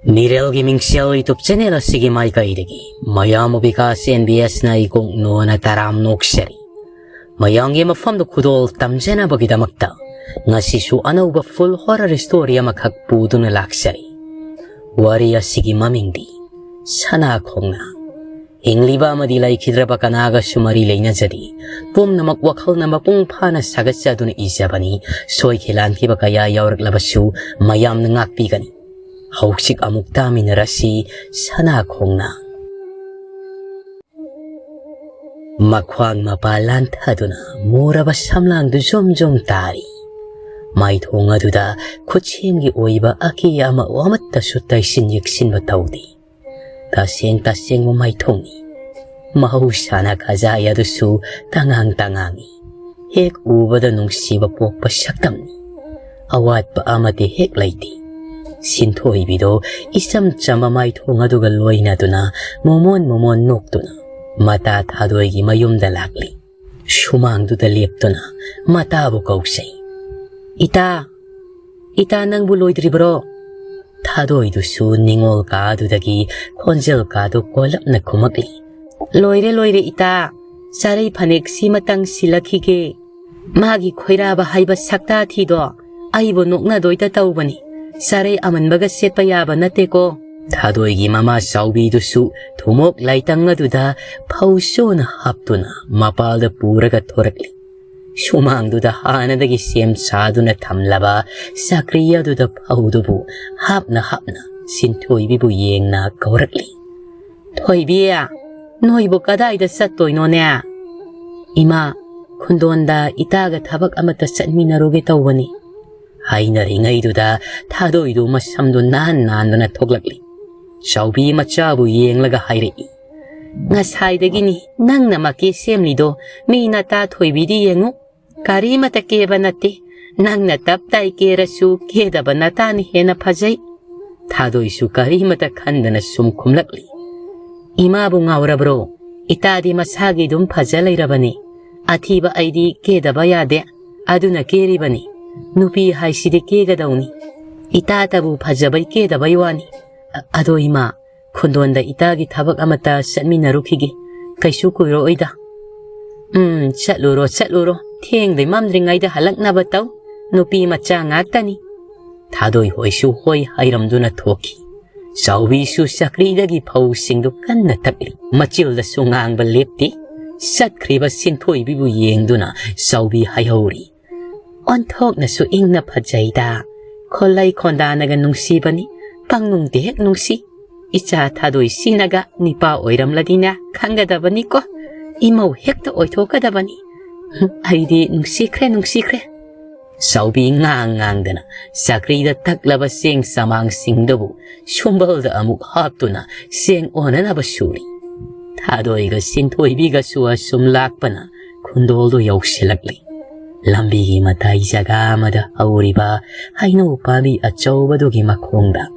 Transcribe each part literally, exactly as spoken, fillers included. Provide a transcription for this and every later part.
ꯃꯤꯔꯦꯜꯒꯤ ꯃꯤꯡꯁꯦꯜ YouTube channel ꯑꯁꯤꯒꯤ ꯃꯥꯏꯀꯩꯗꯒꯤ ꯃꯌꯥꯝꯕꯨ ꯕꯤꯀꯥꯁ ꯑꯦꯟ ꯕꯤ ꯑꯦꯁꯅ ꯏꯀꯣꯛ ꯅꯣꯟꯅ ꯇꯔꯥꯝ ꯅꯣꯛꯆꯔꯤ꯫ ꯃꯌꯥꯝꯒꯤ ꯃꯐꯝꯗ ꯈꯨꯗꯣꯜ ꯇꯝꯖꯅꯕꯒꯤꯗꯃꯛꯇ ꯉꯁꯤꯁꯨ ꯑꯅꯧꯕ full horror story ꯑꯃꯈꯛ ꯄꯨꯗꯨꯅ ꯂꯥꯛꯆꯔꯤ꯫ ꯋꯥꯔꯤ ꯑꯁꯤꯒꯤ ꯃꯃꯤꯡꯗꯤ ꯁꯅꯥ ꯈꯣꯡꯅꯥꯡ꯫ ꯍꯤꯡꯂꯤꯕ ꯑꯃꯗꯤ ꯂꯩꯈꯤꯗ꯭ꯔꯕ ꯀꯅꯥꯒꯁꯨ ꯃꯔꯤ ꯂꯩꯅꯖꯗꯦ꯫ ꯄꯨꯝꯅꯃꯛ ꯋꯥꯈꯜꯅ ꯃꯄꯨꯡ ꯐꯥꯅ ꯁꯥꯒꯠꯆꯗꯨꯅ ꯏꯖꯕꯅꯤ꯫ ꯁꯣꯏꯈꯤ ꯂꯥꯟꯈꯤꯕ ꯀꯌꯥ ꯌꯥꯎꯔꯛꯂꯕꯁꯨ ꯃꯌꯥꯝꯅ ꯉꯥꯛꯄꯤꯒꯅꯤ꯫ ꯍꯧꯖꯤꯛ ꯑꯃꯨꯛ ꯇꯥꯃꯤꯟꯅꯔꯁꯤ ꯁꯅꯥ ꯈꯣꯡꯅꯥꯡ꯫ ꯃꯈ꯭ꯋꯥꯡ ꯃꯄꯥ ꯂꯥꯟꯊꯗꯨꯅ ꯃꯨꯔꯕ ꯁꯝꯂꯥꯡꯗꯨ ꯖꯣꯝ ꯖꯣꯝ ꯇꯥꯔꯤ꯫ ꯃꯥꯏꯊꯣꯡ ꯑꯗꯨꯗ ꯈꯨꯠꯁꯦꯝꯒꯤ ꯑꯣꯏꯕ ꯑꯀꯦ ꯑꯃꯧ ꯑꯃꯠꯇꯁꯨ ꯇꯩꯁꯤꯟ ꯌꯦꯛꯁꯤꯟꯕ ꯇꯧꯗꯦ꯫ ꯇꯁꯦꯡ ꯇꯁꯦꯡꯕ ꯃꯥꯏꯊꯣꯡꯅꯤ꯫ ꯃꯍꯧꯁꯥꯅ ꯈꯖꯥꯏ ꯑꯗꯨꯁꯨ ꯇꯉꯥꯡ ꯇꯉꯥꯡꯉꯤ꯫ ꯍꯦꯛ ꯎꯕꯗ ꯅꯨꯡꯁꯤꯕ ꯄꯣꯛꯄ ꯁꯛꯇꯝꯅꯤ꯫ ꯑꯋꯥꯠꯄ ꯑꯃꯗꯤ ꯍꯦꯛ ꯂꯩꯇꯦ꯫ ꯁꯤꯟꯊꯣꯏꯕꯤꯗꯣ ꯏꯆꯝ ꯆꯝꯕ ꯃꯥꯏꯊꯣꯡ ꯑꯗꯨꯒ ꯂꯣꯏꯅꯗꯨꯅ ꯃꯣꯃꯣꯟ ꯃꯣꯃꯣꯟ ꯅꯣꯛꯇꯨꯅ ꯃꯇꯥ ꯊꯥꯗꯣꯏꯒꯤ ꯃꯌꯨꯝꯗ ꯂꯥꯛꯂꯤ꯫ ꯁꯨꯃꯥꯡꯗꯨꯗ ꯂꯦꯞꯇꯨꯅ ꯃꯇꯥꯕꯨ ꯀꯧꯖꯩ꯫ "ꯏꯇꯥ, ꯏꯇꯥ, ꯅꯪꯕꯨ ꯂꯣꯏꯗ꯭ꯔꯤꯕ꯭ꯔꯣ?" ꯊꯥꯗꯣꯏꯗꯨꯁꯨ ꯅꯤꯡꯉꯣꯜ ꯀꯥꯗꯨꯗꯒꯤ ꯈꯣꯟꯖꯦꯜ ꯀꯥꯗꯨ ꯀꯣꯜꯂꯞꯅ ꯈꯨꯝꯃꯛꯂꯤ꯫ "ꯂꯣꯏꯔꯦ, ꯂꯣꯏꯔꯦ ꯏꯇꯥ, ꯆꯥꯔꯩ ꯐꯅꯦꯛ ꯁꯤꯃꯇꯪ ꯁꯤꯜꯂꯛꯈꯤꯒꯦ꯫ ꯃꯥꯒꯤ ꯈꯣꯏꯔꯥꯕ ꯍꯥꯏꯕ ꯁꯛꯇꯥ ꯊꯤꯗꯣ ꯑꯩꯕꯨ ꯅꯣꯛꯅꯗꯣꯏꯗ ꯇꯧꯕꯅꯤ꯫ ꯆꯥꯔꯩ ꯑꯃꯟꯕꯒ ꯁꯦꯠꯄ ꯌꯥꯕ ꯅꯠꯇꯦꯀꯣ꯫" ꯊꯥꯗꯣꯏꯒꯤ ꯃꯃꯥ ꯆꯥꯎꯕꯤꯗꯨꯁꯨ ꯊꯨꯃꯣꯛ ꯂꯥꯏꯇꯪ ꯑꯗꯨꯗ ꯐꯧ ꯁꯨꯅ ꯍꯥꯞꯇꯨꯅ ꯃꯄꯥꯜꯗ ꯄꯨꯔꯒ ꯊꯣꯔꯛꯂꯤ꯫ ꯁꯨꯃꯥꯡꯗꯨꯗ ꯍꯥꯟꯅꯗꯒꯤ ꯁꯦꯝ ꯁꯥꯗꯨꯅ ꯊꯝꯂꯕ ꯆꯀ꯭ꯔꯤ ꯑꯗꯨꯗ ꯐꯧꯗꯨꯕꯨ ꯍꯥꯞꯅ ꯍꯥꯞꯅ ꯁꯤꯟꯊꯣꯏꯕꯤꯕꯨ ꯌꯦꯡꯅ ꯀꯧꯔꯛꯂꯤ꯫ "ꯊꯣꯏꯕꯤ, ꯅꯣꯏꯕꯨ ꯀꯗꯥꯏꯗ ꯆꯠꯇꯣꯏꯅꯣꯅꯦ?" "ꯏꯃꯥ, ꯈꯨꯟꯗꯣꯟꯗ ꯏꯇꯥꯒ ꯊꯕꯛ ꯑꯃꯠꯇ ꯆꯠꯃꯤꯟꯅꯔꯨꯒꯦ ꯇꯧꯕꯅꯤ꯫" ꯍꯥꯏꯅꯔꯤꯉꯩꯗꯨꯗ ꯊꯥꯗꯣꯏꯗꯨ ꯃꯁꯝꯗꯨ ꯅꯥꯟ ꯅꯥꯟꯗꯨꯅ ꯊꯣꯛꯂꯛꯂꯤ꯫ ꯆꯥꯎꯕꯤ ꯃꯆꯥꯕꯨ ꯌꯦꯡꯂꯒ ꯍꯥꯏꯔꯛꯏ꯫ "ꯉꯁꯥꯏꯗꯒꯤꯅꯤ ꯅꯪꯅ ꯃꯀꯦ ꯁꯦꯝꯂꯤꯗꯣ꯫ ꯃꯤ ꯅꯇꯥ ꯊꯣꯏꯕꯤꯗꯤ ꯌꯦꯡꯉꯨ, ꯀꯔꯤꯃꯇ ꯀꯦꯕ ꯅꯠꯇꯦ꯫ ꯅꯪꯅ ꯇꯞ ꯇꯥꯏ ꯀꯦꯔꯁꯨ ꯀꯦꯗꯕ ꯅꯇꯥꯅ ꯍꯦꯟꯅ ꯐꯖꯩ꯫" ꯊꯥꯗꯣꯏꯁꯨ ꯀꯔꯤꯃꯇ ꯈꯟꯗꯅ ꯁꯨꯝ ꯈꯨꯝꯂꯛꯂꯤ꯫ "ꯏꯃꯥꯕꯨ ꯉꯥꯎꯔꯕ꯭ꯔꯣ? ꯏꯇꯥꯗꯤ ꯃꯁꯥꯒꯤ ꯑꯗꯨꯝ ꯐꯖ ꯂꯩꯔꯕꯅꯤ꯫ ꯑꯊꯤꯕ ꯑꯩꯗꯤ ꯀꯦꯗꯕ ꯌꯥꯗꯦ꯫ ꯑꯗꯨꯅ ꯀꯦꯔꯤꯕꯅꯤ꯫ ꯅꯨꯄꯤ ꯍꯥꯏꯁꯤꯗꯤ ꯀꯦꯒꯗꯧꯅꯤ꯫ ꯏꯇꯥꯇꯕꯨ ꯐꯖꯕꯩ ꯀꯦꯗꯕꯩ ꯋꯥꯅꯤ꯫ ꯑ-, ꯑꯗꯣ ꯏꯃꯥ, ꯈꯨꯟꯗꯣꯟꯗ ꯏꯇꯥꯒꯤ ꯊꯕꯛ ꯑꯃꯇ ꯆꯠꯃꯤꯟꯅꯔꯨꯈꯤꯒꯦ꯫ ꯀꯩꯁꯨ ꯀꯨꯏꯔꯛꯑꯣꯏꯗ꯫ "ꯎꯝ, ꯆꯠꯂꯨꯔꯣ, ꯆꯠꯂꯨꯔꯣ꯫ ꯊꯦꯡꯗ꯭ꯔꯤ ꯃꯝꯗ꯭ꯔꯤꯉꯩꯗ ꯍꯜꯂꯛꯅꯕ ꯇꯧ꯫ ꯅꯨꯄꯤ ꯃꯆꯥ ꯉꯥꯛꯇꯅꯤ꯫" ꯊꯥꯗꯣꯏ ꯍꯣꯏꯁꯨ ꯍꯣꯏ ꯍꯥꯏꯔꯝꯗꯨꯅ ꯊꯣꯛꯈꯤ꯫ ꯆꯥꯎꯕꯤꯁꯨ ꯆꯀ꯭ꯔꯤꯗꯒꯤ ꯐꯧꯁꯤꯡꯗꯨ ꯀꯟꯅ ꯇꯛꯂꯤ꯫ ꯃꯆꯤꯜꯗꯁꯨ ꯉꯥꯡꯕ ꯂꯦꯞꯇꯦ꯫ ꯆꯠꯈ꯭ꯔꯤꯕ ꯁꯤꯟꯊꯣꯏꯕꯤꯕꯨ ꯌꯦꯡꯗꯨꯅ ꯆꯥꯎꯕꯤ ꯍꯥꯏꯍꯧꯔꯤ, "ꯑꯣꯟꯊꯣꯛꯅꯁꯨ ꯏꯪꯅ ꯐꯖꯩꯗ꯫ ꯈꯣꯜꯂꯩ ꯈꯣꯟꯗꯥꯅꯒ ꯅꯨꯡꯁꯤꯕꯅꯤ꯫ ꯄꯪꯅꯨꯡꯗꯤ ꯍꯦꯛ ꯅꯨꯡꯁꯤ꯫ ꯏꯆꯥ ꯊꯥꯗꯣꯏꯁꯤꯅꯒ ꯅꯤꯄꯥ ꯑꯣꯏꯔꯝꯂꯗꯤꯅꯦ ꯈꯪꯒꯗꯕꯅꯤꯀꯣ꯫ ꯏꯃꯧ ꯍꯦꯛꯇ ꯑꯣꯏꯊꯣꯛꯀꯗꯕꯅꯤ꯫ ꯍꯨꯝ, ꯑꯩꯗꯤ ꯅꯨꯡꯁꯤꯈ꯭ꯔꯦ, ꯅꯨꯡꯁꯤꯈ꯭ꯔꯦ꯫" ꯆꯥꯎꯕꯤ ꯉꯥꯡ ꯉꯥꯡꯗꯅ ꯆꯀ꯭ꯔꯤꯗ ꯇꯛꯂꯕ ꯆꯦꯡ ꯆꯃꯥꯡꯁꯤꯡꯗꯨꯕꯨ ꯁꯨꯝꯕꯜꯗ ꯑꯃꯨꯛ ꯍꯥꯞꯇꯨꯅ ꯆꯦꯡ ꯑꯣꯟꯅꯅꯕ ꯁꯨꯔꯤ꯫ ꯊꯥꯗꯣꯏꯒ ꯁꯤꯟꯊꯣꯏꯕꯤꯒꯁꯨ ꯑꯁꯨꯝ ꯂꯥꯛꯄꯅ ꯈꯨꯟꯗꯣꯜꯗꯨ ꯌꯧꯁꯤꯜꯂꯛꯂꯤ꯫ ꯂꯝꯕꯤꯒꯤ ꯃꯇꯥꯏ ꯖꯒꯥ ꯑꯃꯗ ꯍꯧꯔꯤꯕ ꯍꯩꯅꯧ ꯄꯥꯝꯕꯤ ꯑꯆꯧꯕꯗꯨꯒꯤ ꯃꯈꯣꯡꯗ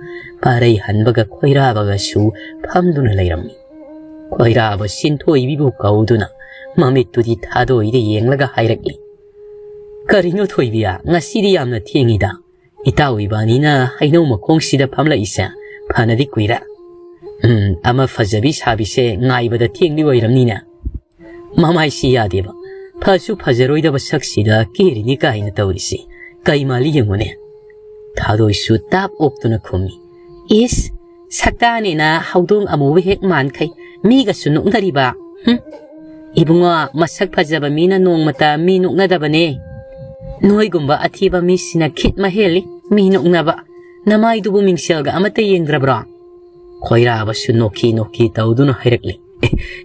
ꯄꯥꯔꯩ ꯍꯟꯕꯒ ꯈꯣꯏꯔꯥꯕꯒꯁꯨ ꯐꯝꯗꯨꯅ ꯂꯩꯔꯝꯃꯤ꯫ ꯈꯣꯏꯔꯥꯕ ꯁꯤꯟꯊꯣꯏꯕꯤꯕꯨ ꯀꯧꯗꯨꯅ ꯃꯃꯤꯠꯇꯨꯗꯤ ꯊꯥꯗꯣꯏꯗ ꯌꯦꯡꯂꯒ ꯍꯥꯏꯔꯛꯂꯤ, "ꯀꯔꯤꯅꯣ ꯊꯣꯏꯕꯤ, ꯉꯁꯤꯗꯤ ꯌꯥꯝꯅ ꯊꯦꯡꯉꯤꯗ꯫ ꯏꯇꯥꯎ ꯏꯕꯥꯅꯤꯅ ꯍꯩꯅꯧ ꯃꯈꯣꯡꯁꯤꯗ ꯐꯝꯂꯛꯏꯁꯦ ꯐꯅꯗꯤ ꯀꯨꯏꯔꯦ꯫ ꯎꯝ, ꯑꯃ ꯐꯖꯕꯤ ꯁꯥꯕꯤꯁꯦ ꯉꯥꯏꯕꯗ ꯊꯦꯡꯗꯤ ꯑꯣꯏꯔꯝꯅꯤꯅꯦ꯫ ꯃꯃꯥꯏꯁꯤ ꯌꯥꯗꯦꯕ꯫ ꯐꯁꯨ ꯐꯖꯔꯣꯏꯗꯕ ꯁꯛꯁꯤꯗ ꯀꯦꯔꯤꯅꯤ ꯀꯥꯏꯅ ꯇꯧꯔꯤꯁꯤ꯫ ꯀꯩ ꯃꯥꯜꯂꯤ ꯌꯦꯡꯉꯨꯅꯦ꯫" ꯊꯥꯗꯣꯏꯁꯨ ꯇꯥꯞ ꯑꯣꯛꯇꯨꯅ ꯈꯨꯝꯃꯤ, "ꯏꯁ, ꯁꯛꯇꯥꯅꯦꯅ ꯍꯧꯗꯣꯡ ꯑꯃꯨꯕ ꯍꯦꯛ ꯃꯥꯟꯈꯩ꯫ ꯃꯤꯒꯁꯨ ꯅꯣꯛꯅꯔꯤꯕ꯫ ꯍꯨꯝ꯫ ꯏꯕꯨꯡꯉꯣ, ꯃꯁꯛ ꯐꯖꯕ ꯃꯤꯅ ꯅꯣꯡꯃꯇ ꯃꯤ ꯅꯣꯛꯅꯗꯕꯅꯦ꯫ ꯅꯣꯏꯒꯨꯝꯕ ꯑꯊꯤꯕ ꯃꯤꯁꯤꯅ ꯈꯤꯠ ꯃꯍꯦꯜꯂꯤ ꯃꯤ ꯅꯣꯛꯅꯕ꯫ ꯅꯃꯥꯏꯗꯨꯕꯨ ꯃꯤꯡꯁꯦꯜꯒ ꯑꯃꯠꯇ ꯌꯦꯡꯗ꯭ꯔꯕ꯭ꯔꯣ?" ꯈꯣꯏꯔꯥꯕꯁꯨ ꯅꯣꯛꯈꯤ ꯅꯣꯛꯈꯤ ꯇꯧꯗꯨꯅ ꯍꯥꯏꯔꯛꯂꯤ,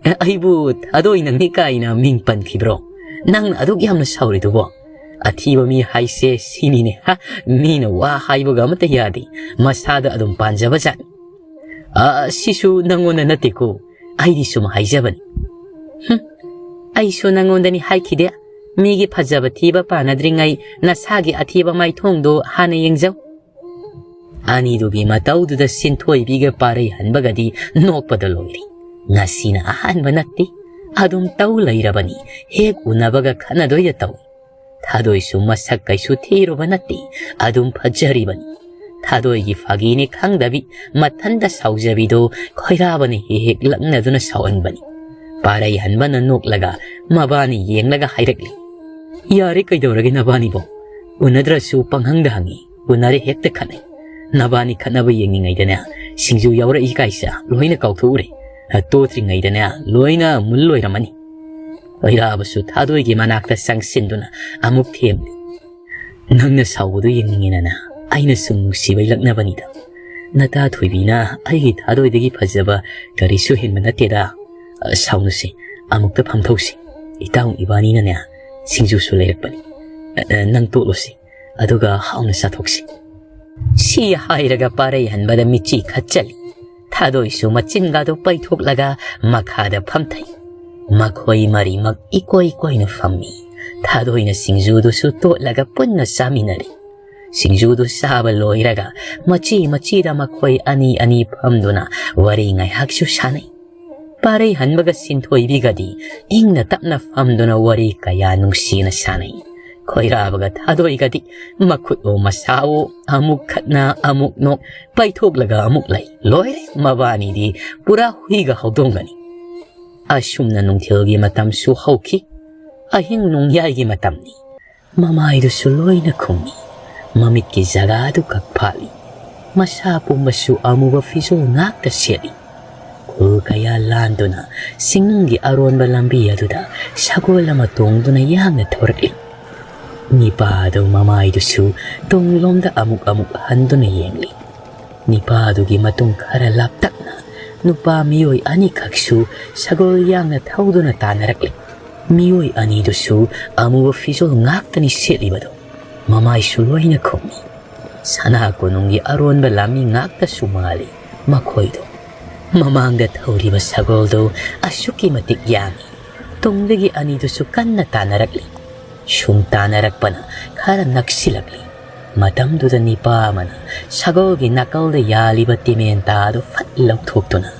"ꯑꯦ, ꯑꯩꯕꯨ ꯊꯥꯗꯣꯏ ꯅꯪꯅꯤ ꯀꯥꯏꯅ ꯃꯤꯡ ꯄꯟꯈꯤꯕ꯭ꯔꯣ? ꯅꯪꯅ ꯑꯗꯨꯛ ꯌꯥꯝꯅ ꯁꯥꯎꯔꯤꯗꯨꯕꯣ? ꯑꯊꯤꯕ ꯃꯤ ꯍꯥꯏꯁꯦ ꯁꯤꯅꯤꯅꯦ, ꯍꯥ? ꯃꯤꯅ ꯋꯥ ꯍꯥꯏꯕꯒ ꯑꯃꯠꯇ ꯌꯥꯗꯦ, ꯃꯁꯥꯗ ꯑꯗꯨꯝ ꯄꯥꯟꯖꯕ ꯖꯥꯠꯅꯤ꯫" "ꯑ, ꯁꯤꯁꯨ ꯅꯪꯉꯣꯟꯗ ꯅꯠꯇꯦꯀꯣ, ꯑꯩꯗꯤ ꯁꯨꯝ ꯍꯥꯏꯖꯕꯅꯤ꯫" "ꯍꯨꯝ, ꯑꯩꯁꯨ ꯅꯪꯉꯣꯟꯗꯅꯤ ꯍꯥꯏꯈꯤꯗꯦ꯫ ꯃꯤꯒꯤ ꯐꯖꯕ ꯊꯤꯕ ꯄꯥꯟꯅꯗ꯭ꯔꯤꯉꯩ ꯅꯁꯥꯒꯤ ꯑꯊꯤꯕ ꯃꯥꯏꯊꯣꯡꯗꯣ ꯍꯥꯟꯅ ꯌꯦꯡꯖꯧ꯫" ꯑꯅꯤꯗꯨꯒꯤ ꯃꯇꯧꯗꯨꯗ ꯁꯤꯟꯊꯣꯏꯕꯤꯒ ꯄꯥꯔꯩ ꯍꯟꯕꯒꯗꯤ ꯅꯣꯛꯄꯗ ꯂꯣꯏꯔꯦ꯫ ꯉꯁꯤꯅ ꯑꯍꯥꯟꯕ ꯅꯠꯇꯦ, ꯑꯗꯨꯝ ꯇꯧ ꯂꯩꯔꯕꯅꯤ꯫ ꯍꯦꯛ ꯎꯅꯕꯒ ꯈꯠꯅꯗꯣꯏꯗ ꯇꯧꯏ꯫ ꯊꯥꯗꯣꯏꯁꯨ ꯃꯁꯛ ꯀꯩꯁꯨ ꯊꯤꯔꯨꯕ ꯅꯠꯇꯦ, ꯑꯗꯨꯝ ꯐꯖꯔꯤꯕꯅꯤ꯫ ꯊꯥꯗꯣꯏꯒꯤ ꯐꯥꯒꯤꯅꯤ ꯈꯪꯗꯕꯤ ꯃꯊꯟꯇ ꯁꯥꯎꯖꯕꯤꯗꯨ ꯈꯣꯏꯔꯥꯕꯅ ꯍꯦꯛ ꯍꯦꯛ ꯂꯛꯅꯗꯨꯅ ꯁꯥꯎꯍꯟꯕꯅꯤ꯫ ꯄꯥꯔꯩ ꯍꯟꯕꯅ ꯅꯣꯛꯂꯒ ꯃꯕꯥꯅꯤ ꯌꯦꯡꯂꯒ ꯍꯥꯏꯔꯛꯂꯤ, "ꯌꯥꯔꯦ, ꯀꯩꯗꯧꯔꯒꯦ ꯅꯕꯥꯅꯤꯕꯣ? ꯎꯅꯗ꯭ꯔꯁꯨ ꯄꯪꯍꯪꯗ ꯍꯪꯉꯤ, ꯎꯅꯔꯦ ꯍꯦꯛꯇ ꯈꯠꯅꯩ꯫ ꯅꯕꯥꯅꯤ ꯈꯠꯅꯕ ꯌꯦꯡꯅꯤꯡꯉꯩꯗꯅꯦ ꯁꯤꯡꯖꯨ ꯌꯥꯎꯔꯛꯏ ꯀꯥꯏꯁꯦ ꯂꯣꯏꯅ ꯀꯥꯎꯊꯣꯛꯎꯔꯦ꯫ ꯇꯣꯠꯇ꯭ꯔꯤꯉꯩꯗꯅꯦ ꯂꯣꯏꯅ ꯃꯨꯜ ꯂꯣꯏꯔꯝꯃꯅꯤ"꯫ ꯈꯣꯏꯔꯥꯕꯁꯨ ꯊꯥꯗꯣꯏꯒꯤ ꯃꯅꯥꯛꯇ ꯆꯪꯁꯤꯟꯗꯨꯅ ꯑꯃꯨꯛ ꯊꯦꯝꯂꯤ, "ꯅꯪꯅ ꯁꯥꯎꯕꯗꯨ ꯌꯦꯡꯅꯤꯡꯉꯤꯅꯅꯦ ꯑꯩꯅ ꯁꯨꯝ ꯅꯨꯡꯁꯤꯕꯩ ꯂꯛꯅꯕꯅꯤꯗ꯫ ꯅꯇꯥ ꯊꯣꯏꯕꯤꯅ ꯑꯩꯒꯤ ꯊꯥꯗꯣꯏꯗꯒꯤ ꯐꯖꯕ ꯀꯔꯤꯁꯨ ꯍꯦꯟꯕ ꯅꯠꯇꯦꯗ꯫ ꯑ, ꯁꯥꯎꯅꯨꯁꯦ, ꯑꯃꯨꯛꯇ ꯐꯝꯊꯧꯁꯤ꯫ ꯏꯇꯥꯎ ꯏꯕꯥꯅꯤꯅꯅꯦ ꯁꯤꯡꯖꯨꯁꯨ ꯂꯩꯔꯛꯄꯅꯤ꯫ ꯑ, ꯑ, ꯅꯪ ꯇꯣꯠꯂꯨꯁꯤ, ꯑꯗꯨꯒ ꯍꯥꯎꯅ ꯆꯥꯊꯣꯛꯁꯤ"꯫ ꯁꯤ ꯍꯥꯏꯔꯒ ꯄꯥꯔꯩ ꯍꯟꯕꯗ ꯃꯤꯠꯆꯤ ꯈꯠꯆꯜꯂꯤ꯫ ꯊꯥꯗꯣꯏꯁꯨ ꯃꯆꯤꯟꯒꯗꯨ ꯄꯩꯊꯣꯛꯂꯒ ꯃꯈꯥꯗ ꯐꯝꯊꯩ꯫ ꯃꯈꯣꯏ ꯃꯔꯤꯃꯛ ꯏꯀꯣꯏ ꯀꯣꯏꯅ ꯐꯝꯃꯤ꯫ ꯊꯥꯗꯣꯏꯅ ꯁꯤꯡꯖꯨꯗꯨꯁꯨ ꯇꯣꯠꯂꯒ ꯄꯨꯟꯅ ꯆꯥꯃꯤꯟꯅꯔꯤ꯫ ꯁꯤꯡꯖꯨꯗꯨ ꯆꯥꯕ ꯂꯣꯏꯔꯒ ꯃꯆꯤ ꯃꯆꯤꯗ ꯃꯈꯣꯏ ꯑꯅꯤ ꯑꯅꯤ ꯐꯝꯗꯨꯅ ꯋꯥꯔꯤ ꯉꯥꯏꯍꯥꯛꯁꯨ ꯁꯥꯟꯅꯩ꯫ ꯄꯥꯔꯩ ꯍꯟꯕꯒ ꯁꯤꯟꯊꯣꯏꯕꯤꯒꯗꯤ ꯏꯪꯅ ꯇꯞꯅ ꯐꯝꯗꯨꯅ ꯋꯥꯔꯤ ꯀꯌꯥ ꯅꯨꯡꯁꯤꯅ ꯁꯥꯟꯅꯩ꯫ ꯈꯣꯏꯔꯥꯕꯒ ꯊꯥꯗꯣꯏꯒꯗꯤ ꯃꯈꯨꯠꯑꯣ ꯃꯁꯥꯑꯣ ꯑꯃꯨꯛ ꯈꯠꯅ ꯑꯃꯨꯛ ꯅꯣꯛ, ꯄꯩꯊꯣꯛꯂꯒ ꯑꯃꯨꯛ ꯂꯩ꯫ ꯂꯣꯏꯔꯦ, ꯃꯕꯥꯅꯤꯗꯤ ꯄꯨꯔꯥ ꯍꯨꯏꯒ ꯍꯧꯗꯣꯡꯒꯅꯤ꯫ ꯑꯁꯨꯝꯅ ꯅꯨꯡꯊꯤꯜꯒꯤ ꯃꯇꯝꯁꯨ ꯍꯧꯈꯤ꯫ ꯑꯍꯤꯡ ꯅꯣꯡꯌꯥꯏꯒꯤ ꯃꯇꯝꯅꯤ꯫ ꯃꯃꯥꯏꯗꯨꯁꯨ ꯂꯣꯏꯅ ꯈꯨꯝꯃꯤ꯫ ꯃꯃꯤꯠꯀꯤ ꯖꯒꯥꯗꯨ ꯈꯛ ꯐꯥꯠꯂꯤ꯫ ꯃꯁꯥ ꯄꯨꯝꯕꯁꯨ ꯑꯃꯨꯕ ꯐꯤꯖꯣꯜ ꯉꯥꯛꯇ ꯁꯦꯠꯂꯤ꯫ ꯈꯨꯜ ꯀꯌꯥ ꯂꯥꯟꯗꯨꯅ ꯆꯤꯡꯅꯨꯡꯒꯤ ꯑꯔꯣꯟꯕ ꯂꯝꯕꯤ ꯑꯗꯨꯗ ꯁꯒꯣꯜ ꯑꯃ ꯇꯣꯡꯗꯨꯅ ꯌꯥꯡꯅ ꯊꯧꯔꯛꯂꯤ꯫ ꯅꯤꯄꯥ ꯑꯗꯨ ꯃꯃꯥꯏꯗꯨꯁꯨ ꯇꯨꯡꯂꯣꯝꯗ ꯑꯃꯨꯛ ꯑꯃꯨꯛ ꯍꯟꯗꯨꯅ ꯌꯦꯡꯂꯤ꯫ ꯅꯤꯄꯥ ꯑꯗꯨꯒꯤ ꯃꯇꯨꯡ ꯈꯔ ꯂꯥꯞꯇꯛꯅ ꯅꯨꯄꯥ ꯃꯤꯑꯣꯏ ꯑꯅꯤꯈꯛꯁꯨ ꯁꯒꯣꯜ ꯌꯥꯡꯅ ꯊꯧꯗꯨꯅ ꯇꯥꯟꯅꯔꯛꯂꯤ꯫ ꯃꯤꯑꯣꯏ ꯑꯅꯤꯗꯨꯁꯨ ꯑꯃꯨꯕ ꯐꯤꯖꯣꯜ ꯉꯥꯛꯇꯅꯤ ꯁꯦꯠꯂꯤꯕꯗꯨ꯫ ꯃꯃꯥꯏꯁꯨ ꯂꯣꯏꯅ ꯈꯨꯝꯃꯤ꯫ ꯁꯅꯥ ꯀꯣꯅꯨꯡꯒꯤ ꯑꯔꯣꯟꯕ ꯂꯥꯟꯃꯤ ꯉꯥꯛꯇꯁꯨ ꯃꯥꯜꯂꯤ ꯃꯈꯣꯏꯗꯨ꯫ ꯃꯃꯥꯡꯗ ꯊꯧꯔꯤꯕ ꯁꯒꯣꯜꯗꯨ ꯑꯁꯨꯛꯀꯤ ꯃꯇꯤꯛ ꯌꯥꯡꯏ꯫ ꯇꯨꯡꯗꯒꯤ ꯑꯅꯤꯗꯨꯁꯨ ꯀꯟꯅ ꯇꯥꯟꯅꯔꯛꯂꯤ꯫ ꯁꯨꯝ ꯇꯥꯟꯅꯔꯛꯄꯅ ꯈꯔ ꯅꯛꯁꯤꯜꯂꯛꯂꯤ꯫ ꯃꯇꯝꯗꯨꯗ ꯅꯤꯄꯥ ꯑꯃꯅ ꯁꯒꯣꯜꯒꯤ ꯅꯥꯀꯜꯗ ꯌꯥꯜꯂꯤꯕ ꯇꯤꯃꯦꯟꯇꯥ ꯑꯗꯨ ꯐꯠ ꯂꯧꯊꯣꯛꯇꯨꯅ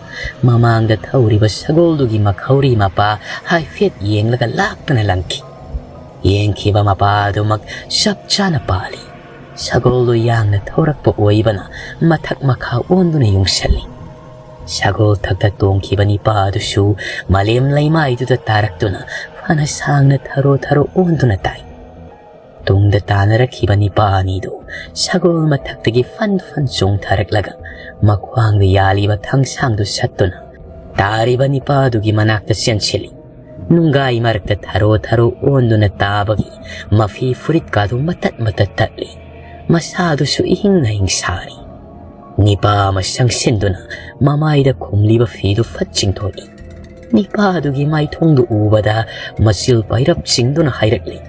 ꯃꯃꯥꯡꯗ ꯊꯧꯔꯤꯕ ꯁꯒꯣꯜꯗꯨꯒꯤ ꯃꯈꯧꯔꯤ ꯃꯄꯥ ꯍꯥꯏꯐꯦꯠ ꯌꯦꯡꯂꯒ ꯂꯥꯛꯇꯅ ꯂꯪꯈꯤ꯫ ꯌꯦꯡꯈꯤꯕ ꯃꯄꯥ ꯑꯗꯨꯃꯛ ꯆꯞ ꯆꯥꯅ ꯄꯥꯜꯂꯤ꯫ ꯁꯒꯣꯜꯗꯨ ꯌꯥꯡꯅ ꯊꯧꯔꯛꯄ ꯑꯣꯏꯕꯅ ꯃꯊꯛ ꯃꯈꯥ ꯑꯣꯟꯗꯨꯅ ꯌꯨꯡꯁꯜꯂꯤ꯫ ꯁꯒꯣꯜ ꯊꯛꯇ ꯇꯣꯡꯈꯤꯕ ꯅꯤꯄꯥ ꯑꯗꯨꯁꯨ ꯃꯥꯂꯦꯝ ꯂꯩꯃꯥꯏꯗꯨꯗ ꯇꯥꯔꯛꯇꯨꯅ ꯐꯅ ꯁꯥꯡꯅ ꯊꯔꯣ ꯊꯔꯣ ꯑꯣꯟꯗꯨꯅ ꯇꯥꯏ꯫ ꯇꯨꯡꯗ ꯇꯥꯅꯔꯛꯈꯤꯕ ꯅꯤꯄꯥ ꯑꯅꯤꯗꯨ ꯁꯒꯣꯜ ꯃꯊꯛꯇꯒꯤ ꯐꯟ ꯐꯟ ꯆꯣꯡꯊꯔꯛꯂꯒ ꯃꯈ꯭ꯋꯥꯡꯗ ꯌꯥꯜꯂꯤꯕ ꯊꯥꯡꯁꯥꯡꯗꯨ ꯁꯠꯇꯨꯅ ꯇꯥꯔꯤꯕ ꯅꯤꯄꯥꯗꯨꯒꯤ ꯃꯅꯥꯛꯇ ꯆꯦꯟꯁꯤꯜꯂꯤ꯫ ꯅꯨꯡꯒꯥꯏ ꯃꯔꯛꯇ ꯊꯔꯣ ꯊꯔꯣ ꯑꯣꯟꯗꯨꯅ ꯇꯥꯕꯒꯤ ꯃꯐꯤ ꯐꯨꯔꯤꯠꯀꯥꯗꯨ ꯃꯇꯠ ꯃꯇꯠ ꯇꯠꯂꯤ꯫ ꯃꯁꯥꯗꯨꯁꯨ ꯏꯍꯤꯡ ꯅꯥꯍꯤꯡ ꯁꯥꯔꯤ꯫ ꯅꯤꯄꯥ ꯑꯃ ꯆꯪꯁꯤꯟꯗꯨꯅ ꯃꯃꯥꯏꯗ ꯈꯨꯝꯂꯤꯕ ꯐꯤꯗꯨ ꯐꯠ ꯆꯤꯡꯊꯣꯛꯏ꯫ ꯅꯤꯄꯥꯗꯨꯒꯤ ꯃꯥꯏꯊꯣꯡꯗꯨ ꯎꯕꯗ ꯃꯆꯤꯜ ꯄꯩꯔꯞ ꯆꯤꯡꯗꯨꯅ ꯍꯥꯏꯔꯛꯂꯤ,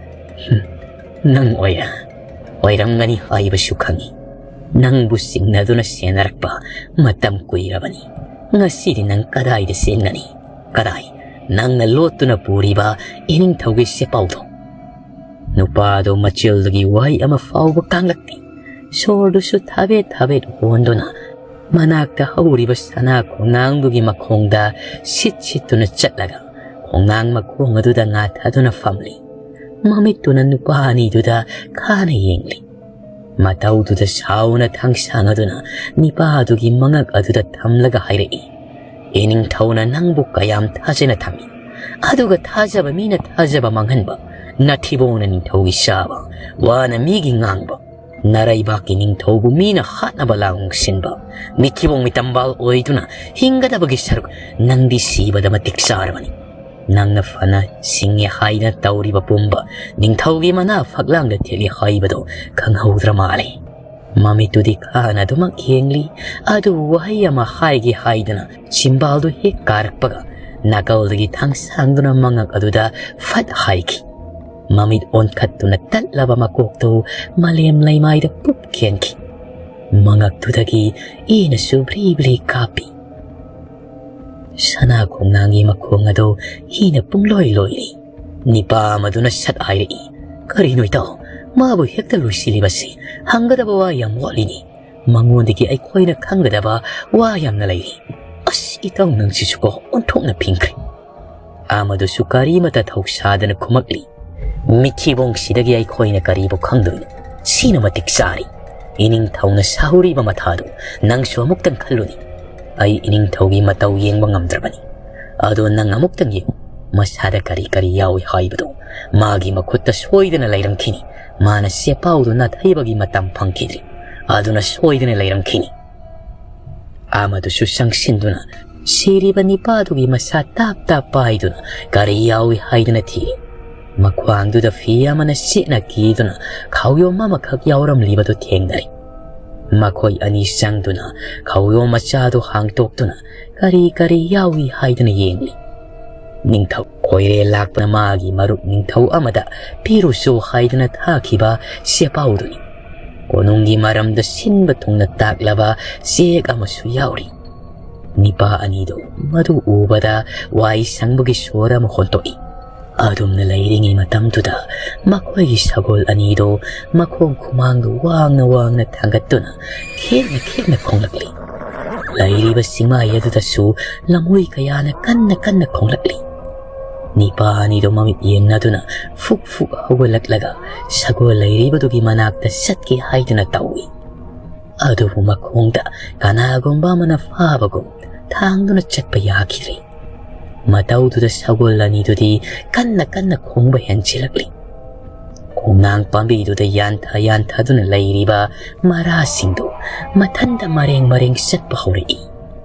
"ꯍꯨꯝ, ꯅꯪ ꯑꯣꯏꯔ-, ꯑꯣꯏꯔꯝꯒꯅꯤ ꯍꯥꯏꯕꯁꯨ ꯈꯪꯏ꯫ ꯅꯪꯕꯨ ꯆꯤꯡꯅꯗꯨꯅ ꯁꯦꯟꯅꯔꯛꯄ ꯃꯇꯝ ꯀꯨꯏꯔꯕꯅꯤ꯫ ꯉꯁꯤꯗꯤ ꯅꯪ ꯀꯗꯥꯏꯗ ꯆꯦꯟꯒꯅꯤ? ꯀꯗꯥꯏ? ꯅꯪꯅ ꯂꯣꯠꯇꯨꯅ ꯄꯨꯔꯤꯕ ꯏꯅꯤꯡꯊꯧꯒꯤ ꯆꯦꯄꯥꯎꯗꯣ?" ꯅꯨꯄꯥꯗꯣ ꯃꯆꯤꯜꯗꯒꯤ ꯋꯥꯍꯩ ꯑꯃ ꯐꯥꯎꯕ ꯀꯥꯡꯂꯛꯇꯦ꯫ ꯁꯣꯔꯗꯨꯁꯨ ꯊꯥꯕꯦꯠ ꯊꯥꯕꯦꯠ ꯍꯣꯟꯗꯨꯅ ꯃꯅꯥꯛꯇ ꯍꯧꯔꯤꯕ ꯁꯅꯥ ꯈꯣꯡꯅꯥꯡꯗꯨꯒꯤ ꯃꯈꯣꯡꯗ ꯁꯤꯠ ꯁꯤꯠꯇꯨꯅ ꯆꯠꯂꯒ ꯈꯣꯡꯅꯥꯡ ꯃꯈꯣꯡ ꯑꯗꯨꯗ ꯉꯥꯊꯗꯨꯅ ꯐꯝꯂꯤ꯫ ꯃꯃꯤꯠꯇꯨꯅ ꯅꯨꯄꯥ ꯑꯅꯤꯗꯨꯗ ꯈꯥꯅ ꯌꯦꯡꯂꯤ꯫ ꯃꯇꯧꯗꯨꯗ ꯁꯥꯎꯅ ꯊꯥꯡꯁꯥꯡ ꯑꯗꯨꯅ ꯅꯤꯄꯥ ꯑꯗꯨꯒꯤ ꯃꯉꯛ ꯑꯗꯨꯗ ꯊꯝꯂꯒ ꯍꯥꯏꯔꯛꯏ, "ꯏꯅꯤꯡꯊꯧꯅ ꯅꯪꯕꯨ ꯀꯌꯥꯝ ꯊꯥꯖꯅ ꯊꯝꯃꯤ, ꯑꯗꯨꯒ ꯊꯥꯖꯕ ꯃꯤꯅ ꯊꯥꯖꯕ ꯃꯥꯡꯍꯟꯕ, ꯅꯊꯤꯕꯣꯡꯅ ꯅꯤꯡꯊꯧꯒꯤ ꯆꯥꯕ, ꯋꯥꯅ ꯃꯤꯒꯤ ꯉꯥꯡꯕ, ꯅꯔꯩꯕꯥꯛꯀꯤ ꯅꯤꯡꯊꯧꯕꯨ ꯃꯤꯅ ꯍꯥꯠꯅꯕ ꯂꯥꯡ ꯁꯤꯟꯕ, ꯃꯤꯊꯤꯕꯣꯡ ꯃꯤꯇꯝꯕꯥꯜ ꯑꯣꯏꯗꯨꯅ ꯍꯤꯡꯒꯗꯕꯒꯤ ꯁꯔꯨꯛ ꯅꯪꯗꯤ ꯁꯤꯕꯗ ꯃꯇꯤꯛ ꯆꯥꯔꯕꯅꯤ꯫ ꯅꯪꯅ ꯐꯅ ꯁꯤꯡꯉꯦ ꯍꯥꯏꯗꯅ ꯇꯧꯔꯤꯕ ꯄꯨꯝꯕ ꯅꯤꯡꯊꯧꯒꯤ ꯃꯅꯥ ꯐꯛꯂꯥꯡꯗ ꯊꯦꯠꯂꯤ ꯍꯥꯏꯕꯗꯣ ꯈꯪꯍꯧꯗ꯭ꯔ ꯃꯥꯜꯂꯦ"꯫ ꯃꯃꯤꯠꯇꯨꯗꯤ ꯈꯥꯅ ꯑꯗꯨꯃꯛ ꯌꯦꯡꯂꯤ, ꯑꯗꯨꯕꯨ ꯋꯥꯍꯩ ꯑꯃ ꯍꯥꯏꯒꯦ ꯍꯥꯏꯗꯅ ꯆꯤꯝꯕꯥꯜꯗꯨ ꯍꯦꯛ ꯀꯥꯔꯛꯄꯒ ꯅꯥꯀꯜꯗꯒꯤ ꯊꯥꯡꯁꯥꯡꯗꯨꯅ ꯃꯉꯛ ꯑꯗꯨꯗ ꯐꯠ ꯍꯥꯏꯈꯤ꯫ ꯃꯃꯤꯠ ꯑꯣꯟꯈꯠꯇꯨꯅ ꯇꯠꯂꯕ ꯃꯀꯣꯛꯇꯨ ꯃꯥꯂꯦꯝ ꯂꯩꯃꯥꯏꯗ ꯄꯨꯞ ꯀꯦꯟꯈꯤ꯫ ꯃꯉꯛꯇꯨꯗꯒꯤ ꯏꯅꯁꯨ ꯕ꯭ꯔꯤ ꯕ꯭ꯔꯤ ꯀꯥꯞꯄꯤ꯫ ꯁꯅꯥ ꯈꯣꯡꯅꯥꯡꯒꯤ ꯃꯈꯣꯡ ꯑꯗꯨ ꯏꯅ ꯄꯨꯡꯂꯣꯏ ꯂꯣꯏꯔꯤ꯫ ꯅꯤꯄꯥ ꯑꯃꯗꯨꯅ ꯁꯠ ꯍꯥꯏꯔꯛꯏ, "ꯀꯔꯤꯅꯣ ꯏꯇꯥꯎ, ꯃꯥꯕꯨ ꯍꯦꯛꯇ ꯂꯣꯏꯁꯤꯜꯂꯤꯕꯁꯤ? ꯍꯪꯒꯗꯕ ꯋꯥ ꯌꯥꯝ ꯋꯥꯠꯂꯤꯅꯤ꯫ ꯃꯉꯣꯟꯗꯒꯤ ꯑꯩꯈꯣꯏꯅ ꯈꯪꯒꯗꯕ ꯋꯥ ꯌꯥꯝꯅ ꯂꯩꯔꯤ꯫ ꯑꯁ, ꯏꯇꯥꯎ ꯅꯪꯁꯤꯁꯨꯀꯣ ꯑꯣꯟꯊꯣꯛꯅ ꯐꯤꯡꯈ꯭ꯔꯦ"꯫ ꯑꯃꯗꯨꯁꯨ ꯀꯔꯤꯃꯇ ꯊꯧꯁꯥꯗꯅ ꯈꯨꯝꯃꯛꯂꯤ, "ꯃꯤꯊꯤꯕꯣꯡꯁꯤꯗꯒꯤ ꯑꯩꯈꯣꯏꯅ ꯀꯔꯤꯕꯨ ꯈꯪꯗꯣꯏꯅꯣ? ꯁꯤꯅ ꯃꯇꯤꯛ ꯆꯥꯔꯤ꯫ ꯏꯅꯤꯡꯊꯧꯅ ꯁꯥꯍꯧꯔꯤꯕ ꯃꯊꯥꯗꯨ ꯅꯪꯁꯨ ꯑꯃꯨꯛꯇꯪ ꯈꯜꯂꯨꯅꯦ꯫ ꯑꯩ ꯏꯅꯤꯡꯊꯧꯒꯤ ꯃꯇꯧ ꯌꯦꯡꯕ ꯉꯝꯗ꯭ꯔꯕꯅꯤ꯫ ꯑꯗꯣ ꯅꯪ ꯑꯃꯨꯛꯇꯪ ꯌꯦꯡꯉꯨ꯫ ꯃꯁꯥꯗ ꯀꯔꯤ ꯀꯔꯤ ꯌꯥꯎꯏ ꯍꯥꯏꯕꯗꯨ꯫ ꯃꯥꯒꯤ ꯃꯈꯨꯠꯇ ꯁꯣꯏꯗꯅ ꯂꯩꯔꯝꯈꯤꯅꯤ꯫ ꯃꯥꯅ ꯆꯦꯄꯥꯎꯗꯨ ꯅꯥꯊꯩꯕꯒꯤ ꯃꯇꯝ ꯐꯪꯈꯤꯗ꯭ꯔꯤ꯫ ꯑꯗꯨꯅ ꯁꯣꯏꯗꯅ ꯂꯩꯔꯝꯈꯤꯅꯤ꯫ ꯑꯃꯗꯨꯁꯨ ꯆꯪꯁꯤꯟꯗꯨꯅ ꯁꯤꯔꯤꯕ ꯅꯤꯄꯥꯗꯨꯒꯤ ꯃꯁꯥ ꯇꯥꯞ ꯇꯥꯞ ꯄꯥꯏꯗꯨꯅ ꯀꯔꯤ ꯌꯥꯎꯏ ꯍꯥꯏꯗꯨꯅ ꯊꯤꯔꯤ꯫ ꯃꯈ꯭ꯋꯥꯡꯗꯨꯗ ꯐꯤ ꯑꯃꯅ ꯆꯦꯠꯅ ꯀꯤꯗꯨꯅ ꯈꯥꯎꯌꯣꯝ ꯑꯃꯈꯛ ꯌꯥꯎꯔꯝꯂꯤꯕꯗꯨ ꯊꯦꯡꯅꯔꯦ꯫ ꯃꯈꯣꯏ ꯑꯅꯤ ꯆꯪꯗꯨꯅ ꯈꯥꯎꯌꯣꯝ ꯃꯆꯥꯗꯨ ꯍꯥꯡꯇꯣꯛꯇꯨꯅ ꯀꯔꯤ ꯀꯔꯤ ꯌꯥꯎꯏ ꯍꯥꯏꯗꯨꯅ ꯌꯦꯡꯂꯤ꯫ ꯅꯤꯡꯊꯧ ꯈꯣꯏꯔꯦ ꯂꯥꯛꯄꯅ ꯃꯥꯒꯤ ꯃꯔꯨꯞ ꯅꯤꯡꯊꯧ ꯑꯃꯗ ꯄꯤꯔꯨꯆꯣ ꯍꯥꯏꯗꯨꯅ ꯊꯥꯈꯤꯕ ꯆꯦꯄꯥꯎꯗꯨꯅꯤ꯫ ꯀꯣꯅꯨꯡꯒꯤ ꯃꯔꯝꯗ ꯁꯤꯟꯕ ꯊꯨꯡꯅ ꯇꯥꯛꯂꯕ ꯆꯦꯛ ꯑꯃꯁꯨ ꯌꯥꯎꯔꯤ꯫ ꯅꯤꯄꯥ ꯑꯅꯤꯗꯨ ꯃꯗꯨ ꯎꯕꯗ ꯋꯥꯏ ꯁꯪꯕꯒꯤ ꯁꯣꯔ ꯑꯃ ꯍꯣꯟꯇꯣꯛꯏ꯫ ꯑꯗꯨꯝꯅ ꯂꯩꯔꯤꯉꯩ ꯃꯇꯝꯗꯨꯗ ꯃꯈꯣꯏꯒꯤ ꯁꯒꯣꯜ ꯑꯅꯤꯗꯨ ꯃꯈꯣꯡ ꯈꯨꯃꯥꯡꯗꯨ ꯋꯥꯡꯅ ꯋꯥꯡꯅ ꯊꯥꯡꯒꯠꯇꯨꯅ ꯈꯦꯠꯅ ꯈꯦꯠꯅ ꯈꯣꯡꯂꯛꯂꯤ꯫ ꯂꯩꯔꯤꯕ ꯆꯤꯡꯃꯥꯏ ꯑꯗꯨꯗꯁꯨ ꯂꯝꯍꯨꯏ ꯀꯌꯥꯅ ꯀꯟꯅ ꯀꯟꯅ ꯈꯣꯡꯂꯛꯂꯤ꯫ ꯅꯤꯄꯥ ꯑꯅꯤꯗꯨ ꯃꯃꯤꯠ ꯌꯦꯡꯅꯗꯨꯅ ꯐꯨꯛ ꯐꯨꯛ ꯍꯧꯒꯠꯂꯛꯂꯒ ꯁꯒꯣꯜ ꯂꯩꯔꯤꯕꯗꯨꯒꯤ ꯃꯅꯥꯛꯇ ꯆꯠꯀꯦ ꯍꯥꯏꯗꯨꯅ ꯇꯧꯏ꯫ ꯑꯗꯨꯕꯨ ꯃꯈꯣꯡꯗ ꯀꯅꯥꯒꯨꯝꯕ ꯑꯃꯅ ꯐꯥꯕꯒꯨꯝ ꯊꯥꯡꯗꯨꯅ ꯆꯠꯄ ꯌꯥꯈꯤꯗ꯭ꯔꯦ꯫ ꯃꯇꯧꯗꯨꯗ ꯁꯒꯣꯜ ꯑꯅꯤꯗꯨꯗꯤ ꯀꯟꯅ ꯀꯟꯅ ꯈꯣꯡꯕ ꯍꯦꯟꯖꯤꯜꯂꯛꯂꯤ꯫ ꯈꯣꯡꯅꯥꯡ ꯄꯥꯝꯕꯤꯗꯨꯗ ꯌꯥꯟꯊ ꯌꯥꯟꯊꯗꯨꯅ ꯂꯩꯔꯤꯕ ꯃꯔꯥꯁꯤꯡꯗꯨ ꯃꯊꯟꯇ ꯃꯔꯦꯡ ꯃꯔꯦꯡ ꯆꯠꯄ ꯍꯧꯔꯛꯏ꯫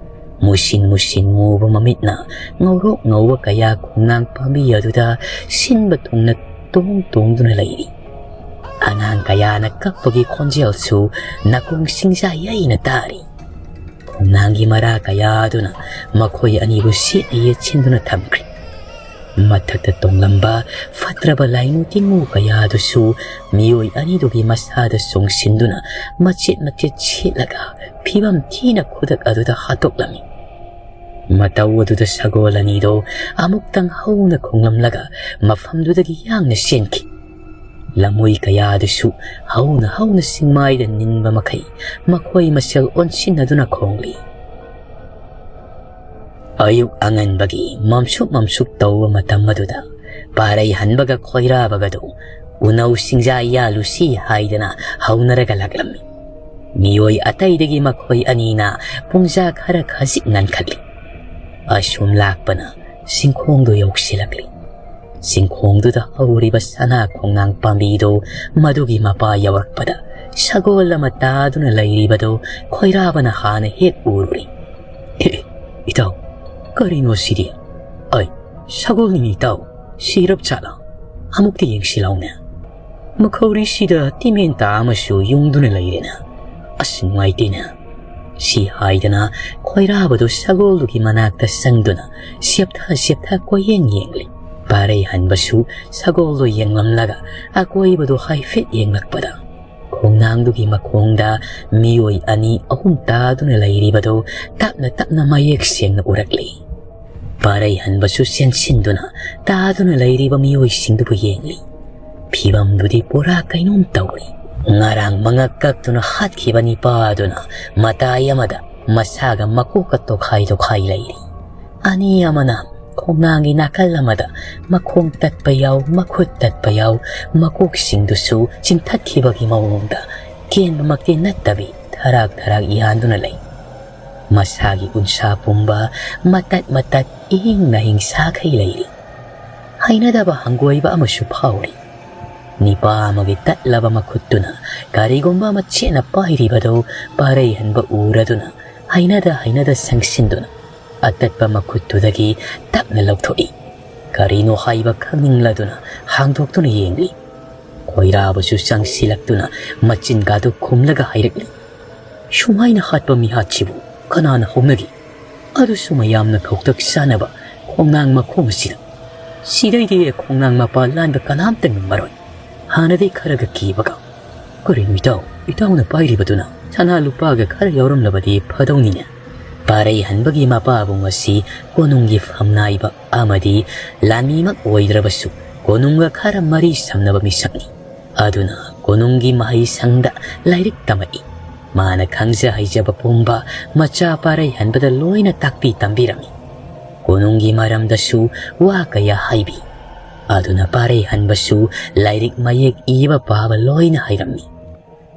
ꯃꯨꯁꯤꯟ ꯃꯨꯁꯤꯟ ꯃꯨꯕ ꯃꯃꯤꯠꯅ ꯉꯧꯔꯣꯛ ꯉꯧꯕ ꯀꯌꯥ ꯈꯣꯡꯅꯥꯡ ꯄꯥꯝꯕꯤ ꯑꯗꯨꯗ ꯁꯤꯟꯕ ꯊꯨꯡꯅ ꯇꯣꯡ ꯇꯣꯡꯗꯨꯅ ꯂꯩꯔꯤ꯫ ꯑꯉꯥꯡ ꯀꯌꯥꯅ ꯀꯞꯄꯒꯤ ꯈꯣꯟꯖꯦꯜꯁꯨ ꯅꯥꯀꯣꯡ ꯁꯤꯡꯖꯥ ꯌꯩꯅ ꯇꯥꯔꯤ꯫ ꯈꯣꯡꯅꯥꯡꯒꯤ ꯃꯔꯥ ꯀꯌꯥ ꯑꯗꯨꯅ ꯃꯈꯣꯏ ꯑꯅꯤꯕꯨ ꯁꯦꯠꯅ ꯌꯦꯠꯁꯤꯟꯗꯨꯅ ꯊꯝꯈ꯭ꯔꯦ꯫ ꯃꯊꯛꯇ ꯇꯣꯡꯂꯝꯕ ꯐꯠꯇ꯭ꯔꯕ ꯂꯥꯏꯅꯨ ꯇꯤꯟꯃꯨ ꯀꯌꯥ ꯑꯗꯨꯁꯨ ꯃꯤꯑꯣꯏ ꯑꯅꯤꯗꯨꯒꯤ ꯃꯁꯥꯗ ꯆꯣꯡꯁꯤꯟꯗꯨꯅ ꯃꯆꯦꯠ ꯃꯆꯦꯠ ꯁꯦꯠꯂꯒ ꯐꯤꯕꯝ ꯊꯤꯅ ꯈꯨꯗꯛ ꯑꯗꯨꯗ ꯍꯥꯠꯇꯣꯛꯂꯝꯃꯤ꯫ ꯃꯇꯧ ꯑꯗꯨꯗ ꯁꯒꯣꯜ ꯑꯅꯤꯗꯣ ꯑꯃꯨꯛꯇꯪ ꯍꯧꯅ ꯈꯣꯡꯂꯝꯂꯒ ꯃꯐꯝꯗꯨꯗꯒꯤ ꯌꯥꯡꯅ ꯆꯦꯟꯈꯤ꯫ ꯂꯝꯍꯨꯏ ꯀꯌꯥ ꯑꯗꯨꯁꯨ ꯍꯧꯅ ꯍꯧꯅ ꯆꯤꯡꯃꯥꯏꯗ ꯅꯤꯟꯕ ꯃꯈꯩ ꯃꯈꯣꯏ ꯃꯁꯦꯜ ꯑꯣꯟꯁꯤꯟꯅꯗꯨꯅ ꯈꯣꯡꯂꯤ꯫ ꯑꯌꯨꯛ ꯑꯉꯟꯕꯒꯤ ꯃꯝꯁꯨꯞ ꯃꯝꯁꯨꯞ ꯇꯧꯕ ꯃꯇꯝ ꯑꯗꯨꯗ ꯄꯥꯔꯩ ꯍꯟꯕꯒ ꯈꯣꯏꯔꯥꯕꯒꯗꯨ "ꯎꯅꯧ ꯁꯤꯡꯖꯥ ꯌꯥꯜꯂꯨꯁꯤ" ꯍꯥꯏꯗꯅ ꯍꯧꯅꯔꯒ ꯂꯥꯛꯂꯝꯃꯤ꯫ ꯃꯤꯑꯣꯏ ꯑꯇꯩꯗꯒꯤ ꯃꯈꯣꯏ ꯑꯅꯤꯅ ꯄꯨꯡꯖꯥ ꯈꯔ ꯈꯖꯤꯛ ꯉꯟꯈꯠꯂꯤ꯫ ꯑꯁꯨꯝ ꯂꯥꯛꯄꯅ ꯆꯤꯡꯈꯣꯡꯗꯨ ꯌꯧꯁꯤꯜꯂꯛꯂꯤ꯫ ꯆꯤꯡꯈꯣꯡꯗꯨꯗ ꯍꯧꯔꯤꯕ ꯁꯅꯥ ꯈꯣꯡꯅꯥꯡ ꯄꯥꯝꯕꯤꯗꯨ, ꯃꯗꯨꯒꯤ ꯃꯄꯥ ꯌꯧꯔꯛꯄꯗ ꯁꯒꯣꯜ ꯑꯃ ꯇꯥꯗꯨꯅ ꯂꯩꯔꯤꯕꯗꯨ ꯈꯣꯏꯔꯥꯕꯅ ꯍꯥꯟꯅ ꯍꯦꯛ ꯎꯔꯨꯔꯦ꯫ "ꯑꯦ, ꯏꯇꯥꯎ, ꯀꯔꯤꯅꯣ ꯁꯤꯗꯤ? ꯑꯩ, ꯁꯒꯣꯜꯅꯤꯅꯦ ꯏꯇꯥꯎ, ꯁꯤꯔꯞ ꯆꯥꯠꯂ? ꯑꯃꯨꯛꯇ ꯌꯦꯡꯁꯤꯜꯂꯥꯎꯅꯦ꯫ ꯃꯈꯧꯔꯤꯁꯤꯗ ꯇꯤꯃꯦꯟꯇꯥ ꯑꯃꯁꯨ ꯌꯨꯡꯗꯨꯅ ꯂꯩꯔꯦꯅ꯫ ꯑꯁ, ꯅꯨꯡꯉꯥꯏꯇꯦꯅꯦ"꯫ ꯁꯤ ꯍꯥꯏꯗꯅ ꯈꯣꯏꯔꯥꯕꯗꯨ ꯁꯒꯣꯜꯗꯨꯒꯤ ꯃꯅꯥꯛꯇ ꯆꯪꯗꯨꯅ ꯁꯦꯞꯊ ꯁꯦꯞꯊ ꯀꯣꯏꯌꯦꯡ ꯌꯦꯡꯂꯤ꯫ ꯄꯥꯔꯩ ꯍꯟꯕꯁꯨ ꯁꯒꯣꯜꯗꯨ ꯌꯦꯡꯂꯝꯂꯒ ꯑꯀꯣꯏꯕꯗꯨ ꯍꯥꯏꯐꯦꯠ ꯌꯦꯡꯂꯛꯄꯗ, ꯈꯣꯡꯅꯥꯡꯗꯨꯒꯤ ꯃꯈꯣꯡꯗ ꯃꯤꯑꯣꯏ ꯑꯅꯤ ꯑꯍꯨꯝ ꯇꯥꯗꯨꯅ ꯂꯩꯔꯤꯕꯗꯨ ꯇꯞꯅ ꯇꯞꯅ ꯃꯌꯦꯛ ꯁꯦꯡꯅ ꯎꯔꯛꯂꯤ꯫ ꯄꯥꯔꯩ ꯍꯟꯕꯁꯨ ꯆꯦꯟꯁꯤꯟꯗꯨꯅ ꯇꯥꯗꯨꯅ ꯂꯩꯔꯤꯕ ꯃꯤꯑꯣꯏꯁꯤꯡꯗꯨꯕꯨ ꯌꯦꯡꯂꯤ꯫ ꯐꯤꯕꯝꯗꯨꯗꯤ ꯄꯨꯔꯥ ꯀꯩꯅꯣꯝ ꯇꯧꯔꯦ꯫ ꯉꯔꯥꯡ ꯃꯉꯛ ꯀꯛꯇꯨꯅ ꯍꯥꯠꯈꯤꯕ ꯅꯤꯄꯥ ꯑꯗꯨꯅ ꯃꯇꯥꯏ ꯑꯃꯗ ꯃꯁꯥꯒ ꯃꯀꯣꯛꯀ ꯇꯣꯈꯥꯏ ꯇꯣꯈꯥꯏ ꯂꯩꯔꯤ꯫ ꯑꯅꯤ ꯑꯃꯅ ꯈꯣꯡꯅꯥꯡꯒꯤ ꯅꯥꯀꯜ ꯑꯃꯗ ꯃꯈꯣꯡ ꯇꯠꯄ ꯌꯥꯎ, ꯃꯈꯨꯠ ꯇꯠꯄ ꯌꯥꯎ, ꯃꯀꯣꯛꯁꯤꯡꯗꯨꯁꯨ ꯆꯤꯡꯊꯠꯈꯤꯕꯒꯤ ꯃꯑꯣꯡꯗ, ꯀꯦꯟꯕꯃꯛꯇꯤ ꯅꯠꯇꯕꯤ ꯊꯔꯥꯛ ꯊꯔꯥꯛ ꯌꯥꯟꯗꯨꯅ ꯂꯩ꯫ ꯃꯁꯥꯒꯤ ꯎꯟꯁꯥ ꯄꯨꯝꯕ ꯃꯇꯠ ꯃꯇꯠ ꯏꯍꯤꯡ ꯅꯥꯍꯤꯡ ꯁꯥꯈꯩ ꯂꯩꯔꯤ꯫ ꯍꯩꯅꯗꯕ ꯍꯪꯒꯣꯏꯕ ꯑꯃꯁꯨ ꯐꯥꯎꯔꯤ꯫ ꯅꯤꯄꯥ ꯑꯃꯒꯤ ꯇꯠꯂꯕ ꯃꯈꯨꯠꯇꯨꯅ ꯀꯔꯤꯒꯨꯝꯕ ꯑꯃ ꯆꯦꯠꯅ ꯄꯥꯏꯔꯤꯕꯗꯨ ꯄꯥꯔꯩ ꯍꯟꯕ ꯎꯔꯗꯨꯅ, ꯍꯩꯅꯗ ꯍꯩꯅꯗ ꯆꯪꯁꯤꯟꯗꯨꯅ ꯑꯇꯠꯄ ꯃꯈꯨꯠꯇꯨꯗꯒꯤ ꯇꯞꯅ ꯂꯧꯊꯣꯛꯏ꯫ ꯀꯔꯤꯅꯣ ꯍꯥꯏꯕ ꯈꯪꯅꯤꯡꯂꯗꯨꯅ ꯍꯥꯡꯗꯣꯛꯇꯨꯅ ꯌꯦꯡꯂꯤ꯫ ꯈꯣꯏꯔꯥꯕꯁꯨ ꯆꯪꯁꯤꯜꯂꯛꯇꯨꯅ ꯃꯆꯤꯟꯒꯥꯗꯨ ꯈꯨꯝꯂꯒ ꯍꯥꯏꯔꯛꯂꯤ, "ꯁꯨꯃꯥꯏꯅ ꯍꯥꯠꯄ ꯃꯤꯍꯥꯠꯁꯤꯕꯨ ꯀꯅꯥꯅ ꯍꯧꯅꯒꯦ? ꯑꯗꯨꯁꯨ ꯃꯌꯥꯝꯅ ꯈꯧꯇꯛ ꯆꯥꯅꯕ ꯈꯣꯡꯅꯥꯡ ꯃꯈꯣꯡ ꯑꯁꯤꯗ꯫ ꯁꯤꯗꯩꯗꯤ ꯈꯣꯡꯅꯥꯡ ꯃꯄꯥ ꯂꯥꯟꯕ ꯀꯅꯥꯝꯇ ꯉꯝꯃꯔꯣꯏ꯫ ꯍꯥꯟꯅꯗꯤ ꯈꯔꯒ ꯀꯤꯕꯒ꯫ ꯀꯔꯤꯅꯣ ꯏꯇꯥꯎ, ꯏꯇꯥꯎꯅ ꯄꯥꯏꯔꯤꯕꯗꯨꯅ ꯁꯅꯥ ꯂꯨꯄꯥꯒ ꯈꯔ ꯌꯥꯎꯔꯝꯂꯕꯗꯤ ꯐꯗꯧꯅꯤꯅꯦ"꯫ ꯄꯥꯔꯩ ꯍꯟꯕꯒꯤ ꯃꯄꯥꯕꯨꯡ ꯑꯁꯤ ꯀꯣꯅꯨꯡꯒꯤ ꯐꯝꯅꯥꯏꯕ ꯑꯃꯗꯤ ꯂꯥꯟꯃꯤꯃꯛ ꯑꯣꯏꯗ꯭ꯔꯕꯁꯨ ꯀꯣꯅꯨꯡꯒ ꯈꯔ ꯃꯔꯤ ꯁꯝꯅꯕ ꯃꯤꯁꯛꯅꯤ꯫ ꯑꯗꯨꯅ ꯀꯣꯅꯨꯡꯒꯤ ꯃꯍꯩꯁꯪꯗ ꯂꯥꯏꯔꯤꯛ ꯇꯝꯃꯛꯏ꯫ ꯃꯥꯅ ꯈꯪꯖ ꯍꯩꯖꯕ ꯄꯨꯝꯕ ꯃꯆꯥ ꯄꯥꯔꯩ ꯍꯟꯕꯗ ꯂꯣꯏꯅ ꯇꯥꯛꯄꯤ ꯇꯝꯕꯤꯔꯝꯃꯤ꯫ ꯀꯣꯅꯨꯡꯒꯤ ꯃꯔꯝꯗꯁꯨ ꯋꯥ ꯀꯌꯥ ꯍꯥꯏꯕꯤ꯫ ꯑꯗꯨꯅ ꯄꯥꯔꯩ ꯍꯟꯕꯁꯨ ꯂꯥꯏꯔꯤꯛ ꯃꯌꯦꯛ ꯏꯕ ꯄꯥꯕ ꯂꯣꯏꯅ ꯍꯩꯔꯝꯃꯤ꯫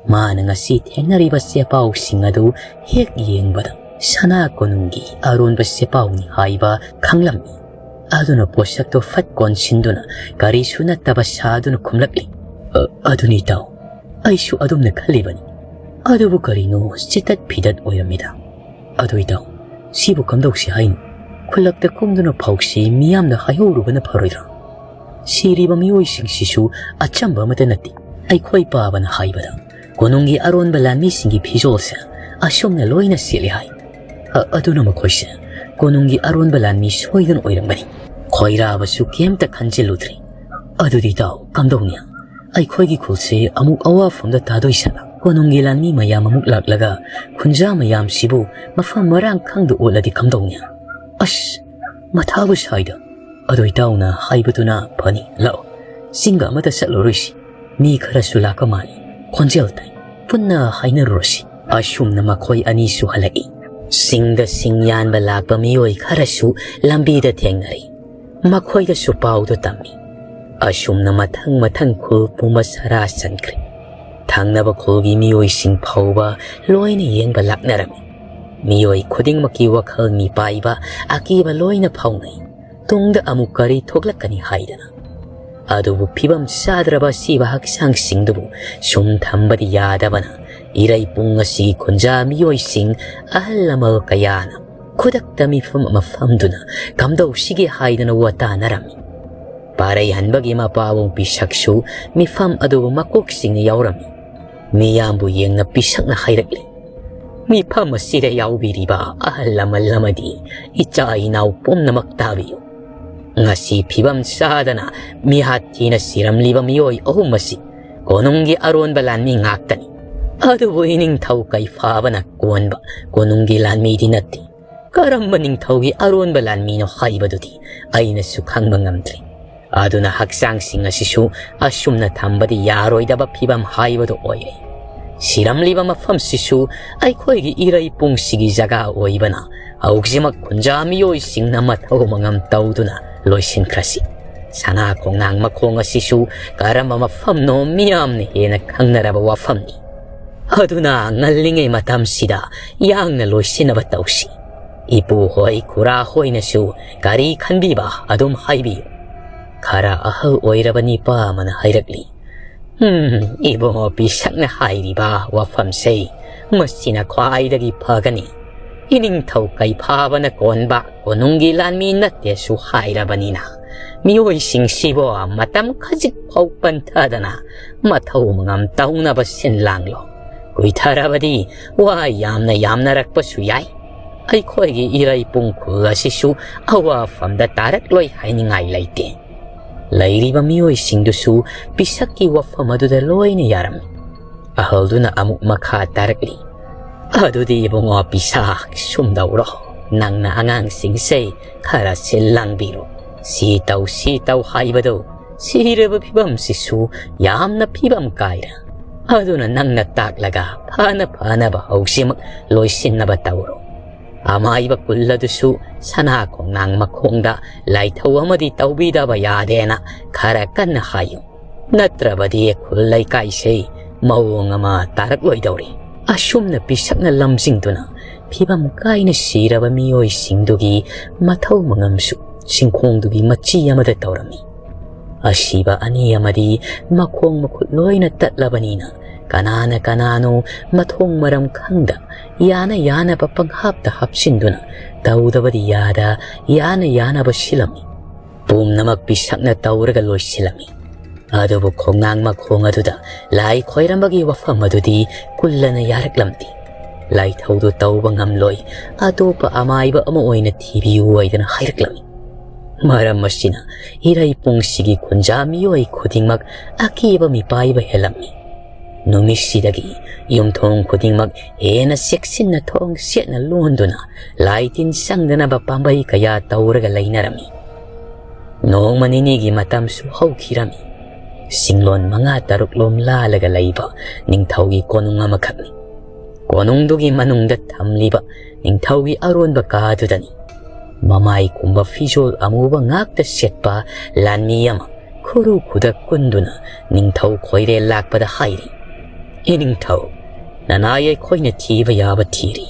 ꯃꯥꯅ ꯉꯁꯤ ꯊꯦꯡꯅꯔꯤꯕ ꯆꯦꯄꯥꯎꯁꯤꯡ ꯑꯗꯨ ꯍꯦꯛ ꯌꯦꯡꯕꯗ ꯁꯅꯥ ꯀꯣꯅꯨꯡꯒꯤ ꯑꯔꯣꯟꯕ ꯆꯦꯄꯥꯎꯅꯤ ꯍꯥꯏꯕ ꯈꯪꯂꯝꯃꯤ꯫ ꯑꯗꯨꯅ ꯄꯣꯠꯁꯛꯇꯨ ꯐꯠ ꯀꯣꯟꯁꯤꯟꯗꯨꯅ ꯀꯔꯤꯁꯨ ꯅꯠꯇꯕ ꯁꯥꯗꯨꯅ ꯈꯨꯝꯂꯛꯂꯤ, "ꯑ, ꯑꯗꯨꯅꯤ ꯏꯇꯥꯎ, ꯑꯩꯁꯨ ꯑꯗꯨꯝꯅ ꯈꯜꯂꯤꯕꯅꯤ꯫ ꯑꯗꯨꯕꯨ ꯀꯔꯤꯅꯣ ꯆꯤꯇꯠ ꯐꯤꯗꯠ ꯑꯣꯏꯔꯝꯃꯤꯗ꯫ ꯑꯗꯨ ꯏꯇꯥꯎ, ꯁꯤꯕꯨ ꯀꯝꯗꯧꯁꯤ ꯍꯥꯏꯅꯣ? ꯈꯨꯜꯂꯛꯇ ꯀꯨꯝꯗꯨꯅ ꯐꯥꯎꯁꯤ ꯃꯤꯌꯥꯝꯗ ꯍꯥꯏꯍꯧꯔꯨꯕꯅ ꯐꯔꯣꯏꯗ꯭ꯔꯥ? ꯁꯤꯔꯤꯕ ꯃꯤꯑꯣꯏꯁꯤꯡꯁꯤꯁꯨ ꯑꯆꯝꯕ ꯑꯃꯠꯇ ꯅꯠꯇꯦ꯫ ꯑꯩꯈꯣꯏ ꯄꯥꯕꯅ ꯍꯥꯏꯕꯗ ꯀꯣꯅꯨꯡꯒꯤ ꯑꯔꯣꯟꯕ ꯂꯥꯟꯃꯤꯁꯤꯡꯒꯤ ꯐꯤꯖꯣꯜꯁꯦ ꯑꯁꯨꯝꯅ ꯂꯣꯏꯅ ꯁꯦꯠꯂꯤ ꯍꯥꯏ꯫ ꯑ-, ꯑꯗꯨꯅ ꯃꯈꯣꯏꯁꯦ ꯀꯣꯅꯨꯡꯒꯤ ꯑꯔꯣꯟꯕ ꯂꯥꯟꯃꯤ ꯁꯣꯏꯗꯅ ꯑꯣꯏꯔꯝꯒꯅꯤ꯫ ꯈꯣꯏꯔꯥꯕꯁꯨ ꯀꯩꯝꯇ ꯈꯟꯖꯤꯜꯂꯨꯗ꯭ꯔꯦ꯫ ꯑꯗꯨꯗꯤ ꯏꯇꯥꯎ, ꯀꯝꯗꯧꯅꯤ? ꯑꯩꯈꯣꯏꯒꯤ ꯈꯨꯜꯁꯦ ꯑꯃꯨꯛ ꯑꯋꯥꯐꯝꯗ ꯇꯥꯗꯣꯏꯁꯤꯅ ꯀꯣꯅꯨꯡꯒꯤ ꯂꯥꯟꯃꯤ ꯃꯌꯥꯝ ꯑꯃꯨꯛ ꯂꯥꯛꯂꯒ ꯈꯨꯟꯖꯥ ꯃꯌꯥꯝꯁꯤꯕꯨ ꯃꯐꯝ ꯃꯔꯥꯡ ꯈꯪꯗ ꯑꯣꯠꯂꯗꯤ ꯀꯝꯗꯧꯅꯤ?" "ꯑꯁ, ꯃꯊꯥꯕꯨ ꯁꯥꯏꯗ꯫ ꯑꯗꯨ ꯏꯇꯥꯎꯅ ꯍꯥꯏꯕꯗꯨꯅ ꯐꯅꯤ꯫ ꯂꯥꯛꯑꯣ, ꯆꯤꯡꯒ ꯑꯃꯇ ꯆꯠꯂꯨꯔꯣꯏꯁꯤ꯫ ꯃꯤ ꯈꯔꯁꯨ ꯂꯥꯛꯄ ꯃꯥꯜꯂꯤ꯫ ꯈꯣꯟꯖꯦꯜ ꯇꯥꯏ꯫ ꯄꯨꯟꯅ ꯍꯥꯏꯅꯔꯨꯔꯁꯤ꯫" ꯑꯁꯨꯝꯅ ꯃꯈꯣꯏ ꯑꯅꯤꯁꯨ ꯍꯜꯂꯛꯏ꯫ ꯆꯤꯡꯗ ꯁꯤꯡ ꯌꯥꯟꯕ ꯂꯥꯛꯄ ꯃꯤꯑꯣꯏ ꯈꯔꯁꯨ ꯂꯝꯕꯤꯗ ꯊꯦꯡꯅꯔꯤ꯫ ꯃꯈꯣꯏꯗꯁꯨ ꯄꯥꯎꯗꯨ ꯇꯝꯃꯤ꯫ ꯑꯁꯨꯝꯅ ꯃꯊꯪ ꯃꯊꯪ ꯈꯨꯜ ꯄꯨꯝꯕ ꯁꯔꯥ ꯆꯟꯈ꯭ꯔꯦ꯫ ꯊꯪꯅꯕ ꯈꯨꯜꯒꯤ ꯃꯤꯑꯣꯏꯁꯤꯡ ꯐꯥꯎꯕ ꯂꯣꯏꯅ ꯌꯦꯡꯕ ꯂꯥꯛꯅꯔꯝꯃꯤ꯫ ꯃꯤꯑꯣꯏ ꯈꯨꯗꯤꯡꯃꯛꯀꯤ ꯋꯥꯈꯜ ꯃꯤꯄꯥꯏꯕ, ꯑꯀꯤꯕ ꯂꯣꯏꯅ ꯐꯥꯎꯅꯩ꯫ ꯇꯨꯡꯗ ꯑꯃꯨꯛ ꯀꯔꯤ ꯊꯣꯛꯂꯛꯀꯅꯤ ꯍꯥꯏꯗꯅ꯫ ꯑꯗꯨꯕꯨ ꯐꯤꯕꯝ ꯆꯥꯗ꯭ꯔꯕ ꯑꯁꯤꯕ ꯍꯛꯆꯥꯡꯁꯤꯡꯗꯨꯕꯨ ꯁꯨꯝ ꯊꯝꯕꯗꯤ ꯌꯥꯗꯕꯅ, ꯏꯔꯩ ꯄꯨꯡ ꯑꯁꯤꯒꯤ ꯈꯨꯟꯖꯥ ꯃꯤꯑꯣꯏꯁꯤꯡ, ꯑꯍꯜ ꯂꯃꯟ ꯀꯌꯥꯅ ꯈꯨꯗꯛꯇ ꯃꯤꯐꯝ ꯑꯃ ꯐꯝꯗꯨꯅ ꯀꯝꯗꯧꯁꯤꯒꯦ ꯍꯥꯏꯗꯅ ꯋꯥ ꯇꯥꯅꯔꯝꯃꯤ꯫ ꯄꯥꯔꯩ ꯍꯟꯕꯒꯤ ꯃꯄꯥꯕꯨꯡ ꯄꯤꯁꯛꯁꯨ ꯃꯤꯐꯝ ꯑꯗꯨꯕꯨ ꯃꯀꯣꯛ ꯆꯤꯡꯅ ꯌꯥꯎꯔꯝꯃꯤ꯫ ꯃꯤꯌꯥꯝꯕꯨ ꯌꯦꯡꯅ ꯄꯤꯁꯛꯅ ꯍꯥꯏꯔꯛꯂꯤ, "ꯃꯤꯐꯝ ꯑꯁꯤꯗ ꯌꯥꯎꯕꯤꯔꯤꯕ ꯑꯍꯜ ꯂꯃꯟ ꯑꯃꯗꯤ ꯏꯆꯥ ꯏꯅꯥꯎ ꯄꯨꯝꯅꯃꯛ ꯇꯥꯕꯤꯌꯨ꯫ ꯉꯁꯤ ꯐꯤꯕꯝ ꯆꯥꯗꯅ ꯃꯤꯍꯥꯠ ꯊꯤꯅ ꯁꯤꯔꯝꯂꯤꯕ ꯃꯤꯑꯣꯏ ꯑꯍꯨꯝ ꯑꯁꯤ ꯀꯣꯅꯨꯡꯒꯤ ꯑꯔꯣꯟꯕ ꯂꯥꯟꯃꯤ ꯉꯥꯛꯇꯅꯤ꯫ ꯑꯗꯨꯕꯨ ꯏꯅꯤꯡꯊꯧ ꯀꯩꯐꯥꯕꯅ ꯀꯣꯟꯕ ꯀꯣꯅꯨꯡꯒꯤ ꯂꯥꯟꯃꯤꯗꯤ ꯅꯠꯇꯦ꯫ ꯀꯔꯝꯕ ꯅꯤꯡꯊꯧꯒꯤ ꯑꯔꯣꯟꯕ ꯂꯥꯟꯃꯤꯅꯣ ꯍꯥꯏꯕꯗꯨꯗꯤ ꯑꯩꯅꯁꯨ ꯈꯪꯕ ꯉꯝꯗ꯭ꯔꯤ꯫ ꯑꯗꯨꯅ ꯍꯛꯆꯥꯡꯁꯤꯡ ꯑꯁꯤꯁꯨ ꯑꯁꯨꯝꯅ ꯊꯝꯕꯗꯤ ꯌꯥꯔꯣꯏꯗꯕ ꯐꯤꯕꯝ ꯍꯥꯏꯕꯗꯨ ꯑꯣꯏꯔꯦ꯫ ꯁꯤꯔꯝꯂꯤꯕ ꯃꯐꯝꯁꯤꯁꯨ ꯑꯩꯈꯣꯏꯒꯤ ꯏꯔꯩ ꯄꯨꯡꯁꯤꯒꯤ ꯖꯒꯥ ꯑꯣꯏꯕꯅ ꯍꯧꯖꯤꯛꯃꯛ ꯈꯨꯟꯖꯥ ꯃꯤꯑꯣꯏꯁꯤꯡꯅ ꯃꯊꯧ ꯃꯉꯝ ꯇꯧꯗꯨꯅ ꯂꯣꯏꯁꯤꯟꯈ꯭ꯔꯁꯤ꯫ ꯁꯅꯥ ꯈꯣꯡꯅꯥꯡ ꯃꯈꯣꯡ ꯑꯁꯤꯁꯨ ꯀꯔꯝꯕ ꯃꯐꯝꯅꯣ ꯃꯤꯌꯥꯝꯅ ꯍꯦꯟꯅ ꯈꯪꯅꯔꯕ ꯋꯥꯐꯝꯅꯤ꯫ ꯑꯗꯨꯅ ꯉꯜꯂꯤꯉꯩ ꯃꯇꯝꯁꯤꯗ ꯌꯥꯡꯅ ꯂꯣꯏꯁꯤꯟꯅꯕ ꯇꯧꯁꯤ꯫ ꯏꯄꯨ ꯍꯣꯏ, ꯈꯨꯔꯥ ꯍꯣꯏꯅꯁꯨ ꯀꯔꯤ ꯈꯟꯕꯤꯕ ꯑꯗꯨꯝ ꯍꯥꯏꯕꯤꯌꯨ꯫ ꯈꯔ ꯑꯍꯜ ꯑꯣꯏꯔꯕ ꯅꯤꯄꯥ ꯑꯃꯅ ꯍꯥꯏꯔꯛꯂꯤ, "ꯎꯝ, ꯏꯕꯨꯡꯉꯣ ꯄꯤꯁꯛꯅ ꯍꯥꯏꯔꯤꯕ ꯋꯥꯐꯝꯁꯦ, ꯃꯁꯤꯅ ꯈ꯭ꯋꯥꯏꯗꯒꯤ ꯐꯒꯅꯤ꯫ ꯏꯅꯤꯡꯊꯧ ꯀꯩꯐꯥꯕꯅ ꯀꯣꯟꯕ ꯀꯣꯅꯨꯡꯒꯤ ꯂꯥꯟꯃꯤ ꯅꯠꯇꯦꯁꯨ ꯍꯥꯏꯔꯕꯅꯤꯅ, ꯃꯤꯑꯣꯏꯁꯤꯡꯁꯤꯕꯨ ꯃꯇꯝ ꯈꯖꯤꯛ ꯐꯥꯎ ꯄꯟꯊꯗꯅ ꯃꯊꯧ ꯃꯉꯝ ꯇꯧꯅꯕ ꯁꯤꯟ ꯂꯥꯡꯂꯣ꯫ ꯀꯨꯏꯊꯔꯕꯗꯤ ꯋꯥ ꯌꯥꯝꯅ ꯌꯥꯝꯅꯔꯛꯄꯁꯨ ꯌꯥꯏ꯫ ꯑꯩꯈꯣꯏꯒꯤ ꯏꯔꯩꯄꯨꯡ ꯈꯨꯜ ꯑꯁꯤꯁꯨ ꯑꯋꯥꯐꯝꯗ ꯇꯥꯔꯛꯂꯣꯏ ꯍꯥꯏꯅꯤꯡꯉꯥꯏ ꯂꯩꯇꯦ"꯫ ꯂꯩꯔꯤꯕ ꯃꯤꯑꯣꯏꯁꯤꯡꯗꯨꯁꯨ ꯄꯤꯁꯛꯀꯤ ꯋꯥꯐꯝ ꯑꯗꯨꯗ ꯂꯣꯏꯅ ꯌꯥꯔꯝꯃꯤ꯫ ꯑꯍꯜꯗꯨꯅ ꯑꯃꯨꯛ ꯃꯈꯥ ꯇꯥꯔꯛꯂꯤ, "ꯑꯗꯨꯗꯤ ꯏꯕꯨꯡꯉꯣ ꯄꯤꯁꯥ, ꯁꯨꯝꯗꯧꯔꯣ, ꯅꯪꯅ ꯑꯉꯥꯡꯁꯤꯡꯁꯦ ꯈꯔ ꯁꯤꯜ ꯂꯥꯡꯕꯤꯔꯣ꯫ ꯁꯤ ꯇꯧ, ꯁꯤ ꯇꯧ ꯍꯥꯏꯕꯗꯨ ꯁꯤꯔꯕ ꯐꯤꯕꯝꯁꯤꯁꯨ ꯌꯥꯝꯅ ꯐꯤꯕꯝ ꯀꯥꯏꯔꯦ꯫ ꯑꯗꯨꯅ ꯅꯪꯅ ꯇꯥꯛꯂꯒ ꯐꯅ ꯐꯅꯕ ꯍꯧꯖꯤꯛꯃꯛ ꯂꯣꯏꯁꯤꯟꯅꯕ ꯇꯧꯔꯣ꯫ ꯑꯃꯥꯏꯕ ꯀꯨꯜ ꯑꯗꯨꯁꯨ ꯁꯅꯥ ꯈꯣꯡꯅꯥꯡ ꯃꯈꯣꯡꯗ ꯂꯥꯏꯊꯧ ꯑꯃꯗꯤ ꯇꯧꯕꯤꯗꯕ ꯌꯥꯗꯦꯅ ꯈꯔ ꯀꯟꯅ ꯍꯥꯏꯌꯨ꯫ ꯅꯠꯇ꯭ꯔꯕꯗꯤ ꯈꯨꯜ ꯂꯩꯀꯥꯏꯁꯦ ꯃꯑꯣꯡ ꯑꯃ ꯇꯥꯔꯛꯂꯣꯏꯗꯧꯔꯤ"꯫ ꯑꯁꯨꯝꯅ ꯄꯤꯁꯛꯅ ꯂꯝꯖꯤꯡꯗꯨꯅ ꯐꯤꯕꯝ ꯀꯥꯏꯅ ꯁꯤꯔꯕ ꯃꯤꯑꯣꯏꯁꯤꯡꯗꯨꯒꯤ ꯃꯊꯧ ꯃꯉꯝꯁꯨ ꯆꯤꯡꯈꯣꯡꯗꯨꯒꯤ ꯃꯆꯤ ꯑꯃꯗ ꯇꯧꯔꯝꯃꯤ꯫ ꯑꯁꯤꯕ ꯑꯅꯤ ꯑꯃꯗꯤ ꯃꯈꯣꯡ ꯃꯈꯨꯠ ꯂꯣꯏꯅ ꯇꯠꯂꯕꯅꯤꯅ, ꯀꯅꯥꯅ ꯀꯅꯥꯅꯣ ꯃꯊꯣꯡ ꯃꯔꯝ ꯈꯪꯗ ꯌꯥꯅ ꯌꯥꯅꯕ ꯄꯪꯍꯥꯞꯇ ꯍꯥꯞꯆꯤꯟꯗꯨꯅ ꯇꯧꯗꯕꯗꯤ ꯌꯥꯗ ꯌꯥꯅ ꯌꯥꯅꯕ ꯁꯤꯜꯂꯝꯃꯤ꯫ ꯄꯨꯝꯅꯃꯛ ꯄꯤꯁꯛꯅ ꯇꯧꯔꯒ ꯂꯣꯏꯁꯤꯜꯂꯝꯃꯤ꯫ ꯑꯗꯨꯕꯨ ꯈꯣꯡꯅꯥꯡ ꯃꯈꯣꯡ ꯑꯗꯨꯗ ꯂꯥꯏ ꯈꯣꯏꯔꯝꯕꯒꯤ ꯋꯥꯐꯝ ꯑꯗꯨꯗꯤ ꯀꯨꯜꯂꯅ ꯌꯥꯔꯛꯂꯝꯗꯦ꯫ ꯂꯥꯏꯊꯧꯗꯨ ꯇꯧꯕ ꯉꯝꯂꯣꯏ, ꯑꯇꯣꯞꯄ ꯑꯃꯥꯏꯕ ꯑꯃ ꯑꯣꯏꯅ ꯊꯤꯕꯤꯌꯨ ꯍꯥꯏꯗꯅ ꯍꯥꯏꯔꯛꯂꯝꯃꯤ꯫ ꯃꯔꯝ ꯑꯁꯤꯅ ꯏꯔꯩꯄꯨꯡꯁꯤꯒꯤ ꯈꯨꯟꯖꯥ ꯃꯤꯑꯣꯏ ꯈꯨꯗꯤꯡꯃꯛ ꯑꯀꯤꯕ ꯃꯤꯄꯥꯏꯕ ꯍꯦꯜꯂꯝꯃꯤ꯫ ꯅꯨꯃꯤꯠꯁꯤꯗꯒꯤ ꯌꯨꯝꯊꯣꯡ ꯈꯨꯗꯤꯡꯃꯛ ꯍꯦꯟꯅ ꯆꯦꯛꯁꯤꯟꯅ ꯊꯣꯡ ꯁꯦꯠꯅ ꯂꯣꯟꯗꯨꯅ ꯂꯥꯏ ꯇꯤꯟ ꯆꯪꯗꯅꯕ ꯄꯥꯝꯕꯩ ꯀꯌꯥ ꯇꯧꯔꯒ ꯂꯩꯅꯔꯝꯃꯤ꯫ ꯅꯣꯡꯃ ꯅꯤꯅꯤꯒꯤ ꯃꯇꯝꯁꯨ ꯍꯧꯈꯤꯔꯝꯃꯤ꯫ ꯆꯤꯡꯂꯣꯟ ꯃꯉꯥ ꯇꯔꯨꯛ ꯂꯣꯝ ꯂꯥꯜꯂꯒ ꯂꯩꯕ ꯅꯤꯡꯊꯧꯒꯤ ꯀꯣꯅꯨꯡ ꯑꯃꯈꯛꯅꯤ꯫ ꯀꯣꯅꯨꯡꯗꯨꯒꯤ ꯃꯅꯨꯡꯗ ꯊꯝꯂꯤꯕ ꯅꯤꯡꯊꯧꯒꯤ ꯑꯔꯣꯟꯕ ꯀꯥꯗꯨꯗꯅꯤ꯫ ꯃꯃꯥꯏ ꯀꯨꯝꯕ ꯐꯤꯖꯣꯜ ꯑꯃꯨꯕ ꯉꯥꯛꯇ ꯁꯦꯠꯄ ꯂꯥꯟꯃꯤ ꯑꯃ ꯈꯨꯔꯨ ꯈꯨꯗꯛ ꯀꯨꯟꯗꯨꯅ ꯅꯤꯡꯊꯧ ꯈꯣꯏꯔꯦꯜ ꯂꯥꯛꯄꯗ ꯍꯥꯏꯔꯤ, "ꯏꯅꯤꯡꯊꯧ, ꯅꯅꯥꯏ ꯑꯩꯈꯣꯏꯅ ꯊꯤꯕ ꯌꯥꯕ ꯊꯤꯔꯤ꯫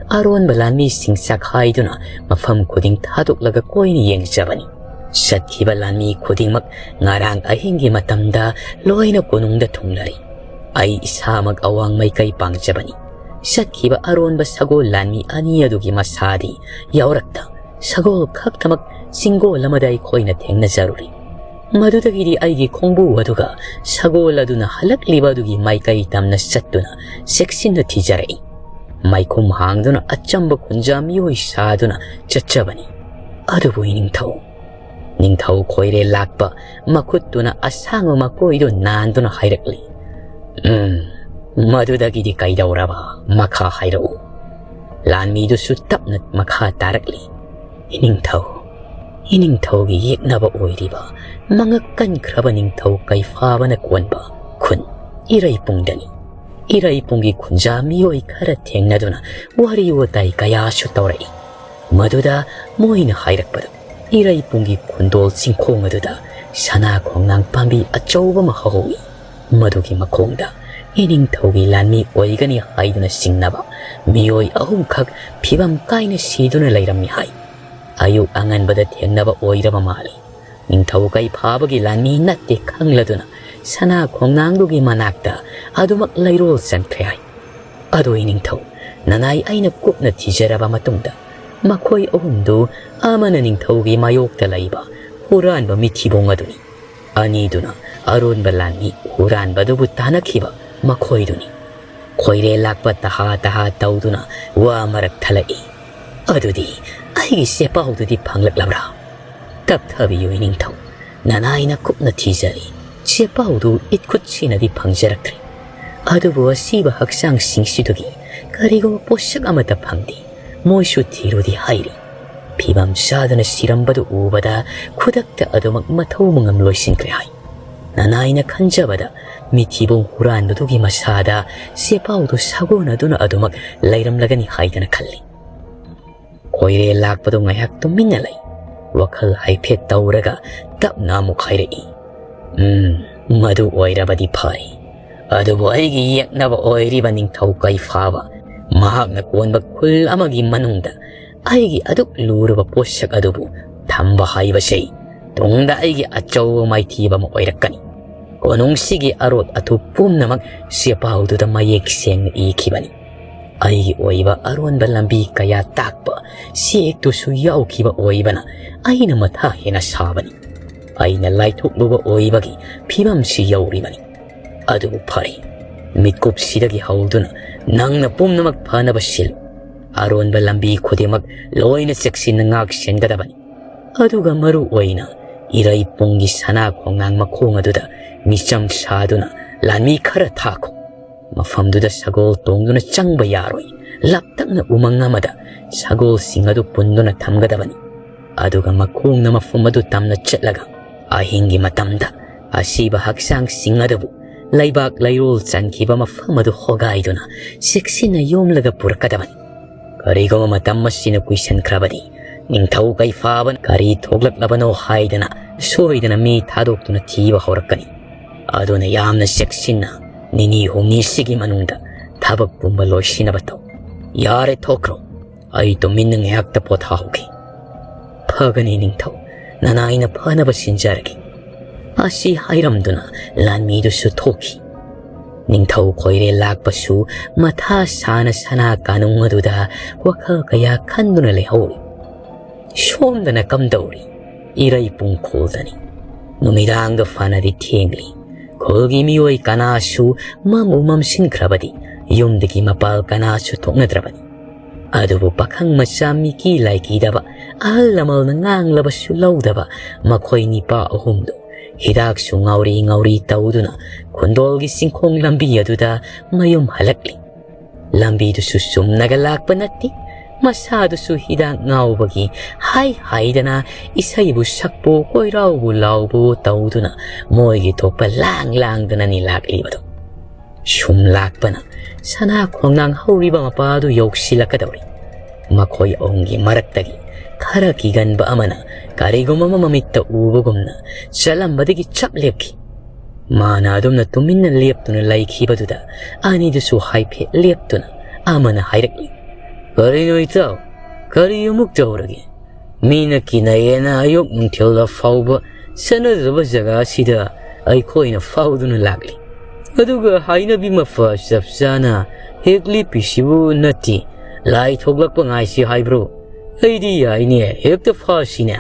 ꯑꯔꯣꯟꯕ ꯂꯥꯟꯃꯤꯁꯤꯡ ꯆꯈꯥꯏꯗꯨꯅ ꯃꯐꯝ ꯈꯨꯗꯤꯡ ꯊꯥꯗꯣꯛꯂꯒ ꯀꯣꯏꯅ ꯌꯦꯡꯖꯕꯅꯤ꯫ ꯆꯠꯈꯤꯕ ꯂꯥꯟꯃꯤ ꯈꯨꯗꯤꯡꯃꯛ ꯉꯔꯥꯡ ꯑꯍꯤꯡꯒꯤ ꯃꯇꯝꯗ ꯂꯣꯏꯅ ꯀꯣꯅꯨꯡꯗ ꯊꯨꯡꯂꯔꯦ꯫ ꯑꯩ ꯏꯁꯥꯃꯛ ꯑꯋꯥꯡ ꯃꯥꯏꯀꯩ ꯄꯥꯡꯖꯕꯅꯤ꯫ ꯆꯠꯈꯤꯕ ꯑꯔꯣꯟꯕ ꯁꯒꯣꯜ ꯂꯥꯟꯃꯤ ꯑꯅꯤ ꯑꯗꯨꯒꯤ ꯃꯁꯥꯗꯤ ꯌꯥꯎꯔꯛꯇ, ꯁꯒꯣꯜ ꯈꯛꯇꯃꯛ ꯆꯤꯡꯒꯣꯜ ꯑꯃꯗ ꯑꯩꯈꯣꯏꯅ ꯊꯦꯡꯅꯖꯔꯨꯔꯦ꯫ ꯃꯗꯨꯗꯒꯤꯗꯤ ꯑꯩꯒꯤ ꯈꯣꯡꯕꯨ ꯑꯗꯨꯒ ꯁꯒꯣꯜ ꯑꯗꯨꯅ ꯍꯜꯂꯛꯂꯤꯕ ꯑꯗꯨꯒꯤ ꯃꯥꯏꯀꯩ ꯇꯝꯅ ꯆꯠꯇꯨꯅ ꯆꯦꯛꯁꯤꯟꯅ ꯊꯤꯖꯔꯛꯏ꯫ ꯃꯥꯏꯈꯨꯝ ꯍꯥꯡꯗꯨꯅ ꯑꯆꯝꯕ ꯈꯨꯟꯖꯥ ꯃꯤꯑꯣꯏ ꯁꯥꯗꯨꯅ ꯆꯠꯆꯕꯅꯤ꯫ ꯑꯗꯨꯕꯨ ꯏꯅꯤꯡꯊꯧ, ꯅꯤꯡꯊꯧ ꯈꯣꯏꯔꯦꯜ ꯂꯥꯛꯄ ꯃꯈꯨꯠꯇꯨꯅ ꯑꯁꯥꯡꯕ ꯃꯀꯣꯏꯗꯨ ꯅꯥꯟꯗꯨꯅ ꯍꯥꯏꯔꯛꯂꯤ, "ꯎꯝ, ꯃꯗꯨꯗꯒꯤꯗꯤ ꯀꯩꯗꯧꯔꯕ? ꯃꯈꯥ ꯍꯥꯏꯔꯛꯎ꯫" ꯂꯥꯟꯃꯤꯗꯨꯁꯨ ꯇꯞꯅ ꯃꯈꯥ ꯇꯥꯔꯛꯂꯤ, "ꯏꯅꯤꯡꯊꯧ, ꯏꯅꯤꯡꯊꯧꯒꯤ ꯌꯦꯛꯅꯕ ꯑꯣꯏꯔꯤꯕ ꯃꯉꯛ ꯀꯟꯈ꯭ꯔꯕ ꯅꯤꯡꯊꯧ ꯀꯩꯐꯥꯕꯅ ꯀꯣꯟꯕ ꯈꯨꯟ ꯏꯔꯩꯄꯨꯡꯗꯅꯤ꯫ ꯏꯔꯩꯄꯨꯡꯒꯤ ꯈꯨꯟꯖꯥ ꯃꯤꯑꯣꯏ ꯈꯔ ꯊꯦꯡꯅꯗꯨꯅ ꯋꯥꯔꯤ ꯋꯥꯇꯥꯏ ꯀꯌꯥꯁꯨ ꯇꯧꯔꯛꯏ꯫ ꯃꯗꯨꯗ ꯃꯣꯏꯅ ꯍꯥꯏꯔꯛꯄꯗ ꯏꯔꯩꯄꯨꯡꯒꯤ ꯈꯨꯟꯗꯣꯜ ꯆꯤꯡꯈꯣꯡ ꯑꯗꯨꯗ ꯁꯅꯥ ꯈꯣꯡꯅꯥꯡ ꯄꯥꯝꯕꯤ ꯑꯆꯧꯕ ꯑꯃ ꯍꯧꯍꯧꯏ꯫ ꯃꯗꯨꯒꯤ ꯃꯈꯣꯡꯗ ꯏꯅꯤꯡꯊꯧꯒꯤ ꯂꯥꯟꯃꯤ ꯑꯣꯏꯒꯅꯤ ꯍꯥꯏꯗꯨꯅ ꯆꯤꯡꯅꯕ ꯃꯤꯑꯣꯏ ꯑꯍꯨꯝꯈꯛ ꯐꯤꯕꯝ ꯀꯥꯏꯅ ꯁꯤꯗꯨꯅ ꯂꯩꯔꯝꯃꯤ ꯍꯥꯏ꯫ ꯑꯌꯨꯛ ꯑꯉꯟꯕꯗ ꯊꯦꯡꯅꯕ ꯑꯣꯏꯔꯕ ꯃꯥꯜꯂꯤ꯫ ꯅꯤꯡꯊꯧ ꯀꯩꯐꯥꯕꯒꯤ ꯂꯥꯟꯃꯤ ꯅꯠꯇꯦ ꯈꯪꯂꯗꯨꯅ ꯁꯅꯥ ꯈꯣꯡꯅꯥꯡꯗꯨꯒꯤ ꯃꯅꯥꯛꯇ ꯑꯗꯨꯃꯛ ꯂꯩꯔꯣꯜ ꯆꯟꯈ꯭ꯔꯦ ꯍꯥꯏ꯫ ꯑꯗꯣ ꯏꯅꯤꯡꯊꯧ, ꯅꯅꯥꯏ ꯑꯩꯅ ꯀꯨꯞꯅ ꯊꯤꯖꯔꯕ ꯃꯇꯨꯡꯗ ꯃꯈꯣꯏ ꯑꯍꯨꯝꯗꯨ ꯑꯃꯅ ꯅꯤꯡꯊꯧꯒꯤ ꯃꯥꯌꯣꯛꯇ ꯂꯩꯕ ꯍꯨꯔꯥꯟꯕ ꯃꯤꯊꯤꯕꯣꯡ ꯑꯗꯨꯅꯤ꯫ ꯑꯅꯤꯗꯨꯅ ꯑꯔꯣꯟꯕ ꯂꯥꯟꯃꯤ ꯍꯨꯔꯥꯟꯕꯗꯨꯕꯨ ꯇꯥꯟꯅꯈꯤꯕ ꯃꯈꯣꯏꯗꯨꯅꯤ꯫ ꯈꯣꯏꯔꯦꯜ ꯂꯥꯛꯄ ꯇꯍꯥ ꯇꯍꯥ ꯇꯧꯗꯨꯅ ꯋꯥ ꯃꯔꯛ ꯊꯠꯂꯛꯏ, "ꯑꯗꯨꯗꯤ ꯑꯩꯒꯤ ꯆꯦꯄꯥꯎꯗꯨꯗꯤ ꯐꯪꯂꯛꯂꯕ꯭ꯔꯥ?" "ꯇꯞꯊꯕꯤꯌꯨ ꯏꯅꯤꯡꯊꯧ, ꯅꯅꯥꯏꯅ ꯀꯨꯞꯅ ꯊꯤꯖꯔꯤ꯫ ꯆꯦꯄꯥꯎꯗꯨ ꯏꯠꯈꯨꯠ ꯁꯤꯅꯗꯤ ꯐꯪꯖꯔꯛꯇ꯭ꯔꯤ꯫ ꯑꯗꯨꯕꯨ ꯑꯁꯤꯕ ꯍꯛꯆꯥꯡꯁꯤꯡꯁꯤꯗꯒꯤ ꯀꯔꯤꯒꯨꯝꯕ ꯄꯣꯠꯁꯛ ꯑꯃꯠꯇ ꯐꯪꯗꯦ꯫ ꯃꯣꯏꯁꯨ ꯊꯤꯔꯨꯗꯤ ꯍꯥꯏꯔꯤ꯫ ꯐꯤꯕꯝ ꯆꯥꯗꯅ ꯁꯤꯔꯝꯕꯗꯨ ꯎꯕꯗ ꯈꯨꯗꯛꯇ ꯑꯗꯨꯃꯛ ꯃꯊꯧ ꯃꯉꯝ ꯂꯣꯏꯁꯤꯟꯈ꯭ꯔꯦ" ꯍꯥꯏ꯫ ꯅꯅꯥꯏꯅ ꯈꯟꯖꯕꯗ ꯃꯤꯊꯤꯕꯣꯡ ꯍꯨꯔꯥꯟꯕꯗꯨꯒꯤ ꯃꯁꯥꯗ ꯆꯦꯄꯥꯎꯗꯨ ꯁꯥꯒꯣꯟꯅꯗꯨꯅ ꯑꯗꯨꯃꯛ ꯂꯩꯔꯝꯂꯒꯅꯤ ꯍꯥꯏꯗꯅ ꯈꯜꯂꯤ꯫ ꯀꯣꯏꯔꯦ ꯂꯥꯛꯄꯗꯨ ꯉꯥꯏꯍꯥꯛ ꯇꯨꯃꯤꯟꯅ ꯂꯩ꯫ ꯋꯥꯈꯜ ꯍꯥꯏꯐꯦꯠ ꯇꯧꯔꯒ ꯇꯞꯅ ꯑꯃꯨꯛ ꯍꯥꯏꯔꯛꯏ, "ꯎꯝ, ꯃꯗꯨ ꯑꯣꯏꯔꯕꯗꯤ ꯐꯩ꯫ ꯑꯗꯨꯕꯨ ꯑꯩꯒꯤ ꯌꯦꯛꯅꯕ ꯑꯣꯏꯔꯤꯕ ꯅꯤꯡꯊꯧ ꯀꯩꯐꯥꯕ, ꯃꯍꯥꯛꯅ ꯀꯣꯟꯕ ꯈꯨꯜ ꯑꯃꯒꯤ ꯃꯅꯨꯡꯗ ꯑꯩꯒꯤ ꯑꯗꯨꯛ ꯂꯨꯔꯕ ꯄꯣꯠꯁꯛ ꯑꯗꯨꯕꯨ ꯊꯝꯕ ꯍꯥꯏꯕꯁꯤ ꯇꯨꯡꯗ ꯑꯩꯒꯤ ꯑꯆꯧꯕ ꯃꯥꯏꯊꯤꯕ ꯑꯃ ꯑꯣꯏꯔꯛꯀꯅꯤ꯫ ꯀꯣꯅꯨꯡꯁꯤꯒꯤ ꯑꯔꯣꯠ ꯑꯊꯨꯞ ꯄꯨꯝꯅꯃꯛ ꯆꯦꯄꯥꯎꯗꯨꯗ ꯃꯌꯦꯛ ꯁꯦꯡꯅ ꯏꯈꯤꯕꯅꯤ꯫ ꯑꯩꯒꯤ ꯑꯣꯏꯕ ꯑꯔꯣꯟꯕ ꯂꯝꯕꯤ ꯀꯌꯥ ꯇꯥꯛꯄ ꯆꯦꯛꯇꯨꯁꯨ ꯌꯥꯎꯈꯤꯕ ꯑꯣꯏꯕꯅ ꯑꯩꯅ ꯃꯊꯥ ꯍꯦꯟꯅ ꯁꯥꯕꯅꯤ꯫ ꯑꯩꯅ ꯂꯥꯏꯊꯣꯛꯂꯨꯕ ꯑꯣꯏꯕꯒꯤ ꯐꯤꯕꯝꯁꯤ ꯌꯧꯔꯤꯕꯅꯤ꯫ ꯑꯗꯨꯕꯨ ꯐꯔꯦ, ꯃꯤꯀꯨꯞꯁꯤꯗꯒꯤ ꯍꯧꯗꯨꯅ ꯅꯪꯅ ꯄꯨꯝꯅꯃꯛ ꯐꯅꯕ ꯁꯤꯜꯂꯨ꯫ ꯑꯔꯣꯟꯕ ꯂꯝꯕꯤ ꯈꯨꯗꯤꯡꯃꯛ ꯂꯣꯏꯅ ꯆꯦꯛꯁꯤꯟꯅ ꯉꯥꯛ ꯁꯦꯟꯒꯗꯕꯅꯤ꯫ ꯑꯗꯨꯒ ꯃꯔꯨ ꯑꯣꯏꯅ ꯏꯔꯩ ꯄꯨꯡꯒꯤ ꯁꯅꯥ ꯈꯣꯡꯅꯥꯡ ꯃꯈꯣꯡ ꯑꯗꯨꯗ ꯃꯤꯆꯝ ꯁꯥꯗꯨꯅ ꯂꯥꯟꯃꯤ ꯈꯔ ꯊꯥꯈꯣ꯫ ꯃꯐꯝꯗꯨꯗ ꯁꯒꯣꯜ ꯇꯣꯡꯗꯨꯅ ꯆꯪꯕ ꯌꯥꯔꯣꯏ꯫ ꯂꯥꯞꯇꯛꯅ ꯎꯃꯪ ꯑꯃꯗ ꯁꯒꯣꯜꯁꯤꯡ ꯑꯗꯨ ꯄꯨꯟꯗꯨꯅ ꯊꯝꯒꯗꯕꯅꯤ꯫ ꯑꯗꯨꯒ ꯃꯈꯣꯡꯅ ꯃꯐꯝ ꯑꯗꯨ ꯇꯝꯅ ꯆꯠꯂꯒ ꯑꯍꯤꯡꯒꯤ ꯃꯇꯝꯗ ꯑꯁꯤꯕ ꯍꯛꯆꯥꯡꯁꯤꯡ ꯑꯗꯨꯕꯨ ꯂꯩꯕꯥꯛ ꯂꯩꯔꯣꯜ ꯆꯟꯈꯤꯕ ꯃꯐꯝ ꯑꯗꯨ ꯍꯣꯒꯥꯏꯗꯨꯅ ꯆꯦꯛꯁꯤꯟꯅ ꯌꯣꯝꯂꯒ ꯄꯨꯔꯛꯀꯗꯕꯅꯤ꯫ ꯀꯔꯤꯒꯨꯝꯕ ꯃꯇꯝ ꯑꯁꯤꯅ ꯀꯨꯏꯁꯟꯈ꯭ꯔꯕꯗꯤ ꯅꯤꯡꯊꯧ ꯀꯩꯐꯥꯕꯅ ꯀꯔꯤ ꯊꯣꯛꯂꯛꯂꯕꯅꯣ ꯍꯥꯏꯗꯅ ꯁꯣꯏꯗꯅ ꯃꯤ ꯊꯥꯗꯣꯛꯇꯨꯅ ꯊꯤꯕ ꯍꯧꯔꯛꯀꯅꯤ꯫ ꯑꯗꯨꯅ ꯌꯥꯝꯅ ꯆꯦꯛꯁꯤꯟꯅ ꯅꯤꯅꯤ ꯍꯨꯝꯅꯤꯁꯤꯒꯤ ꯃꯅꯨꯡꯗ ꯊꯕꯛ ꯄꯨꯝꯕ ꯂꯣꯏꯁꯤꯟꯅꯕ ꯇꯧ꯫ ꯌꯥꯔꯦ, ꯊꯣꯛꯈ꯭ꯔꯣ꯫ ꯑꯩ ꯇꯨꯃꯤꯟꯅ ꯉꯥꯏꯍꯥꯛꯇ ꯄꯣꯊꯥꯍꯧꯒꯦ꯫ ꯐꯒꯅꯤ ꯅꯤꯡꯊꯧ, ꯅꯅꯥꯏꯅ ꯐꯅꯕ ꯁꯤꯟꯖꯔꯒꯦ꯫ ꯑꯁꯤ ꯍꯥꯏꯔꯝꯗꯨꯅ ꯂꯥꯟꯃꯤꯗꯨꯁꯨ ꯊꯣꯛꯈꯤ꯫ ꯅꯤꯡꯊꯧ ꯈꯣꯏꯔꯦ ꯂꯥꯛꯄꯁꯨ ꯃꯊꯥ ꯁꯥꯅ ꯁꯅꯥ ꯀꯥꯅꯨꯡ ꯑꯗꯨꯗ ꯋꯥꯈꯜ ꯀꯌꯥ ꯈꯟꯗꯨꯅ ꯂꯩꯍꯧꯔꯤ꯫ ꯁꯣꯝꯗꯅ ꯀꯝꯗꯧꯔꯤ? ꯏꯔꯩ ꯄꯨꯡꯈꯣꯜꯗꯅꯤ꯫ ꯅꯨꯃꯤꯗꯥꯡꯗ ꯐꯅꯗꯤ ꯊꯦꯡꯂꯤ꯫ ꯈꯨꯜꯒꯤ ꯃꯤꯑꯣꯏ ꯀꯅꯥꯁꯨ ꯃꯝ ꯎꯃꯝꯁꯤꯟꯈ꯭ꯔꯕꯗꯤ ꯌꯨꯝꯗꯒꯤ ꯃꯄꯥꯜ ꯀꯅꯥꯁꯨ ꯊꯣꯛꯅꯗ꯭ꯔꯕꯅꯤ꯫ ꯑꯗꯨꯕꯨ ꯄꯥꯈꯪ ꯃꯆꯥ ꯃꯤꯀꯤ ꯂꯥꯏꯀꯤꯗꯕ, ꯑꯍꯜ ꯂꯃꯟꯅ ꯉꯥꯡꯂꯕꯁꯨ ꯂꯧꯗꯕ ꯃꯈꯣꯏ ꯅꯤꯄꯥ ꯑꯍꯨꯝꯗꯨ ꯍꯤꯗꯥꯛꯁꯨ ꯉꯥꯎꯔꯤ ꯉꯥꯎꯔꯤ ꯇꯧꯗꯨꯅ ꯈꯨꯟꯗꯣꯜꯒꯤ ꯆꯤꯡꯈꯣꯡ ꯂꯝꯕꯤ ꯑꯗꯨꯗ ꯃꯌꯨꯝ ꯍꯜꯂꯛꯂꯤ꯫ ꯂꯝꯕꯤꯗꯨꯁꯨ ꯆꯨꯝꯅꯒ ꯂꯥꯛꯄ ꯅꯠꯇꯦ꯫ ꯃꯁꯥꯗꯨꯁꯨ ꯍꯤꯗꯥꯛ ꯉꯥꯎꯕꯒꯤ ꯍꯥꯏ ꯍꯥꯏꯗꯅ ꯏꯁꯩꯕꯨ ꯁꯛꯄꯣ, ꯀꯣꯏꯔꯥꯎꯕꯨ ꯂꯥꯎꯕꯣ ꯇꯧꯗꯨꯅ ꯃꯣꯏꯒꯤ ꯊꯣꯛꯄ ꯂꯥꯡ ꯂꯥꯡꯗꯅꯅꯤ ꯂꯥꯛꯂꯤꯕꯗꯣ꯫ ꯁꯨꯝ ꯂꯥꯛꯄꯅ ꯁꯅꯥ ꯈꯣꯡꯅꯥꯡ ꯍꯧꯔꯤꯕ ꯃꯄꯥꯗꯨ ꯌꯧꯁꯤꯜꯂꯛꯀꯗꯧꯔꯤ꯫ ꯃꯈꯣꯏ ꯑꯍꯨꯝꯒꯤ ꯃꯔꯛꯇꯒꯤ ꯈꯔ ꯀꯤꯒꯟꯕ ꯑꯃꯅ ꯀꯔꯤꯒꯨꯝꯕ ꯑꯃ ꯃꯃꯤꯠꯇ ꯎꯕꯒꯨꯝꯅ ꯆꯠꯂꯝꯕꯗꯒꯤ ꯆꯞ ꯂꯦꯞꯈꯤ꯫ ꯃꯥꯅ ꯑꯗꯨꯝꯅ ꯇꯨꯃꯤꯟꯅ ꯂꯦꯞꯇꯨꯅ ꯂꯩꯈꯤꯕꯗꯨꯗ ꯑꯅꯤꯗꯨꯁꯨ ꯍꯥꯏꯐꯦꯠ ꯂꯦꯞꯇꯨꯅ ꯑꯃꯅ ꯍꯥꯏꯔꯛꯂꯤ, "ꯀꯔꯤꯅꯣ ꯏꯇꯥꯎ? ꯀꯔꯤ ꯑꯃꯨꯛ ꯇꯧꯔꯒꯦ? ꯃꯤꯅ ꯀꯤꯅꯩꯌꯦꯅ ꯑꯌꯨꯛ ꯅꯨꯡꯊꯤꯜꯗ ꯐꯥꯎꯕ ꯆꯠꯅꯗꯕ ꯖꯒꯥꯁꯤꯗ ꯑꯩꯈꯣꯏꯅ ꯐꯥꯎꯗꯨꯅ ꯂꯥꯛꯂꯤ꯫ ꯑꯗꯨꯒ ꯍꯥꯏꯅꯕꯤ ꯃꯄꯥ ꯆꯞ ꯆꯥꯅ ꯍꯦꯛ ꯂꯦꯞꯄꯤꯁꯤꯕꯨ ꯅꯠꯇꯦ, ꯂꯥꯏ ꯊꯣꯛꯂꯛꯄ ꯉꯥꯏꯁꯤ ꯍꯥꯏꯕ꯭ꯔꯣ? ꯑꯩꯗꯤ ꯌꯥꯏꯅꯦ, ꯍꯦꯛꯇ ꯐꯥꯁꯤꯅꯦ"꯫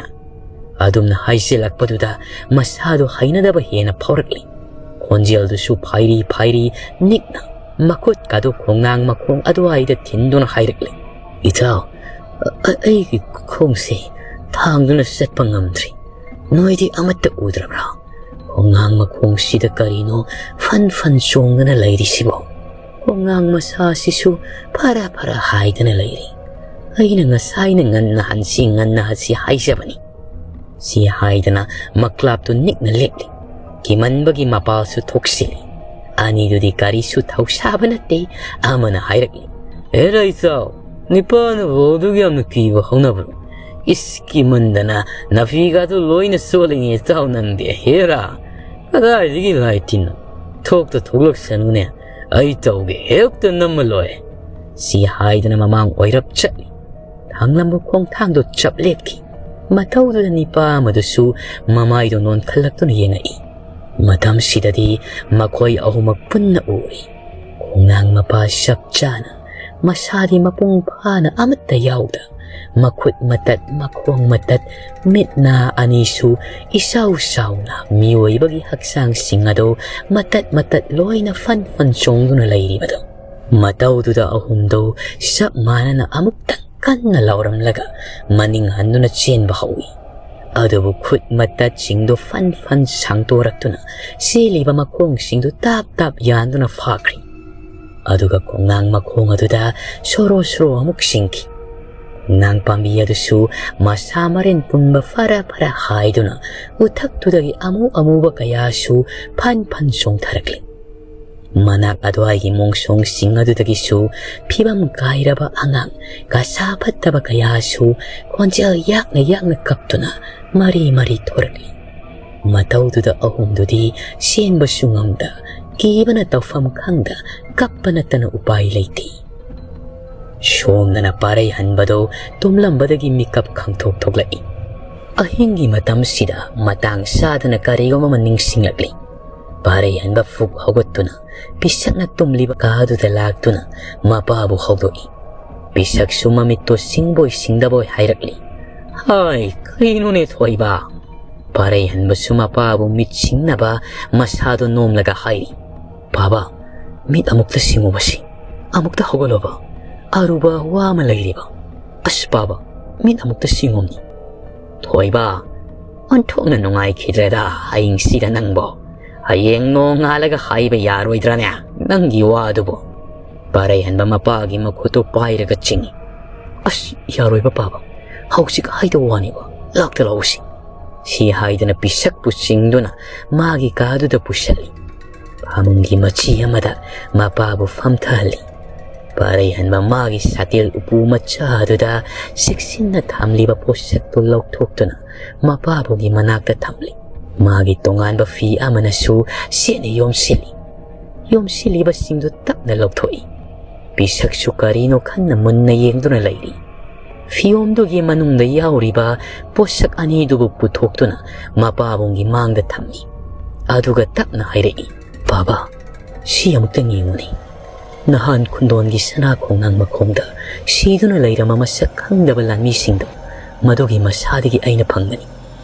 ꯑꯗꯨꯝꯅ ꯍꯥꯏꯖꯤꯜꯂꯛꯄꯗꯨꯗ ꯃꯁꯥꯗꯣ ꯍꯩꯅꯗꯕ ꯍꯦꯟꯅ ꯐꯥꯎꯔꯛꯂꯤ꯫ ꯈꯣꯟꯖꯦꯜꯗꯨꯁꯨ ꯐꯥꯏꯔꯤ ꯐꯥꯏꯔꯤ ꯅꯤꯛꯅ ꯃꯈꯨꯠꯀꯗꯨ ꯈꯣꯡꯅꯥꯡ ꯃꯈꯣꯡ ꯑꯗꯨꯋꯥꯏꯗ ꯊꯤꯟꯗꯨꯅ ꯍꯥꯏꯔꯛꯂꯤ, "ꯏꯇꯥꯎ, ꯑ-, ꯑ-, ꯑꯩꯒꯤ ꯈꯣꯡꯁꯦ ꯊꯥꯡꯗꯨꯅ ꯆꯠꯄ ꯉꯝꯗ꯭ꯔꯤ꯫ ꯅꯣꯏꯗꯤ ꯑꯃꯠꯇ ꯎꯗ꯭ꯔꯕ꯭ꯔꯥ? ꯈꯣꯡꯅꯥꯡ ꯃꯈꯣꯡꯁꯤꯗ ꯀꯔꯤꯅꯣ ꯐꯟ ꯐꯟ ꯆꯣꯡꯗꯨꯅ ꯂꯩꯔꯤꯁꯤꯕꯣ? ꯈꯣꯡꯅꯥꯡ ꯃꯁꯥꯁꯤꯁꯨ ꯐꯔ ꯐꯔ ꯍꯥꯏꯗꯅ ꯂꯩꯔꯤ꯫ ꯑꯩꯅ ꯉꯁꯥꯏꯅ ꯉꯟꯅ ꯍꯟꯁꯤ, ꯉꯟꯅ ꯍꯟꯁꯤ ꯍꯥꯏꯖꯕꯅꯤ"꯫ ꯁꯤ ꯍꯥꯏꯗꯅ ꯃꯀ꯭ꯂꯥꯞꯇꯨ ꯅꯤꯛꯅ ꯂꯦꯞꯂꯤ꯫ ꯀꯤꯃꯟꯕꯒꯤ ꯃꯄꯥꯜꯁꯨ ꯊꯣꯛꯁꯤꯜꯂꯤ꯫ ꯑꯅꯤꯗꯨꯗꯤ ꯀꯔꯤꯁꯨ ꯊꯧꯁꯥꯕ ꯅꯠꯇꯦ꯫ ꯑꯃꯅ ꯍꯥꯏꯔꯛꯂꯤ, "ꯑꯦ ꯔꯥꯏꯆꯥꯎ, ꯅꯤꯄꯥꯅꯕꯨ ꯑꯗꯨꯛ ꯌꯥꯝꯅ ꯀꯤꯕ ꯍꯧꯅꯕ꯭ꯔꯣ? ꯏꯁ, ꯀꯤꯃꯟꯗꯅ ꯅꯥꯄꯤꯒꯗꯨ ꯂꯣꯏꯅ ꯆꯣꯠꯂꯤꯅꯦ ꯏꯇꯥꯎ ꯅꯪꯗꯤ꯫ ꯍꯦꯔꯥ, ꯀꯗꯥꯏꯗꯒꯤ ꯂꯥꯏ ꯇꯤꯟꯅꯣ? ꯊꯣꯛꯇ ꯊꯣꯛꯂꯛꯁꯅꯨꯅꯦ, ꯑꯩ ꯇꯧꯒꯦ, ꯍꯦꯛꯇ ꯅꯝꯃ ꯂꯣꯏ"꯫ ꯁꯤ ꯍꯥꯏꯗꯅ ꯃꯃꯥꯡ ꯑꯣꯏꯔꯞ ꯆꯠꯂꯤ꯫ ꯊꯥꯡꯂꯝꯕ ꯈꯣꯡꯊꯥꯡꯗꯣ ꯆꯞ ꯂꯦꯞꯈꯤ꯫ ꯃꯇꯧꯗꯨꯗ ꯅꯤꯄꯥ ꯑꯃꯗꯨꯁꯨ ꯃꯃꯥꯏꯗꯣ ꯅꯣꯟꯈꯠꯂꯛꯇꯨꯅ ꯌꯦꯡꯉꯛꯏ꯫ ꯃꯇꯝꯁꯤꯗꯗꯤ ꯃꯈꯣꯏ ꯑꯍꯨꯝꯃꯛ ꯄꯨꯟꯅ ꯎꯔꯤ꯫ ꯈꯣꯡꯅꯥꯡ ꯃꯄꯥ ꯆꯞ ꯆꯥꯅ, ꯃꯁꯥꯗꯤ ꯃꯄꯨꯡ ꯐꯥꯅ ꯑꯃꯠꯇ ꯌꯥꯎꯗ, ꯃꯈꯨꯠ ꯃꯇꯠ, ꯃꯈꯣꯡ ꯃꯇꯠ, ꯃꯤꯠ ꯅꯥ ꯑꯅꯤꯁꯨ ꯏꯆꯥꯎ ꯆꯥꯎꯅ, ꯃꯤꯑꯣꯏꯕꯒꯤ ꯍꯛꯆꯥꯡꯁꯤꯡ ꯑꯗꯨ ꯃꯇꯠ ꯃꯇꯠ ꯂꯣꯏꯅ ꯐꯟ ꯐꯟ ꯆꯣꯡꯗꯨꯅ ꯂꯩꯔꯤꯕꯗꯣ꯫ ꯃꯇꯧꯗꯨꯗ ꯑꯍꯨꯝꯗꯣ ꯆꯞ ꯃꯥꯟꯅꯅ ꯑꯃꯨꯛꯇꯪ ꯀꯟꯅ ꯂꯥꯎꯔꯝꯂꯒ ꯃꯅꯤꯡ ꯍꯟꯗꯨꯅ ꯆꯦꯟꯕ ꯍꯧꯏ꯫ ꯑꯗꯨꯕꯨ ꯈꯨꯠ ꯃꯇꯠꯁꯤꯡꯗꯨ ꯐꯟ ꯐꯟ ꯁꯥꯡꯗꯣꯔꯛꯇꯨꯅ ꯆꯦꯜꯂꯤꯕ ꯃꯈꯣꯡꯁꯤꯡꯗꯨ ꯇꯥꯞ ꯇꯥꯞ ꯌꯥꯟꯗꯨꯅ ꯐꯥꯈ꯭ꯔꯤ꯫ ꯑꯗꯨꯒ ꯈꯣꯡꯅꯥꯡ ꯃꯈꯣꯡ ꯑꯗꯨꯗ ꯁꯣꯔꯣ ꯁꯣꯔꯣ ꯑꯃꯨꯛ ꯆꯤꯡꯈꯤ꯫ ꯈꯣꯡꯅꯥꯡ ꯄꯥꯝꯕꯤ ꯑꯗꯨꯁꯨ ꯃꯁꯥ ꯃꯔꯦꯟ ꯄꯨꯝꯕ ꯐꯔ ꯐꯔ ꯍꯥꯏꯗꯨꯅ ꯎꯊꯛꯇꯨꯗꯒꯤ ꯑꯃꯨ ꯑꯃꯨꯕ ꯀꯌꯥꯁꯨ ꯐꯟ ꯐꯟ ꯆꯣꯡꯊꯔꯛꯂꯤ꯫ ꯃꯅꯥꯛ ꯑꯗꯨꯋꯥꯏꯒꯤ ꯃꯣꯡꯁꯣꯡꯁꯤꯡ ꯑꯗꯨꯗꯒꯤꯁꯨ ꯐꯤꯕꯝ ꯀꯥꯏꯔꯕ ꯑꯉꯥꯡ ꯀꯁꯥ ꯐꯠꯇꯕ ꯀꯌꯥꯁꯨ ꯈꯣꯟꯖꯦꯜ ꯌꯥꯛꯅ ꯌꯥꯛꯅ ꯀꯞꯇꯨꯅ ꯃꯔꯤ ꯃꯔꯤ ꯊꯣꯔꯛꯂꯤ꯫ ꯃꯇꯧꯗꯨꯗ ꯑꯍꯨꯝꯗꯨꯗꯤ ꯆꯦꯟꯕꯁꯨ ꯉꯝꯗ, ꯀꯤꯕꯅ ꯇꯧꯐꯝ ꯈꯪꯗ ꯀꯞꯄ ꯅꯠꯇꯅ ꯎꯄꯥꯏ ꯂꯩꯇꯦ꯫ ꯁꯣꯝꯗꯅ ꯄꯥꯔꯩ ꯍꯟꯕꯗꯣ ꯇꯨꯝꯂꯝꯕꯗꯒꯤ ꯃꯤꯀꯞ ꯈꯪꯊꯣꯛ ꯊꯣꯛꯂꯛꯏ꯫ ꯑꯍꯤꯡꯒꯤ ꯃꯇꯝꯁꯤꯗ ꯃꯇꯥꯡ ꯆꯥꯗꯅ ꯀꯔꯤꯒꯨꯝꯕ ꯑꯃ ꯅꯤꯡꯁꯤꯡꯂꯛꯂꯤ꯫ ꯄꯥꯔꯩ ꯍꯟꯕ ꯐꯨꯛ ꯍꯧꯒꯠꯇꯨꯅ ꯄꯤꯁꯛꯅ ꯇꯨꯝꯂꯤꯕ ꯀꯥꯗꯨꯗ ꯂꯥꯛꯇꯨꯅ ꯃꯄꯥꯕꯨ ꯍꯧꯗꯣꯛꯏ꯫ ꯄꯤꯁꯛꯁꯨ ꯃꯃꯤꯠꯇꯣ ꯁꯤꯡꯕꯣꯏ ꯁꯤꯡꯗꯕꯣꯏ ꯍꯥꯏꯔꯛꯂꯤ, "ꯍꯥꯏ, ꯀꯩꯅꯣꯅꯦ ꯊꯣꯏꯕ?" ꯄꯥꯔꯩ ꯍꯟꯕꯁꯨ ꯃꯄꯥꯕꯨ ꯃꯤꯠ ꯁꯤꯡꯅꯕ ꯃꯁꯥꯗꯣ ꯅꯣꯝꯂꯒ ꯍꯥꯏꯔꯤ, "ꯄꯥꯕ, ꯃꯤꯠ ꯑꯃꯨꯛꯇ ꯁꯤꯡꯉꯨꯕꯁꯤ, ꯑꯃꯨꯛꯇ ꯍꯧꯒꯠꯂꯣꯕ, ꯑꯔꯨꯕ ꯋꯥ ꯑꯃ ꯂꯩꯔꯤꯕ꯫ ꯑꯁ ꯄꯥꯕ, ꯃꯤꯠ ꯑꯃꯨꯛꯇ ꯁꯤꯡꯉꯨꯝꯅꯤ꯫" "ꯊꯣꯏꯕ, ꯑꯣꯟꯊꯣꯛꯅ ꯅꯨꯡꯉꯥꯏꯈꯤꯗ꯭ꯔꯦꯗ ꯍꯌꯦꯡꯁꯤꯗ ꯅꯪꯕꯣ꯫ ꯍꯌꯦꯡ ꯅꯣꯡꯉꯥꯜꯂꯒ ꯍꯥꯏꯕ ꯌꯥꯔꯣꯏꯗ꯭ꯔꯥꯅꯦ ꯅꯪꯒꯤ ꯋꯥꯗꯨꯕꯨ?" ꯄꯥꯔꯩ ꯍꯟꯕ ꯃꯄꯥꯒꯤ ꯃꯈꯨꯠꯇꯨ ꯄꯥꯏꯔꯒ ꯆꯤꯡꯏ꯫ "ꯑꯁ, ꯌꯥꯔꯣꯏꯕ ꯄꯥꯕ, ꯍꯧꯖꯤꯛ ꯍꯥꯏꯗꯧ ꯋꯥꯅꯤꯕ, ꯂꯥꯛꯇ ꯂꯥꯛꯎꯁꯤ꯫" ꯁꯤ ꯍꯥꯏꯗꯅ ꯄꯤꯁꯛꯄꯨ ꯆꯤꯡꯗꯨꯅ ꯃꯥꯒꯤ ꯀꯥꯗꯨꯗ ꯄꯨꯁꯜꯂꯤ꯫ ꯐꯃꯨꯡꯒꯤ ꯃꯆꯤ ꯑꯃꯗ ꯃꯄꯥꯕꯨ ꯐꯝꯊꯍꯜꯂꯤ꯫ ꯄꯥꯔꯩ ꯍꯟꯕ ꯃꯥꯒꯤ ꯁꯥꯇꯤꯜ ꯎꯄꯨ ꯃꯆꯥ ꯑꯗꯨꯗ ꯆꯦꯛꯁꯤꯟꯅ ꯊꯝꯂꯤꯕ ꯄꯣꯠꯁꯛꯇꯨ ꯂꯧꯊꯣꯛꯇꯨꯅ ꯃꯄꯥꯕꯨꯒꯤ ꯃꯅꯥꯛꯇ ꯊꯝꯂꯤ꯫ ꯃꯥꯒꯤ ꯇꯣꯉꯥꯟꯕ ꯐꯤ ꯑꯃꯅꯁꯨ ꯆꯦꯠꯅ ꯌꯣꯝꯁꯤꯜꯂꯤ꯫ ꯌꯣꯝꯁꯤꯜꯂꯤꯕꯁꯤꯡꯗꯨ ꯇꯞꯅ ꯂꯧꯊꯣꯛꯏ꯫ ꯄꯤꯁꯛꯁꯨ ꯀꯔꯤꯅꯣ ꯈꯟꯅ ꯃꯨꯟꯅ ꯌꯦꯡꯗꯨꯅ ꯂꯩꯔꯤ꯫ ꯐꯤꯌꯣꯝꯗꯨꯒꯤ ꯃꯅꯨꯡꯗ ꯌꯥꯎꯔꯤꯕ ꯄꯣꯠꯁꯛ ꯑꯅꯤꯗꯨꯕꯨ ꯄꯨꯊꯣꯛꯇꯨꯅ ꯃꯄꯥꯕꯨꯡꯒꯤ ꯃꯥꯡꯗ ꯊꯝꯃꯤ꯫ ꯑꯗꯨꯒ ꯇꯞꯅ ꯍꯥꯏꯔꯛꯏ, "ꯕꯥꯕꯥ, ꯁꯤ ꯑꯃꯨꯛꯇꯪ ꯌꯦꯡꯉꯨꯅꯦ꯫ ꯅꯍꯥꯟ ꯈꯨꯟꯗꯣꯟꯒꯤ ꯁꯅꯥ ꯈꯣꯡꯅꯥꯡ ꯃꯈꯣꯡꯗ ꯁꯤꯗꯨꯅ ꯂꯩꯔꯝꯕ ꯃꯁꯛ ꯈꯪꯗꯕ ꯂꯥꯟꯃꯤꯁꯤꯡꯗꯣ ꯃꯗꯨꯒꯤ ꯃꯁꯥꯗꯒꯤ ꯑꯩꯅ ꯐꯪꯕꯅꯤ꯫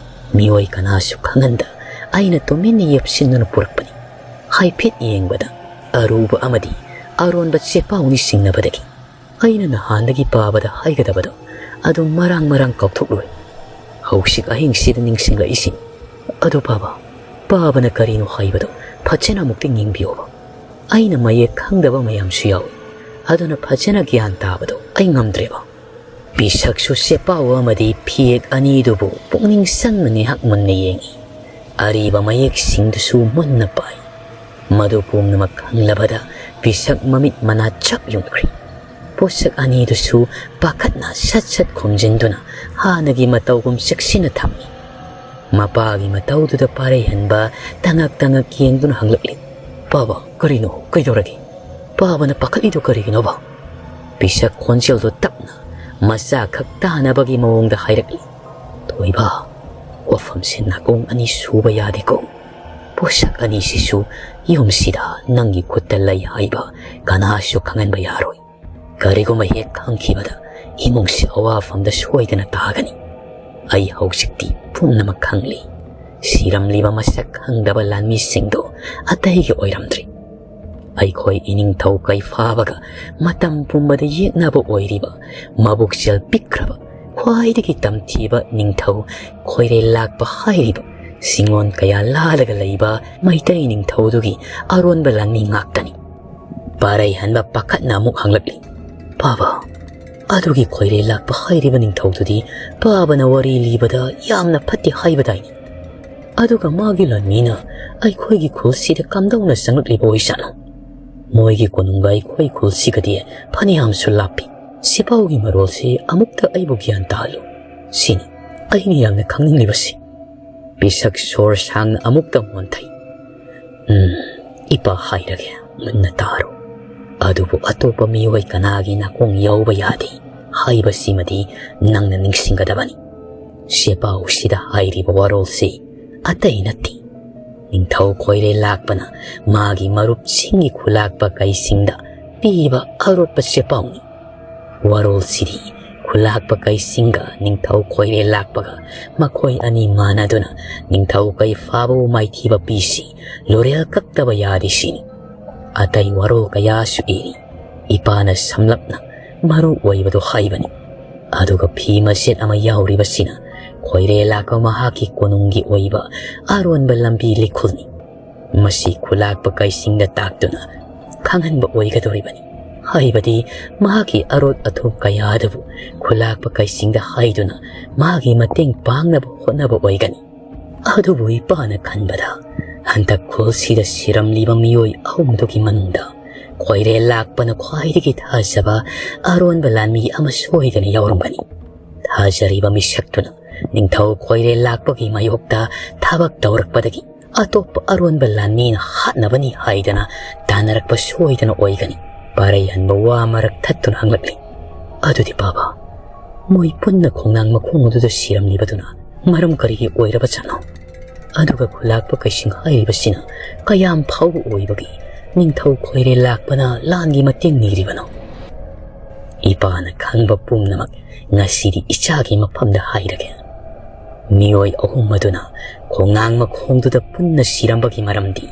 ꯃꯤꯑꯣꯏ ꯀꯅꯥꯁꯨ ꯈꯪꯍꯟꯗ ꯑꯩꯅ ꯇꯨꯃꯤꯟꯅ ꯌꯦꯞꯁꯤꯟꯗꯨꯅ ꯄꯨꯔꯛꯄꯅꯤ꯫ ꯍꯥꯏꯐꯦꯠ ꯌꯦꯡꯕꯗ ꯑꯔꯨꯕ ꯑꯃꯗꯤ ꯑꯔꯣꯟꯕ ꯆꯦꯄꯥꯎꯅꯤ ꯆꯤꯡꯅꯕꯗꯒꯤ ꯑꯩꯅ ꯅꯍꯥꯟꯗꯒꯤ ꯄꯥꯕꯗ ꯍꯥꯏꯒꯗꯕꯗꯣ ꯑꯗꯨ ꯃꯔꯥꯡ ꯃꯔꯥꯡ ꯀꯥꯎꯊꯣꯛꯂꯨꯔꯦ꯫ ꯍꯧꯖꯤꯛ ꯑꯍꯤꯡꯁꯤꯗ ꯅꯤꯡꯁꯤꯡꯂꯛꯏꯁꯤꯅꯤ꯫ ꯑꯗꯨ ꯄꯥꯕ, ꯄꯥꯕꯅ ꯀꯔꯤꯅꯣ ꯍꯥꯏꯕꯗꯣ ꯐꯖꯅ ꯑꯃꯨꯛꯇ ꯌꯦꯡꯕꯤꯌꯣꯕ꯫ ꯑꯩꯅ ꯃꯌꯦꯛ ꯈꯪꯗꯕ ꯃꯌꯥꯝꯁꯨ ꯌꯥꯎꯏ, ꯑꯗꯨꯅ ꯐꯖꯅ ꯒ꯭ꯌꯥꯟ ꯇꯥꯕꯗꯣ ꯑꯩ ꯉꯝꯗ꯭ꯔꯦꯕ꯫" ꯄꯤꯁꯛꯁꯨ ꯆꯦꯄꯥꯎ ꯑꯃꯗꯤ ꯐꯤꯌꯦꯛ ꯑꯅꯤꯗꯨꯕꯨ ꯄꯨꯛꯅꯤꯡ ꯆꯪꯅ ꯉꯥꯏꯍꯥꯛ ꯃꯨꯟꯅ ꯌꯦꯡꯏ꯫ ꯑꯔꯤꯕ ꯃꯌꯦꯛꯁꯤꯡꯗꯨꯁꯨ ꯃꯨꯟꯅ ꯄꯥꯏ꯫ ꯃꯗꯨ ꯄꯨꯝꯅꯃꯛ ꯈꯪꯂꯕꯗ ꯄꯤꯁꯛ ꯃꯃꯤꯠ ꯃꯅꯥ ꯆꯞ ꯌꯨꯡꯈ꯭ꯔꯦ꯫ ꯄꯣꯠꯁꯛ ꯑꯅꯤꯗꯨꯁꯨ ꯄꯥꯈꯠꯅ ꯁꯠ ꯁꯠ ꯈꯨꯝꯖꯤꯟꯗꯨꯅ ꯍꯥꯟꯅꯒꯤ ꯃꯇꯧꯒꯨꯝ ꯆꯦꯛꯁꯤꯟꯅ ꯊꯝꯃꯤ꯫ ꯃꯄꯥꯒꯤ ꯃꯇꯧꯗꯨꯗ ꯄꯥꯔꯩꯍꯟꯕ ꯇꯉꯛ ꯇꯉꯛ ꯌꯦꯡꯗꯨꯅ ꯍꯪꯂꯛꯂꯤ, "ꯄꯥꯕ, ꯀꯔꯤꯅꯣ? ꯀꯩꯗꯧꯔꯒꯦ? ꯄꯥꯕꯅ ꯄꯥꯈꯠꯂꯤꯗꯨ ꯀꯔꯤꯒꯤꯅꯣꯕ?" ꯄꯤꯁꯛ ꯈꯣꯟꯖꯦꯜꯗꯣ ꯇꯞꯅ, ꯃꯆꯥ ꯈꯛ ꯇꯥꯅꯕꯒꯤ ꯃꯑꯣꯡꯗ ꯍꯥꯏꯔꯛꯂꯤ, "ꯊꯣꯏꯕ, ꯋꯥꯐꯝꯁꯦ ꯅꯥꯀꯣꯡ ꯑꯅꯤ ꯁꯨꯕ ꯌꯥꯗꯦꯀꯣ꯫ ꯄꯣꯠꯁꯛ ꯑꯅꯤꯁꯤꯁꯨ ꯌꯨꯝꯁꯤꯗ ꯅꯪꯒꯤ ꯈꯨꯠꯇ ꯂꯩ ꯍꯥꯏꯕ ꯀꯅꯥꯁꯨ ꯈꯪꯍꯟꯕ ꯌꯥꯔꯣꯏ꯫ ꯀꯔꯤꯒꯨꯝꯕ ꯍꯦꯛ ꯈꯪꯈꯤꯕꯗ ꯏꯃꯨꯡꯁꯤ ꯑꯋꯥꯐꯝꯗ ꯁꯣꯏꯗꯅ ꯇꯥꯒꯅꯤ꯫ ꯑꯩ ꯍꯧꯖꯤꯛꯇꯤ ꯄꯨꯝꯅꯃꯛ ꯈꯪꯂꯤ꯫ ꯁꯤꯔꯝꯂꯤꯕ ꯃꯁꯛ ꯈꯪꯗꯕ ꯂꯥꯟꯃꯤꯁꯤꯡꯗꯣ ꯑꯇꯩꯒꯤ ꯑꯣꯏꯔꯝꯗ꯭ꯔꯤ꯫ ꯑꯩꯈꯣꯏ ꯏꯅꯤꯡꯊꯧ ꯀꯩꯐꯥꯕꯒ ꯃꯇꯝ ꯄꯨꯝꯕꯗ ꯌꯦꯛꯅꯕ ꯑꯣꯏꯔꯤꯕ, ꯃꯕꯨꯛꯆꯦꯜ ꯄꯤꯛꯈ꯭ꯔꯕ, ꯈ꯭ꯋꯥꯏꯗꯒꯤ ꯇꯝꯊꯤꯕ ꯅꯤꯡꯊꯧ ꯈꯣꯏꯔꯦꯜ ꯂꯥꯛꯄ ꯍꯥꯏꯔꯤꯕ ꯁꯤꯡꯑꯣꯟ ꯀꯌꯥ ꯂꯥꯜꯂꯒ ꯂꯩꯕ ꯃꯩꯇꯩ ꯅꯤꯡꯊꯧꯗꯨꯒꯤ ꯑꯔꯣꯟꯕ ꯂꯥꯟꯃꯤ ꯉꯥꯛꯇꯅꯤ꯫" ꯄꯥꯔꯩꯍꯟꯕ ꯄꯥꯈꯠꯅ ꯑꯃꯨꯛ ꯍꯪꯂꯛꯂꯤ, "ꯄꯥꯕ, ꯑꯗꯨꯒꯤ ꯈꯣꯏꯔꯦꯜ ꯂꯥꯛꯄ ꯍꯥꯏꯔꯤꯕ ꯅꯤꯡꯊꯧꯗꯨꯗꯤ ꯄꯥꯕꯅ ꯋꯥꯔꯤ ꯂꯤꯕꯗ ꯌꯥꯝꯅ ꯐꯠꯇꯦ ꯍꯥꯏꯕꯗꯥꯏꯅꯦ? ꯑꯗꯨꯒ ꯃꯥꯒꯤ ꯂꯥꯟꯃꯤꯅ ꯑꯩꯈꯣꯏꯒꯤ ꯈꯨꯜꯁꯤꯗ ꯀꯝꯗꯧꯅ ꯆꯪꯂꯛꯂꯤꯕ ꯑꯣꯏꯖꯥꯠꯅꯣ? ꯃꯣꯏꯒꯤ ꯀꯣꯅꯨꯡꯒ ꯑꯩꯈꯣꯏ ꯈꯨꯜꯁꯤꯒꯗꯤ ꯐꯅꯌꯥꯝꯁꯨ ꯂꯥꯞꯄꯤ꯫ ꯁꯤꯄꯥꯎꯒꯤ ꯃꯔꯣꯜꯁꯤ ꯑꯃꯨꯛꯇ ꯑꯩꯕꯨ ꯒ꯭ꯌꯥꯟ ꯇꯥꯍꯜꯂꯨ꯫ ꯁꯤꯅꯤ ꯑꯩꯅ ꯌꯥꯝꯅ ꯈꯪꯅꯤꯡꯂꯤꯕꯁꯤ꯫" ꯄꯤꯁꯛ ꯁꯣꯔ ꯁꯥꯡꯅ ꯑꯃꯨꯛꯇ ꯍꯣꯟꯊꯩ꯫ "ꯎꯝ, ꯏꯄꯥ ꯍꯥꯏꯔꯒꯦ, ꯃꯨꯟꯅ ꯇꯥꯔꯣ꯫ ꯑꯗꯨꯕꯨ ꯑꯇꯣꯞꯄ ꯃꯤꯑꯣꯏ ꯀꯅꯥꯒꯤ ꯅꯥꯀꯣꯡ ꯌꯧꯕ ꯌꯥꯗꯦ ꯍꯥꯏꯕꯁꯤꯃꯗꯤ ꯅꯪꯅ ꯅꯤꯡꯁꯤꯡꯒꯗꯕꯅꯤ꯫ ꯁꯦꯄꯥꯎꯁꯤꯗ ꯍꯥꯏꯔꯤꯕ ꯋꯥꯔꯣꯜꯁꯤ ꯑꯇꯩ ꯅꯠꯇꯦ꯫ ꯅꯤꯡꯊꯧ ꯈꯣꯏꯔꯦꯜ ꯂꯥꯛꯄꯅ ꯃꯥꯒꯤ ꯃꯔꯨꯞꯁꯤꯡꯒꯤ ꯈꯨꯂꯥꯛꯄ ꯀꯩꯁꯤꯡꯗ ꯄꯤꯕ ꯑꯔꯣꯠꯄ ꯁꯦꯄꯥꯎꯅꯤ꯫ ꯋꯥꯔꯣꯜꯁꯤꯗꯤ ꯈꯨꯂꯥꯛꯄ ꯀꯩꯁꯤꯡꯒ ꯅꯤꯡꯊꯧ ꯈꯣꯏꯔꯦꯜ ꯂꯥꯛꯄꯒ ꯃꯈꯣꯏ ꯑꯅꯤ ꯃꯥꯟꯅꯗꯨꯅ ꯅꯤꯡꯊꯧ ꯀꯩꯐꯥꯕꯕꯨ ꯃꯥꯏꯊꯤꯕ ꯄꯤꯁꯤ ꯂꯣꯔꯦꯜ ꯀꯛꯇꯕ ꯌꯥꯗꯦ ꯁꯤꯅꯤ꯫ ꯑꯇꯩ ꯋꯥꯔꯣꯜ ꯀꯌꯥꯁꯨ ꯏꯔꯤ꯫ ꯏꯄꯥꯅ ꯁꯝꯂꯞꯅ ꯃꯔꯨ ꯑꯣꯏꯕꯗꯨ ꯍꯥꯏꯕꯅꯤ꯫ ꯑꯗꯨꯒ ꯐꯤ ꯃꯆꯦꯠ ꯑꯃ ꯌꯥꯎꯔꯤꯕꯁꯤꯅ ꯈꯣꯏꯔꯦꯜ ꯂꯥꯛꯄ ꯃꯍꯥꯛꯀꯤ ꯀꯣꯅꯨꯡꯒꯤ ꯑꯣꯏꯕ ꯑꯔꯣꯟꯕ ꯂꯝꯕꯤ ꯂꯤꯈꯨꯜꯅꯤ꯫ ꯃꯁꯤ ꯈꯨꯂꯥꯛꯄ ꯀꯩꯁꯤꯡꯗ ꯇꯥꯛꯇꯨꯅ ꯈꯪꯍꯟꯕ ꯑꯣꯏꯒꯗꯧꯔꯤꯕꯅꯤ꯫ ꯍꯥꯏꯕꯗꯤ ꯃꯍꯥꯛꯀꯤ ꯑꯔꯣꯠ ꯑꯊꯨꯞ ꯀꯌꯥ ꯑꯗꯨꯕꯨ ꯈꯨꯂꯥꯛꯄ ꯀꯩꯁꯤꯡꯗ ꯍꯥꯏꯗꯨꯅ ꯃꯥꯒꯤ ꯃꯇꯦꯡ ꯄꯥꯡꯅꯕ ꯍꯣꯠꯅꯕ ꯑꯣꯏꯒꯅꯤ꯫ ꯑꯗꯨꯕꯨ ꯏꯄꯥꯅ ꯈꯟꯕꯗ ꯍꯟꯗꯛ ꯈꯨꯜꯁꯤꯗ ꯁꯤꯔꯝꯂꯤꯕ ꯃꯤꯑꯣꯏ ꯑꯍꯨꯝꯗꯨꯒꯤ ꯃꯅꯨꯡꯗ ꯈꯣꯏꯔꯦꯜ ꯂꯥꯛꯄꯅ ꯈ꯭ꯋꯥꯏꯗꯒꯤ ꯊꯥꯖꯕ ꯑꯔꯣꯟꯕ ꯂꯥꯟꯃꯤ ꯑꯃ ꯁꯣꯏꯗꯅ ꯌꯥꯎꯔꯝꯒꯅꯤ꯫ ꯊꯥꯖꯔꯤꯕ ꯃꯤꯁꯛꯇꯨꯅ ꯅꯤꯡꯊꯧ ꯈꯣꯏꯔꯦꯜ ꯂꯥꯛꯄꯒꯤ ꯃꯥꯌꯣꯛꯇ ꯊꯕꯛ ꯇꯧꯔꯛꯄꯗꯒꯤ ꯑꯇꯣꯞꯄ ꯑꯔꯣꯟꯕ ꯂꯥꯟꯃꯤꯅ ꯍꯥꯠꯅꯕꯅꯤ ꯍꯥꯏꯗꯅ ꯇꯥꯟꯅꯔꯛꯄ ꯁꯣꯏꯗꯅ ꯑꯣꯏꯒꯅꯤ꯫ ꯄꯥꯔꯩꯍꯟꯕ ꯋꯥ ꯃꯔꯛ ꯊꯠꯇꯨꯅ ꯍꯪꯂꯛꯂꯤ, "ꯑꯗꯨꯗꯤ ꯕꯥꯕꯥ, ꯃꯣꯏ ꯄꯨꯟꯅ ꯈꯣꯡꯅꯥꯡ ꯃꯈꯣꯡ ꯑꯗꯨꯗ ꯁꯤꯔꯝꯂꯤꯕꯗꯨꯅ ꯃꯔꯝ ꯀꯔꯤꯒꯤ ꯑꯣꯏꯔꯕꯖꯥꯠꯅꯣ?" ꯑꯗꯨꯒ ꯈꯨꯂꯥꯛꯄ ꯀꯩꯁꯤꯡ ꯍꯥꯏꯔꯤꯕꯁꯤꯅ ꯀꯌꯥꯝ ꯐꯥꯎꯕ ꯑꯣꯏꯕꯒꯤ ꯅꯤꯡꯊꯧ ꯈꯣꯏꯔꯦꯜ ꯂꯥꯛꯄꯅ ꯂꯥꯟꯒꯤ ꯃꯇꯦꯡ ꯅꯤꯔꯤꯕꯅꯣ? ꯏꯄꯥꯅ ꯈꯪꯕ ꯄꯨꯝꯅꯃꯛ ꯉꯁꯤꯗꯤ ꯏꯆꯥꯒꯤ ꯃꯐꯝꯗ ꯍꯥꯏꯔꯒꯦ꯫ ꯃꯤꯑꯣꯏ ꯑꯍꯨꯝ ꯑꯗꯨꯅ ꯈꯣꯡꯅꯥꯡ ꯃꯈꯣꯡꯗꯨꯗ ꯄꯨꯟꯅ ꯁꯤꯔꯝꯕꯒꯤ ꯃꯔꯝꯗꯤ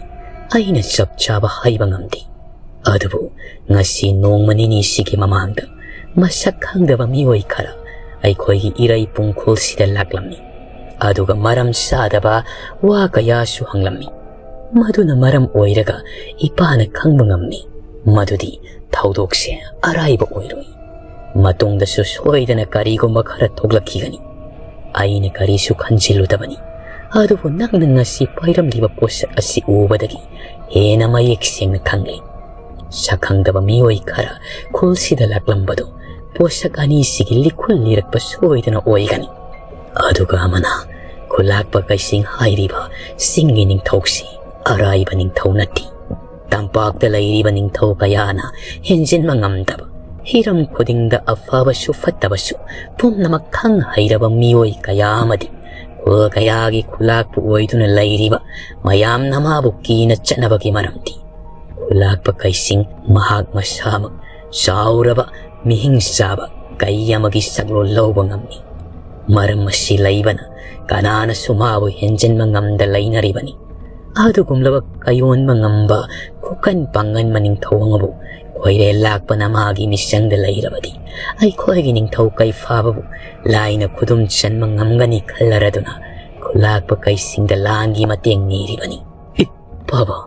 ꯑꯩꯅ ꯆꯞ ꯆꯥꯕ ꯍꯥꯏꯕ ꯉꯝꯗꯦ꯫ ꯑꯗꯨꯕꯨ ꯉꯁꯤ ꯅꯣꯡꯃ ꯅꯤꯅꯤꯁꯤꯒꯤ ꯃꯃꯥꯡꯗ ꯃꯁꯛ ꯈꯪꯗꯕ ꯃꯤꯑꯣꯏ ꯈꯔ ꯑꯩꯈꯣꯏꯒꯤ ꯏꯔꯩ ꯄꯨꯡꯈꯨꯜꯁꯤꯗ ꯂꯥꯛꯂꯝꯃꯤ꯫ ꯑꯗꯨꯒ ꯃꯔꯝ ꯆꯥꯗꯕ ꯋꯥ ꯀꯌꯥꯁꯨ ꯍꯪꯂꯝꯃꯤ꯫ ꯃꯗꯨꯅ ꯃꯔꯝ ꯑꯣꯏꯔꯒ ꯏꯄꯥꯅ ꯈꯪꯕ ꯉꯝꯃꯤ ꯃꯗꯨꯗꯤ ꯊꯧꯗꯣꯛꯁꯦ ꯑꯔꯥꯏꯕ ꯑꯣꯏꯔꯣꯏ꯫ ꯃꯇꯨꯡꯗꯁꯨ ꯁꯣꯏꯗꯅ ꯀꯔꯤꯒꯨꯝꯕ ꯈꯔ ꯊꯣꯛꯂꯛꯈꯤꯒꯅꯤ꯫ ꯑꯩꯅ ꯀꯔꯤꯁꯨ ꯈꯟꯖꯤꯜꯂꯨꯗꯕꯅꯤ꯫ ꯑꯗꯨꯕꯨ ꯅꯪꯅ ꯉꯁꯤ ꯄꯥꯏꯔꯝꯂꯤꯕ ꯄꯣꯠꯁꯛ ꯑꯁꯤ ꯎꯕꯗꯒꯤ ꯍꯦꯟꯅ ꯃꯌꯦꯛ ꯁꯦꯡꯅ ꯈꯪꯂꯦ꯫ ꯁꯛꯈꯪꯗꯕ ꯃꯤꯑꯣꯏ ꯈꯔ ꯈꯨꯜꯁꯤꯗ ꯂꯥꯛꯂꯝꯕꯗꯨ ꯄꯣꯠꯁꯛ ꯑꯅꯤꯁꯤꯒꯤ ꯂꯤꯈꯨꯜ ꯂꯤꯔꯛꯄ ꯁꯣꯏꯗꯅ ꯑꯣꯏꯒꯅꯤ꯫ ꯑꯗꯨꯒ ꯑꯃꯅ ꯈꯨꯂꯥꯛꯄ ꯀꯩꯁꯤꯡ ꯍꯥꯏꯔꯤꯕ ꯆꯤꯡꯒꯤ ꯅꯤꯡꯊꯧꯁꯤ ꯑꯔꯥꯏꯕ ꯅꯤꯡꯊꯧ ꯅꯠꯇꯦ꯫ ꯇꯝꯄꯥꯛꯇ ꯂꯩꯔꯤꯕ ꯅꯤꯡꯊꯧ ꯀꯌꯥꯅ ꯍꯦꯟꯖꯤꯟꯕ ꯉꯝꯗꯕ, ꯍꯤꯔꯝ ꯈꯨꯗꯤꯡꯗ ꯑꯐꯕꯁꯨ ꯐꯠꯇꯕꯁꯨ ꯄꯨꯝꯅꯃꯛ ꯈꯪ ꯍꯩꯔꯕ ꯃꯤꯑꯣꯏ ꯀꯌꯥ ꯑꯃꯗꯤ ꯈꯨꯜ ꯀꯌꯥꯒꯤ ꯈꯨꯂꯥꯛꯄ ꯑꯣꯏꯗꯨꯅ ꯂꯩꯔꯤꯕ ꯃꯌꯥꯝꯅ ꯃꯥꯕꯨ ꯀꯤꯅ ꯆꯠꯅꯕꯒꯤ ꯃꯔꯝꯗꯤ ꯈꯨꯂꯥꯛꯄ ꯀꯩꯁꯤꯡ ꯃꯍꯥꯛ ꯃꯁꯥꯃꯛ ꯆꯥꯎꯔꯕ ꯃꯤꯍꯤꯡ ꯆꯥꯕ ꯀꯩ ꯑꯃꯒꯤ ꯁꯛꯂꯣꯟ ꯂꯧꯕ ꯉꯝꯃꯤ꯫ ꯃꯔꯝ ꯑꯁꯤ ꯂꯩꯕꯅ ꯀꯅꯥꯅꯁꯨ ꯃꯥꯕꯨ ꯍꯦꯟꯖꯤꯟꯕ ꯉꯝꯗ ꯂꯩꯅꯔꯤꯕꯅꯤ꯫ ꯑꯗꯨꯒꯨꯝꯂꯕ ꯀꯩꯌꯣꯟꯕ ꯉꯝꯕ ꯈꯨꯀꯟ ꯄꯥꯡꯒꯟꯕ ꯅꯤꯡꯊꯧ ꯑꯃꯕꯨ ꯈꯣꯏꯔꯦꯜ ꯂꯥꯛꯄꯅ ꯃꯥꯒꯤ ꯃꯤꯆꯪꯗ ꯂꯩꯔꯕꯗꯤ ꯑꯩꯈꯣꯏꯒꯤ ꯅꯤꯡꯊꯧ ꯀꯩꯐꯥꯕꯕꯨ ꯂꯥꯏꯅ ꯈꯨꯗꯨꯝ ꯆꯟꯕ ꯉꯝꯒꯅꯤ ꯈꯜꯂꯔꯗꯨꯅ ꯈꯨꯂꯥꯛꯄ ꯀꯩꯁꯤꯡꯗ ꯂꯥꯟꯒꯤ ꯃꯇꯦꯡ ꯅꯤꯔꯤꯕꯅꯤ꯫ ꯏ, ꯄꯥꯕ,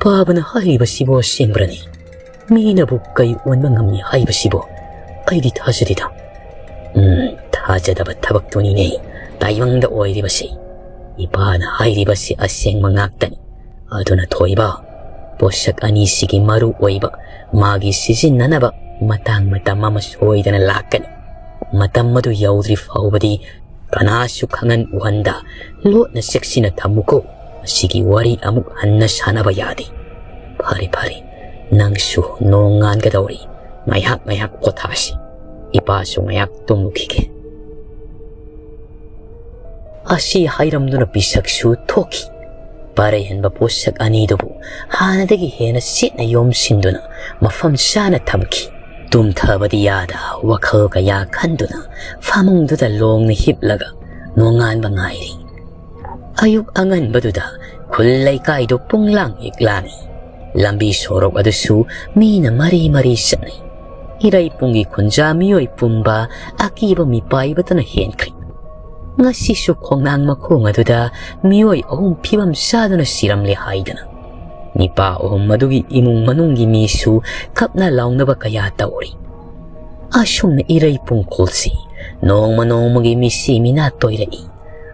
ꯄꯥꯕꯅ ꯍꯥꯏꯔꯤꯕꯁꯤꯕꯨ ꯑꯁꯦꯡꯕ꯭ꯔꯅꯤ? ꯃꯤꯅꯕꯨ ꯀꯩ ꯑꯣꯟꯕ ꯉꯝꯃꯤ ꯍꯥꯏꯕꯁꯤꯕꯨ ꯑꯩꯗꯤ ꯊꯥꯖꯗꯦꯗ꯫ ꯎꯝ, ꯊꯥꯖꯗꯕ ꯊꯕꯛꯇꯨꯅꯤꯅꯦ ꯇꯥꯏꯕꯪꯗ ꯑꯣꯏꯔꯤꯕꯁꯤ꯫ ꯏꯄꯥꯅ ꯍꯥꯏꯔꯤꯕꯁꯤ ꯑꯁꯦꯡꯕ ꯉꯥꯛꯇꯅꯤ꯫ ꯑꯗꯨꯅ ꯊꯣꯏꯕ, ꯄꯣꯠꯁꯛ ꯑꯅꯤꯁꯤꯒꯤ ꯃꯔꯨ ꯑꯣꯏꯕ ꯃꯥꯒꯤ ꯁꯤꯖꯤꯟꯅꯅꯕ ꯃꯇꯥꯡ ꯃꯇꯝ ꯑꯃ ꯁꯣꯏꯗꯅ ꯂꯥꯛꯀꯅꯤ꯫ ꯃꯇꯝ ꯑꯗꯨ ꯌꯧꯗ꯭ꯔꯤ ꯐꯥꯎꯕꯗꯤ ꯀꯅꯥꯁꯨ ꯈꯪꯍꯟ ꯎꯍꯟꯗ ꯂꯣꯠꯅ ꯆꯦꯛꯁꯤꯟꯅ ꯊꯝꯃꯨꯀꯣ꯫ ꯃꯁꯤꯒꯤ ꯋꯥꯔꯤ ꯑꯃꯨꯛ ꯍꯟꯅ ꯁꯥꯟꯅꯕ ꯌꯥꯗꯦ꯫ ꯐꯔꯦ, ꯐꯔꯦ, ꯅꯪꯁꯨ ꯅꯣꯡ ꯉꯥꯟꯒꯗꯧꯔꯤ꯫ ꯉꯥꯏꯍꯥꯛ ꯉꯥꯏꯍꯥꯛ ꯄꯣꯊꯥꯁꯤ꯫ ꯏꯄꯥꯁꯨ ꯉꯥꯏꯍꯥꯛ ꯇꯨꯝꯂꯨꯈꯤꯒꯦ꯫ ꯑꯁꯤ ꯍꯥꯏꯔꯝꯗꯨꯅ ꯄꯤꯁꯛꯁꯨ ꯊꯣꯛꯈꯤ꯫ ꯄꯥꯔꯩꯍꯟꯕ ꯄꯣꯠꯁꯛ ꯑꯅꯤꯗꯨꯕꯨ ꯍꯥꯟꯅꯗꯒꯤ ꯍꯦꯟꯅ ꯆꯦꯠꯅ ꯌꯣꯝꯁꯤꯟꯗꯨꯅ ꯃꯐꯝ ꯆꯥꯅ ꯊꯝꯈꯤ꯫ ꯇꯨꯝꯊꯕꯗꯤ ꯌꯥꯗ ꯋꯥꯈꯜ ꯀꯌꯥ ꯈꯟꯗꯨꯅ ꯐꯃꯨꯡꯗꯨꯗ ꯂꯣꯡꯅ ꯍꯤꯞꯂꯒ ꯅꯣꯡꯉꯥꯟꯕ ꯉꯥꯏꯔꯤ꯫ ꯑꯌꯨꯛ ꯑꯉꯟꯕꯗꯨꯗ ꯈꯨꯜ ꯂꯩꯀꯥꯏꯗꯨ ꯄꯨꯡꯂꯥꯡ ꯍꯦꯛ ꯂꯥꯡꯏ꯫ ꯂꯝꯕꯤ ꯁꯣꯔꯣꯛ ꯑꯗꯨꯁꯨ ꯃꯤꯅ ꯃꯔꯤ ꯃꯔꯤ ꯆꯠꯅꯩ꯫ ꯏꯔꯩꯄꯨꯡꯒꯤ ꯈꯨꯟꯖꯥ ꯃꯤꯑꯣꯏ ꯄꯨꯝꯕ ꯑꯀꯤꯕ ꯃꯤꯄꯥꯏꯕꯇꯅ ꯍꯦꯟꯈ꯭ꯔꯦ꯫ ꯉꯁꯤꯁꯨ ꯈꯣꯡꯅꯥꯡ ꯃꯈꯣꯡ ꯑꯗꯨꯗ ꯃꯤꯑꯣꯏ ꯑꯍꯨꯝ ꯐꯤꯕꯝ ꯆꯥꯗꯨꯅ ꯁꯤꯔꯝꯂꯦ ꯍꯥꯏꯗꯅ ꯅꯤꯄꯥ ꯑꯍꯨꯝ ꯑꯗꯨꯒꯤ ꯏꯃꯨꯡ ꯃꯅꯨꯡꯒꯤ ꯃꯤꯁꯨ ꯀꯞꯅ ꯂꯥꯎꯅꯕ ꯀꯌꯥ ꯇꯧꯔꯤ꯫ ꯑꯁꯨꯝꯅ ꯏꯔꯩꯄꯨꯡ ꯈꯨꯜꯁꯤ ꯅꯣꯡꯃ ꯅꯣꯡꯃꯒꯤ ꯃꯤꯁꯤ ꯃꯤꯅꯥ ꯇꯣꯏꯔꯛꯏ꯫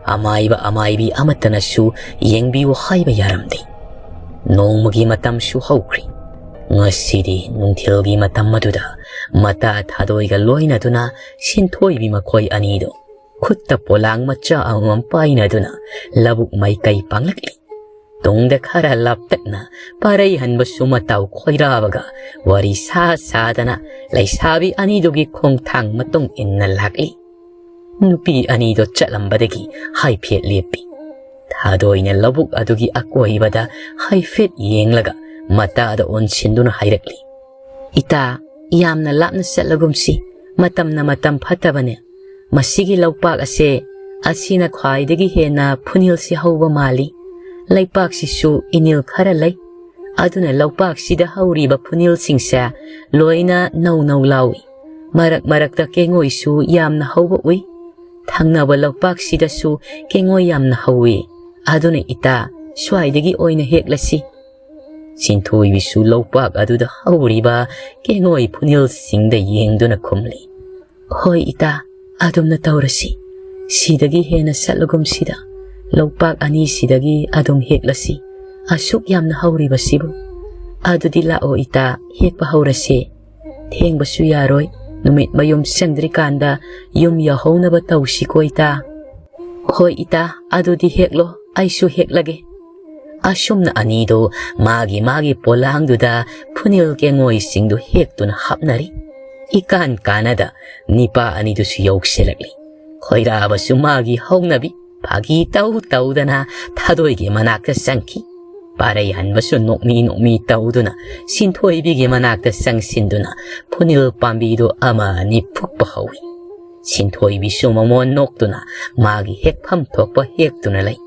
ꯑꯃꯥꯏꯕ ꯑꯃꯥꯏꯕꯤ ꯑꯃꯠꯇꯅꯁꯨ ꯌꯦꯡꯕꯤꯌꯨ ꯍꯥꯏꯕ ꯌꯥꯔꯝꯗꯦ꯫ ꯅꯣꯡꯃꯒꯤ ꯃꯇꯝꯁꯨ ꯍꯧꯈ꯭ꯔꯤ꯫ ꯉꯁꯤꯗꯤ ꯅꯨꯡꯊꯤꯜꯒꯤ ꯃꯇꯝ ꯑꯗꯨꯗ ꯃꯇꯥ ꯊꯥꯗꯣꯏꯒ ꯂꯣꯏꯅꯗꯨꯅ ꯁꯤꯟꯊꯣꯏꯕꯤ ꯃꯈꯣꯏ ꯑꯅꯤꯗꯨ ꯈꯨꯠꯇ ꯄꯣꯂꯥꯡ ꯃꯆꯥ ꯑꯃꯃꯝ ꯄꯥꯏꯅꯗꯨꯅ ꯂꯧꯕꯨꯛ ꯃꯥꯏꯀꯩ ꯄꯥꯡꯂꯛꯂꯤ꯫ ꯇꯨꯡꯗ ꯈꯔ ꯂꯥꯞꯇꯛꯅ ꯄꯥꯔꯩꯍꯟꯕꯁꯨ ꯃꯇꯥꯎ ꯈꯣꯏꯔꯥꯕꯒ ꯋꯥꯔꯤ ꯁꯥ ꯁꯥꯗꯅ ꯂꯩꯁꯥꯕꯤ ꯑꯅꯤꯗꯨꯒꯤ ꯈꯣꯡꯊꯥꯡ ꯃꯇꯨꯡ ꯏꯟꯅ ꯂꯥꯛꯂꯤ꯫ ꯅꯨꯄꯤ ꯑꯅꯤꯗꯣ ꯆꯠꯂꯝꯕꯗꯒꯤ ꯍꯥꯏꯐꯦꯠ ꯂꯦꯞꯄꯤ꯫ ꯊꯥꯗꯣꯏꯅ ꯂꯧꯕꯨꯛ ꯑꯗꯨꯒꯤ ꯑꯀꯣꯏꯕꯗ ꯍꯥꯏꯐꯦꯠ ꯌꯦꯡꯂꯒ ꯃꯇꯥꯗ ꯑꯣꯟꯁꯤꯟꯗꯨꯅ ꯍꯥꯏꯔꯛꯂꯤ, "ꯏꯇꯥ, ꯌꯥꯝꯅ ꯂꯥꯞꯅ ꯆꯠꯂꯒꯨꯝꯁꯤ, ꯃꯇꯝꯅ ꯃꯇꯝ ꯐꯠꯇꯕꯅꯦ꯫ ꯃꯁꯤꯒꯤ ꯂꯧꯄꯥꯛ ꯑꯁꯦ ꯑꯁꯤꯅ ꯈ꯭ꯋꯥꯏꯗꯒꯤ ꯍꯦꯟꯅ ꯐꯨꯅꯤꯜꯁꯤ ꯍꯧꯕ ꯃꯥꯜꯂꯤ꯫ ꯂꯩꯄꯥꯛꯁꯤꯁꯨ ꯏꯅꯤꯜ ꯈꯔ ꯂꯩ꯫ ꯑꯗꯨꯅ ꯂꯧꯄꯥꯛꯁꯤꯗ ꯍꯧꯔꯤꯕ ꯐꯨꯅꯤꯜꯁꯤꯡꯁꯦ ꯂꯣꯏꯅ ꯅꯧ ꯅꯧ ꯂꯥꯎꯏ꯫ ꯃꯔꯛ ꯃꯔꯛꯇ ꯀꯦꯡꯉꯣꯏꯁꯨ ꯌꯥꯝꯅ ꯍꯧꯕ ꯎꯏ꯫ ꯊꯪꯅꯕ ꯂꯧꯄꯥꯛꯁꯤꯗꯁꯨ ꯀꯦꯡꯉꯣꯏ ꯌꯥꯝꯅ ꯍꯧꯏ꯫ ꯑꯗꯨꯅ ꯏꯇꯥ, ꯁ꯭ꯋꯥꯏꯗꯒꯤ ꯑꯣꯏꯅ ꯍꯦꯛꯂꯁꯤ꯫" ꯁꯤꯟꯊꯣꯏꯕꯤꯁꯨ ꯂꯧꯄꯥꯛ ꯑꯗꯨꯗ ꯍꯧꯔꯤꯕ ꯀꯦꯡꯉꯣꯏ ꯐꯨꯅꯤꯜꯁꯤꯡꯗ ꯌꯦꯡꯗꯨꯅ ꯈꯨꯝꯂꯤ, "ꯍꯣꯏ ꯏꯇꯥ, ꯑꯗꯨꯝꯅ ꯇꯧꯔꯁꯤ꯫ ꯁꯤꯗꯒꯤ ꯍꯦꯟꯅ ꯆꯠꯂꯒꯨꯝꯁꯤꯗ꯫ "ꯂꯧꯄꯥꯛ ꯑꯅꯤꯁꯤꯗꯒꯤ ꯑꯗꯨꯝ ꯍꯦꯛꯂꯁꯤ꯫ ꯑꯁꯨꯛ ꯌꯥꯝꯅ ꯍꯧꯔꯤꯕꯁꯤꯕꯨ꯫ ꯑꯗꯨꯗꯤ ꯂꯥꯛꯑꯣ ꯏꯇꯥ, ꯍꯦꯛꯄ ꯍꯧꯔꯁꯦ꯫ ꯊꯦꯡꯕꯁꯨ ꯌꯥꯔꯣꯏ, ꯅꯨꯃꯤꯠ ꯃꯌꯨꯝ ꯆꯪꯗ꯭ꯔꯤꯀꯥꯟꯗ ꯌꯨꯝ ꯌꯧꯍꯧꯅꯕ ꯇꯧꯁꯤꯀꯣ ꯏꯇꯥ꯫" "ꯍꯣꯏ ꯏꯇꯥ, ꯑꯗꯨꯗꯤ ꯍꯦꯛꯂꯣ, ꯑꯩꯁꯨ ꯍꯦꯛꯂꯒꯦ꯫" ꯑꯁꯨꯝꯅ ꯑꯅꯤꯗꯨ ꯃꯥꯒꯤ ꯃꯥꯒꯤ ꯄꯣꯂꯥꯡꯗꯨꯗ ꯐꯨꯅꯤꯜ ꯀꯦꯡꯉꯣꯏꯁꯤꯡꯗꯨ ꯍꯦꯛꯇꯨꯅ ꯍꯥꯞꯅꯔꯤ꯫ ꯏꯀꯥꯟ ꯀꯥꯟꯅꯗ ꯅꯤꯄꯥ ꯑꯅꯤꯗꯨꯁꯨ ꯌꯧꯁꯤꯜꯂꯛꯂꯤ꯫ ꯈꯣꯏꯔꯥꯕꯁꯨ ꯃꯥꯒꯤ ꯍꯧꯅꯕꯤ ꯐꯥꯒꯤ ꯇꯧ ꯇꯧꯗꯅ ꯊꯥꯗꯣꯏꯒꯤ ꯃꯅꯥꯛꯇ ꯆꯪꯈꯤ꯫ ꯄꯥꯔꯩ ꯍꯟꯕꯁꯨ ꯅꯣꯛꯃꯤ ꯅꯣꯛꯃꯤ ꯇꯧꯗꯨꯅ ꯁꯤꯟꯊꯣꯏꯕꯤꯒꯤ ꯃꯅꯥꯛꯇ ꯆꯪꯁꯤꯟꯗꯨꯅ ꯐꯨꯅꯤꯜ ꯄꯥꯝꯕꯤꯗꯨ ꯑꯃ ꯑꯅꯤ ꯐꯨꯛꯄ ꯍꯧꯏ꯫ ꯁꯤꯟꯊꯣꯏꯕꯤꯁꯨ ꯃꯃꯣꯟ ꯅꯣꯛꯇꯨꯅ ꯃꯥꯒꯤ ꯍꯦꯛꯐꯝ ꯊꯣꯛꯄ ꯍꯦꯛꯇꯨꯅ ꯂꯩ꯫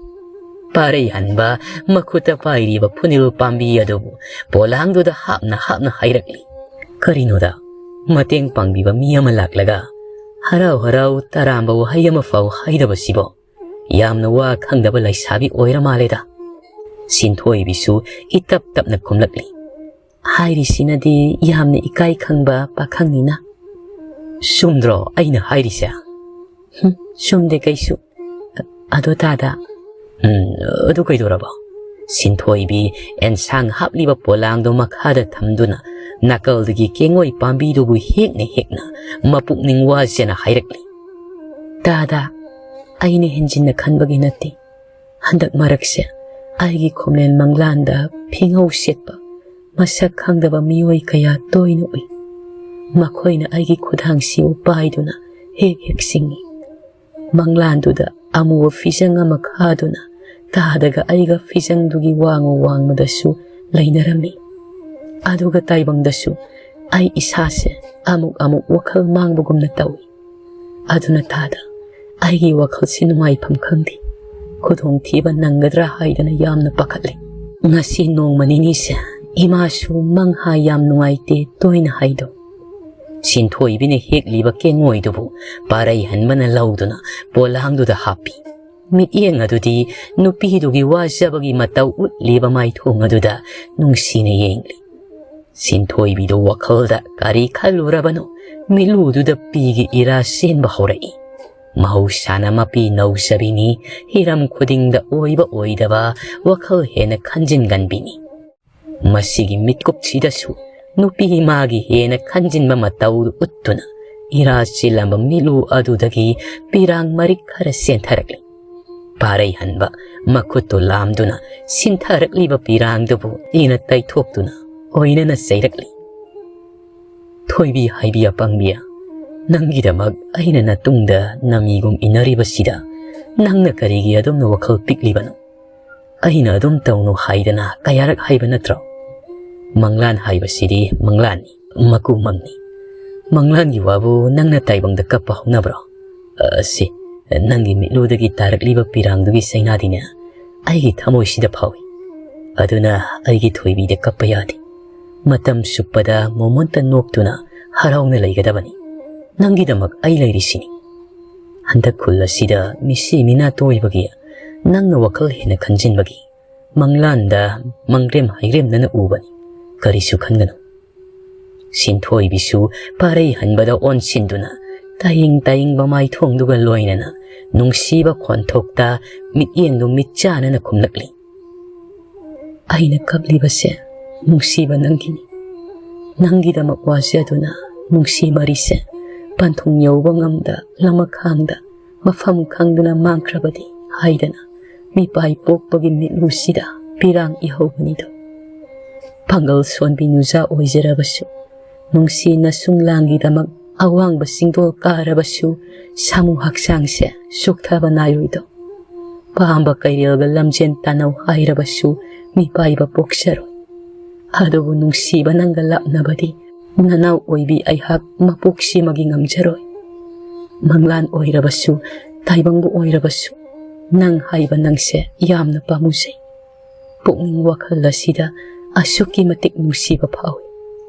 ꯄꯥꯔꯩ ꯍꯟꯕ ꯃꯈꯨꯠꯇ ꯄꯥꯏꯔꯤꯕ ꯐꯨꯅꯤꯜ ꯄꯥꯝꯕꯤ ꯑꯗꯨꯕꯨ ꯄꯣꯂꯥꯡꯗꯨꯗ ꯍꯥꯞꯅ ꯍꯥꯞꯅ ꯍꯥꯏꯔꯛꯂꯤ꯫ ꯀꯔꯤꯅꯣꯗ, ꯃꯇꯦꯡ ꯄꯥꯡꯕꯤꯕ ꯃꯤ ꯑꯃ ꯂꯥꯛꯂꯒ ꯍꯔꯥꯎ ꯍꯔꯥꯎ ꯇꯔꯥꯝꯕ ꯋꯥꯍꯩ ꯑꯃ ꯐꯥꯎ ꯍꯥꯏꯗꯕꯁꯤꯕꯣ? ꯌꯥꯝꯅ ꯋꯥ ꯈꯪꯗꯕ ꯂꯩꯁꯥꯕꯤ ꯑꯣꯏꯔ ꯃꯥꯜꯂꯦꯗ꯫ ꯁꯤꯟꯊꯣꯏꯕꯤꯁꯨ ꯏꯇꯞ ꯇꯞꯅ ꯈꯨꯝꯂꯛꯂꯤ꯫ ꯍꯥꯏꯔꯤꯁꯤꯅꯗꯤ ꯌꯥꯝꯅ ꯏꯀꯥꯏ ꯈꯪꯕ ꯄꯥꯈꯪꯅꯤꯅ꯫ ꯆꯨꯝꯗ꯭ꯔꯣ ꯑꯩꯅ ꯍꯥꯏꯔꯤꯁꯦ? ꯍꯨꯝ, ꯆꯨꯝꯗꯦ ꯀꯩꯁꯨ꯫ ꯑ-, ꯑꯗꯣ ꯇꯥꯗ꯫ ꯎꯝ, ꯑꯗꯨ ꯀꯩꯗꯧꯔꯕ? ꯁꯤꯟꯊꯣꯏꯕꯤ ꯑꯦꯟꯁꯥꯡ ꯍꯥꯞꯂꯤꯕ ꯄꯣꯂꯥꯡꯗꯨ ꯃꯈꯥꯗ ꯊꯝꯗꯨꯅ ꯅꯥꯀꯜꯗꯒꯤ ꯀꯦꯡꯉꯣꯏ ꯄꯥꯝꯕꯤꯗꯨꯕꯨ ꯍꯦꯛꯅ ꯍꯦꯛꯅ ꯃꯄꯨꯛꯅꯤꯡ ꯋꯥꯖꯅ ꯍꯥꯏꯔꯛꯂꯤ꯫ ꯇꯥꯗ, ꯑꯩꯅ ꯍꯦꯟꯖꯤꯟꯅ ꯈꯟꯕꯒꯤ ꯅꯠꯇꯦ꯫ ꯍꯟꯗꯛ ꯃꯔꯛꯁꯦ ꯑꯩꯒꯤ ꯈꯣꯝꯂꯦꯟ ꯃꯪꯂꯥꯟꯗ ꯐꯤꯉꯧ ꯁꯦꯠꯄ ꯃꯁꯛ ꯈꯪꯗꯕ ꯃꯤꯑꯣꯏ ꯀꯌꯥ ꯇꯣꯏꯅ ꯎꯏ꯫ ꯃꯈꯣꯏꯅ ꯑꯩꯒꯤ ꯈꯨꯗꯥꯡꯁꯤꯕꯨ ꯄꯥꯏꯗꯨꯅ ꯍꯦꯛ ꯍꯦꯛ ꯆꯤꯡꯏ꯫ ꯃꯪꯂꯥꯟꯗꯨꯗ ꯑꯃꯨꯕ ꯐꯤꯖꯪ ꯑꯃ ꯈꯥꯗꯨꯅ ꯇꯥꯗꯒ ꯑꯩꯒ ꯐꯤꯖꯪꯗꯨꯒꯤ ꯋꯥꯡꯃ ꯋꯥꯡꯃꯗꯁꯨ ꯂꯩꯅꯔꯝꯃꯤ꯫ ꯑꯗꯨꯒ ꯇꯥꯏꯕꯪꯗꯁꯨ ꯑꯩ ꯏꯁꯥꯁꯦ ꯑꯃꯨꯛ ꯑꯃꯨꯛ ꯋꯥꯈꯜ ꯃꯥꯡꯕꯒꯨꯝꯅ ꯇꯧꯏ꯫ ꯑꯗꯨꯅ ꯇꯥꯗ, ꯑꯩꯒꯤ ꯋꯥꯈꯜꯁꯤ ꯅꯨꯡꯉꯥꯏꯐꯝ ꯈꯪꯗꯦ꯫ ꯈꯨꯗꯣꯡꯊꯤꯕ ꯅꯪꯒꯗ꯭ꯔꯥ ꯍꯥꯏꯗꯅ ꯌꯥꯝꯅ ꯄꯥꯈꯠꯂꯦ꯫ ꯉꯁꯤ ꯅꯣꯡꯃ ꯅꯤꯅꯤꯁꯦ ꯏꯃꯥꯁꯨ ꯃꯪꯍꯥ ꯌꯥꯝ ꯅꯨꯡꯉꯥꯏꯇꯦ ꯇꯣꯏꯅ ꯍꯥꯏꯗꯣ꯫ ꯁꯤꯟꯊꯣꯏꯕꯤꯅ ꯍꯦꯛꯂꯤꯕ ꯀꯦꯡꯉꯣꯏꯗꯨꯕꯨ ꯄꯥꯔꯩ ꯍꯟꯕꯅ ꯂꯧꯗꯨꯅ ꯄꯣꯂꯥꯡꯗꯨꯗ ꯍꯥꯞꯄꯤ꯫ ꯃꯤꯠꯌꯦꯡ ꯑꯗꯨꯗꯤ ꯅꯨꯄꯤꯗꯨꯒꯤ ꯋꯥꯖꯕꯒꯤ ꯃꯇꯧ ꯎꯠꯂꯤꯕ ꯃꯥꯏꯊꯣꯡ ꯑꯗꯨꯗ ꯅꯨꯡꯁꯤꯅ ꯌꯦꯡꯂꯤ꯫ ꯁꯤꯟꯊꯣꯏꯕꯤꯗꯨ ꯋꯥꯈꯜꯗ ꯀꯔꯤ ꯈꯜꯂꯨꯔꯕꯅꯣ, ꯃꯤꯠꯂꯨꯗꯨꯗ ꯄꯤꯒꯤ ꯏꯔꯥ ꯆꯦꯟꯕ ꯍꯧꯔꯛꯏ꯫ ꯃꯍꯧꯁꯥꯅ ꯃꯄꯤ ꯅꯧꯖꯕꯤꯅꯤ, ꯍꯤꯔꯝ ꯈꯨꯗꯤꯡꯗ ꯑꯣꯏꯕ ꯑꯣꯏꯗꯕ ꯋꯥꯈꯜ ꯍꯦꯟꯅ ꯈꯟꯖꯤꯟꯒꯟꯕꯤꯅꯤ꯫ ꯃꯁꯤꯒꯤ ꯃꯤꯠꯀꯨꯞꯁꯤꯗꯁꯨ ꯅꯨꯄꯤ ꯃꯥꯒꯤ ꯍꯦꯟꯅ ꯈꯟꯖꯤꯟꯕ ꯃꯇꯧ ꯎꯠꯇꯨꯅ ꯏꯔꯥ ꯆꯤꯜꯂꯝꯕ ꯃꯤꯠꯂꯨ ꯑꯗꯨꯗꯒꯤ ꯄꯤꯔꯥꯡ ꯃꯔꯤꯛ ꯈꯔ ꯆꯦꯟꯊꯔꯛꯂꯤ꯫ ꯄꯥꯔꯩꯍꯟꯕ ꯃꯈꯨꯠꯇꯨ ꯂꯥꯝꯗꯨꯅ ꯁꯤꯟꯊꯔꯛꯂꯤꯕ ꯄꯤꯔꯥꯡꯗꯨꯕꯨ ꯏꯅ ꯇꯩꯊꯣꯛꯇꯨꯅ ꯑꯣꯏꯅꯅ ꯆꯩꯔꯛꯂꯤ꯫ "ꯊꯣꯏꯕꯤ ꯍꯥꯏꯕꯤ ꯑꯄꯪꯕꯤ, ꯅꯪꯒꯤꯗꯃꯛ ꯑꯩꯅ ꯅꯇꯨꯡꯗ ꯅꯃꯤꯒꯨꯝ ꯏꯟꯅꯔꯤꯕꯁꯤꯗ ꯅꯪꯅ ꯀꯔꯤꯒꯤ ꯑꯗꯨꯝꯅ ꯋꯥꯈꯜ ꯄꯤꯛꯂꯤꯕꯅꯣ? ꯑꯩꯅ ꯑꯗꯨꯝ ꯇꯧꯅꯨ ꯍꯥꯏꯗꯅ ꯀꯌꯥꯔꯛ ꯍꯥꯏꯕ ꯅꯠꯇ꯭ꯔꯣ? ꯃꯪꯂꯥꯟ ꯍꯥꯏꯕꯁꯤꯗꯤ ꯃꯪꯂꯥꯟꯅꯤ, ꯃꯀꯨꯃꯪꯅꯤ꯫ ꯃꯪꯂꯥꯟꯒꯤ ꯋꯥꯕꯨ ꯅꯪꯅ ꯇꯥꯏꯕꯪꯗ ꯀꯞꯄ ꯍꯧꯅꯕ꯭ꯔꯣ? ꯑꯁꯤ, ꯅꯪꯒꯤ ꯃꯤꯠꯂꯨꯗꯒꯤ ꯇꯥꯔꯛꯂꯤꯕ ꯄꯤꯔꯥꯡꯗꯨꯒꯤ ꯆꯩꯅꯥꯗꯤꯅꯦ ꯑꯩꯒꯤ ꯊꯃꯣꯏꯁꯤꯗ ꯐꯥꯎꯏ꯫ ꯑꯗꯨꯅ ꯑꯩꯒꯤ ꯊꯣꯏꯕꯤꯗ ꯀꯞꯄ ꯌꯥꯗꯦ꯫ ꯃꯇꯝ ꯆꯨꯞꯄꯗ ꯃꯣꯃꯣꯟꯇ ꯅꯣꯛꯇꯨꯅ ꯍꯔꯥꯎꯅ ꯂꯩꯒꯗꯕꯅꯤ꯫ ꯅꯪꯒꯤꯗꯃꯛ ꯑꯩ ꯂꯩꯔꯤꯁꯤꯅꯤ꯫ ꯍꯟꯗꯛ ꯈꯨꯜ ꯑꯁꯤꯗ ꯃꯤꯁꯤ ꯃꯤꯅꯥ ꯇꯣꯏꯕꯒꯤ ꯅꯪꯅ ꯋꯥꯈꯜ ꯍꯦꯟꯅ ꯈꯟꯖꯤꯟꯕꯒꯤ ꯃꯪꯂꯥꯟꯗ ꯃꯪꯔꯦꯝ ꯍꯩꯔꯦꯝꯅꯅ ꯎꯕꯅꯤ꯫ ꯀꯔꯤꯁꯨ ꯈꯟꯒꯅꯨ꯫" ꯁꯤꯟꯊꯣꯏꯕꯤꯁꯨ ꯄꯥꯔꯩ ꯍꯟꯕꯗ ꯑꯣꯟꯁꯤꯟꯗꯨꯅ ꯇꯥꯌꯦꯡ ꯇꯥꯌꯦꯡꯕ ꯃꯥꯏꯊꯣꯡꯗꯨꯒ ꯂꯣꯏꯅꯅ ꯅꯨꯡꯁꯤꯕ ꯈꯣꯟꯊꯣꯛꯇ ꯃꯤꯠꯌꯦꯡꯗꯨ ꯃꯤꯠꯆꯥꯅꯅ ꯈꯨꯝꯂꯛꯂꯤ꯫ "ꯑꯩꯅ ꯀꯞꯂꯤꯕꯁꯦ ꯅꯨꯡꯁꯤꯕ ꯅꯪꯒꯤꯅꯤ꯫ ꯅꯪꯒꯤꯗꯃꯛ ꯋꯥꯖꯗꯨꯅ ꯅꯨꯡꯁꯤ ꯃꯔꯤꯁꯦ ꯄꯟꯊꯨꯡ ꯌꯧꯕ ꯉꯝꯗ ꯂꯃꯈꯥꯡꯗ ꯃꯐꯝ ꯈꯪꯗꯅ ꯃꯥꯡꯈ꯭ꯔꯕꯗꯤ ꯍꯥꯏꯗꯅ ꯃꯤꯄꯥꯏ ꯄꯣꯛꯄꯒꯤ ꯃꯤꯠꯂꯨꯁꯤꯗ ꯄꯤꯔꯥꯡ ꯏꯍꯧꯕꯅꯤꯗꯣ꯫ ꯄꯥꯡꯒꯜ ꯁꯣꯟꯕꯤ ꯅꯨꯖꯥ ꯑꯣꯏꯖꯔꯕꯁꯨ, ꯅꯨꯡꯁꯤ ꯅꯁꯨꯡ ꯂꯥꯡꯒꯤꯗꯃꯛ ꯑꯋꯥꯡꯕ ꯆꯤꯡꯗꯣꯜ ꯀꯥꯔꯕꯁꯨ, ꯁꯥꯃꯨ ꯍꯛꯆꯥꯡꯁꯦ ꯆꯣꯛꯊꯕ ꯅꯥꯏꯔꯣꯏꯗꯣ꯫ ꯄꯥꯝꯕ ꯀꯩꯔꯦꯜꯒ ꯂꯝꯖꯦꯟ ꯇꯥꯟꯅꯧ ꯍꯥꯏꯔꯕꯁꯨ, ꯃꯤꯄꯥꯏꯕ ꯄꯣꯛꯆꯔꯣꯏ꯫ ꯑꯗꯨꯕꯨ ꯅꯨꯡꯁꯤꯕ ꯅꯪꯒ ꯂꯥꯞꯅꯕꯗꯤ ꯅꯅꯥꯎ ꯑꯣꯏꯕꯤ ꯑꯩꯍꯥꯛ ꯃꯄꯣꯛꯁꯤꯃꯒꯤ ꯉꯝꯖꯔꯣꯏ꯫ ꯃꯪꯂꯥꯟ ꯑꯣꯏꯔꯕꯁꯨ, ꯇꯥꯏꯕꯪꯕꯨ ꯑꯣꯏꯔꯕꯁꯨ, ꯅꯪ ꯍꯥꯏꯕ ꯅꯪꯁꯦ ꯌꯥꯝꯅ ꯄꯥꯝꯃꯨꯖꯩ꯫ ꯄꯨꯛꯅꯤꯡ ꯋꯥꯈꯜ ꯑꯁꯤꯗ ꯑꯁꯨꯛꯀꯤ ꯃꯇꯤꯛ ꯅꯨꯡꯁꯤꯕ ꯐꯥꯎꯏ꯫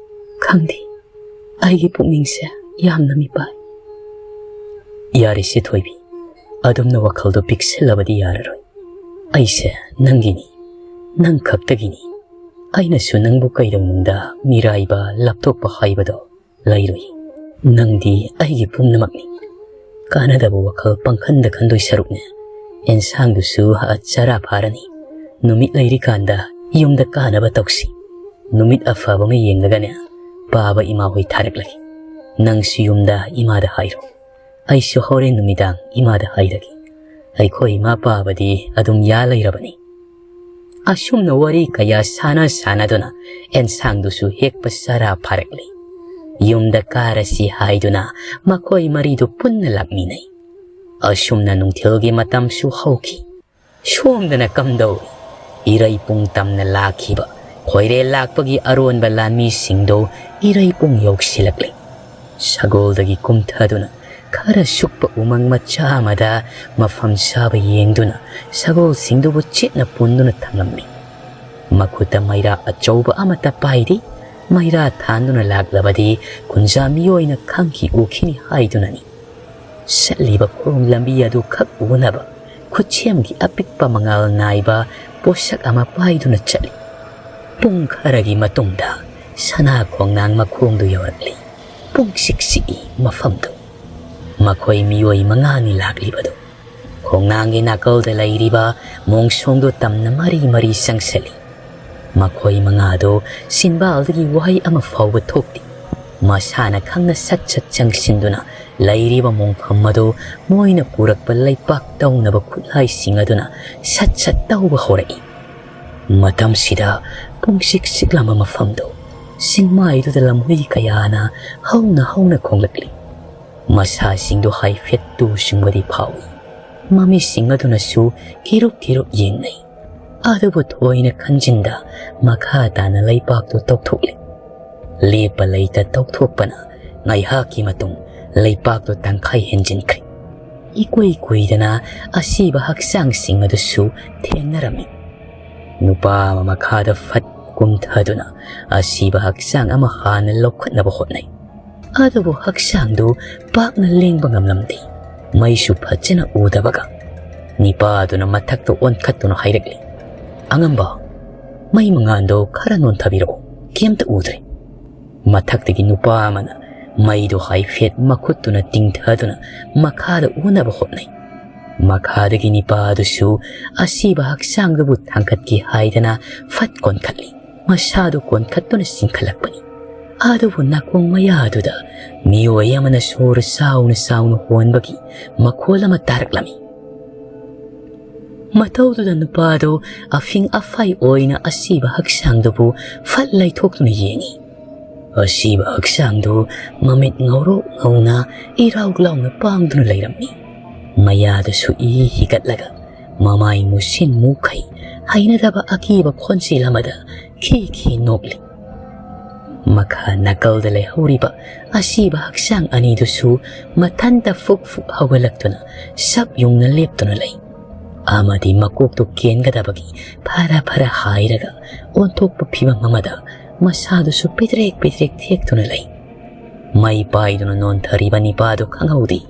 ꯈꯪꯗꯦ, ꯑꯩꯒꯤ ꯄꯨꯛꯅꯤꯡꯁꯦ ꯌꯥꯝꯅ ꯃꯤꯄꯥꯏ꯫" "ꯌꯥꯔꯦꯁꯦ ꯊꯣꯏꯕꯤ, ꯑꯗꯨꯝꯅ ꯋꯥꯈꯜꯗꯣ ꯄꯤꯛꯁꯤꯜꯂꯕꯗꯤ ꯌꯥꯔꯔꯣꯏ꯫ ꯑꯩꯁꯦ ꯅꯪꯒꯤꯅꯤ, ꯅꯪ ꯈꯛꯇꯒꯤꯅꯤ꯫ ꯑꯩꯅꯁꯨ ꯅꯪꯕꯨ ꯀꯩꯗꯧꯅꯨꯡꯗ ꯃꯤꯔꯥꯏꯕ, ꯂꯥꯞꯊꯣꯛꯄ ꯍꯥꯏꯕꯗꯣ ꯂꯩꯔꯣꯏ꯫ ꯅꯪꯗꯤ ꯑꯩꯒꯤ ꯄꯨꯝꯅꯃꯛꯅꯤ꯫ ꯀꯥꯟꯅꯗꯕ ꯋꯥꯈꯜ ꯄꯪꯈꯟꯗ ꯈꯟꯗꯣꯏ ꯁꯔꯨꯛꯅꯦ, ꯑꯦꯟꯁꯥꯡꯗꯨꯁꯨ ꯍꯥ ꯆꯔꯥ ꯐꯥꯔꯅꯤ꯫ ꯅꯨꯃꯤꯠ ꯂꯩꯔꯤꯀꯥꯟꯗ ꯌꯨꯝꯗ ꯀꯥꯅꯕ ꯇꯧꯁꯤ꯫ ꯅꯨꯃꯤꯠ ꯑꯐꯕ ꯑꯃ ꯌꯦꯡꯂꯒꯅꯦ, ꯄꯥꯕ ꯏꯃꯥ ꯍꯣꯏ ꯊꯥꯔꯛꯂꯒꯦ꯫ ꯅꯪꯁꯨ ꯌꯨꯝꯗ ꯏꯃꯥꯗ ꯍꯥꯏꯔꯣ꯫ ꯑꯩꯁꯨ ꯍꯣꯔꯦꯟ ꯅꯨꯃꯤꯗꯥꯡ ꯏꯃꯥꯗ ꯍꯥꯏꯔꯒꯦ꯫ ꯑꯩꯈꯣꯏ ꯏꯃꯥ ꯄꯥꯕꯗꯤ ꯑꯗꯨꯝ ꯌꯥ ꯂꯩꯔꯕꯅꯤ꯫ ꯑꯁꯨꯝꯅ ꯋꯥꯔꯤ ꯀꯌꯥ ꯁꯥꯟꯅ ꯁꯥꯟꯅꯗꯨꯅ ꯑꯦꯟꯁꯥꯡꯗꯨꯁꯨ ꯍꯦꯛꯄ ꯆꯔꯥ ꯐꯥꯔꯛꯂꯤ꯫ ꯌꯨꯝꯗ ꯀꯥꯔꯁꯤ ꯍꯥꯏꯗꯨꯅ ꯃꯈꯣꯏ ꯃꯔꯤꯗꯨ ꯄꯨꯟꯅ ꯂꯥꯛꯃꯤꯟꯅꯩ꯫ ꯑꯁꯨꯝꯅ ꯅꯨꯡꯊꯤꯜꯒꯤ ꯃꯇꯝꯁꯨ ꯍꯧꯈꯤ꯫ ꯁꯣꯝꯗꯅ ꯀꯝꯗꯧꯔꯤ? ꯏꯔꯩ ꯄꯨꯡ ꯇꯝꯅ ꯂꯥꯛꯈꯤꯕ ꯈꯣꯏꯔꯦꯜ ꯂꯥꯛꯄꯒꯤ ꯑꯔꯣꯟꯕ ꯂꯥꯟꯃꯤꯁꯤꯡꯗꯣ ꯏꯔꯩ ꯄꯨꯡ ꯌꯧꯁꯤꯜꯂꯛꯂꯦ꯫ ꯁꯒꯣꯜꯗꯒꯤ ꯀꯨꯝꯊꯗꯨꯅ ꯈꯔ ꯁꯨꯛꯄ ꯎꯃꯪ ꯃꯆꯥ ꯑꯃꯗ ꯃꯐꯝ ꯆꯥꯕ ꯌꯦꯡꯗꯨꯅ ꯁꯒꯣꯜꯁꯤꯡꯗꯨꯕꯨ ꯆꯦꯠꯅ ꯄꯨꯟꯗꯨꯅ ꯊꯝꯂꯝꯃꯤ꯫ ꯃꯈꯨꯠꯇ ꯃꯩꯔꯥ ꯑꯆꯧꯕ ꯑꯃꯠꯇ ꯄꯥꯏꯔꯤ꯫ ꯃꯩꯔꯥ ꯊꯥꯟꯗꯨꯅ ꯂꯥꯛꯂꯕꯗꯤ ꯀꯨꯟꯖꯥ ꯃꯤꯑꯣꯏꯅ ꯈꯪꯈꯤ ꯎꯈꯤꯅꯤ ꯍꯥꯏꯗꯨꯅꯅꯤ꯫ ꯆꯠꯂꯤꯕ ꯈꯣꯡ ꯂꯝꯕꯤ ꯑꯗꯨ ꯈꯛ ꯎꯅꯕ ꯈꯨꯠꯁꯦꯝꯒꯤ ꯑꯄꯤꯛꯄ ꯃꯉꯥꯜ ꯅꯥꯏꯕ ꯄꯣꯠꯁꯛ ꯑꯃ ꯄꯥꯏꯗꯨꯅ ꯆꯠꯂꯤ꯫ ꯄꯨꯡ ꯈꯔꯒꯤ ꯃꯇꯨꯡꯗ ꯁꯅꯥ ꯈꯣꯡꯅꯥꯡ ꯃꯈꯣꯡꯗꯨ ꯌꯧꯔꯛꯂꯤ꯫ ꯄꯨꯡꯁꯤꯛ ꯁꯤꯛꯏ ꯃꯐꯝꯗꯨ꯫ ꯃꯈꯣꯏ ꯃꯤꯑꯣꯏ ꯃꯉꯥꯅꯤ ꯂꯥꯛꯂꯤꯕꯗꯨ꯫ ꯈꯣꯡꯅꯥꯡꯒꯤ ꯅꯥꯀꯜꯗ ꯂꯩꯔꯤꯕ ꯃꯣꯡꯁꯣꯡꯗꯨ ꯇꯝꯅ ꯃꯔꯤ ꯃꯔꯤ ꯆꯪꯁꯤꯜꯂꯤ꯫ ꯃꯈꯣꯏ ꯃꯉꯥꯗꯨ ꯆꯤꯟꯕꯥꯜꯗꯒꯤ ꯋꯥꯍꯩ ꯑꯃ ꯐꯥꯎꯕ ꯊꯣꯛꯇꯦ꯫ ꯃꯁꯥꯅ ꯈꯪꯅ ꯁꯠ ꯁꯠ ꯆꯪꯁꯤꯟꯗꯨꯅ ꯂꯩꯔꯤꯕ ꯃꯣꯡꯐꯝ ꯑꯗꯨ ꯃꯣꯏꯅ ꯄꯨꯔꯛꯄ ꯂꯩꯄꯥꯛ ꯇꯧꯅꯕ ꯈꯨꯠꯂꯥꯏꯁꯤꯡ ꯑꯗꯨꯅ ꯁꯠ ꯁꯠ ꯇꯧꯕ ꯍꯧꯔꯛꯏ꯫ ꯃꯇꯝꯁꯤꯗ ꯄꯨꯡꯁꯤꯛ ꯁꯤꯛꯂꯝꯕ ꯃꯐꯝꯗꯨ ꯆꯤꯡꯃꯥꯏꯗꯨꯗ ꯂꯝꯍꯨꯏ ꯀꯌꯥꯅ ꯍꯧꯅ ꯍꯧꯅ ꯈꯣꯡꯂꯛꯂꯤ꯫ ꯃꯁꯥꯁꯤꯡꯗꯨ ꯍꯥꯏꯐꯦꯠ ꯇꯨ ꯆꯨꯡꯕꯗꯤ ꯐꯥꯎꯏ꯫ ꯃꯃꯤꯁꯤꯡ ꯑꯗꯨꯅꯁꯨ ꯀꯤꯔꯨꯛ ꯀꯤꯔꯨꯛ ꯌꯦꯡꯅꯩ꯫ ꯑꯗꯨꯕꯨ ꯊꯣꯏꯅ ꯈꯟꯖꯤꯟꯗ ꯃꯈꯥ ꯇꯥꯅ ꯂꯩꯄꯥꯛꯇꯨ ꯇꯧꯊꯣꯛꯂꯤ꯫ ꯂꯦꯞꯄ ꯂꯩꯇ ꯇꯧꯊꯣꯛꯄꯅ ꯉꯥꯏꯍꯥꯛꯀꯤ ꯃꯇꯨꯡ ꯂꯩꯄꯥꯛꯇꯨ ꯇꯪꯈꯥꯏ ꯍꯦꯟꯖꯤꯟꯈ꯭ꯔꯦ꯫ ꯏꯀꯨꯏ ꯀꯨꯏꯗꯅ ꯑꯁꯤꯕ ꯍꯛꯆꯥꯡꯁꯤꯡ ꯑꯗꯨꯁꯨ ꯊꯦꯡꯅꯔꯝꯃꯤ꯫ ꯅꯨꯄꯥ ꯑꯃ ꯃꯈꯥꯗ ꯐꯠ ꯀꯨꯝꯊꯗꯨꯅ ꯑꯁꯤꯕ ꯍꯛꯆꯥꯡ ꯑꯃ ꯍꯥꯟꯅ ꯂꯧꯈꯠꯅꯕ ꯍꯣꯠꯅꯩ꯫ ꯑꯗꯨꯕꯨ ꯍꯛꯆꯥꯡꯗꯨ ꯄꯥꯛꯅ ꯂꯦꯡꯕ ꯉꯝꯂꯝꯗꯦ꯫ ꯃꯩꯁꯨ ꯐꯖꯅ ꯎꯗꯕꯒ ꯅꯤꯄꯥꯗꯨꯅ ꯃꯊꯛꯇ ꯑꯣꯟꯈꯠꯇꯨꯅ ꯍꯥꯏꯔꯛꯂꯤ, "ꯑꯉꯝꯕ, ꯃꯩ ꯃꯉꯥꯜꯗꯣ ꯈꯔ ꯅꯣꯟꯊꯕꯤꯔꯛꯑꯣ, ꯀꯩꯝꯇ ꯎꯗ꯭ꯔꯦ꯫" ꯃꯊꯛꯇꯒꯤ ꯅꯨꯄꯥ ꯑꯃꯅ ꯃꯩꯗꯨ ꯍꯥꯏꯐꯦꯠ ꯃꯈꯨꯠꯇꯨꯅ ꯇꯤꯡꯊꯗꯨꯅ ꯃꯈꯥꯗ ꯎꯅꯕ ꯍꯣꯠꯅꯩ꯫ ꯃꯈꯥꯗꯒꯤ ꯅꯤꯄꯥ ꯑꯗꯨꯁꯨ ꯑꯁꯤꯕ ꯍꯛꯆꯥꯡꯗꯨꯕꯨ ꯊꯥꯡꯒꯠꯀꯦ ꯍꯥꯏꯗꯅ ꯐꯠ ꯀꯣꯟꯈꯠꯂꯤ꯫ ꯃꯁꯥꯗꯨ ꯀꯣꯟꯈꯠꯇꯨꯅ ꯆꯤꯡꯈꯠꯂꯛꯄꯅꯤ꯫ ꯑꯗꯨꯕꯨ ꯅꯥꯀꯣꯡ ꯃꯌꯥꯗꯨꯗ ꯃꯤꯑꯣꯏ ꯑꯃꯅ ꯁꯣꯔ ꯆꯥꯎꯅ ꯆꯥꯎꯅ ꯍꯣꯟꯕꯒꯤ ꯃꯈꯣꯜ ꯑꯃ ꯇꯥꯔꯛꯂꯝꯃꯤ꯫ ꯃꯇꯧꯗꯨꯗ ꯅꯨꯄꯥꯗꯨ ꯑꯐꯤꯡ ꯑꯐꯥꯏ ꯑꯣꯏꯅ ꯑꯁꯤꯕ ꯍꯛꯆꯥꯡꯗꯨꯕꯨ ꯐꯠ ꯂꯩꯊꯣꯛꯇꯨꯅ ꯌꯦꯡꯏ꯫ ꯑꯁꯤꯕ ꯍꯛꯆꯥꯡꯗꯨ ꯃꯃꯤꯠ ꯉꯧꯔꯣꯛ ꯉꯧꯅ ꯏꯔꯥꯎ ꯂꯥꯎꯅ ꯄꯥꯡꯗꯨꯅ ꯂꯩꯔꯝꯃꯤ꯫ ꯃꯌꯥꯗꯁꯨ ꯏ ꯍꯤꯒꯠꯂꯒ ꯃꯃꯥꯏ ꯃꯨꯁꯤꯟ ꯃꯨꯈꯩ ꯍꯩꯅꯗꯕ ꯑꯀꯤꯕ ꯈꯣꯟꯖꯦꯜ ꯑꯃꯗ ꯈꯤ ꯈꯤ ꯅꯣꯛꯂꯤ꯫ ꯃꯈꯥ ꯅꯥꯀꯜꯗ ꯂꯩꯍꯧꯔꯤꯕ ꯑꯁꯤꯕ ꯍꯛꯆꯥꯡ ꯑꯅꯤꯗꯨꯁꯨ ꯃꯊꯟꯇ ꯐꯨꯛ ꯐꯨꯛ ꯍꯧꯒꯠꯂꯛꯇꯨꯅ ꯁꯞ ꯌꯨꯡꯅ ꯂꯦꯞꯇꯨꯅ ꯂꯩ꯫ ꯑꯃꯗꯤ ꯃꯀꯣꯛꯇꯨ ꯀꯦꯟꯒꯗꯕꯒꯤ ꯐꯔ ꯐꯔ ꯍꯥꯏꯔꯒ ꯑꯣꯟꯊꯣꯛꯄ ꯐꯤꯕꯝ ꯑꯃꯗ ꯃꯁꯥꯗꯨꯁꯨ ꯄꯤꯗ꯭ꯔꯦꯛ ꯄꯤꯗ꯭ꯔꯦꯛ ꯊꯦꯛꯇꯨꯅ ꯂꯩ꯫ ꯃꯩ ꯄꯥꯏꯗꯨꯅ ꯅꯣꯟꯊꯔꯤꯕ ꯅꯤꯄꯥꯗꯨ ꯈꯪꯍꯧꯗꯦ,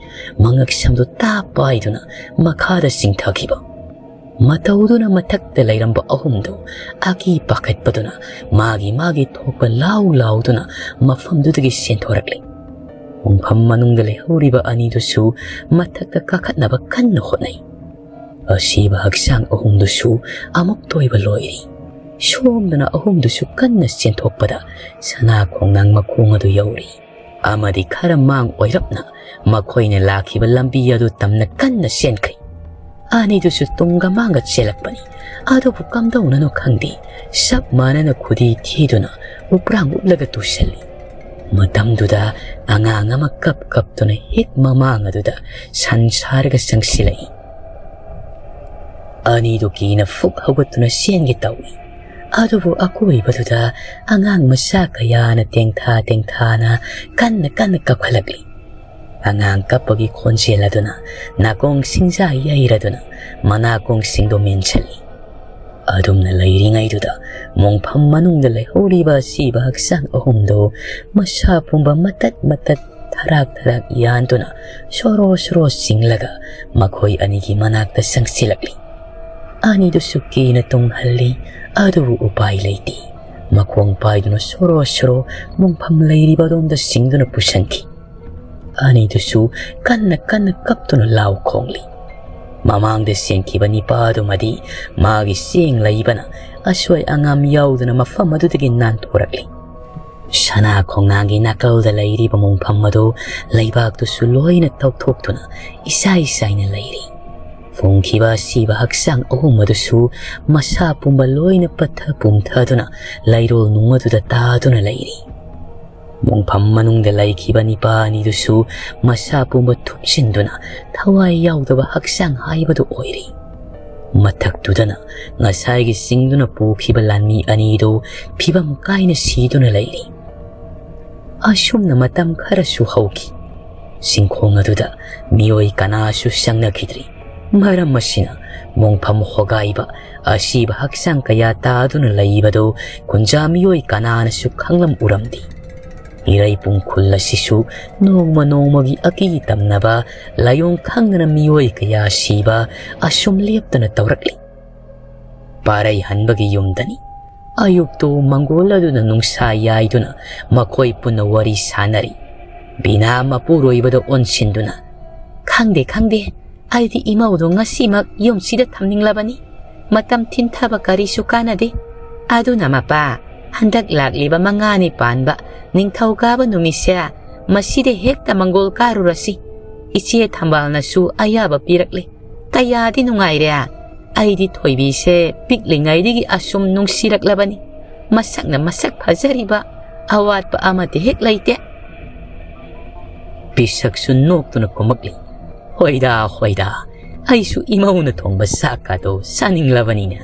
ꯃꯉꯛꯁꯝꯗꯨ ꯇꯥꯞ ꯄꯥꯏꯗꯨꯅ ꯃꯈꯥꯗ ꯆꯤꯡꯊꯈꯤꯕ꯫ ꯃꯇꯧꯗꯨꯅ ꯃꯊꯛꯇ ꯂꯩꯔꯝꯕ ꯑꯍꯨꯝꯗꯨ ꯑꯀꯤ ꯄꯥꯈꯠꯄꯗꯨꯅ ꯃꯥꯒꯤ ꯃꯥꯒꯤ ꯊꯣꯛꯄ ꯂꯥꯎ ꯂꯥꯎꯗꯨꯅ ꯃꯐꯝꯗꯨꯗꯒꯤ ꯆꯦꯟꯊꯣꯔꯛꯂꯦ꯫ ꯃꯣꯡꯐꯝ ꯃꯅꯨꯡꯗ ꯂꯩꯍꯧꯔꯤꯕ ꯑꯅꯤꯗꯨꯁꯨ ꯃꯊꯛꯇ ꯀꯥꯈꯠꯅꯕ ꯀꯟꯅ ꯍꯣꯠꯅꯩ꯫ ꯑꯁꯤꯕ ꯍꯛꯆꯥꯡ ꯑꯍꯨꯝꯗꯨꯁꯨ ꯑꯃꯨꯛꯇ ꯑꯣꯏꯕ ꯂꯣꯏꯔꯤ꯫ ꯁꯣꯝꯗꯅ ꯑꯍꯨꯝꯗꯨꯁꯨ ꯀꯟꯅ ꯆꯦꯟꯊꯣꯛꯄꯗ ꯁꯅꯥ ꯈꯣꯡꯅꯥꯡ ꯃꯈꯣꯡ ꯑꯗꯨ ꯌꯧꯔꯤ꯫ ꯑꯃꯗꯤ ꯈꯔ ꯃꯥꯡ ꯑꯣꯏꯔꯞꯅ ꯃꯈꯣꯏꯅ ꯂꯥꯛꯈꯤꯕ ꯂꯝꯕꯤ ꯑꯗꯨ ꯇꯝꯅ ꯀꯟꯅ ꯆꯦꯟꯈ꯭ꯔꯤ꯫ ꯑꯅꯤꯗꯨꯁꯨ ꯇꯨꯡꯒ ꯃꯥꯡꯒ ꯆꯦꯜꯂꯛꯄꯅꯤ꯫ ꯑꯗꯨꯕꯨ ꯀꯝꯗꯧꯅꯅꯣ ꯈꯪꯗꯦ, ꯆꯞ ꯃꯥꯟꯅꯅ ꯈꯨꯗꯤ ꯊꯤꯗꯨꯅ ꯎꯄ꯭ꯔꯥꯡ ꯎꯞꯂꯒ ꯇꯨꯁꯜꯂꯤ꯫ ꯃꯇꯝꯗꯨꯗ ꯑꯉꯥꯡ ꯑꯃ ꯀꯞ ꯀꯞꯇꯨꯅ ꯍꯦꯛ ꯃꯃꯥꯡ ꯑꯗꯨꯗ ꯁꯟ ꯁꯥꯔꯒ ꯆꯪꯁꯤꯜꯂꯛꯏ꯫ ꯑꯅꯤꯗꯨ ꯀꯤꯅ ꯐꯨꯛ ꯍꯧꯒꯠꯇꯨꯅ ꯆꯦꯟꯒꯦ ꯇꯧꯏ꯫ ꯑꯗꯨꯕꯨ ꯑꯀꯣꯏꯕꯗꯨꯗ ꯑꯉꯥꯡ ꯃꯆꯥ ꯀꯌꯥꯅ ꯇꯦꯡꯊꯥ ꯇꯦꯡꯊꯥꯅ ꯀꯟꯅ ꯀꯟꯅ ꯀꯞꯈꯠꯂꯛꯂꯤ꯫ ꯑꯉꯥꯡ ꯀꯞꯄꯒꯤ ꯈꯣꯟꯖꯦꯜ ꯑꯗꯨꯅ ꯅꯥꯀꯣꯡ ꯁꯤꯡꯖꯥ ꯌꯩꯔꯗꯨꯅ ꯃꯅꯥꯀꯣꯡꯁꯤꯡꯗꯨ ꯃꯦꯟꯁꯤꯜꯂꯤ꯫ ꯑꯗꯨꯝꯅ ꯂꯩꯔꯤꯉꯩꯗꯨꯗ ꯃꯣꯡꯐꯝ ꯃꯅꯨꯡꯗ ꯂꯩꯍꯧꯔꯤꯕ ꯑꯁꯤꯕ ꯍꯛꯆꯥꯡ ꯑꯍꯨꯝꯗꯨ ꯃꯁꯥ ꯄꯨꯝꯕ ꯃꯇꯠ ꯃꯇꯠ ꯊꯔꯥꯛ ꯊꯔꯥꯛ ꯌꯥꯟꯗꯨꯅ ꯁꯣꯔꯣ ꯁꯣꯔꯣ ꯆꯤꯡꯂꯒ ꯃꯈꯣꯏ ꯑꯅꯤꯒꯤ ꯃꯅꯥꯛꯇ ꯆꯪꯁꯤꯜꯂꯛꯂꯤ꯫ ꯑꯅꯤꯗꯨꯁꯨ ꯀꯤꯅ ꯇꯨꯡꯍꯜꯂꯤ, ꯑꯗꯨꯕꯨ ꯎꯄꯥꯏ ꯂꯩꯇꯦ꯫ ꯃꯈꯣꯡ ꯄꯥꯏꯗꯨꯅ ꯁꯣꯔꯣ ꯁꯣꯔꯣ ꯃꯣꯡꯐꯝ ꯂꯩꯔꯤꯕ ꯑꯗꯣꯝꯗ ꯁꯤꯡꯗꯨꯅ ꯄꯨꯁꯟꯈꯤ꯫ ꯑꯅꯤꯗꯨꯁꯨ ꯀꯟꯅ ꯀꯟꯅ ꯀꯞꯇꯨꯅ ꯂꯥꯎ ꯈꯣꯡꯂꯤ꯫ ꯃꯃꯥꯡꯗ ꯆꯦꯟꯈꯤꯕ ꯅꯤꯄꯥꯗꯨꯃꯗꯤ ꯃꯥꯒꯤ ꯆꯦꯡ ꯂꯩꯕꯅ ꯑꯁꯣꯏ ꯑꯉꯥꯝ ꯌꯥꯎꯗꯅ ꯃꯐꯝ ꯑꯗꯨꯗꯒꯤ ꯅꯥꯟꯊꯣꯔꯛꯂꯤ꯫ ꯁꯅꯥ ꯈꯣꯡꯅꯥꯡꯒꯤ ꯅꯥꯀꯜꯗ ꯂꯩꯔꯤꯕ ꯃꯣꯡꯐꯝ ꯑꯗꯨ ꯂꯩꯕꯥꯛꯇꯨꯁꯨ ꯂꯣꯏꯅ ꯇꯧꯊꯣꯛꯇꯨꯅ ꯏꯁꯥꯏ ꯁꯥꯏꯅ ꯂꯩꯔꯤ꯫ ꯐꯨꯝꯈꯤꯕ ꯑꯁꯤꯕ ꯍꯛꯆꯥꯡ ꯑꯍꯨꯝ ꯑꯗꯨꯁꯨ ꯃꯁꯥ ꯄꯨꯝꯕ ꯂꯣꯏꯅ ꯄꯠꯊ ꯄꯨꯝꯊꯗꯨꯅ ꯂꯩꯔꯣꯜ ꯅꯨꯡ ꯑꯗꯨꯗ ꯇꯥꯗꯨꯅ ꯂꯩꯔꯤ꯫ ꯃꯣꯡꯐꯝ ꯃꯅꯨꯡꯗ ꯂꯩꯈꯤꯕ ꯅꯤꯄꯥ ꯑꯅꯤꯗꯨꯁꯨ ꯃꯁꯥ ꯄꯨꯝꯕ ꯊꯨꯞꯆꯤꯟꯗꯨꯅ ꯊꯋꯥꯏ ꯌꯥꯎꯗꯕ ꯍꯛꯆꯥꯡ ꯍꯥꯏꯕꯗꯨ ꯑꯣꯏꯔꯤ꯫ ꯃꯊꯛꯇꯨꯗꯅ ꯉꯁꯥꯏꯒꯤ ꯆꯤꯡꯗꯨꯅ ꯄꯨꯈꯤꯕ ꯂꯥꯟꯃꯤ ꯑꯅꯤꯗꯨ ꯐꯤꯕꯝ ꯀꯥꯏꯅ ꯁꯤꯗꯨꯅ ꯂꯩꯔꯤ꯫ ꯑꯁꯨꯝꯅ ꯃꯇꯝ ꯈꯔꯁꯨ ꯍꯧꯈꯤ꯫ ꯆꯤꯡꯈꯣꯡ ꯑꯗꯨꯗ ꯃꯤꯑꯣꯏ ꯀꯅꯥꯁꯨ ꯆꯪꯅꯈꯤꯗ꯭ꯔꯤ꯫ ꯃꯔꯝ ꯑꯁꯤꯅ ꯃꯣꯡꯐꯝ ꯍꯣꯒꯥꯏꯕ ꯑꯁꯤꯕ ꯍꯛꯆꯥꯡ ꯀꯌꯥ ꯇꯥꯗꯨꯅ ꯂꯩꯕꯗꯨ ꯈꯨꯟꯖꯥ ꯃꯤꯑꯣꯏ ꯀꯅꯥꯅꯁꯨ ꯈꯪꯂꯝ ꯎꯔꯝꯗꯦ꯫ ꯏꯔꯩꯄꯨꯡ ꯈꯨꯜ ꯑꯁꯤꯁꯨ ꯅꯣꯡꯃ ꯅꯣꯡꯃꯒꯤ ꯑꯀꯤ ꯇꯝꯅꯕ ꯂꯥꯏꯑꯣꯡ ꯈꯪꯗꯅ ꯃꯤꯑꯣꯏ ꯀꯌꯥ ꯁꯤꯕ ꯑꯁꯨꯝ ꯂꯦꯞꯇꯅ ꯇꯧꯔꯛꯂꯤ꯫ ꯄꯥꯔꯩ ꯍꯟꯕꯒꯤ ꯌꯨꯝꯗꯅꯤ꯫ ꯑꯌꯨꯛꯇꯨ ꯃꯪꯒꯣꯜ ꯑꯗꯨꯅ ꯅꯨꯡꯁꯥ ꯌꯥꯏꯗꯨꯅ ꯃꯈꯣꯏ ꯄꯨꯟꯅ ꯋꯥꯔꯤ ꯁꯥꯅꯔꯤ꯫ ꯕꯤꯅꯥ ꯃꯄꯨꯔꯣꯏꯕꯗ ꯑꯣꯟꯁꯤꯟꯗꯨꯅ, "ꯈꯪꯗꯦ, ꯈꯪꯗꯦ, ꯑꯩꯗꯤ ꯏꯃꯧꯗꯣ ꯉꯁꯤꯃꯛ ꯌꯨꯝꯁꯤꯗ ꯊꯝꯅꯤꯡꯂꯕꯅꯤ꯫ ꯃꯇꯝ ꯊꯤꯟꯊꯕ ꯀꯔꯤꯁꯨ ꯀꯥꯟꯅꯗꯦ꯫ ꯑꯗꯨꯅ ꯃꯄꯥ, ꯍꯟꯗꯛ ꯂꯥꯛꯂꯤꯕ ꯃꯉꯥꯅꯤ ꯄꯥꯟꯕ ꯅꯤꯡꯊꯧꯀꯥꯕ ꯅꯨꯃꯤꯠꯁꯦ ꯃꯁꯤꯗ ꯍꯦꯛꯇ ꯃꯪꯒꯣꯜ ꯀꯥꯔꯨꯔꯁꯤ꯫ ꯏꯆꯦ ꯊꯝꯕꯥꯜꯅꯁꯨ ꯑꯌꯥꯕ ꯄꯤꯔꯛꯂꯦ꯫ ꯀꯌꯥꯗꯤ ꯅꯨꯡꯉꯥꯏꯔꯦ꯫ ꯑꯩꯗꯤ ꯊꯣꯏꯕꯤꯁꯦ ꯄꯤꯛꯂꯤꯉꯩꯗꯒꯤ ꯑꯁꯨꯝ ꯅꯨꯡꯁꯤꯔꯛꯂꯕꯅꯤ꯫ ꯃꯁꯛꯅ ꯃꯁꯛ ꯐꯖꯔꯤꯕ, ꯑꯋꯥꯠꯄ ꯑꯃꯠꯇ ꯍꯦꯛ ꯂꯩꯇꯦ꯫" ꯄꯤꯁꯛꯁꯨ ꯅꯣꯛꯇꯨꯅ ꯈꯨꯝꯃꯛꯂꯤ, "ꯍꯣꯏꯗ, ꯍꯣꯏꯗ, ꯑꯩꯁꯨ ꯏꯃꯧꯅ ꯊꯣꯡꯕ ꯆꯥꯛꯀꯥꯗꯣ ꯆꯥꯅꯤꯡꯂꯕꯅꯤꯅ,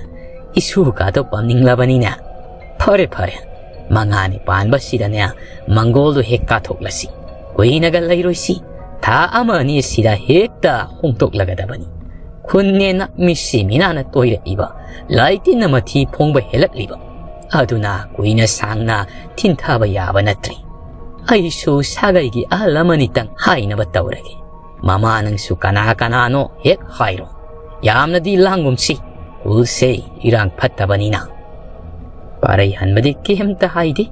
ꯏꯁꯨꯀꯥꯗꯣ ꯄꯥꯝꯅꯤꯡꯂꯕꯅꯤꯅ꯫ ꯐꯔꯦ, ꯐꯔꯦ, ꯃꯉꯥꯅꯤ ꯄꯥꯟꯕꯁꯤꯗꯅꯦ ꯃꯪꯒꯣꯜꯗꯣ ꯍꯦꯛ ꯀꯥꯊꯣꯛꯂꯁꯤ꯫ ꯀꯨꯏꯅꯒ ꯂꯩꯔꯣꯏꯁꯤ, ꯊꯥ ꯑꯃ ꯑꯅꯤ ꯑꯁꯤꯗ ꯍꯦꯛꯇ ꯍꯣꯡꯗꯣꯛꯂꯒꯗꯕꯅꯤ꯫ ꯈꯨꯟꯅꯦꯅ ꯃꯤꯁꯤ ꯃꯤꯅꯥꯅ ꯇꯣꯏꯔꯛꯏꯕ, ꯂꯥꯏꯇꯤꯟꯅ ꯃꯊꯤ ꯐꯣꯡꯕ ꯍꯦꯜꯂꯛꯂꯤꯕ, ꯑꯗꯨꯅ ꯀꯨꯏꯅ ꯁꯥꯡꯅ ꯊꯤꯟꯊꯕ ꯌꯥꯕ ꯅꯠꯇ꯭ꯔꯤ꯫ ꯑꯩꯁꯨ ꯁꯥꯒꯩꯒꯤ ꯑꯍꯜ ꯑꯃꯅꯤꯇꯪ ꯍꯥꯏꯅꯕ ꯇꯧꯔꯒꯦ꯫ ꯃꯃꯥ ꯅꯪꯁꯨ ꯀꯅꯥ ꯀꯅꯥꯅꯣ ꯍꯦꯛ ꯍꯥꯏꯔꯣ꯫ ꯌꯥꯝꯅꯗꯤ ꯂꯥꯡꯒꯨꯝꯁꯤ, ꯈꯨꯜꯁꯦ ꯏꯔꯥꯡ ꯐꯠꯇꯕꯅꯤꯅ꯫" ꯄꯥꯔꯩ ꯍꯟꯕꯗꯤ ꯀꯩꯝꯇ ꯍꯥꯏꯗꯦ꯫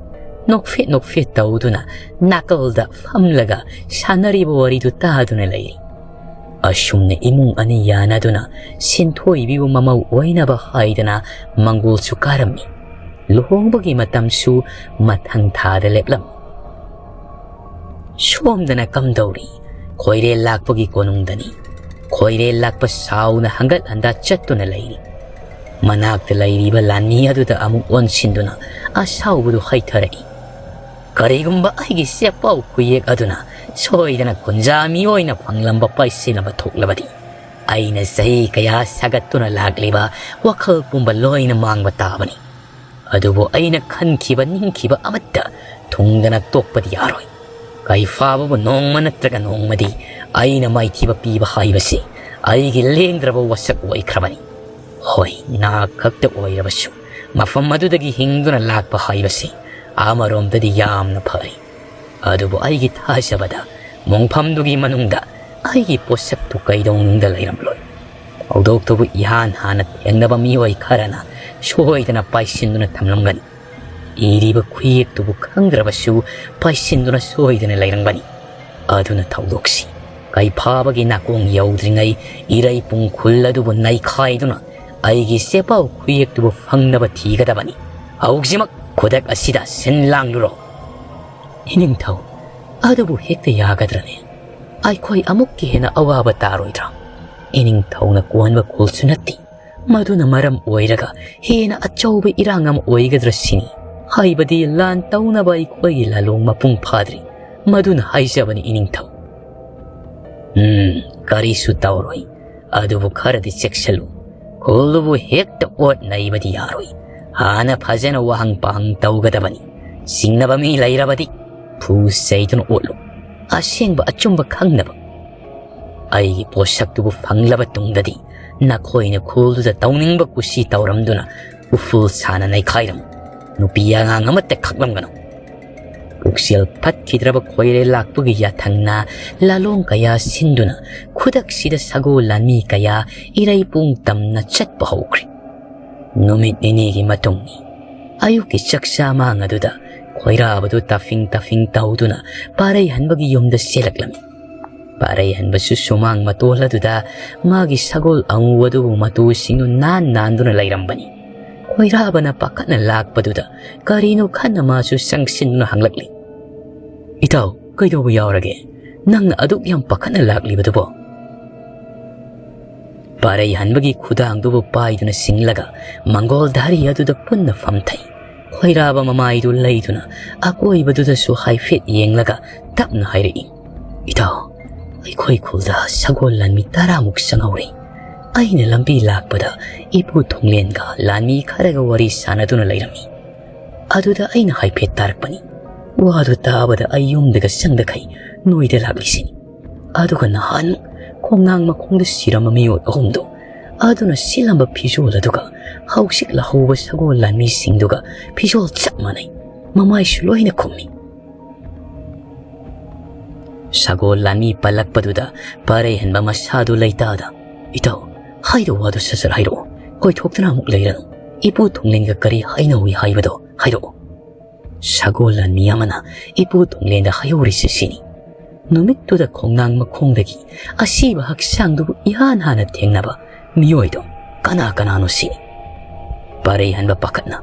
ꯅꯣꯛꯐꯦꯠ ꯅꯣꯛꯐꯦꯠ ꯇꯧꯗꯨꯅ ꯅꯥꯀꯜꯗ ꯐꯝꯂꯒ ꯁꯥꯟꯅꯔꯤꯕ ꯋꯥꯔꯤꯗꯨ ꯇꯥꯗꯨꯅ ꯂꯩꯔꯤ꯫ ꯑꯁꯨꯝꯅ ꯏꯃꯨꯡ ꯑꯅꯤ ꯌꯥꯅꯗꯨꯅ ꯁꯤꯟꯊꯣꯏꯕꯤꯕꯨ ꯃꯃꯧ ꯑꯣꯏꯅꯕ ꯍꯥꯏꯗꯅ ꯃꯪꯒꯣꯜꯁꯨ ꯀꯥꯔꯝꯃꯤ꯫ ꯂꯨꯍꯣꯡꯕꯒꯤ ꯃꯇꯝꯁꯨ ꯃꯊꯪ ꯊꯥꯗ ꯂꯦꯞꯂꯝꯃꯤ꯫ ꯁꯣꯝꯗꯅ ꯀꯝꯗꯧꯔꯤ? ꯈꯣꯏꯔꯦꯜ ꯂꯥꯛꯄꯒꯤ ꯀꯣꯅꯨꯡꯗꯅꯤ꯫ ꯈꯣꯏꯔꯦꯜ ꯂꯥꯛꯄ ꯁꯥꯎꯅ ꯍꯪꯒꯠ ꯍꯟꯗꯥ ꯆꯠꯇꯨꯅ ꯂꯩꯔꯤ꯫ ꯃꯅꯥꯛꯇ ꯂꯩꯔꯤꯕ ꯂꯥꯟꯃꯤ ꯑꯗꯨꯗ ꯑꯃꯨꯛ ꯑꯣꯟꯁꯤꯟꯗꯨꯅ ꯑꯁꯥꯎꯕꯗꯨ ꯍꯩꯊꯔꯛꯏ꯫ ꯀꯔꯤꯒꯨꯝꯕ ꯑꯩꯒꯤ ꯆꯦꯄꯥꯎ ꯈꯨꯌꯦꯛ ꯑꯗꯨꯅ ꯁꯣꯏꯗꯅ ꯀꯨꯟꯖꯥ ꯃꯤꯑꯣꯏꯅ ꯐꯪꯂꯝꯕ ꯄꯥꯏꯁꯤꯟ ꯑꯃ ꯊꯣꯛꯂꯕꯗꯤ, ꯑꯩꯅ ꯆꯍꯤ ꯀꯌꯥ ꯁꯥꯒꯠꯇꯨꯅ ꯂꯥꯛꯂꯤꯕ ꯋꯥꯈꯜ ꯄꯨꯝꯕ ꯂꯣꯏꯅ ꯃꯥꯡꯕ ꯇꯥꯕꯅꯤ꯫ ꯑꯗꯨꯕꯨ ꯑꯩꯅ ꯈꯟꯈꯤꯕ ꯅꯤꯡꯈꯤꯕ ꯑꯃꯠꯇ ꯊꯨꯡꯗꯅ ꯇꯣꯛꯄꯗꯤ ꯌꯥꯔꯣꯏ꯫ ꯀꯩꯐꯥꯕꯕꯨ ꯅꯣꯡꯃ ꯅꯠꯇ꯭ꯔꯒ ꯅꯣꯡꯃꯗꯤ ꯑꯩꯅ ꯃꯥꯏꯊꯤꯕ ꯄꯤꯕ ꯍꯥꯏꯕꯁꯤ ꯑꯩꯒꯤ ꯂꯦꯡꯗ꯭ꯔꯕ ꯋꯥꯁꯛ ꯑꯣꯏꯈ꯭ꯔꯕꯅꯤ꯫ ꯍꯣꯏ, ꯅꯥ ꯈꯛꯇ ꯑꯣꯏꯔꯕꯁꯨ ꯃꯐꯝ ꯑꯗꯨꯗꯒꯤ ꯍꯤꯡꯗꯨꯅ ꯂꯥꯛꯄ ꯍꯥꯏꯕꯁꯤ ꯑꯃꯔꯣꯝꯗꯗꯤ ꯌꯥꯝꯅ ꯐꯔꯤ꯫ ꯑꯗꯨꯕꯨ ꯑꯩꯒꯤ ꯊꯥꯖꯕꯗ ꯃꯣꯡꯐꯝꯗꯨꯒꯤ ꯃꯅꯨꯡꯗ ꯑꯩꯒꯤ ꯄꯣꯠꯁꯛꯇꯨ ꯀꯩꯗꯧꯅꯨꯡꯗ ꯂꯩꯔꯝꯂꯣꯏ꯫ ꯊꯧꯗꯣꯛꯇꯨꯕꯨ ꯏꯍꯥꯟ ꯍꯥꯟꯅ ꯊꯦꯡꯅꯕ ꯃꯤꯑꯣꯏ ꯈꯔꯅ ꯁꯣꯏꯗꯅ ꯄꯥꯏꯁꯤꯟꯗꯨꯅ ꯊꯝꯂꯝꯒꯅꯤ꯫ ꯏꯔꯤꯕ ꯈꯨꯌꯦꯛꯇꯨꯕꯨ ꯈꯪꯗ꯭ꯔꯕꯁꯨ ꯄꯥꯏꯁꯤꯟꯗꯨꯅ ꯁꯣꯏꯗꯅ ꯂꯩꯔꯝꯒꯅꯤ꯫ ꯑꯗꯨꯅ ꯊꯧꯗꯣꯛꯁꯤ ꯀꯩꯐꯥꯕꯒꯤ ꯅꯥꯀꯣꯡ ꯌꯧꯗ꯭ꯔꯤꯉꯩ ꯏꯔꯩ ꯄꯨꯡ ꯈꯨꯜ ꯑꯗꯨꯕꯨ ꯅꯩꯈꯥꯏꯗꯨꯅ ꯑꯩꯒꯤ ꯆꯦꯄꯥꯎ ꯈꯨꯌꯦꯛꯇꯨꯕꯨ ꯐꯪꯅꯕ ꯊꯤꯒꯗꯕꯅꯤ꯫ ꯍꯧꯖꯤꯛꯃꯛ ꯈꯨꯗꯛ ꯑꯁꯤꯗ ꯁꯤꯟ ꯂꯥꯡꯂꯨꯔꯣ꯫ ꯏꯅꯤꯡꯊꯧ, ꯑꯗꯨꯕꯨ ꯍꯦꯛꯇ ꯌꯥꯒꯗ꯭ꯔꯅꯦ? ꯑꯩꯈꯣꯏ ꯑꯃꯨꯛꯀ ꯍꯦꯟꯅ ꯑꯋꯥꯕ ꯇꯥꯔꯣꯏꯗ꯭ꯔꯥ? ꯏꯅꯤꯡꯊꯧꯅ ꯀꯣꯟꯕ ꯈꯨꯜꯁꯨ ꯅꯠꯇꯦ꯫ ꯃꯗꯨꯅ ꯃꯔꯝ ꯑꯣꯏꯔꯒ ꯍꯦꯟꯅ ꯑꯆꯧꯕ ꯏꯔꯥꯡ ꯑꯃ ꯑꯣꯏꯒꯗ꯭ꯔꯥ ꯁꯤꯅꯤ꯫ ꯍꯥꯏꯕꯗꯤ ꯂꯥꯟ ꯇꯧꯅꯕ ꯑꯩꯈꯣꯏꯒꯤ ꯂꯥꯂꯣꯡ ꯃꯄꯨꯡ ꯐꯥꯗ꯭ꯔꯤ꯫ ꯃꯗꯨꯅ ꯍꯥꯏꯖꯕꯅꯤ ꯏꯅꯤꯡꯊꯧ꯫ ꯎꯝ, ꯀꯔꯤꯁꯨ ꯇꯧꯔꯣꯏ꯫ ꯑꯗꯨꯕꯨ ꯈꯔꯗꯤ ꯆꯦꯛꯁꯤꯜꯂꯨ꯫ ꯈꯨꯜꯗꯨꯕꯨ ꯍꯦꯛꯇ ꯑꯣꯠ ꯅꯩꯕꯗꯤ ꯌꯥꯔꯣꯏ꯫ ꯍꯥꯟꯅ ꯐꯖꯅ ꯋꯥꯍꯪ ꯄꯥꯍꯪ ꯇꯧꯒꯗꯕꯅꯤ꯫ ꯆꯤꯡꯅꯕ ꯃꯤ ꯂꯩꯔꯕꯗꯤ ꯐꯨ ꯆꯩꯗꯨꯅ ꯑꯣꯠꯂꯨ꯫ ꯑꯁꯦꯡꯕ ꯑꯆꯨꯝꯕ ꯈꯪꯅꯕ꯫ ꯑꯩꯒꯤ ꯄꯣꯠꯁꯛꯇꯨꯕꯨ ꯐꯪꯂꯕ ꯇꯨꯡꯗꯗꯤ ꯅꯈꯣꯏꯅ ꯈꯨꯜꯗꯨꯗ ꯇꯧꯅꯤꯡꯕ ꯀꯨꯁꯤ ꯇꯧꯔꯝꯗꯨꯅ ꯎꯐꯨꯜ ꯁꯥꯅ ꯅꯩꯈꯥꯏꯔꯝꯃꯨ꯫ ꯅꯨꯄꯤ ꯑꯉꯥꯡ ꯑꯃꯠꯇ ꯈꯛꯂꯝꯒꯅꯨ꯫ ꯄꯨꯛꯆꯦꯜ ꯐꯠꯈꯤꯗ꯭ꯔꯕ ꯈꯣꯏꯔꯦꯜ ꯂꯥꯛꯄꯒꯤ ꯌꯥꯊꯪꯅ ꯂꯥꯂꯣꯡ ꯀꯌꯥ ꯁꯤꯟꯗꯨꯅ ꯈꯨꯗꯛꯁꯤꯗ ꯁꯒꯣꯜ ꯂꯥꯟꯃꯤ ꯀꯌꯥ ꯏꯔꯩꯄꯨꯡ ꯇꯝꯅ ꯆꯠꯄ ꯍꯧꯈ꯭ꯔꯦ꯫ ꯅꯨꯃꯤꯠ ꯅꯤꯅꯤꯒꯤ ꯃꯇꯨꯡꯅꯤ꯫ ꯑꯌꯨꯛꯀꯤ ꯆꯥꯛꯆꯥ ꯃꯥꯡ ꯑꯗꯨꯗ ꯈꯣꯏꯔꯥꯕꯗꯨ ꯇꯥꯐꯤꯡ ꯇꯥꯐꯤꯡ ꯇꯧꯗꯨꯅ ꯄꯥꯔꯩꯍꯟꯕꯒꯤ ꯌꯨꯝꯗ ꯆꯦꯜꯂꯛꯂꯝꯃꯤ꯫ ꯄꯥꯔꯩꯍꯟꯕꯁꯨ ꯁꯨꯃꯥꯡ ꯃꯇꯣꯜ ꯑꯗꯨꯗ ꯃꯥꯒꯤ ꯁꯒꯣꯜ ꯑꯃꯨꯕꯗꯨꯕꯨ ꯃꯇꯨꯁꯤꯡꯗꯨ ꯅꯥꯟ ꯅꯥꯟꯗꯨꯅ ꯂꯩꯔꯝꯕꯅꯤ꯫ ꯈꯣꯏꯔꯥꯕꯅ ꯄꯥꯈꯠꯅ ꯂꯥꯛꯄꯗꯨꯗ ꯀꯔꯤꯅꯣ ꯈꯟꯅ ꯃꯥꯁꯨ ꯆꯪꯁꯤꯟꯗꯨꯅ ꯍꯪꯂꯛꯂꯤ, "ꯏꯇꯥꯎ, ꯀꯩꯗꯧꯕ ꯌꯥꯎꯔꯒꯦ? ꯅꯪꯅ ꯑꯗꯨꯛ ꯌꯥꯝ ꯄꯥꯈꯠꯅ ꯂꯥꯛꯂꯤꯕꯗꯨꯕꯣ?" ꯄꯥꯔꯩꯍꯟꯕꯒꯤ ꯈꯨꯗꯥꯡꯗꯨꯕꯨ ꯄꯥꯏꯗꯨꯅ ꯁꯤꯡꯂꯒ ꯃꯪꯒꯣꯜ ꯙꯥꯔꯤ ꯑꯗꯨꯗ ꯄꯨꯟꯅ ꯐꯝꯊꯩ꯫ ꯈꯣꯏꯔꯥꯕ ꯃꯃꯥꯏꯗꯨ ꯂꯩꯗꯨꯅ ꯑꯀꯣꯏꯕꯗꯨꯗꯁꯨ ꯍꯥꯏꯐꯦꯠ ꯌꯦꯡꯂꯒ ꯇꯞꯅ ꯍꯥꯏꯔꯛꯏ, "ꯏꯇꯥꯎ, ꯑꯩꯈꯣꯏ ꯈꯨꯜꯗ ꯁꯒꯣꯜ ꯂꯥꯟꯃꯤ ꯇꯔꯥꯃꯨꯛ ꯆꯪꯍꯧꯔꯦ꯫ ꯑꯩꯅ ꯂꯝꯕꯤ ꯂꯥꯛꯄꯗ ꯏꯄꯨ ꯊꯣꯡꯂꯦꯟꯒ ꯂꯥꯟꯃꯤ ꯈꯔꯒ ꯋꯥꯔꯤ ꯁꯥꯟꯅꯗꯨꯅ ꯂꯩꯔꯝꯃꯤ꯫ ꯑꯗꯨꯗ ꯑꯩꯅ ꯍꯥꯏꯐꯦꯠ ꯇꯥꯔꯛꯄꯅꯤ꯫ ꯋꯥꯗꯨ ꯇꯥꯕꯗ ꯑꯩ ꯌꯨꯝꯗꯒ ꯆꯪꯗꯈꯩ ꯅꯣꯏꯗ ꯂꯥꯛꯂꯤꯁꯤꯅꯤ꯫ ꯑꯗꯨꯒ ꯅꯍꯥꯟ ꯈꯣꯡꯅꯥꯡ ꯃꯈꯣꯡꯗ ꯁꯤꯔꯝꯕ ꯃꯤꯑꯣꯏ ꯑꯍꯨꯝꯗꯨ, ꯑꯗꯨꯅ ꯁꯤꯜꯂꯝꯕ ꯐꯤꯖꯣꯜ ꯑꯗꯨꯒ ꯍꯧꯖꯤꯛ ꯂꯥꯛꯍꯧꯕ ꯁꯒꯣꯜ ꯂꯥꯟꯃꯤꯁꯤꯡꯗꯨꯒ ꯐꯤꯖꯣꯜ ꯆꯞ ꯃꯥꯟꯅꯩ꯫ ꯃꯃꯥꯏꯁꯨ ꯂꯣꯏꯅ ꯈꯨꯝꯃꯤ꯫" ꯁꯒꯣꯜ ꯂꯥꯟꯃꯤ ꯄꯜꯂꯛꯄꯗꯨꯗ ꯄꯥꯔꯩꯍꯟꯕ ꯃꯁꯥꯗꯨ ꯂꯩꯇꯥꯗ, "ꯏꯇꯥꯎ, ꯍꯥꯏꯗꯧ ꯋꯥꯗꯨ ꯁꯠ ꯁꯠ ꯍꯥꯏꯔꯛꯑꯣ꯫ ꯀꯣꯏꯊꯣꯛꯇꯅ ꯑꯃꯨꯛ ꯂꯩꯔꯅꯨ꯫ ꯏꯄꯨ ꯊꯣꯡꯂꯦꯟꯒ ꯀꯔꯤ ꯍꯥꯏꯅꯧꯏ ꯍꯥꯏꯕꯗꯣ ꯍꯥꯏꯔꯛꯑꯣ꯫" ꯁꯒꯣꯜ ꯂꯥꯟꯃꯤ ꯑꯃꯅ ꯏꯄꯨ ꯊꯣꯡꯂꯦꯟꯗ ꯍꯥꯏꯍꯧꯔꯤꯁꯤ ꯁꯤꯅꯤ꯫ ꯅꯨꯃꯤꯠꯇꯨꯗ ꯈꯣꯡꯅꯥꯡ ꯃꯈꯣꯡꯗꯒꯤ ꯑꯁꯤꯕ ꯍꯛꯆꯥꯡꯗꯨꯕꯨ ꯏꯍꯥꯟ ꯍꯥꯟꯅ ꯊꯦꯡꯅꯕ ꯃꯤꯑꯣꯏꯗꯣ ꯀꯅꯥ ꯀꯅꯥꯅꯣ ꯁꯤꯅꯤ꯫ ꯄꯥꯔꯩꯍꯟꯕ ꯄꯥꯈꯠꯅ,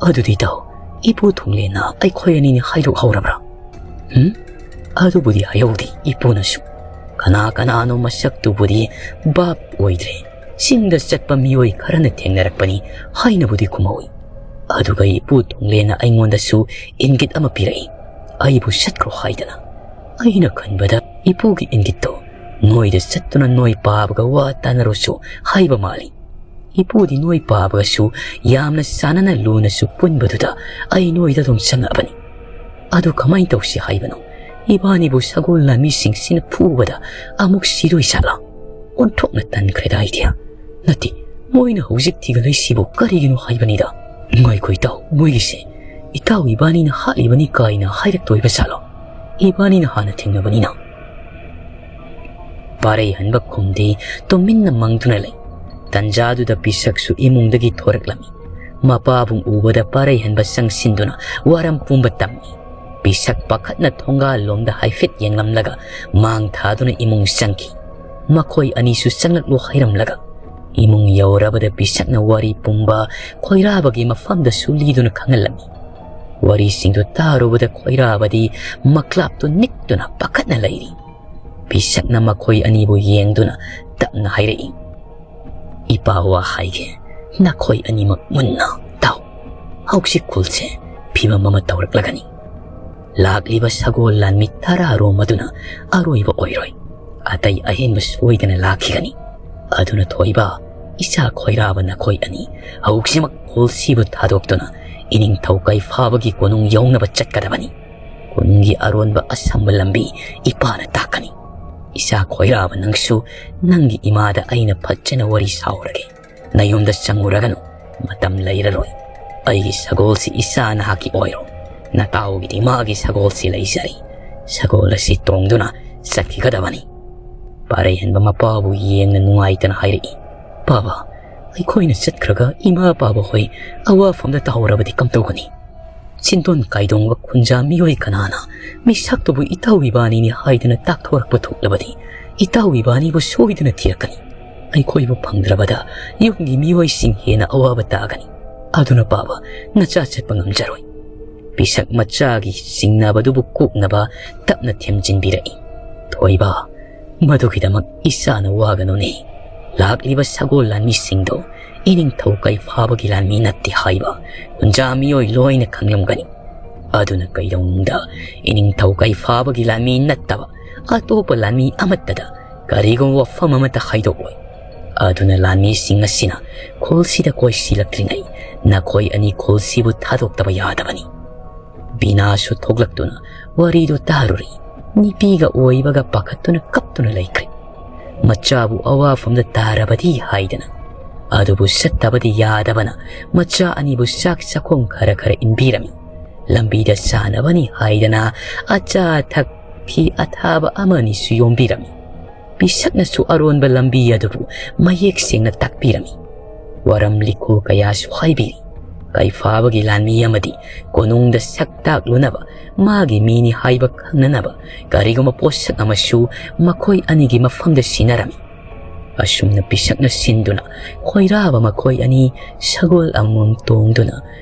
"ꯑꯗꯨꯗꯤ ꯏꯇꯥꯎ, ꯏꯄꯨ ꯊꯣꯡꯂꯦꯟꯅ ꯑꯩꯈꯣꯏ ꯑꯅꯤꯅꯤ ꯍꯥꯏꯗꯣꯛꯍꯧꯔꯕ꯭ꯔꯥ?" "ꯎꯝ, ꯑꯗꯨꯕꯨꯗꯤ ꯍꯥꯏꯍꯧꯗꯦ ꯏꯄꯨꯅꯁꯨ꯫ ꯀꯅꯥ ꯀꯅꯥꯅꯣ ꯃꯁꯛꯇꯨꯕꯨꯗꯤ ꯚꯥꯞ ꯑꯣꯏꯗ꯭ꯔꯦ꯫ ꯆꯤꯡꯗ ꯆꯠꯄ ꯃꯤꯑꯣꯏ ꯈꯔꯅ ꯊꯦꯡꯅꯔꯛꯄꯅꯤ ꯍꯥꯏꯅꯕꯨꯗꯤ ꯈꯨꯝꯍꯧꯏ꯫ ꯑꯗꯨꯒ ꯏꯄꯨ ꯊꯣꯡꯂꯦꯟꯅ ꯑꯩꯉꯣꯟꯗꯁꯨ ꯏꯪꯒꯤꯠ ꯑꯃ ꯄꯤꯔꯛꯏ, ꯑꯩꯕꯨ ꯆꯠꯈ꯭ꯔꯣ ꯍꯥꯏꯗꯅ꯫ ꯑꯩꯅ ꯈꯟꯕꯗ ꯏꯄꯨꯒꯤ ꯏꯪꯒꯤꯠꯇꯣ ꯅꯣꯏꯗ ꯆꯠꯇꯨꯅ ꯅꯣꯏ ꯄꯥꯕꯒ ꯋꯥ ꯇꯥꯅꯔꯨꯁꯨ ꯍꯥꯏꯕ ꯃꯥꯜꯂꯤ꯫ ꯏꯄꯨꯗꯤ ꯅꯣꯏ ꯄꯥꯕꯒꯁꯨ ꯌꯥꯝꯅ ꯆꯥꯟꯅꯅ ꯂꯨꯅꯁꯨ ꯄꯨꯟꯕꯗꯨꯗ ꯑꯩ ꯅꯣꯏꯗ ꯑꯗꯨꯝ ꯆꯪꯉꯛꯑꯕꯅꯤ꯫ ꯑꯗꯨ ꯀꯃꯥꯏꯅ ꯇꯧꯁꯤ ꯍꯥꯏꯕꯅꯣ? ꯏꯕꯥꯅꯤꯕꯨ ꯁꯒꯣꯜ ꯂꯥꯟꯃꯤꯁꯤꯡꯁꯤꯅ ꯐꯨꯕꯗ ꯑꯃꯨꯛ ꯁꯤꯗꯣꯏ ꯖꯥꯠꯂꯥ? ꯑꯣꯟꯊꯣꯛꯅ ꯇꯟꯈ꯭ꯔꯦꯗ ꯑꯩꯗꯤ꯫ ꯅꯠꯇꯦ, ꯃꯣꯏꯅ ꯍꯧꯖꯤꯛ ꯊꯤꯒꯠꯂꯛꯏꯁꯤꯕꯨ ꯀꯔꯤꯒꯤꯅꯣ ꯍꯥꯏꯕꯅꯤꯗ꯫ ꯉꯥꯏꯈꯣ ꯏꯇꯥꯎ, ꯃꯣꯏꯒꯤꯁꯦ ꯏꯇꯥꯎ ꯏꯕꯥꯅꯤꯅ ꯍꯥꯠꯂꯤꯕꯅꯤ ꯀꯥꯏꯅ ꯍꯥꯏꯔꯛꯇꯣꯏꯕ ꯖꯥꯠꯂꯣ? ꯏꯕꯥꯅꯤꯅ ꯍꯥꯟꯅ ꯊꯦꯡꯅꯕꯅꯤꯅ꯫ ꯄꯥꯔꯩꯍꯟꯕ ꯈꯨꯝꯗꯦ, ꯇꯨꯃꯤꯟꯅ ꯃꯪꯗꯨꯅ ꯂꯩ꯫ ꯇꯟꯖꯥꯗꯨꯗ ꯄꯤꯁꯛꯁꯨ ꯏꯃꯨꯡꯗꯒꯤ ꯊꯣꯔꯛꯂꯝꯃꯤ꯫ ꯃꯄꯥꯕꯨꯡ ꯎꯕꯗ ꯄꯥꯔꯩꯍꯟꯕ ꯆꯪꯁꯤꯟꯗꯨꯅ ꯋꯥꯔꯝ ꯄꯨꯝꯕ ꯇꯝꯃꯤ꯫ ꯄꯤꯁꯛ ꯄꯥꯈꯠꯅ ꯊꯣꯡꯒꯥꯜꯂꯣꯝꯗ ꯍꯥꯏꯐꯦꯠ ꯌꯦꯡꯂꯝꯂꯒ ꯃꯥꯡ ꯊꯥꯗꯨꯅ ꯏꯃꯨꯡ ꯆꯪꯈꯤ꯫ ꯃꯈꯣꯏ ꯑꯅꯤꯁꯨ ꯆꯪꯂꯛꯂꯣ ꯍꯥꯏꯔꯝꯂꯒ ꯏꯃꯨꯡ ꯌꯧꯔꯕꯗ ꯄꯤꯁꯛꯅ ꯋꯥꯔꯤ ꯄꯨꯝꯕ ꯈꯣꯏꯔꯥꯕꯒꯤ ꯃꯐꯝꯗꯁꯨ ꯂꯤꯗꯨꯅ ꯈꯪꯍꯜꯂꯝꯃꯤ꯫ ꯋꯥꯔꯤꯁꯤꯡꯗꯨ ꯇꯥꯔꯨꯕꯗ ꯈꯣꯏꯔꯥꯕꯗꯤ ꯃꯀ꯭ꯂꯥꯞꯇꯨ ꯅꯤꯛꯇꯨꯅ ꯄꯥꯈꯠꯅ ꯂꯩꯔꯤ꯫ ꯄꯤꯁꯛꯅ ꯃꯈꯣꯏ ꯑꯅꯤꯕꯨ ꯌꯦꯡꯗꯨꯅ ꯇꯞꯅ ꯍꯥꯏꯔꯛꯏ, "ꯏꯄꯥ, ꯋꯥ ꯍꯥꯏꯒꯦ, ꯅꯈꯣꯏ ꯑꯅꯤꯃꯛ ꯃꯨꯟꯅ ꯇꯥꯎ꯫ ꯍꯧꯖꯤꯛ ꯈꯨꯜꯁꯦ ꯐꯤꯕꯝ ꯑꯃ ꯇꯧꯔꯛꯂꯒꯅꯤ꯫ ꯂꯥꯛꯂꯤꯕ ꯁꯒꯣꯜ ꯂꯥꯟꯃꯤ ꯇꯔꯥꯔꯣꯝ ꯑꯗꯨꯅ ꯑꯔꯣꯏꯕ ꯑꯣꯏꯔꯣꯏ꯫ ꯑꯇꯩ ꯑꯍꯦꯟꯕ ꯁꯣꯏꯗꯅ ꯂꯥꯛꯈꯤꯒꯅꯤ꯫ ꯑꯗꯨꯅ ꯊꯣꯏꯕ, ꯏꯆꯥ ꯈꯣꯏꯔꯥꯕ ꯅꯈꯣꯏ ꯑꯅꯤ ꯍꯧꯖꯤꯛꯃꯛ ꯈꯨꯜꯁꯤꯕꯨ ꯊꯥꯗꯣꯛꯇꯨꯅ ꯏꯅꯤꯡꯊꯧ ꯀꯩꯐꯥꯕꯒꯤ ꯀꯣꯅꯨꯡ ꯌꯧꯅꯕ ꯆꯠꯀꯗꯕꯅꯤ꯫ ꯀꯣꯅꯨꯡꯒꯤ ꯑꯔꯣꯟꯕ ꯑꯁꯝꯕ ꯂꯝꯕꯤ ꯏꯄꯥꯅ ꯇꯥꯛꯀꯅꯤ꯫ ꯏꯆꯥ ꯈꯣꯏꯔꯥꯕ, ꯅꯪꯁꯨ ꯅꯪꯒꯤ ꯏꯃꯥꯗ ꯑꯩꯅ ꯐꯖꯅ ꯋꯥꯔꯤ ꯁꯥꯎꯔꯒꯦ꯫ ꯅꯌꯨꯝꯗ ꯆꯪꯉꯨꯔꯒꯅꯨ꯫ ꯃꯇꯝ ꯂꯩꯔꯔꯣꯏ꯫ ꯑꯩꯒꯤ ꯁꯒꯣꯜꯁꯤ ꯏꯆꯥ ꯅꯍꯥꯛꯀꯤ ꯑꯣꯏꯔꯣ꯫ ꯅꯇꯥꯎꯒꯤꯗꯤ ꯃꯥꯒꯤ ꯁꯒꯣꯜꯁꯤ ꯂꯩꯖꯔꯤ꯫ ꯁꯒꯣꯜ ꯑꯁꯤ ꯇꯣꯡꯗꯨꯅ ꯆꯠꯈꯤꯒꯗꯕꯅꯤ꯫" ꯄꯥꯔꯩꯍꯟꯕ ꯃꯄꯥꯕꯨ ꯌꯦꯡꯅ ꯅꯨꯡꯉꯥꯏꯇꯅ ꯍꯥꯏꯔꯛꯏ, "ꯄꯥꯕ, ꯑꯩꯈꯣꯏꯅ ꯆꯠꯈ꯭ꯔꯒ ꯏꯃꯥ ꯄꯥꯕ ꯍꯣꯏ ꯑꯋꯥꯐꯝꯗ ꯇꯥꯍꯧꯔꯕꯗꯤ ꯀꯝꯗꯧꯒꯅꯤ? ꯆꯤꯟꯗꯣꯟ ꯀꯥꯏꯗꯣꯡꯕ ꯈꯨꯟꯖꯥ ꯃꯤꯑꯣꯏ ꯀꯅꯥꯅ ꯃꯤꯁꯛꯇꯨꯕꯨ ꯏꯇꯥꯎ ꯏꯕꯥꯅꯤꯅꯤ ꯍꯥꯏꯗꯨꯅ ꯇꯥꯛꯊꯣꯔꯛꯄ ꯊꯣꯛꯂꯕꯗꯤ ꯏꯇꯥꯎ ꯏꯕꯥꯅꯤꯕꯨ ꯁꯣꯏꯗꯅ ꯊꯤꯔꯛꯀꯅꯤ꯫ ꯑꯩꯈꯣꯏꯕꯨ ꯐꯪꯗ꯭ꯔꯕꯗ ꯌꯨꯝꯒꯤ ꯃꯤꯑꯣꯏꯁꯤꯡ ꯍꯦꯟꯅ ꯑꯋꯥꯕ ꯇꯥꯒꯅꯤ꯫ ꯑꯗꯨꯅ ꯄꯥꯕ, ꯅꯆꯥ ꯆꯠꯄ ꯉꯝꯖꯔꯣꯏ꯫" ꯄꯤꯁꯛ ꯃꯆꯥꯒꯤ ꯆꯤꯡꯅꯕꯗꯨꯕꯨ ꯀꯣꯛꯅꯕ ꯇꯞꯅ ꯊꯦꯝꯖꯤꯟꯕꯤꯔꯛꯏ꯫ "ꯊꯣꯏꯕ, ꯃꯗꯨꯒꯤꯗꯃꯛ ꯏꯆꯥꯅ ꯋꯥꯒꯅꯨꯅꯦ꯫ ꯂꯥꯛꯂꯤꯕ ꯁꯒꯣꯜ ꯂꯥꯟꯃꯤꯁꯤꯡꯗꯣ ꯏꯅꯤꯡꯊꯧ ꯀꯩꯐꯥꯕꯒꯤ ꯂꯥꯟꯃꯤ ꯅꯠꯇꯦ ꯍꯥꯏꯕ ꯈꯨꯟꯖꯥ ꯃꯤꯑꯣꯏ ꯂꯣꯏꯅ ꯈꯪꯂꯝꯒꯅꯤ꯫ ꯑꯗꯨꯅ ꯀꯩꯗꯧꯅꯨꯡꯗ ꯏꯅꯤꯡꯊꯧ ꯀꯩꯐꯥꯕꯒꯤ ꯂꯥꯟꯃꯤ ꯅꯠꯇꯕ ꯑꯇꯣꯞꯄ ꯂꯥꯟꯃꯤ ꯑꯃꯠꯇꯗ ꯀꯔꯤꯒꯨꯝꯕ ꯋꯥꯐꯝ ꯑꯃꯠꯇ ꯍꯥꯏꯗꯣꯛꯂꯣꯏ꯫ ꯑꯗꯨꯅ ꯂꯥꯟꯃꯤꯁꯤꯡ ꯑꯁꯤꯅ ꯈꯨꯜꯁꯤꯗ ꯀꯣꯏꯁꯤꯜꯂꯛꯇ꯭ꯔꯤꯉꯩ ꯅꯈꯣꯏ ꯑꯅꯤ ꯈꯨꯜꯁꯤꯕꯨ ꯊꯥꯗꯣꯛꯇꯕ ꯌꯥꯗꯕꯅꯤ꯫" ꯕꯤꯅꯥꯁꯨ ꯊꯣꯛꯂꯛꯇꯨꯅ ꯋꯥꯔꯤꯗꯨ ꯇꯥꯔꯨꯔꯤ꯫ ꯅꯨꯄꯤꯒ ꯑꯣꯏꯕꯒ ꯄꯥꯈꯠꯇꯨꯅ ꯀꯞꯇꯨꯅ ꯂꯩꯈ꯭ꯔꯦ꯫ ꯃꯆꯥꯕꯨ ꯑꯋꯥꯐꯝꯗ ꯇꯥꯔꯕꯗꯤ ꯍꯥꯏꯗꯅ꯫ ꯑꯗꯨꯕꯨ ꯆꯠꯇꯕꯗꯤ ꯌꯥꯗꯕꯅ ꯃꯆꯥ ꯑꯅꯤꯕꯨ ꯆꯥꯛ ꯆꯥꯛꯈꯣꯝ ꯈꯔ ꯈꯔ ꯏꯟꯕꯤꯔꯝꯃꯤ꯫ ꯂꯝꯕꯤꯗ ꯆꯥꯅꯕꯅꯤ ꯍꯥꯏꯗꯅ ꯑꯆꯥ ꯑꯊꯛ, ꯐꯤ ꯑꯊꯥꯕ ꯑꯃꯅꯤꯁꯨ ꯌꯣꯝꯕꯤꯔꯝꯃꯤ꯫ ꯄꯤꯁꯛꯅꯁꯨ ꯑꯔꯣꯟꯕ ꯂꯝꯕꯤ ꯑꯗꯨꯕꯨ ꯃꯌꯦꯛ ꯁꯦꯡꯅ ꯇꯥꯛꯄꯤꯔꯝꯃꯤ꯫ ꯋꯥꯔꯝ ꯂꯤꯈꯨ ꯀꯌꯥꯁꯨ ꯍꯥꯏꯕꯤꯔꯤ꯫ ꯀꯩꯐꯥꯕꯒꯤ ꯂꯥꯟꯃꯤ ꯑꯃꯗꯤ ꯀꯣꯅꯨꯡꯗ ꯁꯛ ꯇꯥꯛꯂꯨꯅꯕ ꯃꯥꯒꯤ ꯃꯤꯅꯤ ꯍꯥꯏꯕ ꯈꯪꯅꯅꯕ ꯀꯔꯤꯒꯨꯝꯕ ꯄꯣꯠꯁꯛ ꯑꯃꯁꯨ ꯃꯈꯣꯏ ꯑꯅꯤꯒꯤ ꯃꯐꯝꯗ ꯁꯤꯟꯅꯔꯝꯃꯤ꯫ ꯑꯁꯨꯝꯅ ꯄꯤꯁꯛꯅ ꯁꯤꯟꯗꯨꯅ ꯈꯣꯏꯔꯥꯕ ꯃꯈꯣꯏ ꯑꯅꯤ ꯁꯒꯣꯜ ꯑꯃꯃꯝ ꯇꯣꯡꯗꯨꯅ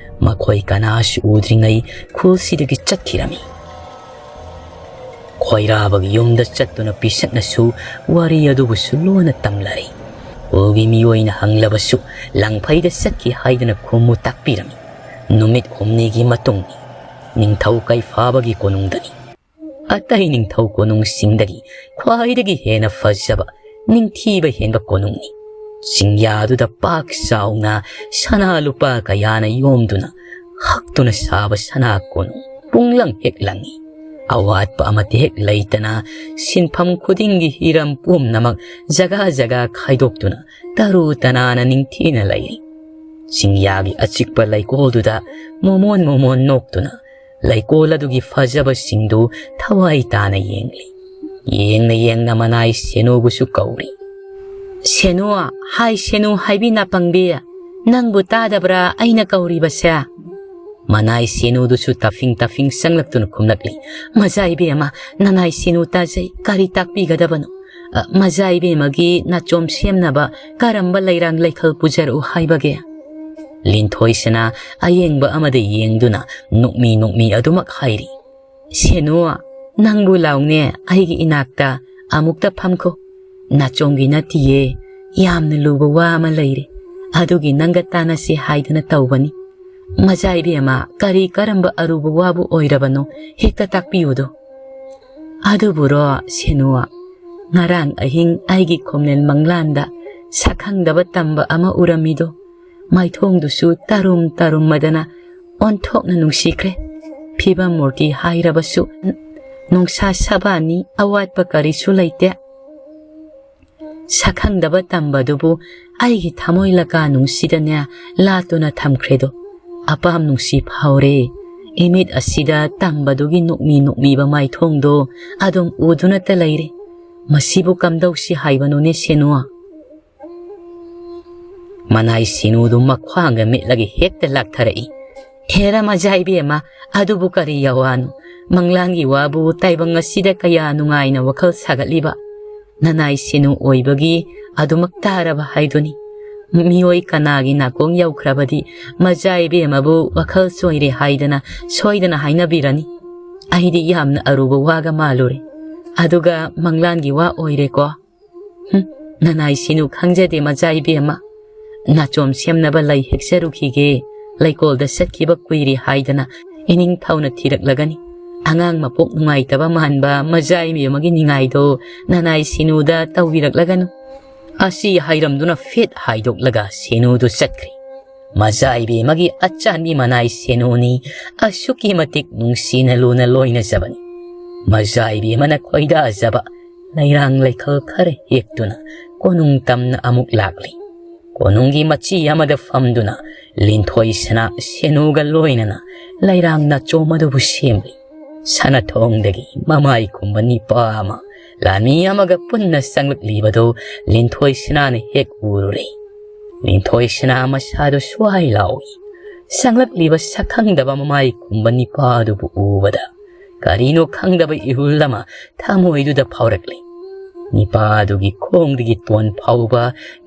ꯃꯈꯣꯏ ꯀꯅꯥꯁꯨ ꯎꯗ꯭ꯔꯤꯉꯩ ꯈꯨꯜꯁꯤꯗꯒꯤ ꯆꯠꯈꯤꯔꯝꯃꯤ꯫ ꯈꯣꯏꯔꯥꯕꯒꯤ ꯌꯨꯝꯗ ꯆꯠꯇꯨꯅ ꯄꯤꯁꯛꯅꯁꯨ ꯋꯥꯔꯤ ꯑꯗꯨꯕꯨꯁꯨ ꯂꯣꯟꯅ ꯇꯝꯂꯔꯤ꯫ ꯈꯨꯜꯒꯤ ꯃꯤꯑꯣꯏꯅ ꯍꯪꯂꯕꯁꯨ ꯂꯪꯐꯩꯗ ꯆꯠꯈꯤ ꯍꯥꯏꯗꯅ ꯈꯨꯝꯃꯨ ꯇꯥꯛꯄꯤꯔꯝꯃꯤ꯫ ꯅꯨꯃꯤꯠ ꯍꯨꯝꯅꯤꯒꯤ ꯃꯇꯨꯡꯅꯤ꯫ ꯅꯤꯡꯊꯧ ꯀꯩꯐꯥꯕꯒꯤ ꯀꯣꯅꯨꯡꯗꯅꯤ꯫ ꯑꯇꯩ ꯅꯤꯡꯊꯧ ꯀꯣꯅꯨꯡꯁꯤꯡꯗꯒꯤ ꯈ꯭ꯋꯥꯏꯗꯒꯤ ꯍꯦꯟꯅ ꯐꯖꯕ, ꯅꯤꯡꯊꯤꯕ ꯍꯦꯟꯕ ꯀꯣꯅꯨꯡꯅꯤ꯫ ꯆꯤꯡꯌꯥꯗꯨꯗ ꯄꯥꯛ ꯆꯥꯎꯅ ꯁꯅꯥ ꯂꯨꯄꯥ ꯀꯌꯥꯅ ꯌꯣꯝꯗꯨꯅ ꯍꯛꯇꯨꯅ ꯁꯥꯕ ꯁꯅꯥ ꯀꯣꯅꯨꯡ ꯄꯨꯡꯂꯪ ꯍꯦꯛ ꯂꯪꯏ꯫ ꯑꯋꯥꯠꯄ ꯑꯃꯠꯇ ꯍꯦꯛ ꯂꯩꯇꯅ ꯁꯤꯟꯐꯝ ꯈꯨꯗꯤꯡꯒꯤ ꯍꯤꯔꯝ ꯄꯨꯝꯅꯃꯛ ꯖꯒꯥ ꯖꯒꯥ ꯈꯥꯏꯗꯣꯛꯇꯨꯅ ꯇꯔꯨ ꯇꯅꯥꯟꯅ ꯅꯤꯡꯊꯤꯅ ꯂꯩꯔꯤ꯫ ꯆꯤꯡꯌꯥꯒꯤ ꯑꯆꯤꯛꯄ ꯂꯩꯀꯣꯜꯗꯨꯗ ꯃꯣꯃꯣꯟ ꯃꯣꯃꯣꯟ ꯅꯣꯛꯇꯨꯅ ꯂꯩꯀꯣꯜ ꯑꯗꯨꯒꯤ ꯐꯖꯕꯁꯤꯡꯗꯨ ꯊꯋꯥꯏ ꯇꯥꯅ ꯌꯦꯡꯂꯤ꯫ ꯌꯦꯡꯅ ꯌꯦꯡꯅ ꯃꯅꯥꯏ ꯁꯦꯅꯨꯕꯨꯁꯨ ꯀꯧꯔꯤ꯫ "ꯁꯦꯅꯨ, ꯍꯥꯏ ꯁꯦꯅꯨ ꯍꯥꯏꯕꯤ ꯅꯥꯄꯪꯕꯤ, ꯅꯪꯕꯨ ꯇꯥꯗꯕ꯭ꯔꯥ ꯑꯩꯅ ꯀꯧꯔꯤꯕꯁꯦ?" ꯃꯅꯥꯏ ꯁꯦꯅꯨꯗꯨꯁꯨ ꯇꯥꯐꯤꯡ ꯇꯥꯐꯤꯡ ꯆꯪꯂꯛꯇꯨꯅ ꯈꯨꯝꯂꯛꯂꯤ꯫ "ꯃꯖꯥ ꯏꯕꯦꯝꯃ, ꯅꯅꯥꯏ ꯁꯦꯅꯨ ꯇꯥꯖꯩ, ꯀꯔꯤ ꯇꯥꯛꯄꯤꯒꯗꯕꯅꯣ? ꯑ, ꯃꯖꯥ ꯏꯕꯦꯝꯃꯒꯤ ꯅꯥꯆꯣꯝ ꯁꯦꯝꯅꯕ ꯀꯔꯝꯕ ꯂꯩꯔꯥꯡ ꯂꯩꯈꯜ ꯄꯨꯖꯔꯛꯎ ꯍꯥꯏꯕꯒꯦ?" ꯂꯤꯟꯊꯣꯏꯁꯅꯥ ꯑꯌꯦꯡꯕ ꯑꯃꯗ ꯌꯦꯡꯗꯨꯅ ꯅꯣꯛꯃꯤ ꯅꯣꯛꯃꯤ ꯑꯗꯨꯃꯛ ꯍꯥꯏꯔꯤ꯫ "ꯁꯦꯅꯨ, ꯅꯪꯕꯨ ꯂꯥꯎꯅꯦ, ꯑꯩꯒꯤ ꯏꯅꯥꯛꯇ ꯑꯃꯨꯛꯇ ꯐꯝꯈꯣ꯫ ꯅꯥꯆꯣꯝꯒꯤ ꯅꯠꯇꯤꯌꯦ, ꯌꯥꯝꯅ ꯂꯨꯕ ꯋꯥ ꯑꯃ ꯂꯩꯔꯦ꯫ ꯑꯗꯨꯒꯤ ꯅꯪꯒ ꯇꯥꯟꯅꯁꯤ ꯍꯥꯏꯗꯅ ꯇꯧꯕꯅꯤ꯫ ꯃꯖꯥ ꯏꯕꯦꯝꯃ, ꯀꯔꯤ ꯀꯔꯝꯕ ꯑꯔꯨꯕ ꯋꯥꯕꯨ ꯑꯣꯏꯔꯕꯅꯣ, ꯍꯦꯛꯇ ꯇꯥꯛꯄꯤꯌꯨꯗꯣ꯫" "ꯑꯗꯨꯕꯨꯔꯣ ꯁꯦꯅꯨ, ꯉꯔꯥꯡ ꯑꯍꯤꯡ ꯑꯩꯒꯤ ꯈꯣꯝꯂꯦꯟ ꯃꯪꯂꯥꯟꯗ ꯁꯛꯈꯪꯗꯕ ꯇꯝꯕ ꯑꯃ ꯎꯔꯝꯃꯤꯗꯣ, ꯃꯥꯏꯊꯣꯡꯗꯨꯁꯨ ꯇꯔꯨꯝ ꯇꯔꯨꯝꯃꯗꯅ ꯑꯣꯟꯊꯣꯛꯅ ꯅꯨꯡꯁꯤꯈ꯭ꯔꯦ꯫ ꯐꯤꯕꯝ ꯃꯨꯔꯇꯤ ꯍꯥꯏꯔꯕꯁꯨ ꯅꯨꯡꯁꯥ ꯁꯕꯥꯅꯤ, ꯑꯋꯥꯠꯄ ꯀꯔꯤꯁꯨ ꯂꯩꯇꯦ꯫ ꯁꯛꯈꯪꯗꯕ ꯇꯝꯕꯗꯨꯕꯨ ꯑꯩꯒꯤ ꯊꯃꯣꯏ ꯂꯀꯥ ꯅꯨꯡꯁꯤꯗꯅꯦ ꯂꯥꯠꯇꯨꯅ ꯊꯝꯈ꯭ꯔꯦꯗꯣ꯫ ꯑꯄꯥꯝ ꯅꯨꯡꯁꯤ ꯐꯥꯎꯔꯦ꯫ ꯏꯃꯤꯠ ꯑꯁꯤꯗ ꯇꯝꯕꯗꯨꯒꯤ ꯅꯣꯛꯃꯤ ꯅꯣꯛꯃꯤꯕ ꯃꯥꯏꯊꯣꯡꯗꯣ ꯑꯗꯨꯝ ꯎꯗꯨꯅꯇ ꯂꯩꯔꯦ꯫ ꯃꯁꯤꯕꯨ ꯀꯝꯗꯧꯁꯤ ꯍꯥꯏꯕꯅꯣꯅꯦ ꯁꯦꯅꯨ?" ꯃꯅꯥꯏ ꯁꯤꯅꯨꯗꯨ ꯃꯈ꯭ꯋꯥꯡꯒ ꯃꯤꯠꯂꯒ ꯍꯦꯛꯇ ꯂꯥꯛꯊꯔꯛꯏ꯫ "ꯍꯦꯔꯥ ꯃꯖꯥ ꯏꯕꯦꯝꯃ, ꯑꯗꯨꯕꯨ ꯀꯔꯤ ꯌꯥꯋꯥꯅꯣ? ꯃꯪꯂꯥꯟꯒꯤ ꯋꯥꯕꯨ ꯇꯥꯏꯕꯪ ꯑꯁꯤꯗ ꯀꯌꯥ ꯅꯨꯡꯉꯥꯏꯅ ꯋꯥꯈꯜ ꯁꯥꯒꯠꯂꯤꯕ? ꯅꯅꯥꯏ ꯁꯤꯅꯨ ꯑꯣꯏꯕꯒꯤ ꯑꯗꯨꯃꯛ ꯇꯥꯔꯕ ꯍꯥꯏꯗꯨꯅꯤ꯫ ꯃꯤꯑꯣꯏ ꯀꯅꯥꯒꯤ ꯅꯥꯀꯣꯡ ꯌꯧꯈ꯭ꯔꯕꯗꯤ ꯃꯖꯥ ꯏꯕꯦꯝꯃꯕꯨ ꯋꯥꯈꯜ ꯆꯣꯏꯔꯦ ꯍꯥꯏꯗꯅ ꯁꯣꯏꯗꯅ ꯍꯥꯏꯅꯕꯤꯔꯅꯤ꯫ ꯑꯩꯗꯤ ꯌꯥꯝꯅ ꯑꯔꯨꯕ ꯋꯥꯒ ꯃꯥꯜꯂꯨꯔꯦ꯫ ꯑꯗꯨꯒ ꯃꯪꯂꯥꯟꯒꯤ ꯋꯥ ꯑꯣꯏꯔꯦꯀꯣ꯫ ꯍꯨꯝ, ꯅꯅꯥꯏ ꯁꯤꯅꯨ ꯈꯪꯖꯗꯦ ꯃꯆꯥ ꯏꯕꯦꯝꯃ꯫ ꯅꯥꯆꯣꯝ ꯁꯦꯝꯅꯕ ꯂꯩ ꯍꯦꯛꯆꯔꯨꯈꯤꯒꯦ꯫ ꯂꯩꯀꯣꯜꯗ ꯆꯠꯈꯤꯕ ꯀꯨꯏꯔꯦ ꯍꯥꯏꯗꯅ ꯏꯅꯤꯡꯊꯧꯅ ꯊꯤꯔꯛꯂꯒꯅꯤ꯫ ꯑꯉꯥꯡ ꯃꯄꯣꯛ ꯅꯨꯡꯉꯥꯏꯇꯕ ꯃꯥꯟꯕ ꯃꯆꯥ ꯏꯕꯦꯝꯃꯒꯤ ꯅꯤꯡꯉꯥꯏꯗꯣ ꯅꯅꯥꯏ ꯁꯤꯅꯨꯗ ꯇꯧꯕꯤꯔꯛꯂꯒꯅꯨ꯫" ꯑꯁꯤ ꯍꯥꯏꯔꯝꯗꯨꯅ ꯐꯦꯠ ꯍꯥꯏꯗꯣꯛꯂꯒ ꯁꯤꯅꯨꯗꯨ ꯆꯠꯈ꯭ꯔꯦ꯫ ꯃꯆꯥ ꯏꯕꯦꯝꯃꯒꯤ ꯑꯆꯥꯟꯕꯤ ꯃꯅꯥꯏ ꯁꯦꯅꯨꯅꯤ ꯑꯁꯨꯛꯀꯤ ꯃꯇꯤꯛ ꯅꯨꯡꯁꯤꯅ ꯂꯨꯅ ꯂꯣꯏꯅꯖꯕꯅꯤ꯫ ꯃꯆꯥ ꯏꯕꯦꯝꯃꯅ ꯈꯣꯏꯗꯥꯖꯕ ꯂꯩꯔꯥꯡ ꯂꯩꯈꯜ ꯈꯔ ꯍꯦꯛꯇꯨꯅ ꯀꯣꯅꯨꯡ ꯇꯝꯅ ꯑꯃꯨꯛ ꯂꯥꯛꯂꯤ꯫ ꯀꯣꯅꯨꯡꯒꯤ ꯃꯆꯤ ꯑꯃꯗ ꯐꯝꯗꯨꯅ ꯂꯤꯟꯊꯣꯏ ꯁꯅꯥ ꯁꯦꯅꯨꯒ ꯂꯣꯏꯅꯅ ꯂꯩꯔꯥꯡ ꯅꯥꯆꯣꯝ ꯑꯗꯨꯕꯨ ꯁꯦꯝꯂꯤ꯫ ꯁꯅꯊꯣꯡꯗꯒꯤ ꯃꯃꯥꯏ ꯈꯨꯝꯕ ꯅꯤꯄꯥ ꯑꯃ ꯂꯥꯟꯃꯤ ꯑꯃꯒ ꯄꯨꯟꯅ ꯆꯪꯂꯛꯂꯤꯕꯗꯨ ꯂꯤꯟꯊꯣꯏ ꯁꯅꯥꯅ ꯍꯦꯛ ꯎꯔꯨꯔꯦ꯫ ꯂꯤꯟꯊꯣꯏ ꯁꯅꯥ ꯃꯁꯥꯗꯨ ꯁ꯭ꯋꯥꯏ ꯂꯥꯎꯏ꯫ ꯆꯪꯂꯛꯂꯤꯕ ꯁꯛꯈꯪꯗꯕ ꯃꯃꯥꯏ ꯈꯨꯝꯕ ꯅꯤꯄꯥ ꯑꯗꯨꯕꯨ ꯎꯕꯗ ꯀꯔꯤꯅꯣ ꯈꯪꯗꯕ ꯏꯍꯨꯜ ꯑꯃ ꯊꯃꯣꯏꯗꯨꯗ ꯐꯥꯎꯔꯛꯂꯤ꯫ ꯅꯤꯄꯥ ꯑꯗꯨꯒꯤ ꯈꯣꯡꯗꯒꯤ ꯇꯣꯟ ꯐꯥꯎꯕ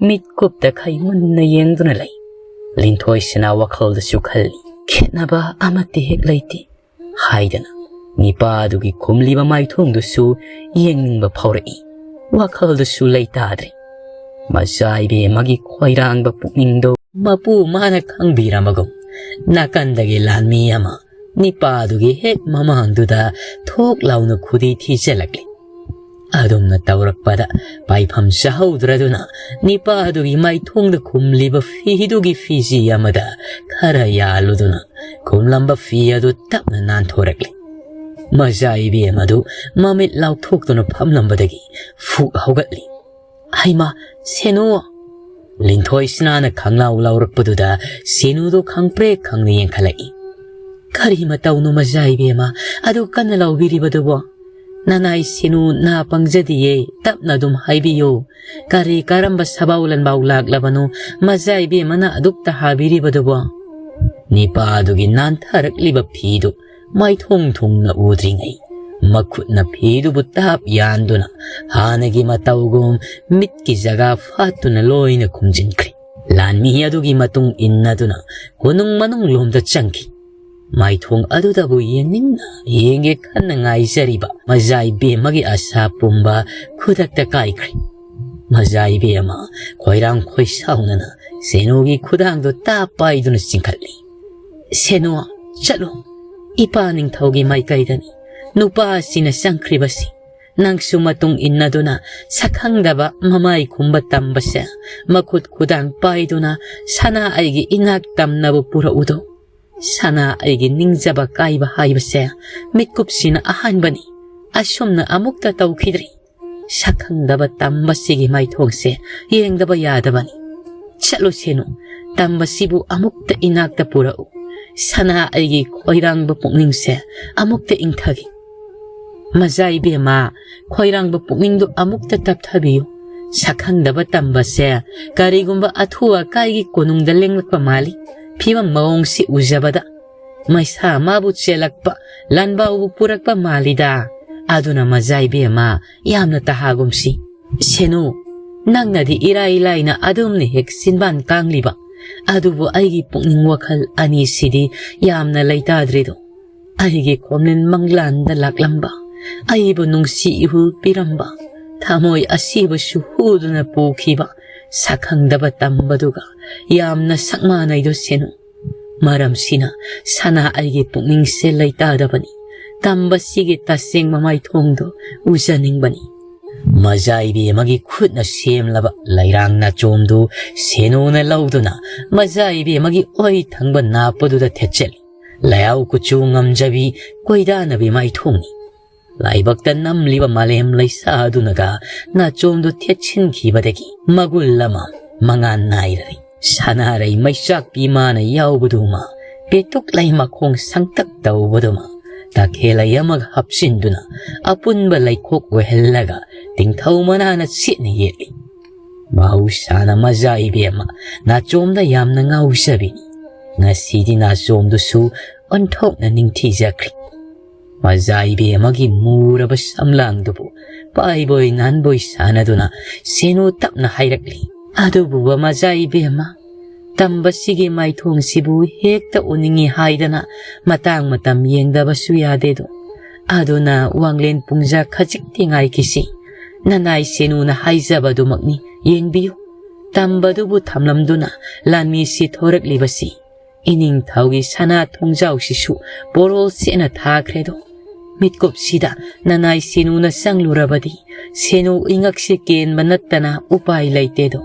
ꯃꯤꯠꯀꯨꯞꯇ ꯈꯩ ꯃꯨꯟꯅ ꯌꯦꯡꯗꯨꯅ ꯂꯩ꯫ ꯂꯤꯟꯊꯣꯏ ꯁꯅꯥ ꯋꯥꯈꯜꯗꯁꯨ ꯈꯜꯂꯤ, "ꯈꯦꯠꯅꯕ ꯑꯃꯠꯇ ꯍꯦꯛ ꯂꯩꯇꯦ" ꯍꯥꯏꯗꯅ꯫ ꯅꯤꯄꯥ ꯑꯗꯨꯒꯤ ꯈꯨꯝꯂꯤꯕ ꯃꯥꯏꯊꯣꯡꯗꯨꯁꯨ ꯌꯦꯡꯅꯤꯡꯕ ꯐꯥꯎꯔꯛꯏ꯫ ꯋꯥꯈꯜꯗꯨꯁꯨ ꯂꯩꯇꯥꯗ꯭ꯔꯦ꯫ ꯃꯆꯥ ꯏꯕꯦꯝꯃꯒꯤ ꯈꯣꯏꯔꯥꯡꯕ ꯄꯨꯛꯅꯤꯡꯗꯣ ꯃꯄꯨ ꯃꯥꯅ ꯈꯪꯕꯤꯔꯝꯃꯒꯨꯝ ꯅꯥꯀꯟꯗꯒꯤ ꯂꯥꯟꯃꯤ ꯑꯃ ꯅꯤꯄꯥꯗꯨꯒꯤ ꯍꯦꯛ ꯃꯃꯥꯡꯗꯨꯗ ꯊꯣꯛ ꯂꯥꯎꯅ ꯈꯨꯗꯤ ꯊꯤꯖꯤꯜꯂꯛꯂꯤ꯫ ꯑꯗꯨꯝꯅ ꯇꯧꯔꯛꯄꯗ ꯄꯥꯏꯐꯝ ꯆꯥꯍꯧꯗ꯭ꯔꯗꯨꯅ ꯅꯤꯄꯥꯗꯨꯒꯤ ꯃꯥꯏꯊꯣꯡꯗ ꯈꯨꯝꯂꯤꯕ ꯐꯤꯗꯨꯒꯤ ꯐꯤꯖꯤ ꯑꯃꯗ ꯈꯔ ꯌꯥꯜꯂꯨꯗꯨꯅ ꯈꯨꯝꯂꯝꯕ ꯐꯤ ꯑꯗꯨ ꯇꯞꯅ ꯅꯥꯟꯊꯣꯔꯛꯂꯤ꯫ ꯃꯆꯥ ꯏꯕꯦꯝ ꯑꯗꯨ ꯃꯃꯤꯠ ꯂꯥꯎꯊꯣꯛꯇꯨꯅ ꯐꯝꯂꯝꯕꯗꯒꯤ ꯐꯨꯛ ꯍꯧꯒꯠꯂꯤ꯫ "ꯍꯩꯃꯥ, ꯁꯦꯅꯨ!" ꯂꯤꯟꯊꯣꯏ ꯁꯅꯥꯅ ꯈꯪꯂꯥꯎ ꯂꯥꯎꯔꯛꯄꯗꯨꯗ ꯁꯦꯅꯨꯗꯨ ꯈꯪꯄ꯭ꯔꯦꯛ ꯈꯪꯅ ꯌꯦꯡꯈꯠꯂꯛꯏ꯫ "ꯀꯔꯤ ꯃꯇꯧꯅꯣ ꯃꯆꯥ ꯏꯕꯦꯝꯃ ꯑꯗꯨ ꯀꯟꯅ ꯂꯥꯎꯕꯤꯔꯤꯕꯗꯨꯕꯣ?" "ꯅꯅꯥꯏ ꯁꯤꯅꯨ ꯅꯥ ꯄꯪꯖꯗꯤꯌꯦ, ꯇꯞꯅ ꯑꯗꯨꯝ ꯍꯥꯏꯕꯤꯌꯨ꯫ ꯀꯔꯤ ꯀꯔꯝꯕ ꯁꯕꯥꯎ ꯂꯟꯕꯥꯎ ꯂꯥꯛꯂꯕꯅꯣ ꯃꯖꯥ ꯏꯕꯦꯝꯃꯅ ꯑꯗꯨꯛꯇ ꯍꯥꯕꯤꯔꯤꯕꯗꯨꯕꯣ?" ꯅꯤꯄꯥꯗꯨꯒꯤ ꯅꯥꯟꯊꯔꯛꯂꯤꯕ ꯐꯤꯗꯨ ꯃꯥꯏꯊꯣꯡ ꯊꯨꯡꯅ ꯎꯗ꯭ꯔꯤꯉꯩ ꯃꯈꯨꯠꯅ ꯐꯤꯗꯨꯕꯨ ꯇꯥꯞ ꯌꯥꯟꯗꯨꯅ ꯍꯥꯟꯅꯒꯤ ꯃꯇꯧꯒꯨꯝ ꯃꯤꯠꯀꯤ ꯖꯒꯥ ꯐꯥꯠꯇꯨꯅ ꯂꯣꯏꯅ ꯈꯨꯝꯖꯤꯟꯈ꯭ꯔꯦ꯫ ꯂꯥꯟꯃꯤ ꯑꯗꯨꯒꯤ ꯃꯇꯨꯡ ꯏꯟꯅꯗꯨꯅ ꯀꯣꯅꯨꯡ ꯃꯅꯨꯡ ꯂꯣꯝꯗ ꯆꯪꯈꯤ꯫ ꯃꯥꯏꯊꯣꯡ ꯑꯗꯨꯗꯕꯨ ꯌꯦꯡꯅꯤꯡꯅ ꯌꯦꯡꯒꯦ ꯈꯟꯅ ꯉꯥꯏꯖꯔꯤꯕ ꯃꯖꯥ ꯏꯕꯦꯝꯃꯒꯤ ꯑꯁꯥ ꯄꯨꯝꯕ ꯈꯨꯗꯛꯇ ꯀꯥꯏꯈ꯭ꯔꯦ꯫ ꯃꯖꯥ ꯏꯕꯦꯝꯃ ꯈꯣꯏꯔꯥꯡ ꯈꯣꯏꯁꯥꯎꯅꯅ ꯁꯦꯅꯨꯒꯤ ꯈꯨꯗꯥꯡꯗꯨ ꯇꯥꯞ ꯄꯥꯏꯗꯨꯅ ꯆꯤꯡꯈꯠꯂꯤ꯫ "ꯁꯦꯅꯨ, ꯆꯠꯂꯣ꯫ ꯏꯄꯥ ꯅꯤꯡꯊꯧꯒꯤ ꯃꯥꯏꯀꯩꯗꯅꯤ ꯅꯨꯄꯥꯁꯤꯅ ꯆꯪꯈ꯭ꯔꯤꯕꯁꯤ꯫ ꯅꯪꯁꯨ ꯃꯇꯨꯡ ꯏꯟꯅꯗꯨꯅ ꯁꯛꯈꯪꯗꯕ ꯃꯃꯥꯏ ꯈꯨꯝꯕ ꯇꯝꯕꯁꯦ ꯃꯈꯨꯠ ꯈꯨꯗꯥꯡ ꯄꯥꯏꯗꯨꯅ ꯁꯅꯥ ꯑꯩꯒꯤ ꯏꯅꯥꯛ ꯇꯝꯅꯕ ꯄꯨꯔꯛꯎꯗꯣ꯫ ꯁꯅꯥ ꯑꯩꯒꯤ ꯅꯤꯡꯖꯕ ꯀꯥꯏꯕ ꯍꯥꯏꯕꯁꯦ ꯃꯤꯠꯀꯨꯞꯁꯤꯅ ꯑꯍꯥꯟꯕꯅꯤ꯫ ꯑꯁꯨꯝꯅ ꯑꯃꯨꯛꯇ ꯇꯧꯈꯤꯗ꯭ꯔꯤ꯫ ꯁꯛꯈꯪꯗꯕ ꯇꯝꯕꯁꯤꯒꯤ ꯃꯥꯏꯊꯣꯡꯁꯦ ꯌꯦꯡꯗꯕ ꯌꯥꯗꯕꯅꯤ꯫ ꯆꯠꯂꯨꯁꯦꯅꯨ, ꯇꯝꯕꯁꯤꯕꯨ ꯑꯃꯨꯛꯇ ꯏꯅꯥꯛꯇ ꯄꯨꯔꯛꯎ꯫ ꯁꯅꯥ ꯑꯩꯒꯤ ꯈꯣꯏꯔꯥꯡꯕ ꯄꯨꯛꯅꯤꯡꯁꯦ ꯑꯃꯨꯛꯇ ꯏꯪꯊꯒꯦ꯫ ꯃꯖꯥ ꯏꯕꯦꯝꯃ, ꯈꯣꯏꯔꯥꯡꯕ ꯄꯨꯛꯅꯤꯡꯗꯨ ꯑꯃꯨꯛꯇ ꯇꯞꯊꯕꯤꯌꯨ꯫ ꯁꯛꯈꯪꯗꯕ ꯇꯝꯕꯁꯦ ꯀꯔꯤꯒꯨꯝꯕ ꯑꯊꯨ ꯑꯀꯥꯏꯒꯤ ꯀꯣꯅꯨꯡꯗ ꯂꯦꯡꯂꯛꯄ ꯃꯥꯜꯂꯤ꯫ ꯐꯤꯕꯝ ꯃꯑꯣꯡꯁꯤ ꯎꯖꯕꯗ ꯃꯩꯁꯥ ꯃꯥꯕꯨ ꯆꯦꯜꯂꯛꯄ, ꯂꯥꯟꯕꯥꯎꯕꯨ ꯄꯨꯔꯛꯄ ꯃꯥꯜꯂꯤꯗ꯫ ꯑꯗꯨꯅ ꯃꯖꯥ ꯏꯕꯦꯝꯃ, ꯌꯥꯝꯅ ꯇꯍꯥꯒꯨꯝꯁꯤ꯫ ꯁꯦꯅꯨ, ꯅꯪꯅꯗꯤ ꯏꯔꯥꯏ ꯂꯥꯏꯅ ꯑꯗꯨꯝꯅ ꯍꯦꯛ ꯆꯤꯟꯕꯥꯟ ꯀꯥꯡꯂꯤꯕ, ꯑꯗꯨꯕꯨ ꯑꯩꯒꯤ ꯄꯨꯛꯅꯤꯡ ꯋꯥꯈꯜ ꯑꯅꯤꯁꯤꯗꯤ ꯌꯥꯝꯅ ꯂꯩꯇꯥꯗ꯭ꯔꯤꯗꯣ꯫ ꯑꯩꯒꯤ ꯈꯣꯝꯂꯤꯟ ꯃꯪꯂꯥꯟꯗ ꯂꯥꯛꯂꯝꯕ, ꯑꯩꯕꯨ ꯅꯨꯡꯁꯤ ꯏꯍꯨꯜ ꯄꯤꯔꯝꯕ, ꯊꯃꯣꯏ ꯑꯁꯤꯕꯁꯨ ꯍꯨꯗꯨꯅ ꯄꯨꯈꯤꯕ ꯁꯛꯈꯪꯗꯕ ꯇꯝꯕꯗꯨꯒ ꯌꯥꯝꯅ ꯁꯛ ꯃꯥꯟꯅꯩꯗꯣ ꯁꯦꯅꯨ꯫ ꯃꯔꯝꯁꯤꯅ ꯁꯅꯥ ꯑꯩꯒꯤ ꯄꯨꯛꯅꯤꯡꯁꯦ ꯂꯩꯇꯥꯗꯕꯅꯤ꯫ ꯇꯝꯕꯁꯤꯒꯤ ꯇꯁꯦꯡꯕ ꯃꯥꯏꯊꯣꯡꯗꯣ ꯎꯖꯅꯤꯡꯕꯅꯤ꯫ ꯃꯖꯥ ꯏꯕꯦꯝꯃꯒꯤ ꯈꯨꯠꯅ ꯁꯦꯝꯂꯕ ꯂꯩꯔꯥꯡ ꯅꯥꯆꯣꯝꯗꯨ ꯁꯦꯅꯨꯅ ꯂꯧꯗꯨꯅ ꯃꯖꯥ ꯏꯕꯦꯝꯃꯒꯤ ꯑꯣꯏ ꯊꯪꯕ ꯅꯥꯞꯄꯗꯨꯗ ꯊꯦꯠꯆꯜꯂꯤ꯫ ꯂꯩꯍꯥꯎ ꯀꯨꯆꯨ ꯉꯝꯖꯕꯤ ꯀꯣꯏꯗꯥꯅꯕꯤ ꯃꯥꯏꯊꯣꯡꯅꯤ꯫ ꯂꯥꯏꯕꯛꯇ ꯅꯝꯂꯤꯕ ꯃꯥꯂꯦꯝ ꯂꯩꯁꯥ ꯑꯗꯨꯅꯒ ꯅꯥꯆꯣꯝꯗꯨ ꯊꯦꯠꯆꯤꯟꯈꯤꯕꯗꯒꯤ ꯃꯒꯨꯜ ꯑꯃ ꯃꯉꯥꯜ ꯅꯥꯏꯔꯔꯤ꯫ ꯁꯅꯥꯔꯩ ꯃꯩꯆꯥꯛꯄꯤ ꯃꯥꯅ ꯌꯥꯎꯕꯗꯨꯃ, ꯄꯦꯇꯨꯛ ꯂꯩ ꯃꯈꯣꯡ ꯁꯪꯇꯛ ꯇꯧꯕꯗꯨꯃ, ꯇꯈꯦꯜꯂꯩ ꯑꯃꯒ ꯍꯥꯞꯆꯤꯟꯗꯨꯅ ꯑꯄꯨꯟꯕ ꯂꯩꯈꯣꯛ ꯑꯣꯏꯍꯜꯂꯒ ꯇꯤꯡꯊꯧ ꯃꯅꯥꯅ ꯁꯦꯠꯅ ꯌꯦꯠꯂꯤ꯫ ꯃꯍꯧꯁꯥꯅ ꯃꯖꯥ ꯏꯕꯦꯝꯃ ꯅꯥꯆꯣꯝꯗ ꯌꯥꯝꯅ ꯉꯥꯎꯖꯕꯤꯅꯤ꯫ ꯉꯁꯤꯗꯤ ꯅꯥꯆꯣꯝꯗꯨꯁꯨ ꯑꯣꯟꯊꯣꯛꯅ ꯅꯤꯡꯊꯤꯖꯈ꯭ꯔꯦ꯫ ꯃꯖꯥ ꯏꯕꯦꯝꯃꯒꯤ ꯃꯨꯔꯕ ꯁꯝꯂꯥꯡꯗꯨꯕꯨ ꯄꯥꯏꯕꯣꯏ ꯅꯥꯟꯕꯣꯏ ꯁꯥꯟꯅꯗꯨꯅ ꯁꯦꯅꯨ ꯇꯞꯅ ꯍꯥꯏꯔꯛꯂꯤ꯫ ꯑꯗꯨꯕꯨꯕ ꯃꯖꯥ ꯏꯕꯦꯝꯃ, ꯇꯝꯕꯁꯤꯒꯤ ꯃꯥꯏꯊꯣꯡꯁꯤꯕꯨ ꯍꯦꯛꯇ ꯎꯅꯤꯡꯏ ꯍꯥꯏꯗꯅ ꯃꯇꯥꯡ ꯃꯇꯝ ꯌꯦꯡꯗꯕꯁꯨ ꯌꯥꯗꯦꯗꯣ꯫ ꯑꯗꯨꯅ ꯋꯥꯡꯂꯦꯟ ꯄꯨꯡꯖꯥ ꯈꯖꯤꯛꯇꯤ ꯉꯥꯏꯈꯤꯁꯤ꯫ ꯅꯅꯥꯏ ꯁꯦꯅꯨꯅ ꯍꯥꯏꯖꯕꯗꯨꯃꯛꯅꯤ, ꯌꯦꯡꯕꯤꯌꯨ꯫ ꯇꯝꯕꯗꯨꯕꯨ ꯊꯝꯂꯝꯗꯨꯅ ꯂꯥꯟꯃꯤꯁꯤ ꯊꯣꯔꯛꯂꯤꯕꯁꯤ ꯏꯅꯤꯡꯊꯧꯒꯤ ꯁꯅꯥ ꯊꯣꯡꯖꯥꯎꯁꯤꯁꯨ ꯄꯣꯔꯣꯜ ꯁꯦꯠꯅ ꯊꯥꯈ꯭ꯔꯦꯗꯣ꯫ ꯃꯤꯠꯀꯨꯞꯁꯤꯗ ꯅꯅꯥꯏ ꯁꯦꯅꯨꯅ ꯆꯪꯂꯨꯔꯕꯗꯤ ꯁꯦꯅꯨ ꯏꯉꯛꯁꯤ ꯀꯦꯟꯕ ꯅꯠꯇꯅ ꯎꯄꯥꯏ ꯂꯩꯇꯦꯗꯣ꯫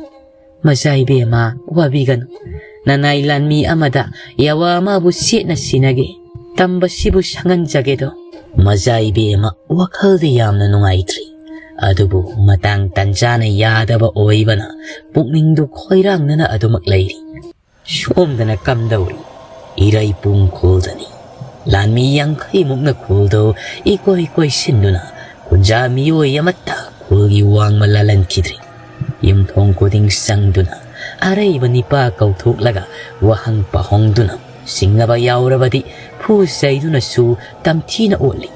ꯃꯖꯥ ꯏꯕꯦꯝꯃ, ꯋꯥꯕꯤꯒꯅꯨ꯫ ꯅꯅꯥꯏ ꯂꯥꯟꯃꯤ ꯑꯃꯗ ꯌꯥꯋꯥ ꯑꯃꯕꯨ ꯁꯦꯠꯅ ꯁꯤꯟꯅꯒꯦ꯫ ꯇꯝꯕꯁꯤꯕꯨ ꯁꯪꯍꯟꯖꯒꯦꯗꯣ꯫ ꯃꯖꯥ ꯏꯕꯦꯝꯃ ꯋꯥꯈꯜꯗꯤ ꯌꯥꯝꯅ ꯅꯨꯡꯉꯥꯏꯇ꯭ꯔꯤ꯫ ꯑꯗꯨꯕꯨ ꯃꯇꯥꯡ ꯇꯟꯖꯥꯅ ꯌꯥꯗꯕ ꯑꯣꯏꯕꯅ ꯄꯨꯛꯅꯤꯡꯗꯨ ꯈꯣꯏꯔꯥꯡꯅꯅ ꯑꯗꯨꯃꯛ ꯂꯩꯔꯤ꯫ ꯁꯣꯝꯗꯅ ꯀꯝꯗꯧꯔꯤ? ꯏꯔꯩꯄꯨꯡ ꯈꯨꯜꯗꯅꯤ꯫ ꯂꯥꯟꯃꯤ ꯌꯥꯡꯈꯩꯃꯨꯛꯅ ꯈꯨꯜꯗꯨ ꯏꯀꯣꯏ ꯀꯣꯏꯁꯤꯟꯗꯨꯅ ꯈꯨꯟꯖꯥ ꯃꯤꯑꯣꯏ ꯑꯃꯠꯇ ꯈꯨꯜꯒꯤ ꯋꯥꯡꯃ ꯂꯥꯜꯍꯟꯈꯤꯗ꯭ꯔꯤ꯫ ꯌꯨꯝꯊꯣꯡ ꯈꯨꯗꯤꯡ ꯆꯪꯗꯨꯅ ꯑꯔꯩꯕ ꯅꯤꯄꯥ ꯀꯧꯊꯣꯛꯂꯒ ꯋꯥꯍꯪ ꯄꯥꯍꯣꯡꯗꯨꯅ ꯁꯤꯡꯅꯕ ꯌꯥꯎꯔꯕꯗꯤ ꯐꯨ ꯆꯩꯗꯨꯅꯁꯨ ꯇꯝꯊꯤꯅ ꯑꯣꯠꯂꯤ꯫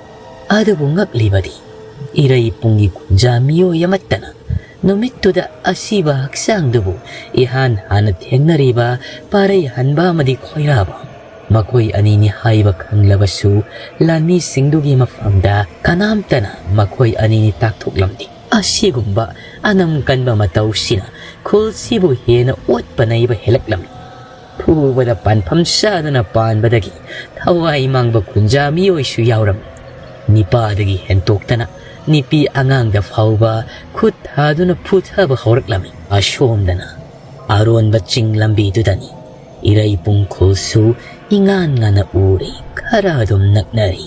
ꯑꯗꯨꯕꯨ ꯉꯛꯂꯤꯕꯗꯤ ꯏꯔꯩꯄꯨꯡꯒꯤ ꯈꯨꯟꯖꯥ ꯃꯤꯑꯣꯏ ꯑꯃꯠꯇꯅ ꯅꯨꯃꯤꯠꯇꯨꯗ ꯑꯁꯤꯕ ꯍꯛꯆꯥꯡꯗꯨꯕꯨ ꯏꯍꯥꯟ ꯍꯥꯟꯅ ꯊꯦꯡꯅꯔꯤꯕ ꯄꯥꯔꯩ ꯍꯟꯕ ꯑꯃꯗꯤ ꯈꯣꯏꯔꯥꯕ ꯃꯈꯣꯏ ꯑꯅꯤꯅꯤ ꯍꯥꯏꯕ ꯈꯪꯂꯕꯁꯨ ꯂꯥꯟꯃꯤꯁꯤꯡꯗꯨꯒꯤ ꯃꯐꯝꯗ ꯀꯅꯥꯝꯇꯅ ꯃꯈꯣꯏ ꯑꯅꯤꯅꯤ ꯇꯥꯛꯊꯣꯛꯂꯝꯗꯦ꯫ ꯑꯁꯤꯒꯨꯝꯕ ꯑꯅꯝ ꯀꯟꯕ ꯃꯇꯧꯁꯤꯅ ꯈꯨꯜꯁꯤꯕꯨ ꯍꯦꯟꯅ ꯑꯣꯠꯄ ꯅꯩꯕ ꯍꯦꯜꯂꯛꯂꯝꯃꯤ꯫ ꯐꯨꯕꯗ ꯄꯥꯟꯐꯝ ꯆꯥꯗꯅ ꯄꯥꯟꯕꯗꯒꯤ ꯊꯋꯥꯏ ꯃꯥꯡꯕ ꯈꯨꯟꯖꯥ ꯃꯤꯑꯣꯏꯁꯨ ꯌꯥꯎꯔꯝꯃꯤ꯫ ꯅꯤꯄꯥꯗꯒꯤ ꯍꯦꯟꯇꯣꯛꯇꯅ ꯅꯨꯄꯤ ꯑꯉꯥꯡꯗ ꯐꯥꯎꯕ ꯈꯨꯠ ꯊꯥꯗꯨꯅ ꯐꯨꯊꯕ ꯍꯧꯔꯛꯂꯝꯃꯤ꯫ ꯑꯁꯣꯝꯗꯅ ꯑꯔꯣꯟꯕ ꯆꯤꯡ ꯂꯝꯕꯤꯗꯨꯗꯅꯤ꯫ ꯏꯔꯩꯄꯨꯡ ꯈꯨꯜꯁꯨ ꯏꯉꯥꯟ ꯉꯥꯟꯅ ꯎꯔꯤ, ꯈꯔ ꯑꯗꯨꯝ ꯅꯛꯅꯔꯤ꯫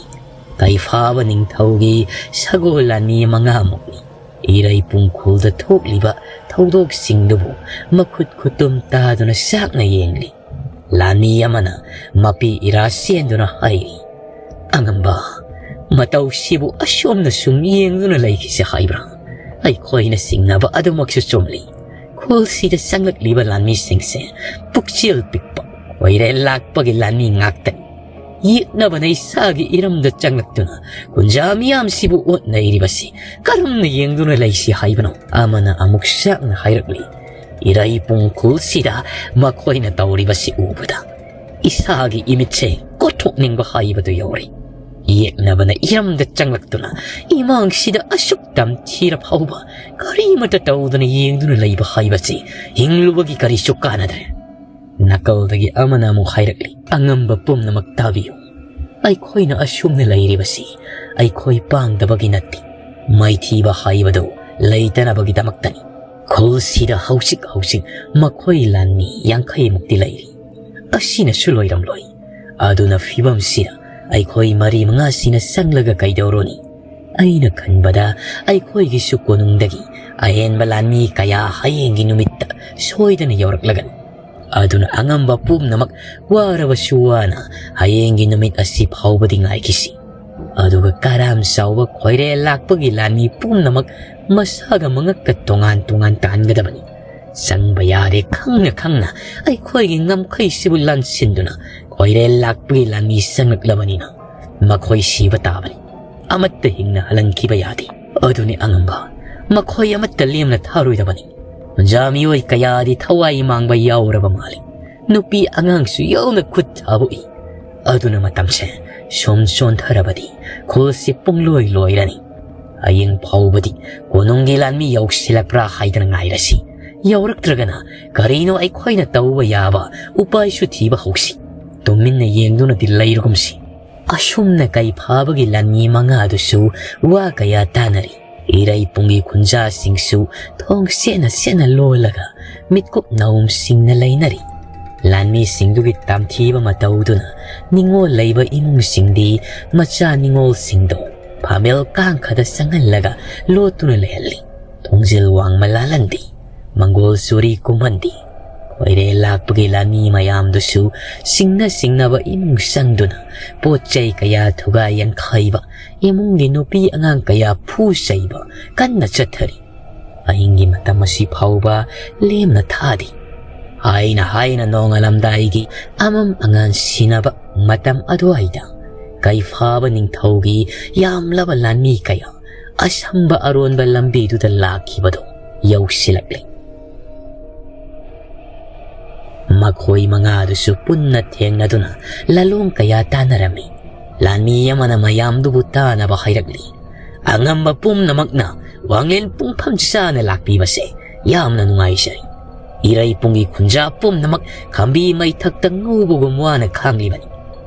ꯀꯩꯐꯥꯕ ꯅꯤꯡꯊꯧꯒꯤ ꯁꯒꯣꯜ ꯂꯥꯟꯃꯤ ꯃꯉꯥꯃꯨꯛꯅꯤ꯫ ꯏꯔꯩꯄꯨꯡ ꯈꯨꯜꯗ ꯊꯣꯛꯂꯤꯕ ꯊꯧꯗꯣꯛꯁꯤꯡꯗꯨꯕꯨ ꯃꯈꯨꯠ ꯈꯨꯇꯨꯝ ꯇꯥꯗꯨꯅ ꯆꯥꯛꯅ ꯌꯦꯡꯂꯤ꯫ ꯂꯥꯟꯃꯤ ꯑꯃꯅ ꯃꯄꯤ ꯏꯔꯥ ꯆꯦꯟꯗꯨꯅ ꯍꯥꯏꯔꯤ, ꯑꯉꯝꯕ, ꯃꯇꯧꯁꯤꯕꯨ ꯑꯁꯣꯝꯅ ꯁꯨꯝ ꯌꯦꯡꯗꯨꯅ ꯂꯩꯈꯤꯁꯦ ꯍꯥꯏꯕ꯭ꯔꯥ? ꯑꯩꯈꯣꯏꯅ ꯆꯤꯡꯅꯕ ꯑꯗꯨꯃꯛꯁꯨ ꯆꯨꯝꯂꯤ꯫ ꯈꯨꯜꯁꯤꯗ ꯆꯪꯂꯛꯂꯤꯕ ꯂꯥꯟꯃꯤꯁꯤꯡꯁꯦ ꯄꯨꯛꯆꯦꯜ ꯄꯤꯛꯄ, ꯈꯣꯏꯔꯦꯜ ꯂꯥꯛꯄꯒꯤ ꯂꯥꯟꯃꯤ ꯉꯥꯛꯇꯅꯤ꯫ ꯌꯦꯛꯅꯕꯅ ꯏꯁꯥꯒꯤ ꯏꯔꯝꯗ ꯆꯪꯂꯛꯇꯨꯅ ꯈꯨꯟꯖꯥ ꯃꯤꯌꯥꯝꯁꯤꯕꯨ ꯑꯣꯠ ꯅꯩꯔꯤꯕꯁꯤ ꯀꯔꯝꯅ ꯌꯦꯡꯗꯨꯅ ꯂꯩꯁꯤ ꯍꯥꯏꯕꯅꯣ? ꯑꯃꯅ ꯑꯃꯨꯛ ꯁꯥꯛꯅ ꯍꯥꯏꯔꯛꯂꯤ꯫ ꯏꯔꯩꯄꯨꯡ ꯈꯨꯜꯁꯤꯗ ꯃꯈꯣꯏꯅ ꯇꯧꯔꯤꯕꯁꯤ ꯎꯕꯗ ꯏꯁꯥꯒꯤ ꯏꯃꯤꯠꯁꯦ ꯀꯣꯠꯊꯣꯛꯅꯤꯡꯕ ꯍꯥꯏꯕꯗꯨ ꯌꯧꯔꯦ꯫ ꯌꯦꯛꯅꯕꯅ ꯏꯔꯝꯗ ꯆꯪꯂꯛꯇꯨꯅ ꯏꯃꯥꯡꯁꯤꯗ ꯑꯁꯨꯛ ꯇꯝꯊꯤꯔ ꯐꯥꯎꯕ ꯀꯔꯤꯃꯠꯇ ꯇꯧꯗꯅ ꯌꯦꯡꯗꯨꯅ ꯂꯩꯕ ꯍꯥꯏꯕꯁꯤ ꯍꯤꯡꯂꯨꯕꯒꯤ ꯀꯔꯤꯁꯨ ꯀꯥꯟꯅꯗ꯭ꯔꯦ꯫ ꯅꯥꯀꯜꯗꯒꯤ ꯑꯃꯅ ꯑꯃꯨꯛ ꯍꯥꯏꯔꯛꯂꯤ, "ꯑꯉꯝꯕ ꯄꯨꯝꯅꯃꯛ ꯇꯥꯕꯤꯌꯨ꯫ ꯑꯩꯈꯣꯏꯅ ꯑꯁꯨꯝꯅ ꯂꯩꯔꯤꯕꯁꯤ ꯑꯩꯈꯣꯏ ꯄꯥꯡꯗꯕꯒꯤ ꯅꯠꯇꯦ꯫ ꯃꯥꯏꯊꯤꯕ ꯍꯥꯏꯕꯗꯨ ꯂꯩꯇꯅꯕꯒꯤꯗꯃꯛꯇꯅꯤ꯫ ꯈꯨꯜꯁꯤꯗ ꯍꯧꯖꯤꯛ ꯍꯧꯖꯤꯛ ꯃꯈꯣꯏ ꯂꯥꯟꯃꯤ ꯌꯥꯡꯈꯩꯃꯨꯛꯇꯤ ꯂꯩꯔꯤ꯫ ꯑꯁꯤꯅꯁꯨ ꯂꯣꯏꯔꯝꯂꯣꯏ꯫ ꯑꯗꯨꯅ ꯐꯤꯕꯝꯁꯤꯗ ꯑꯩꯈꯣꯏ ꯃꯔꯤ ꯃꯉꯥꯁꯤꯅ ꯆꯪꯂꯒ ꯀꯩꯗꯧꯔꯨꯅꯤ? ꯑꯩꯅ ꯈꯟꯕꯗ ꯑꯩꯈꯣꯏꯒꯤꯁꯨ ꯀꯣꯅꯨꯡꯗꯒꯤ ꯑꯍꯦꯟꯕ ꯂꯥꯟꯃꯤ ꯀꯌꯥ ꯍꯌꯦꯡꯒꯤ ꯅꯨꯃꯤꯠꯇ ꯁꯣꯏꯗꯅ ꯌꯧꯔꯛꯂꯒꯅꯤ꯫ ꯑꯗꯨꯅ ꯑꯉꯝꯕ ꯄꯨꯝꯅꯃꯛ ꯋꯥꯔꯕꯁꯨ ꯋꯥꯅ ꯍꯌꯦꯡꯒꯤ ꯅꯨꯃꯤꯠ ꯑꯁꯤ ꯐꯥꯎꯕꯗꯤ ꯉꯥꯏꯈꯤꯁꯤ꯫ ꯑꯗꯨꯒ ꯀꯔꯥꯝ ꯆꯥꯎꯕ ꯈꯣꯏꯔꯦꯜ ꯂꯥꯛꯄꯒꯤ ꯂꯥꯟꯃꯤ ꯄꯨꯝꯅꯃꯛ ꯃꯁꯥꯒ ꯃꯉꯛꯀ ꯇꯣꯉꯥꯟ ꯇꯣꯉꯥꯟ ꯇꯥꯍꯟꯒꯗꯕꯅꯤ꯫ ꯆꯪꯕ ꯌꯥꯗꯦ ꯈꯪꯅ ꯈꯪꯅ ꯑꯩꯈꯣꯏꯒꯤ ꯉꯝꯈꯩꯁꯤꯕꯨ ꯂꯥꯟꯁꯤꯟꯗꯨꯅ ꯈꯣꯏꯔꯦꯜ ꯂꯥꯛꯄꯒꯤ ꯂꯥꯟꯃꯤ ꯆꯪꯂꯛꯂꯕꯅꯤꯅ ꯃꯈꯣꯏ ꯁꯤꯕ ꯇꯥꯕꯅꯤ꯫ ꯑꯃꯠꯇ ꯍꯤꯡꯅ ꯍꯜꯍꯟꯈꯤꯕ ꯌꯥꯗꯦ꯫ ꯑꯗꯨꯅꯤ ꯑꯉꯝꯕ, ꯃꯈꯣꯏ ꯑꯃꯠꯇ ꯂꯦꯝꯅ ꯊꯥꯔꯣꯏꯗꯕꯅꯤ꯫ ꯑꯣꯖꯥ ꯃꯤꯑꯣꯏ ꯀꯌꯥꯗꯤ ꯊꯋꯥꯏ ꯃꯥꯡꯕ ꯌꯥꯎꯔꯕ ꯃꯥꯜꯂꯤ꯫ ꯅꯨꯄꯤ ꯑꯉꯥꯡꯁꯨ ꯌꯥꯎꯅ ꯈꯨꯠ ꯊꯥꯕꯣꯛꯏ꯫ ꯑꯗꯨꯅ ꯃꯇꯝꯁꯦ ꯁꯨꯝ ꯆꯣꯟꯊꯔꯕꯗꯤ ꯈꯨꯜꯁꯤ ꯄꯨꯡꯂꯣꯏ ꯂꯣꯏꯔꯅꯤ꯫ ꯍꯌꯦꯡ ꯐꯥꯎꯕꯗꯤ ꯀꯣꯅꯨꯡꯒꯤ ꯂꯥꯟꯃꯤ ꯌꯧꯁꯤꯜꯂꯛꯄ꯭ꯔꯥ ꯍꯥꯏꯗꯅ ꯉꯥꯏꯔꯁꯤ꯫ ꯌꯧꯔꯛꯇ꯭ꯔꯒꯅ ꯀꯔꯤꯅꯣ ꯑꯩꯈꯣꯏꯅ ꯇꯧꯕ ꯌꯥꯕ ꯎꯄꯥꯏꯁꯨ ꯊꯤꯕ ꯍꯧꯁꯤ꯫ ꯇꯨꯃꯤꯟꯅ ꯌꯦꯡꯗꯨꯅꯗꯤ ꯂꯩꯔꯒꯨꯝꯁꯤ꯫ ꯑꯁꯨꯝꯅ ꯀꯩ ꯐꯥꯕꯒꯤ ꯂꯥꯟꯃꯤ ꯃꯉꯥꯗꯨꯁꯨ ꯋꯥ ꯀꯌꯥ ꯇꯥꯅꯔꯤ꯫ ꯏꯔꯩꯄꯨꯡꯒꯤ ꯈꯨꯟꯖꯥꯁꯤꯡꯁꯨ ꯊꯣꯡ ꯁꯦꯠꯅ ꯁꯦꯠꯅ ꯂꯣꯜꯂꯒ ꯃꯤꯠꯀꯨꯞ ꯅꯥꯎꯝꯁꯤꯡꯅ ꯂꯩꯅꯔꯤ꯫ ꯂꯥꯟꯃꯤꯁꯤꯡꯗꯨꯒꯤ ꯇꯝꯊꯤꯕ ꯃꯇꯧꯗꯨꯅ ꯅꯤꯡꯉꯣꯜ ꯂꯩꯕ ꯏꯃꯨꯡꯁꯤꯡꯗꯤ ꯃꯆꯥ ꯅꯤꯡꯉꯣꯜꯁꯤꯡꯗꯨ ꯐꯥꯃꯦꯜ ꯀꯥꯡꯈꯗ ꯆꯪꯍꯜꯂꯒ ꯂꯣꯠꯇꯨꯅ ꯂꯩꯍꯜꯂꯤ꯫ ꯊꯣꯡꯖꯤꯜ ꯋꯥꯡꯃ ꯂꯥꯜꯍꯟꯗꯦ, ꯃꯪꯒꯣꯜ ꯆꯨꯔꯤ ꯀꯨꯝꯍꯟꯗꯦ꯫ ꯄꯩꯔꯦ ꯂꯥꯛꯄꯒꯤ ꯂꯥꯟꯃꯤ ꯃꯌꯥꯝꯗꯨꯁꯨ ꯁꯤꯡꯅ ꯁꯤꯡꯅꯕ ꯏꯃꯨꯡ ꯆꯪꯗꯨꯅ ꯄꯣꯠ ꯆꯩ ꯀꯌꯥ ꯊꯨꯒꯥꯏ ꯌꯥꯡꯈꯥꯏꯕ, ꯏꯃꯨꯡꯒꯤ ꯅꯨꯄꯤ ꯑꯉꯥꯡ ꯀꯌꯥ ꯐꯨ ꯆꯩꯕ ꯀꯟꯅ ꯆꯠꯊꯔꯤ꯫ ꯑꯍꯤꯡꯒꯤ ꯃꯇꯝ ꯑꯁꯤ ꯐꯥꯎꯕ ꯂꯦꯝꯅ ꯊꯥꯗꯦ꯫ ꯍꯥꯏꯅ ꯍꯥꯏꯅ ꯅꯣꯡꯉꯥꯜꯂꯝꯗꯥꯏꯒꯤ ꯑꯃꯝ ꯑꯉꯥꯟ ꯁꯤꯅꯕ ꯃꯇꯝ ꯑꯗꯨꯋꯥꯏꯗ ꯀꯩꯐꯥꯕ ꯅꯤꯡꯊꯧꯒꯤ ꯌꯥꯝꯂꯕ ꯂꯥꯟꯃꯤ ꯀꯌꯥ ꯑꯁꯝꯕ ꯑꯔꯣꯟꯕ ꯂꯝꯕꯤꯗꯨꯗ ꯂꯥꯛꯈꯤꯕꯗꯨ ꯌꯧꯁꯤꯜꯂꯛꯂꯦ꯫ ꯃꯈꯣꯏ ꯃꯉꯥꯗꯨꯁꯨ ꯄꯨꯟꯅ ꯊꯦꯡꯅꯗꯨꯅ ꯂꯥꯂꯣꯡ ꯀꯌꯥ ꯇꯥꯟꯅꯔꯝꯃꯤ꯫ ꯂꯥꯟꯃꯤ ꯑꯃꯅ ꯃꯌꯥꯝꯗꯨꯕꯨ ꯇꯥꯅꯕ ꯍꯥꯏꯔꯛꯂꯤ꯫ ꯑꯉꯝꯕ ꯄꯨꯝꯅꯃꯛꯅ ꯋꯥꯡꯂꯦꯟ ꯄꯨꯡꯐꯝ ꯆꯥꯅ ꯂꯥꯛꯄꯤꯕꯁꯦ ꯌꯥꯝꯅ ꯅꯨꯡꯉꯥꯏꯖꯔꯤ꯫ ꯏꯔꯩꯄꯨꯡꯒꯤ ꯈꯨꯟꯖꯥ ꯄꯨꯝꯅꯃꯛ ꯈꯝꯕꯤ ꯃꯩꯊꯛꯇ ꯉꯧꯕꯒꯨꯝ ꯋꯥꯅ ꯈꯥꯡꯂꯤꯕꯅꯤ꯫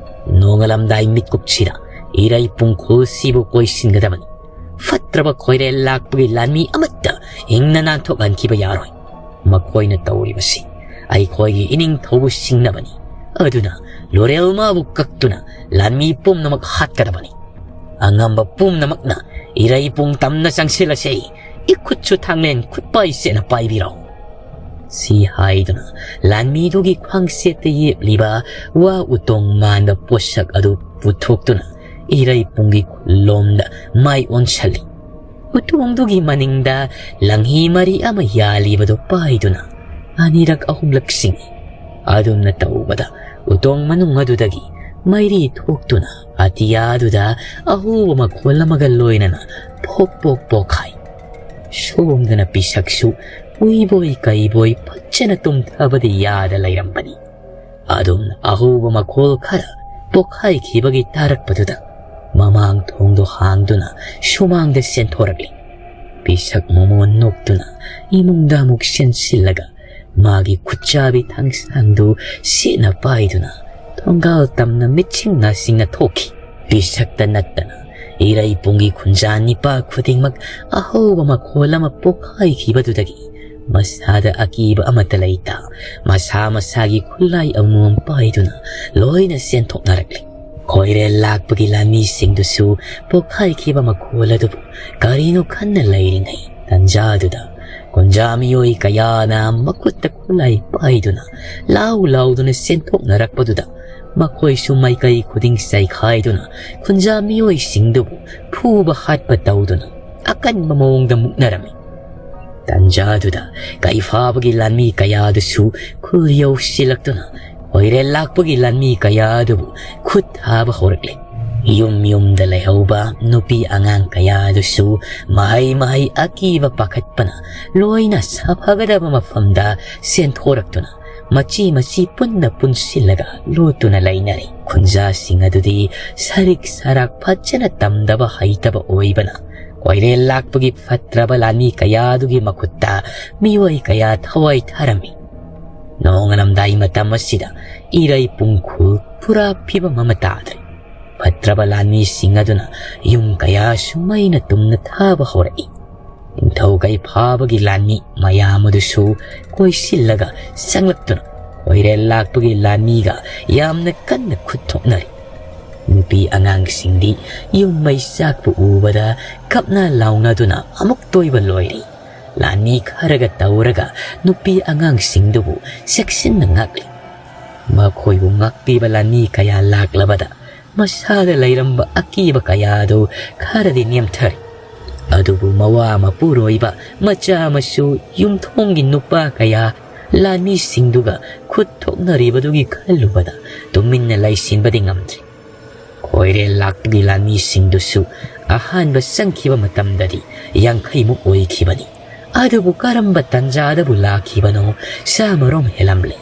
ꯅꯣꯡꯉꯥꯜꯂꯝꯗꯥꯏ ꯃꯤꯠꯀꯨꯞꯁꯤꯗ ꯏꯔꯩꯄꯨꯡ ꯈꯨꯜꯁꯤꯕꯨ ꯀꯣꯏꯁꯤꯟꯒꯗꯕꯅꯤ꯫ ꯐꯠꯇ꯭ꯔꯕ ꯈꯣꯏꯔꯦꯜ ꯂꯥꯛꯄꯒꯤ ꯂꯥꯟꯃꯤ ꯑꯃꯠꯇ ꯍꯤꯡꯅ ꯅꯥꯟꯊꯣꯛꯍꯟꯈꯤꯕ ꯌꯥꯔꯣꯏ꯫ ꯃꯈꯣꯏꯅ ꯇꯧꯔꯤꯕꯁꯤ ꯑꯩꯈꯣꯏꯒꯤ ꯏꯅꯤꯡꯊꯧꯕꯨ ꯁꯤꯡꯅꯕꯅꯤ꯫ ꯑꯗꯨꯅ ꯂꯣꯔꯦꯜ ꯃꯥꯕꯨ ꯀꯛꯇꯨꯅ ꯂꯥꯟꯃꯤ ꯄꯨꯝꯅꯃꯛ ꯍꯥꯠꯀꯗꯕꯅꯤ꯫ ꯑꯉꯝꯕ ꯄꯨꯝꯅꯃꯛꯅ ꯏꯔꯩꯄꯨꯡ ꯇꯝꯅ ꯆꯪꯁꯤꯜꯂꯁꯤ꯫ ꯏꯈꯨꯠꯁꯨ ꯊꯥꯡꯂꯦꯟ ꯈꯨꯠꯄꯥꯏ ꯁꯦꯠꯅ ꯄꯥꯏꯕꯤꯔꯣ꯫ ꯁꯤ ꯍꯥꯏꯗꯨꯅ ꯂꯥꯟꯃꯤꯗꯨꯒꯤ ꯈ꯭ꯋꯥꯡꯁꯦꯠꯇ ꯌꯦꯞꯂꯤꯕ ꯋꯥ ꯎꯇꯣꯡ ꯃꯥꯟꯕ ꯄꯣꯠꯁꯛ ꯑꯗꯨ ꯄꯨꯊꯣꯛꯇꯨꯅ ꯏꯔꯩꯄꯨꯡꯒꯤ ꯈꯨꯜꯂꯣꯝꯗ ꯃꯥꯏ ꯑꯣꯟꯁꯜꯂꯤ꯫ ꯎꯇꯣꯡꯗꯨꯒꯤ ꯃꯅꯤꯡꯗ ꯂꯪꯍꯤ ꯃꯔꯤ ꯑꯃ ꯌꯥꯜꯂꯤꯕꯗꯨ ꯄꯥꯏꯗꯨꯅ ꯑꯅꯤꯔꯛ ꯑꯍꯨꯝꯂꯛ ꯆꯤꯡꯏ꯫ ꯑꯗꯨꯝꯅ ꯇꯧꯕꯗ ꯎꯇꯣꯡ ꯃꯅꯨꯡ ꯑꯗꯨꯗꯒꯤ ꯃꯩꯔꯤ ꯊꯣꯛꯇꯨꯅ ꯑꯇꯤꯌꯥꯗꯨꯗ ꯑꯍꯧꯕ ꯃꯈꯣꯜ ꯑꯃꯒ ꯂꯣꯏꯅꯅ ꯄꯣꯛ ꯄꯣꯛ ꯄꯣꯛꯈꯥꯏ꯫ ꯁꯣꯝꯗꯅ ꯄꯤꯁꯛꯁꯨ ꯎꯏꯕꯣꯏ ꯀꯩꯕꯣꯏ ꯐꯖꯅ ꯇꯨꯝꯊꯕꯗꯤ ꯌꯥꯗ ꯂꯩꯔꯝꯕꯅꯤ꯫ ꯑꯗꯨꯝꯅ ꯑꯍꯧꯕ ꯃꯈꯣꯜ ꯈꯔ ꯄꯣꯛꯈꯥꯏꯈꯤꯕꯒꯤ ꯇꯥꯔꯛꯄꯗꯨꯗ ꯃꯃꯥꯡ ꯊꯣꯡꯗꯣ ꯍꯥꯡꯗꯨꯅ ꯁꯨꯃꯥꯡꯗ ꯆꯦꯟꯊꯣꯔꯛꯂꯤ꯫ ꯄꯤꯁꯛ ꯃꯣꯃꯣꯟ ꯅꯣꯛꯇꯨꯅ ꯏꯃꯨꯡꯗ ꯑꯃꯨꯛ ꯆꯦꯟꯁꯤꯜꯂꯒ ꯃꯥꯒꯤ ꯈꯨꯠꯆꯥꯕꯤ ꯊꯥꯡꯁꯥꯡꯗꯨ ꯁꯦꯠꯅ ꯄꯥꯏꯗꯨꯅ ꯊꯣꯡꯒꯥꯜ ꯇꯝꯅ ꯃꯤꯠꯁꯤꯡ ꯅꯥꯁꯤꯡꯅ ꯊꯣꯛꯈꯤ꯫ ꯄꯤꯁꯛꯇ ꯅꯠꯇꯅ ꯏꯔꯩꯄꯨꯡꯒꯤ ꯈꯨꯟꯖꯥ ꯅꯤꯄꯥ ꯈꯨꯗꯤꯡꯃꯛ ꯑꯍꯧꯕ ꯃꯈꯣꯜ ꯑꯃ ꯄꯣꯛꯈꯥꯏꯈꯤꯕꯗꯨꯗꯒꯤ ꯃꯁꯥꯗ ꯑꯀꯤꯕ ꯑꯃꯠꯇ ꯂꯩꯇ ꯃꯁꯥ ꯃꯁꯥꯒꯤ ꯈꯨꯠꯂꯥꯏ ꯑꯃꯃꯝ ꯄꯥꯏꯗꯨꯅ ꯂꯣꯏꯅ ꯆꯦꯟꯊꯣꯛꯅꯔꯛꯂꯤ꯫ ꯈꯣꯏꯔꯦꯜ ꯂꯥꯛꯄꯒꯤ ꯂꯥꯟꯃꯤꯁꯤꯡꯗꯨꯁꯨ ꯄꯣꯛꯈꯥꯏꯈꯤꯕ ꯃꯈꯣꯜ ꯑꯗꯨꯕꯨ ꯀꯔꯤꯅꯣ ꯈꯟꯅ ꯂꯩꯔꯤꯉꯩ ꯇꯟꯖꯥꯗꯨꯗ ꯈꯨꯟꯖꯥ ꯃꯤꯑꯣꯏ ꯀꯌꯥꯅ ꯃꯈꯨꯠꯇ ꯈꯨꯠꯂꯥꯏ ꯄꯥꯏꯗꯨꯅ ꯂꯥꯎ ꯂꯥꯎꯗꯨꯅ ꯆꯦꯟꯊꯣꯛꯅꯔꯛꯄꯗꯨꯗ ꯃꯈꯣꯏꯁꯨ ꯃꯥꯏꯀꯩ ꯈꯨꯗꯤꯡ ꯆꯥꯏꯈꯥꯏꯗꯨꯅ ꯈꯨꯟꯖꯥ ꯃꯤꯑꯣꯏꯁꯤꯡꯗꯨꯕꯨ ꯐꯨꯕ ꯍꯥꯠꯄ ꯇꯧꯗꯨꯅ ꯑꯀꯟꯕ ꯃꯑꯣꯡꯗ ꯃꯨꯛꯅꯔꯝꯃꯤ꯫ ꯇꯟꯖꯥꯗꯨꯗ ꯀꯩꯐꯥꯕꯒꯤ ꯂꯥꯟꯃꯤ ꯀꯌꯥꯗꯨꯁꯨ ꯈꯨꯜ ꯌꯧꯁꯤꯜꯂꯛꯇꯨꯅ ꯈꯣꯏꯔꯦꯜ ꯂꯥꯛꯄꯒꯤ ꯂꯥꯟꯃꯤ ꯀꯌꯥ ꯑꯗꯨꯕꯨ ꯈꯨꯠ ꯊꯥꯕ ꯍꯧꯔꯛꯂꯦ꯫ ꯌꯨꯝ ꯌꯨꯝꯗ ꯂꯩꯍꯧꯕ ꯅꯨꯄꯤ ꯑꯉꯥꯡ ꯀꯌꯥ ꯑꯗꯨꯁꯨ ꯃꯍꯩ ꯃꯍꯩ ꯑꯀꯤꯕ ꯄꯥꯈꯠꯄꯅ ꯂꯣꯏꯅ ꯁꯥꯐꯒꯗꯕ ꯃꯐꯝꯗ ꯆꯦꯟꯊꯣꯔꯛꯇꯨꯅ ꯃꯆꯤ ꯃꯆꯤ ꯄꯨꯟꯅ ꯄꯨꯟꯁꯤꯜꯂꯒ ꯂꯣꯠꯇꯨꯅ ꯂꯩꯅꯔꯦ꯫ ꯈꯨꯟꯖꯥꯁꯤꯡ ꯑꯗꯨꯗꯤ ꯁꯔꯤꯛ ꯁꯔꯥꯛ ꯐꯖꯅ ꯇꯝꯗꯕ ꯍꯩꯇꯕ ꯑꯣꯏꯕꯅ ꯈꯣꯏꯔꯦꯜ ꯂꯥꯛꯄꯒꯤ ꯐꯠꯇ꯭ꯔꯕ ꯂꯥꯟꯃꯤ ꯀꯌꯥ ꯑꯗꯨꯒꯤ ꯃꯈꯨꯠꯇ ꯃꯤꯑꯣꯏ ꯀꯌꯥ ꯊꯋꯥꯏ ꯊꯥꯔꯝꯃꯤ꯫ ꯅꯣꯡꯉꯥꯜꯂꯝꯗꯥꯏ ꯃꯇꯝ ꯑꯁꯤꯗ ꯏꯔꯩ ꯄꯨꯡꯈꯨꯜ ꯄꯨꯔꯥ ꯐꯤꯕꯝ ꯑꯃ ꯇꯥꯗ꯭ꯔꯦ꯫ ꯐꯠꯇ꯭ꯔꯕ ꯂꯥꯟꯃꯤꯁꯤꯡ ꯑꯗꯨꯅ ꯌꯨꯝ ꯀꯌꯥꯁꯨ ꯃꯩꯅ ꯇꯨꯝꯅ ꯊꯥꯕ ꯍꯧꯔꯛꯏ꯫ ꯅꯤꯡꯊꯧ ꯀꯩꯐꯥꯕꯒꯤ ꯂꯥꯟꯃꯤ ꯃꯌꯥꯝ ꯑꯗꯨꯁꯨ ꯀꯣꯏꯁꯤꯜꯂꯒ ꯆꯪꯂꯛꯇꯨꯅ ꯈꯣꯏꯔꯦꯜ ꯂꯥꯛꯄꯒꯤ ꯂꯥꯟꯃꯤꯒ ꯌꯥꯝꯅ ꯀꯟꯅ ꯈꯨꯠ ꯊꯣꯛꯅꯔꯤ꯫ ꯅꯨꯄꯤ ꯑꯉꯥꯡꯁꯤꯡꯗꯤ ꯌꯨꯝ ꯃꯩ ꯆꯥꯛꯄ ꯎꯕꯗ ꯀꯞꯅ ꯂꯥꯎꯅꯗꯨꯅ ꯑꯃꯨꯛꯇ ꯑꯣꯏꯕ ꯂꯣꯏꯔꯤ꯫ ꯂꯥꯟꯃꯤ ꯈꯔꯒ ꯇꯧꯔꯒ ꯅꯨꯄꯤ ꯑꯉꯥꯡꯁꯤꯡꯗꯨꯕꯨ ꯆꯦꯛꯁꯤꯟꯅ ꯉꯥꯛꯂꯤ꯫ ꯃꯈꯣꯏꯕꯨ ꯉꯥꯛꯄꯤꯕ ꯂꯥꯟꯃꯤ ꯀꯌꯥ ꯂꯥꯛꯂꯕꯗ ꯃꯁꯥꯗ ꯂꯩꯔꯝꯕ ꯑꯀꯤꯕ ꯀꯌꯥ ꯑꯗꯨ ꯈꯔꯗꯤ ꯅꯦꯝꯊꯔꯦ꯫ ꯑꯗꯨꯕꯨ ꯃꯋꯥ ꯃꯄꯨꯔꯣꯏꯕ ꯃꯆꯥ ꯃꯁꯨ ꯌꯨꯝꯊꯣꯡꯒꯤ ꯅꯨꯄꯥ ꯀꯌꯥ ꯂꯥꯟꯃꯤꯁꯤꯡꯗꯨꯒ ꯈꯨꯠ ꯊꯣꯛꯅꯔꯤꯕꯗꯨꯒꯤ ꯈꯜꯂꯨꯕꯗ ꯇꯨꯃꯤꯟꯅ ꯂꯩꯁꯤꯟꯕꯗꯤ ꯉꯝꯗ꯭ꯔꯦ꯫ ꯈꯣꯏꯔꯦꯜ ꯂꯥꯛꯄꯒꯤ ꯂꯥꯟꯃꯤꯁꯤꯡꯗꯨꯁꯨ ꯑꯍꯥꯟꯕ ꯆꯪꯈꯤꯕ ꯃꯇꯝꯗꯗꯤ ꯌꯥꯡꯈꯩꯃꯨꯛ ꯑꯣꯏꯈꯤꯕꯅꯤ꯫ ꯑꯗꯨꯕꯨ ꯀꯔꯝꯕ ꯇꯟꯖꯥꯗꯕꯨ ꯂꯥꯛꯈꯤꯕꯅꯣ, ꯆꯥꯃꯔꯣꯝ ꯍꯦꯜꯂꯝꯂꯦ꯫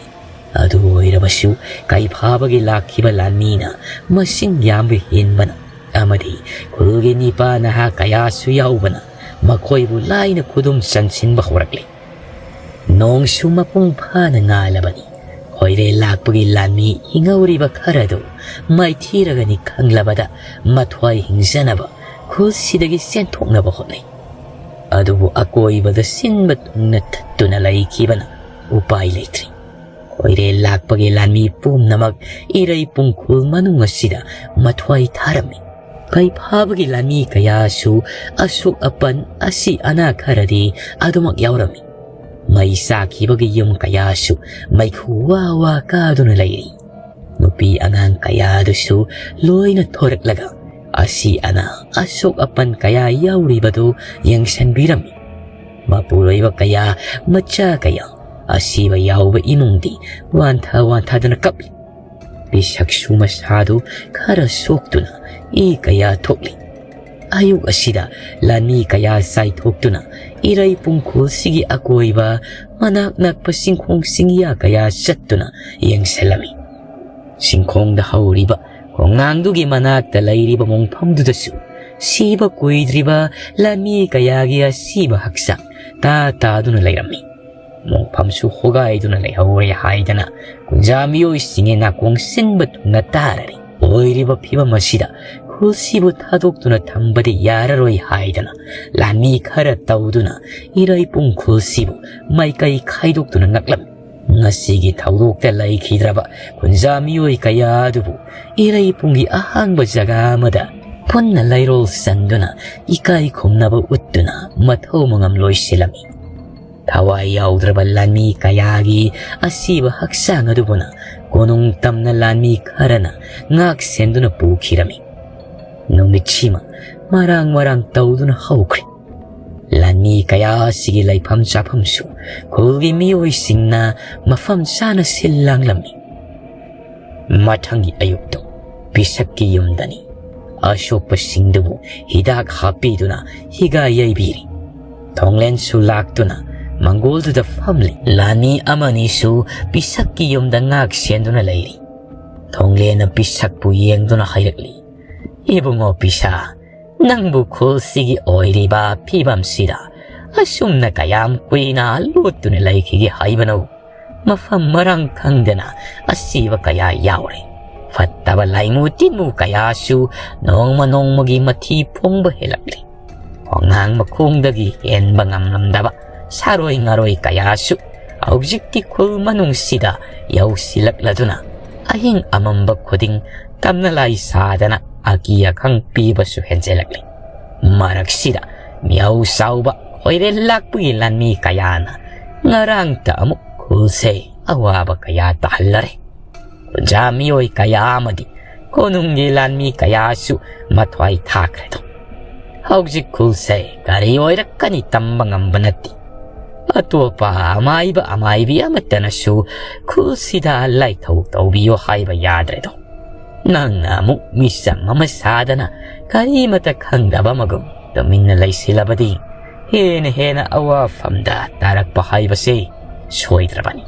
ꯑꯗꯨ ꯑꯣꯏꯔꯕꯁꯨ ꯀꯩꯐꯥꯕꯒꯤ ꯂꯥꯛꯈꯤꯕ ꯂꯥꯟꯃꯤꯅ ꯃꯁꯤꯡ ꯌꯥꯝꯕ ꯍꯦꯟꯕꯅ ꯑꯃꯗꯤ ꯈꯨꯜꯒꯤ ꯅꯤꯄꯥ ꯅꯍꯥ ꯀꯌꯥꯁꯨ ꯌꯥꯎꯕꯅ ꯃꯈꯣꯏꯕꯨ ꯂꯥꯏꯅ ꯈꯨꯗꯨꯝ ꯆꯟꯁꯤꯟꯕ ꯍꯧꯔꯛꯂꯦ꯫ ꯅꯣꯡꯁꯨ ꯃꯄꯨꯡ ꯐꯥꯅ ꯉꯥꯜꯂꯕꯅꯤ꯫ ꯈꯣꯏꯔꯦꯜ ꯂꯥꯛꯄꯒꯤ ꯂꯥꯟꯃꯤ ꯍꯤꯡꯍꯧꯔꯤꯕ ꯈꯔꯗꯨ ꯃꯥꯏꯊꯤꯔꯒꯅꯤ ꯈꯪꯂꯕꯗ ꯃꯊ꯭ꯋꯥꯏ ꯍꯤꯡꯖꯅꯕ ꯈꯨꯜꯁꯤꯗꯒꯤ ꯆꯦꯟꯊꯣꯛꯅꯕ ꯍꯣꯠꯅꯩ꯫ ꯑꯗꯨꯕꯨ ꯑꯀꯣꯏꯕꯗ ꯁꯤꯟꯕ ꯊꯨꯡꯅ ꯊꯠꯇꯨꯅ ꯂꯩꯈꯤꯕꯅ ꯎꯄꯥꯏ ꯂꯩꯇ꯭ꯔꯦ꯫ ꯈꯣꯏꯔꯦꯜ ꯂꯥꯛꯄꯒꯤ ꯂꯥꯟꯃꯤ ꯄꯨꯝꯅꯃꯛ ꯏꯔꯩ ꯄꯨꯡꯈꯨꯜ ꯃꯅꯨꯡ ꯑꯁꯤꯗ ꯃꯊ꯭ꯋꯥꯏ ꯊꯥꯔꯝꯃꯤ꯫ ꯀꯩꯐꯥꯕꯒꯤ ꯂꯥꯟꯃꯤ ꯀꯌꯥꯁꯨ ꯑꯁꯣꯛ ꯑꯄꯟ ꯑꯁꯤ ꯑꯅꯥ ꯈꯔꯗꯤ ꯑꯗꯨꯃꯛ ꯌꯥꯎꯔꯝꯃꯤ꯫ ꯃꯩ ꯆꯥꯈꯤꯕꯒꯤ ꯌꯨꯝ ꯀꯌꯥꯁꯨ ꯃꯩꯈꯨ ꯋꯥ ꯋꯥ ꯀꯥꯗꯨꯅ ꯂꯩꯔꯤ꯫ ꯅꯨꯄꯤ ꯑꯉꯥꯡ ꯀꯌꯥꯗꯨꯁꯨ ꯂꯣꯏꯅ ꯊꯣꯔꯛꯂꯒ ꯑꯁꯤ ꯑꯅꯥ ꯑꯁꯣꯛ ꯑꯄꯟ ꯀꯌꯥ ꯌꯥꯎꯔꯤꯕꯗꯨ ꯌꯦꯡꯁꯤꯟꯕꯤꯔꯝꯃꯤ꯫ ꯃꯄꯨꯔꯣꯏꯕ ꯀꯌꯥ, ꯃꯆꯥ ꯀꯌꯥ, ꯑꯁꯤꯕ ꯌꯥꯎꯕ ꯏꯃꯨꯡꯗꯤ ꯋꯥꯟꯊ ꯋꯥꯟꯊꯗꯅ ꯀꯞꯂꯤ꯫ ꯄꯤꯁꯛꯁꯨ ꯃꯁꯥꯗꯨ ꯈꯔ ꯁꯣꯛꯇꯨꯅ ꯏ ꯀꯌꯥ ꯊꯣꯛꯂꯤ꯫ ꯑꯌꯨꯛ ꯑꯁꯤꯗ ꯂꯥꯟꯃꯤ ꯀꯌꯥ ꯆꯥꯏꯊꯣꯛꯇꯨꯅ ꯏꯔꯩ ꯄꯨꯡꯈꯣꯜꯁꯤꯒꯤ ꯑꯀꯣꯏꯕ ꯃꯅꯥꯛ ꯅꯛꯄ ꯆꯤꯡꯈꯣꯡ ꯆꯤꯡꯌꯥ ꯀꯌꯥ ꯆꯠꯇꯨꯅ ꯌꯦꯡꯁꯤꯜꯂꯝꯃꯤ꯫ ꯆꯤꯡꯈꯣꯡꯗ ꯍꯧꯔꯤꯕ ꯈꯣꯡꯅꯥꯡꯗꯨꯒꯤ ꯃꯅꯥꯛꯇ ꯂꯩꯔꯤꯕ ꯃꯣꯡꯐꯝꯗꯨꯗꯁꯨ ꯁꯤꯕ ꯀꯨꯏꯗ꯭ꯔꯤꯕ ꯂꯥꯟꯃꯤ ꯀꯌꯥꯒꯤ ꯑꯁꯤꯕ ꯍꯛꯆꯥꯡ ꯇꯥ ꯇꯥꯗꯨꯅ ꯂꯩꯔꯝꯃꯤ꯫ ꯃꯣꯡꯐꯝꯁꯨ ꯍꯣꯒꯥꯏꯗꯨꯅ ꯂꯩꯍꯧꯔꯦ ꯍꯥꯏꯗꯅ ꯀꯨꯟꯖꯥ ꯃꯤꯑꯣꯏꯁꯤꯡꯒꯤ ꯅꯥꯀꯣꯡ ꯁꯤꯟꯕ ꯊꯨꯡꯅ ꯇꯥꯔꯔꯤ꯫ ꯑꯣꯏꯔꯤꯕ ꯐꯤꯕꯝ ꯑꯁꯤꯗ ꯈꯨꯜꯁꯤꯕꯨ ꯊꯥꯗꯣꯛꯇꯨꯅ ꯊꯝꯕꯗꯤ ꯌꯥꯔꯔꯣꯏ ꯍꯥꯏꯗꯅ ꯂꯥꯟꯃꯤ ꯈꯔ ꯇꯧꯗꯨꯅ ꯏꯔꯩꯄꯨꯡ ꯈꯨꯜꯁꯤꯕꯨ ꯃꯥꯏꯀꯩ ꯈꯥꯏꯗꯣꯛꯇꯨꯅ ꯉꯛꯂꯝꯃꯤ꯫ ꯉꯁꯤꯒꯤ ꯊꯧꯗꯣꯛꯇ ꯂꯩꯈꯤꯗ꯭ꯔꯕ ꯈꯨꯟꯖꯥ ꯃꯤꯑꯣꯏ ꯀꯌꯥ ꯑꯗꯨꯕꯨ ꯏꯔꯩꯄꯨꯡꯒꯤ ꯑꯍꯥꯡꯕ ꯖꯒꯥ ꯑꯃꯗ ꯄꯨꯟꯅ ꯂꯩꯔꯣꯜ ꯆꯟꯗꯨꯅ ꯏꯀꯥꯏ ꯈꯨꯝꯅꯕ ꯎꯠꯇꯨꯅ ꯃꯊꯧ ꯃꯉꯝ ꯂꯣꯏꯁꯤꯜꯂꯝꯃꯤ꯫ ꯊꯋꯥꯏ ꯌꯥꯎꯗ꯭ꯔꯕ ꯂꯥꯟꯃꯤ ꯀꯌꯥꯒꯤ ꯑꯁꯤꯕ ꯍꯛꯆꯥꯡ ꯑꯗꯨꯕꯨꯅ ꯀꯣꯅꯨꯡ ꯇꯝꯅ ꯂꯥꯟꯃꯤ ꯈꯔꯅ ꯉꯥꯛ ꯁꯦꯟꯗꯨꯅ ꯄꯨꯈꯤꯔꯝꯃꯤ꯫ ꯅꯨꯃꯤꯠꯁꯤꯃ ꯃꯔꯥꯡ ꯃꯔꯥꯡ ꯇꯧꯗꯨꯅ ꯍꯧꯈ꯭ꯔꯦ꯫ ꯂꯥꯟꯃꯤ ꯀꯌꯥ ꯑꯁꯤꯒꯤ ꯂꯩꯐꯝ ꯆꯥꯐꯝꯁꯨ ꯈꯨꯜꯒꯤ ꯃꯤꯑꯣꯏꯁꯤꯡꯅ ꯃꯐꯝ ꯆꯥꯅ ꯁꯤꯜ ꯂꯥꯡꯂꯝꯃꯤ꯫ ꯃꯊꯪꯒꯤ ꯑꯌꯨꯛꯇꯣ ꯄꯤꯁꯛꯀꯤ ꯌꯨꯝꯗꯅꯤ꯫ ꯑꯁꯣꯛꯄꯁꯤꯡꯗꯨꯕꯨ ꯍꯤꯗꯥꯛ ꯍꯥꯞꯄꯤꯗꯨꯅ ꯍꯤꯒꯥ ꯌꯩꯕꯤꯔꯤ꯫ ꯊꯣꯡꯂꯦꯟꯁꯨ ꯂꯥꯛꯇꯨꯅ ꯃꯪꯒꯣꯜꯗꯨꯗ ꯐꯝꯂꯤ꯫ ꯂꯥꯟꯃꯤ ꯑꯃꯅꯤꯁꯨ ꯄꯤꯁꯛꯀꯤ ꯌꯨꯝꯗ ꯉꯥꯛ ꯁꯦꯟꯗꯨꯅ ꯂꯩꯔꯤ꯫ ꯊꯣꯡꯂꯦꯟꯅ ꯄꯤꯁꯛꯄꯨ ꯌꯦꯡꯗꯨꯅ ꯍꯥꯏꯔꯛꯂꯤ, "ꯏꯕꯨꯡꯉꯣ ꯄꯤꯁꯥ, ꯅꯪꯕꯨ ꯈꯨꯜꯁꯤꯒꯤ ꯑꯣꯏꯔꯤꯕ ꯐꯤꯕꯝꯁꯤꯗ ꯑꯁꯨꯝꯅ ꯀꯌꯥꯝ ꯀꯨꯏꯅ ꯂꯣꯠꯇꯨꯅ ꯂꯩꯈꯤꯒꯦ ꯍꯥꯏꯕꯅꯣ? ꯃꯐꯝ ꯃꯔꯥꯡ ꯈꯪꯗꯅ ꯑꯁꯤꯕ ꯀꯌꯥ ꯌꯥꯎꯔꯦ꯫ ꯐꯠꯇꯕ ꯂꯥꯏꯃꯨ ꯇꯤꯟꯃꯨ ꯀꯌꯥꯁꯨ ꯅꯣꯡꯃ ꯅꯣꯡꯃꯒꯤ ꯃꯊꯤ ꯐꯣꯡꯕ ꯍꯦꯜꯂꯛꯂꯤ꯫ ꯈꯣꯡꯅꯥꯡ ꯃꯈꯣꯡꯗꯒꯤ ꯍꯦꯟꯕ ꯉꯝꯂꯝꯗꯕ ꯁꯥꯔꯣꯏ ꯉꯥꯔꯣꯏ ꯀꯌꯥꯁꯨ ꯍꯧꯖꯤꯛꯇꯤ ꯈꯨꯜ ꯃꯅꯨꯡꯁꯤꯗ ꯌꯧꯁꯤꯜꯂꯛꯂꯗꯨꯅ ꯑꯍꯤꯡ ꯑꯃꯝꯕ ꯈꯨꯗꯤꯡ ꯇꯝꯅ ꯂꯥꯏ ꯁꯥꯗꯅ ꯑꯀꯤ ꯑꯈꯪ ꯄꯤꯕꯁꯨ ꯍꯦꯟꯖꯜꯂꯛꯂꯤ꯫ ꯃꯔꯛꯁꯤꯗ ꯃꯤꯌꯥꯎ ꯆꯥꯎꯕ ꯈꯣꯏꯔꯦꯜ ꯂꯥꯛꯄꯒꯤ ꯂꯥꯟꯃꯤ ꯀꯌꯥꯅ ꯉꯔꯥꯡꯇ ꯑꯃꯨꯛ ꯈꯨꯜꯁꯦ ꯑꯋꯥꯕ ꯀꯌꯥ ꯇꯥꯍꯜꯂꯔꯦ꯫ ꯈꯨꯟꯖꯥ ꯃꯤꯑꯣꯏ ꯀꯌꯥ ꯑꯃꯗꯤ ꯀꯣꯅꯨꯡꯒꯤ ꯂꯥꯟꯃꯤ ꯀꯌꯥꯁꯨ ꯃꯊ꯭ꯋꯥꯏ ꯊꯥꯈ꯭ꯔꯦꯗꯣ꯫ ꯍꯧꯖꯤꯛ ꯈꯨꯜꯁꯦ ꯀꯔꯤ ꯑꯣꯏꯔꯛꯀꯅꯤ ꯇꯝꯕ ꯉꯝꯕ ꯅꯠꯇꯦ꯫ ꯑꯇꯣꯞꯄ ꯑꯃꯥꯏꯕ ꯑꯃꯥꯏꯕꯤ ꯑꯃꯠꯇꯅꯁꯨ ꯈꯨꯜꯁꯤꯗ ꯂꯥꯏꯊꯧ ꯇꯧꯕꯤꯌꯣ ꯍꯥꯏꯕ ꯌꯥꯗ꯭ꯔꯦꯗꯣ꯫ ꯅꯪꯅ ꯑꯃꯨꯛ ꯃꯤꯆꯝ ꯑꯃ ꯁꯥꯗꯅ ꯀꯔꯤꯃꯇ ꯈꯪꯗꯕ ꯑꯃꯒꯨꯝ ꯇꯨꯃꯤꯟꯅ ꯂꯩꯁꯤꯜꯂꯕꯗꯤ ꯍꯦꯟꯅ ꯍꯦꯟꯅ ꯑꯋꯥꯐꯝꯗ ꯇꯥꯔꯛꯄ ꯍꯥꯏꯕꯁꯦ ꯁꯣꯏꯗ꯭ꯔꯕꯅꯤ꯫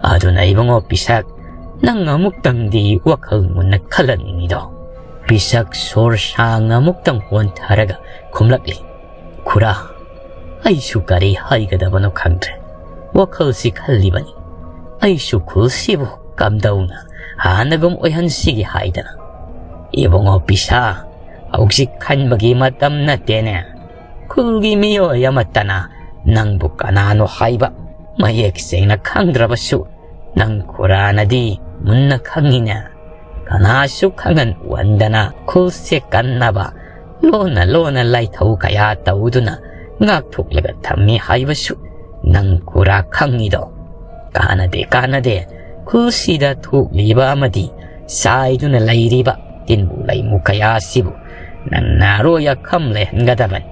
ꯑꯗꯨꯅ ꯏꯕꯨꯡꯉꯣ ꯄꯤꯁꯛ, ꯅꯪ ꯑꯃꯨꯛꯇꯪꯗꯤ ꯋꯥꯈꯜ ꯃꯨꯟꯅ ꯈꯜꯍꯟꯅꯤꯡꯉꯤꯗꯣ꯫ ꯄꯤꯁꯛ ꯁꯣꯔ ꯁꯥꯡꯅ ꯑꯃꯨꯛꯇꯪ ꯍꯣꯟꯊꯔꯒ ꯈꯨꯝꯂꯛꯂꯤ, "ꯈꯨꯔꯥ, ꯑꯩꯁꯨ ꯀꯔꯤ ꯍꯥꯏꯒꯗꯕꯅꯣ ꯈꯪꯗ꯭ꯔꯦ꯫ ꯋꯥꯈꯜꯁꯤ ꯈꯜꯂꯤꯕꯅꯤ꯫ ꯑꯩꯁꯨ ꯈꯨꯜꯁꯤꯕꯨ ꯀꯝꯗꯧꯅ ꯍꯥꯟꯅꯒꯨꯝ ꯑꯣꯏꯍꯟꯁꯤꯒꯦ ꯍꯥꯏꯗꯅ꯫ ꯏꯕꯨꯡꯉꯣ ꯄꯤꯁꯥ, ꯍꯧꯖꯤꯛ ꯈꯟꯕꯒꯤ ꯃꯇꯝ ꯅꯠꯇꯦꯅꯦ꯫ ꯈꯨꯜꯒꯤ ꯃꯤꯑꯣꯏ ꯑꯃꯠꯇꯅ ꯅꯪꯕꯨ ꯀꯅꯥꯅꯣ ꯍꯥꯏꯕ ꯃꯌꯦꯛ ꯁꯦꯡꯅ ꯈꯪꯗ꯭ꯔꯕꯁꯨ, ꯅꯪ ꯈꯨꯔꯥꯅꯗꯤ ꯃꯨꯟꯅ ꯈꯪꯉꯤꯅꯦ꯫ ꯀꯅꯥꯁꯨ ꯈꯪꯍꯟ ꯎꯍꯟꯗꯅ ꯈꯨꯜꯁꯦ ꯀꯟꯅꯕ ꯂꯣꯟꯅ ꯂꯣꯟꯅ ꯂꯥꯏꯊꯧ ꯀꯌꯥ ꯇꯧꯗꯨꯅ ꯉꯥꯛꯊꯣꯛꯂꯒ ꯊꯝꯃꯤ ꯍꯥꯏꯕꯁꯨ ꯅꯪ ꯈꯨꯔꯥ ꯈꯪꯉꯤꯗꯣ꯫ ꯀꯥꯟꯅꯗꯦ, ꯀꯥꯟꯅꯗꯦ꯫ ꯈꯨꯜꯁꯤꯗ ꯊꯣꯛꯂꯤꯕ ꯑꯃꯗꯤ ꯆꯥꯏꯗꯨꯅ ꯂꯩꯔꯤꯕ ꯇꯤꯟꯕꯨ ꯂꯩꯃꯨ ꯀꯌꯥ ꯑꯁꯤꯕꯨ ꯅꯪ ꯅꯥꯔꯣꯏ ꯑꯈꯝ ꯂꯩꯍꯟꯒꯗꯕꯅꯤ꯫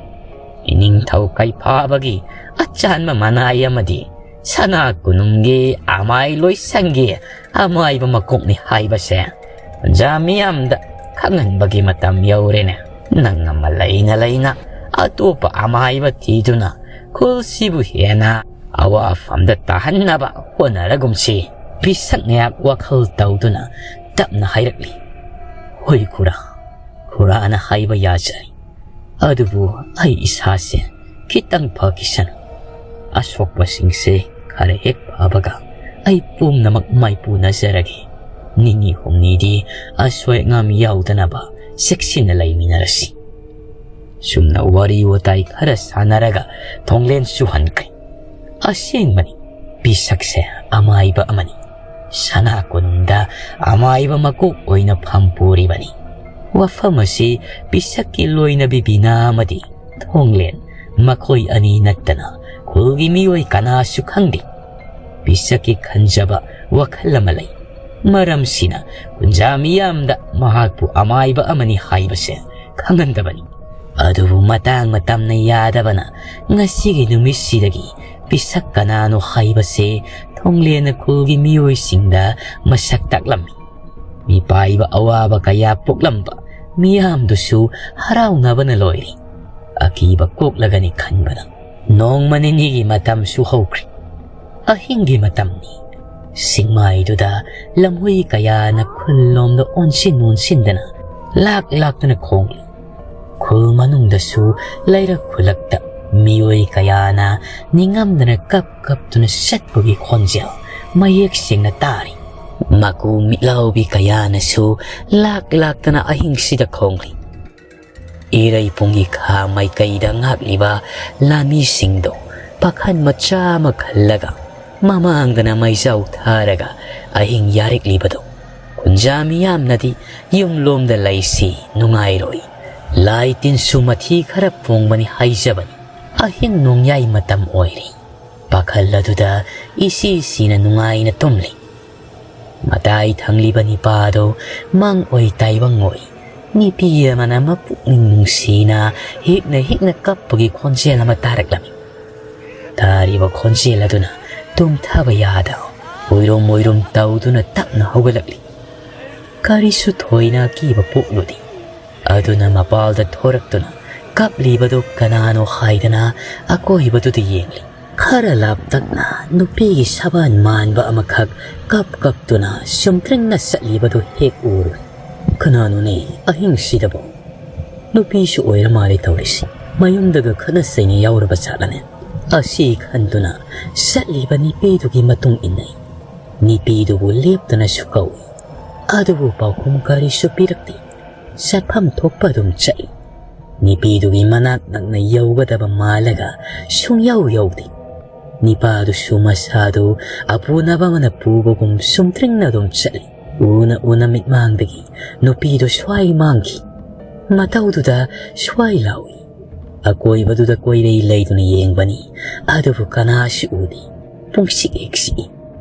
ꯏꯅꯤꯡꯊꯧ ꯀꯩꯐꯥꯕꯒꯤ ꯑꯆꯥꯟꯕ ꯃꯅꯥꯏ ꯑꯃꯗꯤ ꯁꯅꯥ ꯀꯣꯅꯨꯡꯒꯤ ꯑꯃꯥꯏ ꯂꯣꯏꯁꯪꯒꯤ ꯑꯃꯥꯏꯕ ꯃꯀꯣꯛꯅꯤ ꯍꯥꯏꯕꯁꯦ ꯄ꯭ꯔꯖꯥ ꯃꯤꯌꯥꯝꯗ ꯈꯪꯍꯟꯕꯒꯤ ꯃꯇꯝ ꯌꯧꯔꯦꯅꯦ꯫ ꯅꯪ ꯑꯃ ꯂꯩꯅ ꯂꯩꯅ ꯑꯇꯣꯞꯄ ꯑꯃꯥꯏꯕ ꯊꯤꯗꯨꯅ ꯈꯨꯜꯁꯤꯕꯨ ꯍꯦꯟꯅ ꯑꯋꯥꯐꯝꯗ ꯇꯥꯍꯟꯅꯕ ꯍꯣꯠꯅꯔꯒꯨꯝꯁꯤ꯫" ꯄꯤꯁꯛ ꯉꯌꯥꯛ ꯋꯥꯈꯜ ꯇꯧꯗꯨꯅ ꯇꯞꯅ ꯍꯥꯏꯔꯛꯂꯤ, "ꯍꯣꯏ ꯈꯨꯔꯥ, ꯈꯨꯔꯥꯅ ꯍꯥꯏꯕ ꯌꯥꯖꯔꯤ꯫ ꯑꯗꯨꯕꯨ ꯑꯩ ꯏꯁꯥꯁꯦ ꯈꯤꯇꯪ ꯐꯈꯤꯁꯅꯨ꯫ ꯑꯁꯣꯛꯄꯁꯤꯡꯁꯦ ꯈꯔ ꯍꯦꯛ ꯐꯕꯒ ꯑꯩ ꯄꯨꯝꯅꯃꯛ ꯃꯥꯏꯄꯨꯅꯖꯔꯒꯦ꯫ ꯅꯤꯅꯤ ꯍꯨꯝꯅꯤꯗꯤ ꯑꯁꯣꯏ ꯑꯉꯥꯝ ꯌꯥꯎꯗꯅꯕ ꯆꯦꯛꯁꯤꯟꯅ ꯂꯩꯃꯤꯟꯅꯔꯁꯤ꯫" ꯁꯨꯝꯅ ꯋꯥꯔꯤ ꯋꯥꯇꯥꯏ ꯈꯔ ꯁꯥꯟꯅꯔꯒ ꯊꯣꯡꯂꯦꯟ ꯆꯨꯍꯟꯈ꯭ꯔꯦ꯫ ꯑꯁꯦꯡꯕꯅꯤ, ꯄꯤꯁꯛꯁꯦ ꯑꯃꯥꯏꯕ ꯑꯃꯅꯤ꯫ ꯁꯅꯥ ꯀꯣꯅꯨꯡꯗ ꯑꯃꯥꯏꯕ ꯃꯀꯣꯛ ꯑꯣꯏꯅ ꯐꯝ ꯄꯨꯔꯤꯕꯅꯤ꯫ ꯋꯥꯐꯝ ꯑꯁꯤ ꯄꯤꯁꯛꯀꯤ ꯂꯣꯏꯅꯕꯤ ꯕꯤꯅꯥ ꯑꯃꯗꯤ ꯊꯣꯡꯂꯦꯟ, ꯃꯈꯣꯏ ꯑꯅꯤ ꯅꯠꯇꯅ ꯈꯨꯜꯒꯤ ꯃꯤꯑꯣꯏ ꯀꯅꯥꯁꯨ ꯈꯪꯗꯦ꯫ ꯄꯤꯁꯛꯀꯤ ꯈꯟꯖꯕ ꯋꯥꯈꯜ ꯑꯃ ꯂꯩ꯫ ꯃꯔꯝꯁꯤꯅ ꯀꯨꯟꯖꯥ ꯃꯤꯌꯥꯝꯗ ꯃꯍꯥꯛꯄꯨ ꯑꯃꯥꯏꯕ ꯑꯃꯅꯤ ꯍꯥꯏꯕꯁꯦ ꯈꯪꯍꯟꯗꯕꯅꯤ꯫ ꯑꯗꯨꯕꯨ ꯃꯇꯥꯡ ꯃꯇꯝꯅ ꯌꯥꯗꯕꯅ ꯉꯁꯤꯒꯤ ꯅꯨꯃꯤꯠꯁꯤꯗꯒꯤ ꯄꯤꯁꯛ ꯀꯅꯥꯅꯣ ꯍꯥꯏꯕꯁꯦ ꯊꯣꯡꯂꯦꯟꯅ ꯈꯨꯜꯒꯤ ꯃꯤꯑꯣꯏꯁꯤꯡꯗ ꯃꯁꯛ ꯇꯥꯛꯂꯝꯃꯤ꯫ ꯃꯤꯄꯥꯏꯕ ꯑꯋꯥꯕ ꯀꯌꯥ ꯄꯣꯛꯂꯝꯕ ꯃꯤꯌꯥꯝꯗꯨꯁꯨ ꯍꯔꯥꯎꯅꯕꯅ ꯂꯣꯏꯔꯤ꯫ ꯑꯀꯤꯕ ꯀꯣꯛꯂꯒꯅꯤ ꯈꯟꯕꯗ ꯅꯣꯡꯃ ꯅꯤꯅꯤꯒꯤ ꯃꯇꯝꯁꯨ ꯍꯧꯈ꯭ꯔꯦ꯫ ꯑꯍꯤꯡꯒꯤ ꯃꯇꯝꯅꯤ꯫ ꯁꯤꯡꯃꯥꯏꯗꯨꯗ ꯂꯝꯍꯨꯏ ꯀꯌꯥꯅ ꯈꯨꯜꯂꯣꯝꯗ ꯑꯣꯟꯁꯤꯟ ꯑꯣꯟꯁꯤꯟꯗꯅ ꯂꯥꯛ ꯂꯥꯛꯇꯨꯅ ꯈꯣꯡꯂꯤ꯫ ꯈꯨꯜ ꯃꯅꯨꯡꯗꯁꯨ ꯂꯩꯔꯛ ꯈꯨꯂꯛꯇ ꯃꯤꯑꯣꯏ ꯀꯌꯥꯅ ꯅꯤꯡꯉꯝꯗꯅ ꯀꯞ ꯀꯞꯇꯨꯅ ꯆꯠꯄꯒꯤ ꯈꯣꯟꯖꯦꯜ ꯃꯌꯦꯛ ꯁꯦꯡꯅ ꯇꯥꯔꯤ꯫ ꯃꯀꯨ ꯃꯤꯠꯂꯥꯎꯕꯤ ꯀꯌꯥꯅꯁꯨ ꯂꯥꯛ ꯂꯥꯛꯇꯅ ꯑꯍꯤꯡꯁꯤꯗ ꯈꯣꯡꯂꯤ꯫ ꯏꯔꯩꯄꯨꯡꯒꯤ ꯈꯥ ꯃꯥꯏꯀꯩꯗ ꯉꯥꯛꯂꯤꯕ ꯂꯥꯟꯃꯤꯁꯤꯡꯗꯣ ꯄꯥꯈꯟ ꯃꯆꯥ ꯑꯃ ꯈꯜꯂꯒ ꯃꯃꯥꯡꯗꯅ ꯃꯩꯖꯥꯎ ꯊꯥꯔꯒ ꯑꯍꯤꯡ ꯌꯥꯔꯦꯛꯂꯤꯕꯗꯣ ꯀꯨꯟꯖꯥ ꯃꯤꯌꯥꯝꯅꯗꯤ ꯌꯨꯝꯂꯣꯝꯗ ꯂꯩꯁꯤ ꯅꯨꯡꯉꯥꯏꯔꯣꯏ, ꯂꯥꯏ ꯇꯤꯟꯁꯨ ꯃꯊꯤ ꯈꯔ ꯄꯣꯡꯕꯅꯤ ꯍꯥꯏꯖꯕꯅꯤ꯫ ꯑꯍꯤꯡ ꯅꯣꯡꯌꯥꯏ ꯃꯇꯝ ꯑꯣꯏꯔꯤ꯫ ꯄꯥꯈꯜ ꯑꯗꯨꯗ ꯏꯁꯤ ꯁꯤꯅ ꯅꯨꯡꯉꯥꯏꯅ ꯇꯨꯝꯂꯤ꯫ ꯃꯇꯥꯏ ꯊꯪꯂꯤꯕ ꯅꯤꯄꯥꯗꯣ ꯃꯪ ꯑꯣꯏ ꯇꯥꯏꯕꯪ ꯑꯣꯏ ꯅꯤꯄꯤ ꯑꯃꯅ ꯃꯄꯨꯛꯅꯤꯡ ꯅꯨꯡꯁꯤꯅ ꯍꯤꯛꯅ ꯍꯤꯛꯅ ꯀꯞꯄꯒꯤ ꯈꯣꯟꯖꯦꯜ ꯑꯃ ꯇꯥꯔꯛꯂꯝꯃꯤ꯫ ꯇꯥꯔꯤꯕ ꯈꯣꯟꯖꯦꯜ ꯑꯗꯨꯅ ꯇꯨꯝꯊꯕ ꯌꯥꯗ ꯑꯣꯏꯔꯨꯝ ꯑꯣꯏꯔꯨꯝ ꯇꯧꯗꯨꯅ ꯇꯞꯅ ꯍꯧꯒꯠꯂꯛꯂꯤ꯫ ꯀꯔꯤꯁꯨ ꯊꯣꯏꯅ ꯑꯀꯤꯕ ꯄꯣꯛꯂꯨꯗꯦ꯫ ꯑꯗꯨꯅ ꯃꯄꯥꯜꯗ ꯊꯣꯔꯛꯇꯨꯅ ꯀꯞꯂꯤꯕꯗꯨ ꯀꯅꯥꯅꯣ ꯍꯥꯏꯗꯅ ꯑꯀꯣꯏꯕꯗꯨꯗ ꯌꯦꯡꯂꯤ꯫ ꯈꯔ ꯂꯥꯞꯇꯛꯅ ꯅꯨꯄꯤꯒꯤ ꯁꯕꯥꯟ ꯃꯥꯟꯕ ꯑꯃꯈꯛ ꯀꯞ ꯀꯞꯇꯨꯅ ꯆꯨꯝꯇ꯭ꯔꯤꯡꯅ ꯆꯠꯂꯤꯕꯗꯨ ꯍꯦꯛ ꯎꯔꯨꯏ꯫ ꯀꯅꯥꯅꯣꯅꯦ ꯑꯍꯤꯡꯁꯤꯗꯕꯨ? ꯅꯨꯄꯤꯁꯨ ꯑꯣꯏꯔ ꯃꯥꯜꯂꯦ ꯇꯧꯔꯤꯁꯤ꯫ ꯃꯌꯨꯝꯗꯒ ꯈꯠꯅ ꯆꯩꯅ ꯌꯥꯎꯔꯕ ꯖꯥꯠꯂꯅꯦ? ꯑꯁꯤ ꯈꯟꯗꯨꯅ ꯆꯠꯂꯤꯕ ꯅꯨꯄꯤꯗꯨꯒꯤ ꯃꯇꯨꯡ ꯏꯟꯅꯩ꯫ ꯅꯨꯄꯤꯗꯨꯕꯨ ꯂꯦꯞꯇꯅꯁꯨ ꯀꯧꯏ꯫ ꯑꯗꯨꯕꯨ ꯄꯥꯎꯈꯨꯝ ꯀꯔꯤꯁꯨ ꯄꯤꯔꯛꯇꯦ꯫ ꯆꯠꯐꯝ ꯊꯣꯛꯄ ꯑꯗꯨꯝ ꯆꯠꯂꯤ꯫ ꯅꯨꯄꯤꯗꯨꯒꯤ ꯃꯅꯥꯛ ꯅꯛꯅ ꯌꯧꯒꯗꯕ ꯃꯥꯜꯂꯒ ꯁꯨꯡꯌꯧ ꯌꯧꯗꯦ꯫ ꯅꯤꯄꯥꯗꯨꯁꯨ ꯃꯁꯥꯗꯨ ꯑꯄꯨꯅꯕ ꯑꯃꯅ ꯄꯨꯕꯒꯨꯝ ꯁꯨꯝꯇ꯭ꯔꯤꯡꯅ ꯑꯗꯨꯝ ꯆꯠꯂꯤ꯫ ꯎꯅ ꯎꯅ ꯃꯤꯠꯃꯥꯡꯗꯒꯤ ꯅꯨꯄꯤꯗꯨ ꯁ꯭ꯋꯥꯏ ꯃꯥꯡꯈꯤ꯫ ꯃꯇꯧꯗꯨꯗ ꯁ꯭ꯋꯥꯏ ꯂꯥꯎꯏ꯫ ꯑꯀꯣꯏꯕꯗꯨꯗ ꯀꯣꯏꯔꯩ ꯂꯩꯗꯨꯅ ꯌꯦꯡꯕꯅꯤ, ꯑꯗꯨꯕꯨ ꯀꯅꯥꯁꯨ ꯎꯗꯦ꯫ ꯄꯨꯡꯁꯤꯛ ꯍꯦꯛ ꯁꯤꯛꯏ꯫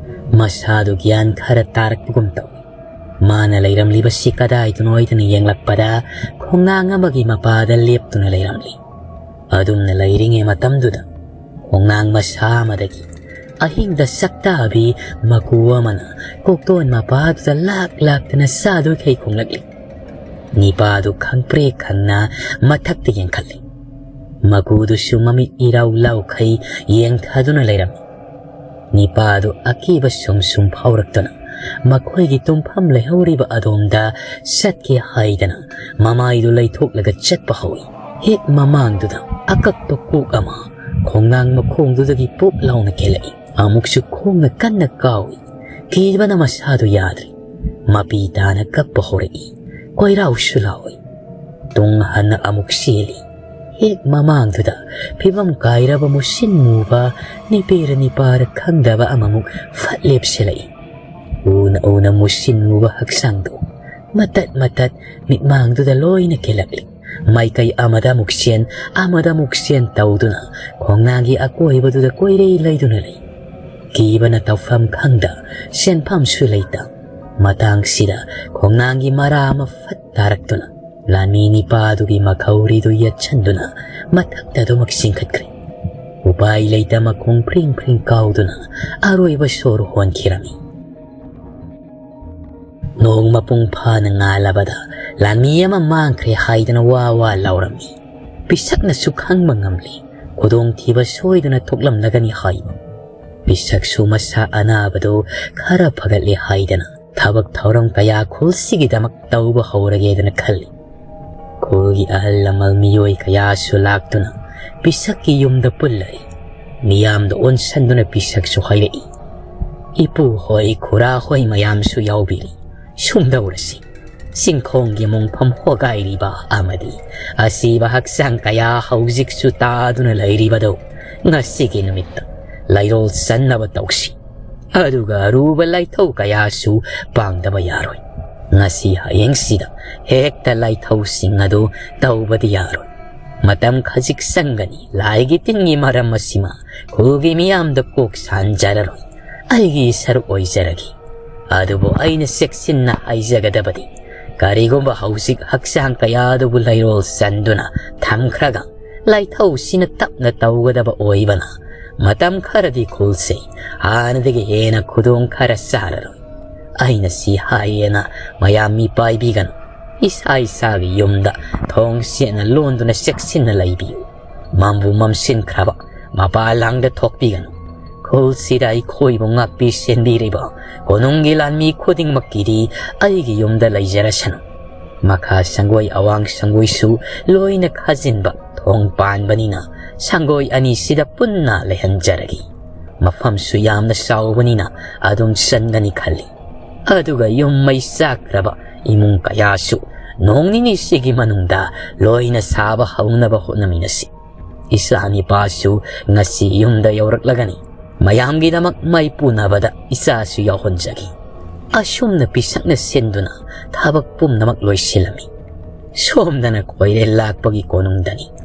ꯃꯁꯥꯗꯨ ꯒ꯭ꯌꯥꯟ ꯈꯔ ꯇꯥꯔꯛꯄꯒꯨꯝ ꯇꯧꯏ꯫ ꯃꯥꯅ ꯂꯩꯔꯝꯂꯤꯕꯁꯤ ꯀꯗꯥꯏꯗꯅꯣ ꯍꯥꯏꯗꯨꯅ ꯌꯦꯡꯂꯛꯄꯗ, ꯈꯣꯡꯅꯥꯡ ꯑꯃꯒꯤ ꯃꯄꯥꯗ ꯂꯦꯞꯇꯨꯅ ꯂꯩꯔꯝꯂꯤ꯫ ꯑꯗꯨꯝꯅ ꯂꯩꯔꯤꯉꯩ ꯃꯇꯝꯗꯨꯗ, ꯈꯣꯡꯅꯥꯡ ꯃꯁꯥ ꯑꯃꯗꯒꯤ ꯑꯍꯤꯡꯗ ꯁꯛꯇꯥꯕꯤ ꯃꯀꯨ ꯑꯃꯅ ꯀꯣꯛꯇꯣꯟ ꯃꯄꯥꯗꯨꯗ ꯂꯥꯛ ꯂꯥꯛꯇꯅ ꯁꯥꯗꯨꯈꯩ ꯈꯣꯡꯂꯛꯂꯤ꯫ ꯅꯤꯄꯥꯗꯨ ꯈꯪꯄ꯭ꯔꯦꯛ ꯈꯪꯅ ꯃꯊꯛꯇ ꯌꯦꯡꯈꯠꯂꯤ꯫ ꯃꯀꯨꯗꯨꯁꯨ ꯃꯃꯤꯠ ꯏꯔꯥꯎ ꯂꯥꯎꯈꯩ ꯌꯦꯡꯊꯗꯨꯅ ꯂꯩꯔꯝꯃꯤ꯫ ꯅꯤꯄꯥꯗꯨ ꯑꯀꯤꯕ ꯁꯨꯝ ꯁꯨꯝ ꯐꯥꯎꯔꯛꯇꯨꯅ ꯃꯈꯣꯏꯒꯤ ꯇꯨꯝꯐꯝ ꯂꯩꯍꯧꯔꯤꯕ ꯑꯗꯣꯝꯗ ꯆꯠꯀꯦ ꯍꯥꯏꯗꯅ ꯃꯃꯥꯏꯗꯨ ꯂꯩꯊꯣꯛꯂꯒ ꯆꯠꯄ ꯍꯧꯏ꯫ ꯍꯦꯛ ꯃꯃꯥꯡꯗꯨꯗ ꯑꯀꯛꯄ ꯀꯣꯛ ꯑꯃ ꯈꯣꯡꯅꯥꯡ ꯃꯈꯣꯡꯗꯨꯗꯒꯤ ꯄꯨꯞ ꯂꯥꯎꯅ ꯀꯦꯜꯂꯛꯏ꯫ ꯑꯃꯨꯛꯁꯨ ꯈꯣꯡꯅ ꯀꯟꯅ ꯀꯥꯎꯏ꯫ ꯀꯤꯕꯅ ꯃꯁꯥꯗꯨ ꯌꯥꯗ꯭ꯔꯦ꯫ ꯃꯄꯤ ꯇꯥꯅ ꯀꯞꯄ ꯍꯧꯔꯛꯏ꯫ ꯀꯣꯏꯔꯥꯎꯁꯨ ꯂꯥꯎꯏ꯫ ꯇꯨꯡ ꯍꯟꯅ ꯑꯃꯨꯛ ꯆꯦꯜꯂꯤ꯫ ꯍꯦꯛ ꯃꯃꯥꯡꯗꯨꯗ ꯐꯤꯕꯝ ꯀꯥꯏꯔꯕ ꯃꯨꯁꯤꯟ ꯃꯨꯕ ꯅꯤꯄꯤꯔ ꯅꯤꯄꯥꯔ ꯈꯪꯗꯕ ꯑꯃꯃꯨꯛ ꯐꯠ ꯂꯦꯞꯁꯤꯜꯂꯛꯏ꯫ ꯎꯅ ꯎꯅ ꯃꯨꯁꯤꯟ ꯃꯨꯕ ꯍꯛꯆꯥꯡꯗꯨ ꯃꯇꯠ ꯃꯇꯠ ꯃꯤꯠꯃꯥꯡꯗꯨꯗ ꯂꯣꯏꯅ ꯀꯦꯜꯂꯛꯂꯤ꯫ ꯃꯥꯏꯀꯩ ꯑꯃꯗ ꯑꯃꯨꯛ ꯆꯦꯟ, ꯑꯃꯗ ꯑꯃꯨꯛ ꯆꯦꯟ ꯇꯧꯗꯨꯅ ꯈꯣꯡꯅꯥꯡꯒꯤ ꯑꯀꯣꯏꯕꯗꯨꯗ ꯀꯣꯏꯔꯩ ꯂꯩꯗꯨꯅ ꯂꯩ꯫ ꯀꯤꯕꯅ ꯇꯧꯐꯝ ꯈꯪꯗ, ꯁꯦꯟꯐꯝꯁꯨ ꯂꯩꯇ꯫ ꯃꯇꯥꯡꯁꯤꯗ ꯈꯣꯡꯅꯥꯡꯒꯤ ꯃꯔꯥ ꯑꯃ ꯐꯠ ꯇꯥꯔꯛꯇꯨꯅ ꯂꯥꯟꯃꯤ ꯅꯤꯄꯥꯗꯨꯒꯤ ꯃꯈꯧꯔꯤꯗꯨ ꯌꯦꯠꯁꯟꯗꯨꯅ ꯃꯊꯛꯇ ꯑꯗꯨꯃꯛ ꯆꯤꯡꯈꯠꯈ꯭ꯔꯦ꯫ ꯎꯄꯥꯏ ꯂꯩꯇ ꯃꯈꯣꯡ ꯐ꯭ꯔꯤꯡ ꯐ꯭ꯔꯤꯡ ꯀꯥꯎꯗꯨꯅ ꯑꯔꯣꯏꯕ ꯁꯣꯔ ꯍꯣꯟꯈꯤꯔꯝꯃꯤ꯫ ꯅꯣꯡ ꯃꯄꯨꯡ ꯐꯥꯅ ꯉꯥꯜꯂꯕꯗ ꯂꯥꯟꯃꯤ ꯑꯃ ꯃꯥꯡꯈ꯭ꯔꯦ ꯍꯥꯏꯗꯅ ꯋꯥ ꯋꯥ ꯂꯥꯎꯔꯝꯃꯤ꯫ ꯄꯤꯁꯛꯅꯁꯨ ꯈꯪꯕ ꯉꯝꯂꯤ꯫ ꯈꯨꯗꯣꯡꯊꯤꯕ ꯁꯣꯏꯗꯅ ꯊꯣꯛꯂꯝꯂꯒꯅꯤ ꯍꯥꯏꯕ꯫ ꯄꯤꯁꯛꯁꯨ ꯃꯁꯥ ꯑꯅꯥꯕꯗꯨ ꯈꯔ ꯐꯒꯠꯂꯦ ꯍꯥꯏꯗꯅ ꯊꯕꯛ ꯊꯧꯔꯝ ꯀꯌꯥ ꯈꯨꯜꯁꯤꯒꯤꯗꯃꯛ ꯇꯧꯕ ꯍꯧꯔꯒꯦꯗꯅ ꯈꯜꯂꯤ꯫ ꯈꯨꯜꯒꯤ ꯑꯍꯜ ꯂꯃꯟ ꯃꯤꯑꯣꯏ ꯀꯌꯥꯁꯨ ꯂꯥꯛꯇꯨꯅ ꯄꯤꯁꯛꯀꯤ ꯌꯨꯝꯗ ꯄꯨꯜꯂꯔꯤ꯫ ꯃꯤꯌꯥꯝꯗ ꯑꯣꯟꯁꯟꯗꯨꯅ ꯄꯤꯁꯛꯁꯨ ꯍꯥꯏꯔꯛꯏ, "ꯏꯄꯨ ꯍꯣꯏ, ꯈꯨꯔꯥ ꯍꯣꯏ ꯃꯌꯥꯝꯁꯨ ꯌꯥꯎꯕꯤꯔꯤ꯫ ꯁꯨꯝꯗꯧꯔꯁꯤ꯫ ꯆꯤꯡꯈꯣꯡꯒꯤ ꯃꯣꯡꯐꯝ ꯍꯣꯒꯥꯏꯔꯤꯕ ꯑꯃꯗꯤ ꯑꯁꯤꯕ ꯍꯛꯆꯥꯡ ꯀꯌꯥ ꯍꯧꯖꯤꯛꯁꯨ ꯇꯥꯗꯨꯅ ꯂꯩꯔꯤꯕꯗꯨ ꯉꯁꯤꯒꯤ ꯅꯨꯃꯤꯠꯇ ꯂꯩꯔꯣꯜ ꯆꯟꯅꯕ ꯇꯧꯁꯤ꯫ ꯑꯗꯨꯒ ꯑꯔꯨꯕ ꯂꯥꯏꯊꯧ ꯀꯌꯥꯁꯨ ꯄꯥꯡꯗꯕ ꯌꯥꯔꯣꯏ꯫ ꯉꯁꯤ ꯍꯌꯦꯡꯁꯤꯗ ꯍꯦꯛꯇ ꯂꯥꯏꯊꯧꯁꯤꯡ ꯑꯗꯨ ꯇꯧꯕꯗꯤ ꯌꯥꯔꯣꯏ꯫ ꯃꯇꯝ ꯈꯖꯤꯛ ꯆꯪꯒꯅꯤ꯫ ꯂꯥꯏꯒꯤ ꯇꯤꯟꯒꯤ ꯃꯔꯝ ꯑꯁꯤꯃ ꯈꯨꯜꯒꯤ ꯃꯤꯌꯥꯝꯗ ꯀꯣꯛ ꯁꯥꯟꯖꯔꯔꯣꯏ꯫ ꯑꯩꯒꯤ ꯁꯔꯨꯛ ꯑꯣꯏꯖꯔꯒꯦ꯫ ꯑꯗꯨꯕꯨ ꯑꯩꯅ ꯆꯦꯛꯁꯤꯟꯅ ꯍꯥꯏꯖꯒꯗꯕꯗꯤ, ꯀꯔꯤꯒꯨꯝꯕ ꯍꯧꯖꯤꯛ ꯍꯛꯆꯥꯡ ꯀꯌꯥꯗꯨꯕꯨ ꯂꯩꯔꯣꯜ ꯆꯟꯗꯨꯅ ꯊꯝꯈ꯭ꯔꯒ ꯂꯥꯏꯊꯧꯁꯤꯅ ꯇꯞꯅ ꯇꯧꯒꯗꯕ ꯑꯣꯏꯕꯅ, ꯃꯇꯝ ꯈꯔꯗꯤ ꯈꯨꯜꯁꯤ ꯍꯥꯟꯅꯗꯒꯤ ꯍꯦꯟꯅ ꯈꯨꯗꯣꯡ ꯈꯔ ꯆꯥꯔꯔꯣꯏ꯫ ꯑꯩꯅ ꯁꯤ ꯍꯥꯏꯌꯦꯅ ꯃꯌꯥꯝ ꯃꯤ ꯄꯥꯏꯕꯤꯒꯅꯨ꯫ ꯏꯁꯥ ꯏꯁꯥꯒꯤ ꯌꯨꯝꯗ ꯊꯣꯡ ꯁꯦꯠꯅ ꯂꯣꯟꯗꯨꯅ ꯆꯦꯛꯁꯤꯟꯅ ꯂꯩꯕꯤꯌꯨ꯫ ꯃꯝꯕꯨ ꯃꯝꯁꯤꯟꯈ꯭ꯔꯕ ꯃꯄꯥꯜ ꯂꯥꯡꯗ ꯊꯣꯛꯄꯤꯒꯅꯨ꯫ ꯈꯨꯜꯁꯤꯗ ꯑꯩꯈꯣꯏꯕꯨ ꯉꯥꯛꯄꯤ ꯁꯦꯟꯕꯤꯔꯤꯕ ꯀꯣꯅꯨꯡꯒꯤ ꯂꯥꯟꯃꯤ ꯈꯨꯗꯤꯡꯃꯛꯀꯤꯗꯤ ꯑꯩꯒꯤ ꯌꯨꯝꯗ ꯂꯩꯖꯔꯁꯅꯨ꯫ ꯃꯈꯥ ꯁꯪꯒꯣꯏ ꯑꯋꯥꯡ ꯁꯪꯒꯣꯏꯁꯨ ꯂꯣꯏꯅ ꯈꯥꯖꯤꯟꯕ ꯊꯣꯡ ꯄꯥꯟꯕꯅꯤꯅ ꯁꯪꯒꯣꯏ ꯑꯅꯤꯁꯤꯗ ꯄꯨꯟꯅ ꯂꯩꯍꯟꯖꯔꯒꯦ꯫ ꯃꯐꯝꯁꯨ ꯌꯥꯝꯅ ꯆꯥꯎꯕꯅꯤꯅ ꯑꯗꯨꯝ ꯆꯟꯒꯅꯤ ꯈꯜꯂꯤ꯫ ꯑꯗꯨꯒ ꯌꯨꯝ ꯃꯩ ꯆꯥꯛꯈ꯭ꯔꯕ ꯏꯃꯨꯡ ꯀꯌꯥꯁꯨ ꯅꯣꯡ ꯅꯤꯅꯤꯁꯤꯒꯤ ꯃꯅꯨꯡꯗ ꯂꯣꯏꯅ ꯁꯥꯕ ꯍꯧꯅꯕ ꯍꯣꯠꯅꯃꯤꯟꯅꯁꯤ꯫ ꯏꯆꯥ ꯅꯤꯄꯥꯁꯨ ꯉꯁꯤ ꯌꯨꯝꯗ ꯌꯧꯔꯛꯂꯒꯅꯤ꯫ ꯃꯌꯥꯝꯒꯤꯗꯃꯛ ꯃꯩ ꯄꯨꯅꯕꯗ ꯏꯆꯥꯁꯨ ꯌꯥꯎꯍꯟꯖꯒꯦ꯫ ꯑꯁꯨꯝꯅ ꯄꯤꯁꯛꯅ ꯁꯤꯟꯗꯨꯅ ꯊꯕꯛ ꯄꯨꯝꯅꯃꯛ ꯂꯣꯏꯁꯤꯜꯂꯝꯃꯤ꯫ ꯁꯣꯝꯗꯅ ꯈꯣꯏꯔꯦꯜ ꯂꯥꯛꯄꯒꯤ ꯀꯣꯅꯨꯡꯗꯅꯤ꯫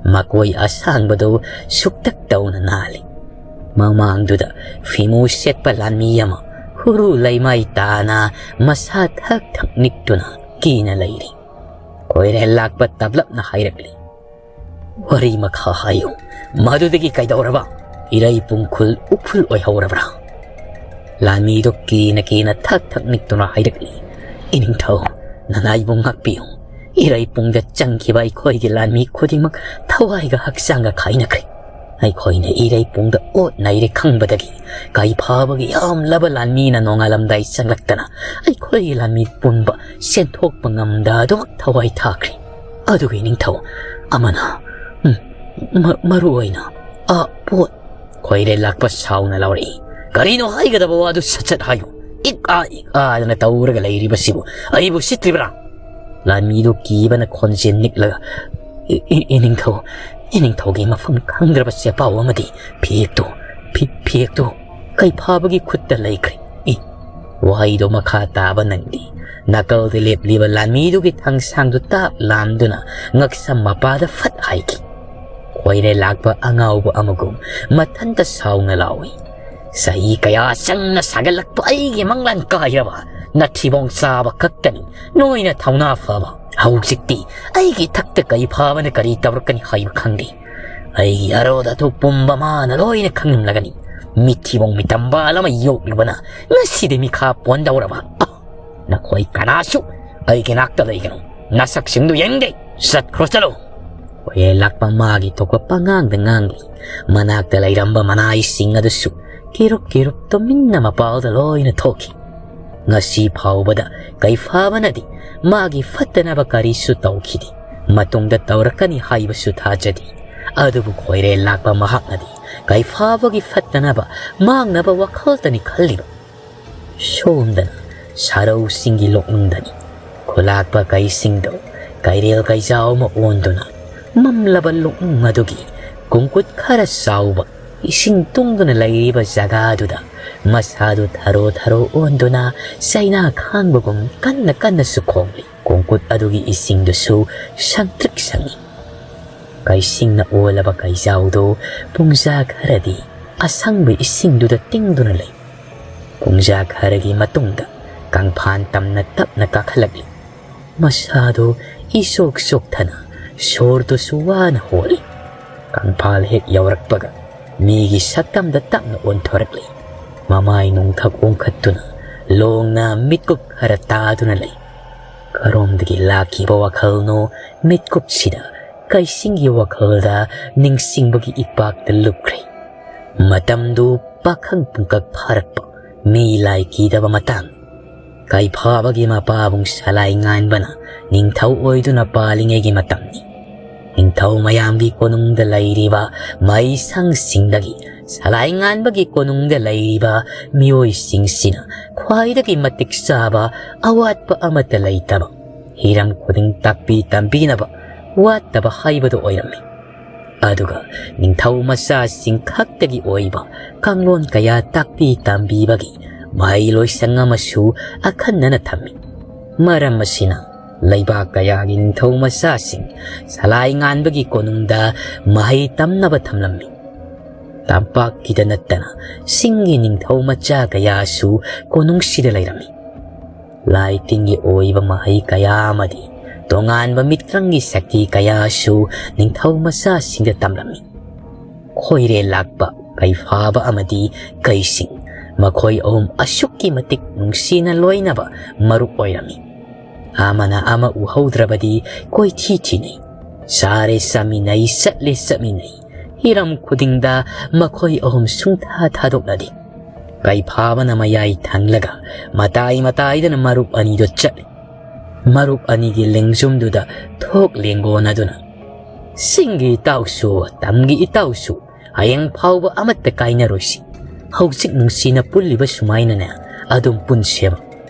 ꯃꯀꯣꯏ ꯑꯁꯥꯡꯕꯗꯨ ꯁꯨꯛꯇꯛ ꯇꯧꯅ ꯅꯥꯜꯂꯤ꯫ ꯃꯃꯥꯡꯗꯨꯗ ꯐꯤꯃꯨ ꯁꯦꯠꯄ ꯂꯥꯟꯃꯤ ꯑꯃ ꯈꯨꯔꯨ ꯂꯩꯃꯥꯏ ꯇꯥꯅ ꯃꯁꯥ ꯊꯛ ꯊꯛ ꯅꯤꯛꯇꯨꯅ ꯀꯤꯅ ꯂꯩꯔꯤ꯫ ꯈꯣꯏꯔꯦꯜ ꯂꯥꯛꯄ ꯇꯞꯂꯞꯅ ꯍꯥꯏꯔꯛꯂꯤ, "ꯋꯥꯔꯤ ꯃꯈꯥ ꯍꯥꯏꯌꯨ꯫ ꯃꯗꯨꯗꯒꯤ ꯀꯩꯗꯧꯔꯕ? ꯏꯔꯩ ꯄꯨꯡꯈꯨꯜ ꯎꯐꯨꯜ ꯑꯣꯏꯍꯧꯔꯕ꯭ꯔꯥ?" ꯂꯥꯟꯃꯤꯗꯨ ꯀꯤꯅ ꯀꯤꯅ ꯊꯛ ꯊꯛ ꯅꯤꯛꯇꯨꯅ ꯍꯥꯏꯔꯛꯂꯤ, "ꯏꯅꯤꯡꯊꯧ, ꯅꯅꯥꯏꯕꯨ ꯉꯥꯛꯄꯤꯌꯨ꯫ ꯏꯔꯩ ꯄꯨꯡꯗ ꯆꯪꯈꯤꯕ ꯑꯩꯈꯣꯏꯒꯤ ꯂꯥꯟꯃꯤ ꯈꯨꯗꯤꯡꯃꯛ ꯊꯋꯥꯏꯒ ꯍꯛꯆꯥꯡꯒ ꯀꯥꯏꯅꯈ꯭ꯔꯦ꯫ ꯑꯩꯈꯣꯏꯅ ꯏꯔꯩ ꯄꯨꯡꯗ ꯑꯣꯠ ꯅꯩꯔꯦ ꯈꯪꯕꯗꯒꯤ ꯀꯩ ꯐꯥꯕꯒꯤ ꯌꯥꯝꯂꯕ ꯂꯥꯟꯃꯤꯅ ꯅꯣꯡꯉꯥꯜꯂꯝꯗꯥꯏ ꯆꯪꯂꯛꯇꯅ ꯑꯩꯈꯣꯏꯒꯤ ꯂꯥꯟꯃꯤ ꯄꯨꯝꯕ ꯁꯦꯟꯊꯣꯛꯄ ꯉꯝꯗ ꯑꯗꯨꯃꯛ ꯊꯋꯥꯏ ꯊꯥꯈ꯭ꯔꯦ꯫ ꯑꯗꯨꯒ ꯏꯅꯤꯡꯊꯧ ꯑꯃꯅ, ꯎꯝ, ꯃ-, ꯃꯔꯨ ꯑꯣꯏꯅ ꯑ ꯄꯣꯠ" ꯈꯣꯏꯔꯦꯜ ꯂꯥꯛꯄ ꯁꯥꯎꯅ ꯂꯥꯎꯔꯛꯏ, "ꯀꯔꯤꯅꯣ ꯍꯥꯏꯒꯗꯕ ꯋꯥꯗꯨ ꯁꯠ ꯁꯠ ꯍꯥꯏꯌꯨ꯫ ꯏꯛ ꯑꯥ ꯏꯛ ꯑꯥꯗꯅ ꯇꯧꯔꯒ ꯂꯩꯔꯤꯕꯁꯤꯕꯨ ꯑꯩꯕꯨ ꯁꯤꯠꯇ꯭ꯔꯤꯕ꯭ꯔꯥ?" ꯂꯥꯟꯃꯤꯗꯨ ꯀꯤꯕꯅ ꯈꯣꯟꯖꯦꯜ ꯅꯤꯛꯂꯒ, "ꯏ-, ꯏ-, ꯏꯅꯤꯡꯊꯧ, ꯏꯅꯤꯡꯊꯧꯒꯤ ꯃꯐꯝ ꯈꯪꯗ꯭ꯔꯕ ꯆꯦꯄꯥꯎ ꯑꯃꯗꯤ ꯐꯤꯌꯦꯛꯇꯨ, ꯐꯤ-, ꯐꯤꯌꯦꯛꯇꯨ" ꯀꯩꯐꯥꯕꯒꯤ ꯈꯨꯠꯇ ꯂꯩꯈ꯭ꯔꯦ꯫ ꯏ, ꯋꯥꯍꯩꯗꯣ ꯃꯈꯥ ꯇꯥꯕ ꯅꯪꯗꯦ꯫ ꯅꯥꯀꯜꯗ ꯂꯦꯞꯂꯤꯕ ꯂꯥꯟꯃꯤꯗꯨꯒꯤ ꯊꯥꯡꯁꯥꯡꯗꯨ ꯇꯥꯞ ꯂꯥꯝꯗꯨꯅ ꯉꯛꯁꯝ ꯃꯄꯥꯗ ꯐꯠ ꯍꯥꯏꯈꯤ꯫ ꯈꯣꯏꯔꯦ ꯂꯥꯛꯄ ꯑꯉꯥꯎꯕ ꯑꯃꯒꯨꯝ ꯃꯊꯟꯇ ꯁꯥꯎꯅ ꯂꯥꯎꯏ꯫ ꯆꯍꯤ ꯀꯌꯥ ꯆꯪꯅ ꯁꯥꯒꯠꯂꯛꯄ ꯑꯩꯒꯤ ꯃꯪꯂꯥꯟ ꯀꯥꯏꯔꯕ ꯅꯊꯤꯕꯣꯡ ꯆꯥꯕ ꯈꯛꯇꯅꯤ ꯅꯣꯏꯅ ꯊꯧꯅꯥ ꯐꯕ꯫ ꯍꯧꯖꯤꯛꯇꯤ ꯑꯩꯒꯤ ꯏꯊꯛꯇ ꯀꯩꯐꯥꯕꯅ ꯀꯔꯤ ꯇꯧꯔꯛꯀꯅꯤ ꯍꯥꯏꯕ ꯈꯪꯗꯦ꯫ ꯑꯩꯒꯤ ꯑꯔꯣꯠ ꯑꯊꯨꯞ ꯄꯨꯝꯕ ꯃꯥꯅ ꯂꯣꯏꯅ ꯈꯪꯂꯝꯂꯒꯅꯤ꯫ ꯃꯤꯊꯤꯕꯣꯡ ꯃꯤꯇꯝꯕꯥꯜ ꯑꯃ ꯌꯣꯛꯂꯨꯕꯅ ꯉꯁꯤꯗꯤ ꯃꯤꯈꯥ ꯄꯣꯟꯗꯧꯔꯕ꯫ ꯑ, ꯅꯈꯣꯏ ꯀꯅꯥꯁꯨ ꯑꯩꯒꯤ ꯅꯥꯛꯇ ꯂꯩꯒꯅꯨ꯫ ꯅꯁꯛꯁꯤꯡꯗꯨ ꯌꯦꯡꯅꯤꯡꯗꯦ꯫ ꯆꯠꯈ꯭ꯔꯣ ꯆꯠꯂꯣ꯫ ꯈꯣꯏꯔꯦ ꯂꯥꯛꯄ ꯃꯥꯒꯤ ꯊꯣꯛꯄ ꯄꯉꯥꯡꯗ ꯉꯥꯡꯂꯤ꯫ ꯃꯅꯥꯛꯇ ꯂꯩꯔꯝꯕ ꯃꯅꯥꯏꯁꯤꯡ ꯑꯗꯨꯁꯨ ꯀꯤꯔꯨꯛ ꯀꯤꯔꯨꯛ ꯇꯨꯃꯤꯟꯅ ꯃꯄꯥꯜꯗ ꯂꯣꯏꯅ ꯊꯣꯛꯈꯤ꯫ ꯉꯁꯤ ꯐꯥꯎꯕꯗ ꯀꯩꯐꯥꯕꯅꯗꯤ ꯃꯥꯒꯤ ꯐꯠꯇꯅꯕ ꯀꯔꯤꯁꯨ ꯇꯧꯈꯤꯗꯦ꯫ ꯃꯇꯨꯡꯗ ꯇꯧꯔꯛꯀꯅꯤ ꯍꯥꯏꯕꯁꯨ ꯊꯥꯖꯗꯦ꯫ ꯑꯗꯨꯕꯨ ꯈꯣꯏꯔꯦ ꯂꯥꯛꯄ ꯃꯍꯥꯛꯅꯗꯤ ꯀꯩꯐꯥꯕꯒꯤ ꯐꯠꯇꯅꯕ ꯃꯥꯡꯅꯕ ꯋꯥꯈꯜꯇꯅꯤ ꯈꯜꯂꯤꯕ꯫ ꯁꯣꯝꯗꯅ ꯁꯥꯔꯧꯁꯤꯡꯒꯤ ꯂꯣꯛꯅꯨꯡꯗꯅꯤ꯫ ꯈꯨꯂꯥꯛꯄ ꯀꯩꯁꯤꯡꯗꯣ ꯀꯩꯔꯦꯜ ꯀꯩꯖꯥꯎ ꯑꯃ ꯑꯣꯟꯗꯨꯅ ꯃꯝꯂꯕ ꯂꯣꯛꯅꯨꯡ ꯑꯗꯨꯒꯤ ꯀꯨꯡꯀꯨꯠ ꯈꯔ ꯆꯥꯎꯕ ꯏꯁꯤꯡ ꯇꯨꯡꯗꯨꯅ ꯂꯩꯔꯤꯕ ꯖꯒꯥꯗꯨꯗ ꯃꯁꯥꯗꯨ ꯊꯔꯣ ꯊꯔꯣ ꯑꯣꯟꯗꯨꯅ ꯆꯩꯅꯥ ꯈꯥꯡꯕꯒꯨꯝ ꯀꯟꯅ ꯀꯟꯅꯁꯨ ꯈꯣꯡꯂꯤ꯫ ꯀꯣꯡꯀꯨꯠ ꯑꯗꯨꯒꯤ ꯏꯁꯤꯡꯗꯨꯁꯨ ꯁꯪꯇ꯭ꯔꯤꯛ ꯁꯪꯏ꯫ ꯀꯩꯁꯤꯡꯅ ꯑꯣꯜꯂꯕ ꯀꯩꯖꯥꯎꯗꯨ ꯄꯨꯡꯖꯥ ꯈꯔꯗꯤ ꯑꯁꯪꯕ ꯏꯁꯤꯡꯗꯨꯗ ꯇꯤꯡꯗꯨꯅ ꯂꯩ꯫ ꯄꯨꯡꯖꯥ ꯈꯔꯒꯤ ꯃꯇꯨꯡꯗ ꯀꯪꯐꯥꯟ ꯇꯝꯅ ꯇꯞꯅ ꯀꯥꯈꯠꯂꯛꯂꯤ꯫ ꯃꯁꯥꯗꯨ ꯏꯆꯣꯛ ꯆꯣꯛꯊꯅ ꯁꯣꯔꯗꯨꯁꯨ ꯋꯥꯅ ꯍꯣꯜꯂꯤ꯫ ꯀꯪꯐꯥꯜ ꯍꯦꯛ ꯌꯧꯔꯛꯄꯒ ꯃꯤꯒꯤ ꯁꯛꯇꯝꯗ ꯇꯞꯅ ꯑꯣꯟꯊꯣꯔꯛꯂꯤ꯫ ꯃꯃꯥꯏ ꯅꯣꯡꯊꯛ ꯑꯣꯟꯈꯠꯇꯨꯅ ꯂꯣꯡꯅ ꯃꯤꯠꯀꯨꯞ ꯈꯔ ꯇꯥꯗꯨꯅ ꯂꯩ꯫ ꯀꯔꯣꯝꯗꯒꯤ ꯂꯥꯛꯈꯤꯕ ꯋꯥꯈꯜꯅꯣ ꯃꯤꯠꯀꯨꯞꯁꯤꯗ ꯀꯩꯁꯤꯡꯒꯤ ꯋꯥꯈꯜꯗ ꯅꯤꯡꯁꯤꯡꯕꯒꯤ ꯏꯄꯥꯛꯇ ꯂꯨꯞꯈ꯭ꯔꯦ꯫ ꯃꯇꯝꯗꯨ ꯄꯥꯈꯪ ꯄꯨꯡꯀꯛ ꯐꯥꯔꯛꯄ, ꯃꯤ ꯂꯥꯏ ꯀꯤꯗꯕ ꯃꯇꯥꯡ꯫ ꯀꯩꯐꯥꯕꯒꯤ ꯃꯄꯥꯕꯨꯡ ꯁꯂꯥꯏ ꯉꯥꯟꯕꯅ ꯅꯤꯡꯊꯧ ꯑꯣꯏꯗꯨꯅ ꯄꯥꯜꯂꯤꯉꯩꯒꯤ ꯃꯇꯝꯅꯤ꯫ ꯅꯤꯡꯊꯧ ꯃꯌꯥꯝꯒꯤ ꯀꯣꯅꯨꯡꯗ ꯂꯩꯔꯤꯕ ꯃꯩꯁꯪꯁꯤꯡꯗꯒꯤ ꯁꯂꯥꯏ ꯉꯥꯟꯕꯒꯤ ꯀꯣꯅꯨꯡꯗ ꯂꯩꯔꯤꯕ ꯃꯤꯑꯣꯏꯁꯤꯡꯁꯤꯅ ꯈ꯭ꯋꯥꯏꯗꯒꯤ ꯃꯇꯤꯛ ꯆꯥꯕ ꯑꯋꯥꯠꯄ ꯑꯃꯠꯇ ꯂꯩꯇꯕ, ꯍꯤꯔꯝ ꯈꯨꯗꯤꯡ ꯇꯥꯛꯄꯤ ꯇꯝꯕꯤꯅꯕ ꯋꯥꯠꯇꯕ ꯍꯥꯏꯕꯗꯨ ꯑꯣꯏꯔꯝꯃꯤ꯫ ꯑꯗꯨꯒ ꯅꯤꯡꯊꯧ ꯃꯆꯥꯁꯤꯡ ꯈꯛꯇꯒꯤ ꯑꯣꯏꯕ ꯀꯥꯡꯂꯣꯟ ꯀꯌꯥ ꯇꯥꯛꯄꯤ ꯇꯝꯕꯤꯕꯒꯤ ꯃꯍꯩ ꯂꯣꯏꯁꯪ ꯑꯃꯁꯨ ꯑꯈꯟꯅꯅ ꯊꯝꯃꯤ꯫ ꯃꯔꯝ ꯑꯁꯤꯅ ꯂꯩꯕꯥꯛ ꯀꯌꯥꯒꯤ ꯅꯤꯡꯊꯧ ꯃꯆꯥꯁꯤꯡ ꯁꯂꯥꯏ ꯉꯥꯟꯕꯒꯤ ꯀꯣꯅꯨꯡꯗ ꯃꯍꯩ ꯇꯝꯅꯕ ꯊꯝꯂꯝꯃꯤ꯫ ꯇꯝꯄꯥꯛꯀꯤꯗ ꯅꯠꯇꯅ ꯆꯤꯡꯒꯤ ꯅꯤꯡꯊꯧ ꯃꯆꯥ ꯀꯌꯥꯁꯨ ꯀꯣꯅꯨꯡꯁꯤꯗ ꯂꯩꯔꯝꯃꯤ꯫ ꯂꯥꯏ ꯇꯤꯟꯒꯤ ꯑꯣꯏꯕ ꯃꯍꯩ ꯀꯌꯥ ꯑꯃꯗꯤ ꯇꯣꯉꯥꯟꯕ ꯃꯤꯇ꯭ꯔꯪꯒꯤ ꯁꯛꯇꯤ ꯀꯌꯥꯁꯨ ꯅꯤꯡꯊꯧ ꯃꯆꯥꯁꯤꯡꯗ ꯇꯝꯂꯝꯃꯤ꯫ ꯈꯣꯏꯔꯦꯜ ꯂꯥꯛꯄ, ꯀꯩꯐꯥꯕ ꯑꯃꯗꯤ ꯀꯩꯁꯤꯡ, ꯃꯈꯣꯏ ꯑꯍꯨꯝ ꯑꯁꯨꯛꯀꯤ ꯃꯇꯤꯛ ꯅꯨꯡꯁꯤꯅ ꯂꯣꯏꯅꯕ ꯃꯔꯨꯞ ꯑꯣꯏꯔꯝꯃꯤ꯫ ꯑꯃꯅ ꯑꯃ ꯎꯍꯧꯗ꯭ꯔꯕꯗꯤ ꯀꯣꯏꯊꯤ ꯊꯤꯅꯩ, ꯆꯥꯔꯦ ꯆꯥꯃꯤꯟꯅꯩ, ꯆꯠꯂꯦ ꯆꯠꯃꯤꯟꯅꯩ꯫ ꯍꯤꯔꯝ ꯈꯨꯗꯤꯡꯗ ꯃꯈꯣꯏ ꯑꯍꯨꯝ ꯁꯨꯡꯊꯥ ꯊꯥꯗꯣꯛꯅꯗꯦ꯫ ꯀꯩꯐꯥꯕꯅ ꯃꯌꯥꯏ ꯊꯪꯂꯒ ꯃꯇꯥꯏ ꯃꯇꯥꯏꯗꯅ ꯃꯔꯨꯞ ꯑꯅꯤꯗꯨ ꯆꯠꯂꯤ꯫ ꯃꯔꯨꯞ ꯑꯅꯤꯒꯤ ꯂꯦꯡꯖꯨꯝꯗꯨꯗ ꯊꯣꯛ ꯂꯦꯡꯒꯣꯟꯅꯗꯨꯅ, "ꯆꯤꯡꯒꯤ ꯏꯇꯥꯎꯁꯨ, ꯇꯝꯒꯤ ꯏꯇꯥꯎꯁꯨ, ꯍꯌꯦꯡ ꯐꯥꯎꯕ ꯑꯃꯠꯇ ꯀꯥꯏꯅꯔꯣꯏꯁꯤ꯫ ꯍꯧꯖꯤꯛ ꯅꯨꯡꯁꯤꯅ ꯄꯨꯜꯂꯤꯕ ꯁꯨꯃꯥꯏꯅꯅꯦ ꯑꯗꯨꯝ ꯄꯨꯟꯁꯦꯕ꯫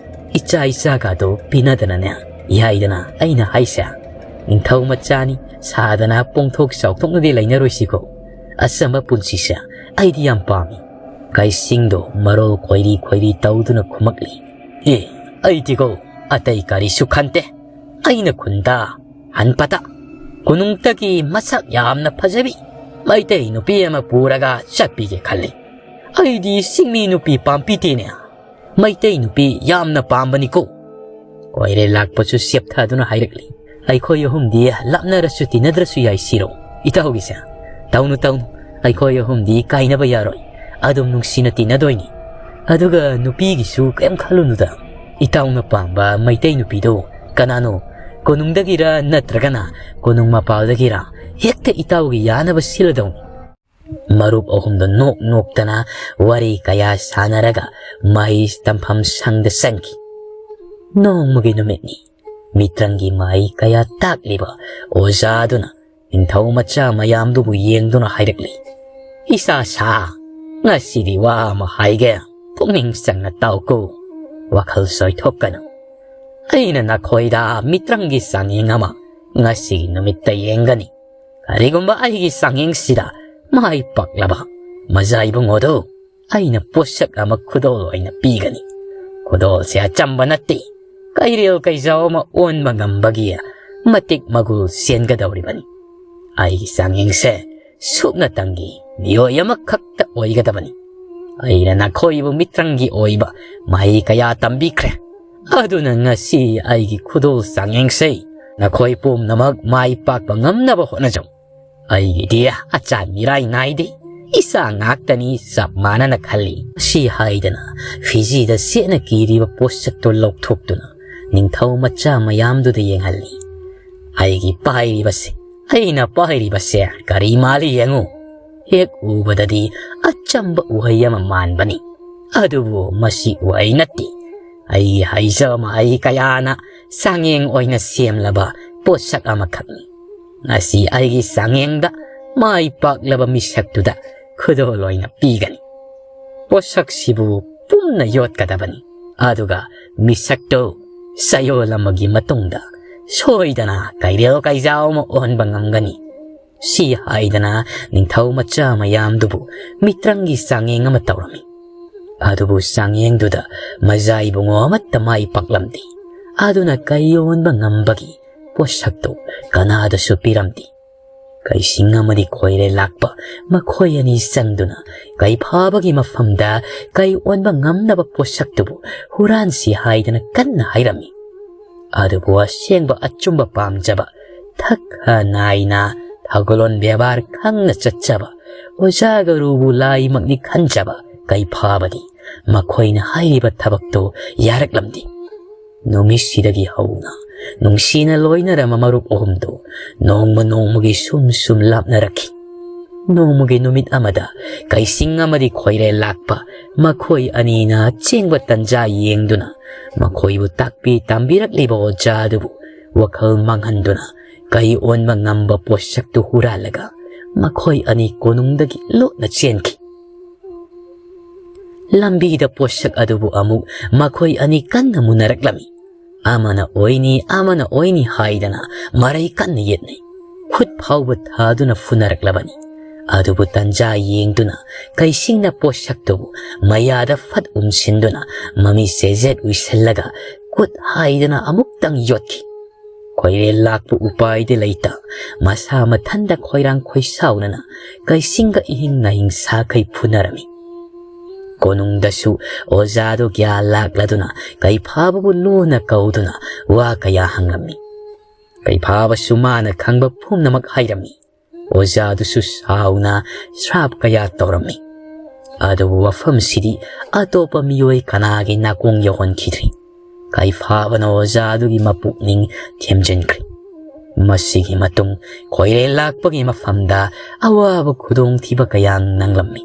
ꯏꯆꯥ ꯏꯆꯥꯒꯗꯣ ꯄꯤꯅꯗꯅꯅꯦ ꯌꯥꯏꯗꯅ ꯑꯩꯅ ꯍꯥꯏꯁꯦ꯫ ꯅꯤꯡꯊꯧ ꯃꯆꯥꯅꯤ ꯁꯥꯗꯅ ꯄꯣꯡꯊꯣꯛ ꯆꯥꯎꯊꯣꯛꯅꯗꯤ ꯂꯩꯅꯔꯣꯏꯁꯤꯀꯣ꯫ ꯑꯆꯝꯕ ꯄꯨꯟꯁꯤꯁꯦ ꯑꯩꯗꯤ ꯌꯥꯝ ꯄꯥꯝꯃꯤ꯫" ꯀꯩꯁꯤꯡꯗꯣ ꯃꯔꯣꯜ ꯈꯣꯏꯔꯤ ꯈꯣꯏꯔꯤ ꯇꯧꯗꯨꯅ ꯈꯨꯝꯃꯛꯂꯤ꯫ "ꯑꯦ, ꯑꯩꯗꯤꯀꯣ ꯑꯇꯩ ꯀꯔꯤꯁꯨ ꯈꯟꯗꯦ꯫ ꯑꯩꯅ ꯈꯨꯟꯗ ꯍꯟꯕꯗ ꯀꯣꯅꯨꯡꯗꯒꯤ ꯃꯁꯛ ꯌꯥꯝꯅ ꯐꯖꯕꯤ ꯃꯩꯇꯩ ꯅꯨꯄꯤ ꯑꯃ ꯄꯨꯔꯒ ꯆꯠꯄꯤꯒꯦ ꯈꯜꯂꯤ꯫ ꯑꯩꯗꯤ ꯆꯤꯡꯃꯤ ꯅꯨꯄꯤ ꯄꯥꯝꯕꯤꯗꯦꯅꯦ꯫ ꯃꯩꯇꯩ ꯅꯨꯄꯤ ꯌꯥꯝꯅ ꯄꯥꯝꯕꯅꯤꯀꯣ꯫" ꯀꯣꯏꯔꯦꯜ ꯂꯥꯛꯄꯁꯨ ꯆꯦꯞꯊꯗꯨꯅ ꯍꯥꯏꯔꯛꯂꯤ꯫ "ꯑꯩꯈꯣꯏ ꯑꯍꯨꯝꯗꯤ ꯂꯥꯞꯅꯔꯁꯨ ꯇꯤꯟꯅꯗ꯭ꯔꯁꯨ ꯌꯥꯏ ꯁꯤꯔꯣ ꯏꯇꯥꯎꯒꯤꯁꯦ?" "ꯇꯧꯅꯨ, ꯇꯧꯅꯨ, ꯑꯩꯈꯣꯏ ꯑꯍꯨꯝꯗꯤ ꯀꯥꯏꯅꯕ ꯌꯥꯔꯣꯏ꯫ ꯑꯗꯨꯝ ꯅꯨꯡꯁꯤꯅ ꯇꯤꯟꯅꯗꯣꯏꯅꯤ꯫ ꯑꯗꯨꯒ ꯅꯨꯄꯤꯒꯤꯁꯨ ꯀꯩꯝ ꯈꯜꯂꯨꯅꯨꯗ꯫ ꯏꯇꯥꯎꯅ ꯄꯥꯝꯕ ꯃꯩꯇꯩ ꯅꯨꯄꯤꯗꯣ ꯀꯅꯥꯅꯣ? ꯀꯣꯅꯨꯡꯗꯒꯤꯔ ꯅꯠꯇ꯭ꯔꯒꯅ ꯀꯣꯅꯨꯡ ꯃꯄꯥꯜꯗꯒꯤꯔ? ꯍꯦꯛꯇ ꯏꯇꯥꯎꯒꯤ ꯌꯥꯅꯕ ꯁꯤꯜꯂꯗꯧꯅꯤ꯫" ꯃꯔꯨꯞ ꯑꯍꯨꯝꯗꯣ ꯅꯣꯛ ꯅꯣꯛꯇꯅ ꯋꯥꯔꯤ ꯀꯌꯥ ꯁꯥꯟꯅꯔꯒ ꯃꯍꯩ ꯇꯝꯐꯝ ꯁꯪꯗ ꯆꯪꯈꯤ꯫ ꯅꯣꯡꯃꯒꯤ ꯅꯨꯃꯤꯠꯅꯤ꯫ ꯃꯤꯇ꯭ꯔꯪꯒꯤ ꯃꯍꯩ ꯀꯌꯥ ꯇꯥꯛꯂꯤꯕ ꯑꯣꯖꯥꯗꯨꯅ ꯅꯤꯡꯊꯧ ꯃꯆꯥ ꯃꯌꯥꯝꯗꯨꯕꯨ ꯌꯦꯡꯗꯨꯅ ꯍꯥꯏꯔꯛꯂꯤ, "ꯏꯆꯥ ꯁꯥ, ꯉꯁꯤꯗꯤ ꯋꯥ ꯑꯃ ꯍꯥꯏꯒꯦ, ꯄꯨꯛꯅꯤꯡ ꯆꯪꯅ ꯇꯥꯎꯀꯣ꯫ ꯋꯥꯈꯜ ꯆꯣꯏꯊꯣꯛꯀꯅꯨ꯫ ꯑꯩꯅ ꯅꯈꯣꯏꯗ ꯃꯤꯇ꯭ꯔꯪꯒꯤ ꯆꯥꯡꯌꯦꯡ ꯑꯃ ꯉꯁꯤꯒꯤ ꯅꯨꯃꯤꯠꯇ ꯌꯦꯡꯒꯅꯤ꯫ ꯀꯔꯤꯒꯨꯝꯕ ꯑꯩꯒꯤ ꯆꯥꯡꯌꯦꯡꯁꯤꯗ ꯃꯥꯏ ꯄꯥꯛꯂꯕ ꯃꯖꯥ ꯏꯕꯨꯡꯉꯣꯗꯨ ꯑꯩꯅ ꯄꯣꯠꯁꯛ ꯑꯃ ꯈꯨꯗꯣꯜ ꯑꯣꯏꯅ ꯄꯤꯒꯅꯤ꯫ ꯈꯨꯗꯣꯜꯁꯦ ꯑꯆꯝꯕ ꯅꯠꯇꯦ, ꯀꯩꯔꯦꯜ ꯀꯩꯖꯥꯎ ꯑꯃ ꯑꯣꯟꯕ ꯉꯝꯕꯒꯤ ꯃꯇꯤꯛ ꯃꯒꯨꯜ ꯆꯦꯟꯒꯗꯧꯔꯤꯕꯅꯤ꯫ ꯑꯩꯒꯤ ꯆꯥꯡꯌꯦꯡꯁꯦ ꯁꯨꯞꯅꯇꯪꯒꯤ ꯃꯤꯑꯣꯏ ꯑꯃꯈꯛꯇ ꯑꯣꯏꯒꯗꯕꯅꯤ꯫ ꯑꯩꯅ ꯅꯈꯣꯏꯕꯨ ꯃꯤꯇ꯭ꯔꯪꯒꯤ ꯑꯣꯏꯕ ꯃꯍꯩ ꯀꯌꯥ ꯇꯝꯕꯤꯈ꯭ꯔꯦ꯫ ꯑꯗꯨꯅ ꯉꯁꯤ ꯑꯩꯒꯤ ꯈꯨꯗꯣꯜ ꯆꯥꯡꯌꯦꯡꯁꯦ ꯅꯈꯣꯏ ꯄꯨꯝꯅꯃꯛ ꯃꯥꯏ ꯄꯥꯛꯄ ꯉꯝꯅꯕ ꯍꯣꯠꯅꯖꯧ꯫ ꯑꯩꯒꯤꯗꯤ ꯑꯆꯥꯟ ꯃꯤꯔꯥꯏ ꯅꯥꯏꯗꯦ, ꯏꯆꯥ ꯉꯥꯛꯇꯅꯤ ꯆꯞ ꯃꯥꯟꯅꯅ ꯈꯜꯂꯤ꯫ ꯑꯁꯤ ꯍꯥꯏꯗꯅ ꯐꯤꯖꯤꯗ ꯁꯦꯠꯅ ꯀꯤꯔꯤꯕ ꯄꯣꯠꯁꯛꯇꯨ ꯂꯧꯊꯣꯛꯇꯨꯅ ꯅꯤꯡꯊꯧ ꯃꯆꯥ ꯃꯌꯥꯝꯗꯨꯗ ꯌꯦꯡꯍꯜꯂꯤ꯫ ꯑꯩꯒꯤ ꯄꯥꯏꯔꯤꯕꯁꯦ, ꯑꯩꯅ ꯄꯥꯏꯔꯤꯕꯁꯦ ꯀꯔꯤ ꯃꯥꯜꯂꯤ ꯌꯦꯡꯉꯨ꯫ ꯍꯦꯛ ꯎꯕꯗꯗꯤ ꯑꯆꯝꯕ ꯎꯍꯩ ꯑꯃ ꯃꯥꯟꯕꯅꯤ, ꯑꯗꯨꯕꯨ ꯃꯁꯤ ꯎꯍꯩ ꯅꯠꯇꯦ꯫ ꯑꯩꯒꯤ ꯍꯩꯖꯕ ꯃꯍꯩ ꯀꯌꯥꯅ ꯆꯥꯡꯌꯦꯡ ꯑꯣꯏꯅ ꯁꯦꯝꯂꯕ ꯄꯣꯠꯁꯛ ꯑꯃꯈꯛꯅꯤ꯫ ꯉꯁꯤ ꯑꯩꯒꯤ ꯆꯥꯡꯌꯦꯡꯗ ꯃꯥꯏ ꯄꯥꯛꯂꯕ ꯃꯤꯁꯛꯇꯨꯗ ꯈꯨꯗꯣꯜ ꯑꯣꯏꯅ ꯄꯤꯒꯅꯤ꯫ ꯄꯣꯠꯁꯛꯁꯤꯕꯨ ꯄꯨꯝꯅ ꯌꯣꯠꯀꯗꯕꯅꯤ, ꯑꯗꯨꯒ ꯃꯤꯁꯛꯇꯨ ꯆꯌꯣꯜ ꯑꯃꯒꯤ ꯃꯇꯨꯡꯗ ꯁꯣꯏꯗꯅ ꯀꯩꯔꯦꯜ ꯀꯩꯖꯥꯎ ꯑꯃ ꯑꯣꯟꯕ ꯉꯝꯒꯅꯤ꯫ ꯁꯤ ꯍꯥꯏꯗꯅ ꯅꯤꯡꯊꯧ ꯃꯆꯥ ꯃꯌꯥꯝꯗꯨꯕꯨ ꯃꯤꯇ꯭ꯔꯪꯒꯤ ꯆꯥꯡꯌꯦꯡ ꯑꯃ ꯇꯧꯔꯝꯃꯤ꯫ ꯑꯗꯨꯕꯨ ꯆꯥꯡꯌꯦꯡꯗꯨꯗ ꯃꯖꯥ ꯏꯕꯨꯡꯉꯣ ꯑꯃꯠꯇ ꯃꯥꯏ ꯄꯥꯛꯂꯝꯗꯦ꯫ ꯑꯗꯨꯅ ꯀꯩ ꯑꯣꯟꯕ ꯉꯝꯕꯒꯤ ꯄꯣꯠꯁꯛꯇꯨ ꯀꯅꯥꯗꯁꯨ ꯄꯤꯔꯝꯗꯦ꯫ ꯀꯩꯁꯤꯡ ꯑꯃꯗꯤ ꯈꯣꯏꯔꯦ ꯂꯥꯛꯄ ꯃꯈꯣꯏ ꯑꯅꯤ ꯆꯪꯗꯨꯅ ꯀꯩ ꯐꯥꯕꯒꯤ ꯃꯐꯝꯗ ꯀꯩ ꯑꯣꯟꯕ ꯉꯝꯅꯕ ꯄꯣꯠꯁꯛꯇꯨꯕꯨ ꯍꯨꯔꯥꯟꯁꯤ ꯍꯥꯏꯗꯅ ꯀꯟꯅ ꯍꯥꯏꯔꯝꯃꯤ꯫ ꯑꯗꯨꯕꯨ ꯑꯁꯦꯡꯕ ꯑꯆꯨꯝꯕ ꯄꯥꯝꯖꯕ, ꯊꯛ ꯈ ꯅꯥꯏꯅ ꯊꯧꯒꯜꯂꯣꯟ ꯕꯦꯕꯥꯔ ꯈꯪꯅ ꯆꯠꯆꯕ, ꯑꯣꯖꯥ ꯒꯨꯔꯨꯕꯨ ꯂꯥꯏꯃꯛꯅꯤ ꯈꯟꯖꯕ ꯀꯩ ꯐꯥꯕꯗꯤ ꯃꯈꯣꯏꯅ ꯍꯥꯏꯔꯤꯕ ꯊꯕꯛꯇꯨ ꯌꯥꯔꯛꯂꯝꯗꯦ꯫ ꯅꯨꯃꯤꯠꯁꯤꯗꯒꯤ ꯍꯧꯅ ꯅꯨꯡꯁꯤꯅ ꯂꯣꯏꯅꯔꯝꯕ ꯃꯔꯨꯞ ꯑꯍꯨꯝꯗꯨ ꯅꯣꯡꯃ ꯅꯣꯡꯃꯒꯤ ꯁꯨꯝ ꯁꯨꯝ ꯂꯥꯞꯅꯔꯛꯈꯤ꯫ ꯅꯣꯡꯃꯒꯤ ꯅꯨꯃꯤꯠ ꯑꯃꯗ ꯀꯩꯁꯤꯡ ꯑꯃꯗꯤ ꯈꯣꯏꯔꯦ ꯂꯥꯛꯄ ꯃꯈꯣꯏ ꯑꯅꯤꯅ ꯆꯦꯡꯕ ꯇꯟꯖꯥ ꯌꯦꯡꯗꯨꯅ ꯃꯈꯣꯏꯕꯨ ꯇꯥꯛꯄꯤ ꯇꯝꯕꯤꯔꯛꯂꯤꯕ ꯑꯣꯖꯥ ꯑꯗꯨꯕꯨ ꯋꯥꯈꯜ ꯃꯥꯡꯍꯟꯗꯨꯅ ꯀꯩ ꯑꯣꯟꯕ ꯉꯝꯕ ꯄꯣꯠꯁꯛꯇꯨ ꯍꯨꯔꯥꯜꯂꯒ ꯃꯈꯣꯏ ꯑꯅꯤ ꯀꯣꯅꯨꯡꯗꯒꯤ ꯂꯣꯠꯅ ꯆꯦꯟꯈꯤ꯫ ꯂꯝꯕꯤꯗ ꯄꯣꯠꯁꯛ ꯑꯗꯨꯕꯨ ꯑꯃꯨꯛ ꯃꯈꯣꯏ ꯑꯅꯤ ꯀꯟꯅ ꯃꯨꯟꯅꯔꯛꯂꯝꯃꯤ꯫ ꯑꯃꯅ ꯑꯣꯏꯅꯤ, ꯑꯃꯅ ꯑꯣꯏꯅꯤ ꯍꯥꯏꯗꯅ ꯃꯔꯩ ꯀꯟꯅ ꯌꯦꯠꯅꯩ꯫ ꯈꯨꯠ ꯐꯥꯎꯕ ꯊꯥꯗꯨꯅ ꯐꯨꯅꯔꯛꯂꯕꯅꯤ꯫ ꯑꯗꯨꯕꯨ ꯇꯟꯖꯥ ꯌꯦꯡꯗꯨꯅ ꯀꯩꯁꯤꯡꯅ ꯄꯣꯠꯁꯛꯇꯨꯕꯨ ꯃꯌꯥꯗ ꯐꯠ ꯎꯝꯁꯤꯟꯗꯨꯅ ꯃꯃꯤ ꯆꯦꯖꯦꯠ ꯎꯏꯁꯜꯂꯒ ꯈꯨꯠ ꯍꯥꯏꯗꯅ ꯑꯃꯨꯛꯇꯪ ꯌꯣꯠꯈꯤ꯫ ꯈꯣꯏꯔꯦꯜ ꯂꯥꯛꯄ ꯎꯄꯥꯏꯗꯤ ꯂꯩꯇ ꯃꯁꯥ ꯃꯊꯟꯗ ꯈꯣꯏꯔꯥꯡ ꯈꯣꯏꯁꯥꯎꯅꯅ ꯀꯩꯁꯤꯡꯒ ꯏꯍꯤꯡ ꯅꯥꯍꯤꯡ ꯁꯥꯈꯩ ꯐꯨꯅꯔꯝꯃꯤ꯫ ꯀꯣꯅꯨꯡꯗꯁꯨ ꯑꯣꯖꯥꯗꯨ ꯒ꯭ꯌꯥꯟ ꯂꯥꯛꯂꯗꯨꯅ ꯀꯩꯐꯥꯕꯕꯨ ꯂꯨꯅ ꯀꯧꯗꯨꯅ ꯋꯥ ꯀꯌꯥ ꯍꯪꯂꯝꯃꯤ꯫ ꯀꯩꯐꯥꯕꯁꯨ ꯃꯥꯅ ꯈꯪꯕ ꯄꯨꯝꯅꯃꯛ ꯍꯥꯏꯔꯝꯃꯤ꯫ ꯑꯣꯖꯥꯗꯨꯁꯨ ꯁꯥꯎꯅ ꯁ꯭ꯔꯥꯞ ꯀꯌꯥ ꯇꯧꯔꯝꯃꯤ꯫ ꯑꯗꯨꯕꯨ ꯋꯥꯐꯝꯁꯤꯗꯤ ꯑꯇꯣꯞꯄ ꯃꯤꯑꯣꯏ ꯀꯅꯥꯒꯤ ꯅꯥꯀꯣꯡ ꯌꯧꯍꯟꯈꯤꯗ꯭ꯔꯤ꯫ ꯀꯩꯐꯥꯕꯅ ꯑꯣꯖꯥꯗꯨꯒꯤ ꯃꯄꯨꯛꯅꯤꯡ ꯊꯦꯝꯖꯤꯟꯈ꯭ꯔꯦ꯫ ꯃꯁꯤꯒꯤ ꯃꯇꯨꯡ ꯈꯣꯏꯔꯦꯜ ꯂꯥꯛꯄꯒꯤ ꯃꯐꯝꯗ ꯑꯋꯥꯕ ꯈꯨꯗꯣꯡꯊꯤꯕ ꯀꯌꯥ ꯅꯪꯂꯝꯃꯤ꯫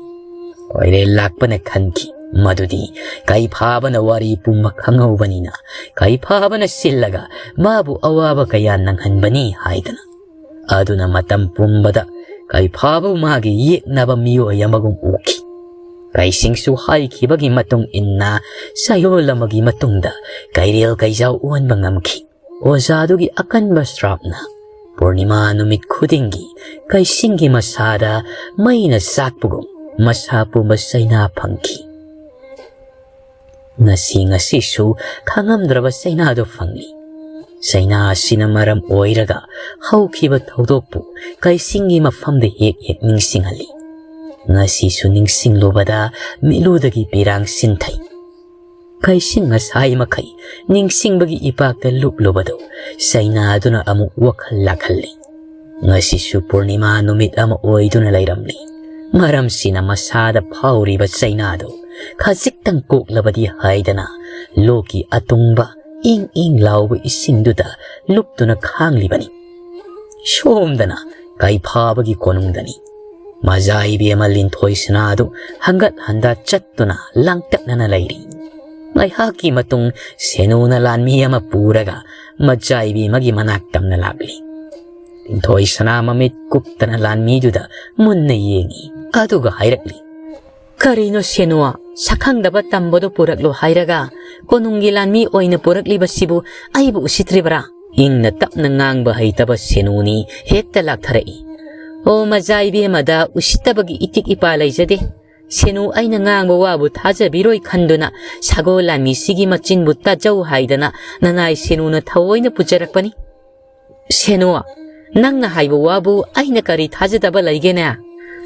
ꯈꯣꯏꯔꯦꯜ ꯂꯥꯛꯄꯅ ꯈꯟꯈꯤ ꯃꯗꯨꯗꯤ ꯀꯩꯐꯥꯕꯅ ꯋꯥꯔꯤ ꯄꯨꯝꯕ ꯈꯪꯍꯧꯕꯅꯤꯅ ꯀꯩꯐꯥꯕꯅ ꯁꯤꯜꯂꯒ ꯃꯥꯕꯨ ꯑꯋꯥꯕ ꯀꯌꯥ ꯅꯪꯍꯟꯕꯅꯤ ꯍꯥꯏꯗꯅ꯫ ꯑꯗꯨꯅ ꯃꯇꯝ ꯄꯨꯝꯕꯗ ꯀꯩꯐꯥꯕꯕꯨ ꯃꯥꯒꯤ ꯌꯦꯛꯅꯕ ꯃꯤꯑꯣꯏ ꯑꯃꯒꯨꯝ ꯎꯈꯤ꯫ ꯀꯩꯁꯤꯡꯁꯨ ꯍꯥꯏꯈꯤꯕꯒꯤ ꯃꯇꯨꯡ ꯏꯟꯅ ꯆꯌꯣꯜ ꯑꯃꯒꯤ ꯃꯇꯨꯡꯗ ꯀꯩꯔꯦꯜ ꯀꯩꯖꯥꯎ ꯑꯣꯟꯕ ꯉꯝꯈꯤ꯫ ꯑꯣꯖꯥꯗꯨꯒꯤ ꯑꯀꯟꯕ ꯁ꯭ꯔꯥꯞꯅ ꯄꯨꯔꯅꯤꯃꯥ ꯅꯨꯃꯤꯠ ꯈꯨꯗꯤꯡꯒꯤ ꯀꯩꯁꯤꯡꯒꯤ ꯃꯁꯥꯗ ꯃꯩꯅ ꯆꯥꯛꯄꯒꯨꯝ ꯃꯁꯥ ꯄꯨꯝꯕ ꯆꯩꯅꯥ ꯐꯪꯈꯤ꯫ ꯉꯁꯤ ꯉꯁꯤꯁꯨ ꯈꯪꯉꯝꯗ꯭ꯔꯕ ꯆꯩꯅꯥꯗꯨ ꯐꯪꯂꯤ꯫ ꯆꯩꯅꯥ ꯑꯁꯤꯅ ꯃꯔꯝ ꯑꯣꯏꯔꯒ ꯍꯧꯈꯤꯕ ꯊꯧꯗꯣꯛꯄꯨ ꯀꯩꯁꯤꯡꯒꯤ ꯃꯐꯝꯗ ꯍꯦꯛ ꯍꯦꯛ ꯅꯤꯡꯁꯤꯡꯍꯜꯂꯤ꯫ ꯉꯁꯤꯁꯨ ꯅꯤꯡꯁꯤꯡꯂꯨꯕꯗ ꯃꯤꯠꯂꯨꯗꯒꯤ ꯄꯤꯔꯥꯡ ꯁꯤꯟꯊꯩ꯫ ꯀꯩꯁꯤꯡ ꯉꯁꯥꯏ ꯃꯈꯩ ꯅꯤꯡꯁꯤꯡꯕꯒꯤ ꯏꯄꯥꯛꯇ ꯂꯨꯞꯂꯨꯕꯗꯨ ꯆꯩꯅꯥꯗꯨꯅ ꯑꯃꯨꯛ ꯋꯥꯈꯜ ꯂꯥꯛꯍꯜꯂꯤ꯫ ꯉꯁꯤꯁꯨ ꯄꯨꯔꯅꯤꯃꯥ ꯅꯨꯃꯤꯠ ꯑꯃ ꯑꯣꯏꯗꯨꯅ ꯂꯩꯔꯝꯂꯤ꯫ ꯃꯔꯝꯁꯤꯅ ꯃꯁꯥꯗ ꯐꯥꯎꯔꯤꯕ ꯆꯩꯅꯥꯗꯨ ꯈꯖꯤꯛꯇꯪ ꯀꯣꯛꯂꯕꯗꯤ ꯍꯥꯏꯗꯅ ꯂꯣꯛꯀꯤ ꯑꯇꯨꯡꯕ ꯏꯪ ꯏꯪ ꯂꯥꯎꯕ ꯏꯁꯤꯡꯗꯨꯗ ꯂꯨꯞꯇꯨꯅ ꯈꯥꯡꯂꯤꯕꯅꯤ꯫ ꯁꯣꯝꯗꯅ ꯀꯩꯐꯥꯕꯒꯤ ꯀꯣꯅꯨꯡꯗꯅꯤ꯫ ꯃꯖꯥ ꯏꯕꯦꯝꯃ ꯂꯤꯟꯊꯣꯏ ꯁꯅꯥꯗꯨ ꯍꯪꯒꯠ ꯍꯟꯗ ꯆꯠꯇꯨꯅ ꯂꯥꯡꯇꯛꯅꯅ ꯂꯩꯔꯤ꯫ ꯉꯥꯏꯍꯥꯛꯀꯤ ꯃꯇꯨꯡ ꯁꯦꯅꯨꯅ ꯂꯥꯟꯃꯤ ꯑꯃ ꯄꯨꯔꯒ ꯃꯖꯥ ꯏꯕꯦꯝꯃꯒꯤ ꯃꯅꯥꯛ ꯇꯝꯅ ꯂꯥꯛꯂꯤ꯫ ꯂꯤꯟꯊꯣꯏ ꯁꯅꯥ ꯃꯃꯤꯠ ꯀꯨꯞꯇꯅ ꯂꯥꯟꯃꯤꯗꯨꯗ ꯃꯨꯟꯅ ꯌꯦꯡꯉꯤ꯫ ꯑꯗꯨꯒ ꯍꯥꯏꯔꯛꯂꯤ, "ꯀꯔꯤꯅꯣ ꯁꯦꯅꯨ, ꯁꯛꯈꯪꯗꯕ ꯇꯝꯕꯗꯨ ꯄꯨꯔꯛꯂꯣ ꯍꯥꯏꯔꯒ ꯀꯣꯅꯨꯡꯒꯤ ꯂꯥꯟꯃꯤ ꯑꯣꯏꯅ ꯄꯨꯔꯛꯂꯤꯕꯁꯤꯕꯨ ꯑꯩꯕꯨ ꯎꯁꯤꯠꯇ꯭ꯔꯤꯕꯔꯥ?" ꯏꯪꯅ ꯇꯞꯅ ꯉꯥꯡꯕ ꯍꯩꯇꯕ ꯁꯦꯅꯨꯅꯤ ꯍꯦꯛꯇ ꯂꯥꯛꯊꯔꯛꯏ꯫ "ꯑꯣ, ꯃꯖꯥ ꯏꯕꯦꯝꯃꯗ ꯎꯁꯤꯠꯇꯕꯒꯤ ꯏꯇꯤꯛ ꯏꯄꯥ ꯂꯩꯖꯗꯦ꯫ ꯁꯦꯅꯨ, ꯑꯩꯅ ꯉꯥꯡꯕ ꯋꯥꯕꯨ ꯊꯥꯖꯕꯤꯔꯣꯏ ꯈꯟꯗꯨꯅ ꯁꯒꯣꯜ ꯂꯥꯟꯃꯤꯁꯤꯒꯤ ꯃꯆꯤꯟꯕꯨ ꯇꯥꯖꯧ ꯍꯥꯏꯗꯅ ꯅꯅꯥꯏ ꯁꯦꯅꯨꯅ ꯊꯑꯣꯏꯅ ꯄꯨꯖꯔꯛꯄꯅꯤ꯫ ꯁꯦꯅꯨ, ꯅꯪꯅ ꯍꯥꯏꯕ ꯋꯥꯕꯨ ꯑꯩꯅ ꯀꯔꯤ ꯊꯥꯖꯗꯕ ꯂꯩꯒꯦꯅꯦ?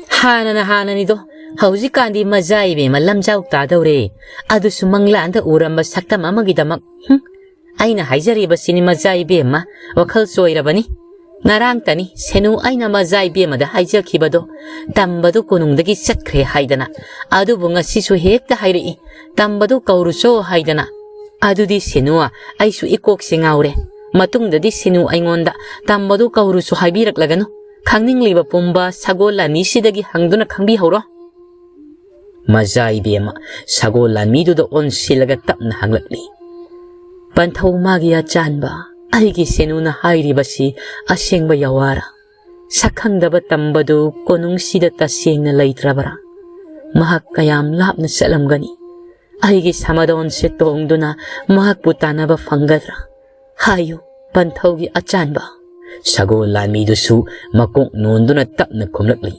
ꯍꯥꯟꯅꯅ ꯍꯥꯟꯅꯅꯤꯗꯣ, ꯍꯧꯖꯤꯛꯀꯥꯟꯗꯤ ꯃꯖꯥ ꯏꯕꯦꯝꯃ ꯂꯝꯖꯥꯎ ꯇꯥꯗꯧꯔꯦ꯫ ꯑꯗꯨꯁꯨ ꯃꯪꯂꯥꯟꯗ ꯎꯔꯝꯕ ꯁꯛꯇꯝ ꯑꯃꯒꯤꯗꯃꯛ꯫ ꯍꯨꯝ, ꯑꯩꯅ ꯍꯥꯏꯖꯔꯤꯕꯁꯤꯅꯤ ꯃꯖꯥ ꯏꯕꯦꯝꯃ, ꯋꯥꯈꯜ ꯆꯣꯏꯔꯕꯅꯤ꯫ ꯉꯔꯥꯡꯇꯅꯤ ꯁꯦꯅꯨ ꯑꯩꯅ ꯃꯖꯥ ꯏꯕꯦꯝꯃꯗ ꯍꯥꯏꯖꯈꯤꯕꯗꯣ, ꯇꯝꯕꯗꯨ ꯀꯣꯅꯨꯡꯗꯒꯤ ꯆꯠꯈ꯭ꯔꯦ ꯍꯥꯏꯗꯅ꯫ ꯑꯗꯨꯕꯨ ꯉꯁꯤꯁꯨ ꯍꯦꯛꯇ ꯍꯥꯏꯔꯛꯏ, ꯇꯝꯕꯗꯨ ꯀꯧꯔꯨꯆꯣ ꯍꯥꯏꯗꯅ꯫ ꯑꯗꯨꯗꯤ ꯁꯦꯅꯨ, ꯑꯩꯁꯨ ꯏꯀꯣꯛꯁꯦ ꯉꯥꯎꯔꯦ꯫ ꯃꯇꯨꯡꯗꯗꯤ ꯁꯦꯅꯨ ꯑꯩꯉꯣꯟꯗ ꯇꯝꯕꯗꯨ ꯀꯧꯔꯨꯆꯣ ꯍꯥꯏꯕꯤꯔꯛꯂꯒꯅꯨ꯫ ꯈꯪꯅꯤꯡꯂꯤꯕ ꯄꯨꯝꯕ ꯁꯒꯣꯜ ꯂꯥꯟꯃꯤꯁꯤꯗꯒꯤ ꯍꯪꯗꯨꯅ ꯈꯪꯕꯤꯍꯧꯔꯣ꯫" ꯃꯖꯥ ꯏꯕꯦꯝꯃ ꯁꯒꯣꯜ ꯂꯥꯟꯃꯤꯗꯨꯗ ꯑꯣꯟꯁꯤꯜꯂꯒ ꯇꯞꯅ ꯍꯪꯂꯛꯂꯤ꯫ "ꯄꯟꯊꯧ ꯃꯥꯒꯤ ꯑꯆꯥꯟꯕ, ꯑꯩꯒꯤ ꯁꯦꯅꯨꯅ ꯍꯥꯏꯔꯤꯕꯁꯤ ꯑꯁꯦꯡꯕ ꯌꯥꯋꯥꯔ? ꯁꯛꯈꯪꯗꯕ ꯇꯝꯕꯗꯨ ꯀꯣꯅꯨꯡꯁꯤꯗ ꯇꯁꯦꯡꯅ ꯂꯩꯇ꯭ꯔꯕꯔꯥ? ꯃꯍꯥꯛ ꯀꯌꯥꯝ ꯂꯥꯞꯅ ꯆꯠꯂꯝꯒꯅꯤ? ꯑꯩꯒꯤ ꯁꯃꯗꯣꯟꯁꯦ ꯇꯣꯡꯗꯨꯅ ꯃꯍꯥꯛꯄꯨ ꯇꯥꯟꯅꯕ ꯐꯪꯒꯗ꯭ꯔꯥ? ꯍꯥꯏꯌꯨ, ꯄꯟꯊꯧꯒꯤ ꯑꯆꯥꯟꯕ꯫" ꯁꯒꯣꯜ ꯂꯥꯟꯃꯤꯗꯨꯁꯨ ꯃꯀꯣꯛ ꯅꯣꯟꯗꯨꯅ ꯇꯞꯅ ꯈꯨꯝꯂꯛꯂꯤ꯫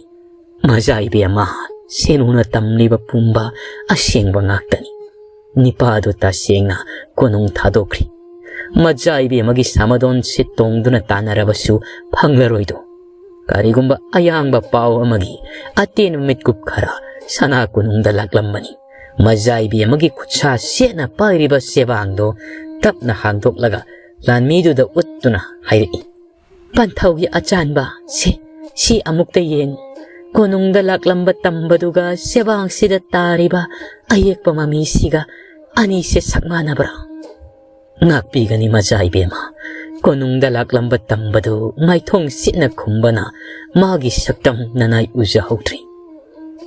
"ꯃꯖꯥ ꯏꯕꯦꯝꯃ, ꯁꯦꯅꯨꯅ ꯇꯝꯂꯤꯕ ꯄꯨꯝꯕ ꯑꯁꯦꯡꯕ ꯉꯥꯛꯇꯅꯤ꯫ ꯅꯤꯄꯥꯗꯨ ꯇꯁꯦꯡꯅ ꯀꯣꯅꯨꯡ ꯊꯥꯗꯣꯛꯈ꯭ꯔꯤ꯫ ꯃꯖꯥ ꯏꯕꯦꯝꯃꯒꯤ ꯁꯃꯗꯣꯟꯁꯦ ꯇꯣꯡꯗꯨꯅ ꯇꯥꯟꯅꯔꯕꯁꯨ ꯐꯪꯂꯔꯣꯏꯗꯣ꯫ ꯀꯔꯤꯒꯨꯝꯕ ꯑꯌꯥꯡꯕ ꯄꯥꯎ ꯑꯃꯒꯤ ꯑꯇꯦꯟꯕ ꯃꯤꯠꯀꯨꯞ ꯈꯔ ꯁꯅꯥ ꯀꯣꯅꯨꯡꯗ ꯂꯥꯛꯂꯝꯕꯅꯤ꯫ ꯃꯖꯥ ꯏꯕꯦꯝꯃꯒꯤ ꯈꯨꯠꯁꯥ ꯁꯦꯠꯅ ꯄꯥꯏꯔꯤꯕ ꯆꯦꯕꯥꯡꯗꯣ ꯇꯞꯅ ꯍꯥꯡꯗꯣꯛꯂꯒ ꯂꯥꯟꯃꯤꯗꯨꯗ ꯎꯠꯇꯨꯅ ꯍꯥꯏꯔꯛꯏ, "ꯄꯟꯊꯧꯒꯤ ꯑꯆꯥꯟꯕ, ꯁꯦ, ꯁꯤ ꯑꯃꯨꯛꯇ ꯌꯦꯡꯉꯨ꯫ ꯀꯣꯅꯨꯡꯗ ꯂꯥꯛꯂꯝꯕ ꯇꯝꯕꯗꯨꯒ ꯆꯦꯕꯥꯡꯁꯤꯗ ꯇꯥꯔꯤꯕ ꯑꯌꯦꯛꯄ ꯃꯃꯤꯁꯤꯒ ꯑꯅꯤꯁꯦ ꯁꯛ ꯃꯥꯟꯅꯕ꯭ꯔꯥ?" "ꯉꯥꯛꯄꯤꯒꯅꯤ ꯃꯖꯥ ꯏꯕꯦꯝꯃ, ꯀꯣꯅꯨꯡꯗ ꯂꯥꯛꯂꯝꯕ ꯇꯝꯕꯗꯨ ꯃꯥꯏꯊꯣꯡ ꯁꯤꯠꯅ ꯈꯨꯝꯕꯅ ꯃꯥꯒꯤ ꯁꯛꯇꯝ ꯅꯅꯥꯏ ꯎꯖꯍꯧꯗ꯭ꯔꯤ꯫"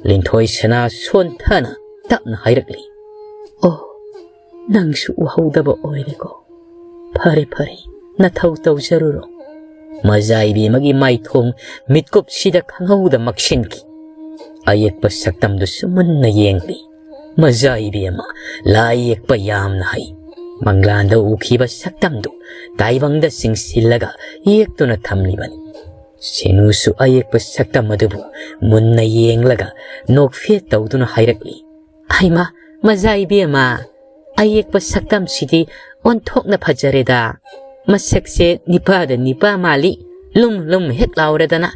ꯂꯤꯟꯊꯣꯏ ꯁꯅꯥ ꯁꯣꯟꯊꯅ ꯇꯞꯅ ꯍꯥꯏꯔꯛꯂꯤ꯫ "ꯑꯣ, ꯅꯪꯁꯨ ꯎꯍꯧꯗꯕ ꯑꯣꯏꯔꯦꯀꯣ꯫ ꯐꯔꯦ ꯐꯔꯦ, ꯅꯊꯧ ꯇꯧꯖꯔꯨꯔꯣ꯫" ꯃꯖꯥ ꯏꯕꯦꯝꯃꯒꯤ ꯃꯥꯏꯊꯣꯡ ꯃꯤꯠꯀꯨꯞꯁꯤꯗ ꯈꯪꯍꯧꯗ ꯃꯛꯁꯤꯟꯈꯤ꯫ ꯑꯌꯦꯛꯄ ꯁꯛꯇꯝꯗꯨꯁꯨ ꯃꯨꯟꯅ ꯌꯦꯡꯂꯤ꯫ "ꯃꯖꯥ ꯏꯕꯦꯝꯃ, ꯂꯥꯏ ꯌꯦꯛꯄ ꯌꯥꯝꯅ ꯍꯩ꯫ ꯃꯪꯂꯥꯟꯗ ꯎꯈꯤꯕ ꯁꯛꯇꯝꯗꯨ ꯇꯥꯏꯕꯪꯗ ꯆꯤꯡꯁꯤꯜꯂꯒ ꯌꯦꯛꯇꯨꯅ ꯊꯝꯂꯤꯕꯅꯤ꯫ ꯁꯦꯅꯨꯁꯨ ꯑꯌꯦꯛꯄ ꯁꯛꯇꯝ ꯑꯗꯨꯕꯨ ꯃꯨꯟꯅ ꯌꯦꯡꯂꯒ ꯅꯣꯛꯐꯦꯠ ꯇꯧꯗꯨꯅ ꯍꯥꯏꯔꯛꯂꯤ, "ꯍꯩꯃꯥ, ꯃꯖꯥ ꯏꯕꯦꯝꯃ, ꯑꯌꯦꯛꯄ ꯁꯛꯇꯝꯁꯤꯗꯤ ꯑꯣꯟꯊꯣꯛꯅ ꯐꯖꯔꯦꯗ꯫ ꯃꯁꯛꯁꯦ ꯅꯤꯄꯥꯗ ꯅꯤꯄꯥ ꯃꯥꯜꯂꯤ, ꯂꯨꯝ ꯂꯨꯝ ꯍꯦꯛ ꯂꯥꯎꯔꯗꯅ꯫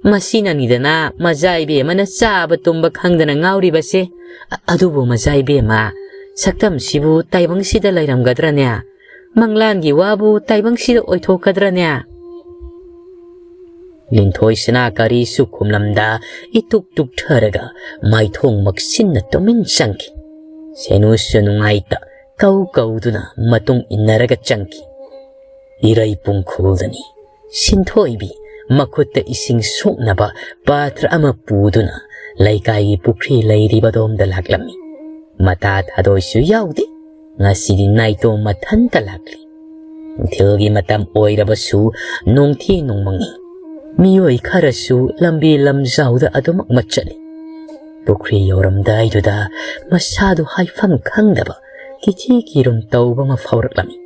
ꯃꯁꯤꯅꯅꯤꯗꯅ ꯃꯖꯥ ꯏꯕꯦꯝꯃꯅ ꯆꯥꯕ ꯇꯨꯝꯕ ꯈꯪꯗꯅ ꯉꯥꯎꯔꯤꯕꯁꯦ꯫ ꯑ-, ꯑꯗꯨꯕꯨ ꯃꯖꯥ ꯏꯕꯦꯝꯃ, ꯁꯛꯇꯝꯁꯤꯕꯨ ꯇꯥꯏꯕꯪꯁꯤꯗ ꯂꯩꯔꯝꯒꯗ꯭ꯔꯅꯦ? ꯃꯪꯂꯥꯟꯒꯤ ꯋꯥꯕꯨ ꯇꯥꯏꯕꯪꯁꯤꯗ ꯑꯣꯏꯊꯣꯛꯀꯗ꯭ꯔꯅꯦ?" ꯂꯤꯟꯊꯣꯏꯁꯅꯥ ꯀꯔꯤꯁꯨ ꯈꯨꯝꯂꯝꯗ ꯏꯇꯨꯛ ꯇꯨꯛꯊꯔꯒ ꯃꯥꯏꯊꯣꯡ ꯃꯛꯁꯤꯟꯅ ꯇꯨꯃꯤꯟ ꯆꯪꯈꯤ꯫ ꯁꯦꯅꯨꯁꯨ ꯅꯨꯡꯉꯥꯏꯇ ꯀꯧ ꯀꯧꯗꯨꯅ ꯃꯇꯨꯡ ꯏꯟꯅꯔꯒ ꯆꯪꯈꯤ꯫ ꯏꯔꯩ ꯄꯨꯡꯈꯣꯜꯗꯅꯤ꯫ ꯁꯤꯟꯊꯣꯏꯕꯤ ꯃꯈꯨꯠꯇ ꯏꯁꯤꯡ ꯁꯣꯛꯅꯕ ꯄꯥꯇ꯭ꯔ ꯑꯃ ꯄꯨꯗꯨꯅ ꯂꯩꯀꯥꯏꯒꯤ ꯄꯨꯈ꯭ꯔꯤ ꯂꯩꯔꯤꯕꯗꯣꯝꯗ ꯂꯥꯛꯂꯝꯃꯤ꯫ ꯃꯇꯥ ꯊꯥꯗꯣꯏꯁꯨ ꯌꯥꯎꯗꯦ꯫ ꯉꯁꯤꯗꯤ ꯅꯥꯏꯇꯣꯝ ꯃꯊꯟꯇ ꯂꯥꯛꯂꯤ꯫ ꯅꯨꯡꯊꯤꯜꯒꯤ ꯃꯇꯝ ꯑꯣꯏꯔꯕꯁꯨ ꯅꯣꯡꯊꯤ ꯅꯣꯡꯃꯪꯉꯤ꯫ ꯃꯤꯑꯣꯏ ꯈꯔꯁꯨ ꯂꯝꯕꯤ ꯂꯝꯖꯥꯎꯗ ꯑꯗꯨꯃꯛ ꯃꯠꯆꯠꯂꯤ꯫ ꯄꯨꯈ꯭ꯔꯤ ꯌꯧꯔꯝꯗꯥꯏꯗꯨꯗ ꯃꯁꯥꯗꯨ ꯍꯥꯏꯐꯝ ꯈꯪꯗꯕ ꯀꯤꯊꯤ ꯀꯤꯔꯨꯝ ꯇꯧꯕ ꯑꯃ ꯐꯥꯎꯔꯛꯂꯝꯃꯤ꯫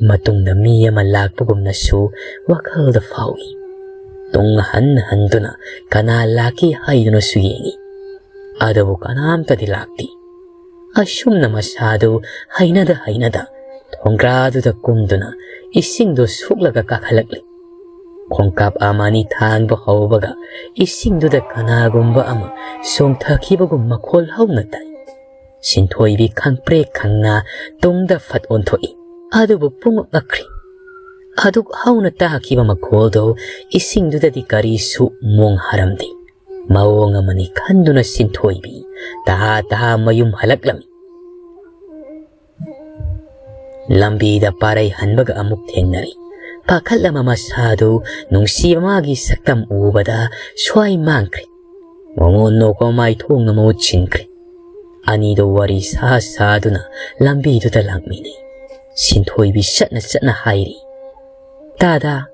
ꯃꯇꯨꯡꯗ ꯃꯤ ꯑꯃ ꯂꯥꯛꯄꯒꯨꯝꯅꯁꯨ ꯋꯥꯈꯜꯗ ꯐꯥꯎꯏ꯫ ꯇꯨꯡ ꯍꯟ ꯍꯟꯗꯨꯅ ꯀꯅꯥ ꯂꯥꯛꯀꯦ ꯍꯥꯏꯗꯨꯅꯁꯨ ꯌꯦꯡꯏ꯫ ꯑꯗꯨꯕꯨ ꯀꯅꯥꯝꯇꯗꯤ ꯂꯥꯛꯇꯦ꯫ ꯑꯁꯨꯝꯅ ꯃꯁꯥꯗꯨ ꯍꯩꯅꯗ ꯍꯩꯅꯗ ꯊꯣꯡꯒ꯭ꯔꯥꯗꯨꯗ ꯀꯨꯝꯗꯨꯅ ꯏꯁꯤꯡꯗꯨ ꯁꯣꯛꯂꯒ ꯀꯥꯈꯠꯂꯛꯂꯤ꯫ ꯈꯣꯡꯀꯥꯞ ꯑꯃ ꯑꯅꯤ ꯊꯥꯡꯕ ꯍꯧꯕꯒ ꯏꯁꯤꯡꯗꯨꯗ ꯀꯅꯥꯒꯨꯝꯕ ꯑꯃ ꯆꯣꯡꯊꯈꯤꯕꯒꯨꯝ ꯃꯈꯣꯜ ꯍꯧꯅ ꯇꯥꯏ꯫ ꯁꯤꯟꯊꯣꯏꯕꯤ ꯈꯪꯄ꯭ꯔꯦꯛ ꯈꯪꯅ ꯇꯨꯡꯗ ꯐꯠ ꯑꯣꯟꯊꯣꯛꯏ꯫ ꯑꯗꯨꯕꯨ ꯄꯨꯡꯉꯛ ꯉꯛꯈ꯭ꯔꯤ꯫ ꯑꯗꯨꯛ ꯍꯧꯅ ꯇꯥꯈꯤꯕ ꯃꯈꯣꯜꯗꯨ ꯏꯁꯤꯡꯗꯨꯗꯗꯤ ꯀꯔꯤꯁꯨ ꯃꯣꯡ ꯍꯥꯔꯝꯗꯦ꯫ ꯃꯑꯣꯡ ꯑꯃꯅꯤ ꯈꯟꯗꯨꯅ ꯁꯤꯟꯊꯣꯏꯕꯤ ꯇꯍꯥ ꯇꯍꯥ ꯃꯌꯨꯝ ꯍꯜꯂꯛꯂꯝꯃꯤ꯫ ꯂꯝꯕꯤꯗ ꯄꯥꯔꯩ ꯍꯟꯕꯒ ꯑꯃꯨꯛ ꯊꯦꯡꯅꯔꯤ꯫ ꯄꯥꯈꯠꯂꯕ ꯃꯁꯥꯗꯨ ꯅꯨꯡꯁꯤꯕ ꯃꯥꯒꯤ ꯁꯛꯇꯝ ꯎꯕꯗ ꯁ꯭ꯋꯥꯏ ꯃꯥꯡꯈ꯭ꯔꯦ꯫ ꯃꯣꯃꯣꯟ ꯅꯣꯛꯄ ꯃꯥꯏꯊꯣꯡꯅ ꯃꯍꯨꯠ ꯁꯤꯟꯈ꯭ꯔꯦ꯫ ꯑꯅꯤꯗꯨ ꯋꯥꯔꯤ ꯁꯥ ꯁꯥꯗꯨꯅ ꯂꯝꯕꯤꯗꯨꯗ ꯂꯥꯛꯃꯤꯟꯅꯩ꯫ ꯁꯤꯟꯊꯣꯏꯕꯤ ꯆꯠꯅ ꯆꯠꯅ ꯍꯥꯏꯔꯤ, "ꯇꯥꯗꯥ,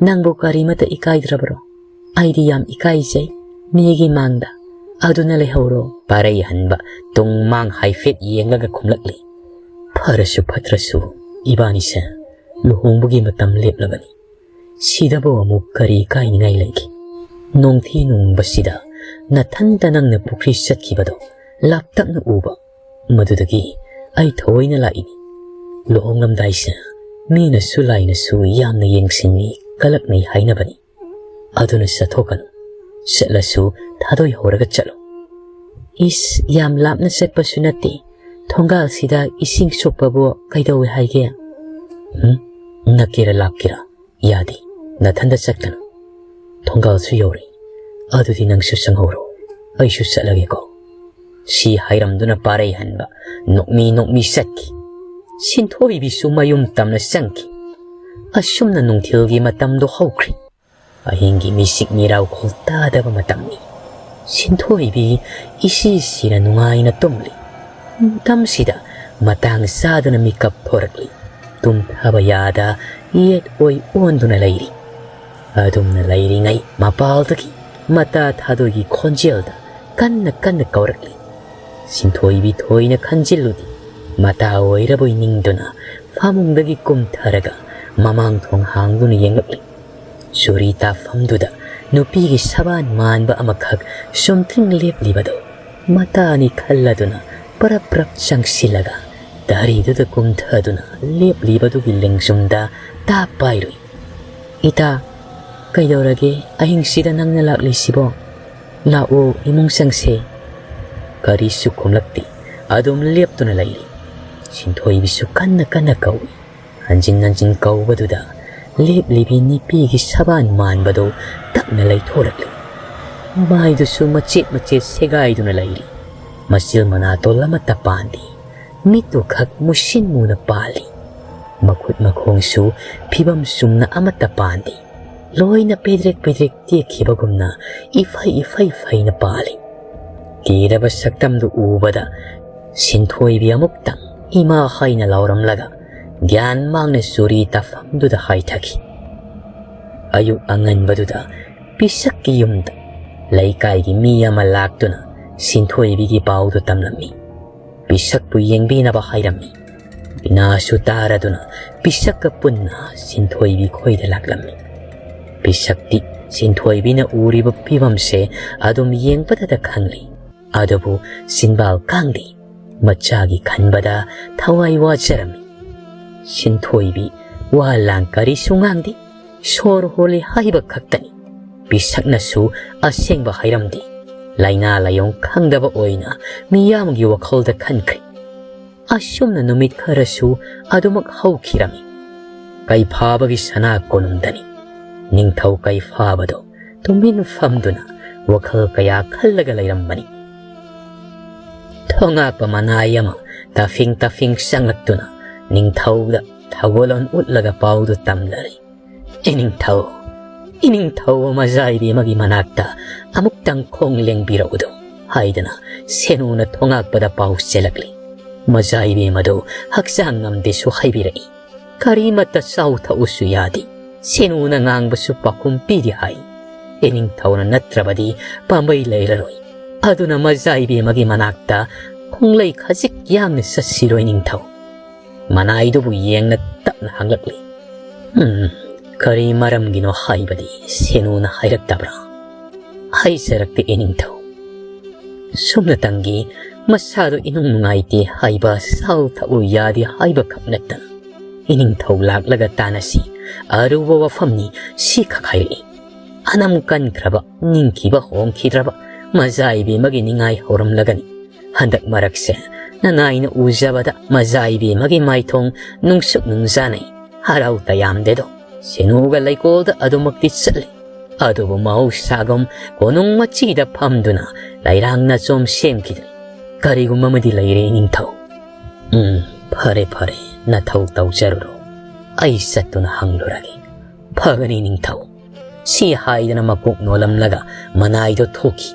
ꯅꯪꯕꯨ ꯀꯔꯤꯃꯇ ꯏꯀꯥꯏꯗ꯭ꯔꯕꯔꯣ? ꯑꯩꯗꯤ ꯌꯥꯝ ꯏꯀꯥꯏꯖꯩ ꯃꯤꯒꯤ ꯃꯥꯡꯗ꯫ ꯑꯗꯨꯅ ꯂꯩꯍꯧꯔꯣ꯫" ꯄꯥꯔꯩ ꯍꯟꯕ ꯇꯨꯡ ꯃꯥꯡ ꯍꯥꯏꯐꯦꯠ ꯌꯦꯡꯂꯒ ꯈꯨꯝꯂꯛꯂꯤ, ꯐꯔꯁꯨ ꯐꯠꯇ꯭ꯔꯁꯨ ꯏꯕꯥꯅꯤꯁꯦ ꯂꯨꯍꯣꯡꯕꯒꯤ ꯃꯇꯝ ꯂꯦꯞꯂꯕꯅꯤ꯫ ꯁꯤꯗꯕꯨ ꯑꯃꯨꯛ ꯀꯔꯤ ꯀꯥꯏꯅꯤꯡꯉꯥꯏ ꯂꯩꯒꯦ? ꯅꯣꯡꯊꯤ ꯅꯣꯡꯕꯁꯤꯗ ꯅꯊꯟꯇ ꯅꯪꯅ ꯄꯨꯈ꯭ꯔꯤ ꯆꯠꯈꯤꯕꯗꯣ ꯂꯥꯞꯇꯛꯅ ꯎꯕ꯫ ꯃꯗꯨꯗꯒꯤ ꯑꯩ ꯊꯑꯣꯏꯅ ꯂꯥꯛꯏꯅꯤ꯫ ꯂꯨꯍꯣꯡꯂꯝꯗꯥꯏꯁꯦ ꯃꯤꯅꯁꯨ ꯂꯥꯏꯅꯁꯨ ꯌꯥꯝꯅ ꯌꯦꯡꯁꯤꯟꯅꯤ, ꯀꯂꯛꯅꯩ ꯍꯥꯏꯅꯕꯅꯤ꯫ ꯑꯗꯨꯅ ꯆꯠꯊꯣꯛꯀꯅꯨ꯫ ꯆꯠꯂꯁꯨ ꯊꯥꯗꯣꯏ ꯍꯧꯔꯒ ꯆꯠꯂꯨ꯫ ꯏꯁ, ꯌꯥꯝ ꯂꯥꯞꯅ ꯆꯠꯄꯁꯨ ꯅꯠꯇꯦ꯫ ꯊꯣꯡꯒꯥꯜꯁꯤꯗ ꯏꯁꯤꯡ ꯁꯣꯛꯄꯕꯨ ꯀꯩꯗꯧꯋꯦ ꯍꯥꯏꯒꯦ? ꯎꯝ? ꯅꯛꯀꯦꯔꯥ ꯂꯥꯞꯀꯦꯔꯥ? ꯌꯥꯗꯦ꯫ ꯅꯊꯟꯗ ꯆꯠꯀꯅꯨ꯫ ꯊꯣꯡꯒꯥꯜꯁꯨ ꯌꯧꯔꯦ꯫ ꯑꯗꯨꯗꯤ ꯅꯪꯁꯨ ꯆꯪꯍꯧꯔꯣ꯫ ꯑꯩꯁꯨ ꯆꯠꯂꯒꯦꯀꯣ꯫ ꯁꯤ ꯍꯥꯏꯔꯝꯗꯨꯅ ꯄꯥꯔꯩ ꯍꯟꯕ ꯅꯣꯛꯃꯤ ꯅꯣꯛꯃꯤ ꯆꯠꯈꯤ꯫ ꯁꯤꯟꯊꯣꯏꯕꯤꯁꯨ ꯃꯌꯨꯝ ꯇꯝꯅ ꯆꯪꯈꯤ꯫ ꯑꯁꯨꯝꯅ ꯅꯨꯡꯊꯤꯜꯒꯤ ꯃꯇꯝꯗꯣ ꯍꯧꯈ꯭ꯔꯦ꯫ ꯑꯍꯤꯡꯒꯤ ꯃꯤꯁꯤꯛ ꯃꯤꯔꯥꯎ ꯈꯣꯜ ꯇꯥꯗꯕ ꯃꯇꯝꯅꯤ꯫ ꯁꯤꯟꯊꯣꯏꯕꯤ ꯏꯁꯤ ꯁꯤꯅ ꯅꯨꯡꯉꯥꯏꯅ ꯇꯨꯝꯂꯤ꯫ ꯃꯇꯝꯁꯤꯗ ꯃꯇꯥꯡ ꯆꯥꯗꯨꯅ ꯃꯤꯀꯞ ꯊꯣꯔꯛꯂꯤ꯫ ꯇꯨꯝꯊꯕ ꯌꯥꯗ ꯌꯦꯠ ꯑꯣꯏ ꯑꯣꯟꯗꯨꯅ ꯂꯩꯔꯤ꯫ ꯑꯗꯨꯝꯅ ꯂꯩꯔꯤꯉꯩ ꯃꯄꯥꯜꯗꯒꯤ ꯃꯇꯥ ꯊꯥꯗꯣꯏꯒꯤ ꯈꯣꯟꯖꯦꯜꯗ ꯀꯟꯅ ꯀꯟꯅ ꯀꯧꯔꯛꯂꯤ꯫ ꯁꯤꯟꯊꯣꯏꯕꯤ ꯊꯣꯏꯅ ꯈꯟꯖꯤꯜꯂꯨꯗꯦ꯫ ꯃꯇꯥ ꯑꯣꯏꯔꯕꯣꯏ ꯅꯤꯡꯗꯨꯅ ꯐꯃꯨꯡꯗꯒꯤ ꯀꯨꯝꯊꯔꯒ ꯃꯃꯥꯡ ꯊꯣꯡ ꯍꯥꯡꯗꯨꯅ ꯌꯦꯡꯂꯛꯂꯤ꯫ ꯆꯨꯔꯤ ꯇꯥꯐꯝꯗꯨꯗ ꯅꯨꯄꯤꯒꯤ ꯁꯕꯥꯟ ꯃꯥꯟꯕ ꯑꯃꯈꯛ ꯆꯨꯝꯗ꯭ꯔꯤꯡ ꯂꯦꯞꯂꯤꯕꯗꯨ ꯃꯇꯥꯅꯤ ꯈꯜꯂꯗꯨꯅ ꯄ꯭ꯔꯞ ꯄ꯭ꯔꯞ ꯆꯪꯁꯤꯜꯂꯒ ꯗꯥꯔꯤꯗꯨꯗ ꯀꯨꯝꯊꯗꯨꯅ ꯂꯦꯞꯂꯤꯕꯗꯨꯒꯤ ꯂꯦꯡꯖꯨꯝꯗ ꯇꯥ ꯄꯥꯏꯔꯨꯏ꯫ "ꯏꯇꯥ, ꯀꯩꯗꯧꯔꯒꯦ ꯑꯍꯤꯡꯁꯤꯗ ꯅꯪꯅ ꯂꯥꯛꯂꯤꯁꯤꯕꯣ? ꯂꯥꯛꯑꯣ, ꯏꯃꯨꯡ ꯆꯪꯁꯦ꯫" ꯀꯔꯤꯁꯨ ꯈꯨꯝꯂꯛꯇꯦ꯫ ꯑꯗꯨꯝ ꯂꯦꯞꯇꯨꯅ ꯂꯩꯔꯤ꯫ ꯁꯤꯟꯊꯣꯏꯕꯤꯁꯨ ꯀꯟꯅ ꯀꯟꯅ ꯀꯧꯏ꯫ ꯍꯟꯖꯤꯟ ꯍꯟꯖꯤꯟ ꯀꯧꯕꯗꯨꯗ ꯂꯦꯞꯂꯤꯕꯤ ꯅꯨꯄꯤꯒꯤ ꯁꯕꯥꯟ ꯃꯥꯟꯕꯗꯨ ꯇꯞꯅ ꯂꯩꯊꯣꯔꯛꯂꯤ꯫ ꯃꯃꯥꯏꯗꯨꯁꯨ ꯃꯆꯦꯠ ꯃꯆꯦꯠ ꯁꯦꯒꯥꯏꯗꯨꯅ ꯂꯩꯔꯤ꯫ ꯃꯆꯤꯜ ꯃꯅꯥꯇꯣꯜ ꯑꯃꯠꯇ ꯄꯥꯟꯗꯦ꯫ ꯃꯤꯠꯇꯨ ꯈꯛ ꯃꯨꯁꯤꯟ ꯃꯨꯅ ꯄꯥꯜꯂꯤ꯫ ꯃꯈꯨꯠ ꯃꯈꯣꯡꯁꯨ ꯐꯤꯕꯝ ꯆꯨꯝꯅ ꯑꯃꯠꯇ ꯄꯥꯟꯗꯦ꯫ ꯂꯣꯏꯅ ꯄꯦꯗ꯭ꯔꯦꯛ ꯄꯦꯗ꯭ꯔꯦꯛ ꯇꯦꯛꯈꯤꯕꯒꯨꯝꯅ ꯏꯐꯩ ꯏꯐꯩ ꯐꯩꯅ ꯄꯥꯜꯂꯤ꯫ ꯀꯤꯔꯕ ꯁꯛꯇꯝꯗꯨ ꯎꯕꯗ ꯁꯤꯟꯊꯣꯏꯕꯤ ꯑꯃꯨꯛꯇꯪ ꯏꯃꯥ ꯍꯥꯏꯅ ꯂꯥꯎꯔꯝꯂꯒ ꯒ꯭ꯌꯥꯟ ꯃꯥꯡꯅ ꯆꯨꯔꯤ ꯇꯥꯐꯝꯗꯨꯗ ꯍꯥꯏꯊꯈꯤ꯫ ꯑꯌꯨꯛ ꯑꯉꯟꯕꯗꯨꯗ ꯄꯤꯁꯛꯀꯤ ꯌꯨꯝꯗ ꯂꯩꯀꯥꯏꯒꯤ ꯃꯤ ꯑꯃ ꯂꯥꯛꯇꯨꯅ ꯁꯤꯟꯊꯣꯏꯕꯤꯒꯤ ꯄꯥꯎꯗꯨ ꯇꯝꯂꯝꯃꯤ꯫ ꯄꯤꯁꯛꯄꯨ ꯌꯦꯡꯕꯤꯅꯕ ꯍꯥꯏꯔꯝꯃꯤ꯫ ꯄꯤꯅꯥꯁꯨ ꯇꯥꯔꯗꯨꯅ ꯄꯤꯁꯛꯀ ꯄꯨꯟꯅ ꯁꯤꯟꯊꯣꯏꯕꯤ ꯈꯣꯏꯗ ꯂꯥꯛꯂꯝꯃꯤ꯫ ꯄꯤꯁꯛꯇꯤ ꯁꯤꯟꯊꯣꯏꯕꯤꯅ ꯎꯔꯤꯕ ꯐꯤꯕꯝꯁꯦ ꯑꯗꯨꯝ ꯌꯦꯡꯕꯗꯇ ꯈꯪꯂꯤ꯫ ꯑꯗꯨꯕꯨ ꯆꯤꯟꯕꯥꯜ ꯀꯥꯡꯗꯤ ꯃꯆꯥꯒꯤ ꯈꯟꯕꯗ ꯊꯋꯥꯏ ꯋꯥꯖꯔꯝꯃꯤ꯫ ꯁꯤꯟꯊꯣꯏꯕꯤ ꯋꯥ ꯂꯥꯡ ꯀꯔꯤꯁꯨ ꯉꯥꯡꯗꯦ꯫ ꯁꯣꯔ ꯍꯣꯜꯂꯤ ꯍꯥꯏꯕ ꯈꯛꯇꯅꯤ꯫ ꯄꯤꯁꯛꯅꯁꯨ ꯑꯁꯦꯡꯕ ꯍꯥꯏꯔꯝꯗꯦ꯫ ꯂꯥꯏꯅꯥ ꯂꯥꯏꯌꯣꯡ ꯈꯪꯗꯕ ꯑꯣꯏꯅ ꯃꯤꯌꯥꯝꯒꯤ ꯋꯥꯈꯜꯗ ꯈꯟꯈ꯭ꯔꯦ꯫ ꯑꯁꯨꯝꯅ ꯅꯨꯃꯤꯠ ꯈꯔꯁꯨ ꯑꯗꯨꯃꯛ ꯍꯧꯈꯤꯔꯝꯃꯤ꯫ ꯀꯩꯐꯥꯕꯒꯤ ꯁꯅꯥ ꯀꯣꯅꯨꯡꯗꯅꯤ ꯅꯤꯡꯊꯧ ꯀꯩꯐꯥꯕꯗꯣ ꯇꯨꯃꯤꯟ ꯐꯝꯗꯨꯅ ꯋꯥꯈꯜ ꯀꯌꯥ ꯈꯜꯂꯒ ꯂꯩꯔꯝꯕꯅꯤ꯫ ꯊꯣꯉꯥꯛꯄ ꯃꯅꯥꯏ ꯑꯃ ꯇꯥꯐꯤꯡ ꯇꯥꯐꯤꯡ ꯆꯪꯂꯛꯇꯨꯅ ꯅꯤꯡꯊꯧꯗ ꯊꯧꯒꯜꯂꯣꯟ ꯎꯠꯂꯒ ꯄꯥꯎꯗꯨ ꯇꯝꯂꯔꯦ꯫ "ꯏꯅꯤꯡꯊꯧ, ꯏꯅꯤꯡꯊꯧ ꯃꯖꯥ ꯏꯕꯦꯝꯃꯒꯤ ꯃꯅꯥꯛꯇ ꯑꯃꯨꯛꯇꯪ ꯈꯣꯡ ꯂꯦꯡꯕꯤꯔꯛꯎꯗꯣ" ꯍꯥꯏꯗꯅ ꯁꯦꯅꯨꯅ ꯊꯣꯉꯥꯛꯄꯗ ꯄꯥꯎ ꯆꯦꯜꯂꯛꯂꯤ꯫ ꯃꯖꯥ ꯏꯕꯦꯝꯃꯗꯨ ꯍꯛꯆꯥꯡ ꯉꯝꯗꯦꯁꯨ ꯍꯥꯏꯕꯤꯔꯛꯏ꯫ ꯀꯔꯤꯃꯠꯇ ꯆꯥꯎ ꯊꯛꯎꯁꯨ ꯌꯥꯗꯦ꯫ ꯁꯦꯅꯨꯅ ꯉꯥꯡꯕꯁꯨ ꯄꯥꯎꯈꯨꯝ ꯄꯤꯗꯦ ꯍꯥꯏ꯫ ꯏꯅꯤꯡꯊꯧꯅ ꯅꯠꯇ꯭ꯔꯕꯗꯤ ꯄꯥꯝꯕꯩ ꯂꯩꯔꯔꯣꯏ꯫ ꯑꯗꯨꯅ ꯃꯖꯥ ꯏꯕꯦꯝꯃꯒꯤ ꯃꯅꯥꯛꯇ ꯈꯣꯡꯂꯩ ꯈꯖꯤꯛ ꯌꯥꯡꯅ ꯆꯠꯁꯤꯔꯣ ꯏꯅꯤꯡꯊꯧ? ꯃꯅꯥꯏꯗꯨꯕꯨ ꯌꯦꯡꯅ ꯇꯞꯅ ꯍꯪꯂꯛꯂꯤ꯫ "ꯎꯝ, ꯀꯔꯤ ꯃꯔꯝꯒꯤꯅꯣ ꯍꯥꯏꯕꯗꯤ ꯁꯦꯅꯨꯅ ꯍꯥꯏꯔꯛꯇꯕ꯭ꯔꯥ?" "ꯍꯥꯏꯖꯔꯛꯀꯦ ꯏꯅꯤꯡꯊꯧ꯫ ꯁꯨꯝꯅꯇꯪꯒꯤ ꯃꯁꯥꯗꯣ ꯏꯅꯨꯡ ꯅꯨꯡꯉꯥꯏꯇꯦ ꯍꯥꯏꯕ, ꯆꯥꯎ ꯊꯛꯎ ꯌꯥꯗꯦ ꯍꯥꯏꯕ ꯈꯛ ꯅꯠꯇꯅ ꯏꯅꯤꯡꯊꯧ ꯂꯥꯛꯂꯒ ꯇꯥꯟꯅꯁꯤ꯫ ꯑꯔꯨꯕ ꯋꯥꯐꯝꯅꯤ ꯁꯤꯈꯛ ꯍꯥꯏꯔꯛꯏ꯫ ꯑꯅꯝ ꯀꯟꯈ꯭ꯔꯕ, ꯅꯤꯡꯈꯤꯕ ꯍꯣꯡꯈꯤꯗ꯭ꯔꯕ ꯃꯖꯥ ꯏꯕꯦꯝꯃꯒꯤ ꯅꯤꯡꯉꯥꯏ ꯍꯧꯔꯝꯂꯒꯅꯤ꯫ ꯍꯟꯗꯛ ꯃꯔꯛꯁꯦ ꯅꯅꯥꯏꯅ ꯎꯖꯕꯗ ꯃꯖꯥ ꯏꯕꯦꯝꯃꯒꯤ ꯃꯥꯏꯊꯣꯡ ꯅꯨꯡꯁꯨꯛ ꯅꯨꯡꯖꯥꯅꯩ, ꯍꯔꯥꯎ ꯇꯌꯥꯝꯗꯦꯗꯣ꯫ ꯁꯦꯅꯨꯒ ꯂꯩꯀꯣꯜꯗ ꯑꯗꯨꯃꯛꯇꯤ ꯆꯠꯂꯤ꯫ ꯑꯗꯨꯕꯨ ꯃꯍꯧꯁꯥꯒꯨꯝ ꯀꯣꯅꯨꯡ ꯃꯆꯤꯗ ꯐꯝꯗꯨꯅ ꯂꯩꯔꯥꯡ ꯅꯆꯣꯝ ꯁꯦꯝꯈꯤꯗ꯭ꯔꯤ꯫ ꯀꯔꯤꯒꯨꯝꯕ ꯑꯃꯗꯤ ꯂꯩꯔꯦ ꯏꯅꯤꯡꯊꯧ꯫" "ꯎꯝ, ꯐꯔꯦ ꯐꯔꯦ, ꯅꯊꯧ ꯇꯧꯖꯔꯨꯔꯣ꯫ ꯑꯩ ꯆꯠꯇꯨꯅ ꯍꯪꯂꯨꯔꯒꯦ꯫" "ꯐꯒꯅꯤ ꯏꯅꯤꯡꯊꯧ꯫" ꯁꯤ ꯍꯥꯏꯗꯅ ꯃꯀꯣꯛ ꯅꯣꯜꯂꯝꯂꯒ ꯃꯅꯥꯏꯗꯣ ꯊꯣꯛꯈꯤ꯫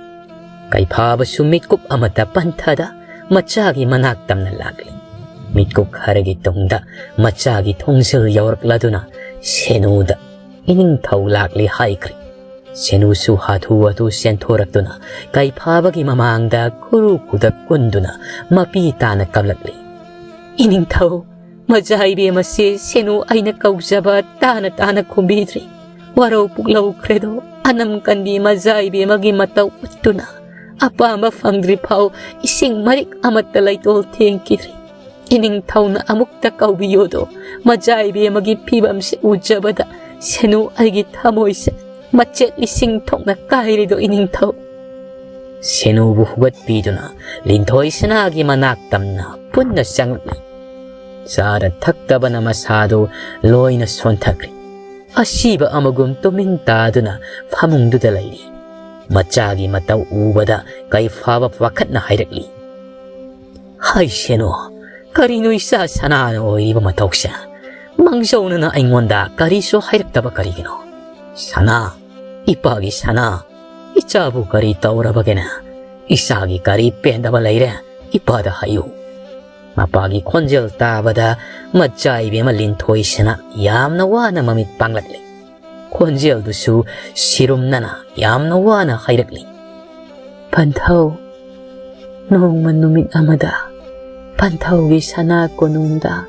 ꯀꯩꯐꯥꯕꯁꯨ ꯃꯤꯠꯀꯨꯞ ꯑꯃꯠꯇ ꯄꯟꯊꯗ ꯃꯆꯥꯒꯤ ꯃꯅꯥꯛ ꯇꯝꯅ ꯂꯥꯛꯂꯤ꯫ ꯃꯤꯠꯀꯨꯞ ꯈꯔꯒꯤ ꯇꯨꯡꯗ ꯃꯆꯥꯒꯤ ꯊꯣꯡꯖꯤꯜ ꯌꯧꯔꯛꯂꯗꯨꯅ ꯁꯦꯅꯨꯗ "ꯏꯅꯤꯡꯊꯧ ꯂꯥꯛꯂꯤ" ꯍꯥꯏꯈ꯭ꯔꯦ꯫ ꯁꯦꯅꯨꯁꯨ ꯍꯥꯊꯨ ꯍꯥꯊꯨ ꯆꯦꯟꯊꯣꯔꯛꯇꯨꯅ ꯀꯩꯐꯥꯕꯒꯤ ꯃꯃꯥꯡꯗ ꯈꯨꯔꯨ ꯈꯨꯗꯛ ꯀꯨꯟꯗꯨꯅ ꯃꯄꯤ ꯇꯥꯅ ꯀꯞꯂꯛꯂꯤ꯫ "ꯏꯅꯤꯡꯊꯧ, ꯃꯆꯥ ꯏꯕꯦꯝ ꯑꯁꯤ ꯁꯦꯅꯨ ꯑꯩꯅ ꯀꯧꯖꯕ ꯇꯥꯅ ꯇꯥꯅ ꯈꯨꯝꯕꯤꯗ꯭ꯔꯦ꯫ ꯋꯥꯔꯧ ꯄꯨꯛꯂꯧꯈ꯭ꯔꯦꯗꯣ꯫ ꯑꯅꯝ ꯀꯟꯕꯤ ꯃꯆꯥ ꯏꯕꯦꯝ ꯑꯃꯒꯤ ꯃꯇꯧ ꯎꯠꯇꯨꯅ ꯑꯄꯥꯝꯕ ꯐꯪꯗ꯭ꯔꯤ ꯐꯥꯎ ꯏꯁꯤꯡ ꯃꯔꯤꯛ ꯑꯃꯠꯇ ꯂꯩꯇꯣꯜ ꯊꯦꯡꯈꯤꯗ꯭ꯔꯦ꯫ ꯏꯅꯤꯡꯊꯧꯅ ꯑꯃꯨꯛꯇ ꯀꯧꯕꯤꯌꯣꯗꯣ꯫ ꯃꯆꯥ ꯏꯕꯦꯝ ꯑꯃꯒꯤ ꯐꯤꯕꯝꯁꯤ ꯎꯖꯕꯗ ꯁꯦꯅꯨ ꯑꯩꯒꯤ ꯊꯃꯣꯏꯁꯦ ꯃꯆꯦꯠ ꯂꯤꯁꯤꯡ ꯊꯣꯛꯅ ꯀꯥꯏꯔꯤꯗꯣ ꯏꯅꯤꯡꯊꯧ꯫ ꯁꯦꯅꯨꯕꯨ ꯍꯨꯒꯠꯄꯤꯗꯨꯅ ꯂꯤꯟꯊꯣꯏ ꯁꯅꯥꯒꯤ ꯃꯅꯥꯛ ꯇꯝꯅ ꯄꯨꯟꯅ ꯆꯪꯂꯛꯂꯤ꯫ ꯆꯥꯔ ꯊꯛꯇꯕꯅ ꯃꯁꯥꯗꯨ ꯂꯣꯏꯅ ꯁꯣꯟꯊꯈ꯭ꯔꯦ꯫ ꯑꯁꯤꯕ ꯑꯃꯒꯨꯝ ꯇꯨꯃꯤꯟ ꯇꯥꯗꯨꯅ ꯐꯃꯨꯡꯗꯨꯗ ꯂꯩꯔꯤ꯫ ꯃꯆꯥꯒꯤ ꯃꯇꯧ ꯎꯕꯗ ꯀꯩꯐꯥꯕ ꯄꯥꯈꯠꯅ ꯍꯥꯏꯔꯛꯂꯤ꯫ ꯍꯥꯏ ꯁꯦꯅꯨ, ꯀꯔꯤꯅꯣ ꯏꯆꯥ ꯁꯅꯥꯅ ꯑꯣꯏꯔꯤꯕ ꯃꯇꯧꯁꯦ? ꯃꯥꯡꯖꯧꯅꯅ ꯑꯩꯉꯣꯟꯗ ꯀꯔꯤꯁꯨ ꯍꯥꯏꯔꯛꯇꯕ ꯀꯔꯤꯒꯤꯅꯣ? ꯁꯅꯥ, ꯏꯄꯥꯒꯤ ꯁꯅꯥ, ꯏꯆꯥꯕꯨ ꯀꯔꯤ ꯇꯧꯔꯕꯒꯦꯅꯦ? ꯏꯆꯥꯒꯤ ꯀꯔꯤ ꯄꯦꯟꯗꯕ ꯂꯩꯔꯦ? ꯏꯄꯥꯗ ꯍꯥꯏꯌꯨ꯫ ꯃꯄꯥꯒꯤ ꯈꯣꯟꯖꯦꯜ ꯇꯥꯕꯗ ꯃꯆꯥ ꯏꯕꯦꯝꯃ ꯂꯤꯟꯊꯣꯏꯁꯤꯅ ꯌꯥꯝꯅ ꯋꯥꯅ ꯃꯃꯤꯠ ꯄꯥꯡꯂꯛꯂꯤ꯫ ꯈꯣꯟꯖꯦꯜꯗꯨꯁꯨ ꯁꯤꯔꯨꯝꯅꯅ ꯌꯥꯝꯅ ꯋꯥꯅ ꯍꯥꯏꯔꯛꯂꯤ꯫ ꯄꯟꯊꯧ, ꯅꯣꯡꯃ ꯅꯨꯃꯤꯠ ꯑꯃꯗ ꯄꯟꯊꯧꯒꯤ ꯁꯅꯥ ꯀꯣꯅꯨꯡꯗ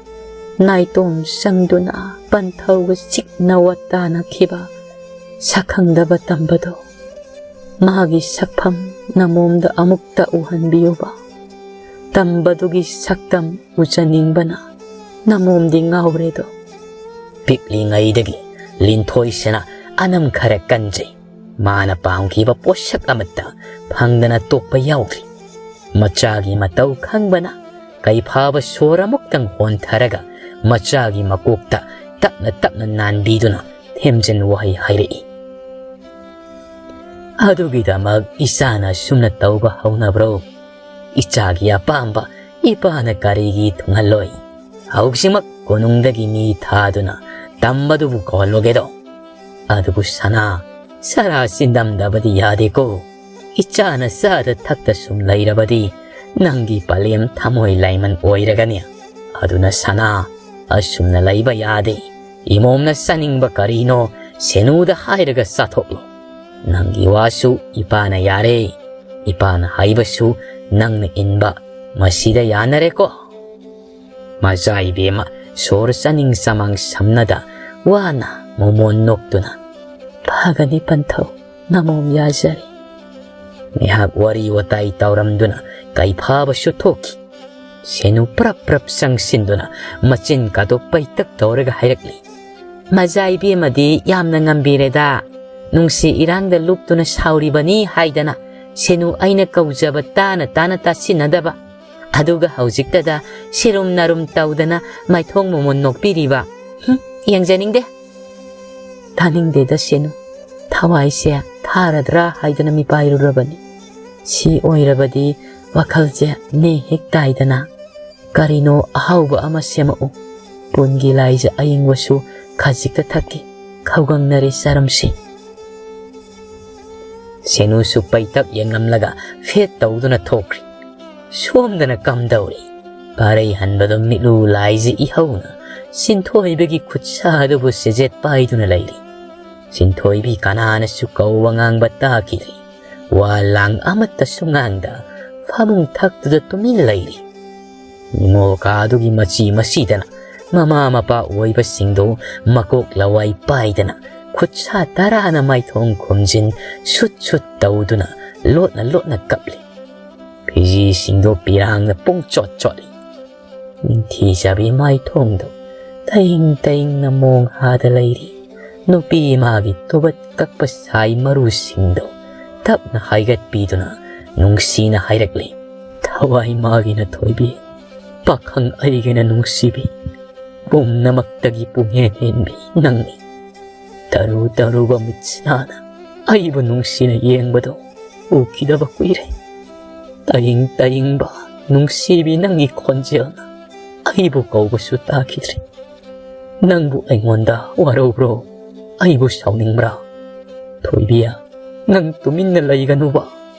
ꯅꯥꯏꯇꯣꯝ ꯆꯪꯗꯨꯅ ꯄꯟꯊꯧꯒ ꯆꯤꯛꯅ ꯋꯥꯇꯥꯅꯈꯤꯕ ꯁꯛꯈꯪꯗꯕ ꯇꯝꯕꯗꯣ, ꯃꯥꯒꯤ ꯁꯛꯐꯝ ꯅꯃꯣꯝꯗ ꯑꯃꯨꯛꯇ ꯎꯍꯟꯕꯤꯌꯨꯕ꯫ ꯇꯝꯕꯗꯨꯒꯤ ꯁꯛꯇꯝ ꯎꯖꯅꯤꯡꯕꯅ ꯅꯃꯣꯝꯗꯤ ꯉꯥꯎꯔꯦꯗꯣ꯫ ꯄꯤꯛꯂꯤꯉꯩꯗꯒꯤ ꯂꯤꯟꯊꯣꯏꯁꯤꯅ ꯑꯅꯝ ꯈꯔ ꯀꯟꯖꯩ꯫ ꯃꯥꯅ ꯄꯥꯝꯈꯤꯕ ꯄꯣꯠꯁꯛ ꯑꯃꯠꯇ ꯐꯪꯗꯅ ꯇꯣꯛꯄ ꯌꯥꯎꯈ꯭ꯔꯤ꯫ ꯃꯆꯥꯒꯤ ꯃꯇꯧ ꯈꯪꯕꯅ ꯀꯩꯐꯥꯕ ꯁꯣꯔ ꯑꯃꯨꯛꯇꯪ ꯍꯣꯟꯊꯔꯒ ꯃꯆꯥꯒꯤ ꯃꯀꯣꯛꯇ ꯇꯞꯅ ꯇꯞꯅ ꯅꯥꯟꯕꯤꯗꯨꯅ ꯊꯦꯝꯖꯤꯟ ꯋꯥꯍꯩ ꯍꯥꯏꯔꯛꯏ꯫ ꯑꯗꯨꯒꯤꯗꯃꯛ ꯏꯆꯥꯅ ꯁꯨꯝꯅ ꯇꯧꯕ ꯍꯧꯅꯕ꯭ꯔꯣ? ꯏꯆꯥꯒꯤ ꯑꯄꯥꯝꯕ ꯏꯄꯥꯅ ꯀꯔꯤꯒꯤ ꯊꯨꯡꯍꯜꯂꯣꯏ? ꯍꯧꯖꯤꯛꯃꯛ ꯀꯣꯅꯨꯡꯗꯒꯤ ꯃꯤ ꯊꯥꯗꯨꯅ ꯇꯝꯕꯗꯨꯕꯨ ꯀꯧꯍꯜꯂꯨꯒꯦꯗꯣ꯫ ꯑꯗꯨꯕꯨ ꯁꯅꯥ, ꯁꯔꯥ ꯆꯤꯟꯗꯝꯗꯕꯗꯤ ꯌꯥꯗꯦꯀꯣ꯫ ꯏꯆꯥꯅ ꯆꯥꯗ ꯊꯛꯇ ꯁꯨꯝ ꯂꯩꯔꯕꯗꯤ ꯅꯪꯒꯤ ꯄꯂꯦꯝ ꯊꯃꯣꯏ ꯂꯥꯏꯃꯟ ꯑꯣꯏꯔꯒꯅꯤ꯫ ꯑꯗꯨꯅ ꯁꯅꯥ, ꯑꯁꯨꯝꯅ ꯂꯩꯕ ꯌꯥꯗꯦ꯫ ꯏꯃꯣꯝꯅ ꯆꯥꯅꯤꯡꯕ ꯀꯔꯤꯅꯣ ꯁꯦꯅꯨꯗ ꯍꯥꯏꯔꯒ ꯆꯥꯊꯣꯛꯂꯣ꯫ ꯅꯪꯒꯤ ꯋꯥꯁꯨ ꯏꯄꯥꯅ ꯌꯥꯔꯦ꯫ ꯏꯄꯥꯅ ꯍꯥꯏꯕꯁꯨ ꯅꯪꯅ ꯏꯟꯕ꯫ ꯃꯁꯤꯗ ꯌꯥꯅꯔꯦꯀꯣ? ꯃꯆꯥ ꯏꯕꯦꯝꯃ ꯁꯣꯔ ꯆꯥꯅꯤꯡ ꯆꯃꯥꯡ ꯁꯝꯅꯗ ꯋꯥꯅ ꯃꯣꯃꯣꯟ ꯅꯣꯛꯇꯨꯅ, "ꯐꯒꯅꯤ ꯄꯟꯊꯧ, ꯅꯃꯣꯝ ꯌꯥꯖꯔꯦ"꯫ ꯉꯥꯏꯍꯥꯛ ꯋꯥꯔꯤ ꯋꯥꯇꯥꯏ ꯇꯧꯔꯝꯗꯨꯅ ꯀꯩꯐꯥꯕꯁꯨ ꯊꯣꯛꯈꯤ꯫ ꯁꯦꯅꯨ ꯄ꯭ꯔꯞ ꯄ꯭ꯔꯞ ꯆꯪꯁꯤꯟꯗꯨꯅ ꯃꯆꯤꯟ ꯀꯥꯗꯣ ꯄꯩꯇꯛ ꯇꯧꯔꯒ ꯍꯥꯏꯔꯛꯂꯤ, "ꯃꯆꯥ ꯏꯕꯦꯝꯃꯗꯤ ꯌꯥꯝꯅ ꯉꯝꯕꯤꯔꯦꯗ꯫ ꯅꯨꯡꯁꯤ ꯏꯔꯥꯡꯗ ꯂꯨꯞꯇꯨꯅ ꯁꯥꯎꯔꯤꯕꯅꯤ ꯍꯥꯏꯗꯅ ꯁꯦꯅꯨ ꯑꯩꯅ ꯀꯧꯖꯕ ꯇꯥꯅ ꯇꯥꯅ ꯇꯥꯁꯤꯟꯅꯗꯕ꯫ ꯑꯗꯨꯒ ꯍꯧꯖꯤꯛꯇꯗ ꯁꯤꯔꯨꯝ ꯅꯥꯔꯨꯝ ꯇꯧꯗꯅ ꯃꯥꯏꯊꯣꯡ ꯃꯃꯣꯟ ꯅꯣꯛꯄꯤꯔꯤꯕ꯫ ꯍꯨꯝ, ꯌꯦꯡꯖꯅꯤꯡꯗꯦ"꯫ "ꯇꯥꯅꯤꯡꯗꯦꯗ ꯁꯦꯅꯨ, ꯊꯋꯥꯏꯁꯦ ꯊꯥꯔꯗ꯭ꯔꯥ ꯍꯥꯏꯗꯅ ꯃꯤꯄꯥꯏꯔꯨꯔꯕꯅꯤ꯫ ꯁꯤ ꯑꯣꯏꯔꯕꯗꯤ ꯋꯥꯈꯜꯁꯦ ꯅꯦ ꯍꯦꯛ ꯇꯥꯏꯗꯅ꯫ ꯀꯔꯤꯅꯣ ꯑꯍꯥꯎꯕ ꯑꯃ ꯁꯦꯝꯃꯛꯎ꯫ ꯄꯨꯟꯒꯤ ꯂꯥꯏꯖ ꯑꯌꯤꯡꯕꯁꯨ ꯈꯖꯤꯛꯇ ꯊꯛꯀꯦ꯫ ꯈꯧꯒꯪꯅꯔꯦ ꯆꯥꯔꯝꯁꯤ"꯫ ꯁꯦꯅꯨꯁꯨ ꯄꯩꯇꯛ ꯌꯦꯡꯂꯝꯂꯒ ꯐꯦꯠ ꯇꯧꯗꯨꯅ ꯊꯣꯛꯈ꯭ꯔꯤ꯫ ꯁꯣꯝꯗꯅ ꯀꯝꯗꯧꯔꯤ? ꯄꯥꯔꯩ ꯍꯟꯕꯗꯣ ꯃꯤꯠꯂꯨ ꯂꯥꯏꯖ ꯏꯍꯧꯅ ꯁꯤꯟꯊꯣꯏꯕꯒꯤ ꯈꯨꯠꯁꯥꯗꯨꯕꯨ ꯁꯦꯖꯦꯠ ꯄꯥꯏꯗꯨꯅ ꯂꯩꯔꯤ꯫ ꯁꯤꯟꯊꯣꯏꯕꯤ ꯀꯅꯥꯅꯁꯨ ꯀꯧꯕ ꯉꯥꯡꯕ ꯇꯥꯈꯤꯗ꯭ꯔꯤ꯫ ꯋꯥ ꯂꯥꯡ ꯑꯃꯠꯇꯁꯨ ꯉꯥꯡꯗ ꯐꯃꯨꯡ ꯊꯛꯇꯨꯗ ꯇꯨꯃꯤꯟ ꯂꯩꯔꯤ꯫ ꯅꯤꯉꯣꯜ ꯀꯥꯗꯨꯒꯤ ꯃꯆꯤ ꯃꯆꯤꯗꯅ ꯃꯃꯥ ꯃꯄꯥ ꯑꯣꯏꯕꯁꯤꯡꯗꯨ ꯃꯀꯣꯛ ꯂꯋꯥꯏ ꯄꯥꯏꯗꯅ ꯈꯨꯠꯁꯥ ꯇꯔꯥꯅ ꯃꯥꯏꯊꯣꯡ ꯈꯨꯝꯖꯤꯟ ꯁꯨꯠ ꯁꯨꯠ ꯇꯧꯗꯨꯅ ꯂꯣꯠꯅ ꯂꯣꯠꯅ ꯀꯞꯂꯤ꯫ ꯐꯤꯖꯤꯁꯤꯡꯗꯣ ꯄꯤꯔꯥꯡꯅ ꯄꯨꯡꯆꯣꯠ ꯆꯣꯠꯂꯤ꯫ ꯅꯤꯡꯊꯤꯖꯕꯤ ꯃꯥꯏꯊꯣꯡꯗꯣ ꯇꯌꯤꯡ ꯇꯌꯤꯡꯅ ꯃꯣꯡ ꯍꯥꯗ ꯂꯩꯔꯤ꯫ ꯅꯨꯄꯤ ꯃꯥꯒꯤ ꯇꯨꯕꯠ ꯀꯛꯄ ꯁꯥꯏ ꯃꯔꯨꯁꯤꯡꯗꯣ ꯇꯞꯅ ꯍꯥꯏꯒꯠꯄꯤꯗꯨꯅ ꯅꯨꯡꯁꯤꯅ ꯍꯥꯏꯔꯛꯂꯤ, "ꯊꯋꯥꯏ ꯃꯥꯒꯤꯅ ꯊꯣꯏꯕꯤ, ꯄꯥꯈꯪ ꯑꯩꯒꯤꯅ ꯅꯨꯡꯁꯤꯕꯤ, ꯄꯨꯝꯅꯃꯛꯇꯒꯤ ꯄꯨꯡꯍꯦꯟ ꯍꯦꯟꯕꯤ ꯅꯪꯅꯤ꯫ ꯇꯔꯨ ꯇꯔꯨꯕ ꯃꯤꯠꯁꯤꯅꯥꯅ ꯑꯩꯕꯨ ꯅꯨꯡꯁꯤꯅ ꯌꯦꯡꯕꯗꯣ ꯎꯈꯤꯗꯕ ꯀꯨꯏꯔꯦ꯫ ꯇꯌꯤꯡ ꯇꯌꯤꯡꯕ ꯅꯨꯡꯁꯤꯕꯤ ꯅꯪꯒꯤ ꯈꯣꯟꯖꯦꯜꯅ ꯑꯩꯕꯨ ꯀꯧꯕꯁꯨ ꯇꯥꯈꯤꯗ꯭ꯔꯤ꯫ ꯅꯪꯕꯨ ꯑꯩꯉꯣꯟꯗ ꯋꯥꯔꯧꯕ꯭ꯔꯣ? ꯑꯩꯕꯨ ꯁꯥꯎꯅꯤꯡꯕ꯭ꯔꯥ? ꯊꯣꯏꯕꯤꯌꯥ, ꯅꯪ ꯇꯨꯃꯤꯟꯅ ꯂꯩꯒꯅꯨꯕ꯫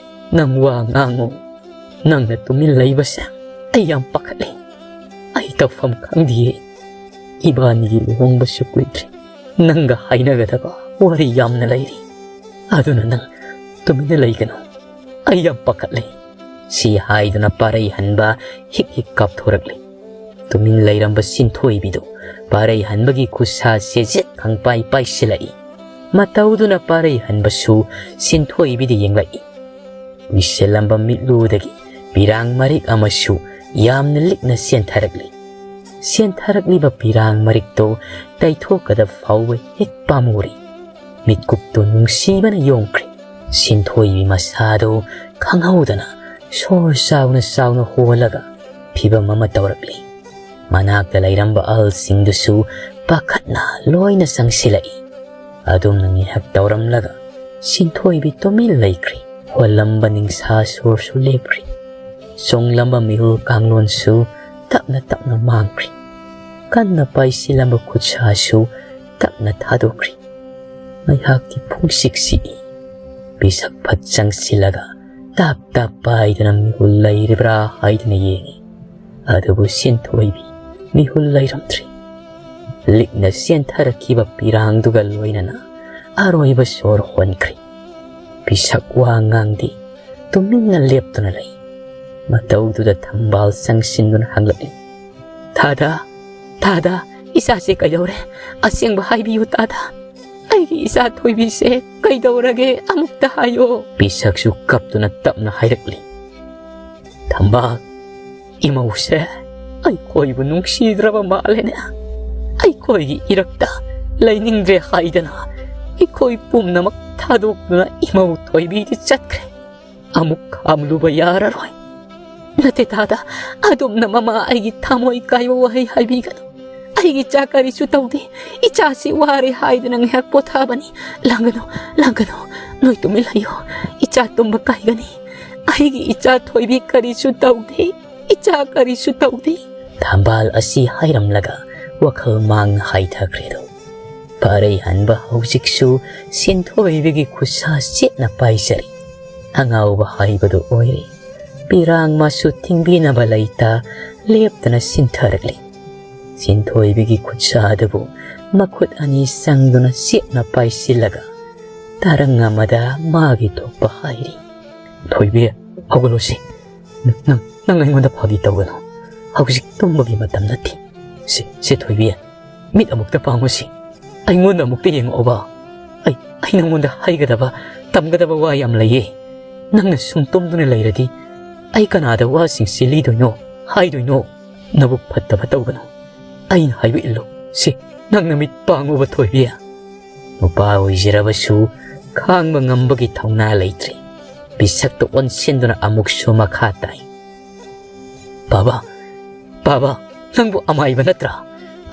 ꯅꯪ ꯋꯥ ꯉꯥꯡꯉꯨ꯫ ꯅꯪꯅ ꯇꯨꯃꯤꯟ ꯂꯩꯕꯁꯦ ꯑꯩ ꯌꯥꯝ ꯄꯥꯈꯠꯂꯦ꯫ ꯑꯩ ꯇꯧꯐꯝ ꯈꯪꯗꯤꯌꯦ꯫ ꯏꯕꯥꯅꯤꯒꯤ ꯂꯨꯍꯣꯡꯕꯁꯨ ꯀꯨꯏꯗ꯭ꯔꯤ꯫ ꯅꯪꯒ ꯍꯥꯏꯅꯒꯗꯕ ꯋꯥꯔꯤ ꯌꯥꯝꯅ ꯂꯩꯔꯤ꯫ ꯑꯗꯨꯅ ꯅꯪ ꯇꯨꯃꯤꯟꯅ ꯂꯩꯒꯅꯨ꯫ ꯑꯩ ꯌꯥꯝ ꯄꯥꯈꯠꯂꯦ"꯫ ꯁꯤ ꯍꯥꯏꯗꯨꯅ ꯄꯥꯔꯩ ꯍꯟꯕ ꯍꯤꯛ ꯍꯤꯛ ꯀꯥꯞꯊꯣꯔꯛꯂꯤ꯫ ꯇꯨꯃꯤꯟ ꯂꯩꯔꯝꯕ ꯁꯤꯟꯊꯣꯏꯕꯤꯗꯨ ꯄꯥꯔꯩꯍꯟꯕꯒꯤ ꯈꯨꯠꯁꯥ ꯆꯦꯖꯦꯠ ꯈꯪꯄꯥꯏ ꯄꯥꯏꯁꯤꯜꯂꯛꯏ꯫ ꯃꯇꯧꯗꯨꯅ ꯄꯥꯔꯩꯍꯟꯕꯁꯨ ꯁꯤꯟꯊꯣꯏꯕꯤꯗ ꯌꯦꯡꯂꯛꯏ꯫ ꯎꯏꯁꯤꯜꯂꯝꯕ ꯃꯤꯠꯂꯨꯗꯒꯤ ꯄꯤꯔꯥꯡ ꯃꯔꯤꯛ ꯑꯃꯁꯨ ꯌꯥꯝꯅ ꯂꯤꯛꯅ ꯆꯦꯟꯊꯔꯛꯂꯤ꯫ ꯆꯦꯟꯊꯔꯛꯂꯤꯕ ꯄꯤꯔꯥꯡ ꯃꯔꯤꯛꯇꯣ ꯇꯩꯊꯣꯛꯀꯗꯕ ꯐꯥꯎꯕ ꯍꯦꯛ ꯄꯥꯝꯃꯨꯔꯦ꯫ ꯃꯤꯠꯀꯨꯞꯇꯨ ꯅꯨꯡꯁꯤꯕꯅ ꯌꯣꯝꯈ꯭ꯔꯦ꯫ ꯁꯤꯟꯊꯣꯏꯕꯤ ꯃꯁꯥꯗꯨ ꯈꯪꯍꯧꯗꯅ ꯁꯣꯔ ꯆꯥꯎꯅ ꯆꯥꯎꯅ ꯍꯣꯜꯂꯒ ꯐꯤꯚꯝ ꯑꯃ ꯇꯧꯔꯛꯂꯤ꯫ ꯃꯅꯥꯛꯇ ꯂꯩꯔꯝꯕ ꯑꯍꯜꯁꯤꯡꯗꯨꯁꯨ ꯄꯥꯈꯠꯅ ꯂꯣꯏꯅ ꯆꯪꯁꯤꯜꯂꯛꯏ꯫ ꯑꯗꯨꯝꯅ ꯉꯥꯏꯍꯥꯛ ꯇꯧꯔꯝꯂꯒ ꯁꯤꯟꯊꯣꯏꯕꯤ ꯇꯨꯃꯤꯟ ꯂꯩꯈ꯭ꯔꯦ꯫ ꯍꯣꯜꯂꯝꯕ ꯅꯤꯡꯁꯥ ꯁꯣꯔꯁꯨ ꯂꯦꯞꯈ꯭ꯔꯦ꯫ ꯆꯣꯡꯂꯝꯕ ꯃꯤꯍꯨꯜ ꯀꯥꯡꯂꯣꯟꯁꯨ ꯇꯞꯅ ꯇꯞꯅ ꯃꯥꯡꯈ꯭ꯔꯦ꯫ ꯀꯟꯅ ꯄꯥꯏꯁꯤꯜꯂꯝꯕ ꯈꯨꯠꯁꯥꯁꯨ ꯇꯞꯅ ꯊꯥꯗꯣꯛꯈ꯭ꯔꯦ꯫ ꯉꯥꯏꯍꯥꯛꯇꯤ ꯄꯨꯡꯁꯤꯛ ꯁꯤꯛꯏ꯫ ꯄꯤꯁꯛ ꯐꯠ ꯆꯪꯁꯤꯜꯂꯒ ꯇꯥꯞ ꯇꯥꯞ ꯄꯥꯏꯗꯨꯅ ꯃꯤꯍꯨꯜ ꯂꯩꯔꯤꯕ꯭ꯔꯥ ꯍꯥꯏꯗꯨꯅ ꯌꯦꯡꯏ꯫ ꯑꯗꯨꯕꯨ ꯁꯤꯟꯊꯣꯏꯕꯤ ꯃꯤꯍꯨꯜ ꯂꯩꯔꯝꯗ꯭ꯔꯦ꯫ ꯂꯤꯛꯅ ꯆꯦꯟꯊꯔꯛꯈꯤꯕ ꯄꯤꯔꯥꯡꯗꯨꯒ ꯂꯣꯏꯅꯅ ꯑꯔꯣꯏꯕ ꯁꯣꯔ ꯍꯣꯟꯈ꯭ꯔꯦ꯫ ꯄꯤꯁꯛ ꯋꯥ ꯉꯥꯡꯗꯦ꯫ ꯇꯨꯃꯤꯟꯅ ꯂꯦꯞꯇꯨꯅ ꯂꯩ꯫ ꯃꯇꯧꯗꯨꯗ ꯊꯝꯕꯥꯜ ꯆꯪꯁꯤꯟꯗꯨꯅ ꯍꯪꯂꯛꯂꯤ, "ꯇꯥꯗ, ꯇꯥꯗ, ꯏꯆꯥꯁꯦ ꯀꯩꯗꯧꯔꯦ? ꯑꯁꯦꯡꯕ ꯍꯥꯏꯕꯤꯌꯨ ꯇꯥꯗ꯫ ꯑꯩꯒꯤ ꯏꯆꯥ ꯊꯣꯏꯕꯤꯁꯦ ꯀꯩꯗꯧꯔꯒꯦ? ꯑꯃꯨꯛꯇ ꯍꯥꯏꯌꯣ꯫" ꯄꯤꯁꯛꯁꯨ ꯀꯞꯇꯨꯅ ꯇꯞꯅ ꯍꯥꯏꯔꯛꯂꯤ, "ꯊꯝꯕꯥꯜ, ꯏꯃꯧꯁꯦ ꯑꯩꯈꯣꯏꯕꯨ ꯅꯨꯡꯁꯤꯗ꯭ꯔꯕ ꯃꯥꯜꯂꯦꯅꯦ꯫ ꯑꯩꯈꯣꯏꯒꯤ ꯏꯔꯛꯇ ꯂꯩꯅꯤꯡꯗ꯭ꯔꯦ ꯍꯥꯏꯗꯅ ꯑꯩꯈꯣꯏ ꯄꯨꯝꯅꯃꯛ ꯊꯥꯗꯣꯛꯇꯨꯅ ꯏꯃꯧ ꯊꯣꯏꯕꯤꯗꯤ ꯆꯠꯈ꯭ꯔꯦ꯫ ꯑꯃꯨꯛ ꯈꯥꯝꯂꯨꯕ ꯌꯥꯔꯔꯣꯏ꯫" "ꯅꯠꯇꯦ ꯇꯥꯗ, ꯑꯗꯣꯝꯅ ꯃꯃꯥ ꯑꯩꯒꯤ ꯊꯃꯣꯏ ꯀꯥꯏꯕ ꯋꯥꯍꯩ ꯍꯥꯏꯕꯤꯒꯅꯨ꯫ ꯑꯩꯒꯤ ꯏꯆꯥ ꯀꯔꯤꯁꯨ ꯇꯧꯗꯦ꯫ ꯏꯆꯥꯁꯤ ꯋꯥꯔꯦ ꯍꯥꯏꯗꯨꯅ ꯉꯥꯏꯍꯥꯛ ꯄꯣꯊꯥꯕꯅꯤ꯫ ꯂꯥꯡꯒꯅꯨ, ꯂꯥꯡꯒꯅꯨ꯫ ꯅꯣꯏ ꯇꯨꯃꯤꯟ ꯂꯩꯌꯨ꯫ ꯏꯆꯥ ꯇꯨꯝꯕ ꯀꯥꯏꯒꯅꯤ꯫ ꯑꯩꯒꯤ ꯏꯆꯥ ꯊꯣꯏꯕꯤ ꯀꯔꯤꯁꯨ ꯇꯧꯗꯦ꯫ ꯏꯆꯥ ꯀꯔꯤꯁꯨ ꯇꯧꯗꯦ꯫" ꯊꯝꯕꯥꯜ ꯑꯁꯤ ꯍꯥꯏꯔꯝꯂꯒ ꯋꯥꯈꯜ ꯃꯥꯡꯅ ꯍꯥꯏꯊꯈ꯭ꯔꯦꯗꯣ꯫ ꯄꯥꯔꯩꯍꯟꯕ ꯍꯧꯖꯤꯛꯁꯨ ꯁꯤꯟꯊꯣꯏꯕꯤꯒꯤ ꯈꯨꯠꯁꯥ ꯆꯦꯠꯅ ꯄꯥꯏꯖꯔꯤ꯫ ꯑꯉꯥꯎꯕ ꯍꯥꯏꯕꯗꯨ ꯑꯣꯏꯔꯦ꯫ ꯄꯤꯔꯥꯡ ꯃꯥꯁꯨ ꯊꯤꯡꯕꯤꯅꯕ ꯂꯩꯇ ꯂꯦꯞꯇꯅ ꯆꯤꯟꯊꯔꯛꯂꯤ꯫ ꯁꯤꯟꯊꯣꯏꯕꯤꯒꯤ ꯈꯨꯠꯁꯥ ꯑꯗꯨꯕꯨ ꯃꯈꯨꯠ ꯑꯅꯤ ꯆꯪꯗꯨꯅ ꯆꯦꯠꯅ ꯄꯥꯏꯁꯤꯜꯂꯒ ꯇꯔꯪ ꯑꯃꯗ ꯃꯥꯒꯤ ꯊꯣꯛꯄ ꯍꯥꯏꯔꯤ꯫ "ꯊꯣꯏꯕꯤ, ꯍꯧꯒꯠꯂꯣꯁꯤ꯫ ꯅꯪ, ꯅꯪ ꯑꯩꯉꯣꯟꯗ ꯐꯥꯒꯤ ꯇꯧꯒꯅꯨ꯫ ꯍꯧꯖꯤꯛ ꯇꯨꯝꯕꯒꯤ ꯃꯇꯝ ꯅꯠꯇꯦ꯫ ꯁꯤ, ꯁꯤ ꯊꯣꯏꯕꯤ, ꯃꯤꯠ ꯑꯃꯨꯛꯇ ꯄꯥꯡꯉꯨꯁꯤ꯫ ꯑꯩꯉꯣꯟꯗ ꯑꯃꯨꯛꯇ ꯌꯦꯡꯉꯛꯑꯣꯕ꯫ ꯑꯩ, ꯑꯩ ꯅꯉꯣꯟꯗ ꯍꯥꯏꯒꯗꯕ, ꯇꯝꯒꯗꯕ ꯋꯥ ꯌꯥꯝ ꯂꯩꯌꯦ꯫ ꯅꯪꯅ ꯁꯨꯝ ꯇꯨꯝꯗꯨꯅ ꯂꯩꯔꯗꯤ ꯑꯩ ꯀꯅꯥꯗ ꯋꯥꯁꯤꯡꯁꯤ ꯂꯤꯗꯣꯏꯅꯣ, ꯍꯥꯏꯗꯣꯏꯅꯣ? ꯅꯕꯨꯛ ꯐꯠꯇꯕ ꯇꯧꯒꯅꯨ꯫ ꯑꯩꯅ ꯍꯥꯏꯕ ꯏꯜꯂꯨ꯫ ꯁꯤ, ꯅꯪ ꯅꯃꯤꯠ ꯄꯥꯡꯉꯨꯕ ꯊꯣꯏꯕꯤ꯫ ꯅꯨꯄꯥ ꯑꯣꯏꯖꯔꯕꯁꯨ ꯈꯥꯡꯕ ꯉꯝꯕꯒꯤ ꯊꯧꯅꯥ ꯂꯩꯇ꯭ꯔꯦ꯫ ꯄꯤꯁꯛꯇ ꯑꯣꯟꯁꯤꯟꯗꯨꯅ ꯑꯃꯨꯛꯁꯨ ꯃꯈꯥ ꯇꯥꯏ꯫ "ꯄꯥꯕ, ꯄꯥꯕ, ꯅꯪꯕꯨ ꯑꯃꯥꯏꯕ ꯅꯠꯇ꯭ꯔꯥ?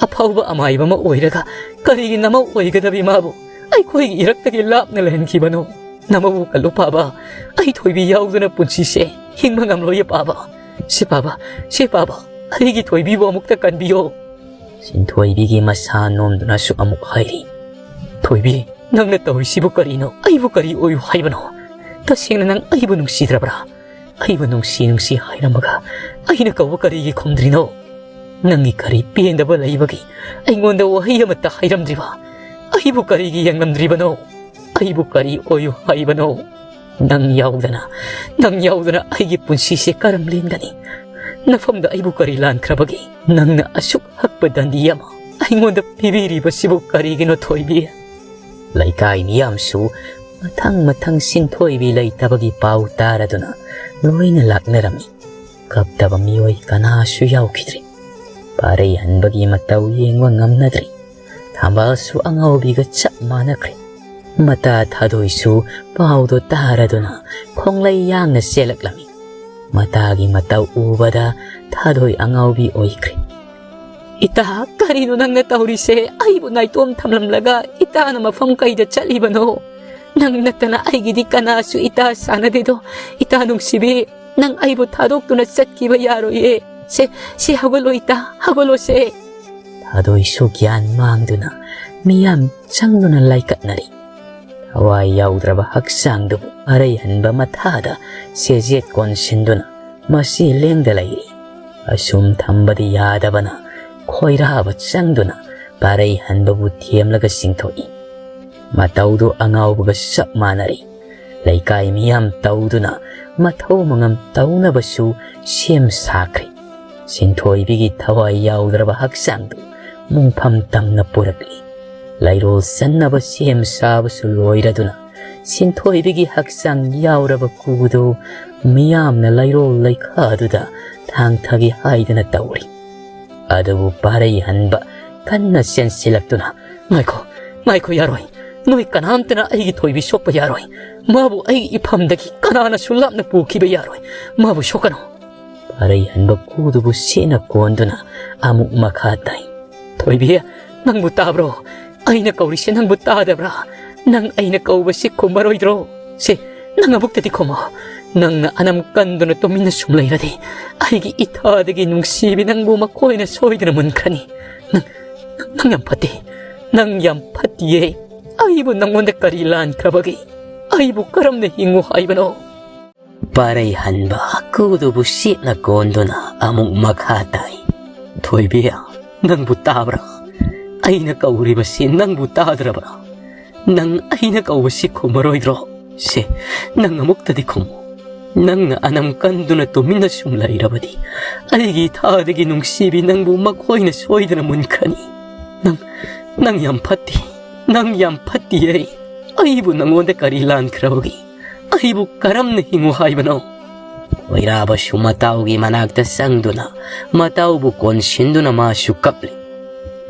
ꯑꯐꯥꯎꯕ ꯑꯃꯥꯏꯕ ꯑꯃ ꯑꯣꯏꯔꯒ ꯀꯔꯤꯒꯤ ꯅꯃꯧ ꯑꯣꯏꯒꯗꯕꯤ ꯃꯥꯕꯨ ꯑꯩꯈꯣꯏꯒꯤ ꯏꯔꯛꯇꯒꯤ ꯂꯥꯞꯅ ꯂꯩꯍꯟꯈꯤꯕꯅꯣ? ꯅꯃꯧ ꯀꯜꯂꯨ ꯄꯥꯕ, ꯑꯩ ꯊꯣꯏꯕꯤ ꯌꯥꯎꯗꯅ ꯄꯨꯟꯁꯤꯁꯦ ꯍꯤꯡꯕ ꯉꯝꯂꯣꯏꯌꯦ ꯄꯥꯕ꯫ ꯁꯤ ꯄꯥꯕ, ꯁꯤ ꯄꯥꯕ, ꯑꯩꯒꯤ ꯊꯣꯏꯕꯤꯕꯨ ꯑꯃꯨꯛꯇ ꯀꯟꯕꯤꯌꯣ꯫" ꯁꯤꯟꯊꯣꯏꯕꯤꯒꯤ ꯃꯁꯥ ꯅꯣꯝꯗꯨꯅꯁꯨ ꯑꯃꯨꯛ ꯍꯥꯏꯔꯤ꯫ "ꯊꯣꯏꯕꯤ, ꯅꯪꯅ ꯇꯧꯔꯤꯁꯤꯕꯨ ꯀꯔꯤꯅꯣ? ꯑꯩꯕꯨ ꯀꯔꯤ ꯑꯣꯏꯌꯨ ꯍꯥꯏꯕꯅꯣ? ꯇꯁꯦꯡꯅ ꯅꯪ ꯑꯩꯕꯨ ꯅꯨꯡꯁꯤꯗ꯭ꯔꯕ꯭ꯔꯥ? ꯑꯩꯕꯨ ꯅꯨꯡꯁꯤ ꯅꯨꯡꯁꯤ ꯍꯥꯏꯔꯝꯃꯒ ꯑꯩꯅ ꯀꯧꯕ ꯀꯔꯤꯒꯤ ꯈꯨꯝꯗ꯭ꯔꯤꯅꯣ? ꯅꯪꯒꯤ ꯀꯔꯤ ꯄꯦꯟꯗꯕ ꯂꯩꯕꯒꯤ ꯑꯩꯉꯣꯟꯗ ꯋꯥꯍꯩ ꯑꯃꯠꯇ ꯍꯥꯏꯔꯝꯗ꯭ꯔꯤꯕ? ꯑꯩꯕꯨ ꯀꯔꯤꯒꯤ ꯌꯦꯡꯂꯝꯗ꯭ꯔꯤꯕꯅꯣ? ꯑꯩꯕꯨ ꯀꯔꯤ ꯑꯣꯏꯌꯨ ꯍꯥꯏꯕꯅꯣ? ꯅꯪ ꯌꯥꯎꯗꯅ, ꯅꯪ ꯌꯥꯎꯗꯅ ꯑꯩꯒꯤ ꯄꯨꯟꯁꯤꯁꯦ ꯀꯔꯝ ꯂꯦꯟꯒꯅꯤ? ꯅꯐꯝꯗ ꯑꯩꯕꯨ ꯀꯔꯤ ꯂꯥꯟꯈ꯭ꯔꯕꯒꯦ? ꯅꯪꯅ ꯑꯁꯨꯛ ꯍꯛꯄ ꯗꯟꯗꯤ ꯑꯃ ꯑꯩꯉꯣꯟꯗ ꯄꯤꯕꯤꯔꯤꯕꯁꯤꯕꯨ ꯀꯔꯤꯒꯤꯅꯣ ꯊꯣꯏꯕꯤ?" ꯂꯩꯀꯥꯏ ꯃꯤꯌꯥꯝꯁꯨ ꯃꯊꯪ ꯃꯊꯪ ꯁꯤꯟꯊꯣꯏꯕꯤ ꯂꯩꯇꯕꯒꯤ ꯄꯥꯎ ꯇꯥꯔꯗꯨꯅ ꯂꯣꯏꯅ ꯂꯥꯛꯅꯔꯝꯃꯤ꯫ ꯀꯞꯇꯕ ꯃꯤꯑꯣꯏ ꯀꯅꯥꯁꯨ ꯌꯥꯎꯈꯤꯗ꯭ꯔꯦ꯫ ꯄꯥꯔꯩ ꯍꯟꯕꯒꯤ ꯃꯇꯧ ꯌꯦꯡꯕ ꯉꯝꯅꯗ꯭ꯔꯦ꯫ ꯊꯝꯕꯥꯜꯁꯨ ꯑꯉꯥꯎꯕꯤꯒ ꯆꯞ ꯃꯥꯟꯅꯈ꯭ꯔꯦ꯫ ꯃꯇꯥ ꯊꯥꯗꯣꯏꯁꯨ ꯄꯥꯎꯗꯣ ꯇꯥꯔꯗꯨꯅ ꯈꯣꯡꯂꯩ ꯌꯥꯡꯅ ꯆꯦꯜꯂꯛꯂꯝꯃꯤ꯫ ꯃꯇꯥꯒꯤ ꯃꯇꯧ ꯎꯕꯗ ꯊꯥꯗꯣꯏ ꯑꯉꯥꯎꯕꯤ ꯑꯣꯏꯈ꯭ꯔꯦ꯫ "ꯏꯇꯥ, ꯀꯔꯤꯅꯣ ꯅꯪꯅ ꯇꯧꯔꯤꯁꯦ? ꯑꯩꯕꯨ ꯅꯥꯏꯇꯣꯝ ꯊꯝꯂꯝꯂꯒ ꯏꯇꯥꯅ ꯃꯐꯝ ꯀꯩꯗ ꯆꯠꯂꯤꯕꯅꯣ? ꯅꯪ ꯅꯠꯇꯅ ꯑꯩꯒꯤꯗꯤ ꯀꯅꯥꯁꯨ ꯏꯇꯥ ꯁꯥꯟꯅꯗꯦꯗꯣ꯫ ꯏꯇꯥ ꯅꯨꯡꯁꯤꯕꯤ, ꯅꯪ ꯑꯩꯕꯨ ꯊꯥꯗꯣꯛꯇꯨꯅ ꯆꯠꯈꯤꯕ ꯌꯥꯔꯣꯏꯌꯦ꯫ ꯁꯦ, ꯁꯦ, ꯍꯧꯒꯠꯂꯣ ꯏꯇꯥ, ꯍꯧꯒꯠꯂꯣꯁꯦ꯫" ꯊꯥꯗꯣꯏꯁꯨ ꯒ꯭ꯌꯥꯟ ꯃꯥꯡꯗꯨꯅ ꯃꯤꯌꯥꯝ ꯆꯪꯗꯨꯅ ꯂꯥꯏꯀꯠꯅꯔꯤ꯫ ꯊꯋꯥꯏ ꯌꯥꯎꯗ꯭ꯔꯕ ꯍꯛꯆꯥꯡꯗꯨꯕꯨ ꯑꯔꯩꯍꯟꯕ ꯃꯊꯥꯗ ꯁꯦꯖꯦꯠ ꯀꯣꯟꯁꯤꯟꯗꯨꯅ ꯃꯁꯤ ꯂꯦꯡꯗ ꯂꯩꯔꯤ꯫ ꯑꯁꯨꯝ ꯊꯝꯕꯗꯤ ꯌꯥꯗꯕꯅ ꯈꯣꯏꯔꯥꯕ ꯆꯪꯗꯨꯅ ꯄꯥꯔꯩ ꯍꯟꯕꯕꯨ ꯊꯦꯝꯂꯒ ꯆꯤꯡꯊꯣꯛꯏ꯫ ꯃꯇꯧꯗꯨ ꯑꯉꯥꯎꯕꯒ ꯆꯞ ꯃꯥꯟꯅꯔꯤ꯫ ꯂꯩꯀꯥꯏ ꯃꯤꯌꯥꯝ ꯇꯧꯗꯨꯅ ꯃꯊꯧ ꯃꯉꯝ ꯇꯧꯅꯕꯁꯨ ꯁꯦꯝ ꯁꯥꯈ꯭ꯔꯦ꯫ ꯁꯤꯟꯊꯣꯏꯕꯤꯒꯤ ꯊꯋꯥꯏ ꯌꯥꯎꯗ꯭ꯔꯕ ꯍꯛꯆꯥꯡꯗꯨ ꯃꯣꯡꯐꯝ ꯇꯝꯅ ꯄꯨꯔꯛꯂꯤ꯫ ꯂꯩꯔꯣꯜ ꯆꯟꯅꯕ ꯁꯦꯝ ꯁꯥꯕꯁꯨ ꯂꯣꯏꯔꯗꯨꯅ, ꯁꯤꯟꯊꯣꯏꯕꯤꯒꯤ ꯍꯛꯆꯥꯡ ꯌꯥꯎꯔꯕ ꯀꯨꯗꯨ ꯃꯤꯌꯥꯝꯅ ꯂꯩꯔꯣꯜ ꯂꯩꯈꯥꯗꯨꯗ ꯊꯥꯡꯊꯒꯦ ꯍꯥꯏꯗꯅ ꯇꯧꯔꯤ꯫ ꯑꯗꯨꯕꯨ ꯄꯥꯔꯩ ꯍꯟꯕ ꯀꯟꯅ ꯆꯦꯟꯁꯤꯜꯂꯛꯇꯨꯅ, "ꯉꯥꯏꯈꯣ, ꯉꯥꯏꯈꯣ, ꯌꯥꯔꯣꯏ꯫ ꯅꯣꯏ ꯀꯅꯥꯝꯇꯅ ꯑꯩꯒꯤ ꯊꯣꯏꯕꯤ ꯁꯣꯛꯄ ꯌꯥꯔꯣꯏ꯫ ꯃꯥꯕꯨ ꯑꯩꯒꯤ ꯏꯐꯝꯗꯒꯤ ꯀꯅꯥꯅꯁꯨ ꯂꯥꯞꯅ ꯄꯨꯈꯤꯕ ꯌꯥꯔꯣꯏ꯫ ꯃꯥꯕꯨ ꯁꯣꯛꯀꯅꯨ꯫" ꯄꯥꯔꯩ ꯍꯟꯕ ꯀꯨꯗꯨꯕꯨ ꯁꯦꯠꯅ ꯀꯣꯟꯗꯨꯅ ꯑꯃꯨꯛ ꯃꯈꯥ ꯇꯥꯏ꯫ "ꯊꯣꯏꯕꯤ, ꯅꯪꯕꯨ ꯇꯥꯕ꯭ꯔꯣ? ꯑꯩꯅ ꯀꯧꯔꯤꯁꯦ ꯅꯪꯕꯨ ꯇꯥꯗꯕ꯭ꯔꯥ? ꯅꯪ ꯑꯩꯅ ꯀꯧꯕꯁꯤ ꯈꯨꯝꯃꯔꯣꯏꯗ꯭ꯔꯣ? ꯁꯦ, ꯅꯪ ꯑꯃꯨꯛꯇꯗꯤ ꯈꯨꯝꯃꯣ꯫ ꯅꯪꯅ ꯑꯅꯝ ꯀꯟꯗꯨꯅ ꯇꯨꯃꯤꯟꯅ ꯁꯨꯝ ꯂꯩꯔꯗꯤ, ꯑꯩꯒꯤ ꯏꯊꯥꯗꯒꯤ ꯅꯨꯡꯁꯤꯕꯤ ꯅꯪꯕꯨ ꯃꯈꯣꯏꯅ ꯁꯣꯏꯗꯅ ꯃꯨꯟꯈ꯭ꯔꯅꯤ꯫ ꯅꯪ, ꯅꯪ ꯌꯥꯝ ꯐꯠꯇꯦ꯫ ꯅꯪ ꯌꯥꯝ ꯐꯠꯇꯤꯌꯦ꯫ ꯑꯩꯕꯨ ꯅꯪꯉꯣꯟꯗ ꯀꯔꯤ ꯂꯥꯟꯈ꯭ꯔꯕꯒꯦ? ꯑꯩꯕꯨ ꯀꯔꯝꯅ ꯍꯤꯡꯉꯨ ꯍꯥꯏꯕꯅꯣ?" ꯄꯥꯔꯩ ꯍꯟꯕ ꯀꯨꯗꯨꯕꯨ ꯁꯦꯠꯅ ꯀꯣꯟꯗꯨꯅ ꯑꯃꯨꯛ ꯃꯈꯥ ꯇꯥꯏ꯫ "ꯊꯣꯏꯕꯤ, ꯅꯪꯕꯨ ꯇꯥꯕ꯭ꯔꯥ? ꯑꯩꯅ ꯀꯧꯔꯤꯕꯁꯤ ꯅꯪꯕꯨ ꯇꯥꯗ꯭ꯔꯕ꯭ꯔꯥ? ꯅꯪ ꯑꯩꯅ ꯀꯧꯕꯁꯤ ꯈꯨꯝꯃꯔꯣꯏꯗ꯭ꯔꯣ? ꯁꯦ, ꯅꯪ ꯑꯃꯨꯛꯇꯗꯤ ꯈꯨꯝꯃꯨ꯫ ꯅꯪꯅ ꯑꯅꯝ ꯀꯟꯗꯨꯅ ꯇꯨꯃꯤꯟꯅ ꯁꯨꯝ ꯂꯩꯔꯕꯗꯤ, ꯑꯩꯒꯤ ꯏꯊꯥꯗꯒꯤ ꯅꯨꯡꯁꯤꯕꯤ ꯅꯪꯕꯨ ꯃꯈꯣꯏꯅ ꯁꯣꯏꯗꯅ ꯃꯨꯟꯈ꯭ꯔꯅꯤ꯫ ꯅꯪ, ꯅꯪ ꯌꯥꯝ ꯐꯠꯇꯦ꯫ ꯅꯪ ꯌꯥꯝ ꯐꯠꯇꯤꯌꯦ꯫ ꯑꯩꯕꯨ ꯅꯪꯉꯣꯟꯗ ꯀꯔꯤ ꯂꯥꯟꯈ꯭ꯔꯕꯒꯦ? ꯑꯩꯕꯨ ꯀꯔꯝꯅ ꯍꯤꯡꯉꯨ ꯍꯥꯏꯕꯅꯣ?" ꯈꯣꯏꯔꯥꯕꯁꯨ ꯃꯇꯥꯎꯒꯤ ꯃꯅꯥꯛꯇ ꯆꯪꯗꯨꯅ ꯃꯇꯥꯎꯕꯨ ꯀꯣꯟꯁꯤꯟꯗꯨꯅ ꯃꯥꯁꯨ ꯀꯞꯂꯤ꯫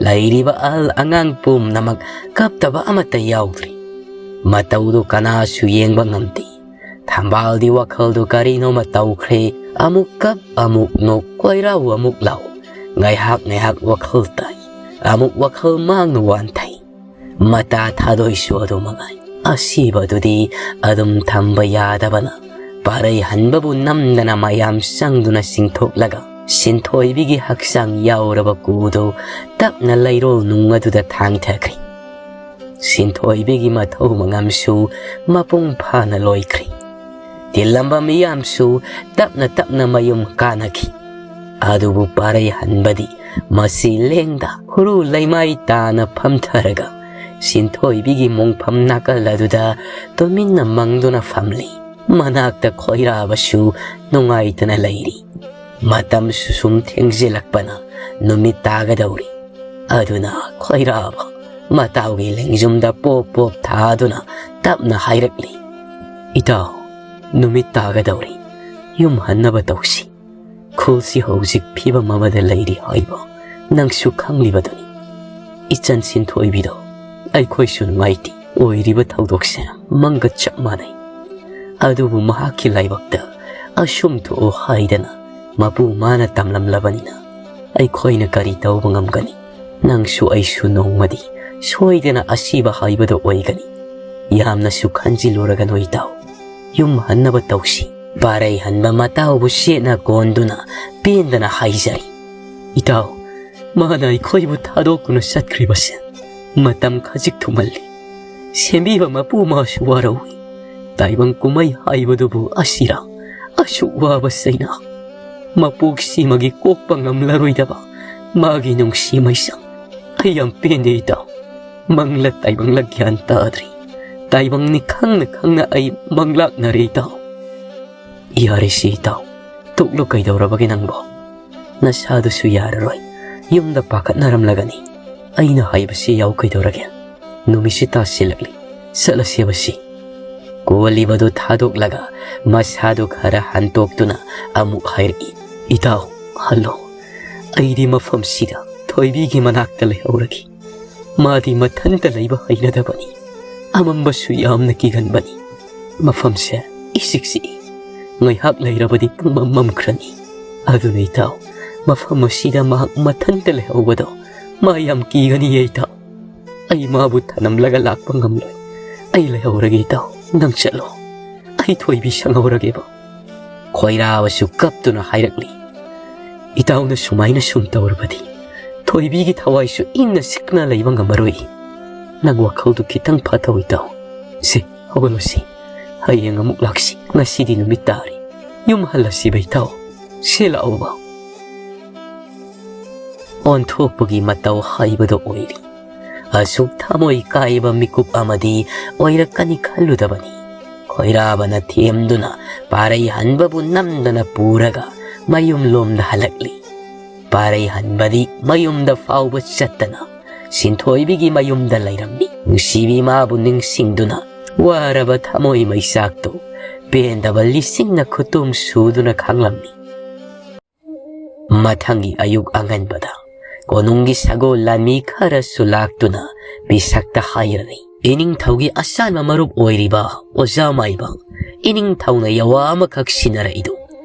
ꯂꯩꯔꯤꯕ ꯑꯍꯜ ꯑꯉꯥꯡ ꯄꯨꯝꯅꯃꯛ ꯀꯞꯇꯕ ꯑꯃꯠꯇ ꯌꯥꯎꯗ꯭ꯔꯤ꯫ ꯃꯇꯧꯗꯨ ꯀꯅꯥꯁꯨ ꯌꯦꯡꯕ ꯉꯝꯗꯦ꯫ ꯊꯝꯕꯥꯜꯗꯤ ꯋꯥꯈꯜꯗꯨ ꯀꯔꯤꯅꯣꯃ ꯇꯧꯈ꯭ꯔꯦ꯫ ꯑꯃꯨꯛ ꯀꯞ, ꯑꯃꯨꯛ ꯅꯣꯛ, ꯀꯣꯏꯔꯥꯎ ꯑꯃꯨꯛ ꯂꯥꯎ꯫ ꯉꯥꯏꯍꯥꯛ ꯉꯥꯏꯍꯥꯛ ꯋꯥꯈꯜ ꯇꯥꯏ, ꯑꯃꯨꯛ ꯋꯥꯈꯜ ꯃꯥꯡꯅ ꯋꯥꯟꯊꯩ꯫ ꯃꯇꯥ ꯊꯥꯗꯣꯏꯁꯨ ꯑꯗꯨ ꯃꯉꯥꯏ꯫ ꯑꯁꯤꯕꯗꯨꯗꯤ ꯑꯗꯨꯝ ꯊꯝꯕ ꯌꯥꯗꯕꯅ, ꯄꯥꯔꯩ ꯍꯟꯕꯕꯨ ꯅꯝꯗꯅ ꯃꯌꯥꯝ ꯆꯪꯗꯨꯅ ꯆꯤꯡꯊꯣꯛꯂꯒ, ꯁꯤꯟꯊꯣꯏꯕꯤꯒꯤ ꯍꯛꯆꯥꯡ ꯌꯥꯎꯔꯕ ꯀꯨꯗꯨ ꯇꯞꯅ ꯂꯩꯔꯣꯜ ꯅꯨꯡ ꯑꯗꯨꯗ ꯊꯥꯡꯊꯈ꯭ꯔꯦ꯫ ꯁꯤꯟꯊꯣꯏꯕꯤꯒꯤ ꯃꯊꯧ ꯃꯉꯝꯁꯨ ꯃꯄꯨꯡ ꯐꯥꯅ ꯂꯣꯏꯈ꯭ꯔꯦ꯫ ꯇꯤꯜꯂꯝꯕ ꯃꯤꯌꯥꯝꯁꯨ ꯇꯞꯅ ꯇꯞꯅ ꯃꯌꯨꯝ ꯀꯥꯅꯈꯤ꯫ ꯑꯗꯨꯕꯨ ꯄꯥꯔꯩ ꯍꯟꯕꯗꯤ ꯃꯁꯤ ꯂꯦꯡꯗ ꯍꯨꯔꯨ ꯂꯩꯃꯥꯏ ꯇꯥꯅ ꯐꯝꯊꯔꯒ ꯁꯤꯟꯊꯣꯏꯕꯤꯒꯤ ꯃꯣꯡꯐꯝ ꯅꯥꯀꯜ ꯑꯗꯨꯗ ꯇꯨꯃꯤꯟꯅ ꯃꯪꯗꯨꯅ ꯐꯝꯂꯤ꯫ ꯃꯅꯥꯛꯇ ꯈꯣꯏꯔꯥꯕꯁꯨ ꯅꯨꯡꯉꯥꯏꯇꯅ ꯂꯩꯔꯤ꯫ ꯃꯇꯝꯁꯨ ꯁꯨꯝ ꯊꯦꯡꯖꯤꯜꯂꯛꯄꯅ ꯅꯨꯃꯤꯠ ꯇꯥꯒꯗꯧꯔꯤ꯫ ꯑꯗꯨꯅ ꯈꯣꯏꯔꯥꯕ ꯃꯇꯥꯎꯒꯤ ꯂꯦꯡꯖꯨꯝꯗ ꯄꯣꯞ ꯄꯣꯞ ꯊꯥꯗꯨꯅ ꯇꯞꯅ ꯍꯥꯏꯔꯛꯂꯤ, "ꯏꯇꯥꯎ, ꯅꯨꯃꯤꯠ ꯇꯥꯒꯗꯧꯔꯤ꯫ ꯌꯨꯝ ꯍꯟꯅꯕ ꯇꯧꯁꯤ꯫ ꯈꯨꯜꯁꯤ ꯍꯧꯖꯤꯛ ꯐꯤꯕꯝ ꯑꯃꯗ ꯂꯩꯔꯤ ꯍꯥꯏꯕ ꯅꯪꯁꯨ ꯈꯪꯂꯤꯕꯗꯨꯅꯤ꯫ ꯏꯆꯟ ꯁꯤꯟꯊꯣꯏꯕꯤꯗꯣ ꯑꯩꯈꯣꯏꯁꯨ ꯅꯨꯡꯉꯥꯏꯇꯦ꯫ ꯑꯣꯏꯔꯤꯕ ꯊꯧꯗꯣꯛꯁꯦ ꯃꯪꯒ ꯆꯞ ꯃꯥꯟꯅꯩ꯫ ꯑꯗꯨꯕꯨ ꯃꯍꯥꯛꯀꯤ ꯂꯥꯏꯕꯛꯇ ꯑꯁꯨꯝ ꯊꯣꯛꯎ ꯍꯥꯏꯗꯅ ꯃꯄꯨ ꯃꯥꯅ ꯇꯝꯂꯝꯂꯕꯅꯤꯅ ꯑꯩꯈꯣꯏꯅ ꯀꯔꯤ ꯇꯧꯕ ꯉꯝꯒꯅꯤ? ꯅꯪꯁꯨ ꯑꯩꯁꯨ ꯅꯣꯡꯃꯗꯤ ꯁꯣꯏꯗꯅ ꯑꯁꯤꯕ ꯍꯥꯏꯕꯗꯣ ꯑꯣꯏꯒꯅꯤ꯫ ꯌꯥꯝꯅꯁꯨ ꯈꯟꯖꯤꯜꯂꯨꯔꯒꯅꯨ ꯏꯇꯥꯎ꯫ ꯌꯨꯝ ꯍꯟꯅꯕ ꯇꯧꯁꯤ꯫" ꯄꯥꯔꯩ ꯍꯟꯕ ꯃꯇꯥꯎꯕꯨ ꯁꯦꯠꯅ ꯀꯣꯟꯗꯨꯅ ꯄꯦꯟꯗꯅ ꯍꯥꯏꯖꯔꯤ, "ꯏꯇꯥꯎ, ꯃꯥꯅ ꯑꯩꯈꯣꯏꯕꯨ ꯊꯥꯗꯣꯛꯇꯨꯅ ꯆꯠꯈ꯭ꯔꯤꯕꯁꯦ ꯃꯇꯝ ꯈꯖꯤꯛ ꯊꯨꯃꯜꯂꯤ꯫ ꯁꯦꯝꯕꯤꯕ ꯃꯄꯨ ꯃꯥꯁꯨ ꯋꯥꯔꯧꯏ꯫ ꯇꯥꯏꯕꯪ ꯀꯨꯝꯍꯩ ꯍꯥꯏꯕꯗꯨꯕꯨ ꯑꯁꯤꯔꯥ? ꯑꯁꯨꯛ ꯋꯥꯕ ꯆꯩꯅꯥ꯫ ꯃꯄꯣꯛꯁꯤꯃꯒꯤ ꯀꯣꯛꯄ ꯉꯝꯂꯔꯣꯏꯗꯕ ꯃꯥꯒꯤ ꯅꯨꯡꯁꯤ ꯃꯩꯁꯥ꯫ ꯑꯩ ꯌꯥꯝ ꯄꯦꯟꯗꯦ ꯏꯇꯥꯎ꯫ ꯃꯪꯂ ꯇꯥꯏꯕꯪꯂ ꯒ꯭ꯌꯥꯟ ꯇꯥꯗ꯭ꯔꯤ꯫ ꯇꯥꯏꯕꯪꯅꯤ ꯈꯪꯅ ꯈꯪꯅ ꯑꯩ ꯃꯪꯂꯥꯛꯅꯔꯦ ꯏꯇꯥꯎ꯫" "ꯌꯥꯔꯦꯁꯤ ꯏꯇꯥꯎ, ꯇꯣꯛꯂꯣ꯫ ꯀꯩꯗꯧꯔꯕꯒꯦ ꯅꯪꯕꯣ? ꯅꯁꯥꯗꯨꯁꯨ ꯌꯥꯔꯔꯣꯏ꯫ ꯌꯨꯝꯗ ꯄꯥꯈꯠꯅꯔꯝꯂꯒꯅꯤ꯫ ꯑꯩꯅ ꯍꯥꯏꯕꯁꯤ ꯌꯥꯎ꯫ ꯀꯩꯗꯧꯔꯒꯦ? ꯅꯨꯃꯤꯠꯁꯤ ꯇꯥꯁꯤꯜꯂꯛꯂꯤ꯫ ꯆꯠꯂꯁꯦꯕꯁꯤ꯫" ꯀꯣꯜꯂꯤꯕꯗꯨ ꯊꯥꯗꯣꯛꯂꯒ ꯃꯁꯥꯗꯨ ꯈꯔ ꯍꯟꯇꯣꯛꯇꯨꯅ ꯑꯃꯨꯛ ꯍꯥꯏꯔꯛꯏ, "ꯏꯇꯥꯎ, ꯍꯜꯂꯣ꯫ ꯑꯩꯗꯤ ꯃꯐꯝꯁꯤꯗ ꯊꯣꯏꯕꯤꯒꯤ ꯃꯅꯥꯛꯇ ꯂꯩꯍꯧꯔꯒꯦ꯫ ꯃꯥꯗꯤ ꯃꯊꯟꯇ ꯂꯩꯕ ꯍꯩꯅꯗꯕꯅꯤ꯫ ꯑꯃꯝꯕꯁꯨ ꯌꯥꯝꯅ ꯀꯤꯒꯟꯕꯅꯤ꯫ ꯃꯐꯝꯁꯦ ꯏꯆꯤꯛ ꯆꯤꯛꯏ꯫ ꯉꯥꯏꯍꯥꯛ ꯂꯩꯔꯕꯗꯤ ꯄꯨꯡꯃꯝ ꯃꯝꯈ꯭ꯔꯅꯤ꯫ ꯑꯗꯨꯅ ꯏꯇꯥꯎ, ꯃꯐꯝ ꯑꯁꯤꯗ ꯃꯍꯥꯛ ꯃꯊꯟꯇ ꯂꯩꯍꯧꯕꯗꯣ ꯃꯥ ꯌꯥꯝ ꯀꯤꯒꯅꯤꯌꯦ ꯏꯇꯥꯎ꯫ ꯑꯩ ꯃꯥꯕꯨ ꯊꯅꯝꯂꯒ ꯂꯥꯛꯄ ꯉꯝꯂꯣꯏ꯫ ꯑꯩ ꯂꯩꯍꯧꯔꯒꯦ ꯏꯇꯥꯎ, ꯅꯪ ꯆꯠꯂꯣ꯫ ꯑꯩ ꯊꯣꯏꯕꯤ ꯁꯪꯍꯧꯔꯒꯦꯕ꯫" ꯈꯣꯏꯔꯥꯕꯁꯨ ꯀꯞꯇꯨꯅ ꯍꯥꯏꯔꯛꯂꯤ, "ꯏꯇꯥꯎꯅ ꯁꯨꯃꯥꯏꯅ ꯁꯨꯝ ꯇꯧꯔꯕꯗꯤ ꯊꯣꯏꯕꯤꯒꯤ ꯊꯋꯥꯏꯁꯨ ꯏꯪꯅ ꯆꯤꯛꯅ ꯂꯩꯕ ꯉꯝꯃꯔꯣꯏ꯫ ꯅꯪ ꯋꯥꯈꯜꯗꯨ ꯈꯤꯇꯪ ꯐꯥꯊꯧ ꯏꯇꯥꯎ꯫ ꯁꯦ, ꯍꯧꯒꯠꯂꯨꯁꯤ꯫ ꯍꯌꯦꯡ ꯑꯃꯨꯛ ꯂꯥꯛꯁꯤ꯫ ꯉꯁꯤꯗꯤ ꯅꯨꯃꯤꯠ ꯇꯥꯔꯦ꯫ ꯌꯨꯝ ꯍꯜꯂꯁꯤꯕ ꯏꯇꯥꯎ꯫ ꯁꯦ ꯂꯥꯛꯑꯣꯕ꯫" ꯑꯣꯟꯊꯣꯛꯄꯒꯤ ꯃꯇꯧ ꯍꯥꯏꯕꯗꯣ ꯑꯣꯏꯔꯤ꯫ ꯑꯁꯨꯛ ꯊꯃꯣꯏ ꯀꯥꯏꯕ ꯃꯤꯀꯨꯞ ꯑꯃꯗꯤ ꯑꯣꯏꯔꯛꯀꯅꯤ ꯈꯜꯂꯨꯗꯕꯅꯤ꯫ ꯈꯣꯏꯔꯥꯕꯅ ꯊꯦꯝꯗꯨꯅ ꯄꯥꯔꯩ ꯍꯟꯕꯕꯨ ꯅꯝꯗꯅ ꯄꯨꯔꯒ ꯃꯌꯨꯝꯂꯣꯝꯗ ꯍꯜꯂꯛꯂꯤ꯫ ꯄꯥꯔꯩ ꯍꯟꯕꯗꯤ ꯃꯌꯨꯝꯗ ꯐꯥꯎꯕ ꯆꯠꯇꯅ ꯁꯤꯟꯊꯣꯏꯕꯤꯒꯤ ꯃꯌꯨꯝꯗ ꯂꯩꯔꯝꯃꯤ꯫ ꯅꯨꯡꯁꯤꯕꯤ ꯃꯥꯕꯨ ꯅꯤꯡꯁꯤꯡꯗꯨꯅ ꯋꯥꯔꯕ ꯊꯃꯣꯏ ꯃꯩꯆꯥꯛꯇꯨ ꯄꯦꯟꯗꯕ ꯂꯤꯁꯤꯡꯅ ꯈꯨꯇꯨꯝ ꯁꯨꯗꯨꯅ ꯈꯥꯡꯂꯝꯃꯤ꯫ ꯃꯊꯪꯒꯤ ꯑꯌꯨꯛ ꯑꯉꯟꯕꯗ ꯀꯣꯅꯨꯡꯒꯤ ꯁꯒꯣꯜ ꯂꯥꯟꯃꯤ ꯈꯔꯁꯨ ꯂꯥꯛꯇꯨꯅ ꯄꯤꯁꯛꯇ ꯍꯥꯏꯔꯅꯤ, ꯏꯅꯤꯡꯊꯧꯒꯤ ꯑꯁꯥꯟꯕ ꯃꯔꯨꯞ ꯑꯣꯏꯔꯤꯕ ꯑꯣꯖꯥ ꯃꯥꯏꯕ ꯏꯅꯤꯡꯊꯧꯅ ꯌꯥꯋꯥ ꯑꯃꯈꯛ ꯁꯤꯟꯅꯔꯛꯏꯗꯨ,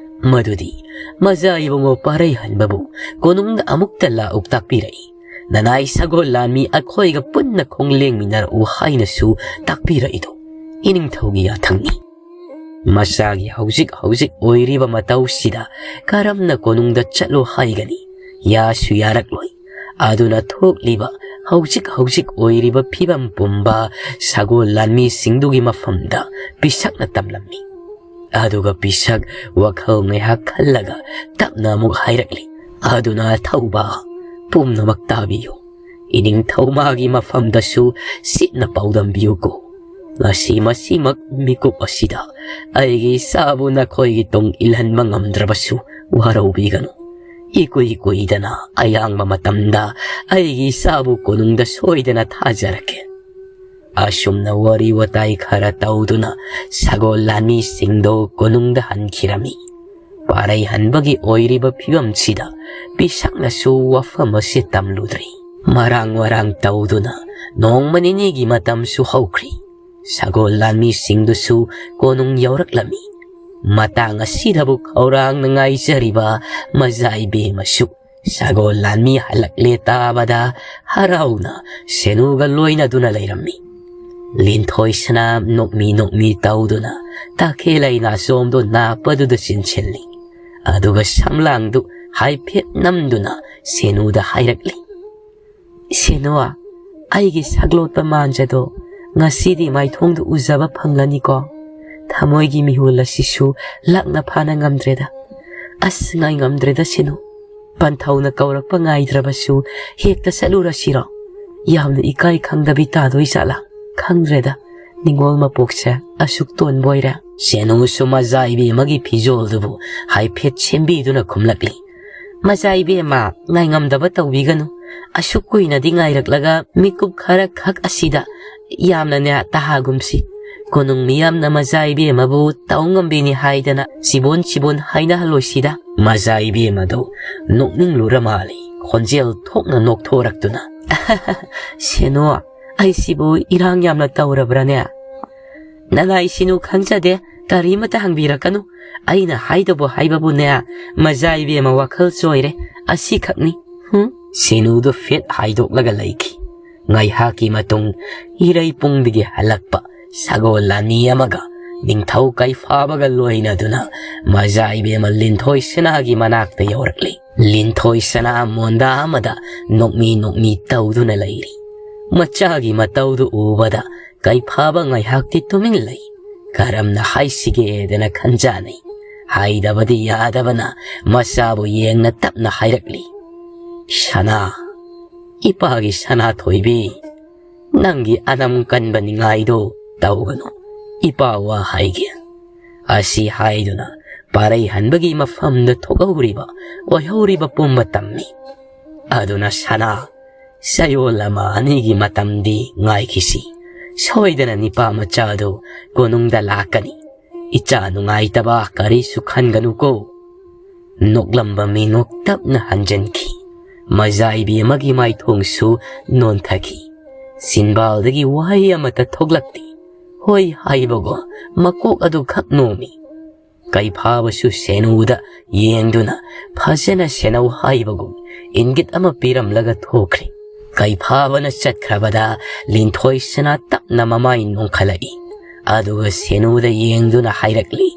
ꯃꯗꯨꯗꯤ ꯃꯖꯥ ꯏꯕꯨꯡꯉꯣ ꯄꯥꯔꯩ ꯍꯟꯕꯕꯨ ꯀꯣꯅꯨꯡꯗ ꯑꯃꯨꯛꯇ ꯂꯥꯛꯎ ꯇꯥꯛꯄꯤꯔꯛꯏ꯫ ꯅꯅꯥꯏ ꯁꯒꯣꯜ ꯂꯥꯟꯃꯤ ꯑꯩꯈꯣꯏꯒ ꯄꯨꯟꯅ ꯈꯣꯡꯂꯦꯡꯃꯤꯟꯅꯔꯛꯎ ꯍꯥꯏꯅꯁꯨ ꯇꯥꯛꯄꯤꯔꯛꯏꯗꯨ ꯏꯅꯤꯡꯊꯧꯒꯤ ꯌꯥꯊꯪꯅꯤ꯫ ꯃꯆꯥꯒꯤ ꯍꯧꯖꯤꯛ ꯍꯧꯖꯤꯛ ꯑꯣꯏꯔꯤꯕ ꯃꯇꯧꯁꯤꯗ ꯀꯔꯝꯅ ꯀꯣꯅꯨꯡꯗ ꯆꯠꯂꯨ ꯍꯥꯏꯒꯅꯤ? ꯌꯥꯁꯨ ꯌꯥꯔꯛꯂꯣꯏ꯫ ꯑꯗꯨꯅ ꯊꯣꯛꯂꯤꯕ ꯍꯧꯖꯤꯛ ꯍꯧꯖꯤꯛ ꯑꯣꯏꯔꯤꯕ ꯐꯤꯕꯝ ꯄꯨꯝꯕ ꯁꯒꯣꯜ ꯂꯥꯟꯃꯤꯁꯤꯡꯗꯨꯒꯤ ꯃꯐꯝꯗ ꯄꯤꯁꯛꯅ ꯇꯝꯂꯝꯃꯤ꯫ ꯑꯗꯨꯒ ꯄꯤꯁꯛ ꯋꯥꯈꯜ ꯉꯥꯏꯍꯥꯛ ꯈꯜꯂꯒ ꯇꯞꯅ ꯑꯃꯨꯛ ꯍꯥꯏꯔꯛꯂꯤ, ꯑꯗꯨꯅ ꯑꯊꯧꯕ ꯄꯨꯝꯅꯃꯛ ꯇꯥꯕꯤꯌꯨ꯫ ꯏꯅꯤꯡꯊꯧ ꯃꯥꯒꯤ ꯃꯐꯝꯗꯁꯨ ꯁꯤꯠꯅ ꯄꯥꯎꯗꯝꯕꯤꯌꯨꯀꯣ꯫ ꯉꯁꯤ ꯃꯁꯤꯃꯛ ꯃꯤꯀꯨꯞ ꯑꯁꯤꯗ ꯑꯩꯒꯤ ꯏꯆꯥꯕꯨ ꯅꯈꯣꯏꯒꯤ ꯇꯨꯡ ꯏꯜꯍꯟꯕ ꯉꯝꯗ꯭ꯔꯕꯁꯨ ꯋꯥꯔꯧꯕꯤꯒꯅꯨ꯫ ꯏꯀꯨꯏ ꯀꯨꯏꯗꯅ ꯑꯌꯥꯡꯕ ꯃꯇꯝꯗ ꯑꯩꯒꯤ ꯏꯆꯥꯕꯨ ꯀꯣꯅꯨꯡꯗ ꯁꯣꯏꯗꯅ ꯊꯥꯖꯔꯛꯀꯦ꯫ ꯑꯁꯨꯝꯅ ꯋꯥꯔꯤ ꯋꯥꯇꯥꯏ ꯈꯔ ꯇꯧꯗꯨꯅ ꯁꯒꯣꯜ ꯂꯥꯟꯃꯤꯁꯤꯡꯗꯨ ꯀꯣꯅꯨꯡꯗ ꯍꯟꯈꯤꯔꯝꯃꯤ꯫ ꯄꯥꯔꯩ ꯍꯟꯕꯒꯤ ꯑꯣꯏꯔꯤꯕ ꯐꯤꯕꯝꯁꯤꯗ ꯄꯤꯁꯛꯅꯁꯨ ꯋꯥꯐꯝ ꯑꯁꯤ ꯇꯝꯂꯨꯗ꯭ꯔꯤ꯫ ꯃꯔꯥꯡ ꯃꯔꯥꯡ ꯇꯧꯗꯨꯅ ꯅꯣꯡꯃ ꯅꯤꯅꯤꯒꯤ ꯃꯇꯝꯁꯨ ꯍꯧꯈ꯭ꯔꯤ꯫ ꯁꯒꯣꯜ ꯂꯥꯟꯃꯤꯁꯤꯡꯗꯨꯁꯨ ꯀꯣꯅꯨꯡ ꯌꯧꯔꯛꯂꯝꯃꯤ꯫ ꯃꯇꯥꯡ ꯑꯁꯤꯗꯕꯨ ꯈꯧꯔꯥꯡꯅ ꯉꯥꯏꯖꯔꯤꯕ ꯃꯖꯥ ꯏꯕꯦꯝꯃꯁꯨ ꯁꯒꯣꯜ ꯂꯥꯟꯃꯤ ꯍꯜꯂꯛꯂꯦ ꯇꯥꯕꯗ ꯍꯔꯥꯎꯅ ꯁꯦꯅꯨꯒ ꯂꯣꯏꯅꯗꯨꯅ ꯂꯩꯔꯝꯃꯤ꯫ ꯂꯤꯟꯊꯣꯏ ꯁꯅꯥ ꯅꯣꯛꯃꯤ ꯅꯣꯛꯃꯤ ꯇꯧꯗꯨꯅ ꯇꯈꯦꯜ ꯂꯩꯅꯥꯆꯣꯝꯗꯣ ꯅꯥꯞꯄꯗꯨꯗ ꯆꯤꯟꯁꯤꯜꯂꯤ꯫ ꯑꯗꯨꯒ ꯁꯝꯂꯥꯡꯗꯨ ꯍꯥꯏꯐꯦꯠ ꯅꯝꯗꯨꯅ ꯁꯦꯅꯨꯗ ꯍꯥꯏꯔꯛꯂꯤ, "ꯁꯦꯅꯨ, ꯑꯩꯒꯤ ꯁꯛꯂꯣꯠꯄ ꯃꯥꯟꯖꯗꯣ ꯉꯁꯤꯗꯤ ꯃꯥꯏꯊꯣꯡꯗ ꯎꯖꯕ ꯐꯪꯂꯅꯤꯀꯣ? ꯊꯃꯣꯏꯒꯤ ꯃꯤꯍꯨꯜ ꯑꯁꯤꯁꯨ ꯂꯥꯛꯅ ꯐꯥꯅ ꯉꯝꯗ꯭ꯔꯦꯗ꯫ ꯑꯁ, ꯉꯥꯏ ꯉꯝꯗ꯭ꯔꯦꯗ ꯁꯦꯅꯨ꯫ ꯄꯟꯊꯧꯅ ꯀꯧꯔꯛꯄ ꯉꯥꯏꯗ꯭ꯔꯕꯁꯨ ꯍꯦꯛꯇ ꯆꯠꯂꯨꯔꯁꯤꯔꯣ? ꯌꯥꯝꯅ ꯏꯀꯥꯏ ꯈꯪꯗꯕꯤ ꯇꯥꯗꯣꯏ ꯖꯥꯠꯂꯥ? ꯈꯪꯗ꯭ꯔꯦꯗ, ꯅꯤꯉꯣꯜ ꯃꯄꯣꯛꯁꯦ ꯑꯁꯨꯛ ꯇꯣꯟꯕ ꯑꯣꯏꯔꯦ꯫ ꯁꯦꯅꯨꯁꯨ ꯃꯖꯥ ꯏꯕꯦꯝꯃꯒꯤ ꯐꯤꯖꯣꯜꯗꯨꯕꯨ ꯍꯥꯏꯐꯦꯠ ꯁꯦꯝꯕꯤꯗꯨꯅ ꯈꯨꯝꯂꯛꯂꯤ꯫ "ꯃꯖꯥ ꯏꯕꯦꯝꯃ, ꯉꯥꯏꯉꯝꯗꯕ ꯇꯧꯕꯤꯒꯅꯨ꯫ ꯑꯁꯨꯛ ꯀꯨꯏꯅꯗꯤ ꯉꯥꯏꯔꯛꯂꯒ ꯃꯤꯀꯨꯞ ꯈꯔ ꯈꯛ ꯑꯁꯤꯗ ꯌꯥꯝꯅꯅꯦ ꯇꯍꯥꯒꯨꯝꯁꯤ꯫ ꯀꯣꯅꯨꯡ ꯃꯤꯌꯥꯝꯅ ꯃꯖꯥ ꯏꯕꯦꯝꯃꯕꯨ ꯇꯧ ꯉꯝꯕꯤꯅꯤ ꯍꯥꯏꯗꯅ ꯆꯤꯕꯣꯟ ꯆꯤꯕꯣꯟ ꯍꯥꯏꯅꯍꯜꯂꯣꯏꯁꯤꯗ꯫" ꯃꯖꯥ ꯏꯕꯦꯝꯃꯗꯨ ꯅꯣꯛꯅꯤꯡꯂꯨꯔ ꯃꯥꯜꯂꯤ, ꯈꯣꯟꯖꯦꯜ ꯊꯣꯛꯅ ꯅꯣꯛꯊꯣꯔꯛꯇꯨꯅ꯫ "ꯁꯦꯅꯣ, ꯑꯩꯁꯤꯕꯨ ꯏꯔꯥꯡ ꯌꯥꯝꯅ ꯇꯧꯔꯕ꯭ꯔꯥꯅꯦ? ꯅꯅꯥꯏ ꯁꯤꯅꯨ ꯈꯪꯖꯗꯦ, ꯀꯔꯤꯃꯇ ꯍꯪꯕꯤꯔꯛꯀꯅꯨ꯫ ꯑꯩꯅ ꯍꯥꯏꯗꯧꯕ ꯍꯥꯏꯕꯕꯨꯅꯦ, ꯃꯖꯥ ꯏꯕꯦꯝꯃ ꯋꯥꯈꯜ ꯆꯣꯏꯔꯦ, ꯑꯁꯤꯈꯛꯅꯤ꯫" ꯍꯨꯝ꯫ ꯁꯤꯅꯨꯗꯨ ꯐꯦꯠ ꯍꯥꯏꯗꯣꯛꯂꯒ ꯂꯩꯈꯤ꯫ ꯉꯥꯏꯍꯥꯛꯀꯤ ꯃꯇꯨꯡ ꯏꯔꯩ ꯄꯨꯡꯗꯒꯤ ꯍꯜꯂꯛꯄ ꯁꯒꯣꯜ ꯑꯅꯤ ꯑꯃꯒ ꯅꯤꯡꯊꯧ ꯀꯩꯐꯥꯕꯒ ꯂꯣꯏꯅꯗꯨꯅ ꯃꯖꯥ ꯏꯕꯦꯝꯃ ꯂꯤꯟꯊꯣꯏ ꯁꯅꯥꯒꯤ ꯃꯅꯥꯛꯇ ꯌꯧꯔꯛꯂꯤ꯫ ꯂꯤꯟꯊꯣꯏ ꯁꯅꯥ ꯃꯣꯟꯗꯥ ꯑꯃꯗ ꯅꯣꯛꯃꯤ ꯅꯣꯛꯃꯤ ꯇꯧꯗꯨꯅ ꯂꯩꯔꯤ꯫ ꯃꯆꯥꯒꯤ ꯃꯇꯧꯗꯨ ꯎꯕꯗ ꯀꯩꯐꯥꯕ ꯉꯥꯏꯍꯥꯛꯇꯤ ꯇꯨꯃꯤꯟ ꯂꯩ꯫ ꯀꯔꯝꯅ ꯍꯥꯏꯁꯤꯒꯦꯗꯅ ꯈꯟꯖꯥꯅꯩ꯫ ꯍꯥꯏꯗꯕꯗꯤ ꯌꯥꯗꯕꯅ ꯃꯆꯥꯕꯨ ꯌꯦꯡꯅ ꯇꯞꯅ ꯍꯥꯏꯔꯛꯂꯤ, "ꯁꯅꯥ, ꯏꯄꯥꯒꯤ ꯁꯅꯥꯊꯣꯏꯕꯤ, ꯅꯪꯒꯤ ꯑꯅꯝ ꯀꯟꯕ ꯅꯤꯡꯉꯥꯏꯗꯣ ꯇꯧꯒꯅꯨ꯫ ꯏꯄꯥ ꯋꯥ ꯍꯥꯏꯒꯦ꯫" ꯑꯁꯤ ꯍꯥꯏꯗꯨꯅ ꯄꯥꯔꯩ ꯍꯟꯕꯒꯤ ꯃꯐꯝꯗ ꯊꯣꯛꯍꯧꯔꯤꯕ ꯑꯣꯏꯍꯧꯔꯤꯕ ꯄꯨꯝꯕ ꯇꯝꯃꯤ꯫ ꯑꯗꯨꯅ ꯁꯅꯥ, ꯆꯌꯣꯜ ꯑꯃ ꯑꯅꯤꯒꯤ ꯃꯇꯝꯗꯤ ꯉꯥꯏꯈꯤꯁꯤ꯫ ꯁꯣꯏꯗꯅ ꯅꯤꯄꯥ ꯃꯆꯥꯗꯨ ꯀꯣꯅꯨꯡꯗ ꯂꯥꯛꯀꯅꯤ꯫ ꯏꯆꯥ ꯅꯨꯡꯉꯥꯏꯇꯕ ꯀꯔꯤꯁꯨ ꯈꯟꯒꯅꯨꯀꯣ꯫ ꯅꯣꯛꯂꯝꯕ ꯃꯤꯅꯣꯛ ꯇꯞꯅ ꯍꯟꯖꯤꯟꯈꯤ꯫ ꯃꯖꯥ ꯏꯕꯦꯝꯃꯒꯤ ꯃꯥꯏꯊꯣꯡꯁꯨ ꯅꯣꯟꯊꯈꯤ꯫ ꯆꯤꯟꯕꯥꯜꯗꯒꯤ ꯋꯥꯍꯩ ꯑꯃꯠꯇ ꯊꯣꯛꯂꯛꯇꯦ꯫ ꯍꯣꯏ ꯍꯥꯏꯕꯒꯨꯝ ꯃꯀꯣꯛ ꯑꯗꯨ ꯈꯛ ꯅꯣꯝꯃꯤ꯫ ꯀꯩꯐꯥꯕꯁꯨ ꯁꯦꯅꯨꯗ ꯌꯦꯡꯗꯨꯅ ꯐꯖꯅ ꯁꯦꯟꯅꯧ ꯍꯥꯏꯕꯒꯨꯝ ꯏꯪꯒꯤꯠ ꯑꯃ ꯄꯤꯔꯝꯂꯒ ꯊꯣꯛꯈ꯭ꯔꯦ꯫ ꯀꯩꯐꯥꯕꯅ ꯆꯠꯈ꯭ꯔꯕꯗ ꯂꯤꯟꯊꯣꯏ ꯁꯅꯥ ꯇꯞꯅ ꯃꯃꯥꯏ ꯅꯣꯡꯈꯠꯂꯛꯏ꯫ ꯑꯗꯨꯒ ꯁꯦꯅꯨꯗ ꯌꯦꯡꯗꯨꯅ ꯍꯥꯏꯔꯛꯂꯤ꯫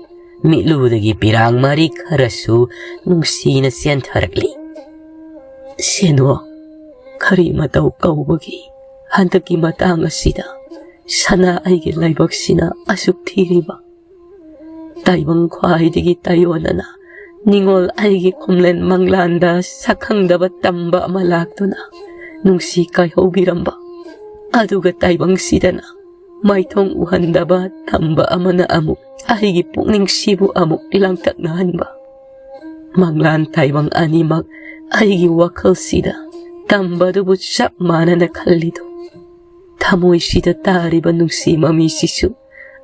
ꯃꯤꯠꯂꯨꯗꯒꯤ ꯄꯤꯔꯥꯡ ꯃꯔꯤ ꯈꯔꯁꯨ ꯅꯨꯡꯁꯤꯅ ꯆꯦꯟꯊꯔꯛꯂꯤ꯫ "ꯁꯦꯅꯨ, ꯀꯔꯤ ꯃꯇꯧ ꯀꯧꯕꯒꯤ ꯍꯟꯗꯛꯀꯤ ꯃꯇꯥꯡ ꯑꯁꯤꯗ ꯁꯅꯥ ꯑꯩꯒꯤ ꯂꯥꯏꯕꯛꯁꯤꯅ ꯑꯁꯨꯛ ꯊꯤꯔꯤꯕ? ꯇꯥꯏꯕꯪ ꯈ꯭ꯋꯥꯏꯗꯒꯤ ꯇꯥꯏꯌꯣꯟꯅꯅ ꯅꯤꯡꯉꯣꯜ ꯑꯩꯒꯤ ꯈꯨꯝꯂꯦꯟ ꯃꯪꯂꯥꯟꯗ ꯁꯛꯈꯪꯗꯕ ꯇꯝꯕ ꯑꯃ ꯂꯥꯛꯇꯨꯅ ꯅꯨꯡꯁꯤ ꯀꯥꯏꯍꯧꯕꯤꯔꯝꯕ꯫ ꯑꯗꯨꯒ ꯇꯥꯏꯕꯪꯁꯤꯗꯅ ꯃꯥꯏꯊꯣꯡ ꯎꯍꯟꯗꯕ ꯇꯝꯕ ꯑꯃꯅ ꯑꯃꯨꯛ ꯑꯩꯒꯤ ꯄꯨꯛꯅꯤꯡꯁꯤꯕꯨ ꯑꯃꯨꯛ ꯂꯥꯡꯇꯛꯅꯍꯟꯕ꯫ ꯃꯪꯂꯥꯟ ꯇꯥꯏꯕꯪ ꯑꯅꯤꯃꯛ ꯑꯩꯒꯤ ꯋꯥꯈꯜꯁꯤꯗ ꯇꯝꯕꯗꯨꯕꯨ ꯆꯞ ꯃꯥꯟꯅꯅ ꯈꯜꯂꯤꯗꯣ꯫ ꯊꯃꯣꯏꯁꯤꯗ ꯇꯥꯔꯤꯕ ꯅꯨꯡꯁꯤ ꯃꯃꯤꯁꯤꯁꯨ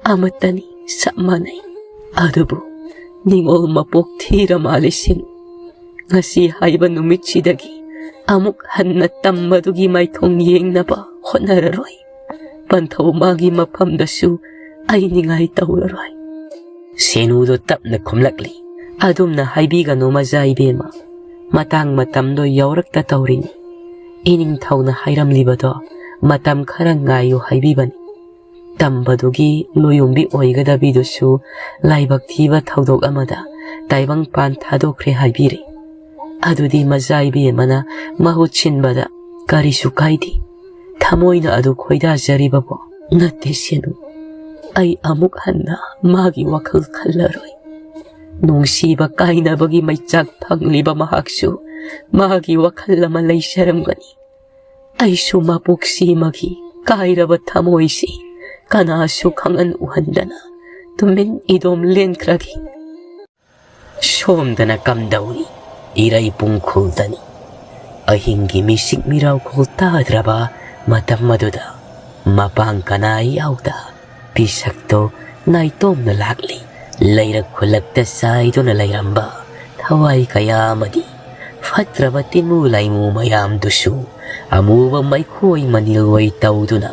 ꯑꯃꯠꯇꯅꯤ, ꯆꯞ ꯃꯥꯟꯅꯩ꯫ ꯑꯗꯨꯕꯨ ꯅꯤꯡꯉꯣꯜ ꯃꯄꯣꯛ ꯊꯤꯔ ꯃꯥꯜꯂꯦ ꯁꯦꯅꯨ꯫ ꯉꯁꯤ ꯍꯥꯏꯕ ꯅꯨꯃꯤꯠꯁꯤꯗꯒꯤ ꯑꯃꯨꯛ ꯍꯟꯅ ꯇꯝꯕꯗꯨꯒꯤ ꯃꯥꯏꯊꯣꯡ ꯌꯦꯡꯅꯕ ꯍꯣꯠꯅꯔꯔꯣꯏ꯫ ꯄꯟꯊꯧ ꯃꯥꯒꯤ ꯃꯐꯝꯗꯁꯨ ꯑꯩ ꯅꯤꯡꯉꯥꯏ ꯇꯧꯔꯔꯣꯏ꯫ ꯁꯦꯅꯨꯗꯣ ꯇꯞꯅ ꯈꯨꯝꯂꯛꯂꯤ꯫ ꯑꯗꯨꯝꯅ ꯍꯥꯏꯕꯤꯒꯅꯨ ꯃꯖꯥ ꯏꯕꯦꯝꯃ꯫ ꯃꯇꯥꯡ ꯃꯇꯝꯗꯣ ꯌꯧꯔꯛꯇ ꯇꯧꯔꯤꯅꯤ꯫ ꯏꯅꯤꯡꯊꯧꯅ ꯍꯥꯏꯔꯝꯂꯤꯕꯗꯣ ꯃꯇꯝ ꯈꯔ ꯉꯥꯏꯌꯨ ꯍꯥꯏꯕꯤꯕꯅꯤ꯫ ꯇꯝꯕꯗꯨꯒꯤ ꯂꯣꯌꯨꯝꯕꯤ ꯑꯣꯏꯒꯗꯕꯤꯗꯨꯁꯨ ꯂꯥꯏꯕꯛ ꯊꯤꯕ ꯊꯧꯗꯣꯛ ꯑꯃꯗ ꯇꯥꯏꯕꯪꯄꯥꯟ ꯊꯥꯗꯣꯛꯈ꯭ꯔꯦ ꯍꯥꯏꯕꯤꯔꯦ꯫ ꯑꯗꯨꯗꯤ ꯃꯖꯥ ꯏꯕꯦꯝꯃꯅ ꯃꯍꯨꯠ ꯁꯤꯟꯕꯗ ꯀꯔꯤꯁꯨ ꯀꯥꯏꯗꯦ꯫ ꯊꯃꯣꯏꯅ ꯑꯗꯨ ꯈꯣꯏꯗꯥꯖꯔꯤꯕꯕꯨ ꯅꯠꯇꯦ ꯁꯦꯅꯨ꯫ ꯑꯩ ꯑꯃꯨꯛ ꯍꯟꯅ ꯃꯥꯒꯤ ꯋꯥꯈꯜ ꯈꯜꯂꯔꯣꯏ꯫ ꯅꯨꯡꯁꯤꯕ ꯀꯥꯏꯅꯕꯒꯤ ꯃꯩꯆꯥꯛ ꯐꯪꯂꯤꯕ ꯃꯍꯥꯛꯁꯨ ꯃꯥꯒꯤ ꯋꯥꯈꯜ ꯑꯃ ꯂꯩꯖꯔꯝꯒꯅꯤ꯫ ꯑꯩꯁꯨ ꯃꯄꯣꯛꯁꯤꯃꯒꯤ ꯀꯥꯏꯔꯕ ꯊꯃꯣꯏꯁꯤ ꯀꯅꯥꯁꯨ ꯈꯪꯍꯟ ꯎꯍꯟꯗꯅ ꯇꯨꯃꯤꯟ ꯏꯗꯣꯝ ꯂꯦꯟꯈ꯭ꯔꯒꯦ꯫ ꯁꯣꯝꯗꯅ ꯀꯝꯗꯧꯔꯤ? ꯏꯔꯩ ꯄꯨꯡꯈꯨꯜꯗꯅꯤ꯫ ꯑꯍꯤꯡꯒꯤ ꯃꯤꯁꯤꯛ ꯃꯤꯔꯥꯎꯈꯣꯜ ꯇꯥꯗ꯭ꯔꯕ ꯃꯇꯝ ꯑꯗꯨꯗ ꯃꯄꯥꯡ ꯀꯅꯥ ꯌꯥꯎꯗ ꯄꯤꯁꯛꯇꯣ ꯅꯥꯏꯇꯣꯝꯅ ꯂꯥꯛꯂꯤ꯫ ꯂꯩꯔꯛ ꯈꯨꯜꯂꯛꯇ ꯆꯥꯏꯗꯨꯅ ꯂꯩꯔꯝꯕ ꯊꯋꯥꯏ ꯀꯌꯥ ꯑꯃꯗꯤ ꯐꯠꯇ꯭ꯔꯕ ꯇꯤꯟꯃꯨ ꯂꯥꯏꯃꯨ ꯃꯌꯥꯝꯗꯨꯁꯨ ꯑꯃꯨꯕ ꯃꯩꯈꯣꯏ ꯃꯅꯤꯜ ꯑꯣꯏ ꯇꯧꯗꯨꯅ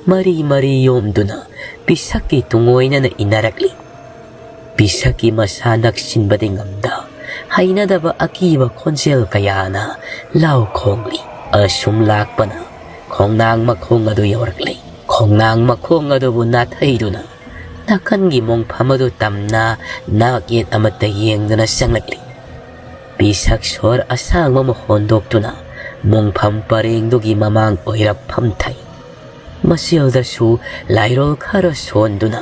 ꯃꯔꯤ ꯃꯔꯤ ꯌꯣꯝꯗꯨꯅ ꯄꯤꯁꯛꯀꯤ ꯇꯨꯡꯑꯣꯏꯅꯅ ꯏꯟꯅꯔꯛꯂꯤ꯫ ꯄꯤꯁꯛꯀꯤ ꯃꯁꯥ ꯅꯛꯁꯤꯟꯕꯗꯤ ꯉꯝꯗ ꯍꯩꯅꯗꯕ ꯑꯀꯤꯕ ꯈꯣꯟꯖꯦꯜ ꯀꯌꯥꯅ ꯂꯥꯎ ꯈꯣꯡꯂꯤ꯫ ꯑꯁꯨꯝ ꯂꯥꯛꯄꯅ ꯈꯣꯡꯅꯥꯡ ꯃꯈꯣꯡ ꯑꯗꯨ ꯌꯧꯔꯛꯂꯤ꯫ ꯈꯣꯡꯅꯥꯡ ꯃꯈꯣꯡ ꯑꯗꯨꯕꯨ ꯅꯥꯊꯩꯗꯨꯅ ꯅꯥꯀꯟꯒꯤ ꯃꯣꯡꯐꯝ ꯑꯗꯨ ꯇꯝꯅ ꯅꯥꯛ ꯌꯦꯠ ꯑꯃꯠꯇ ꯌꯦꯡꯗꯨꯅ ꯆꯪꯂꯛꯂꯤ꯫ ꯄꯤꯁꯛ ꯁꯣꯔ ꯑꯁꯥꯡꯕ ꯑꯃ ꯍꯣꯟꯗꯣꯛꯇꯨꯅ ꯃꯣꯡꯐꯝ ꯄꯔꯦꯡꯗꯨꯒꯤ ꯃꯃꯥꯡ ꯑꯣꯏꯔꯞ ꯐꯝꯊꯩ꯫ ꯃꯆꯦꯜꯗꯁꯨ ꯂꯥꯏꯔꯣꯜ ꯈꯔ ꯁꯣꯟꯗꯨꯅ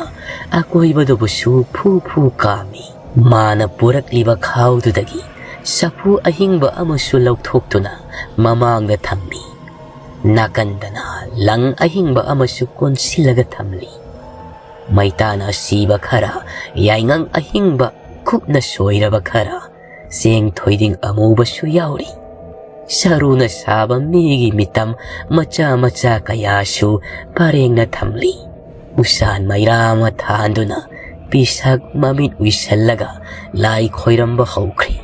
ꯑꯀꯣꯏꯕꯗꯨꯕꯨꯁꯨ ꯐꯨ ꯐꯨ ꯀꯥꯝꯃꯤ꯫ ꯃꯥꯅ ꯄꯨꯔꯛꯂꯤꯕ ꯈꯥꯎꯗꯨꯗꯒꯤ ꯆꯐꯨ ꯑꯍꯤꯡꯕ ꯑꯃꯁꯨ ꯂꯧꯊꯣꯛꯇꯨꯅ ꯃꯃꯥꯡꯗ ꯊꯝꯃꯤ꯫ ꯅꯥꯀꯟꯗꯅ ꯂꯪ ꯑꯍꯤꯡꯕ ꯑꯃꯁꯨ ꯀꯣꯟꯁꯤꯜꯂꯒ ꯊꯝꯂꯤ꯫ ꯃꯩꯇꯥꯟ ꯑꯁꯤꯕ ꯈꯔ, ꯌꯥꯏꯉꯪ ꯑꯍꯤꯡꯕ ꯀꯨꯞꯅ ꯁꯣꯏꯔꯕ ꯈꯔ, ꯆꯦꯡ ꯊꯣꯏꯗꯤꯡ ꯑꯃꯨꯕꯁꯨ ꯌꯥꯎꯔꯤ꯫ ꯁꯔꯨꯅ ꯁꯥꯕ ꯃꯤꯒꯤ ꯃꯤꯇꯝ ꯃꯆꯥ ꯃꯆꯥ ꯀꯌꯥꯁꯨ ꯄꯔꯦꯡꯅ ꯊꯝꯂꯤ꯫ ꯎꯁꯥꯟ ꯃꯩꯔꯥ ꯑꯃ ꯊꯥꯟꯗꯨꯅ ꯄꯤꯁꯛ ꯃꯃꯤꯠ ꯎꯏꯁꯜꯂꯒ ꯂꯥꯏ ꯈꯣꯏꯔꯝꯕ ꯍꯧꯈ꯭ꯔꯤ꯫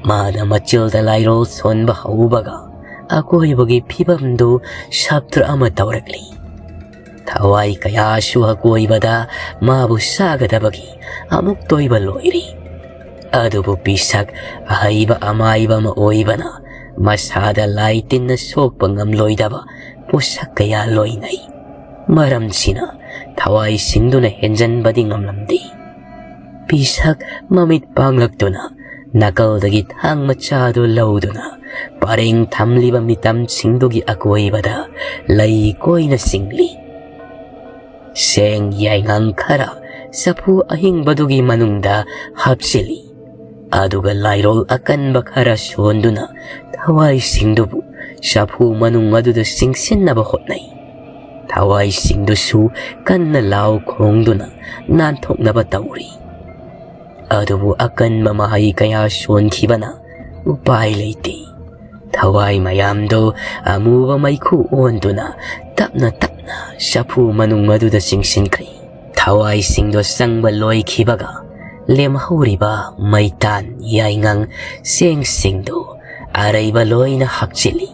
ꯃꯥꯅ ꯃꯆꯤꯜꯗ ꯂꯥꯏꯔꯣꯜ ꯁꯣꯟꯕ ꯍꯧꯕꯒ ꯑꯀꯣꯏꯕꯒꯤ ꯐꯤꯕꯝꯗꯨ ꯁꯥꯞꯇ꯭ꯔ ꯑꯃ ꯇꯧꯔꯛꯂꯤ꯫ ꯊꯋꯥꯏ ꯀꯌꯥꯁꯨ ꯑꯀꯣꯏꯕꯗ ꯃꯥꯕꯨ ꯁꯥꯒꯗꯕꯒꯤ ꯑꯃꯨꯛ ꯇꯣꯏꯕ ꯂꯣꯏꯔꯤ꯫ ꯑꯗꯨꯕꯨ ꯄꯤꯁꯛ ꯑꯍꯩꯕ ꯑꯃꯥꯏꯕ ꯑꯃ ꯑꯣꯏꯕꯅ ꯃꯁꯥꯗ ꯂꯥꯏ ꯇꯤꯟꯅ ꯁꯣꯛꯄ ꯉꯝꯂꯣꯏꯗꯕ ꯄꯣꯠꯁꯛ ꯀꯌꯥ ꯂꯣꯏꯅꯩ꯫ ꯃꯔꯝꯁꯤꯅ ꯊꯋꯥꯏꯁꯤꯡꯗꯨꯅ ꯍꯦꯟꯖꯟꯕꯗꯤ ꯉꯝꯂꯝꯗꯦ꯫ ꯄꯤꯁꯛ ꯃꯃꯤꯠ ꯄꯥꯡꯂꯛꯇꯨꯅ ꯅꯥꯀꯜꯗꯒꯤ ꯊꯥꯡ ꯃꯆꯥꯗꯨ ꯂꯧꯗꯨꯅ ꯄꯔꯦꯡ ꯊꯝꯂꯤꯕ ꯃꯤꯇꯝꯁꯤꯡꯗꯨꯒꯤ ꯑꯀꯣꯏꯕꯗ ꯂꯩ ꯀꯣꯏꯅ ꯆꯤꯡꯂꯤ꯫ ꯁꯦꯡ ꯌꯥꯏꯉꯪ ꯈꯔ ꯆꯐꯨ ꯑꯍꯤꯡꯕꯗꯨꯒꯤ ꯃꯅꯨꯡꯗ ꯍꯥꯞꯆꯤꯜꯂꯤ꯫ ꯑꯗꯨꯒ ꯂꯥꯏꯔꯣꯜ ꯑꯀꯟꯕ ꯈꯔ ꯁꯣꯟꯗꯨꯅ ꯊꯋꯥꯏꯁꯤꯡꯗꯨꯕꯨ ꯆꯐꯨ ꯃꯅꯨꯡ ꯑꯗꯨꯗ ꯆꯤꯡꯁꯤꯟꯅꯕ ꯍꯣꯠꯅꯩ꯫ ꯊꯋꯥꯏꯁꯤꯡꯗꯨꯁꯨ ꯀꯟꯅ ꯂꯥꯎ ꯈꯣꯡꯗꯨꯅ ꯅꯥꯟꯊꯣꯛꯅꯕ ꯇꯧꯔꯤ꯫ ꯑꯗꯨꯕꯨ ꯑꯀꯟꯕ ꯃꯍꯩ ꯀꯌꯥ ꯁꯣꯟꯈꯤꯕꯅ ꯎꯄꯥꯏ ꯂꯩꯇꯦ꯫ ꯊꯋꯥꯏ ꯃꯌꯥꯝꯗꯨ ꯑꯃꯨꯕ ꯃꯩꯈꯨ ꯑꯣꯟꯗꯨꯅ ꯇꯞꯅ ꯇꯞꯅ ꯆꯐꯨ ꯃꯅꯨꯡ ꯑꯗꯨꯗ ꯆꯤꯡꯁꯤꯟꯈ꯭ꯔꯦ꯫ ꯊꯋꯥꯏꯁꯤꯡꯗꯨ ꯆꯪꯕ ꯂꯣꯏꯈꯤꯕꯒ ꯂꯦꯝꯍꯧꯔꯤꯕ ꯃꯩꯇꯥꯟ, ꯌꯥꯏꯉꯪ, ꯆꯦꯡꯁꯤꯡꯗꯨ ꯑꯔꯩꯕ ꯂꯣꯏꯅ ꯍꯥꯞꯆꯤꯜꯂꯤ꯫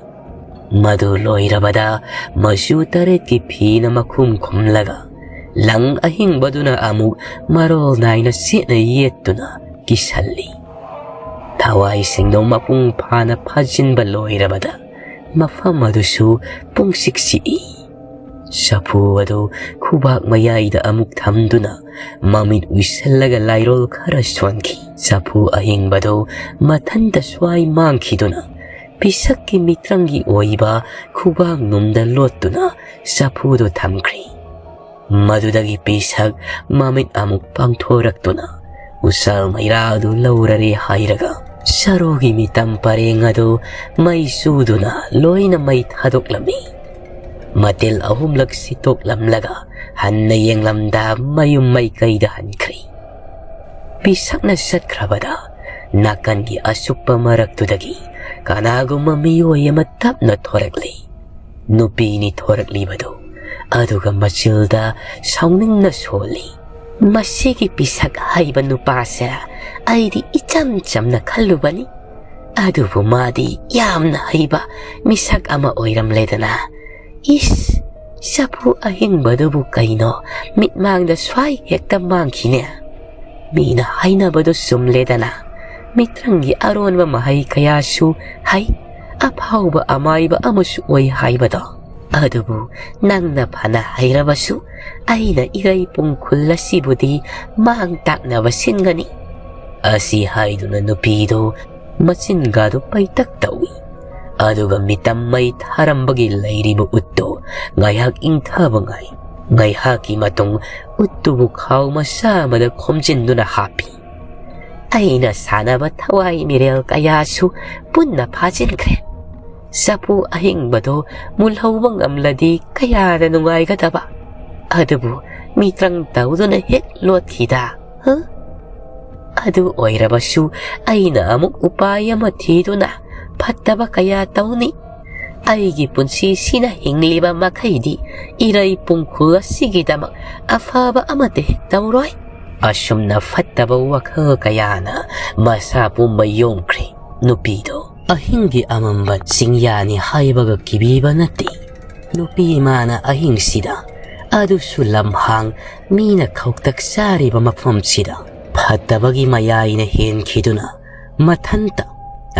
ꯃꯗꯨ ꯂꯣꯏꯔꯕꯗ ꯃꯆꯨ ꯇꯔꯦꯠꯀꯤ ꯐꯤꯅ ꯃꯈꯨꯝ ꯈꯨꯝꯂꯒ ꯂꯪ ꯑꯍꯤꯡꯕꯗꯨꯅ ꯑꯃꯨꯛ ꯃꯔꯣꯜ ꯅꯥꯏꯅ ꯆꯦꯠꯅ ꯌꯦꯠꯇꯨꯅ ꯀꯤꯁꯜꯂꯤ꯫ ꯊꯋꯥꯏꯁꯤꯡꯗꯨ ꯃꯄꯨꯡ ꯐꯥꯅ ꯐꯥꯖꯤꯟꯕ ꯂꯣꯏꯔꯕꯗ ꯃꯐꯝ ꯑꯗꯨꯁꯨ ꯄꯨꯡꯁꯤꯛ ꯁꯤꯛꯏ꯫ ꯆꯐꯨ ꯑꯗꯨ ꯈꯨꯕꯥꯛ ꯃꯌꯥꯏꯗ ꯑꯃꯨꯛ ꯊꯝꯗꯨꯅ ꯃꯃꯤꯠ ꯎꯏꯁꯜꯂꯒ ꯂꯥꯏꯔꯣꯜ ꯈꯔ ꯁꯣꯟꯈꯤ꯫ ꯆꯐꯨ ꯑꯍꯤꯡꯕꯗꯨ ꯃꯊꯟꯇ ꯁ꯭ꯋꯥꯏ ꯃꯥꯡꯈꯤꯗꯨꯅ ꯄꯤꯁꯛꯀꯤ ꯃꯤꯇ꯭ꯔꯪꯒꯤ ꯑꯣꯏꯕ ꯈꯨꯕꯥꯛ ꯅꯨꯡꯗ ꯂꯣꯠꯇꯨꯅ ꯆꯐꯨꯗꯨ ꯊꯝꯈ꯭ꯔꯤ꯫ ꯃꯗꯨꯗꯒꯤ ꯄꯤꯁꯛ ꯃꯃꯤꯠ ꯑꯃꯨꯛ ꯄꯥꯡꯊꯣꯔꯛꯇꯨꯅ ꯎꯁꯥꯜ ꯃꯩꯔꯥ ꯑꯗꯨ ꯂꯧꯔꯔꯦ ꯍꯥꯏꯔꯒ ꯁꯔꯨꯒꯤ ꯃꯤꯇꯝ ꯄꯔꯦꯡ ꯑꯗꯨ ꯃꯩ ꯆꯨꯗꯨꯅ ꯂꯣꯏꯅ ꯃꯩ ꯊꯥꯗꯣꯛꯂꯝꯃꯤ꯫ ꯃꯇꯤꯜ ꯑꯍꯨꯝꯂꯛ ꯁꯤꯠꯇꯣꯛꯂꯝꯂꯒ ꯍꯟꯅ ꯌꯦꯡꯂꯝꯗ ꯃꯌꯨꯝ ꯃꯥꯏꯀꯩꯗ ꯍꯟꯈ꯭ꯔꯦ꯫ ꯄꯤꯁꯛꯅ ꯆꯠꯈ꯭ꯔꯕꯗ ꯅꯥꯀꯟꯒꯤ ꯑꯁꯨꯛꯄ ꯃꯔꯛꯇꯨꯗꯒꯤ ꯀꯅꯥꯒꯨꯝꯕ ꯃꯤꯑꯣꯏ ꯑꯃ ꯇꯞꯅ ꯊꯣꯔꯛꯂꯤ꯫ ꯅꯨꯄꯤꯅꯤ ꯊꯣꯔꯛꯂꯤꯕꯗꯨ, ꯑꯗꯨꯒ ꯃꯆꯤꯜꯗ ꯁꯥꯎꯅꯤꯡꯅ ꯁꯣꯜꯂꯤ꯫ "ꯃꯁꯤꯒꯤ ꯄꯤꯁꯛ ꯍꯩꯕ ꯅꯨꯄꯥꯁꯦ ꯑꯩꯗꯤ ꯏꯆꯝ ꯆꯝꯅ ꯈꯜꯂꯨꯕꯅꯤ, ꯑꯗꯨꯕꯨ ꯃꯥꯗꯤ ꯌꯥꯝꯅ ꯍꯩꯕ ꯃꯤꯁꯛ ꯑꯃ ꯑꯣꯏꯔꯝꯂꯦꯗꯅ꯫ ꯏꯁ, ꯆꯐꯨ ꯑꯍꯤꯡꯕꯗꯨꯕꯨ ꯀꯩꯅꯣ ꯃꯤꯠꯃꯥꯡꯗ ꯁ꯭ꯋꯥꯏ ꯍꯦꯛꯇ ꯃꯥꯡꯈꯤꯅꯦ꯫ ꯃꯤꯅ ꯍꯥꯏꯅꯕꯗꯨ ꯆꯨꯝꯂꯦꯗꯅ, ꯃꯤꯇ꯭ꯔꯪꯒꯤ ꯑꯔꯣꯟꯕ ꯃꯍꯩ ꯀꯌꯥꯁꯨ ꯍꯩ, ꯑꯐꯥꯎꯕ ꯑꯃꯥꯏꯕ ꯑꯃꯁꯨ ꯑꯣꯏ ꯍꯥꯏꯕꯗꯣ꯫ ꯑꯗꯨꯕꯨ ꯅꯪꯅ ꯐꯅ ꯍꯩꯔꯕꯁꯨ ꯑꯩꯅ ꯏꯔꯩ ꯄꯨꯡꯈꯨꯜ ꯑꯁꯤꯕꯨꯗꯤ ꯃꯥꯡ ꯇꯥꯛꯅꯕ ꯁꯤꯟꯒꯅꯤ"꯫ ꯑꯁꯤ ꯍꯥꯏꯗꯨꯅ ꯅꯨꯄꯤꯗꯨ ꯃꯆꯤꯟꯒꯗꯨ ꯄꯩꯇꯛ ꯇꯧꯏ꯫ ꯑꯗꯨꯒ ꯃꯤꯇꯝ ꯃꯩ ꯊꯥꯔꯝꯕꯒꯤ ꯂꯩꯔꯤꯕ ꯎꯠꯇꯨ ꯉꯥꯏꯍꯥꯛ ꯏꯪꯊꯕ ꯉꯥꯏ꯫ ꯉꯥꯏꯍꯥꯛꯀꯤ ꯃꯇꯨꯡ ꯎꯠꯇꯨꯕꯨ ꯈꯥꯎ ꯃꯆꯥ ꯑꯃꯗ ꯈꯣꯝꯖꯤꯟꯗꯨꯅ ꯍꯥꯞꯄꯤ꯫ ꯑꯩꯅ ꯁꯥꯟꯅꯕ ꯊꯋꯥꯏ ꯃꯤꯔꯦꯜ ꯀꯌꯥꯁꯨ ꯄꯨꯟꯅ ꯐꯥꯖꯤꯟꯈ꯭ꯔꯦ꯫ ꯆꯐꯨ ꯑꯍꯤꯡꯕꯗꯣ ꯃꯨꯜꯍꯧꯕ ꯉꯝꯂꯗꯤ ꯀꯌꯥꯗ ꯅꯨꯡꯉꯥꯏꯒꯗꯕ꯫ ꯑꯗꯨꯕꯨ ꯃꯤꯇ꯭ꯔꯪ ꯇꯧꯗꯨꯅ ꯍꯦꯛ ꯂꯣꯠꯈꯤꯗ, ꯍ? ꯑꯗꯨ ꯑꯣꯏꯔꯕꯁꯨ ꯑꯩꯅ ꯑꯃꯨꯛ ꯎꯄꯥꯏ ꯑꯃ ꯊꯤꯗꯨꯅ ꯐꯠꯇꯕ ꯀꯌꯥ ꯇꯧꯅꯤ꯫ ꯑꯩꯒꯤ ꯄꯨꯟꯁꯤꯁꯤꯅ ꯍꯤꯡꯂꯤꯕ ꯃꯈꯩꯗꯤ ꯏꯔꯩ ꯄꯨꯡꯈꯨꯜ ꯑꯁꯤꯒꯤꯗꯃꯛ ꯑꯐꯕ ꯑꯃꯠꯇ ꯍꯦꯛ ꯇꯧꯔꯣꯏ꯫ ꯑꯁꯨꯝꯅ ꯐꯠꯇꯕ ꯋꯥꯈꯜ ꯀꯌꯥꯅ ꯃꯁꯥ ꯄꯨꯝꯕ ꯌꯣꯝꯈ꯭ꯔꯦ꯫ ꯅꯨꯄꯤꯗꯣ ꯑꯍꯤꯡꯒꯤ ꯑꯃꯝꯕ ꯆꯤꯡꯌꯥꯅꯤ ꯍꯥꯏꯕꯒ ꯀꯤꯕꯤꯕ ꯅꯠꯇꯦ꯫ ꯅꯨꯄꯤ ꯏꯃꯥꯅ ꯑꯍꯤꯡꯁꯤꯗ, ꯑꯗꯨꯁꯨ ꯂꯝꯍꯥꯡ, ꯃꯤꯅ ꯈꯧꯇꯛ ꯆꯥꯔꯤꯕ ꯃꯐꯝꯁꯤꯗ, ꯐꯠꯇꯕꯒꯤ ꯃꯌꯥꯏꯅ ꯍꯦꯟꯈꯤꯗꯨꯅ ꯃꯊꯟꯇ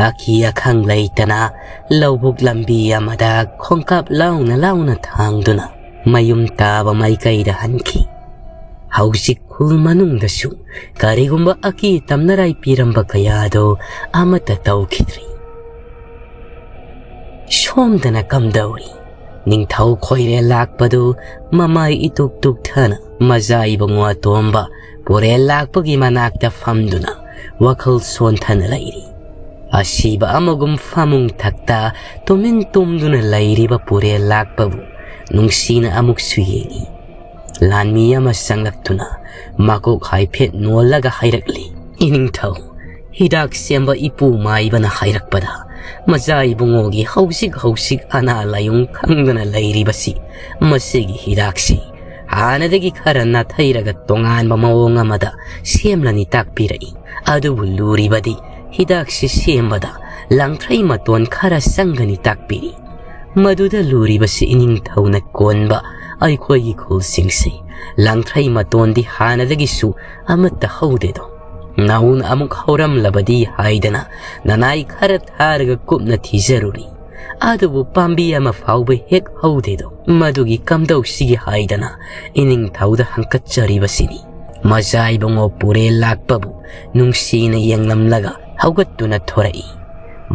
ꯑꯀꯤ ꯑꯈꯪ ꯂꯩꯇꯅ ꯂꯧꯕꯨꯛ ꯂꯝꯕꯤ ꯑꯃꯗ ꯈꯣꯡꯀꯥꯞ ꯂꯥꯎꯅ ꯂꯥꯎꯅ ꯊꯥꯡꯗꯨꯅ ꯃꯌꯨꯝ ꯇꯥꯕ ꯃꯥꯏꯀꯩꯗ ꯍꯟꯈꯤ꯫ ꯍꯧꯖꯤꯛ ꯈꯨꯜ ꯃꯅꯨꯡꯗꯁꯨ ꯀꯔꯤꯒꯨꯝꯕ ꯑꯀꯤ ꯇꯝꯅꯔꯥꯏ ꯄꯤꯔꯝꯕ ꯀꯌꯥꯗꯣ ꯑꯃꯠꯇ ꯇꯧꯈꯤꯗ꯭ꯔꯤ꯫ ꯁꯣꯝꯗꯅ ꯀꯝꯗꯧꯔꯤ? ꯅꯤꯡꯊꯧ ꯈꯣꯏꯔꯦꯜ ꯂꯥꯛꯄꯗꯨ ꯃꯃꯥꯏ ꯏꯇꯨꯛ ꯇꯨꯛꯊꯅ ꯃꯖꯥ ꯏꯕꯨꯡꯉꯣ ꯑꯇꯣꯝꯕ ꯄꯨꯔꯦꯜ ꯂꯥꯛꯄꯒꯤ ꯃꯅꯥꯛꯇ ꯐꯝꯗꯨꯅ ꯋꯥꯈꯜ ꯁꯣꯟꯊꯅ ꯂꯩꯔꯤ꯫ ꯑꯁꯤꯕ ꯑꯃꯒꯨꯝ ꯐꯃꯨꯡ ꯊꯛꯇ ꯇꯨꯃꯤꯟ ꯇꯨꯝꯗꯨꯅ ꯂꯩꯔꯤꯕ ꯄꯨꯔꯦꯜ ꯂꯥꯛꯄꯕꯨ ꯅꯨꯡꯁꯤꯅ ꯑꯃꯨꯛꯁꯨ ꯌꯦꯡꯏ꯫ ꯂꯥꯟꯃꯤ ꯑꯃ ꯆꯪꯂꯛꯇꯨꯅ ꯃꯀꯣꯛ ꯍꯥꯏꯐꯦꯠ ꯅꯣꯜꯂꯒ ꯍꯥꯏꯔꯛꯂꯤ, "ꯏꯅꯤꯡꯊꯧ, ꯍꯤꯗꯥꯛ ꯁꯦꯝꯕ ꯏꯄꯨ ꯃꯥꯏꯕꯅ ꯍꯥꯏꯔꯛꯄꯗ ꯃꯖꯥ ꯏꯕꯨꯡꯉꯣꯒꯤ ꯍꯧꯖꯤꯛ ꯍꯧꯖꯤꯛ ꯑꯅꯥ ꯂꯥꯏꯌꯣꯡ ꯈꯪꯗꯅ ꯂꯩꯔꯤꯕꯁꯤ, ꯃꯁꯤꯒꯤ ꯍꯤꯗꯥꯛꯁꯤ ꯍꯥꯟꯅꯗꯒꯤ ꯈꯔ ꯅꯥꯊꯩꯔꯒ ꯇꯣꯉꯥꯟꯕ ꯃꯑꯣꯡ ꯑꯃꯗ ꯁꯦꯝꯂꯅꯤ ꯇꯥꯛꯄꯤꯔꯛꯏ꯫ ꯑꯗꯨꯕꯨ ꯂꯨꯔꯤꯕꯗꯤ ꯍꯤꯗꯥꯛꯁꯤ ꯁꯦꯝꯕꯗ ꯂꯥꯡꯊ꯭ꯔꯩ ꯃꯇꯣꯟ ꯈꯔ ꯆꯪꯒꯅꯤ ꯇꯥꯛꯄꯤꯔꯤ꯫ ꯃꯗꯨꯗ ꯂꯨꯔꯤꯕꯁꯤ ꯏꯅꯤꯡꯊꯧꯅ ꯀꯣꯟꯕ ꯑꯩꯈꯣꯏꯒꯤ ꯈꯨꯜꯁꯤꯡꯁꯤ ꯂꯥꯡꯊ꯭ꯔꯩ ꯃꯇꯣꯟꯗꯤ ꯍꯥꯟꯅꯗꯒꯤꯁꯨ ꯑꯃꯠꯇ ꯍꯧꯗꯦꯗꯣ꯫ ꯅꯧꯅ ꯑꯃꯨꯛ ꯍꯧꯔꯝꯂꯕꯗꯤ ꯍꯥꯏꯗꯅ ꯅꯅꯥꯏ ꯈꯔ ꯊꯥꯔꯒ ꯀꯨꯞꯅ ꯊꯤꯖꯔꯨꯔꯤ꯫ ꯑꯗꯨꯕꯨ ꯄꯥꯝꯕꯤ ꯑꯃ ꯐꯥꯎꯕ ꯍꯦꯛ ꯍꯧꯗꯦꯗꯣ꯫ ꯃꯗꯨꯒꯤ ꯀꯝꯗꯧꯁꯤꯒꯦ ꯍꯥꯏꯗꯅ ꯏꯅꯤꯡꯊꯧꯗ ꯍꯪꯀꯠꯆꯔꯤꯕꯁꯤꯅꯤ꯫" ꯃꯖꯥ ꯏꯕꯨꯡꯉꯣ ꯄꯨꯔꯦꯜ ꯂꯥꯛꯄꯕꯨ ꯅꯨꯡꯁꯤꯅ ꯌꯦꯡꯂꯝꯂꯒ ꯍꯧꯒꯠꯇꯨꯅ ꯊꯣꯔꯛꯏ꯫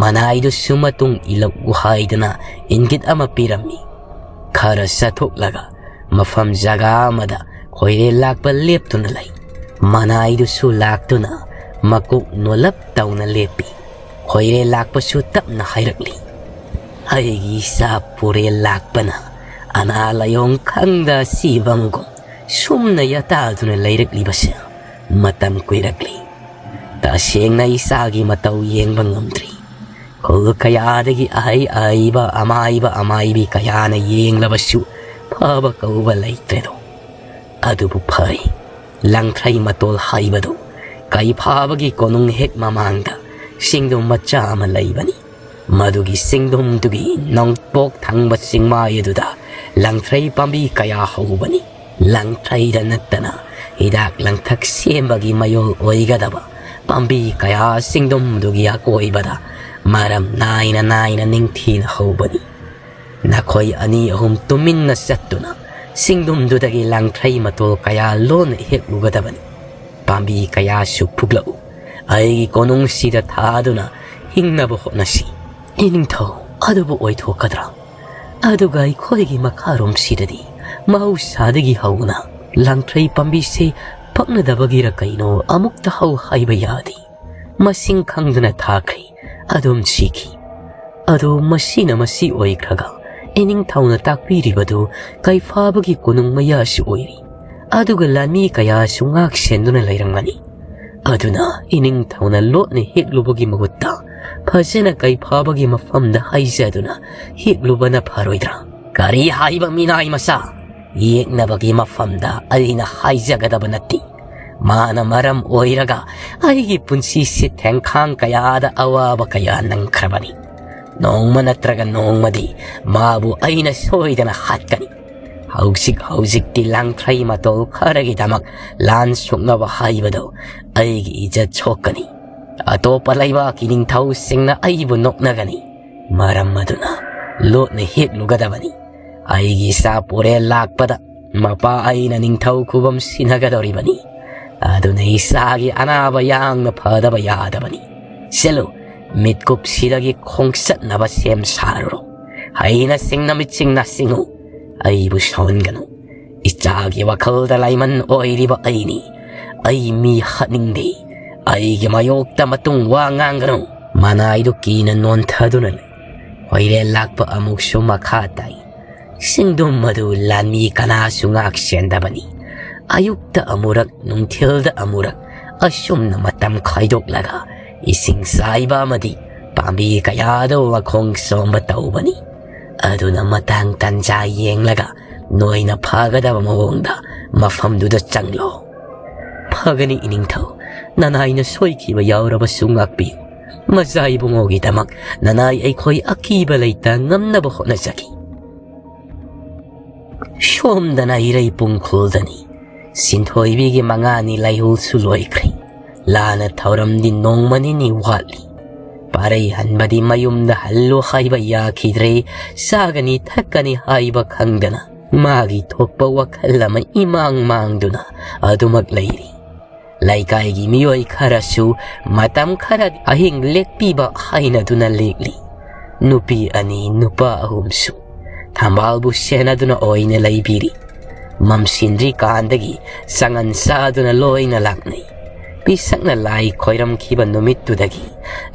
ꯃꯅꯥꯏꯗꯨꯁꯨ ꯃꯇꯨꯡ ꯏꯜꯂꯛꯎ ꯍꯥꯏꯗꯅ ꯏꯪꯒꯤꯠ ꯑꯃ ꯄꯤꯔꯝꯃꯤ꯫ ꯈꯔ ꯆꯠꯊꯣꯛꯂꯒ ꯃꯐꯝ ꯖꯒꯥ ꯑꯃꯗ ꯈꯣꯏꯔꯦꯜ ꯂꯥꯛꯄ ꯂꯦꯞꯇꯨꯅ ꯂꯩ꯫ ꯃꯅꯥꯏꯗꯨꯁꯨ ꯂꯥꯛꯇꯨꯅ ꯃꯀꯣꯛ ꯅꯣꯜꯂꯞ ꯇꯧꯅ ꯂꯦꯞꯄꯤ꯫ ꯈꯣꯏꯔꯦꯜ ꯂꯥꯛꯄꯁꯨ ꯇꯞꯅ ꯍꯥꯏꯔꯛꯂꯤ, "ꯑꯩꯒꯤ ꯏꯆꯥ ꯄꯨꯔꯦꯜ ꯂꯥꯛꯄꯅ ꯑꯅꯥ ꯂꯥꯏꯌꯣꯡ ꯈꯪꯗ ꯑꯁꯤꯕ ꯑꯃꯒꯨꯝ ꯁꯨꯝꯅ ꯌꯥꯇꯥꯗꯨꯅ ꯂꯩꯔꯛꯂꯤꯕꯁꯦ ꯃꯇꯝ ꯀꯨꯏꯔꯛꯂꯤ꯫ ꯇꯁꯦꯡꯅ ꯏꯆꯥꯒꯤ ꯃꯇꯧ ꯌꯦꯡꯕ ꯉꯝꯗ꯭ꯔꯤ꯫ ꯈꯨꯜ ꯀꯌꯥꯗꯒꯤ ꯑꯍꯩ ꯑꯍꯩꯕ ꯑꯃꯥꯏꯕ ꯑꯃꯥꯏꯕꯤ ꯀꯌꯥꯅ ꯌꯦꯡꯂꯕꯁꯨ ꯐꯕ ꯀꯧꯕ ꯂꯩꯇ꯭ꯔꯦꯗꯣ꯫ ꯑꯗꯨꯕꯨ ꯐꯔꯦ, ꯂꯪꯊ꯭ꯔꯩ ꯃꯇꯣꯜ ꯍꯥꯏꯕꯗꯨ ꯀꯩ ꯐꯥꯕꯒꯤ ꯀꯣꯅꯨꯡ ꯍꯦꯛ ꯃꯃꯥꯡꯗ ꯆꯤꯡꯗꯨꯝ ꯃꯆꯥ ꯑꯃ ꯂꯩꯕꯅꯤ꯫ ꯃꯗꯨꯒꯤ ꯆꯤꯡꯗꯨꯝꯗꯨꯒꯤ ꯅꯣꯡꯄꯣꯛ ꯊꯪꯕ ꯆꯤꯡꯃꯥꯏ ꯑꯗꯨꯗ ꯂꯪꯊ꯭ꯔꯩ ꯄꯥꯝꯕꯤ ꯀꯌꯥ ꯍꯧꯕꯅꯤ꯫ ꯂꯪꯊ꯭ꯔꯩꯗ ꯅꯠꯇꯅ ꯍꯤꯗꯥꯛ ꯂꯥꯡꯊꯛ ꯁꯦꯝꯕꯒꯤ ꯃꯌꯣꯜ ꯑꯣꯏꯒꯗꯕ ꯄꯥꯝꯕꯤ ꯀꯌꯥ ꯆꯤꯡꯗꯨꯝꯗꯨꯒꯤ ꯑꯀꯣꯏꯕꯗ ꯃꯔꯝ ꯅꯥꯏꯅ ꯅꯥꯏꯅ ꯅꯤꯡꯊꯤꯅ ꯍꯧꯕꯅꯤ꯫ ꯅꯈꯣꯏ ꯑꯅꯤ ꯑꯍꯨꯝ ꯇꯨꯃꯤꯟꯅ ꯆꯠꯇꯨꯅ ꯆꯤꯡꯗꯨꯝꯗꯨꯗꯒꯤ ꯂꯪꯊ꯭ꯔꯩ ꯃꯇꯣꯜ ꯀꯌꯥ ꯂꯣꯟꯅ ꯍꯦꯛꯂꯨꯒꯗꯕꯅꯤ꯫ ꯄꯥꯝꯕꯤ ꯀꯌꯥꯁꯨ ꯐꯨꯛꯂꯛꯎ꯫ ꯑꯩꯒꯤ ꯀꯣꯅꯨꯡꯁꯤꯗ ꯊꯥꯗꯨꯅ ꯍꯤꯡꯅꯕ ꯍꯣꯠꯅꯁꯤ꯫" "ꯏꯅꯤꯡꯊꯧ, ꯑꯗꯨꯕꯨ ꯑꯣꯏꯊꯣꯛꯀꯗ꯭ꯔꯥ? ꯑꯗꯨꯒ ꯑꯩꯈꯣꯏꯒꯤ ꯃꯈꯥꯔꯣꯝꯁꯤꯗꯗꯤ ꯃꯍꯧꯁꯥꯗꯒꯤ ꯍꯧꯅ ꯂꯪꯊ꯭ꯔꯩ ꯄꯥꯝꯕꯤꯁꯦ ꯄꯛꯅꯗꯕꯒꯤꯔ ꯀꯩꯅꯣ ꯑꯃꯨꯛꯇ ꯍꯧ ꯍꯥꯏꯕ ꯌꯥꯗꯦ꯫ ꯃꯁꯤꯡ ꯈꯪꯗꯅ ꯊꯥꯈ꯭ꯔꯦ꯫ ꯑꯗꯨꯝ ꯁꯤꯈꯤ꯫ ꯑꯗꯨ ꯃꯁꯤꯅ ꯃꯁꯤ ꯑꯣꯏꯈ꯭ꯔꯒ, ꯏꯅꯤꯡꯊꯧꯅ ꯇꯥꯛꯄꯤꯔꯤꯕꯗꯨ ꯀꯩꯐꯥꯕꯒꯤ ꯀꯣꯅꯨꯡ ꯃꯌꯥꯁꯨ ꯑꯣꯏꯔꯤ, ꯑꯗꯨꯒ ꯂꯥꯟꯃꯤ ꯀꯌꯥꯁꯨ ꯉꯥꯛ ꯁꯦꯟꯗꯨꯅ ꯂꯩꯔꯝꯒꯅꯤ꯫ ꯑꯗꯨꯅ ꯏꯅꯤꯡꯊꯧꯅ ꯂꯣꯠꯅ ꯍꯦꯛꯂꯨꯕꯒꯤ ꯃꯍꯨꯠꯇ ꯐꯖꯅ ꯀꯩꯐꯥꯕꯒꯤ ꯃꯐꯝꯗ ꯍꯥꯏꯖꯗꯨꯅ ꯍꯦꯛꯂꯨꯕꯅ ꯐꯔꯣꯏꯗ꯭ꯔꯥ? ꯀꯔꯤ ꯍꯥꯏꯕ, ꯃꯤꯅꯥꯏ ꯃꯆꯥ? ꯌꯦꯛꯅꯕꯒꯤ ꯃꯐꯝꯗ ꯑꯩꯅ ꯍꯥꯏꯖꯒꯗꯕ ꯅꯠꯇꯦ꯫ ꯃꯥꯅ ꯃꯔꯝ ꯑꯣꯏꯔꯒ ꯑꯩꯒꯤ ꯄꯨꯟꯁꯤꯁꯤ ꯊꯦꯡꯈꯥꯡ ꯀꯌꯥꯗ ꯑꯋꯥꯕ ꯀꯌꯥ ꯅꯪꯈ꯭ꯔꯕꯅꯤ꯫ ꯅꯣꯡꯃ ꯅꯠꯇ꯭ꯔꯒ ꯅꯣꯡꯃꯗꯤ ꯃꯥꯕꯨ ꯑꯩꯅ ꯁꯣꯏꯗꯅ ꯍꯥꯠꯀꯅꯤ꯫ ꯍꯧꯖꯤꯛ ꯍꯧꯖꯤꯛꯇꯤ ꯂꯥꯡꯊ꯭ꯔꯩ ꯃꯇꯣꯜ ꯈꯔꯒꯤꯗꯃꯛ ꯂꯥꯟ ꯁꯣꯛꯅꯕ ꯍꯥꯏꯕꯗꯨ ꯑꯩꯒꯤ ꯏꯖꯠ ꯁꯣꯛꯀꯅꯤ꯫ ꯑꯇꯣꯞꯄ ꯂꯩꯕꯥꯛꯀꯤ ꯅꯤꯡꯊꯧꯁꯤꯡꯅ ꯑꯩꯕꯨ ꯅꯣꯛꯅꯒꯅꯤ꯫ ꯃꯔꯝ ꯑꯗꯨꯅ ꯂꯣꯠꯅ ꯍꯦꯛꯂꯨꯒꯗꯕꯅꯤ꯫ ꯑꯩꯒꯤ ꯏꯆꯥ ꯄꯣꯔꯦꯜ ꯂꯥꯛꯄꯗ ꯃꯄꯥ ꯑꯩꯅ ꯅꯤꯡꯊꯧ ꯈꯨꯕꯝ ꯁꯤꯟꯅꯒꯗꯧꯔꯤꯕꯅꯤ꯫ ꯑꯗꯨꯅ ꯏꯆꯥꯒꯤ ꯑꯅꯥꯕ ꯌꯥꯡꯅ ꯐꯗꯕ ꯌꯥꯗꯕꯅꯤ꯫ ꯆꯠꯂꯨ, ꯃꯤꯠꯀꯨꯞꯁꯤꯗꯒꯤ ꯈꯣꯡꯆꯠꯅꯕ ꯁꯦꯝ ꯁꯥꯔꯨꯔꯣ꯫ ꯍꯩꯅ ꯁꯤꯡꯅ ꯃꯤꯠꯁꯤꯡꯅ ꯁꯤꯡꯉꯨ꯫ ꯑꯩꯕꯨ ꯁꯥꯎꯍꯟꯒꯅꯨ꯫ ꯏꯆꯥꯒꯤ ꯋꯥꯈꯜꯗ ꯂꯥꯏꯃꯟ ꯑꯣꯏꯔꯤꯕ ꯑꯩꯅꯤ꯫ ꯑꯩ ꯃꯤ ꯍꯥꯠꯅꯤꯡꯗꯦ꯫ ꯑꯩꯒꯤ ꯃꯥꯌꯣꯛꯇ ꯃꯇꯨꯡ ꯋꯥ ꯉꯥꯡꯒꯅꯨ꯫ ꯃꯅꯥꯏꯗꯨ ꯀꯤꯅ ꯅꯣꯟꯊꯗꯨꯅ ꯂꯩ꯫ ꯍꯣꯏꯔꯦꯟ ꯂꯥꯛꯄ ꯑꯃꯨꯛꯁꯨ ꯃꯈꯥ ꯇꯥꯏ꯫ ꯆꯤꯡꯗꯨꯝ ꯑꯗꯨ ꯂꯥꯟꯃꯤ ꯀꯅꯥꯁꯨ ꯉꯥꯛ ꯁꯦꯟꯗꯕꯅꯤ꯫ ꯑꯌꯨꯛꯇ ꯑꯃꯨꯔꯛ, ꯅꯨꯡꯊꯤꯜꯗ ꯑꯃꯨꯔꯛ, ꯑꯁꯨꯝꯅ ꯃꯇꯝ ꯈꯥꯏꯗꯣꯛꯂꯒ ꯏꯁꯤꯡ ꯆꯥꯏꯕ ꯑꯃꯗꯤ ꯄꯥꯝꯕꯤ ꯀꯌꯥꯗ ꯋꯥꯈꯣꯡ ꯆꯣꯝꯕ ꯇꯧꯕꯅꯤ꯫ ꯑꯗꯨꯅ ꯃꯇꯥꯡ ꯇꯟꯖꯥ ꯌꯦꯡꯂꯒ ꯅꯣꯏꯅ ꯐꯒꯗꯕ ꯃꯑꯣꯡꯗ ꯃꯐꯝꯗꯨꯗ ꯆꯪꯂꯣ꯫ ꯐꯒꯅꯤ ꯏꯅꯤꯡꯊꯧ, ꯅꯅꯥꯏꯅ ꯁꯣꯏꯈꯤꯕ ꯌꯥꯎꯔꯕꯁꯨ ꯉꯥꯛꯄꯤꯌꯨ꯫ ꯃꯖꯥ ꯏꯕꯨꯡꯉꯣꯒꯤꯗꯃꯛ ꯅꯅꯥꯏ ꯑꯩꯈꯣꯏ ꯑꯀꯤꯕ ꯂꯩꯇ ꯉꯝꯅꯕ ꯍꯣꯠꯅꯖꯒꯦ꯫ ꯁꯣꯝꯗꯅ ꯏꯔꯩ ꯄꯨꯡꯈꯨꯜꯗꯅꯤ꯫ ꯁꯤꯟꯊꯣꯏꯕꯤꯒꯤ ꯃꯉꯥꯅꯤ ꯂꯥꯏꯍꯧꯁꯨ ꯂꯣꯏꯈ꯭ꯔꯦ꯫ ꯂꯥꯟꯅ ꯊꯧꯔꯝꯗꯤ ꯅꯣꯡꯃ ꯅꯤꯅꯤ ꯋꯥꯠꯂꯤ꯫ ꯄꯥꯔꯩ ꯍꯟꯕꯗꯤ ꯃꯌꯨꯝꯗ ꯍꯜꯂꯨ ꯍꯥꯏꯕ ꯌꯥꯈꯤꯗ꯭ꯔꯦ꯫ ꯆꯥꯒꯅꯤ ꯊꯛꯀꯅꯤ ꯍꯥꯏꯕ ꯈꯪꯗꯅ ꯃꯥꯒꯤ ꯊꯣꯛꯄ ꯋꯥꯈꯜ ꯑꯃ ꯏꯃꯥꯡ ꯃꯥꯡꯗꯨꯅ ꯑꯗꯨꯃꯛ ꯂꯩꯔꯤ꯫ ꯂꯩꯀꯥꯏꯒꯤ ꯃꯤꯑꯣꯏ ꯈꯔꯁꯨ ꯃꯇꯝ ꯈꯔ ꯑꯍꯤꯡ ꯂꯦꯛꯄꯤꯕ ꯍꯥꯏꯅꯗꯨꯅ ꯂꯦꯛꯂꯤ꯫ ꯅꯨꯄꯤ ꯑꯅꯤ, ꯅꯨꯄꯥ ꯑꯍꯨꯝꯁꯨ ꯊꯝꯕꯥꯜꯕꯨ ꯁꯦꯟꯅꯗꯨꯅ ꯑꯣꯏꯅ ꯂꯩꯕꯤꯔꯤ꯫ ꯃꯝꯁꯤꯟꯗ꯭ꯔꯤꯀꯥꯟꯗꯒꯤ ꯆꯉꯟ ꯆꯥꯗꯨꯅ ꯂꯣꯏꯅ ꯂꯥꯛꯅꯩ꯫ ꯄꯤꯁꯛꯅ ꯂꯥꯏ ꯈꯣꯏꯔꯝꯈꯤꯕ ꯅꯨꯃꯤꯠꯇꯨꯗꯒꯤ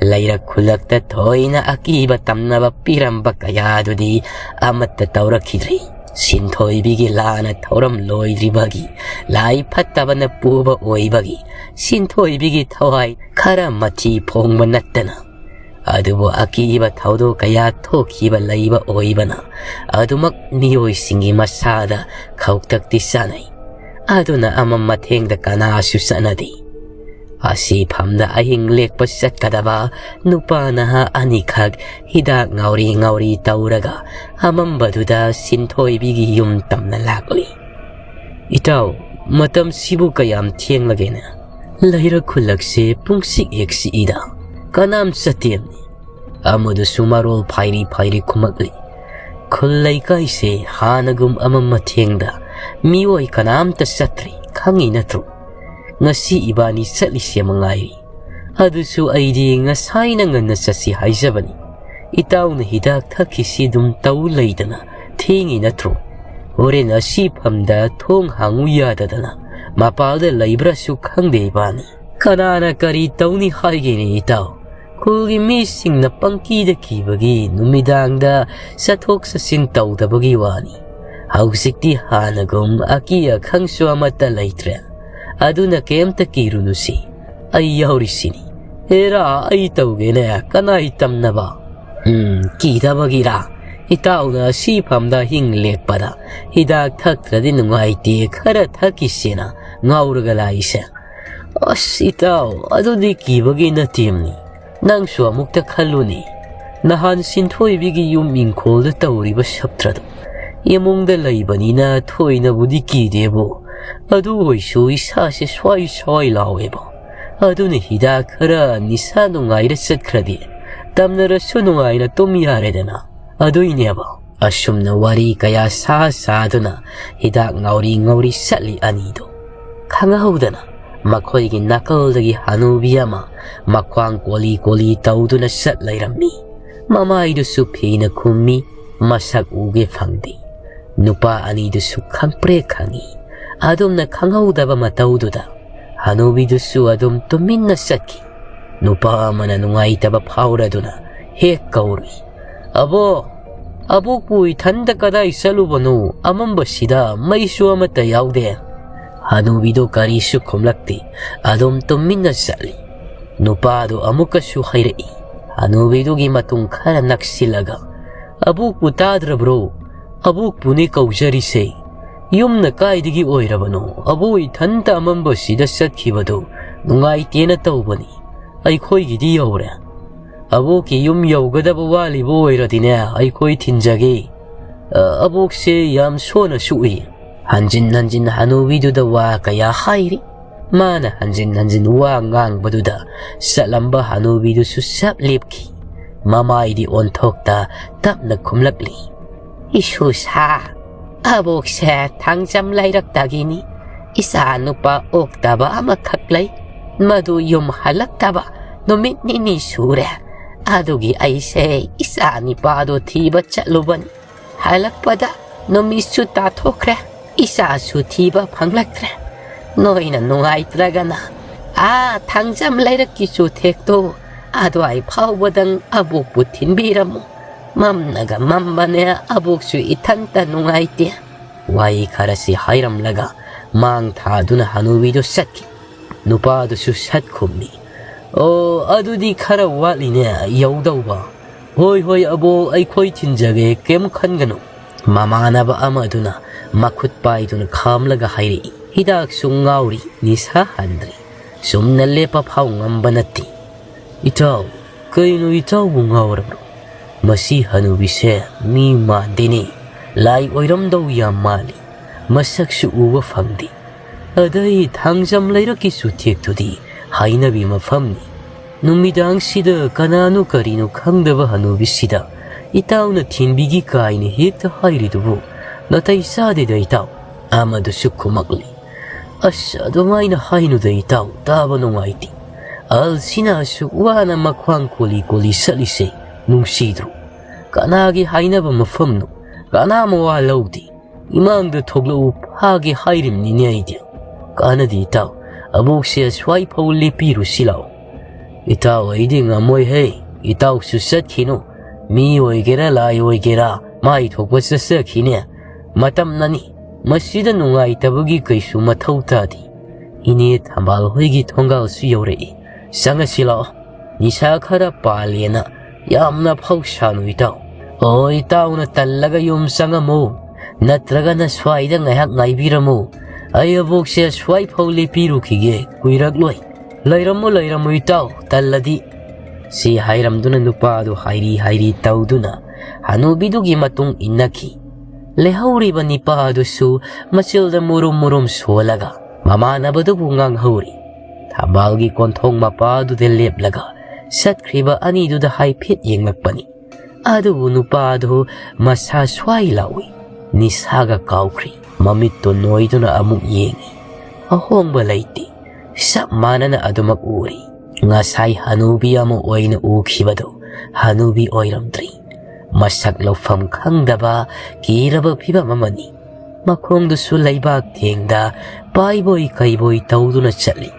ꯂꯩꯔꯛ ꯈꯨꯜꯂꯛꯇ ꯊꯣꯏꯅ ꯑꯀꯤꯕ ꯇꯝꯅꯕ ꯄꯤꯔꯝꯕ ꯀꯌꯥꯗꯨꯗꯤ ꯑꯃꯠꯇ ꯇꯧꯔꯛꯈꯤꯗ꯭ꯔꯦ꯫ ꯁꯤꯟꯊꯣꯏꯕꯤꯒꯤ ꯂꯥꯟꯅ ꯊꯧꯔꯝ ꯂꯣꯏꯗ꯭ꯔꯤꯕꯒꯤ, ꯂꯥꯏ ꯐꯠꯇꯕꯅ ꯄꯨꯕ ꯑꯣꯏꯕꯒꯤ ꯁꯤꯟꯊꯣꯏꯕꯤꯒꯤ ꯊꯋꯥꯏ ꯈꯔ ꯃꯊꯤ ꯐꯣꯡꯕ ꯅꯠꯇꯅ, ꯑꯗꯨꯕꯨ ꯑꯀꯤꯕ ꯊꯧꯗꯣꯛ ꯀꯌꯥ ꯊꯣꯛꯈꯤꯕ ꯂꯩꯕ ꯑꯣꯏꯕꯅ ꯑꯗꯨꯃꯛ ꯃꯤꯑꯣꯏꯁꯤꯡꯒꯤ ꯃꯁꯥꯗ ꯈꯧꯇꯛꯇꯤ ꯆꯥꯅꯩ꯫ ꯑꯗꯨꯅ ꯑꯃꯝ ꯃꯊꯦꯡꯗ ꯀꯅꯥꯁꯨ ꯆꯠꯅꯗꯦ꯫ ꯑꯁꯤꯐꯝꯗ ꯑꯍꯤꯡ ꯂꯦꯛꯄ ꯆꯠꯀꯗꯕ ꯅꯨꯄꯥ ꯅꯍꯥ ꯑꯅꯤꯈꯛ ꯍꯤꯗꯥꯛ ꯉꯥꯎꯔꯤ ꯉꯥꯎꯔꯤ ꯇꯧꯔꯒ ꯑꯃꯝꯕꯗꯨꯗ ꯁꯤꯟꯊꯣꯏꯕꯤꯒꯤ ꯌꯨꯝ ꯇꯝꯅ ꯂꯥꯛꯂꯤ꯫ "ꯏꯇꯥꯎ, ꯃꯇꯝꯁꯤꯕꯨ ꯀꯌꯥꯝ ꯊꯦꯡꯂꯒꯦꯅꯦ? ꯂꯩꯔꯛ ꯈꯨꯜꯂꯛꯁꯦ ꯄꯨꯡꯁꯤꯛ ꯍꯦꯛ ꯁꯤꯛꯏꯗ, ꯀꯅꯥꯝ ꯆꯠꯇꯦꯝꯅꯤ꯫ ꯑꯃꯗꯨꯁꯨ ꯃꯔꯣꯜ ꯐꯥꯏꯔꯤ ꯐꯥꯏꯔꯤ ꯈꯨꯝꯃꯛꯂꯤ꯫ ꯈꯨꯜ ꯂꯩꯀꯥꯏꯁꯦ ꯍꯥꯟꯅꯒꯨꯝ ꯑꯃꯝ ꯃꯊꯦꯡꯗ ꯃꯤꯑꯣꯏ ꯀꯅꯥꯝꯇ ꯆꯠꯇ꯭ꯔꯤ, ꯈꯪꯉꯤ ꯅꯠꯇ꯭ꯔꯣ? ꯉꯁꯤ ꯏꯕꯥꯅꯤ ꯆꯠꯂꯤꯁꯦ ꯃꯉꯥꯏꯔꯤ꯫ ꯑꯗꯨꯁꯨ ꯑꯩꯗꯤ ꯉꯁꯥꯏꯅ ꯉꯟꯅ ꯆꯠꯁꯤ ꯍꯥꯏꯖꯕꯅꯤ꯫ ꯏꯇꯥꯎꯅ ꯍꯤꯗꯥꯛ ꯊꯛꯈꯤꯁꯤ ꯑꯗꯨꯝ ꯇꯧ ꯂꯩꯗꯅ ꯊꯦꯡꯉꯤ ꯅꯠꯇ꯭ꯔꯣ? ꯍꯣꯔꯦꯟ ꯑꯁꯤꯐꯝꯗ ꯊꯣꯡ ꯍꯥꯡꯉꯨ ꯌꯥꯗꯗꯅ ꯃꯄꯥꯜꯗ ꯂꯩꯕ꯭ꯔꯥꯁꯨ ꯈꯪꯗꯦ ꯏꯕꯥꯅꯤ꯫ ꯀꯅꯥꯅ ꯀꯔꯤ ꯇꯧꯅꯤ ꯍꯥꯏꯒꯦꯅꯦ ꯏꯇꯥꯎ? ꯈꯨꯜꯒꯤ ꯃꯤꯁꯤꯡꯅ ꯄꯪꯀꯤꯗ ꯀꯤꯕꯒꯤ ꯅꯨꯃꯤꯗꯥꯡꯗ ꯆꯠꯊꯣꯛ ꯆꯠꯁꯤꯟ ꯇꯧꯗꯕꯒꯤ ꯋꯥꯅꯤ꯫ ꯍꯧꯖꯤꯛꯇꯤ ꯍꯥꯟꯅꯒꯨꯝ ꯑꯀꯤ ꯑꯈꯪꯁꯨ ꯑꯃꯠꯇ ꯂꯩꯇ꯭ꯔꯦ꯫ ꯑꯗꯨꯅ ꯀꯩꯝꯇ ꯀꯤꯔꯨꯅꯨꯁꯤ, ꯑꯩ ꯌꯥꯎꯔꯤꯁꯤꯅꯤ꯫ ꯑꯦꯔꯥ, ꯑꯩ ꯇꯧꯒꯦꯅꯦ, ꯀꯅꯥꯏ ꯇꯝꯅꯕ?" "ꯎꯝ, ꯀꯤꯗꯕꯒꯤꯔꯥ? ꯏꯇꯥꯎꯅ ꯁꯤꯐꯝꯗ ꯍꯤꯡ ꯂꯦꯛꯄꯗ ꯍꯤꯗꯥꯛ ꯊꯛꯇ꯭ꯔꯗꯤ ꯅꯨꯡꯉꯥꯏꯇꯦ, ꯈꯔ ꯊꯛꯈꯤꯁꯦꯅ ꯉꯥꯎꯔꯒ ꯂꯥꯛꯏꯁꯦ?" "ꯑꯁ ꯏꯇꯥꯎ, ꯑꯗꯨꯗꯤ ꯀꯤꯕꯒꯤ ꯅꯠꯇꯦꯝꯅꯤ꯫ ꯅꯪꯁꯨ ꯑꯃꯨꯛꯇ ꯈꯜꯂꯨꯅꯦ꯫ ꯅꯍꯥꯟ ꯁꯤꯟꯊꯣꯏꯕꯤꯒꯤ ꯌꯨꯝ ꯏꯪꯈꯣꯜꯗ ꯇꯧꯔꯤꯕ ꯁꯞꯇ꯭ꯔꯗꯣ ꯏꯃꯨꯡꯗ ꯂꯩꯕꯅꯤꯅ ꯊꯣꯏꯅꯕꯨꯗꯤ ꯀꯤꯗꯦꯕꯨ, ꯑꯗꯨ ꯑꯣꯏꯁꯨ ꯏꯁꯥꯁꯦ ꯁ꯭ꯋꯥꯏ ꯁ꯭ꯋꯥꯏ ꯂꯥꯎꯋꯦꯕ꯫ ꯑꯗꯨꯅ ꯍꯤꯗꯥꯛ ꯈꯔ ꯅꯤꯁꯥ ꯅꯨꯡꯉꯥꯏꯔ ꯆꯠꯈ꯭ꯔꯗꯤ ꯇꯝꯅꯔꯁꯨ ꯅꯨꯡꯉꯥꯏꯅ ꯇꯨꯝ ꯌꯥꯔꯦꯗꯅ꯫ ꯑꯗꯨꯏꯅꯦꯕ꯫" ꯑꯁꯨꯝꯅ ꯋꯥꯔꯤ ꯀꯌꯥ ꯁꯥ ꯁꯥꯗꯨꯅ ꯍꯤꯗꯥꯛ ꯉꯥꯎꯔꯤ ꯉꯥꯎꯔꯤ ꯆꯠꯂꯤ ꯑꯅꯤꯗꯨ꯫ ꯈꯪꯍꯧꯗꯅ ꯃꯈꯣꯏꯒꯤ ꯅꯥꯀꯜꯗꯒꯤ ꯍꯅꯨꯕꯤ ꯑꯃ ꯃꯈ꯭ꯋꯥꯡ ꯀꯣꯂꯤ ꯀꯣꯂꯤ ꯇꯧꯗꯨꯅ ꯆꯠ ꯂꯩꯔꯝꯃꯤ꯫ ꯃꯃꯥꯏꯗꯨꯁꯨ ꯐꯤꯅ ꯈꯨꯝꯃꯤ, ꯃꯁꯛ ꯎꯒꯦ ꯐꯪꯗꯦ꯫ ꯅꯨꯄꯥ ꯑꯅꯤꯗꯨꯁꯨ ꯈꯪꯄ꯭ꯔꯦꯛ ꯈꯪꯉꯤ꯫ ꯑꯗꯨꯝꯅ ꯈꯪꯍꯧꯗꯕ ꯃꯇꯧꯗꯨꯗ ꯍꯅꯨꯕꯤꯗꯨꯁꯨ ꯑꯗꯨꯝ ꯇꯨꯃꯤꯟꯅ ꯆꯠꯈꯤ꯫ ꯅꯨꯄꯥ ꯑꯃꯅ ꯅꯨꯡꯉꯥꯏꯇꯕ ꯐꯥꯎꯔꯗꯨꯅ ꯍꯦꯛ ꯀꯧꯔꯨꯏ, "ꯑꯕꯣ, ꯑꯕꯣꯛꯄꯨ ꯏꯊꯟꯇ ꯀꯗꯥꯏ ꯆꯠꯂꯨꯕꯅꯣ? ꯑꯃꯝꯕꯁꯤꯗ ꯃꯩꯁꯨ ꯑꯃꯠꯇ ꯌꯥꯎꯗꯦ꯫" ꯍꯅꯨꯕꯤꯗꯨ ꯀꯔꯤꯁꯨ ꯈꯨꯝꯂꯛꯇꯦ꯫ ꯑꯗꯨꯝ ꯇꯨꯃꯤꯟꯅ ꯆꯠꯂꯤ꯫ ꯅꯨꯄꯥꯗꯨ ꯑꯃꯨꯛꯀꯁꯨ ꯍꯥꯏꯔꯛꯏ꯫ ꯍꯅꯨꯕꯤꯗꯨꯒꯤ ꯃꯇꯨꯡ ꯈꯔ ꯅꯛꯁꯤꯜꯂꯒ, "ꯑꯕꯣꯛꯄꯨ ꯇꯥꯗ꯭ꯔꯕ꯭ꯔꯣ? ꯑꯕꯣꯛꯄꯨꯅꯦ ꯀꯧꯖꯔꯤꯁꯦ꯫ ꯌꯨꯝꯅ ꯀꯥꯏꯗꯒꯤ ꯑꯣꯏꯔꯕꯅꯣ? ꯑꯕꯣꯛ ꯏꯊꯟꯇ ꯑꯃꯝꯕꯁꯤꯗ ꯆꯠꯈꯤꯕꯗꯨ ꯅꯨꯡꯉꯥꯏꯇꯦꯅ ꯇꯧꯕꯅꯤ꯫ ꯑꯩꯈꯣꯏꯒꯤꯗꯤ ꯌꯧꯔꯦ꯫ ꯑꯕꯣꯛꯀꯤ ꯌꯨꯝ ꯌꯧꯒꯗꯕ ꯋꯥꯠꯂꯤꯕ ꯑꯣꯏꯔꯗꯤꯅꯦ, ꯑꯩꯈꯣꯏ ꯊꯤꯟꯖꯒꯦ꯫ ꯑ, ꯑꯕꯣꯛꯁꯦ ꯌꯥꯝ ꯁꯣꯟꯅꯁꯨ ꯎꯏ꯫" ꯍꯟꯖꯤꯟ ꯍꯟꯖꯤꯟ ꯍꯅꯨꯕꯤꯗꯨꯗ ꯋꯥ ꯀꯌꯥ ꯍꯥꯏꯔꯤ꯫ ꯃꯥꯅ ꯍꯟꯖꯤꯟ ꯍꯟꯖꯤꯟ ꯋꯥ ꯉꯥꯡꯕꯗꯨꯗ ꯆꯠꯂꯝꯕ ꯍꯅꯨꯕꯤꯗꯨꯁꯨ ꯁꯠ ꯂꯦꯞꯈꯤ꯫ ꯃꯃꯥꯏꯗꯤ ꯑꯣꯟꯊꯣꯛꯇ ꯇꯞꯅ ꯈꯨꯝꯂꯛꯂꯤ, "ꯏꯁꯨꯁꯥ, ꯑꯕꯣꯛꯁꯦ ꯊꯥꯡꯖꯝ ꯂꯩꯔꯛꯇꯒꯤꯅꯤ꯫ ꯏꯆꯥ ꯅꯨꯄꯥ ꯑꯣꯛꯇꯕ ꯑꯃꯈꯛ ꯂꯩ꯫ ꯃꯗꯨ ꯌꯨꯝ ꯍꯜꯂꯛꯇꯕ ꯅꯨꯃꯤꯠ ꯅꯤꯅꯤ ꯁꯨꯔꯦ꯫ ꯑꯗꯨꯒꯤ ꯑꯩꯁꯦ ꯏꯆꯥ ꯅꯤꯄꯥꯗꯣ ꯊꯤꯕ ꯆꯠꯂꯨꯕꯅꯤ꯫ ꯍꯜꯂꯛꯄꯗ ꯅꯨꯃꯤꯠꯁꯨ ꯇꯥꯊꯣꯛꯈ꯭ꯔꯦ꯫ ꯏꯆꯥꯁꯨ ꯊꯤꯕ ꯐꯪꯂꯛꯇ꯭ꯔꯦ꯫ ꯅꯣꯏꯅ ꯅꯨꯡꯉꯥꯏꯇ꯭ꯔꯒꯅ ꯑꯥ ꯊꯥꯡꯖꯝ ꯂꯩꯔꯛꯀꯤ ꯆꯨꯊꯦꯛꯇꯣ ꯑꯗꯨꯋꯥꯏ ꯐꯥꯎꯕꯗꯪ ꯑꯕꯣꯛꯄꯨ ꯊꯤꯟꯕꯤꯔꯝꯃꯨ꯫ ꯃꯝꯅꯒ ꯃꯝꯕꯅꯦ, ꯑꯕꯣꯛꯁꯨ ꯏꯊꯟꯇ ꯅꯨꯡꯉꯥꯏꯇꯦ꯫" ꯋꯥꯍꯩ ꯈꯔꯁꯤ ꯍꯥꯏꯔꯝꯂꯒ ꯃꯥꯡ ꯊꯥꯗꯨꯅ ꯍꯅꯨꯕꯤꯗꯨ ꯆꯠꯈꯤ꯫ ꯅꯨꯄꯥꯗꯨꯁꯨ ꯁꯠ ꯈꯨꯝꯃꯤ, "ꯑꯣ, ꯑꯗꯨꯗꯤ ꯈꯔ ꯋꯥꯠꯂꯤꯅꯦ ꯌꯧꯗꯧꯕ꯫ ꯍꯣꯏ, ꯍꯣꯏ, ꯑꯕꯣꯛ, ꯑꯩꯈꯣꯏ ꯊꯤꯟꯖꯒꯦ, ꯀꯩꯝ ꯈꯟꯒꯅꯨ꯫" ꯃꯃꯥꯟꯅꯕ ꯑꯃꯗꯨꯅ ꯃꯈꯨꯠ ꯄꯥꯏꯗꯨꯅ ꯈꯥꯝꯂꯒ ꯍꯥꯏꯔꯛꯏ, "ꯍꯤꯗꯥꯛꯁꯨ ꯉꯥꯎꯔꯤ, ꯅꯤꯁꯥ ꯍꯟꯗ꯭ꯔꯤ꯫ ꯆꯨꯝꯅ ꯂꯦꯞꯄ ꯐꯥꯎ ꯉꯝꯕ ꯅꯠꯇꯦ꯫" "ꯏꯇꯥꯎ, ꯀꯩꯅꯣ ꯏꯇꯥꯎꯕꯨ ꯉꯥꯎꯔꯕ꯭ꯔꯣ? ꯃꯁꯤ ꯍꯅꯨꯕꯤꯁꯦ ꯃꯤ ꯃꯥꯟꯗꯦꯅꯦ, ꯂꯥꯏ ꯑꯣꯏꯔꯝꯗꯧ ꯌꯥꯝ ꯃꯥꯜꯂꯤ꯫ ꯃꯁꯛꯁꯨ ꯎꯕ ꯐꯪꯗꯦ꯫ ꯑꯗꯩ ꯊꯥꯡꯖꯝ ꯂꯩꯔꯛꯀꯤ ꯆꯨꯊꯦꯛꯇꯨꯗꯤ ꯍꯥꯏꯅꯕꯤ ꯃꯐꯝꯅꯤ꯫ ꯅꯨꯃꯤꯗꯥꯡꯁꯤꯗ ꯀꯅꯥꯅꯣ ꯀꯔꯤꯅꯣ ꯈꯪꯗꯕ ꯍꯅꯨꯕꯤꯁꯤꯗ ꯏꯇꯥꯎꯅ ꯊꯤꯟꯕꯤꯒꯤ ꯀꯥꯏꯅ ꯍꯦꯛꯇ ꯍꯥꯏꯔꯤꯗꯨꯕꯨ ꯅꯥꯇꯩ ꯆꯥꯗꯦꯗ ꯏꯇꯥꯎ꯫" ꯑꯃꯗꯨꯁꯨ ꯈꯨꯝꯃꯛꯂꯤ, "ꯑꯁ, ꯑꯗꯨꯃꯥꯏꯅ ꯍꯥꯏꯅꯨꯗ ꯏꯇꯥꯎ, ꯇꯥꯕ ꯅꯨꯡꯉꯥꯏꯇꯦ꯫ ꯑꯍꯜꯁꯤꯅ ꯑꯁꯨꯛ ꯋꯥꯅ ꯃꯈ꯭ꯋꯥꯡ ꯀꯣꯜꯂꯤ ꯀꯣꯜꯂꯤ ꯆꯠꯂꯤꯁꯦ ꯅꯨꯡꯁꯤꯗ꯭ꯔꯣ? ꯀꯅꯥꯒꯤ ꯍꯥꯏꯅꯕ ꯃꯐꯝꯅꯣ? ꯀꯅꯥ ꯃꯋꯥ ꯂꯧꯗꯦ꯫ ꯏꯃꯥꯡꯗ ꯊꯣꯛꯂꯛꯎ, ꯐꯥꯒꯦ ꯍꯥꯏꯔꯤꯕꯅꯤꯅꯦ ꯑꯩꯗꯤ꯫ ꯀꯥꯟꯅꯗꯦ ꯏꯇꯥꯎ, ꯑꯕꯣꯛꯁꯦ ꯁ꯭ꯋꯥꯏ ꯐꯥꯎ ꯂꯦꯞꯄꯤꯔꯨꯁꯤ ꯂꯥꯛꯑꯣ꯫ "ꯏꯇꯥꯎ, ꯑꯩꯗꯤ ꯉꯝꯃꯣꯏꯍꯦ꯫ ꯏꯇꯥꯎꯁꯨ ꯆꯠꯈꯤꯅꯨ꯫ ꯃꯤ ꯑꯣꯏꯒꯦꯔꯥ ꯂꯥꯏ ꯑꯣꯏꯒꯦꯔꯥ, ꯃꯥꯏ ꯊꯣꯛꯄ ꯆꯠꯆꯈꯤꯅꯦ꯫ ꯃꯇꯝꯅꯅꯤ꯫ ꯃꯁꯤꯗ ꯅꯨꯡꯉꯥꯏꯇꯕꯒꯤ ꯀꯩꯁꯨ ꯃꯊꯧ ꯇꯥꯗꯦ꯫ ꯏꯅꯦ ꯊꯝꯕꯥꯜ ꯍꯣꯏꯒꯤ ꯊꯣꯡꯒꯥꯜꯁꯨ ꯌꯧꯔꯛꯏ꯫ ꯆꯪꯉꯁꯤ ꯂꯥꯛꯑꯣ꯫ ꯅꯤꯁꯥ ꯈꯔ ꯄꯥꯜꯂꯦꯅ ꯌꯥꯝꯅ ꯐꯥꯎ ꯁꯥꯅꯨ ꯏꯇꯥꯎ꯫ ꯑꯣ, ꯏꯇꯥꯎꯅ ꯇꯜꯂꯒ ꯌꯨꯝ ꯆꯪꯉꯝꯃꯨ, ꯅꯠꯇ꯭ꯔꯒꯅ ꯁ꯭ꯋꯥꯏꯗ ꯉꯥꯏꯍꯥꯛ ꯉꯥꯏꯕꯤꯔꯝꯃꯨ꯫ ꯑꯩ ꯑꯕꯣꯛꯁꯦ ꯁ꯭ꯋꯥꯏ ꯐꯥꯎ ꯂꯦꯞꯄꯤꯔꯨꯈꯤꯒꯦ, ꯀꯨꯏꯔꯛꯂꯣꯏ꯫ ꯂꯩꯔꯝꯃꯨ, ꯂꯩꯔꯝꯃꯨ ꯏꯇꯥꯎ, ꯇꯜꯂꯗꯤ꯫" ꯁꯤ ꯍꯥꯏꯔꯝꯗꯨꯅ ꯅꯨꯄꯥ ꯑꯗꯨ ꯍꯥꯏꯔꯤ ꯍꯥꯏꯔꯤ ꯇꯧꯗꯨꯅ ꯍꯅꯨꯕꯤꯗꯨꯒꯤ ꯃꯇꯨꯡ ꯏꯟꯅꯈꯤ꯫ ꯂꯩꯍꯧꯔꯤꯕ ꯅꯤꯄꯥ ꯑꯗꯨꯁꯨ ꯃꯆꯤꯜꯗ ꯃꯨꯔꯨꯝ ꯃꯨꯔꯨꯝ ꯁꯣꯜꯂꯒ ꯃꯃꯥꯟꯅꯕꯗꯨꯕꯨ ꯉꯥꯡꯍꯧꯔꯤ꯫ ꯊꯝꯕꯥꯜꯒꯤ ꯀꯣꯟꯊꯣꯡ ꯃꯄꯥ ꯑꯗꯨꯗ ꯂꯦꯞꯂꯒ ꯆꯠꯈ꯭ꯔꯤꯕ ꯑꯅꯤꯗꯨꯗ ꯍꯥꯏꯐꯦꯠ ꯌꯦꯡꯂꯛꯄꯅꯤ꯫ ꯑꯗꯨꯕꯨ ꯅꯨꯄꯥ ꯑꯗꯨ ꯃꯁꯥ ꯁ꯭ꯋꯥꯏ ꯂꯥꯎꯏ꯫ ꯅꯤꯁꯥꯒ ꯀꯥꯎꯈ꯭ꯔꯤ꯫ ꯃꯃꯤꯠꯇꯨ ꯅꯣꯏꯗꯨꯅ ꯑꯃꯨꯛ ꯌꯦꯡꯏ꯫ ꯑꯍꯣꯡꯕ ꯂꯩꯇꯦ꯫ ꯆꯞ ꯃꯥꯟꯅꯅ ꯑꯗꯨꯃꯛ ꯎꯔꯤ꯫ ꯉꯁꯥꯏ ꯍꯅꯨꯕꯤ ꯑꯃ ꯑꯣꯏꯅ ꯎꯈꯤꯕꯗꯨ ꯍꯅꯨꯕꯤ ꯑꯣꯏꯔꯝꯗ꯭ꯔꯤ꯫ ꯃꯁꯛ ꯂꯧꯐꯝ ꯈꯪꯗꯕ ꯀꯤꯔꯕ ꯐꯤꯕꯝ ꯑꯃꯅꯤ꯫ ꯃꯈꯣꯡꯗꯨꯁꯨ ꯂꯩꯕꯥꯛ ꯊꯦꯡꯗ ꯄꯥꯏꯕꯣꯏ ꯀꯩꯕꯣꯏ ꯇꯧꯗꯨꯅ ꯆꯠꯂꯤ꯫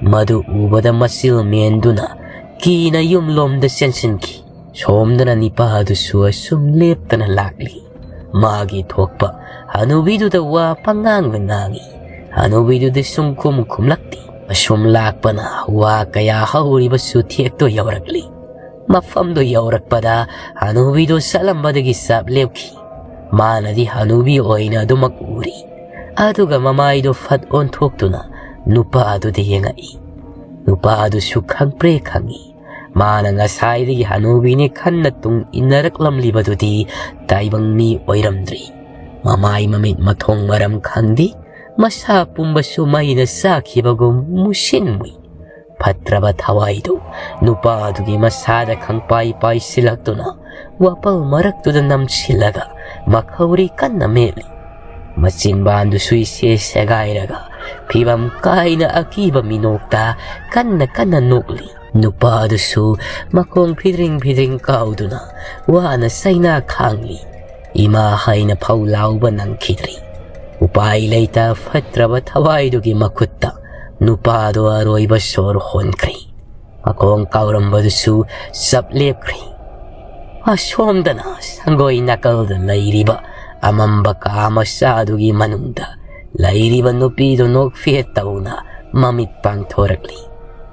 ꯃꯗꯨ ꯎꯕꯗ ꯃꯆꯤꯜ ꯃꯦꯟꯗꯨꯅ ꯀꯤꯅ ꯌꯨꯝꯂꯣꯝꯗ ꯆꯦꯟꯁꯤꯟꯈꯤ꯫ ꯁꯣꯝꯗꯅ ꯅꯤꯄꯥ ꯑꯗꯨꯁꯨ ꯑꯁꯨꯝ ꯂꯦꯞꯇꯅ ꯂꯥꯛꯂꯤ꯫ ꯃꯥꯒꯤ ꯊꯣꯛꯄ ꯍꯅꯨꯕꯤꯗꯨꯗ ꯋꯥ ꯄꯉꯥꯡꯗ ꯉꯥꯡꯏ꯫ ꯍꯅꯨꯕꯤꯗꯨꯗꯤ ꯁꯨꯡꯈꯨꯝ ꯈꯨꯝꯂꯛꯇꯦ꯫ ꯑꯁꯨꯝ ꯂꯥꯛꯄꯅ ꯋꯥ ꯀꯌꯥ ꯍꯧꯔꯤꯕꯁꯨ ꯊꯦꯛꯇꯣ ꯌꯧꯔꯛꯂꯤ꯫ ꯃꯐꯝꯗꯨ ꯌꯧꯔꯛꯄꯗ ꯍꯅꯨꯕꯤꯗꯨ ꯆꯠꯂꯝꯕꯗꯒꯤ ꯆꯞ ꯂꯦꯞꯈꯤ꯫ ꯃꯥꯅꯗꯤ ꯍꯅꯨꯕꯤ ꯑꯣꯏꯅ ꯑꯗꯨꯃꯛ ꯎꯔꯤ꯫ ꯑꯗꯨꯒ ꯃꯃꯥꯏꯗꯨ ꯐꯠ ꯑꯣꯟꯊꯣꯛꯇꯨꯅ ꯅꯨꯄꯥ ꯑꯗꯨꯗ ꯌꯦꯡꯉꯛꯏ꯫ ꯅꯨꯄꯥ ꯑꯗꯨꯁꯨ ꯈꯪꯄ꯭ꯔꯦ ꯈꯪꯏ꯫ ꯃꯥꯅ ꯉꯁꯥꯏꯗꯒꯤ ꯍꯅꯨꯕꯤꯅꯤ ꯈꯟꯅ ꯇꯨꯡ ꯏꯟꯅꯔꯛꯂꯝꯂꯤꯕꯗꯨꯗꯤ ꯇꯥꯏꯕꯪ ꯃꯤ ꯑꯣꯏꯔꯝꯗ꯭ꯔꯤ꯫ ꯃꯃꯥꯏ ꯃꯃꯤꯠ ꯃꯊꯣꯡ ꯃꯔꯝ ꯈꯪꯗꯦ꯫ ꯃꯁꯥ ꯄꯨꯝꯕꯁꯨ ꯃꯩꯅ ꯆꯥꯈꯤꯕꯒꯨꯝ ꯃꯨꯁꯤꯟ ꯃꯨꯏ꯫ ꯐꯠꯇ꯭ꯔꯕ ꯊꯋꯥꯏꯗꯨ ꯅꯨꯄꯥ ꯑꯗꯨꯒꯤ ꯃꯁꯥꯗ ꯈꯪꯄꯥꯏ ꯄꯥꯏꯁꯤꯜꯂꯛꯇꯨꯅ ꯋꯥꯄꯜ ꯃꯔꯛꯇꯨꯗ ꯅꯝꯁꯤꯜꯂꯒ ꯃꯈꯧꯔꯤ ꯀꯟꯅ ꯃꯦꯠꯂꯤ꯫ ꯃꯆꯤꯟꯕꯥꯟꯗꯨꯁꯨ ꯏꯁꯦ ꯁꯦꯒꯥꯏꯔꯒ ꯐꯤꯕꯝ ꯀꯥꯏꯅ ꯑꯀꯤꯕ ꯃꯤꯅꯣꯛꯇ ꯀꯟꯅ ꯀꯟꯅ ꯅꯣꯛꯂꯤ꯫ ꯅꯨꯄꯥ ꯑꯗꯨꯁꯨ ꯃꯈꯣꯡ ꯐꯤꯗ꯭ꯔꯤꯡ ꯐꯤꯗ꯭ꯔꯤꯡ ꯀꯥꯎꯗꯨꯅ ꯋꯥꯅ ꯆꯩꯅꯥ ꯈꯥꯡꯂꯤ꯫ ꯏꯃꯥ ꯍꯥꯏꯅ ꯐꯧ ꯂꯥꯎꯕ ꯅꯪꯈꯤꯗ꯭ꯔꯤ꯫ ꯎꯄꯥꯏ ꯂꯩꯇ ꯐꯠꯇ꯭ꯔꯕ ꯊꯋꯥꯏꯗꯨꯒꯤ ꯃꯈꯨꯠꯇ ꯅꯨꯄꯥꯗꯣ ꯑꯔꯣꯏꯕ ꯁꯣꯔ ꯍꯣꯟꯈ꯭ꯔꯦ꯫ ꯃꯈꯣꯡ ꯀꯥꯎꯔꯝꯕꯗꯨꯁꯨ ꯆꯞ ꯂꯦꯞꯈ꯭ꯔꯦ꯫ ꯑꯁꯣꯝꯗꯅ ꯁꯪꯒꯣꯏ ꯅꯥꯀꯜꯗ ꯂꯩꯔꯤꯕ ꯑꯃꯝꯕ ꯀꯥ ꯃꯆꯥꯗꯨꯒꯤ ꯃꯅꯨꯡꯗ ꯂꯩꯔꯤꯕ ꯅꯨꯄꯤꯗꯨ ꯅꯣꯛꯐꯦꯠ ꯇꯧꯅ ꯃꯃꯤꯠ ꯄꯥꯡꯊꯣꯔꯛꯂꯤ꯫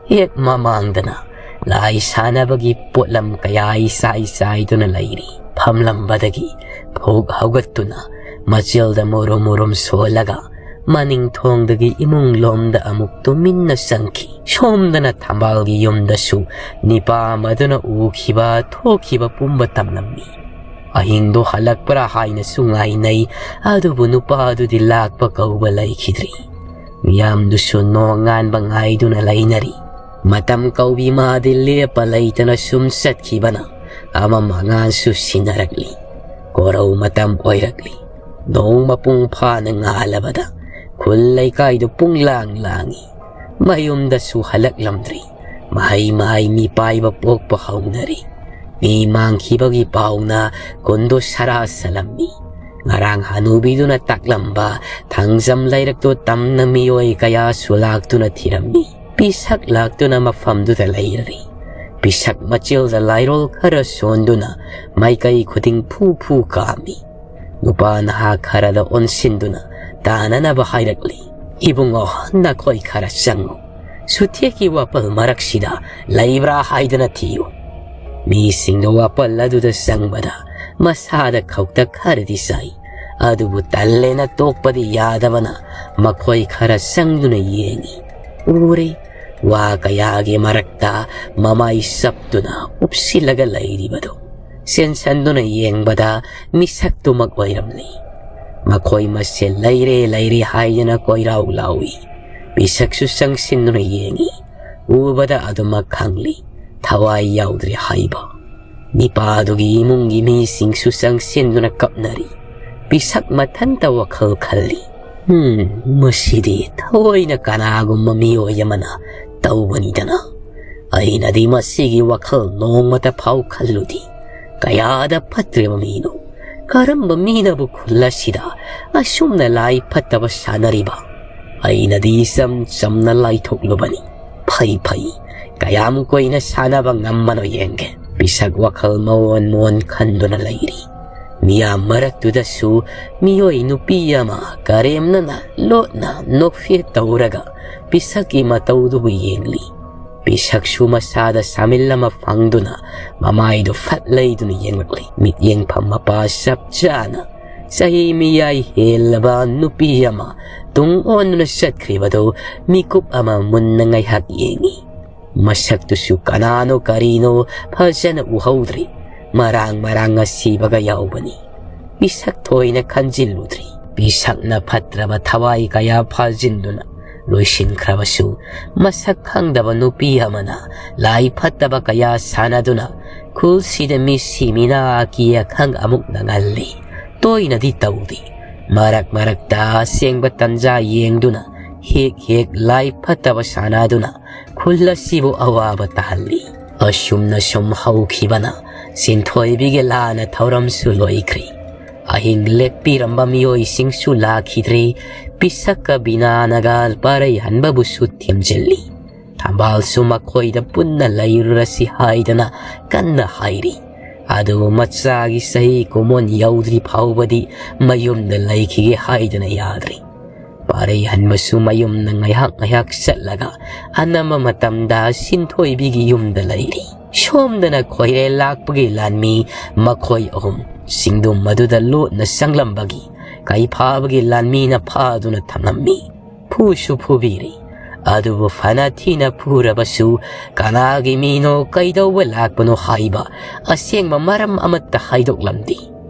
ꯍꯦꯛ ꯃꯃꯥꯡꯗꯅ ꯂꯥꯏ ꯁꯥꯟꯅꯕꯒꯤ ꯄꯣꯠꯂꯝ ꯀꯌꯥ ꯏꯆꯥꯏ ꯆꯥꯏꯗꯨꯅ ꯂꯩꯔꯤ꯫ ꯐꯝꯂꯝꯕꯗꯒꯤ ꯐꯨꯛ ꯍꯧꯒꯠꯇꯨꯅ ꯃꯆꯤꯜꯗ ꯃꯨꯔꯨꯝ ꯃꯨꯔꯨꯝ ꯁꯣꯜꯂꯒ ꯃꯅꯤꯡ ꯊꯣꯡꯗꯒꯤ ꯏꯃꯨꯡ ꯂꯣꯝꯗ ꯑꯃꯨꯛ ꯇꯨꯃꯤꯟꯅ ꯆꯪꯈꯤ꯫ ꯁꯣꯝꯗꯅ ꯊꯝꯕꯥꯜꯒꯤ ꯌꯨꯝꯗꯁꯨ ꯅꯤꯄꯥ ꯑꯃꯗꯨꯅ ꯎꯈꯤꯕ ꯊꯣꯛꯈꯤꯕ ꯄꯨꯝꯕ ꯇꯝꯂꯝꯃꯤ꯫ ꯑꯍꯤꯡꯗꯣ ꯍꯜꯂꯛꯄ꯭ꯔꯥ ꯍꯥꯏꯅꯁꯨ ꯉꯥꯏꯅꯩ, ꯑꯗꯨꯕꯨ ꯅꯨꯄꯥꯗꯨꯗꯤ ꯂꯥꯛꯄ ꯀꯧꯕ ꯂꯩꯈꯤꯗ꯭ꯔꯤ꯫ ꯃꯤꯌꯥꯝꯗꯨꯁꯨ ꯅꯣꯡꯉꯥꯟꯕ ꯉꯥꯏꯗꯨꯅ ꯂꯩꯅꯔꯤ꯫ ꯃꯇꯝ ꯀꯧꯕꯤ ꯃꯥꯗꯤ ꯂꯦꯞꯄ ꯂꯩꯇꯅ ꯁꯨꯝ ꯆꯠꯈꯤꯕꯅ ꯑꯃꯝ ꯑꯉꯥꯟꯁꯨ ꯁꯤꯟꯅꯔꯛꯂꯤ꯫ ꯀꯣꯔꯧ ꯃꯇꯝ ꯑꯣꯏꯔꯛꯂꯤ꯫ ꯅꯣꯡ ꯃꯄꯨꯡ ꯐꯥꯅ ꯉꯥꯜꯂꯕꯗ ꯈꯨꯜ ꯂꯩꯀꯥꯏꯗꯨ ꯄꯨꯡꯂꯥꯡ ꯂꯥꯡꯏ꯫ ꯃꯌꯨꯝꯗꯁꯨ ꯍꯜꯂꯛꯂꯝꯗ꯭ꯔꯤ꯫ ꯃꯍꯩ ꯃꯍꯩ ꯃꯤ ꯄꯥꯏꯕ ꯄꯣꯛꯄ ꯍꯧꯅꯔꯤ꯫ ꯃꯤ ꯃꯥꯡꯈꯤꯕꯒꯤ ꯄꯥꯎꯅ ꯈꯨꯟꯗꯨ ꯁꯔꯥ ꯁꯂꯝꯃꯤ꯫ ꯉꯔꯥꯡ ꯍꯅꯨꯕꯤꯗꯨꯅ ꯇꯥꯛꯂꯝꯕ ꯊꯥꯡꯖꯝ ꯂꯩꯔꯛꯇꯨ ꯇꯝꯅ ꯃꯤꯑꯣꯏ ꯀꯌꯥꯁꯨ ꯂꯥꯛꯇꯨꯅ ꯊꯤꯔꯝꯃꯤ꯫ ꯄꯤꯁꯛ ꯂꯥꯛꯇꯨꯅ ꯃꯐꯝꯗꯨꯗ ꯂꯩꯔꯔꯤ꯫ ꯄꯤꯁꯛ ꯃꯆꯤꯜꯗ ꯂꯥꯏꯔꯣꯜ ꯈꯔ ꯁꯣꯟꯗꯨꯅ ꯃꯥꯏꯀꯩ ꯈꯨꯗꯤꯡ ꯐꯨ ꯐꯨ ꯀꯥꯝꯃꯤ꯫ ꯅꯨꯄꯥ ꯅꯍꯥ ꯈꯔꯗ ꯑꯣꯟꯁꯤꯟꯗꯨꯅ ꯇꯥꯅꯅꯕ ꯍꯥꯏꯔꯛꯂꯤ꯫ "ꯏꯕꯨꯡꯉꯣ, ꯅꯈꯣꯏ ꯈꯔ ꯆꯪꯉꯨ꯫ ꯁꯨꯊꯦꯛꯀꯤ ꯋꯥꯄꯜ ꯃꯔꯛꯁꯤꯗ ꯂꯩꯕ꯭ꯔꯥ ꯍꯥꯏꯗꯅ ꯊꯤꯌꯨ꯫" ꯃꯤꯁꯤꯡꯗ ꯋꯥꯄꯜ ꯑꯗꯨꯗ ꯆꯪꯕꯗ ꯃꯁꯥꯗ ꯈꯧꯇꯛ ꯈꯔꯗꯤ ꯆꯥꯏ꯫ ꯑꯗꯨꯕꯨ ꯇꯜꯂꯦꯅ ꯇꯣꯛꯄꯗꯤ ꯌꯥꯗꯕꯅ ꯃꯈꯣꯏ ꯈꯔ ꯆꯪꯗꯨꯅ ꯌꯦꯡꯉꯤ꯫ ꯎꯔꯦ, ꯋꯥ ꯀꯌꯥꯒꯤ ꯃꯔꯛꯇ ꯃꯃꯥꯏ ꯆꯞꯇꯨꯅ ꯎꯞꯁꯤꯜꯂꯒ ꯂꯩꯔꯤꯕꯗꯨ꯫ ꯆꯦꯟꯁꯟꯗꯨꯅ ꯌꯦꯡꯕꯗ ꯃꯤꯁꯛꯇꯨꯃꯛ ꯑꯣꯏꯔꯝꯂꯤ꯫ ꯃꯈꯣꯏ ꯃꯁꯦꯜ ꯂꯩꯔꯦ ꯂꯩꯔꯦ ꯍꯥꯏꯗꯅ ꯀꯣꯏꯔꯥꯎ ꯂꯥꯎꯏ꯫ ꯃꯤꯁꯛꯁꯨ ꯆꯪꯁꯤꯟꯗꯨꯅ ꯌꯦꯡꯏ꯫ ꯎꯕꯗ ꯑꯗꯨꯃꯛ ꯈꯪꯂꯤ, ꯊꯋꯥꯏ ꯌꯥꯎꯗ꯭ꯔꯦ ꯍꯥꯏꯕ꯫ ꯅꯤꯄꯥꯗꯨꯒꯤ ꯏꯃꯨꯡꯒꯤ ꯃꯤꯁꯤꯡꯁꯨ ꯆꯪꯁꯤꯟꯗꯨꯅ ꯀꯞꯅꯔꯤ꯫ ꯄꯤꯁꯛ ꯃꯊꯟꯇ ꯋꯥꯈꯜ ꯈꯜꯂꯤ꯫ "ꯍꯝ, ꯃꯁꯤꯗꯤ ꯊꯑꯣꯏꯅ ꯀꯅꯥꯒꯨꯝꯕ ꯃꯤꯑꯣꯏ ꯑꯃꯅ ꯇꯧꯕꯅꯤꯗꯅ꯫ ꯑꯩꯅꯗꯤ ꯃꯁꯤꯒꯤ ꯋꯥꯈꯜ ꯅꯣꯡꯃꯇ ꯐꯥꯎ ꯈꯜꯂꯨꯗꯦ꯫ ꯀꯌꯥꯗ ꯐꯠꯇ꯭ꯔꯤꯕ ꯃꯤꯅꯣ! ꯀꯔꯝꯕ ꯃꯤꯅꯕꯨ ꯈꯨꯜ ꯑꯁꯤꯗ ꯑꯁꯨꯝꯅ ꯂꯥꯏ ꯐꯠꯇꯕ ꯁꯥꯟꯅꯔꯤꯕ? ꯑꯩꯅꯗꯤ ꯏꯆꯝ ꯆꯝꯅ ꯂꯥꯏꯊꯣꯛꯂꯨꯕꯅꯤ꯫ "ꯐꯩ, ꯐꯩ, ꯀꯌꯥꯝ ꯀꯨꯏꯅ ꯁꯥꯟꯅꯕ ꯉꯝꯕꯅꯣ ꯌꯦꯡꯒꯦ꯫" ꯄꯤꯁꯛ ꯋꯥꯈꯜ ꯃꯑꯣꯟ ꯃꯑꯣꯟ ꯈꯟꯗꯨꯅ ꯂꯩꯔꯤ꯫ ꯃꯤꯌꯥꯝ ꯃꯔꯛꯇꯨꯗꯁꯨ ꯃꯤꯑꯣꯏ ꯅꯨꯄꯤ ꯑꯃ ꯀꯔꯦꯝꯅꯅ ꯂꯣꯠꯅ ꯅꯣꯛꯐꯦꯠ ꯇꯧꯔꯒ ꯄꯤꯁꯛꯀꯤ ꯃꯇꯧꯗꯨꯕꯨ ꯌꯦꯡꯂꯤ꯫ ꯄꯤꯁꯛꯁꯨ ꯃꯁꯥꯗ ꯁꯥꯃꯤꯜ ꯑꯃ ꯐꯪꯗꯨꯅ ꯃꯃꯥꯏꯗꯨ ꯐꯠ ꯂꯩꯗꯨꯅ ꯌꯦꯡꯂꯛꯂꯤ꯫ ꯃꯤꯠꯌꯦꯡꯐꯝ ꯃꯄꯥ ꯆꯞ ꯆꯥꯅ ꯆꯍꯤ ꯃꯤꯌꯥꯏ ꯍꯦꯜꯂꯕ ꯅꯨꯄꯤ ꯑꯃ ꯇꯨꯡ ꯑꯣꯟꯗꯨꯅ ꯆꯠꯈ꯭ꯔꯤꯕꯗꯨ ꯃꯤꯀꯨꯞ ꯑꯃ ꯃꯨꯟꯅ ꯉꯥꯏꯍꯥꯛ ꯌꯦꯡꯉꯤ꯫ ꯃꯁꯛꯇꯨꯁꯨ ꯀꯅꯥꯅꯣ ꯀꯔꯤꯅꯣ ꯐꯖꯅ ꯎꯍꯧꯗ꯭ꯔꯤ꯫ ꯃꯔꯥꯡ ꯃꯔꯥꯡ ꯑꯁꯤꯕꯒ ꯌꯥꯎꯕꯅꯤ꯫ ꯄꯤꯁꯛ ꯊꯣꯏꯅ ꯈꯟꯖꯤꯜꯂꯨꯗ꯭ꯔꯤ꯫ ꯄꯤꯁꯛꯅ ꯐꯠꯇ꯭ꯔꯕ ꯊꯋꯥꯏ ꯀꯌꯥ ꯐꯥꯖꯤꯟꯗꯨꯅ ꯂꯣꯏꯁꯤꯟꯈ꯭ꯔꯕꯁꯨ, ꯃꯁꯛ ꯈꯪꯗꯕ ꯅꯨꯄꯤ ꯑꯃꯅ ꯂꯥꯏ ꯐꯠꯇꯕ ꯀꯌꯥ ꯁꯥꯟꯅꯗꯨꯅ ꯈꯨꯜꯁꯤꯗ ꯃꯤ ꯁꯤꯃꯤꯅ ꯑꯀꯤ ꯑꯈꯪ ꯑꯃꯨꯛ ꯅꯪꯍꯜꯂꯤ꯫ ꯇꯣꯏꯅꯗꯤ ꯇꯧꯗꯦ꯫ ꯃꯔꯛ ꯃꯔꯛꯇ ꯑꯁꯦꯡꯕ ꯇꯟꯖꯥ ꯌꯦꯡꯗꯨꯅ ꯍꯦꯛ ꯍꯦꯛ ꯂꯥꯏ ꯐꯠꯇꯕ ꯁꯥꯟꯅꯗꯨꯅ ꯈꯨꯜ ꯑꯁꯤꯕꯨ ꯑꯋꯥꯕ ꯇꯥꯍꯜꯂꯤ꯫ ꯑꯁꯨꯝꯅ ꯁꯨꯝ ꯍꯧꯈꯤꯕꯅ ꯁꯤꯟꯊꯣꯏꯕꯤꯒꯤ ꯂꯥꯟꯅ ꯊꯧꯔꯝꯁꯨ ꯂꯣꯏꯈ꯭ꯔꯤ꯫ ꯑꯍꯤꯡ ꯂꯦꯛꯄꯤꯔꯝꯕ ꯃꯤꯑꯣꯏꯁꯤꯡꯁꯨ ꯂꯥꯛꯈꯤꯗ꯭ꯔꯦ꯫ ꯄꯤꯁꯛꯀ ꯕꯤꯅꯥꯅꯒ ꯄꯥꯔꯩ ꯍꯟꯕꯕꯨꯁꯨ ꯊꯦꯝꯖꯤꯜꯂꯤ꯫ ꯊꯝꯕꯥꯜꯁꯨ ꯃꯈꯣꯏꯗ ꯄꯨꯟꯅ ꯂꯩꯔꯨꯔꯁꯤ ꯍꯥꯏꯗꯅ ꯀꯟꯅ ꯍꯥꯏꯔꯤ꯫ ꯑꯗꯨꯕꯨ ꯃꯆꯥꯒꯤ ꯆꯍꯤ ꯀꯨꯃꯣꯟ ꯌꯧꯗ꯭ꯔꯤ ꯐꯥꯎꯕꯗꯤ ꯃꯌꯨꯝꯗ ꯂꯩꯈꯤꯒꯦ ꯍꯥꯏꯗꯅ ꯌꯥꯗ꯭ꯔꯤ꯫ ꯄꯥꯔꯩ ꯍꯟꯕꯁꯨ ꯃꯌꯨꯝꯗ ꯉꯥꯏꯍꯥꯛ ꯉꯥꯏꯍꯥꯛ ꯆꯠꯂꯒ ꯑꯅꯝꯕ ꯃꯇꯝꯗ ꯁꯤꯟꯊꯣꯏꯕꯤꯒꯤ ꯌꯨꯝꯗ ꯂꯩꯔꯤ꯫ ꯁꯣꯝꯗꯅ ꯈꯣꯏꯔꯦꯜ ꯂꯥꯛꯄꯒꯤ ꯂꯥꯟꯃꯤ ꯃꯈꯣꯏ ꯑꯍꯨꯝ ꯆꯤꯡꯗꯨꯝ ꯑꯗꯨꯗ ꯂꯣꯠꯅ ꯆꯪꯂꯝꯕꯒꯤ ꯀꯩꯐꯥꯕꯒꯤ ꯂꯥꯟꯃꯤꯅ ꯐꯥꯗꯨꯅ ꯊꯝꯂꯝꯃꯤ꯫ ꯐꯨꯁꯨ ꯐꯨꯕꯤꯔꯤ꯫ ꯑꯗꯨꯕꯨ ꯐꯅ ꯊꯤꯅ ꯐꯨꯔꯕꯁꯨ ꯀꯅꯥꯒꯤ ꯃꯤꯅꯣ, ꯀꯩꯗꯧꯕ ꯂꯥꯛꯄꯅꯣ ꯍꯥꯏꯕ ꯑꯁꯦꯡꯕ ꯃꯔꯝ ꯑꯃꯠꯇ ꯍꯥꯏꯗꯣꯛꯂꯝꯗꯦ꯫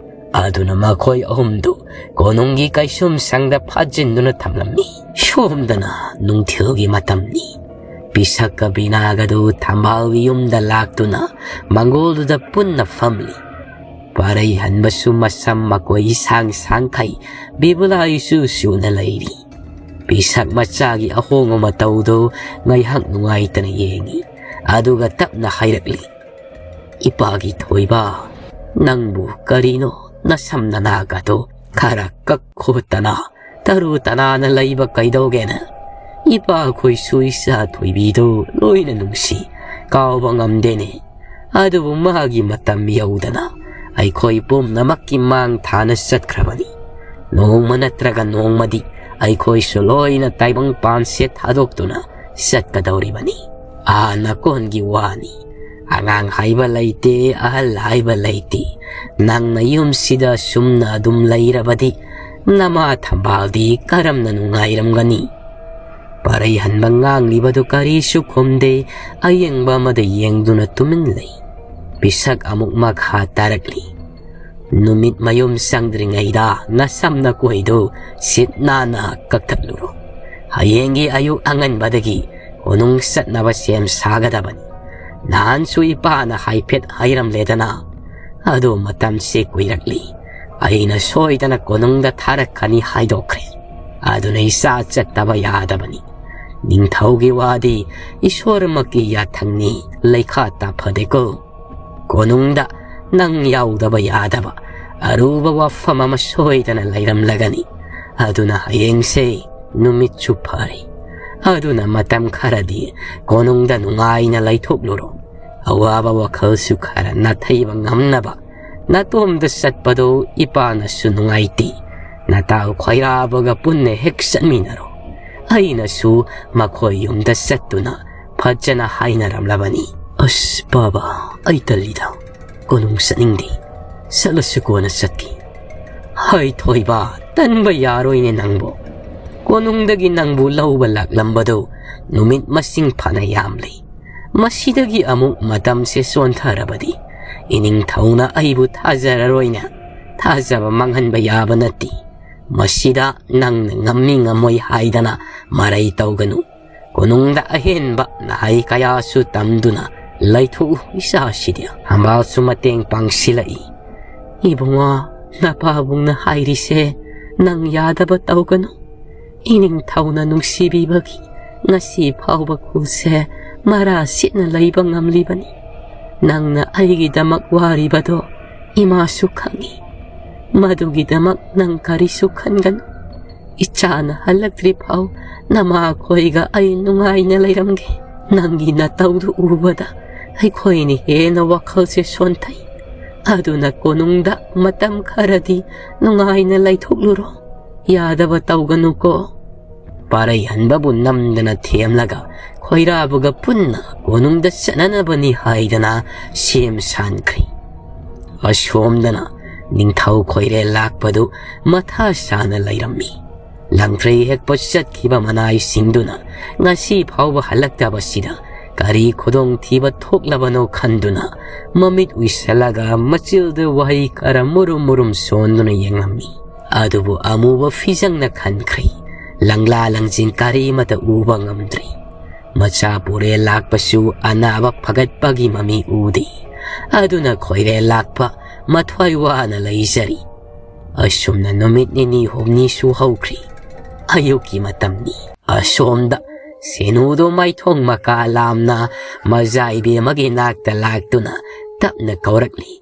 ꯑꯗꯨꯅ ꯃꯈꯣꯏ ꯑꯍꯨꯝꯗꯨ ꯀꯣꯅꯨꯡꯒꯤ ꯀꯩꯁꯨꯝ ꯁꯪꯗ ꯐꯥꯖꯤꯟꯗꯨꯅ ꯊꯝꯂꯝꯃꯤ꯫ ꯁꯣꯝꯗꯅ ꯅꯨꯡꯊꯤꯜꯒꯤ ꯃꯇꯝꯅꯤ꯫ ꯄꯤꯁꯛꯀ ꯕꯤꯅꯥꯒꯗꯨ ꯊꯝꯕꯥꯜꯒꯤ ꯌꯨꯝꯗ ꯂꯥꯛꯇꯨꯅ ꯃꯪꯒꯣꯜꯗꯨꯗ ꯄꯨꯟꯅ ꯐꯝꯂꯤ꯫ ꯄꯥꯔꯩ ꯍꯟꯕꯁꯨ ꯃꯁꯝ ꯃꯀꯣꯏ ꯁꯥꯡ ꯁꯥꯡꯈꯩ ꯕꯤꯕꯨꯂꯥ ꯏꯆꯨ ꯆꯨꯅ ꯂꯩꯔꯤ꯫ ꯄꯤꯁꯛ ꯃꯆꯥꯒꯤ ꯑꯍꯣꯡꯕ ꯃꯇꯧꯗꯨ ꯉꯥꯏꯍꯥꯛ ꯅꯨꯡꯉꯥꯏꯇꯅ ꯌꯦꯡꯉꯤ꯫ ꯑꯗꯨꯒ ꯇꯞꯅ ꯍꯥꯏꯔꯛꯂꯤ, "ꯏꯄꯥꯒꯤ ꯊꯣꯏꯕ, ꯅꯪꯕꯨ ꯀꯔꯤꯅꯣ ꯅꯁꯝ ꯅꯅꯥꯒꯗꯣ ꯈꯔ ꯀꯛꯈꯣꯠꯇꯅ ꯇꯔꯨ ꯇꯅꯥꯟꯅ ꯂꯩꯕ ꯀꯩꯗꯧꯒꯦꯅ? ꯏꯄꯥꯈꯣꯏꯁꯨ ꯏꯆꯥ ꯊꯣꯏꯕꯤꯗꯨ ꯂꯣꯏꯅ ꯅꯨꯡꯁꯤ, ꯀꯥꯎꯕ ꯉꯝꯗꯦꯅꯦ꯫ ꯑꯗꯨꯕꯨ ꯃꯥꯒꯤ ꯃꯇꯝ ꯌꯧꯗꯅ ꯑꯩꯈꯣꯏ ꯄꯨꯝꯅꯃꯛꯀꯤ ꯃꯥꯡ ꯊꯥꯅ ꯆꯠꯈ꯭ꯔꯕꯅꯤ꯫ ꯅꯣꯡꯃ ꯅꯠꯇ꯭ꯔꯒ ꯅꯣꯡꯃꯗꯤ ꯑꯩꯈꯣꯏꯁꯨ ꯂꯣꯏꯅ ꯇꯥꯏꯕꯪ ꯄꯥꯟꯁꯦ ꯊꯥꯗꯣꯛꯇꯨꯅ ꯆꯠꯀꯗꯧꯔꯤꯕꯅꯤ꯫ ꯑꯥ ꯅꯀꯣꯟꯒꯤ ꯋꯥꯅꯤ꯫ ꯑꯉꯥꯡ ꯍꯥꯏꯕ ꯂꯩꯇꯦ, ꯑꯍꯜ ꯍꯥꯏꯕ ꯂꯩꯇꯦ꯫ ꯅꯪꯅ ꯌꯨꯝꯁꯤꯗ ꯁꯨꯝꯅ ꯑꯗꯨꯝ ꯂꯩꯔꯕꯗꯤ ꯅꯃꯥ ꯊꯝꯕꯥꯜꯗꯤ ꯀꯔꯝꯅ ꯅꯨꯡꯉꯥꯏꯔꯝꯒꯅꯤ? ꯄꯔꯩ ꯍꯟꯕ ꯉꯥꯡꯂꯤꯕꯗꯨ ꯀꯔꯤꯁꯨ ꯈꯨꯝꯗꯦ꯫ ꯑꯌꯦꯡꯕ ꯑꯃꯗ ꯌꯦꯡꯗꯨꯅ ꯇꯨꯃꯤꯟ ꯂꯩ꯫ ꯄꯤꯁꯛ ꯑꯃꯨꯛ ꯃꯈꯥ ꯇꯥꯔꯛꯂꯤ꯫ ꯅꯨꯃꯤꯠ ꯃꯌꯨꯝ ꯆꯪꯗ꯭ꯔꯤꯉꯩꯗ ꯅꯁꯝ ꯅꯀꯣꯏꯗꯨ ꯁꯤꯠ ꯅꯥꯟꯅ ꯀꯛꯊꯠꯂꯨꯔꯣ꯫ ꯍꯌꯦꯡꯒꯤ ꯑꯌꯨꯛ ꯑꯉꯟꯕꯗꯒꯤ ꯀꯣꯅꯨꯡ ꯆꯠꯅꯕ ꯁꯦꯝ ꯁꯥꯒꯗꯕꯅꯤ꯫ ꯅꯍꯥꯟꯁꯨ ꯏꯄꯥꯅ ꯍꯥꯏꯐꯦꯠ ꯍꯥꯏꯔꯝꯂꯦꯗꯅ꯫ ꯑꯗꯨ ꯃꯇꯝꯁꯤ ꯀꯨꯏꯔꯛꯂꯤ꯫ ꯑꯩꯅ ꯁꯣꯏꯗꯅ ꯀꯣꯅꯨꯡꯗ ꯊꯥꯔꯛꯀꯅꯤ ꯍꯥꯏꯗꯣꯛꯈ꯭ꯔꯦ꯫ ꯑꯗꯨꯅ ꯏꯆꯥ ꯆꯠꯇꯕ ꯌꯥꯗꯕꯅꯤ꯫ ꯅꯤꯡꯊꯧꯒꯤ ꯋꯥꯗꯤ ꯏꯁꯣꯔꯃꯛꯀꯤ ꯌꯥꯊꯪꯅꯤ, ꯂꯩꯈꯥ ꯇꯥꯐꯗꯦꯀꯣ꯫ ꯀꯣꯅꯨꯡꯗ ꯅꯪ ꯌꯥꯎꯗꯕ ꯌꯥꯗꯕ ꯑꯔꯨꯕ ꯋꯥꯐꯝ ꯑꯃ ꯁꯣꯏꯗꯅ ꯂꯩꯔꯝꯂꯒꯅꯤ꯫ ꯑꯗꯨꯅ ꯍꯌꯦꯡꯁꯦ ꯅꯨꯃꯤꯠꯁꯨ ꯐꯔꯦ꯫ ꯑꯗꯨꯅ ꯃꯇꯝ ꯈꯔꯗꯤ ꯀꯣꯅꯨꯡꯗ ꯅꯨꯡꯉꯥꯏꯅ ꯂꯩꯊꯣꯛꯂꯨꯔꯣ꯫ ꯑꯋꯥꯕ ꯋꯥꯈꯜꯁꯨ ꯈꯔ ꯅꯥꯊꯩꯕ ꯉꯝꯅꯕ꯫ ꯅꯇꯣꯝꯗ ꯆꯠꯄꯗꯨ ꯏꯄꯥꯅꯁꯨ ꯅꯨꯡꯉꯥꯏꯇꯦ꯫ ꯅꯇꯥꯎ ꯈ꯭ꯋꯥꯏꯔꯥꯕꯒ ꯄꯨꯟꯅ ꯍꯦꯛ ꯆꯠꯃꯤꯟꯅꯔꯣ꯫ ꯑꯩꯅꯁꯨ ꯃꯈꯣꯏ ꯌꯨꯝꯗ ꯆꯠꯇꯨꯅ ꯐꯖꯅ ꯍꯥꯏꯅꯔꯝꯂꯕꯅꯤ꯫ ꯑꯁ ꯕꯥꯕꯥ, ꯑꯩ ꯇꯜꯂꯤꯗ꯫ ꯀꯣꯅꯨꯡ ꯆꯠꯅꯤꯡꯗꯦ꯫ ꯆꯠꯂꯁꯨ ꯀꯣꯟꯅ ꯆꯠꯀꯦ꯫ ꯍꯩ ꯊꯣꯏꯕ, ꯇꯟꯕ ꯌꯥꯔꯣꯏꯅꯦ ꯅꯪꯕꯨ꯫ ꯀꯣꯅꯨꯡꯗꯒꯤ ꯅꯪꯕꯨ ꯂꯧꯕ ꯂꯥꯛꯂꯝꯕꯗꯨ ꯅꯨꯃꯤꯠ ꯃꯁꯤꯡ ꯐꯅ ꯌꯥꯝꯂꯤ꯫ ꯃꯁꯤꯗꯒꯤ ꯑꯃꯨꯛ ꯃꯇꯝꯁꯦ ꯆꯣꯟꯊꯔꯕꯗꯤ ꯏꯅꯤꯡꯊꯧꯅ ꯑꯩꯕꯨ ꯊꯥꯖꯔꯔꯣꯏꯅ ꯊꯥꯖꯕ ꯃꯥꯡꯍꯟꯕ ꯌꯥꯕ ꯅꯠꯇꯦ꯫ ꯃꯁꯤꯗ ꯅꯪꯅ ꯉꯝꯃꯤ ꯉꯝꯃꯣꯏ ꯍꯥꯏꯗꯅ ꯃꯔꯩ ꯇꯧꯒꯅꯨ꯫ ꯀꯣꯅꯨꯡꯗ ꯑꯍꯦꯟꯕ ꯅꯍꯩ ꯀꯌꯥꯁꯨ ꯇꯝꯗꯨꯅ ꯂꯩꯊꯣꯛꯎ ꯏꯆꯥꯁꯤꯗꯤ꯫ ꯍꯝꯕꯥꯜꯁꯨ ꯃꯇꯦꯡ ꯄꯥꯡꯁꯤꯜꯂꯛꯏ꯫ ꯏꯕꯨꯡꯉꯣ, ꯅꯄꯥꯕꯨꯡꯅ ꯍꯥꯏꯔꯤꯁꯦ ꯅꯪ ꯌꯥꯗꯕ ꯇꯧꯒꯅꯨ꯫ ꯏꯅꯤꯡꯊꯧꯅ ꯅꯨꯡꯁꯤꯕꯤꯕꯒꯤ ꯉꯁꯤ ꯐꯥꯎꯕ ꯈꯨꯜꯁꯦ ꯃꯔꯥ ꯁꯤꯠꯅ ꯂꯩꯕ ꯉꯝꯂꯤꯕꯅꯤ꯫ ꯅꯪꯅ ꯑꯩꯒꯤꯗꯃꯛ ꯋꯥꯔꯤꯕꯗꯣ ꯏꯃꯥꯁꯨ ꯈꯪꯏ꯫ ꯃꯗꯨꯒꯤꯗꯃꯛ ꯅꯪ ꯀꯔꯤꯁꯨ ꯈꯟꯒꯅꯨ꯫ ꯏꯆꯥꯅ ꯍꯜꯂꯛꯇ꯭ꯔꯤ ꯐꯥꯎ ꯅꯃꯥꯈꯣꯏꯒ ꯑꯩ ꯅꯨꯡꯉꯥꯏꯅ ꯂꯩꯔꯝꯒꯦ꯫ ꯅꯪꯒꯤ ꯅꯇꯧꯗꯨ ꯎꯕꯗ ꯑꯩꯈꯣꯏꯅ ꯍꯦꯟꯅ ꯋꯥꯈꯜꯁꯦ ꯁꯣꯟꯊꯩ꯫ ꯑꯗꯨꯅ ꯀꯣꯅꯨꯡꯗ ꯃꯇꯝ ꯈꯔꯗꯤ ꯅꯨꯡꯉꯥꯏꯅ ꯂꯩꯊꯣꯛꯂꯨꯔꯣ꯫ ꯌꯥꯗꯕ ꯇꯧꯒꯅꯨꯀꯣ꯫" ꯄꯥꯔꯩ ꯍꯟꯕꯕꯨ ꯅꯝꯗꯅ ꯊꯦꯝꯂꯒ ꯈꯣꯏꯔꯥꯕꯨꯒ ꯄꯨꯟꯅ ꯀꯣꯅꯨꯡꯗ ꯆꯠꯅꯅꯕꯅꯤ ꯍꯥꯏꯗꯅ ꯁꯦꯝ ꯁꯥꯟꯈ꯭ꯔꯦ꯫ ꯑꯁꯣꯝꯗꯅ ꯅꯤꯡꯊꯧ ꯈꯣꯏꯔꯦꯜ ꯂꯥꯛꯄꯗꯨ ꯃꯊꯥ ꯁꯥꯅ ꯂꯩꯔꯝꯃꯤ꯫ ꯂꯪꯇ꯭ꯔꯩ ꯍꯦꯛꯄ ꯆꯠꯈꯤꯕ ꯃꯅꯥꯏꯁꯤꯡꯗꯨꯅ ꯉꯁꯤ ꯐꯥꯎꯕ ꯍꯜꯂꯛꯇꯕꯁꯤꯗ ꯀꯔꯤ ꯈꯨꯗꯣꯡꯊꯤꯕ ꯊꯣꯛꯂꯕꯅꯣ ꯈꯟꯗꯨꯅ ꯃꯃꯤꯠ ꯎꯏꯁꯜꯂꯒ ꯃꯆꯤꯜꯗ ꯋꯥꯍꯩ ꯈꯔ ꯃꯨꯔꯨꯝ ꯃꯨꯔꯨꯝ ꯁꯣꯟꯗꯨꯅ ꯌꯦꯡꯂꯝꯃꯤ꯫ ꯑꯗꯨꯕꯨ ꯑꯃꯨꯕ ꯐꯤꯖꯪꯅ ꯈꯟꯈ꯭ꯔꯦ꯫ ꯂꯪꯂꯥ ꯂꯪꯖꯤꯡ ꯀꯔꯤꯃꯠꯇ ꯎꯕ ꯉꯝꯗ꯭ꯔꯦ꯫ ꯃꯆꯥ ꯄꯨꯔꯦꯜ ꯂꯥꯛꯄꯁꯨ ꯑꯅꯥꯕ ꯐꯒꯠꯄꯒꯤ ꯃꯃꯤ ꯎꯗꯦ꯫ ꯑꯗꯨꯅ ꯈꯣꯏꯔꯦꯜ ꯂꯥꯛꯄ ꯃꯊ꯭ꯋꯥꯏ ꯋꯥꯅ ꯂꯩꯖꯔꯤ꯫ ꯑꯁꯨꯝꯅ ꯅꯨꯃꯤꯠ ꯅꯤꯅꯤ ꯍꯨꯝꯅꯤꯁꯨ ꯍꯧꯈ꯭ꯔꯦ꯫ ꯑꯌꯨꯛꯀꯤ ꯃꯇꯝꯅꯤ꯫ ꯑꯁꯣꯝꯗ ꯁꯦꯅꯨꯗꯣ ꯃꯥꯏꯊꯣꯡ ꯃꯀꯥ ꯂꯥꯝꯅ ꯃꯖꯥ ꯏꯕꯦꯝꯃꯒꯤ ꯅꯥꯛꯇ ꯂꯥꯛꯇꯨꯅ ꯇꯞꯅ ꯀꯧꯔꯛꯂꯤ꯫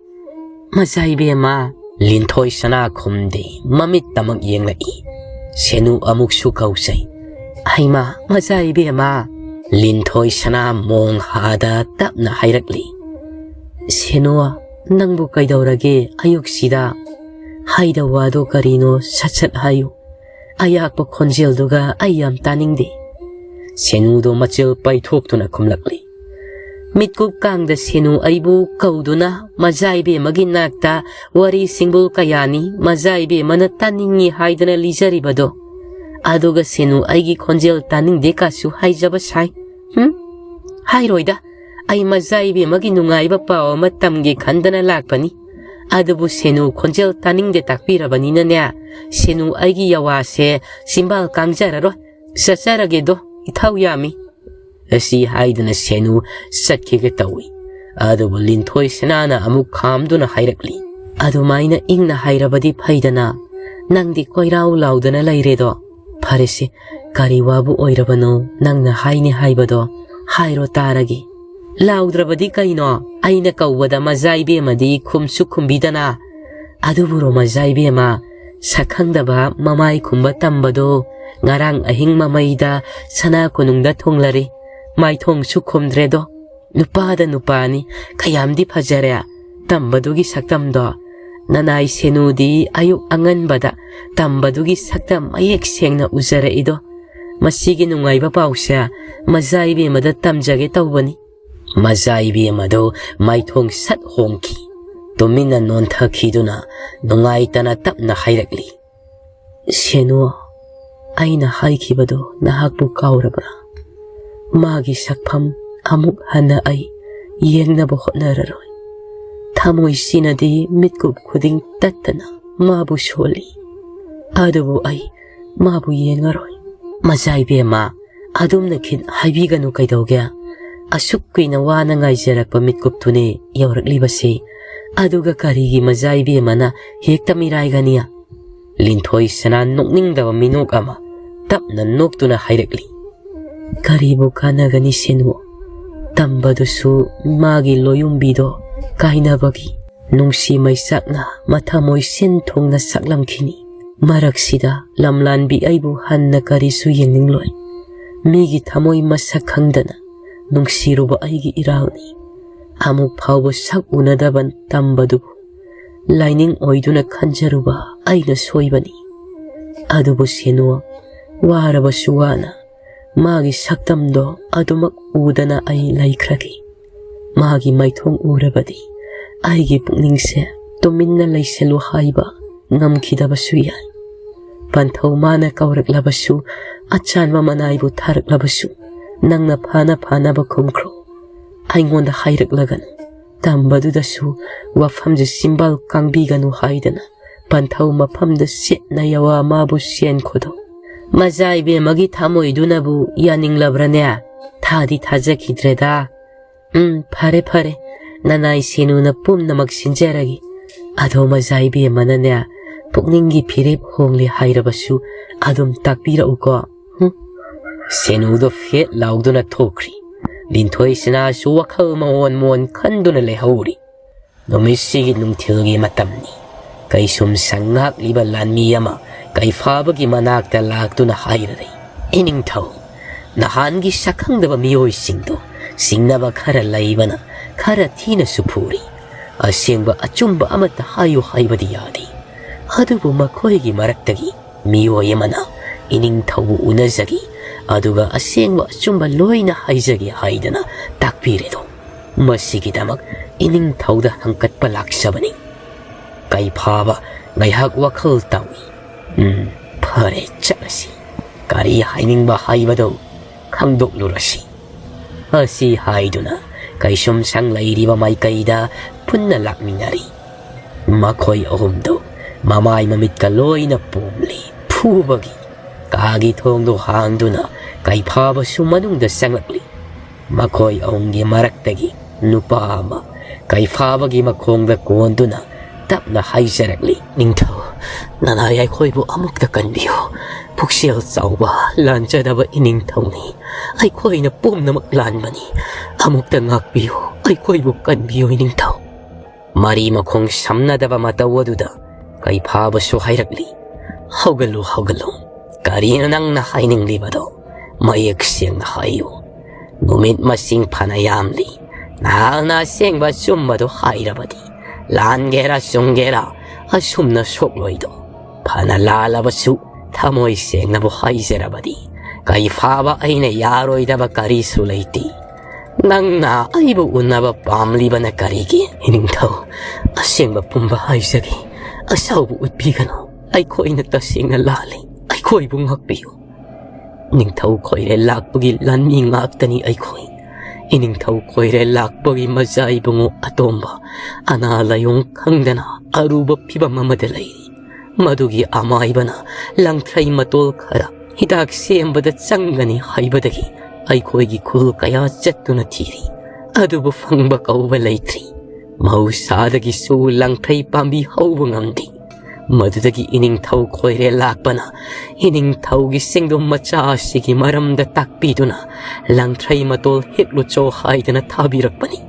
"ꯃꯖꯥ ꯏꯕꯦꯝꯃ!" ꯂꯤꯟꯊꯣꯏ ꯁꯅꯥ ꯈꯨꯝꯗꯦ, ꯃꯃꯤꯠꯇꯃꯛ ꯌꯦꯡꯂꯛꯏ꯫ ꯁꯦꯅꯨ ꯑꯃꯨꯛꯁꯨ ꯀꯧꯖꯩ꯫ "ꯍꯩꯃꯥ, ꯃꯖꯥ ꯏꯕꯦꯝꯃ!" ꯂꯤꯟꯊꯣꯏ ꯁꯅꯥ ꯃꯣꯡ ꯍꯥꯗ ꯇꯞꯅ ꯍꯥꯏꯔꯛꯂꯤ꯫ "ꯁꯦꯅꯨ, ꯅꯪꯕꯨ ꯀꯩꯗꯧꯔꯒꯦ ꯑꯌꯨꯛꯁꯤꯗ? ꯍꯥꯏꯗ ꯋꯥꯗꯣ ꯀꯔꯤꯅꯣ ꯁꯠ ꯁꯠ ꯍꯥꯏꯌꯨ꯫ ꯑꯌꯥꯛꯄ ꯈꯣꯟꯖꯦꯜꯗꯨꯒ ꯑꯩ ꯌꯥꯝ ꯇꯥꯅꯤꯡꯗꯦ꯫" ꯁꯦꯅꯨꯗꯣ ꯃꯆꯤꯜ ꯄꯩꯊꯣꯛꯇꯨꯅ ꯈꯨꯝꯂꯛꯂꯤ꯫ ꯃꯤꯠꯀꯨꯞ ꯀꯥꯡꯗ ꯁꯦꯅꯨ ꯑꯩꯕꯨ ꯀꯧꯗꯨꯅ ꯃꯖꯥ ꯏꯕꯦꯝꯃꯒꯤ ꯅꯥꯛꯇ ꯋꯥꯔꯤ ꯁꯤꯡꯕꯨꯜ ꯀꯌꯥꯅꯤ ꯃꯖꯥ ꯏꯕꯦꯝꯃꯅ ꯇꯥꯅꯤꯡꯉꯤ ꯍꯥꯏꯗꯅ ꯂꯤꯖꯔꯤꯕꯗꯣ꯫ ꯑꯗꯨꯒ ꯁꯦꯅꯨ ꯑꯩꯒꯤ ꯈꯣꯟꯖꯦꯜ ꯇꯥꯅꯤꯡꯗꯦ ꯀꯥꯁꯨ ꯍꯥꯏꯖꯕ ꯁꯥꯏ꯫ ꯍꯨꯝ? ꯍꯥꯏꯔꯣꯏꯗ꯫ ꯑꯩ ꯃꯖꯥ ꯏꯕꯦꯝꯃꯒꯤ ꯅꯨꯡꯉꯥꯏꯕ ꯄꯥꯎ ꯑꯃ ꯇꯝꯒꯦ ꯈꯟꯗꯅ ꯂꯥꯛꯄꯅꯤ꯫ ꯑꯗꯨꯕꯨ ꯁꯦꯅꯨ ꯈꯣꯟꯖꯦꯜ ꯇꯥꯅꯤꯡꯗꯦ ꯇꯥꯛꯄꯤꯔꯕꯅꯤꯅꯅꯦ, ꯁꯦꯅꯨ ꯑꯩꯒꯤ ꯌꯥꯋꯥꯁꯦ ꯆꯤꯝꯕꯥꯜ ꯀꯥꯡꯖꯔꯔꯣꯏ꯫ ꯆꯠꯆꯔꯒꯦꯗꯣ, ꯏꯊꯧ ꯌꯥꯝꯃꯤ꯫ ꯑꯁꯤ ꯍꯥꯏꯗꯨꯅ ꯁꯦꯅꯨ ꯆꯠꯈꯤꯒꯦ ꯇꯧꯏ꯫ ꯑꯗꯨꯕꯨ ꯂꯤꯟꯊꯣꯏ ꯁꯅꯥꯅ ꯑꯃꯨꯛ ꯈꯥꯝꯗꯨꯅ ꯍꯥꯏꯔꯛꯂꯤ꯫ "ꯑꯗꯨꯃꯥꯏꯅ ꯏꯪꯅ ꯍꯥꯏꯔꯕꯗꯤ ꯐꯩꯗꯅ, ꯅꯪꯗꯤ ꯀꯣꯏꯔꯥꯎ ꯂꯥꯎꯗꯅ ꯂꯩꯔꯦꯗꯣ꯫ ꯐꯔꯦꯁꯦ, ꯀꯔꯤ ꯋꯥꯕꯨ ꯑꯣꯏꯔꯕꯅꯣ ꯅꯪꯅ ꯍꯥꯏꯅꯤ ꯍꯥꯏꯕꯗꯣ? ꯍꯥꯏꯔꯣ ꯇꯥꯔꯒꯦ꯫" "ꯂꯥꯎꯗ꯭ꯔꯕꯗꯤ ꯀꯩꯅꯣ? ꯑꯩꯅ ꯀꯧꯕꯗ ꯃꯖꯥ ꯏꯕꯦꯝꯃꯗꯤ ꯈꯨꯝꯁꯨ ꯈꯨꯝꯕꯤꯗꯅ꯫" "ꯑꯗꯨꯕꯨꯔꯣ ꯃꯖꯥ ꯏꯕꯦꯝꯃ, ꯁꯛꯈꯪꯗꯕ ꯃꯃꯥꯏ ꯈꯨꯝꯕ ꯇꯝꯕꯗꯣ ꯉꯔꯥꯡ ꯑꯍꯤꯡ ꯃꯃꯩꯗ ꯁꯅꯥ ꯀꯣꯅꯨꯡꯗ ꯊꯨꯡꯂꯔꯦ꯫ ꯃꯥꯏꯊꯣꯡꯁꯨ ꯈꯨꯝꯗ꯭ꯔꯦꯗꯣ꯫ ꯅꯨꯄꯥꯗ ꯅꯨꯄꯥꯅꯤ, ꯀꯌꯥꯝꯗꯤ ꯐꯖꯔꯦ ꯇꯝꯕꯗꯨꯒꯤ ꯁꯛꯇꯝꯗꯣ꯫ ꯅꯅꯥꯏ ꯁꯦꯅꯨꯗꯤ ꯑꯌꯨꯛ ꯑꯉꯟꯕꯗ ꯇꯝꯕꯗꯨꯒꯤ ꯁꯛꯇꯝ ꯃꯌꯦꯛ ꯁꯦꯡꯅ ꯎꯖꯔꯛꯏꯗꯣ꯫ ꯃꯁꯤꯒꯤ ꯅꯨꯡꯉꯥꯏꯕ ꯄꯥꯎꯁꯦ ꯃꯖꯥ ꯏꯕꯦꯝꯃꯗ ꯇꯝꯖꯒꯦ ꯇꯧꯕꯅꯤ꯫ ꯃꯖꯥ ꯏꯕꯦꯝꯃꯗꯨ ꯃꯥꯏꯊꯣꯡ ꯁꯠ ꯍꯣꯡꯈꯤ꯫ ꯇꯨꯃꯤꯟꯅ ꯅꯣꯟꯊꯈꯤꯗꯨꯅ ꯅꯨꯡꯉꯥꯏꯇꯅ ꯇꯞꯅ ꯍꯥꯏꯔꯛꯂꯤ, "ꯁꯦꯅꯨ, ꯑꯩꯅ ꯍꯥꯏꯈꯤꯕꯗꯨ ꯅꯍꯥꯛꯄꯨ ꯀꯥꯎꯔꯕ꯭ꯔꯥ? ꯃꯥꯒꯤ ꯁꯛꯐꯝ ꯑꯃꯨꯛ ꯍꯟꯅ ꯑꯩ ꯌꯦꯡꯅꯕ ꯍꯣꯠꯅꯔꯔꯣꯏ꯫ ꯊꯃꯣꯏꯁꯤꯅꯗꯤ ꯃꯤꯠꯀꯨꯞ ꯈꯨꯗꯤꯡ ꯇꯠꯇꯅ ꯃꯥꯕꯨ ꯁꯣꯜꯂꯤ, ꯑꯗꯨꯕꯨ ꯑꯩ ꯃꯥꯕꯨ ꯌꯦꯡꯉꯔꯣꯏ꯫" "ꯃꯖꯥ ꯏꯕꯦꯝꯃ, ꯑꯗꯨꯝꯅ ꯈꯤꯠ ꯍꯥꯏꯕꯤꯒꯅꯨ ꯀꯩꯗꯧꯒꯦ? ꯑꯁꯨꯛ ꯀꯨꯏꯅ ꯋꯥꯅ ꯉꯥꯏꯖꯔꯛꯄ ꯃꯤꯠꯀꯨꯞꯇꯨꯅꯦ ꯌꯧꯔꯛꯂꯤꯕꯁꯦ꯫ ꯑꯗꯨꯒ ꯀꯔꯤꯒꯤ ꯃꯖꯥ ꯏꯕꯦꯝꯃꯅ ꯍꯦꯛꯇ ꯃꯤꯔꯥꯏꯒꯅꯤ?" ꯂꯤꯟꯊꯣꯏ ꯁꯅꯥ ꯅꯣꯛꯅꯤꯡꯗꯕ ꯃꯤꯅꯣꯛ ꯑꯃ ꯇꯞꯅ ꯅꯣꯛꯇꯨꯅ ꯍꯥꯏꯔꯛꯂꯤ, "ꯀꯔꯤꯕꯨ ꯀꯥꯟꯅꯒꯅꯤ ꯁꯦꯅꯨ? ꯇꯝꯕꯗꯨꯁꯨ ꯃꯥꯒꯤ ꯂꯣꯌꯨꯝꯕꯤꯗꯣ ꯀꯥꯏꯅꯕꯒꯤ ꯅꯨꯡꯁꯤ ꯃꯩꯁꯥꯛꯅ ꯃꯊꯃꯣꯏ ꯁꯤꯟ ꯊꯨꯡꯅ ꯁꯛꯂꯝꯈꯤꯅꯤ꯫ ꯃꯔꯛꯁꯤꯗ ꯂꯝꯂꯥꯟꯕꯤ ꯑꯩꯕꯨ ꯍꯟꯅ ꯀꯔꯤꯁꯨ ꯌꯦꯡꯅꯤꯡꯂꯣꯏ꯫ ꯃꯤꯒꯤ ꯊꯃꯣꯏ ꯃꯁꯛ ꯈꯪꯗꯅ ꯅꯨꯡꯁꯤꯔꯨꯕ ꯑꯩꯒꯤ ꯏꯔꯥꯜꯅꯤ꯫ ꯑꯃꯨꯛ ꯐꯥꯎꯕ ꯁꯛ ꯎꯅꯗꯕ ꯇꯝꯕꯗꯨꯕꯨ ꯂꯥꯏꯅꯤꯡ ꯑꯣꯏꯗꯨꯅ ꯈꯟꯖꯔꯨꯕ ꯑꯩꯅ ꯁꯣꯏꯕꯅꯤ꯫ ꯑꯗꯨꯕꯨ ꯁꯦꯅꯨ, ꯋꯥꯔꯕꯁꯨ ꯋꯥꯅ ꯃꯥꯒꯤ ꯁꯛꯇꯝꯗꯣ ꯑꯗꯨꯃꯛ ꯎꯗꯅ ꯑꯩ ꯂꯩꯈ꯭ꯔꯒꯦ꯫ ꯃꯥꯒꯤ ꯃꯥꯏꯊꯣꯡ ꯎꯔꯕꯗꯤ ꯑꯩꯒꯤ ꯄꯨꯛꯅꯤꯡꯁꯦ ꯇꯨꯃꯤꯟꯅ ꯂꯩꯁꯤꯜꯂꯨ ꯍꯥꯏꯕ ꯉꯝꯈꯤꯗꯕꯁꯨ ꯌꯥꯏ꯫ ꯄꯟꯊꯧ ꯃꯥꯅ ꯀꯧꯔꯛꯂꯕꯁꯨ, ꯑꯆꯥꯟꯕ ꯃꯅꯥꯏꯕꯨ ꯊꯥꯔꯛꯂꯕꯁꯨ, ꯅꯪꯅ ꯐꯥꯅ ꯐꯥꯅꯕ ꯈꯨꯝꯈ꯭ꯔꯣ꯫ ꯑꯩꯉꯣꯟꯗ ꯍꯥꯏꯔꯛꯂꯒꯅꯨ꯫ ꯇꯝꯕꯗꯨꯗꯁꯨ ꯋꯥꯐꯝꯁꯦ ꯆꯤꯝꯕꯥꯜ ꯀꯥꯡꯕꯤꯒꯅꯨ ꯍꯥꯏꯗꯅ ꯄꯟꯊꯧ ꯃꯐꯝꯗ ꯆꯦꯠꯅ ꯌꯧꯋ ꯃꯥꯕꯨ ꯆꯦꯟꯈꯣꯗꯣ꯫ ꯃꯖꯥ ꯏꯕꯦꯝꯃꯒꯤ ꯊꯃꯣꯏꯗꯨꯅꯕꯨ ꯌꯥꯅꯤꯡꯂꯕ꯭ꯔꯅꯦ? ꯊꯥꯗꯤ ꯊꯥꯖꯈꯤꯗ꯭ꯔꯦꯗ꯫ ꯎꯝ, ꯐꯔꯦ ꯐꯔꯦ, ꯅꯅꯥꯏ ꯁꯦꯅꯨꯅ ꯄꯨꯝꯅꯃꯛ ꯁꯤꯟꯖꯔꯒꯦ꯫ ꯑꯗꯣ ꯃꯖꯥ ꯏꯕꯦꯝꯃꯅꯅꯦ, ꯄꯨꯛꯅꯤꯡꯒꯤ ꯐꯤꯔꯦꯞ ꯍꯣꯡꯂꯦ ꯍꯥꯏꯔꯕꯁꯨ ꯑꯗꯨꯝ ꯇꯥꯛꯄꯤꯔꯛꯎꯀꯣ꯫ ꯍꯨꯝ꯫ ꯁꯦꯅꯨꯗꯣ ꯐꯦꯠ ꯂꯥꯎꯗꯨꯅ ꯊꯣꯛꯈ꯭ꯔꯤ꯫ ꯂꯤꯟꯊꯣꯏ ꯁꯅꯥꯁꯨ ꯋꯥꯈꯜ ꯃꯑꯣꯟ ꯃꯑꯣꯟ ꯈꯟꯗꯨꯅ ꯂꯩꯍꯧꯔꯤ꯫ ꯅꯨꯃꯤꯠꯁꯤꯒꯤ ꯅꯨꯡꯊꯤꯜꯒꯤ ꯃꯇꯝꯅꯤ꯫ ꯀꯩꯁꯨꯝꯁꯪ ꯉꯥꯛꯂꯤꯕ ꯂꯥꯟꯃꯤ ꯑꯃ ꯀꯩꯐꯥꯕꯒꯤ ꯃꯅꯥꯛꯇ ꯂꯥꯛꯇꯨꯅ ꯍꯥꯏꯔꯔꯦ, "ꯏꯅꯤꯡꯊꯧ, ꯅꯍꯥꯟꯒꯤ ꯁꯛꯈꯪꯗꯕ ꯃꯤꯑꯣꯏꯁꯤꯡꯗꯣ ꯆꯤꯡꯅꯕ ꯈꯔ ꯂꯩꯕꯅ ꯈꯔ ꯊꯤꯅꯁꯨ ꯐꯨꯔꯤ꯫ ꯑꯁꯦꯡꯕ ꯑꯆꯨꯝꯕ ꯑꯃꯠꯇ ꯍꯥꯏꯌꯨ ꯍꯥꯏꯕꯗꯤ ꯌꯥꯗꯦ꯫ ꯑꯗꯨꯕꯨ ꯃꯈꯣꯏꯒꯤ ꯃꯔꯛꯇꯒꯤ ꯃꯤꯑꯣꯏ ꯑꯃꯅ ꯏꯅꯤꯡꯊꯧꯕꯨ ꯎꯅꯖꯒꯦ, ꯑꯗꯨꯒ ꯑꯁꯦꯡꯕ ꯑꯆꯨꯝꯕ ꯂꯣꯏꯅ ꯍꯥꯏꯖꯒꯦ ꯍꯥꯏꯗꯅ ꯇꯥꯛꯄꯤꯔꯦꯗꯣ꯫ ꯃꯁꯤꯒꯤꯗꯃꯛ ꯏꯅꯤꯡꯊꯧꯗ ꯍꯪꯀꯠꯄ ꯂꯥꯛꯆꯕꯅꯤ꯫" ꯀꯩꯐꯥꯕ ꯉꯥꯏꯍꯥꯛ ꯋꯥꯈꯜ ꯇꯧꯏ꯫ "ꯎꯝ, ꯐꯔꯦ, ꯆꯠꯂꯁꯤ꯫ ꯀꯔꯤ ꯍꯥꯏꯅꯤꯡꯕ ꯍꯥꯏꯕꯗꯨ ꯈꯪꯗꯣꯛꯂꯨꯔꯁꯤ꯫" ꯑꯁꯤ ꯍꯥꯏꯗꯨꯅ ꯀꯩꯁꯨꯝꯁꯪ ꯂꯩꯔꯤꯕ ꯃꯥꯏꯀꯩꯗ ꯄꯨꯟꯅ ꯂꯥꯛꯃꯤꯟꯅꯔꯤ꯫ ꯃꯈꯣꯏ ꯑꯍꯨꯝꯗꯨ ꯃꯃꯥꯏ ꯃꯃꯤꯠꯀ ꯂꯣꯏꯅ ꯄꯣꯝꯂꯤ꯫ ꯐꯨꯕꯒꯤ ꯀꯥꯒꯤ ꯊꯣꯡꯗꯨ ꯍꯥꯡꯗꯨꯅ ꯀꯩꯐꯥꯕꯁꯨ ꯃꯅꯨꯡꯗ ꯆꯪꯂꯛꯂꯤ꯫ ꯃꯈꯣꯏ ꯑꯍꯨꯝꯒꯤ ꯃꯔꯛꯇꯒꯤ ꯅꯨꯄꯥ ꯑꯃ ꯀꯩꯐꯥꯕꯒꯤ ꯃꯈꯣꯡꯗ ꯀꯣꯟꯗꯨꯅ ꯇꯞꯅ ꯍꯥꯏꯖꯔꯛꯂꯤ, "ꯅꯤꯡꯊꯧ, ꯅꯅꯥꯏ ꯑꯩꯈꯣꯏꯕꯨ ꯑꯃꯨꯛꯇ ꯀꯟꯕꯤꯌꯨ꯫ ꯄꯨꯛꯆꯦꯜ ꯆꯥꯎꯕ, ꯂꯥꯟꯖꯗꯕ ꯏꯅꯤꯡꯊꯧꯅꯤ꯫ ꯑꯩꯈꯣꯏꯅ ꯄꯨꯝꯅꯃꯛ ꯂꯥꯟꯕꯅꯤ꯫ ꯑꯃꯨꯛꯇ ꯉꯥꯛꯄꯤꯌꯨ, ꯑꯩꯈꯣꯏꯕꯨ ꯀꯟꯕꯤꯌꯨ ꯏꯅꯤꯡꯊꯧ꯫" ꯃꯔꯤ ꯃꯈꯣꯡ ꯁꯝꯅꯗꯕ ꯃꯇꯧ ꯑꯗꯨꯗ ꯀꯩꯐꯥꯕꯁꯨ ꯍꯥꯏꯔꯛꯂꯤ, "ꯍꯧꯒꯠꯂꯨ, ꯍꯧꯒꯠꯂꯨ꯫ ꯀꯔꯤꯅꯣ ꯅꯪꯅ ꯍꯥꯏꯅꯤꯡꯂꯤꯕꯗꯣ? ꯃꯌꯦꯛ ꯁꯦꯡꯅ ꯍꯥꯏꯌꯨ꯫ ꯅꯨꯃꯤꯠ ꯃꯁꯤꯡ ꯐꯅ ꯌꯥꯝꯂꯤ꯫ ꯅꯍꯥꯛꯅ ꯑꯁꯦꯡꯕ ꯑꯆꯨꯝꯕꯗꯨ ꯍꯥꯏꯔꯕꯗꯤ, ꯂꯥꯟꯒꯦꯔꯥ ꯆꯨꯝꯒꯦꯔꯥ, ꯑꯁꯨꯝꯅ ꯁꯣꯛꯂꯣꯏꯗꯣ꯫ ꯐꯅ ꯂꯥꯜꯂꯕꯁꯨ, ꯊꯃꯣꯏ ꯁꯦꯡꯅꯕꯨ ꯍꯥꯏꯖꯔꯕꯗꯤ, ꯀꯩꯐꯥꯕ ꯑꯩꯅ ꯌꯥꯔꯣꯏꯗꯕ ꯀꯔꯤꯁꯨ ꯂꯩꯇꯦ꯫ ꯅꯪꯅ ꯑꯩꯕꯨ ꯎꯅꯕ ꯄꯥꯝꯂꯤꯕꯅ ꯀꯔꯤꯒꯤ?" "ꯏꯅꯤꯡꯊꯧ, ꯑꯁꯦꯡꯕ ꯄꯨꯝꯕ ꯍꯥꯏꯖꯒꯦ꯫ ꯑꯁꯥꯎꯕ ꯎꯠꯄꯤꯒꯅꯨ꯫ ꯑꯩꯈꯣꯏꯅ ꯇꯁꯦꯡꯅ ꯂꯥꯜꯂꯤ꯫ ꯑꯩꯈꯣꯏꯕꯨ ꯉꯥꯛꯄꯤꯌꯨ꯫" "ꯅꯤꯡꯊꯧ ꯈꯣꯏꯔꯦꯜ ꯂꯥꯛꯄꯒꯤ ꯂꯥꯟꯃꯤ ꯉꯥꯛꯇꯅꯤ ꯑꯩꯈꯣꯏ꯫ ꯏꯅꯤꯡꯊꯧ ꯈꯣꯏꯔꯦꯜ ꯂꯥꯛꯄꯒꯤ ꯃꯖꯥ ꯏꯕꯨꯡꯉꯣ ꯑꯇꯣꯝꯕ ꯑꯅꯥ ꯂꯥꯏꯌꯣꯡ ꯈꯪꯗꯅ ꯑꯔꯨꯕ ꯐꯤꯚꯝ ꯑꯃꯗ ꯂꯩꯔꯤ꯫ ꯃꯗꯨꯒꯤ ꯑꯃꯥꯏꯕꯅ ꯂꯪꯊ꯭ꯔꯩ ꯃꯇꯣꯜ ꯈꯔ ꯍꯤꯗꯥꯛ ꯁꯦꯝꯕꯗ ꯆꯪꯒꯅꯤ ꯍꯥꯏꯕꯗꯒꯤ ꯑꯩꯈꯣꯏꯒꯤ ꯈꯨꯜ ꯀꯌꯥ ꯆꯠꯇꯨꯅ ꯊꯤꯔꯤ꯫ ꯑꯗꯨꯕꯨ ꯐꯪꯕ ꯀꯧꯕ ꯂꯩꯇ꯭ꯔꯤ꯫ ꯃꯍꯧꯁꯥꯗꯒꯤꯁꯨ ꯂꯪꯊ꯭ꯔꯩ ꯄꯥꯝꯕꯤ ꯍꯧꯕ ꯉꯝꯗꯦ꯫ ꯃꯗꯨꯗꯒꯤ ꯏꯅꯤꯡꯊꯧ ꯈꯣꯏꯔꯦꯜ ꯂꯥꯛꯄꯅ ꯏꯅꯤꯡꯊꯧꯒꯤ ꯁꯦꯡꯗꯣꯝ ꯃꯆꯥ ꯑꯁꯤꯒꯤ ꯃꯔꯝꯗ ꯇꯥꯛꯄꯤꯗꯨꯅ ꯂꯪꯊ꯭ꯔꯩ ꯃꯇꯣꯜ ꯍꯦꯛꯂꯨꯆꯣ ꯍꯥꯏꯗꯅ ꯊꯥꯕꯤꯔꯛꯄꯅꯤ꯫"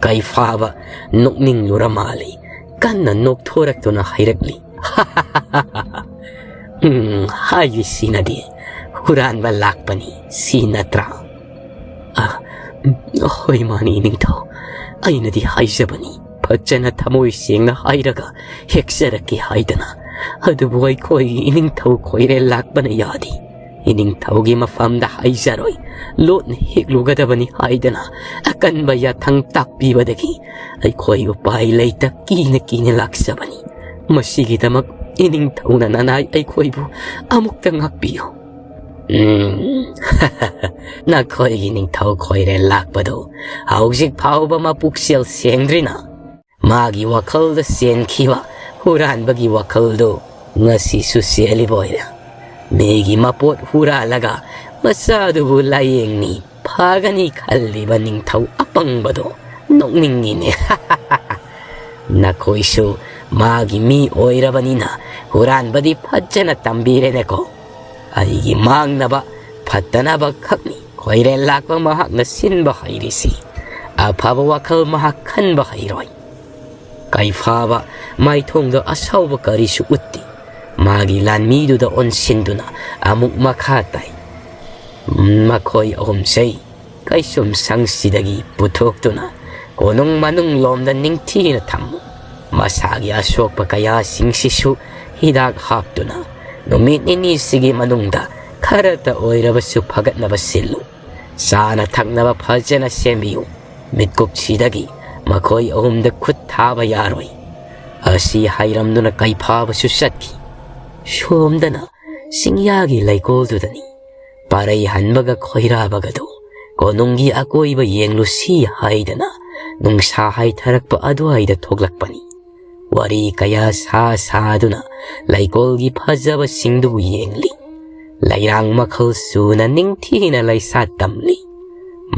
ꯀꯩꯐꯥꯕ ꯅꯣꯛꯅꯤꯡꯂꯨꯔ ꯃꯥꯜꯂꯤ꯫ ꯀꯟꯅ ꯅꯣꯛꯊꯣꯔꯛꯇꯨꯅ ꯍꯥꯏꯔꯛꯂꯤ꯫ "ꯎꯝ, ꯍꯥꯏꯔꯤꯁꯤꯅꯗꯤ ꯍꯨꯔꯥꯟꯕ ꯂꯥꯛꯄꯅꯤ, ꯁꯤ ꯅꯠꯇ꯭ꯔꯥ?" "ꯑ, ꯍꯣꯏ, ꯃꯥꯅꯤ, ꯏꯅꯤꯡꯊꯧ꯫ ꯑꯩꯅꯗꯤ ꯍꯥꯏꯖꯕꯅꯤ, ꯐꯖꯅ ꯊꯃꯣꯏ ꯁꯦꯡꯅ ꯍꯥꯏꯔꯒ ꯍꯦꯛꯆꯔꯛꯀꯦ ꯍꯥꯏꯗꯅ꯫ ꯑꯗꯨꯕꯨ ꯑꯩꯈꯣꯏꯒꯤ ꯏꯅꯤꯡꯊꯧ ꯈꯣꯏꯔꯦꯜ ꯂꯥꯛꯄꯅ ꯌꯥꯗꯦ꯫ ꯏꯅꯤꯡꯊꯧꯒꯤ ꯃꯐꯝꯗ ꯍꯥꯏꯖꯔꯣꯏ, ꯂꯣꯠꯅ ꯍꯦꯛꯂꯨꯒꯗꯕꯅꯤ ꯍꯥꯏꯗꯅ ꯑꯀꯟꯕ ꯌꯥꯊꯪ ꯇꯥꯛꯄꯤꯕꯗꯒꯤ ꯑꯩꯈꯣꯏ ꯎꯄꯥꯏ ꯂꯩꯇ ꯀꯤꯅ ꯀꯤꯅ ꯂꯥꯛꯆꯕꯅꯤ꯫ ꯃꯁꯤꯒꯤꯗꯃꯛ ꯏꯅꯤꯡꯊꯧꯅ ꯅꯅꯥꯏ ꯑꯩꯈꯣꯏꯕꯨ ꯑꯃꯨꯛꯇ ꯉꯥꯛꯄꯤꯌꯨ꯫" "ꯎꯝ, ꯅꯈꯣꯏꯒꯤ ꯅꯤꯡꯊꯧ ꯈꯣꯏꯔꯦꯜ ꯂꯥꯛꯄꯗꯨ ꯍꯧꯖꯤꯛ ꯐꯥꯎꯕ ꯃꯄꯨꯛꯆꯦꯜ ꯁꯦꯡꯗ꯭ꯔꯤꯅ? ꯃꯥꯒꯤ ꯋꯥꯈꯜꯗ ꯆꯦꯟꯈꯤꯕ ꯍꯨꯔꯥꯟꯕꯒꯤ ꯋꯥꯈꯜꯗꯨ ꯉꯁꯤꯁꯨ ꯆꯦꯜꯂꯤꯕ ꯑꯣꯏꯔꯦ꯫ ꯃꯤꯒꯤ ꯃꯄꯣꯠ ꯍꯨꯔꯥꯜꯂꯒ ꯃꯆꯥꯗꯨꯕꯨ ꯂꯥꯌꯦꯡꯅꯤ ꯐꯒꯅꯤ ꯈꯜꯂꯤꯕ ꯅꯤꯡꯊꯧ ꯑꯄꯪꯕꯗꯣ ꯅꯣꯛꯅꯤꯡꯉꯤꯅꯦ꯫" "ꯅꯈꯣꯏꯁꯨ ꯃꯥꯒꯤ ꯃꯤ ꯑꯣꯏꯔꯕꯅꯤꯅ ꯍꯨꯔꯥꯟꯕꯗꯤ ꯐꯖꯅ ꯇꯝꯕꯤꯔꯦꯅꯦꯀꯣ꯫ ꯑꯩꯒꯤ ꯃꯥꯡꯅꯕ ꯐꯠꯇꯅꯕ ꯈꯛꯅꯤ ꯈꯣꯏꯔꯦꯜ ꯂꯥꯛꯄ ꯃꯍꯥꯛꯅ ꯁꯤꯟꯕ ꯍꯩꯔꯤꯁꯤ꯫ ꯑꯐꯕ ꯋꯥꯈꯜ ꯃꯍꯥꯛ ꯈꯟꯕ ꯍꯩꯔꯣꯏ꯫" ꯀꯩꯐꯥꯕ ꯃꯥꯏꯊꯣꯡꯗ ꯑꯁꯥꯎꯕ ꯀꯔꯤꯁꯨ ꯎꯠꯇꯦ꯫ ꯃꯥꯒꯤ ꯂꯥꯟꯃꯤꯗꯨꯗ ꯑꯣꯟꯁꯤꯟꯗꯨꯅ ꯑꯃꯨꯛ ꯃꯈꯥ ꯇꯥꯏ꯫ ꯃꯈꯣꯏ ꯑꯍꯨꯝꯁꯦ ꯀꯩꯁꯨꯝ ꯁꯪꯁꯤꯗꯒꯤ ꯄꯨꯊꯣꯛꯇꯨꯅ ꯀꯣꯅꯨꯡ ꯃꯅꯨꯡ ꯂꯣꯝꯗ ꯅꯤꯡꯊꯤꯅ ꯊꯝꯃꯨ꯫ ꯃꯁꯥꯒꯤ ꯑꯁꯣꯛꯄ ꯀꯌꯥꯁꯤꯡꯁꯤꯁꯨ ꯍꯤꯗꯥꯛ ꯍꯥꯞꯇꯨꯅ ꯅꯨꯃꯤꯠ ꯅꯤꯅꯤꯁꯤꯒꯤ ꯃꯅꯨꯡꯗ ꯈꯔꯇ ꯑꯣꯏꯔꯕꯁꯨ ꯐꯒꯠꯅꯕ ꯁꯤꯜꯂꯨ꯫ ꯆꯥꯅ ꯊꯛꯅꯕ ꯐꯖꯅ ꯁꯦꯝꯕꯤꯌꯨ꯫ ꯃꯤꯠꯀꯨꯞꯁꯤꯗꯒꯤ ꯃꯈꯣꯏ ꯑꯍꯨꯝꯗ ꯈꯨꯠ ꯊꯥꯕ ꯌꯥꯔꯣꯏ꯫ ꯑꯁꯤ ꯍꯥꯏꯔꯝꯗꯨꯅ ꯀꯩꯐꯥꯕꯁꯨ ꯆꯠꯈꯤ꯫ ꯁꯣꯝꯗꯅ ꯆꯤꯡꯌꯥꯒꯤ ꯂꯩꯀꯣꯜꯗꯨꯗꯅꯤ ꯄꯥꯔꯩ ꯍꯟꯕꯒ ꯈꯣꯏꯔꯥꯕꯒꯗꯨ ꯀꯣꯅꯨꯡꯒꯤ ꯑꯀꯣꯏꯕ ꯌꯦꯡꯂꯨꯁꯤ ꯍꯥꯏꯗꯅ ꯅꯨꯡꯁꯥ ꯍꯥꯏꯊꯔꯛꯄ ꯑꯗꯨꯋꯥꯏꯗ ꯊꯣꯛꯂꯛꯄꯅꯤ꯫ ꯋꯥꯔꯤ ꯀꯌꯥ ꯁꯥ ꯁꯥꯗꯨꯅ ꯂꯩꯀꯣꯜꯒꯤ ꯐꯖꯕꯁꯤꯡꯗꯨꯕꯨ ꯌꯦꯡꯂꯤ꯫ ꯂꯩꯔꯥꯡ ꯃꯈꯜ ꯁꯨꯅ ꯅꯤꯡꯊꯤꯅ ꯂꯩꯁꯥ ꯇꯝꯂꯤ꯫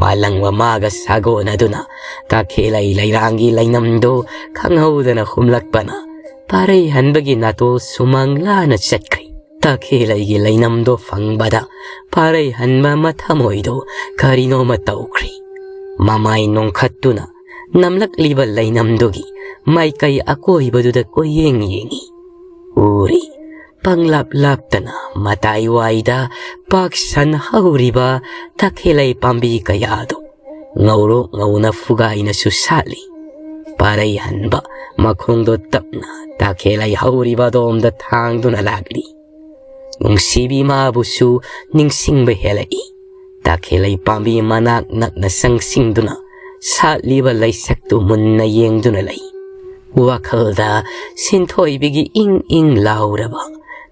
ꯃꯥꯂꯪꯕ ꯃꯥꯒ ꯁꯥꯒꯣꯟꯅꯗꯨꯅ ꯇꯈꯦꯂꯩ ꯂꯩꯔꯥꯡꯒꯤ ꯂꯩꯅꯝꯗꯨ ꯈꯪꯍꯧꯗꯅ ꯍꯨꯝꯂꯛꯄꯅ ꯄꯥꯔꯩ ꯍꯟꯕꯒꯤ ꯅꯥꯇꯣꯜ ꯁꯨꯃꯥꯡ ꯂꯥꯅ ꯆꯠꯈ꯭ꯔꯤ꯫ ꯇꯈꯦꯂꯩꯒꯤ ꯂꯩꯅꯝꯗꯣ ꯐꯪꯕꯗ ꯄꯥꯔꯩ ꯍꯟꯕ ꯃꯊꯃꯣꯏꯗꯣ ꯀꯔꯤꯅꯣꯃ ꯇꯧꯈ꯭ꯔꯤ꯫ ꯃꯃꯥꯏ ꯅꯣꯡꯈꯠꯇꯨꯅ ꯅꯝꯂꯛꯂꯤꯕ ꯂꯩꯅꯝꯗꯨꯒꯤ ꯃꯥꯏꯀꯩ ꯑꯀꯣꯏꯕꯗꯨꯗ ꯀꯣꯏꯌꯦꯡ ꯌꯦꯡꯏ꯫ ꯎꯔꯤ, ꯄꯪꯂꯥꯞ ꯂꯥꯞꯇꯅ ꯃꯇꯥꯏꯋꯥꯏꯗ ꯄꯥꯛꯁꯟ ꯍꯧꯔꯤꯕ ꯇꯈꯦꯂꯩ ꯄꯥꯝꯕꯤ ꯀꯌꯥꯗꯨ ꯉꯧꯔꯣꯛ ꯉꯧꯅ ꯐꯨꯒꯥꯏꯅꯁꯨ ꯁꯥꯠꯂꯤ꯫ ꯄꯥꯔꯩ ꯍꯟꯕ ꯃꯈꯣꯡꯗꯣ ꯇꯞꯅ ꯇꯈꯦꯂꯩ ꯍꯧꯔꯤꯕ ꯑꯗꯣꯝꯗ ꯊꯥꯡꯗꯨꯅ ꯂꯥꯛꯂꯤ꯫ ꯅꯨꯡꯁꯤꯕꯤ ꯃꯥꯕꯨꯁꯨ ꯅꯤꯡꯁꯤꯡꯕ ꯍꯦꯜꯂꯛꯏ꯫ ꯇꯈꯦꯂꯩ ꯄꯥꯝꯕꯤ ꯃꯅꯥꯛ ꯅꯛꯅ ꯆꯪꯁꯤꯟꯗꯨꯅ ꯁꯥꯠꯂꯤꯕ ꯂꯩꯁꯛꯇꯨ ꯃꯨꯟꯅ ꯌꯦꯡꯗꯨꯅ ꯂꯩ꯫ ꯋꯥꯈꯜꯗ ꯁꯤꯟꯊꯣꯏꯕꯤꯒꯤ ꯏꯪ ꯏꯪ ꯂꯥꯎꯔꯕ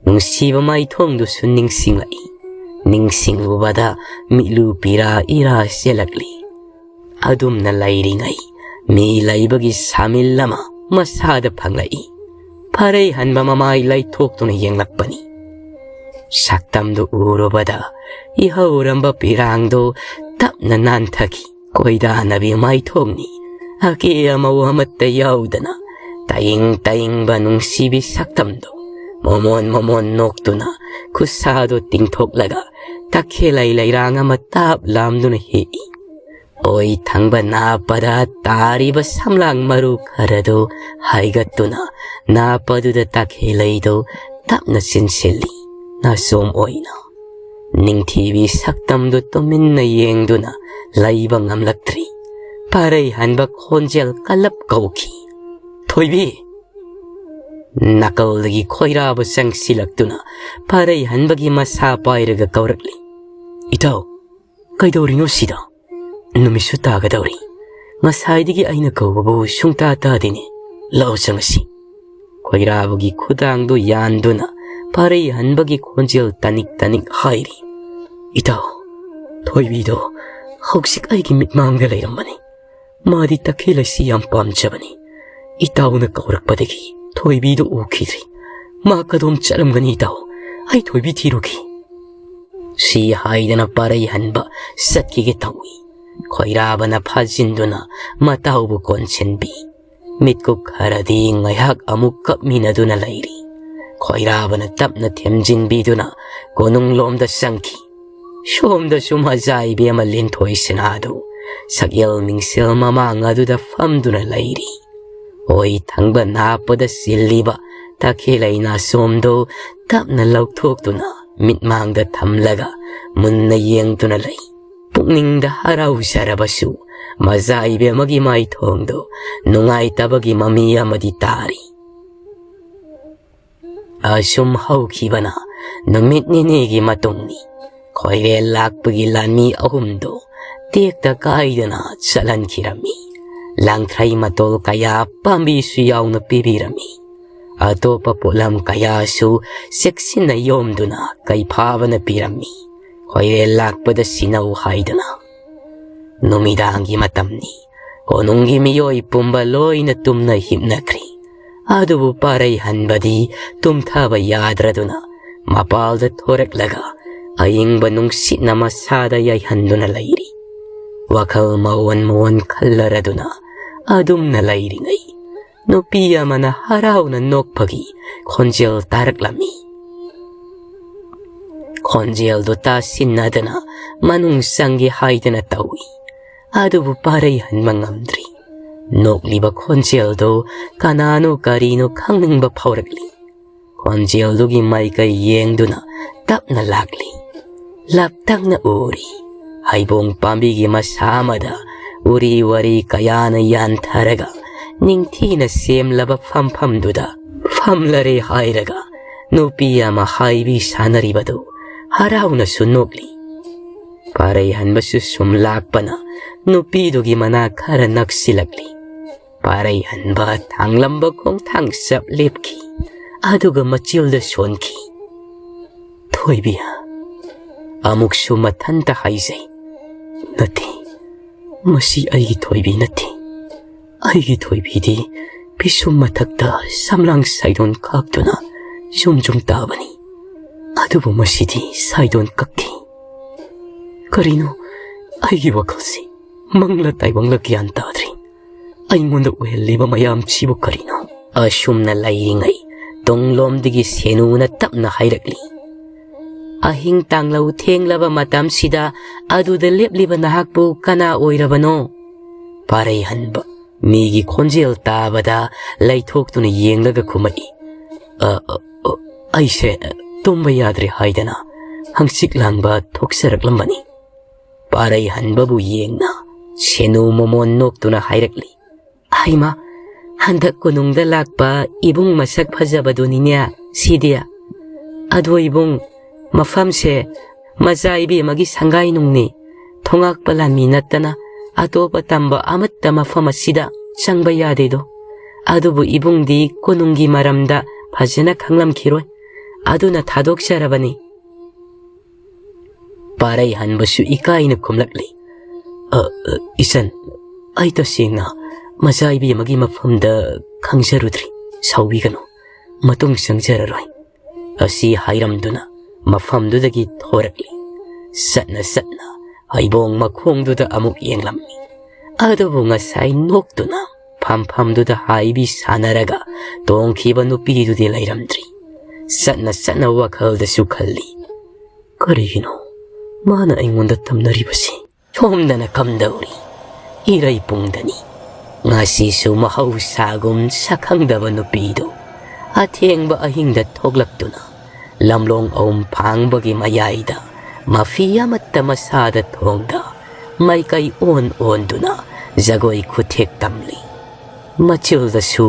ꯅꯨꯡꯁꯤꯕ ꯃꯥꯏꯊꯣꯡꯗꯨꯁꯨ ꯅꯤꯡꯁꯤꯡꯂꯛꯏ꯫ ꯅꯤꯡꯁꯤꯡꯂꯨꯕꯗ ꯃꯤꯠꯂꯨ ꯄꯤꯔꯥ ꯏꯔꯥ ꯆꯦꯜꯂꯛꯂꯤ꯫ ꯑꯗꯨꯝꯅ ꯂꯩꯔꯤꯉꯩ ꯃꯤ ꯂꯩꯕꯒꯤ ꯁꯥꯃꯤꯜ ꯑꯃ ꯃꯁꯥꯗ ꯐꯪꯂꯛꯏ꯫ ꯄꯥꯔꯩ ꯍꯟꯕ ꯃꯃꯥꯏ ꯂꯩꯊꯣꯛꯇꯨꯅ ꯌꯦꯡꯂꯛꯄꯅꯤ꯫ ꯁꯛꯇꯝꯗꯨ ꯎꯔꯨꯕꯗ ꯏꯍꯧꯔꯝꯕ ꯄꯤꯔꯥꯡꯗꯨ ꯇꯞꯅ ꯅꯥꯟꯊꯈꯤ꯫ ꯀꯣꯏꯗꯥꯅꯕꯤ ꯃꯥꯏꯊꯣꯡꯅꯤ꯫ ꯑꯀꯦ ꯑꯃꯧ ꯑꯃꯠꯇ ꯌꯥꯎꯗꯅ ꯇꯌꯤꯡ ꯇꯌꯤꯡꯕ ꯅꯨꯡꯁꯤꯕꯤ ꯁꯛꯇꯝꯗꯨ ꯃꯣꯃꯣꯟ ꯃꯣꯃꯣꯟ ꯅꯣꯛꯇꯨꯅ ꯈꯨꯠꯁꯥꯗꯨ ꯇꯤꯡꯊꯣꯛꯂꯒ ꯇꯈꯦꯂꯩ ꯂꯩꯔꯥꯡ ꯑꯃ ꯇꯥꯞ ꯂꯥꯝꯗꯨꯅ ꯍꯦꯛꯏ꯫ ꯑꯣꯏ ꯊꯪꯕ ꯅꯥꯞꯄꯗ ꯇꯥꯔꯤꯕ ꯁꯝꯂꯥꯡ ꯃꯔꯨ ꯈꯔꯗꯨ ꯍꯥꯏꯒꯠꯇꯨꯅ ꯅꯥꯞꯄꯗꯨꯗ ꯇꯈꯦꯂꯩꯗꯨ ꯇꯞꯅ ꯆꯤꯟꯁꯤꯜꯂꯤ꯫ ꯅꯥꯆꯣꯝ ꯑꯣꯏꯅ ꯅꯤꯡꯊꯤꯕꯤ ꯁꯛꯇꯝꯗꯨ ꯇꯨꯃꯤꯟꯅ ꯌꯦꯡꯗꯨꯅ ꯂꯩꯕ ꯉꯝꯂꯛꯇ꯭ꯔꯤ꯫ ꯄꯥꯔꯩ ꯍꯟꯕ ꯈꯣꯟꯖꯦꯜ ꯀꯜꯂꯞ ꯀꯧꯈꯤ, "ꯊꯣꯏꯕꯤ!" ꯅꯥꯀꯜꯗꯒꯤ ꯈꯣꯏꯔꯥꯕ ꯆꯪꯁꯤꯜꯂꯛꯇꯨꯅ ꯄꯥꯔꯩ ꯍꯟꯕꯒꯤ ꯃꯁꯥ ꯄꯥꯏꯔꯒ ꯀꯧꯔꯛꯂꯤ, "ꯏꯇꯥꯎ, ꯀꯩꯗꯧꯔꯤꯅꯣ ꯁꯤꯗ? ꯅꯨꯃꯤꯠꯁꯨ ꯇꯥꯒꯗꯧꯔꯤ꯫ ꯉꯁꯥꯏꯗꯒꯤ ꯑꯩꯅ ꯀꯧꯕꯕꯨ ꯁꯨꯡꯇꯥ ꯇꯥꯗꯦꯅꯦ꯫ ꯂꯥꯛꯑꯣ ꯆꯪꯉꯁꯤ꯫" ꯈꯣꯏꯔꯥꯕꯒꯤ ꯈꯨꯗꯥꯡꯗꯨ ꯌꯥꯟꯗꯨꯅ ꯄꯥꯔꯩ ꯍꯟꯕꯒꯤ ꯈꯣꯟꯖꯦꯜ ꯇꯅꯤꯛ ꯇꯅꯤꯛ ꯍꯥꯏꯔꯤ, "ꯏꯇꯥꯎ, ꯊꯣꯏꯕꯤꯗꯣ ꯍꯧꯖꯤꯛ ꯑꯩꯒꯤ ꯃꯤꯠꯃꯥꯡꯗ ꯂꯩꯔꯝꯕꯅꯤ꯫ ꯃꯥꯗꯤ ꯇꯈꯦꯜ ꯑꯁꯤ ꯌꯥꯝ ꯄꯥꯝꯖꯕꯅꯤ꯫ ꯏꯇꯥꯎꯅ ꯀꯧꯔꯛꯄꯗꯒꯤ ꯊꯣꯏꯕꯤꯗꯨ ꯎꯈꯤꯗ꯭ꯔꯤ꯫ ꯃꯥ ꯀꯗꯣꯝ ꯆꯠꯂꯝꯒꯅꯤ ꯏꯇꯥꯎ? ꯑꯩ ꯊꯣꯏꯕꯤ ꯊꯤꯔꯨꯈꯤ꯫" ꯁꯤ ꯍꯥꯏꯗꯅ ꯄꯥꯔꯩ ꯍꯟꯕ ꯆꯠꯈꯤꯒꯦ ꯇꯧꯏ꯫ ꯈꯣꯏꯔꯥꯕꯅ ꯐꯥꯖꯤꯟꯗꯨꯅ ꯃꯇꯥꯎꯕꯨ ꯀꯣꯟꯁꯤꯟꯕꯤ꯫ ꯃꯤꯠꯀꯨꯞ ꯈꯔꯗꯤ ꯉꯥꯏꯍꯥꯛ ꯑꯃꯨꯛ ꯀꯞꯃꯤꯟꯅꯗꯨꯅ ꯂꯩꯔꯤ꯫ ꯈꯣꯏꯔꯥꯕꯅ ꯇꯞꯅ ꯊꯦꯝꯖꯤꯟꯕꯤꯗꯨꯅ ꯀꯣꯅꯨꯡꯂꯣꯝꯗ ꯆꯪꯈꯤ꯫ ꯁꯣꯝꯗꯁꯨ ꯃꯖꯥ ꯏꯕꯦꯝꯃ ꯂꯤꯟꯊꯣꯏ ꯁꯅꯥꯗꯨ ꯁꯛꯌꯦꯜ ꯃꯤꯡꯁꯦꯜ ꯃꯃꯥꯡ ꯑꯗꯨꯗ ꯐꯝꯗꯨꯅ ꯂꯩꯔꯤ꯫ ꯑꯣꯏ ꯊꯪꯕ ꯅꯥꯞꯄꯗ ꯆꯤꯜꯂꯤꯕ ꯇꯈꯦꯜ ꯂꯩꯅꯥ ꯁꯣꯝꯗꯨ ꯇꯞꯅ ꯂꯧꯊꯣꯛꯇꯨꯅ ꯃꯤꯠꯃꯥꯡꯗ ꯊꯝꯂꯒ ꯃꯨꯟꯅ ꯌꯦꯡꯗꯨꯅ ꯂꯩ꯫ ꯄꯨꯛꯅꯤꯡꯗ ꯍꯔꯥꯎꯖꯔꯕꯁꯨ ꯃꯆꯥ ꯏꯕꯦꯝꯃꯒꯤ ꯃꯥꯏꯊꯣꯡꯗꯨ ꯅꯨꯡꯉꯥꯏꯇꯕꯒꯤ ꯃꯃꯤ ꯑꯃꯗꯤ ꯇꯥꯔꯤ꯫ ꯑꯁꯨꯝ ꯍꯧꯈꯤꯕꯅ ꯅꯨꯃꯤꯠ ꯅꯤꯅꯤꯒꯤ ꯃꯇꯨꯡꯅꯤ꯫ ꯈꯣꯏꯔꯦꯜ ꯂꯥꯛꯄꯒꯤ ꯂꯥꯟꯃꯤ ꯑꯍꯨꯝꯗꯨ ꯇꯦꯛꯇ ꯀꯥꯏꯗꯅ ꯆꯠꯍꯟꯈꯤꯔꯝꯃꯤ꯫ ꯂꯥꯡꯊ꯭ꯔꯩ ꯃꯇꯣꯜ ꯀꯌꯥ ꯄꯥꯝꯕꯤꯁꯨ ꯌꯥꯎꯅ ꯄꯤꯕꯤꯔꯝꯃꯤ꯫ ꯑꯇꯣꯞꯄ ꯄꯣꯠꯂꯝ ꯀꯌꯥꯁꯨ ꯆꯦꯛꯁꯤꯟꯅ ꯌꯣꯝꯗꯨꯅ ꯀꯩꯐꯥꯕꯅ ꯄꯤꯔꯝꯃꯤ꯫ ꯈꯣꯏꯔꯦꯜ ꯂꯥꯛꯄꯗ ꯁꯤꯅꯧ ꯍꯥꯏꯗꯨꯅ꯫ ꯅꯨꯃꯤꯗꯥꯡꯒꯤ ꯃꯇꯝꯅꯤ꯫ ꯀꯣꯅꯨꯡꯒꯤ ꯃꯤꯑꯣꯏ ꯄꯨꯝꯕ ꯂꯣꯏꯅ ꯇꯨꯝꯅ ꯍꯤꯞꯅꯈ꯭ꯔꯤ꯫ ꯑꯗꯨꯕꯨ ꯄꯥꯔꯩ ꯍꯟꯕꯗꯤ ꯇꯨꯝꯊꯕ ꯌꯥꯗ꯭ꯔꯗꯨꯅ ꯃꯄꯥꯜꯗ ꯊꯣꯔꯛꯂꯒ ꯑꯏꯪꯕ ꯅꯨꯡꯁꯤꯠꯅ ꯃꯁꯥꯗ ꯌꯩꯍꯟꯗꯨꯅ ꯂꯩꯔꯤ꯫ ꯋꯥꯈꯜ ꯃꯑꯣꯟ ꯃꯑꯣꯟ ꯈꯜꯂꯔꯗꯨꯅ ꯑꯗꯨꯝꯅ ꯂꯩꯔꯤꯉꯩ ꯅꯨꯄꯤ ꯑꯃꯅ ꯍꯔꯥꯎꯅ ꯅꯣꯛꯄꯒꯤ ꯈꯣꯟꯖꯦꯜ ꯇꯥꯔꯛꯂꯝꯃꯤ꯫ ꯈꯣꯟꯖꯦꯜꯗꯨ ꯇꯥꯁꯤꯟꯅꯗꯅ ꯃꯅꯨꯡ ꯆꯪꯒꯦ ꯍꯥꯏꯗꯅ ꯇꯧꯏ꯫ ꯑꯗꯨꯕꯨ ꯄꯥꯔꯩ ꯍꯟꯕ ꯉꯝꯗ꯭ꯔꯤ꯫ ꯅꯣꯛꯂꯤꯕ ꯈꯣꯟꯖꯦꯜꯗꯨ ꯀꯅꯥꯅꯣ ꯀꯔꯤꯅꯣ ꯈꯪꯅꯤꯡꯕ ꯐꯥꯎꯔꯛꯂꯤ꯫ ꯈꯣꯟꯖꯦꯜꯗꯨꯒꯤ ꯃꯥꯏꯀꯩ ꯌꯦꯡꯗꯨꯅ ꯇꯞꯅ ꯂꯥꯛꯂꯤ꯫ ꯂꯥꯞꯇꯛꯅ ꯎꯔꯤ꯫ ꯍꯩꯕꯣꯡ ꯄꯥꯝꯕꯤꯒꯤ ꯃꯁꯥ ꯑꯃꯗ ꯎꯔꯤ ꯋꯥꯔꯤ ꯀꯌꯥꯅ ꯌꯥꯟꯊꯔꯒ ꯅꯤꯡꯊꯤꯅ ꯁꯦꯝꯂꯕ ꯐꯝꯐꯝꯗꯨꯗ ꯐꯝꯂꯔꯦ ꯍꯥꯏꯔꯒ ꯅꯨꯄꯤ ꯑꯃ ꯍꯥꯏꯕꯤ ꯁꯥꯟꯅꯔꯤꯕꯗꯨ ꯍꯔꯥꯎꯅꯁꯨ ꯅꯣꯛꯂꯤ꯫ ꯄꯥꯔꯩ ꯍꯟꯕꯁꯨ ꯁꯨꯝ ꯂꯥꯛꯄꯅ ꯅꯨꯄꯤꯗꯨꯒꯤ ꯃꯅꯥꯛ ꯈꯔ ꯅꯛꯁꯤꯜꯂꯛꯂꯤ꯫ ꯄꯥꯔꯩ ꯍꯟꯕ ꯊꯥꯡꯂꯝꯕ ꯈꯣꯡꯊꯥꯡ ꯆꯞ ꯂꯦꯞꯈꯤ꯫ ꯑꯗꯨꯒ ꯃꯆꯤꯜꯗ ꯁꯣꯟꯈꯤ꯫ "ꯊꯣꯏꯕꯤ," ꯑꯃꯨꯛꯁꯨ ꯃꯊꯟꯇ ꯍꯥꯏꯖꯩ, "ꯅꯠꯇꯦ, ꯃꯁꯤ ꯑꯩꯒꯤ ꯊꯣꯏꯕꯤ ꯅꯠꯇꯦ꯫ ꯑꯩꯒꯤ ꯊꯣꯏꯕꯤꯗꯤ ꯄꯤꯁꯨꯝ ꯃꯊꯛꯇ ꯁꯝꯂꯥꯡ ꯁꯥꯏꯗꯣꯟ ꯀꯥꯛꯇꯨꯅ ꯌꯨꯝ ꯌꯨꯝ ꯇꯥꯕꯅꯤ꯫ ꯑꯗꯨꯕꯨ ꯃꯁꯤꯗꯤ ꯁꯥꯏꯗꯣꯟ ꯀꯛꯇꯦ꯫ ꯀꯔꯤꯅꯣ, ꯑꯩꯒꯤ ꯋꯥꯈꯜꯁꯤ ꯃꯪꯂ ꯇꯥꯏꯕꯪꯂ ꯒ꯭ꯌꯥꯟ ꯇꯥꯗ꯭ꯔꯤ꯫ ꯑꯩꯉꯣꯟꯗ ꯑꯣꯏꯍꯜꯂꯤꯕ ꯃꯌꯥꯝꯁꯤꯕꯨ ꯀꯔꯤꯅꯣ?" ꯑꯁꯨꯝꯅ ꯂꯩꯔꯤꯉꯩ ꯇꯨꯡꯂꯣꯝꯗꯒꯤ ꯁꯦꯅꯨꯅ ꯇꯞꯅ ꯍꯥꯏꯔꯛꯂꯤ, ꯑꯍꯤꯡ ꯇꯥꯡꯂꯧ ꯊꯦꯡꯂꯕ ꯃꯇꯝꯁꯤꯗ ꯑꯗꯨꯗ ꯂꯦꯞꯂꯤꯕ ꯅꯍꯥꯛꯄꯨ ꯀꯅꯥ ꯑꯣꯏꯔꯕꯅꯣ?" ꯄꯥꯔꯩ ꯍꯟꯕ ꯃꯤꯒꯤ ꯈꯣꯟꯖꯦꯜ ꯇꯥꯕꯗ ꯂꯩꯊꯣꯛꯇꯨꯅ ꯌꯦꯡꯂꯒ ꯈꯨꯝꯃꯛꯏ, "ꯑ, ꯑ, ꯑ, ꯑꯩꯁꯦ ꯇꯨꯝꯕ ꯌꯥꯗ꯭ꯔꯦ ꯍꯥꯏꯗꯅ ꯍꯪꯆꯤꯠ ꯂꯥꯡꯕ ꯊꯣꯛꯆꯔꯛꯂꯝꯕꯅꯤ꯫" ꯄꯥꯔꯩ ꯍꯟꯕꯕꯨ ꯌꯦꯡꯅ ꯁꯦꯅꯨ ꯃꯃꯣꯟ ꯅꯣꯛꯇꯨꯅ ꯍꯥꯏꯔꯛꯂꯤ, "ꯍꯩꯃꯥ, ꯍꯟꯗꯛ ꯀꯣꯅꯨꯡꯗ ꯂꯥꯛꯄ ꯏꯕꯨꯡ ꯃꯁꯛ ꯐꯖꯕꯗꯨꯅꯤꯅꯦ ꯁꯤꯗꯤ꯫ ꯑꯗꯣ ꯏꯕꯨꯡ, ꯃꯐꯝꯁꯦ ꯃꯆꯥ ꯏꯕꯦꯝꯃꯒꯤ ꯁꯪꯒꯥꯏꯅꯨꯡꯅꯤ꯫ ꯊꯣꯉꯥꯛꯄ ꯂꯥꯟꯃꯤ ꯅꯠꯇꯅ ꯑꯇꯣꯞꯄ ꯇꯝꯕ ꯑꯃꯠꯇ ꯃꯐꯝ ꯑꯁꯤꯗ ꯆꯪꯕ ꯌꯥꯗꯦꯗꯣ꯫ ꯑꯗꯨꯕꯨ ꯏꯕꯨꯡꯗꯤ ꯀꯣꯅꯨꯡꯒꯤ ꯃꯔꯝꯗ ꯐꯖꯅ ꯈꯪꯂꯝꯈꯤꯔꯣꯏ꯫ ꯑꯗꯨꯅ ꯊꯥꯗꯣꯛꯆꯔꯕꯅꯤ꯫" ꯄꯥꯔꯩ ꯍꯟꯕꯁꯨ ꯏꯀꯥꯏꯅ ꯈꯨꯝꯂꯛꯂꯤ, "ꯑ, ꯑ, ꯏꯆꯟ, ꯑꯩ ꯇꯁꯦꯡꯅ ꯃꯆꯥ ꯏꯕꯦꯝꯃꯒꯤ ꯃꯐꯝꯗ ꯈꯪꯖꯔꯨꯗ꯭ꯔꯤ꯫ ꯁꯥꯎꯕꯤꯒꯅꯨ, ꯃꯇꯨꯡ ꯆꯪꯖꯔꯔꯣꯏ꯫" ꯑꯁꯤ ꯍꯥꯏꯔꯝꯗꯨꯅ ꯃꯐꯝꯗꯨꯗꯒꯤ ꯊꯣꯔꯛꯂꯤ꯫ ꯆꯠꯅ ꯆꯠꯅ ꯍꯩꯕꯣꯡ ꯃꯈꯣꯡꯗꯨꯗ ꯑꯃꯨꯛ ꯌꯦꯡꯂꯝꯃꯤ꯫ ꯑꯗꯨꯕꯨ ꯉꯁꯥꯏ ꯅꯣꯛꯇꯨꯅ ꯐꯝꯐꯝꯗꯨꯗ ꯍꯥꯏꯕꯤ ꯁꯥꯟꯅꯔꯒ ꯇꯣꯡꯈꯤꯕ ꯅꯨꯄꯤꯗꯨꯗꯤ ꯂꯩꯔꯝꯗ꯭ꯔꯤ꯫ ꯆꯠꯅ ꯆꯠꯅ ꯋꯥꯈꯜꯗꯁꯨ ꯈꯜꯂꯤ, "ꯀꯔꯤꯒꯤꯅꯣ ꯃꯥꯅ ꯑꯩꯉꯣꯟꯗ ꯇꯝꯅꯔꯤꯕꯁꯤ?" ꯁꯣꯝꯗꯅ ꯀꯝꯗꯧꯔꯤ? ꯏꯔꯩ ꯄꯨꯡꯗꯅꯤ꯫ ꯉꯁꯤꯁꯨ ꯃꯍꯧꯁꯥꯒꯨꯝ ꯁꯛꯈꯪꯗꯕ ꯅꯨꯄꯤꯗꯨ ꯑꯊꯦꯡꯕ ꯑꯍꯤꯡꯗ ꯊꯣꯛꯂꯛꯇꯨꯅ ꯂꯝꯂꯣꯡ ꯑꯍꯨꯝ ꯐꯥꯡꯕꯒꯤ ꯃꯌꯥꯏꯗ ꯃꯐꯤ ꯑꯃꯠꯇ ꯃꯁꯥꯗ ꯊꯣꯡꯗ ꯃꯥꯏꯀꯩ ꯑꯣꯟ ꯑꯣꯟꯗꯨꯅ ꯖꯒꯣꯏ ꯈꯨꯊꯦꯛ ꯇꯝꯂꯤ꯫ ꯃꯆꯤꯜꯗꯁꯨ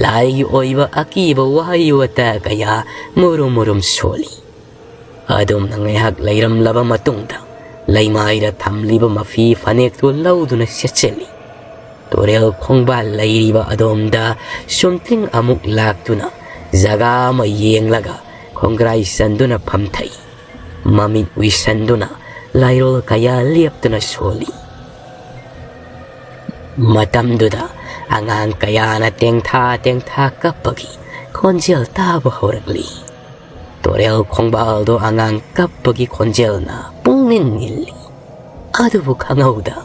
ꯂꯥꯏꯒꯤ ꯑꯣꯏꯕ ꯑꯀꯤꯕ ꯋꯥꯍꯩ ꯋꯥꯇꯥ ꯀꯌꯥ ꯃꯨꯔꯨꯝ ꯃꯨꯔꯨꯝ ꯁꯣꯜꯂꯤ꯫ ꯑꯗꯨꯝꯅ ꯉꯥꯏꯍꯥꯛ ꯂꯩꯔꯝꯂꯕ ꯃꯇꯨꯡꯗ ꯂꯩꯃꯥꯏꯗ ꯊꯝꯂꯤꯕ ꯃꯐꯤ ꯐꯅꯦꯛꯇꯨ ꯂꯧꯗꯨꯅ ꯁꯦꯠꯆꯜꯂꯤ꯫ ꯇꯨꯔꯦꯜ ꯈꯣꯡꯕꯥꯜ ꯂꯩꯔꯤꯕ ꯑꯗꯣꯝꯗ ꯁꯨꯝꯇꯤꯡ ꯑꯃꯨꯛ ꯂꯥꯛꯇꯨꯅ ꯖꯒꯥ ꯑꯃ ꯌꯦꯡꯂꯒ ꯈꯣꯡꯒ꯭ꯔꯥꯏ ꯆꯟꯗꯨꯅ ꯐꯝꯊꯩ꯫ ꯃꯃꯤꯠ ꯎꯏꯁꯟꯗꯨꯅ ꯂꯥꯏꯔꯣꯜ ꯀꯌꯥ ꯂꯦꯞꯇꯨꯅ ꯁꯣꯜꯂꯤ꯫ ꯃꯇꯝꯗꯨꯗ ꯑꯉꯥꯡ ꯀꯌꯥꯅ ꯇꯦꯡꯊꯥ ꯇꯦꯡꯊꯥ ꯀꯞꯄꯒꯤ ꯈꯣꯟꯖꯦꯜ ꯇꯥꯕ ꯍꯧꯔꯛꯂꯤ꯫ ꯇꯨꯔꯦꯜ ꯈꯣꯡꯕꯥꯜꯗꯣ ꯑꯉꯥꯡ ꯀꯞꯄꯒꯤ ꯈꯣꯟꯖꯦꯜꯅ ꯄꯨꯡꯅꯤꯜ ꯅꯤꯜꯂꯤ꯫ ꯑꯗꯨꯕꯨ ꯈꯪꯍꯧꯗ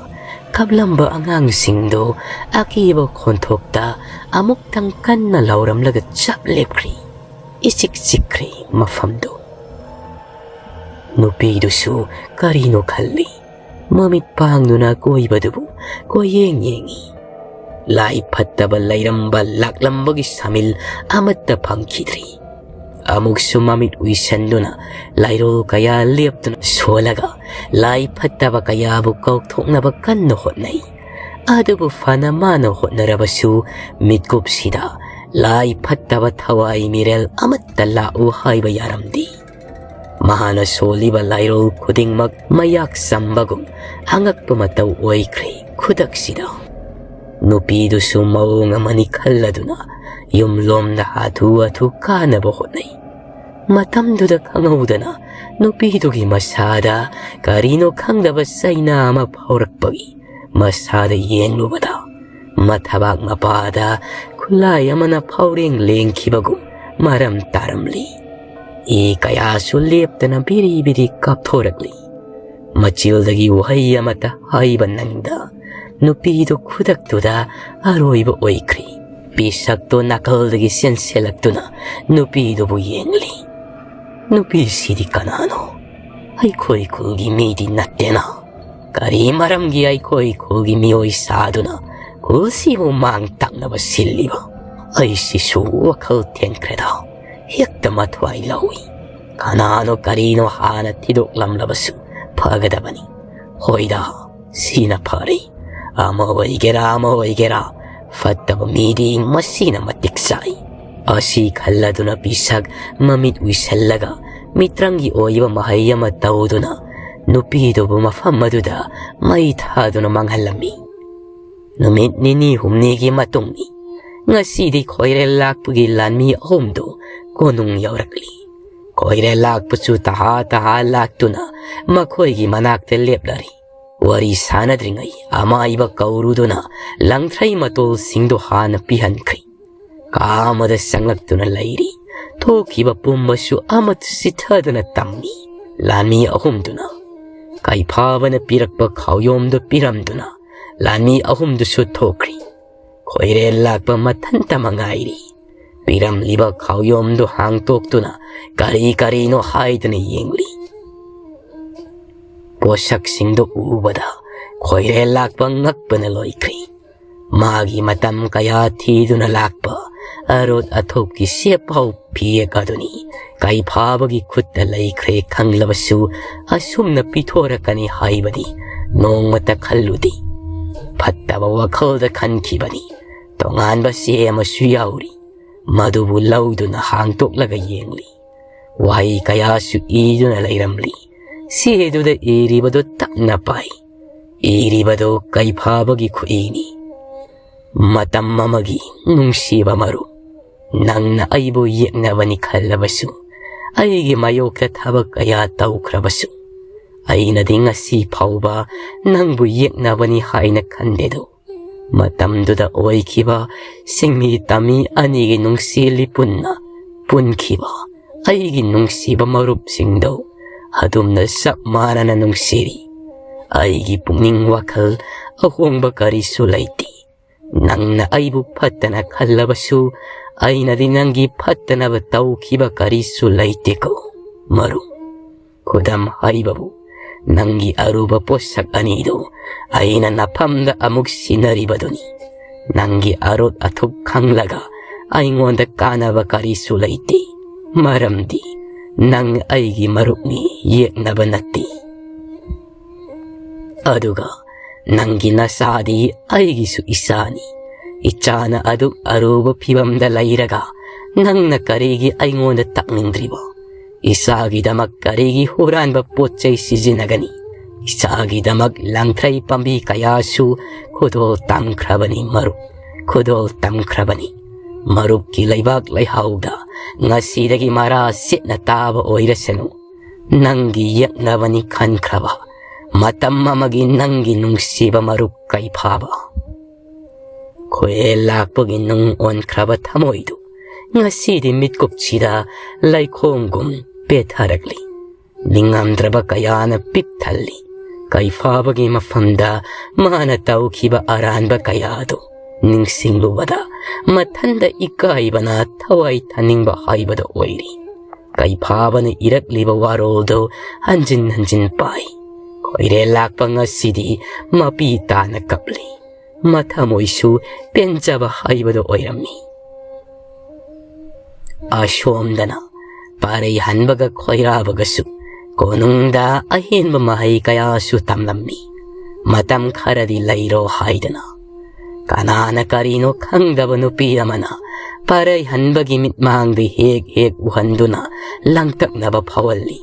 ꯀꯞꯂꯝꯕ ꯑꯉꯥꯡꯁꯤꯡꯗꯨ ꯑꯀꯤꯕ ꯈꯣꯟꯊꯣꯛꯇ ꯑꯃꯨꯛꯇꯪ ꯀꯟꯅ ꯂꯥꯎꯔꯝꯂꯒ ꯆꯞ ꯂꯦꯞꯈ꯭ꯔꯤ꯫ ꯏꯆꯤꯛ ꯆꯤꯛꯈ꯭ꯔꯤ ꯃꯐꯝꯗꯨ꯫ ꯅꯨꯄꯤꯗꯨꯁꯨ ꯀꯔꯤꯅꯣ ꯈꯜꯂꯤ꯫ ꯃꯃꯤꯠ ꯄꯥꯡꯗꯨꯅ ꯑꯀꯣꯏꯕꯗꯨꯕꯨ ꯀꯣꯏꯌꯦꯡ ꯌꯦꯡꯉꯤ꯫ ꯂꯥꯏ ꯐꯠꯇꯕ ꯂꯩꯔꯝꯕ ꯂꯥꯛꯂꯝꯕꯒꯤ ꯁꯥꯃꯤꯜ ꯑꯃꯠꯇ ꯐꯪꯈꯤꯗ꯭ꯔꯤ꯫ ꯑꯃꯨꯛꯁꯨ ꯃꯃꯤꯠ ꯎꯏꯁꯟꯗꯨꯅ ꯂꯥꯏꯔꯣꯜ ꯀꯌꯥ ꯂꯦꯞꯇꯨꯅ ꯁꯣꯜꯂꯒ ꯂꯥꯏ ꯐꯠꯇꯕ ꯀꯌꯥꯕꯨ ꯀꯥꯎꯊꯣꯛꯅꯕ ꯀꯟꯅ ꯍꯣꯠꯅꯩ꯫ ꯑꯗꯨꯕꯨ ꯐꯅ ꯃꯥꯅ ꯍꯣꯠꯅꯔꯕꯁꯨ ꯃꯤꯠꯀꯨꯞꯁꯤꯗ ꯂꯥꯏ ꯐꯠꯇꯕ ꯊꯋꯥꯏ ꯃꯤꯔꯦꯜ ꯑꯃꯠꯇ ꯂꯥꯛꯎ ꯍꯥꯏꯕ ꯌꯥꯔꯝꯗꯦ꯫ ꯃꯍꯥꯛꯅ ꯁꯣꯜꯂꯤꯕ ꯂꯥꯏꯔꯣꯜ ꯈꯨꯗꯤꯡꯃꯛ ꯃꯌꯥꯛ ꯆꯝꯕꯒꯨꯝ ꯑꯉꯛꯄ ꯃꯇꯧ ꯑꯣꯏꯈ꯭ꯔꯦ ꯈꯨꯗꯛꯁꯤꯗ꯫ ꯅꯨꯄꯤꯗꯨꯁꯨ ꯃꯑꯣꯡ ꯑꯃꯅꯤ ꯈꯜꯂꯗꯨꯅ ꯌꯨꯝꯂꯣꯝꯗ ꯍꯥꯊꯨ ꯍꯥꯊꯨ ꯀꯥꯅꯕ ꯍꯣꯠꯅꯩ꯫ ꯃꯇꯝꯗꯨꯗ ꯈꯪꯍꯧꯗꯅ ꯅꯨꯄꯤꯗꯨꯒꯤ ꯃꯁꯥꯗ ꯀꯔꯤꯅꯣ ꯈꯪꯗꯕ ꯆꯩꯅꯥ ꯑꯃ ꯐꯥꯎꯔꯛꯄꯒꯤ ꯃꯁꯥꯗ ꯌꯦꯡꯂꯨꯕꯗ ꯃꯊꯕꯥꯛ ꯃꯄꯥꯗ ꯈꯨꯠꯂꯥꯏ ꯑꯃꯅ ꯐꯥꯎꯔꯦꯡ ꯂꯦꯡꯈꯤꯕꯒꯨꯝ ꯃꯔꯝ ꯇꯥꯔꯝꯂꯤ꯫ ꯏ ꯀꯌꯥꯁꯨ ꯂꯦꯞꯇꯅ ꯕꯤꯔꯤ ꯕꯤꯔꯤ ꯀꯥꯞꯊꯣꯔꯛꯂꯤ꯫ ꯃꯆꯤꯜꯗꯒꯤ ꯋꯥꯍꯩ ꯑꯃꯠꯇ ꯍꯥꯏꯕ ꯅꯪꯗ ꯅꯨꯄꯤꯗꯨ ꯈꯨꯗꯛꯇꯨꯗ ꯑꯔꯣꯏꯕ ꯑꯣꯏꯈ꯭ꯔꯤ꯫ ꯄꯤꯁꯛꯇꯣ ꯅꯥꯀꯜꯗꯒꯤ ꯆꯦꯟꯁꯤꯜꯂꯛꯇꯨꯅ ꯅꯨꯄꯤꯗꯨꯕꯨ ꯌꯦꯡꯂꯤ꯫ ꯅꯨꯄꯤꯁꯤꯗꯤ ꯀꯅꯥꯅꯣ? ꯑꯩꯈꯣꯏ ꯈꯨꯜꯒꯤ ꯃꯤꯗꯤ ꯅꯠꯇꯦꯅ꯫ ꯀꯔꯤ ꯃꯔꯝꯒꯤ ꯑꯩꯈꯣꯏ ꯈꯨꯜꯒꯤ ꯃꯤꯑꯣꯏ ꯁꯥꯗꯨꯅ ꯈꯨꯜꯁꯤꯕꯨ ꯃꯥꯡ ꯇꯥꯛꯅꯕ ꯁꯤꯜꯂꯤꯕ? ꯑꯩꯁꯤꯁꯨ ꯋꯥꯈꯜ ꯊꯦꯡꯈ꯭ꯔꯦꯗ꯫ ꯍꯦꯛꯇ ꯃꯊ꯭ꯋꯥꯏ ꯂꯧꯏ꯫ ꯀꯅꯥꯅꯣ ꯀꯔꯤꯅꯣ ꯍꯥꯟꯅ ꯊꯤꯗꯣꯛꯂꯝꯂꯕꯁꯨ ꯐꯒꯗꯕꯅꯤ꯫ ꯍꯣꯏꯗ, ꯁꯤꯅ ꯐꯔꯦ꯫ ꯑꯃ ꯑꯣꯏꯒꯦꯔꯥ ꯑꯃ ꯑꯣꯏꯒꯦꯔꯥ, ꯐꯠꯇꯕ ꯃꯤꯗꯤ ꯃꯁꯤꯅ ꯃꯇꯤꯛ ꯆꯥꯏ꯫ ꯑꯁꯤ ꯈꯜꯂꯗꯨꯅ ꯄꯤꯁꯛ ꯃꯃꯤꯠ ꯎꯏꯁꯜꯂꯒ ꯃꯤꯇ꯭ꯔꯪꯒꯤ ꯑꯣꯏꯕ ꯃꯍꯩ ꯑꯃ ꯇꯧꯗꯨꯅ ꯅꯨꯄꯤꯗꯨꯕꯨ ꯃꯐꯝ ꯑꯗꯨꯗ ꯃꯩ ꯊꯥꯗꯨꯅ ꯃꯥꯡꯍꯜꯂꯝꯃꯤ꯫ ꯅꯨꯃꯤꯠ ꯅꯤꯅꯤ ꯍꯨꯝꯅꯤꯒꯤ ꯃꯇꯨꯡꯅꯤ꯫ ꯉꯁꯤꯗꯤ ꯈꯣꯏꯔꯦꯜ ꯂꯥꯛꯄꯒꯤ ꯂꯥꯟꯃꯤ ꯑꯍꯨꯝꯗꯨ ꯀꯣꯅꯨꯡ ꯌꯧꯔꯛꯂꯤ꯫ ꯈꯣꯏꯔꯦꯜ ꯂꯥꯛꯄꯁꯨ ꯇꯍꯥ ꯇꯍꯥ ꯂꯥꯛꯇꯨꯅ ꯃꯈꯣꯏꯒꯤ ꯃꯅꯥꯛꯇ ꯂꯦꯞꯂꯔꯤ꯫ ꯋꯥꯔꯤ ꯁꯥꯟꯅꯗ꯭ꯔꯤꯉꯩ ꯑꯃꯥꯏꯕ ꯀꯧꯔꯨꯗꯨꯅ ꯂꯪꯊ꯭ꯔꯩ ꯃꯇꯣꯜꯁꯤꯡꯗꯨ ꯍꯥꯟꯅ ꯄꯤꯍꯟꯈ꯭ꯔꯤ꯫ ꯀꯥ ꯑꯃꯗ ꯆꯪꯂꯛꯇꯨꯅ ꯂꯩꯔꯤ꯫ ꯊꯣꯛꯈꯤꯕ ꯄꯨꯝꯕꯁꯨ ꯑꯃꯠꯇ ꯆꯤꯊꯗꯅ ꯇꯝꯃꯤ꯫ ꯂꯥꯟꯃꯤ ꯑꯍꯨꯝꯗꯨꯅ ꯀꯩꯐꯥꯕꯅ ꯄꯤꯔꯛꯄ ꯈꯥꯎꯌꯣꯝꯗꯨ ꯄꯤꯔꯝꯗꯨꯅ ꯂꯥꯟꯃꯤ ꯑꯍꯨꯝꯗꯨꯁꯨ ꯊꯣꯛꯈ꯭ꯔꯤ꯫ ꯈꯣꯏꯔꯦꯜ ꯂꯥꯛꯄ ꯃꯊꯟꯇ ꯃꯉꯥꯏꯔꯤ꯫ ꯄꯤꯔꯝꯂꯤꯕ ꯈꯥꯎꯌꯣꯝꯗꯨ ꯍꯥꯡꯇꯣꯛꯇꯨꯅ ꯀꯔꯤ ꯀꯔꯤꯅꯣ ꯍꯥꯏꯗꯨꯅ ꯌꯦꯡꯂꯤ꯫ ꯄꯣꯠꯁꯛꯁꯤꯡꯗꯨ ꯎꯕꯗ ꯈꯣꯏꯔꯦꯜ ꯂꯥꯛꯄ ꯉꯛꯄꯅ ꯂꯣꯏꯈ꯭ꯔꯦ꯫ ꯃꯥꯒꯤ ꯃꯇꯝ ꯀꯌꯥ ꯊꯤꯗꯨꯅ ꯂꯥꯛꯄ ꯑꯔꯣꯠ ꯑꯊꯨꯞꯀꯤ ꯁꯦꯞꯐꯥꯎ ꯐꯤꯌꯦꯛ ꯑꯗꯨꯅꯤ ꯀꯩꯐꯥꯕꯒꯤ ꯈꯨꯠꯇ ꯂꯩꯈ꯭ꯔꯦ ꯈꯪꯂꯕꯁꯨ, ꯑꯁꯨꯝꯅ ꯄꯤꯊꯣꯔꯛꯀꯅꯤ ꯍꯥꯏꯕꯗꯤ ꯅꯣꯡꯃꯇ ꯈꯜꯂꯨꯗꯦ꯫ ꯐꯠꯇꯕ ꯋꯥꯈꯜꯗ ꯈꯟꯈꯤꯕꯅꯤ꯫ ꯇꯣꯉꯥꯟꯕ ꯆꯦ ꯑꯃꯁꯨ ꯌꯥꯎꯔꯤ꯫ ꯃꯗꯨꯕꯨ ꯂꯧꯗꯨꯅ ꯍꯥꯡꯗꯣꯛꯂꯒ ꯌꯦꯡꯂꯤ꯫ ꯋꯥꯍꯩ ꯀꯌꯥꯁꯨ ꯏꯗꯨꯅ ꯂꯩꯔꯝꯂꯤ꯫ ꯆꯦꯗꯨꯗ ꯏꯔꯤꯕꯗꯨ ꯇꯞꯅ ꯄꯥꯏ꯫ ꯏꯔꯤꯕꯗꯨ ꯀꯩꯐꯥꯕꯒꯤ ꯈꯨꯏꯅꯤ꯫ "ꯃꯇꯝ ꯑꯃꯒꯤ ꯅꯨꯡꯁꯤꯕ ꯃꯔꯨꯞ, ꯅꯪꯅ ꯑꯩꯕꯨ ꯌꯦꯛꯅꯕꯅꯤ ꯈꯜꯂꯕꯁꯨ, ꯑꯩꯒꯤ ꯃꯥꯌꯣꯛꯇ ꯊꯕꯛ ꯀꯌꯥ ꯇꯧꯈ꯭ꯔꯕꯁꯨ, ꯑꯩꯅꯗꯤ ꯉꯁꯤ ꯐꯥꯎꯕ ꯅꯪꯕꯨ ꯌꯦꯛꯅꯕꯅꯤ ꯍꯥꯏꯅ ꯈꯟꯗꯦꯗꯣ꯫ ꯃꯇꯝꯗꯨꯗ ꯑꯣꯏꯈꯤꯕ ꯁꯤꯡꯃꯤ ꯇꯝꯃꯤ ꯑꯅꯤꯒꯤ ꯅꯨꯡꯁꯤ ꯂꯤꯄꯨꯟꯅ ꯄꯨꯟꯈꯤꯕ ꯑꯩꯒꯤ ꯅꯨꯡꯁꯤꯕ ꯃꯔꯨꯞꯁꯤꯡꯗꯣ ꯑꯗꯨꯝꯅ ꯆꯞ ꯃꯥꯟꯅꯅ ꯅꯨꯡꯁꯤꯔꯤ꯫ ꯑꯩꯒꯤ ꯄꯨꯛꯅꯤꯡ ꯋꯥꯈꯜ ꯑꯍꯣꯡꯕ ꯀꯔꯤꯁꯨ ꯂꯩꯇꯦ꯫ ꯅꯪꯅ ꯑꯩꯕꯨ ꯐꯠꯇꯅ ꯈꯜꯂꯕꯁꯨ, ꯑꯩꯅꯗꯤ ꯅꯪꯒꯤ ꯐꯠꯇꯅꯕ ꯇꯧꯈꯤꯕ ꯀꯔꯤꯁꯨ ꯂꯩꯇꯦꯀꯣ ꯃꯔꯨꯞ꯫ ꯈꯨꯗꯝ ꯍꯥꯏꯕꯕꯨ, ꯅꯪꯒꯤ ꯑꯔꯨꯕ ꯄꯣꯠꯁꯛ ꯑꯅꯤꯗꯨ ꯑꯩꯅ ꯅꯐꯝꯗ ꯑꯃꯨꯛ ꯁꯤꯟꯅꯔꯤꯕꯗꯨꯅꯤ꯫ ꯅꯪꯒꯤ ꯑꯔꯣꯠ ꯑꯊꯨꯞ ꯈꯪꯂꯒ ꯑꯩꯉꯣꯟꯗ ꯀꯥꯟꯅꯕ ꯀꯔꯤꯁꯨ ꯂꯩꯇꯦ, ꯃꯔꯝꯗꯤ ꯅꯪ ꯑꯩꯒꯤ ꯃꯔꯨꯞꯅꯤ, ꯌꯦꯛꯅꯕ ꯅꯠꯇꯦ꯫ ꯑꯗꯨꯒ ꯅꯪꯒꯤ ꯅꯆꯥꯗꯤ ꯑꯩꯒꯤꯁꯨ ꯏꯆꯥꯅꯤ꯫ ꯏꯆꯥꯅ ꯑꯗꯨꯛ ꯑꯔꯨꯕ ꯐꯤꯕꯝꯗ ꯂꯩꯔꯒ ꯅꯪꯅ ꯀꯔꯤꯒꯤ ꯑꯩꯉꯣꯟꯗ ꯇꯥꯛꯅꯤꯡꯗ꯭ꯔꯤꯕꯣ? ꯏꯆꯥꯒꯤꯗꯃꯛ ꯀꯔꯤꯒꯤ ꯍꯨꯔꯥꯟꯕ ꯄꯣꯠ ꯆꯩ ꯁꯤꯖꯤꯟꯅꯒꯅꯤ? ꯏꯆꯥꯒꯤꯗꯃꯛ ꯂꯪꯊ꯭ꯔꯩ ꯄꯥꯝꯕꯤ ꯀꯌꯥꯁꯨ ꯈꯨꯗꯣꯜ ꯇꯝꯈ꯭ꯔꯕꯅꯤ ꯃꯔꯨꯞ, ꯈꯨꯗꯣꯜ ꯇꯝꯈ꯭ꯔꯕꯅꯤ꯫ ꯃꯔꯨꯞꯀꯤ ꯂꯩꯕꯥꯛ ꯂꯩꯍꯥꯎꯗ ꯉꯁꯤꯗꯒꯤ ꯃꯔꯥ ꯁꯦꯠꯅ ꯇꯥꯕ ꯑꯣꯏꯔꯁꯅꯨ ꯅꯪꯒꯤ ꯌꯦꯛꯅꯕꯅꯤ ꯈꯟꯈ꯭ꯔꯕ ꯃꯇꯝ ꯑꯃꯒꯤ ꯅꯪꯒꯤ ꯅꯨꯡꯁꯤꯕ ꯃꯔꯨꯞ ꯀꯩꯐꯥꯕ꯫ ꯈꯣꯏꯔꯦꯜ ꯂꯥꯛꯄꯒꯤ ꯅꯨꯡ ꯑꯣꯟꯈ꯭ꯔꯕ ꯊꯃꯣꯏꯗꯨ ꯉꯁꯤꯗꯤ ꯃꯤꯠꯀꯨꯞꯁꯤꯗ ꯂꯩꯈꯣꯝꯒꯨꯝ ꯄꯦꯊꯔꯛꯂꯤ꯫ ꯅꯤꯡꯉꯝꯗ꯭ꯔꯕ ꯀꯌꯥꯅ ꯄꯤꯛ ꯊꯜꯂꯤ꯫ ꯀꯩꯐꯥꯕꯒꯤ ꯃꯐꯝꯗ ꯃꯥꯅ ꯇꯧꯈꯤꯕ ꯑꯔꯥꯟꯕ ꯀꯌꯥꯗꯨ ꯅꯤꯡꯁꯤꯡꯂꯨꯕꯗ ꯃꯊꯟꯗ ꯏꯀꯥꯏꯕꯅ ꯊꯋꯥꯏ ꯊꯥꯅꯤꯡꯕ ꯍꯥꯏꯕꯗꯨ ꯑꯣꯏꯔꯤ꯫ ꯀꯩꯐꯥꯕꯅ ꯏꯔꯛꯂꯤꯕ ꯋꯥꯔꯣꯜꯗꯨ ꯍꯟꯖꯤꯟ ꯍꯟꯖꯤꯟ ꯄꯥꯏ꯫ ꯄꯩꯔꯦꯜ ꯂꯥꯛꯄ ꯉꯁꯤꯗꯤ ꯃꯄꯤ ꯇꯥꯅ ꯀꯞꯂꯤ꯫ ꯃꯊꯃꯣꯏꯁꯨ ꯄꯦꯟꯖꯕ ꯍꯥꯏꯕꯗꯨ ꯑꯣꯏꯔꯝꯃꯤ꯫ ꯑꯁꯣꯝꯗꯅ ꯄꯥꯔꯩ ꯍꯟꯕꯒ ꯈꯣꯏꯔꯥꯕꯒꯁꯨ ꯀꯣꯅꯨꯡꯗ ꯑꯍꯦꯟꯕ ꯃꯍꯩ ꯀꯌꯥꯁꯨ ꯇꯝꯂꯝꯃꯤ꯫ ꯃꯇꯝ ꯈꯔꯗꯤ ꯂꯩꯔꯣ ꯍꯥꯏꯗꯅ꯫ ꯀꯅꯥꯅ ꯀꯔꯤꯅꯣ ꯈꯪꯗꯕ ꯅꯨꯄꯤ ꯑꯃꯅ ꯄꯥꯔꯩ ꯍꯟꯕꯒꯤ ꯃꯤꯠꯃꯥꯡꯗ ꯍꯦꯛ ꯍꯦꯛ ꯎꯍꯟꯗꯨꯅ ꯂꯪꯇꯛꯅꯕ ꯐꯥꯎꯍꯜꯂꯤ꯫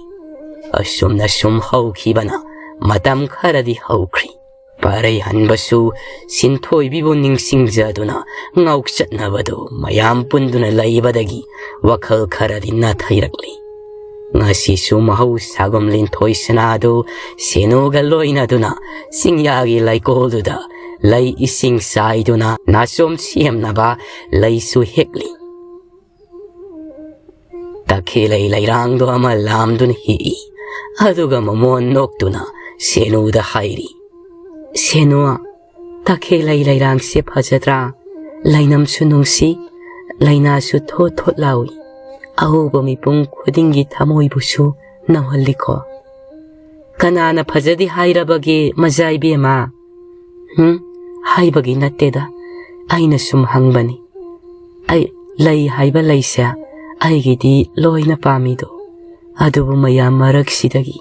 ꯑꯁꯨꯝꯅ ꯁꯨꯝ ꯍꯧꯈꯤꯕꯅ ꯃꯇꯝ ꯈꯔꯗꯤ ꯍꯧꯈ꯭ꯔꯤ꯫ ꯄꯥꯔꯩ ꯍꯟꯕꯁꯨ ꯁꯤꯟꯊꯣꯏꯕꯤꯕꯨ ꯅꯤꯡꯁꯤꯡꯖꯗꯨꯅ ꯉꯥꯎꯆꯠꯅꯕꯗꯨ ꯃꯌꯥꯝ ꯄꯨꯟꯗꯨꯅ ꯂꯩꯕꯗꯒꯤ ꯋꯥꯈꯜ ꯈꯔꯗꯤ ꯅꯥꯊꯩꯔꯛꯂꯤ꯫ ꯉꯁꯤꯁꯨ ꯃꯍꯧꯁꯥꯒꯨꯝ ꯂꯤꯟꯊꯣꯏ ꯁꯅꯥꯗꯨ ꯁꯦꯅꯨꯒ ꯂꯣꯏꯅꯗꯨꯅ ꯆꯤꯡꯌꯥꯒꯤ ꯂꯩꯀꯣꯜꯗꯨꯗ ꯂꯩ ꯏꯁꯤꯡ ꯆꯥꯏꯗꯨꯅ ꯅꯥꯆꯣꯝ ꯁꯦꯝꯅꯕ ꯂꯩꯁꯨ ꯍꯦꯛꯂꯤ꯫ ꯇꯈꯦꯂꯩ ꯂꯩꯔꯥꯡꯗꯣ ꯑꯃ ꯂꯥꯝꯗꯨꯅ ꯍꯦꯛꯏ꯫ ꯑꯗꯨꯒ ꯃꯃꯣꯟ ꯅꯣꯛꯇꯨꯅ ꯁꯦꯅꯨꯗ ꯍꯥꯏꯔꯤ, "ꯁꯦꯅꯨ, ꯇꯈꯦꯂꯩ ꯂꯩꯔꯥꯡꯁꯦ ꯐꯖꯗ꯭ꯔꯥ? ꯂꯩꯅꯝꯁꯨ ꯅꯨꯡꯁꯤ, ꯂꯩꯅꯥꯁꯨ ꯊꯣꯠ ꯊꯣꯠ ꯂꯥꯎꯏ꯫ ꯑꯎꯕ ꯃꯤꯄꯨꯝ ꯈꯨꯗꯤꯡꯒꯤ ꯊꯃꯣꯏꯕꯨꯁꯨ ꯅꯧꯍꯜꯂꯤꯀꯣ꯫ ꯀꯅꯥꯅ ꯐꯖꯗꯦ ꯍꯥꯏꯔꯕꯒꯦ, ꯃꯖꯥ ꯏꯕꯦꯝꯃ? ꯍꯨꯝ, ꯍꯥꯏꯕꯒꯤ ꯅꯠꯇꯦꯗ, ꯑꯩꯅ ꯁꯨꯝ ꯍꯪꯕꯅꯤ꯫ ꯑꯩ, ꯂꯩ ꯍꯥꯏꯕ ꯂꯩꯁꯦ ꯑꯩꯒꯤꯗꯤ ꯂꯣꯏꯅ ꯄꯥꯝꯃꯤꯗꯣ꯫ ꯑꯗꯨꯕꯨ ꯃꯌꯥꯝ ꯃꯔꯛꯁꯤꯗꯒꯤ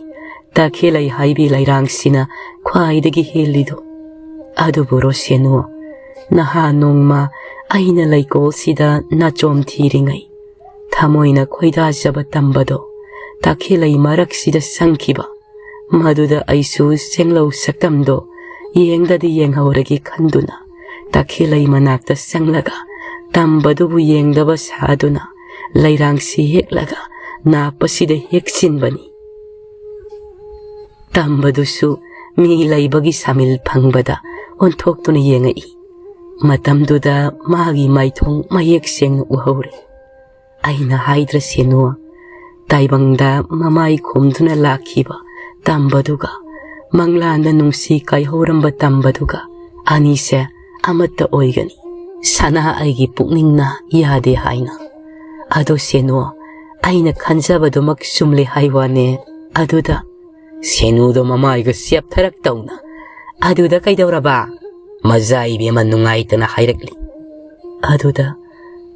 ꯇꯈꯦꯂꯩ ꯍꯥꯏꯕꯤ ꯂꯩꯔꯥꯡꯁꯤꯅ ꯈ꯭ꯋꯥꯏꯗꯒꯤ ꯍꯦꯜꯂꯤꯗꯣ꯫ ꯑꯗꯨꯕꯨ ꯔꯣꯁꯦꯅꯨ, ꯅꯍꯥꯟ ꯅꯣꯡꯃ ꯑꯩꯅ ꯂꯩꯀꯣꯜꯁꯤꯗ ꯅꯥꯆꯣꯝ ꯊꯤꯔꯤꯉꯩ, ꯊꯃꯣꯏꯅ ꯈꯣꯏꯗꯥꯖꯕ ꯇꯝꯕꯗꯣ ꯇꯈꯦꯂꯩ ꯃꯔꯛꯁꯤꯗ ꯆꯪꯈꯤꯕ꯫ ꯃꯗꯨꯗ ꯑꯩꯁꯨ ꯆꯦꯡꯂꯧ ꯁꯛꯇꯝꯗꯣ ꯌꯦꯡꯗꯗꯤ ꯌꯦꯡꯍꯧꯔꯒꯦ ꯈꯟꯗꯨꯅ ꯇꯈꯦꯂꯩ ꯃꯅꯥꯛꯇ ꯆꯪꯂꯒ ꯇꯝꯕꯗꯨꯕꯨ ꯌꯦꯡꯗꯕ ꯁꯥꯗꯨꯅ ꯂꯩꯔꯥꯡꯁꯤ ꯍꯦꯛꯂꯒ ꯅꯥꯞꯄꯁꯤꯗ ꯍꯦꯛꯆꯤꯟꯕꯅꯤ꯫ ꯇꯝꯕꯗꯨꯁꯨ ꯃꯤ ꯂꯩꯕꯒꯤ ꯁꯥꯃꯤꯜ ꯐꯪꯕꯗ ꯑꯣꯟꯊꯣꯛꯇꯨꯅ ꯌꯦꯡꯉꯛꯏ꯫ ꯃꯇꯝꯗꯨꯗ ꯃꯥꯒꯤ ꯃꯥꯏꯊꯣꯡ ꯃꯌꯦꯛ ꯁꯦꯡꯅ ꯎꯍꯧꯔꯦ꯫ ꯑꯩꯅ ꯍꯥꯏꯗ꯭ꯔꯁꯦꯅꯨ, ꯇꯥꯏꯕꯪꯗ ꯃꯃꯥꯏ ꯈꯨꯝꯗꯨꯅ ꯂꯥꯛꯈꯤꯕ ꯇꯝꯕꯗꯨꯒ ꯃꯪꯂꯥꯟꯗ ꯅꯨꯡꯁꯤ ꯀꯥꯏꯍꯧꯔꯝꯕ ꯇꯝꯕꯗꯨꯒ ꯑꯅꯤꯁꯦ ꯑꯃꯠꯇ ꯑꯣꯏꯒꯅꯤ꯫ ꯁꯅꯥ ꯑꯩꯒꯤ ꯄꯨꯛꯅꯤꯡꯅ ꯌꯥꯗꯦ ꯍꯥꯏꯅ꯫ ꯑꯗꯣ ꯁꯦꯅꯨ, ꯑꯩꯅ ꯈꯟꯖꯕꯗꯨꯃꯛ ꯆꯨꯝꯂꯦ ꯍꯥꯏ ꯋꯥꯅꯦ꯫ ꯑꯗꯨꯗ ꯁꯦꯅꯨꯗꯣ ꯃꯃꯥꯏꯒ ꯆꯦꯞꯊꯔꯛ ꯇꯧꯅ, "ꯑꯗꯨꯗ ꯀꯩꯗꯧꯔꯕ?" ꯃꯖꯥ ꯏꯕꯦꯝꯃ ꯅꯨꯡꯉꯥꯏꯇꯅ ꯍꯥꯏꯔꯛꯂꯤ꯫ ꯑꯗꯨꯗ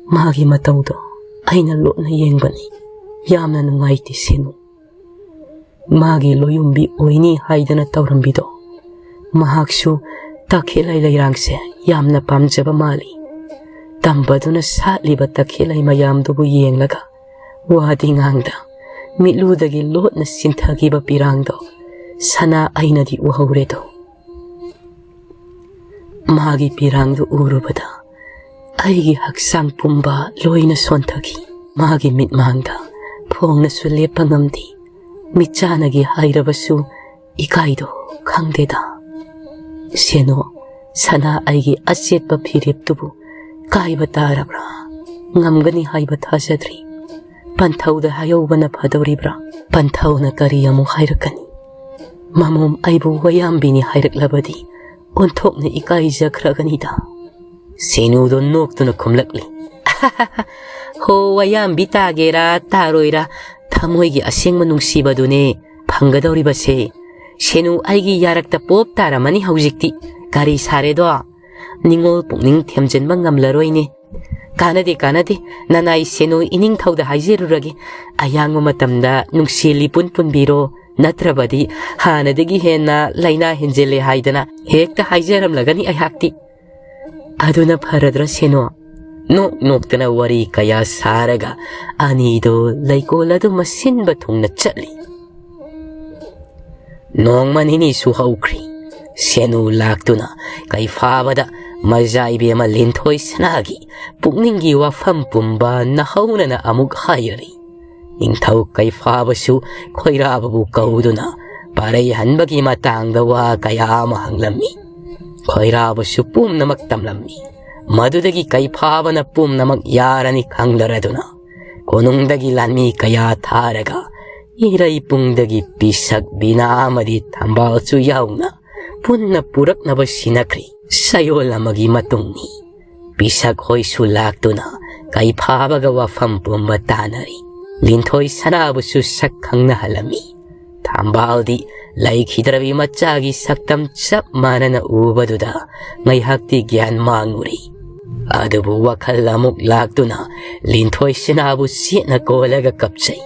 ꯃꯥꯒꯤ ꯃꯇꯧꯗꯣ ꯑꯩꯅ ꯂꯣꯠꯅ ꯌꯦꯡꯕꯅꯤ꯫ ꯌꯥꯝꯅ ꯅꯨꯡꯉꯥꯏꯇꯦ ꯁꯦꯅꯨ꯫ ꯃꯥꯒꯤ ꯂꯣꯌꯨꯝꯕꯤ ꯑꯣꯏꯅꯤ ꯍꯥꯏꯗꯅ ꯇꯧꯔꯝꯕꯤꯗꯣ, ꯃꯍꯥꯛꯁꯨ ꯇꯈꯦꯜꯂꯩ ꯂꯩꯔꯥꯡꯁꯦ ꯌꯥꯝꯅ ꯄꯥꯝꯖꯕ ꯃꯥꯜꯂꯤ꯫ ꯇꯝꯕꯗꯨꯅ ꯁꯥꯠꯂꯤꯕ ꯇꯈꯦꯜꯂꯩ ꯃꯌꯥꯝꯗꯨꯕꯨ ꯌꯦꯡꯂꯒ ꯋꯥꯗꯤ ꯉꯥꯡꯗ, ꯃꯤꯠꯂꯨꯗꯒꯤ ꯂꯣꯠꯅ ꯆꯤꯟꯊꯈꯤꯕ ꯄꯤꯔꯥꯡꯗꯣ ꯁꯅꯥ ꯑꯩꯅꯗꯤ ꯎꯍꯧꯔꯦꯗꯣ꯫ ꯃꯥꯒꯤ ꯄꯤꯔꯥꯡꯗꯨ ꯎꯔꯨꯕꯗ ꯑꯩꯒꯤ ꯍꯛꯆꯥꯡ ꯄꯨꯝꯕ ꯂꯣꯏꯅ ꯁꯣꯟꯊꯈꯤ꯫ ꯃꯥꯒꯤ ꯃꯤꯠꯃꯥꯡꯗ ꯐꯣꯡꯅꯁꯨ ꯂꯦꯞꯄ ꯉꯝꯗꯦ꯫ ꯃꯤꯠꯆꯥꯅꯒꯤ ꯍꯥꯏꯔꯕꯁꯨ ꯏꯀꯥꯏꯗꯣ ꯈꯪꯗꯦꯗ꯫ ꯁꯦꯅꯣ, ꯁꯅꯥ ꯑꯩꯒꯤ ꯑꯆꯦꯠꯄ ꯐꯤꯔꯦꯞꯇꯨꯕꯨ ꯀꯥꯏꯕ ꯇꯥꯔꯕ꯭ꯔꯥ? ꯉꯝꯒꯅꯤ ꯍꯥꯏꯕ ꯊꯥꯖꯗ꯭ꯔꯤ꯫ ꯄꯟꯊꯧꯗ ꯍꯥꯏꯍꯧꯕꯅ ꯐꯗꯧꯔꯤꯕ꯭ꯔꯥ? ꯄꯟꯊꯧꯅ ꯀꯔꯤ ꯑꯃꯨꯛ ꯍꯥꯏꯔꯛꯀꯅꯤ? ꯃꯃꯣꯝ ꯑꯩꯕꯨ ꯋꯥꯌꯥꯝꯕꯤꯅꯤ ꯍꯥꯏꯔꯛꯂꯕꯗꯤ ꯑꯣꯟꯊꯣꯛꯅ ꯏꯀꯥꯏꯖꯈ꯭ꯔꯒꯅꯤꯗ꯫ ꯁꯦꯅꯨꯗꯣ ꯅꯣꯛꯇꯨꯅ ꯈꯨꯝꯂꯛꯂꯤ꯫ "ꯍꯣ, ꯋꯥꯌꯥꯝꯕꯤ ꯇꯥꯒꯦꯔꯥ ꯇꯥꯔꯣꯏꯔꯥ, ꯊꯃꯣꯏꯒꯤ ꯑꯁꯦꯡꯕ ꯅꯨꯡꯁꯤꯕꯗꯨꯅꯦ ꯐꯪꯒꯗꯧꯔꯤꯕꯁꯦ꯫ ꯁꯦꯅꯨ ꯑꯩꯒꯤ ꯌꯥꯔꯛꯇ ꯄꯣꯞ ꯇꯥꯔꯝꯃꯅꯤ ꯍꯧꯖꯤꯛꯇꯤ꯫ ꯀꯔꯤ ꯁꯥꯔꯦꯗꯣ? ꯅꯤꯡꯉꯣꯜ ꯄꯨꯛꯅꯤꯡ ꯊꯦꯝꯖꯤꯟꯕ ꯉꯝꯂꯔꯣꯏꯅꯦ꯫ ꯀꯥꯟꯅꯗꯦ, ꯀꯥꯟꯅꯗꯦ, ꯅꯅꯥꯏ ꯁꯦꯅꯨ ꯏꯅꯤꯡꯊꯧꯗ ꯍꯥꯏꯖꯔꯨꯔꯒꯦ꯫ ꯑꯌꯥꯡꯕ ꯃꯇꯝꯗ ꯅꯨꯡꯁꯤ ꯂꯤꯄꯨꯟ ꯄꯨꯟꯕꯤꯔꯣ, ꯅꯠꯇ꯭ꯔꯕꯗꯤ ꯍꯥꯟꯅꯗꯒꯤ ꯍꯦꯟꯅ ꯂꯥꯏꯅꯥ ꯍꯦꯟꯖꯤꯜꯂꯦ ꯍꯥꯏꯗꯅ ꯍꯦꯛꯇ ꯍꯥꯏꯖꯔꯝꯂꯒꯅꯤ ꯑꯩꯍꯥꯛꯇꯤ꯫ ꯑꯗꯨꯅ ꯐꯔꯗ꯭ꯔꯥ ꯁꯦꯅꯣ?" ꯅꯣꯛ ꯅꯣꯛꯇꯅ ꯋꯥꯔꯤ ꯀꯌꯥ ꯁꯥꯔꯒ ꯑꯅꯤꯗꯣ ꯂꯩꯀꯣꯜ ꯑꯗꯨ ꯃꯁꯤꯟꯕ ꯊꯨꯡꯅ ꯆꯠꯂꯤ꯫ ꯅꯣꯡꯃ ꯅꯤꯅꯤꯁꯨ ꯍꯧꯈ꯭ꯔꯤ꯫ ꯁꯦꯅꯨ ꯂꯥꯛꯇꯨꯅ ꯀꯩꯐꯥꯕꯗ ꯃꯖꯥ ꯏꯕꯦꯝꯃ ꯂꯤꯟꯊꯣꯏ ꯁꯅꯥꯒꯤ ꯄꯨꯛꯅꯤꯡꯒꯤ ꯋꯥꯐꯝ ꯄꯨꯝꯕ ꯅꯍꯧꯅꯅ ꯑꯃꯨꯛ ꯍꯥꯏꯔꯔꯤ꯫ ꯅꯤꯡꯊꯧ ꯀꯩꯐꯥꯕꯁꯨ ꯈꯣꯏꯔꯥꯕꯕꯨ ꯀꯧꯗꯨꯅ ꯄꯥꯔꯩ ꯍꯟꯕꯒꯤ ꯃꯇꯥꯡꯗ ꯋꯥ ꯀꯌꯥ ꯑꯃ ꯍꯪꯂꯝꯃꯤ꯫ ꯈꯣꯏꯔꯥꯕꯁꯨ ꯄꯨꯝꯅꯃꯛ ꯇꯝꯂꯝꯃꯤ꯫ ꯃꯗꯨꯗꯒꯤ ꯀꯩꯐꯥꯕꯅ ꯄꯨꯝꯅꯃꯛ ꯌꯥꯔꯅꯤ ꯈꯪꯗꯔꯗꯨꯅ ꯀꯣꯅꯨꯡꯗꯒꯤ ꯂꯥꯟꯃꯤ ꯀꯌꯥ ꯊꯥꯔꯒ ꯏꯔꯩꯄꯨꯡꯗꯒꯤ ꯄꯤꯁꯛ ꯕꯤꯅꯥ ꯑꯃꯗꯤ ꯊꯝꯕꯥꯜꯁꯨ ꯌꯥꯎꯅ ꯄꯨꯟꯅ ꯄꯨꯔꯛꯅꯕ ꯁꯤꯟꯅꯈ꯭ꯔꯤ꯫ ꯆꯌꯣꯜ ꯑꯃꯒꯤ ꯃꯇꯨꯡꯅꯤ꯫ ꯄꯤꯁꯛ ꯍꯣꯏꯁꯨ ꯂꯥꯛꯇꯨꯅ ꯀꯩꯐꯥꯕꯒ ꯋꯥꯐꯝ ꯄꯨꯝꯕ ꯇꯥꯅꯔꯤ꯫ ꯂꯤꯟꯊꯣꯏ ꯁꯅꯥꯕꯨꯁꯨ ꯁꯛ ꯈꯪꯅꯍꯜꯂꯝꯃꯤ꯫ ꯊꯝꯕꯥꯜꯗꯤ ꯂꯩꯈꯤꯗ꯭ꯔꯕꯤ ꯃꯆꯥꯒꯤ ꯁꯛꯇꯝ ꯆꯞ ꯃꯥꯟꯅꯅ ꯎꯕꯗꯨꯗ ꯉꯥꯏꯍꯥꯛꯇꯤ ꯒ꯭ꯌꯥꯟ ꯃꯥꯡꯉꯨꯔꯦ꯫ ꯑꯗꯨꯕꯨ ꯋꯥꯈꯜ ꯑꯃꯨꯛ ꯂꯥꯛꯇꯨꯅ ꯂꯤꯟꯊꯣꯏ ꯁꯅꯥꯕꯨ ꯁꯦꯠꯅ ꯀꯣꯜꯂꯒ ꯀꯞꯆꯩ꯫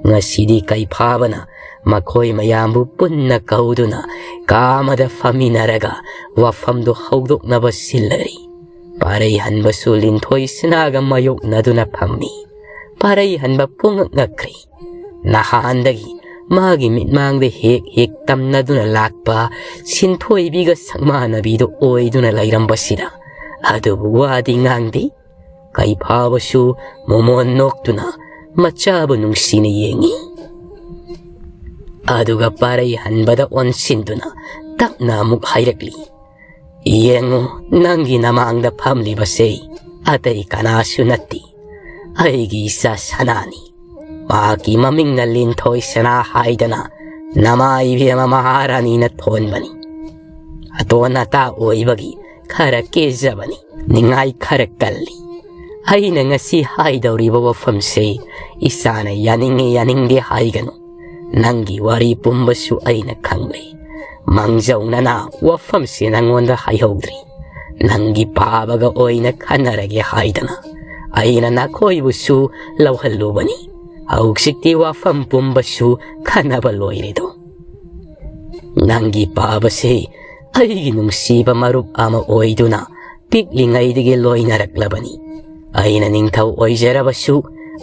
ꯉꯁꯤꯗꯤ ꯀꯩꯐꯥꯕꯅ ꯃꯈꯣꯏ ꯃꯌꯥꯝꯕꯨ ꯄꯨꯟꯅ ꯀꯧꯗꯨꯅ ꯀꯥ ꯑꯃꯗ ꯐꯝꯃꯤꯟꯅꯔꯒ ꯋꯥꯐꯝꯗꯨ ꯍꯧꯗꯣꯛꯅꯕ ꯁꯤꯜꯂꯔꯤ꯫ ꯄꯥꯔꯩ ꯍꯟꯕꯁꯨ ꯂꯤꯟꯊꯣꯏ ꯁꯅꯥꯒ ꯃꯥꯌꯣꯛꯅꯗꯨꯅ ꯐꯝꯃꯤ꯫ ꯄꯥꯔꯩ ꯍꯟꯕ ꯄꯨꯡꯉꯛ ꯉꯛꯈ꯭ꯔꯦ꯫ ꯅꯍꯥꯟꯗꯒꯤ ꯃꯥꯒꯤ ꯃꯤꯠꯃꯥꯡꯗ ꯍꯦꯛ ꯍꯦꯛ ꯇꯝꯅꯗꯨꯅ ꯂꯥꯛꯄ ꯁꯤꯟꯊꯣꯏꯕꯤꯒ ꯁꯛꯃꯥꯟꯅꯕꯤꯗꯨ ꯑꯣꯏꯗꯨꯅ ꯂꯩꯔꯝꯕꯁꯤꯗ꯫ ꯑꯗꯨꯕꯨ ꯋꯥꯗꯤ ꯉꯥꯡꯗꯦ꯫ ꯀꯩꯐꯥꯕꯁꯨ ꯃꯣꯃꯣꯟ ꯅꯣꯛꯇꯨꯅ ꯃꯆꯥꯕꯨ ꯅꯨꯡꯁꯤꯅ ꯌꯦꯡꯉꯤ꯫ ꯑꯗꯨꯒ ꯄꯥꯔꯩ ꯍꯟꯕꯗ ꯑꯣꯟꯁꯤꯟꯗꯨꯅ ꯇꯞꯅ ꯑꯃꯨꯛ ꯍꯥꯏꯔꯛꯂꯤ, "ꯌꯦꯡꯉꯨ, ꯅꯪꯒꯤ ꯅꯃꯥꯡꯗ ꯐꯝꯂꯤꯕꯁꯦ ꯑꯇꯩ ꯀꯅꯥꯁꯨ ꯅꯠꯇꯦ, ꯑꯩꯒꯤ ꯏꯆꯥ ꯁꯅꯥꯅꯤ꯫ ꯃꯍꯥꯛꯀꯤ ꯃꯃꯤꯡꯅ ꯂꯤꯟꯊꯣꯏ ꯁꯅꯥ ꯍꯥꯏꯗꯅ ꯅꯃꯥ ꯏꯕꯦꯝꯃ ꯃꯍꯥꯔꯥꯅꯤꯅ ꯊꯣꯟꯕꯅꯤ꯫ ꯑꯇꯣꯟ ꯑꯇꯥ ꯑꯣꯏꯕꯒꯤ ꯈꯔ ꯀꯦꯖꯕꯅꯤ, ꯅꯤꯡꯉꯥꯏ ꯈꯔ ꯀꯜꯂꯤ꯫ ꯑꯩꯅ ꯉꯁꯤ ꯍꯥꯏꯗꯧꯔꯤꯕ ꯋꯥꯐꯝꯁꯦ ꯏꯆꯥꯅ ꯌꯥꯅꯤꯡꯉꯤ ꯌꯥꯅꯤꯡꯗꯦ ꯍꯥꯏꯒꯅꯨ꯫ ꯅꯪꯒꯤ ꯋꯥꯔꯤ ꯄꯨꯝꯕꯁꯨ ꯑꯩꯅ ꯈꯪꯂꯦ꯫ ꯃꯥꯡꯖꯧꯅꯅ ꯋꯥꯐꯝꯁꯦ ꯅꯪꯉꯣꯟꯗ ꯍꯥꯏꯍꯧꯗ꯭ꯔꯤ꯫ ꯅꯪꯒꯤ ꯄꯥꯕꯒ ꯑꯣꯏꯅ ꯈꯟꯅꯔꯒꯦ ꯍꯥꯏꯗꯅ ꯑꯩꯅ ꯅꯈꯣꯏꯕꯨꯁꯨ ꯂꯧꯍꯜꯂꯨꯕꯅꯤ꯫ ꯍꯧꯖꯤꯛꯇꯤ ꯋꯥꯐꯝ ꯄꯨꯝꯕꯁꯨ ꯈꯟꯅꯕ ꯂꯣꯏꯔꯦꯗꯣ꯫ ꯅꯪꯒꯤ ꯄꯥꯕꯁꯦ ꯑꯩꯒꯤ ꯅꯨꯡꯁꯤꯕ ꯃꯔꯨꯞ ꯑꯃ ꯑꯣꯏꯗꯨꯅ ꯄꯤꯛꯂꯤꯉꯩꯗꯒꯤ ꯂꯣꯏꯅꯔꯛꯂꯕꯅꯤ꯫ ꯑꯩꯅ ꯅꯤꯡꯊꯧ ꯑꯣꯏꯖꯔꯕꯁꯨ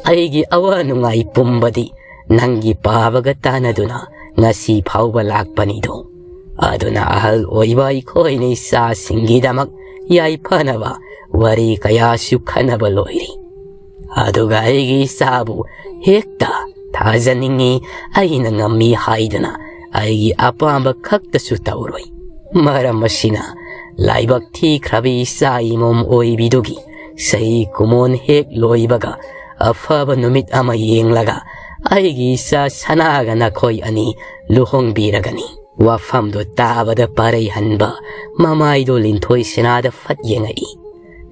ꯑꯩꯒꯤ ꯑꯋꯥ ꯅꯨꯡꯉꯥꯏ ꯄꯨꯝꯕꯗꯤ ꯅꯪꯒꯤ ꯄꯥꯕꯒ ꯇꯥꯟꯅꯗꯨꯅ ꯉꯁꯤ ꯐꯥꯎꯕ ꯂꯥꯛꯄꯅꯤꯗꯣ꯫ ꯑꯗꯨꯅ ꯑꯍꯜ ꯑꯣꯏꯕ ꯑꯩꯈꯣꯏꯅ ꯏꯆꯥꯁꯤꯡꯒꯤꯗꯃꯛ ꯌꯥꯏꯐꯅꯕ ꯋꯥꯔꯤ ꯀꯌꯥꯁꯨ ꯈꯟꯅꯕ ꯂꯣꯏꯔꯤ꯫ ꯑꯗꯨꯒ ꯑꯩꯒꯤ ꯏꯆꯥꯕꯨ ꯍꯦꯛꯇ ꯊꯥꯖꯅꯤꯡꯉꯤ, ꯑꯩꯅ ꯉꯝꯃꯤ ꯍꯥꯏꯗꯅ ꯑꯩꯒꯤ ꯑꯄꯥꯝꯕ ꯈꯛꯇꯁꯨ ꯇꯧꯔꯣꯏ꯫ ꯃꯔꯝ ꯑꯁꯤꯅ ꯂꯥꯏꯕꯛ ꯊꯤꯈ꯭ꯔꯕꯤ ꯏꯆꯥ ꯏꯃꯣꯝ ꯑꯣꯏꯕꯤꯗꯨꯒꯤ ꯆꯍꯤ ꯀꯨꯃꯣꯟ ꯍꯦꯛ ꯂꯣꯏꯕꯒ ꯑꯐꯕ ꯅꯨꯃꯤꯠ ꯑꯃ ꯌꯦꯡꯂꯒ ꯑꯩꯒꯤ ꯏꯆꯥ ꯁꯅꯥꯒ ꯅꯈꯣꯏ ꯑꯅꯤ ꯂꯨꯍꯣꯡꯕꯤꯔꯒꯅꯤ꯫" ꯋꯥꯐꯝꯗꯨ ꯇꯥꯕꯗ ꯄꯥꯔꯩ ꯍꯟꯕ ꯃꯃꯥꯏꯗꯨ ꯂꯤꯟꯊꯣꯏ ꯁꯅꯥꯗ ꯐꯠ ꯌꯦꯡꯉꯛꯏ꯫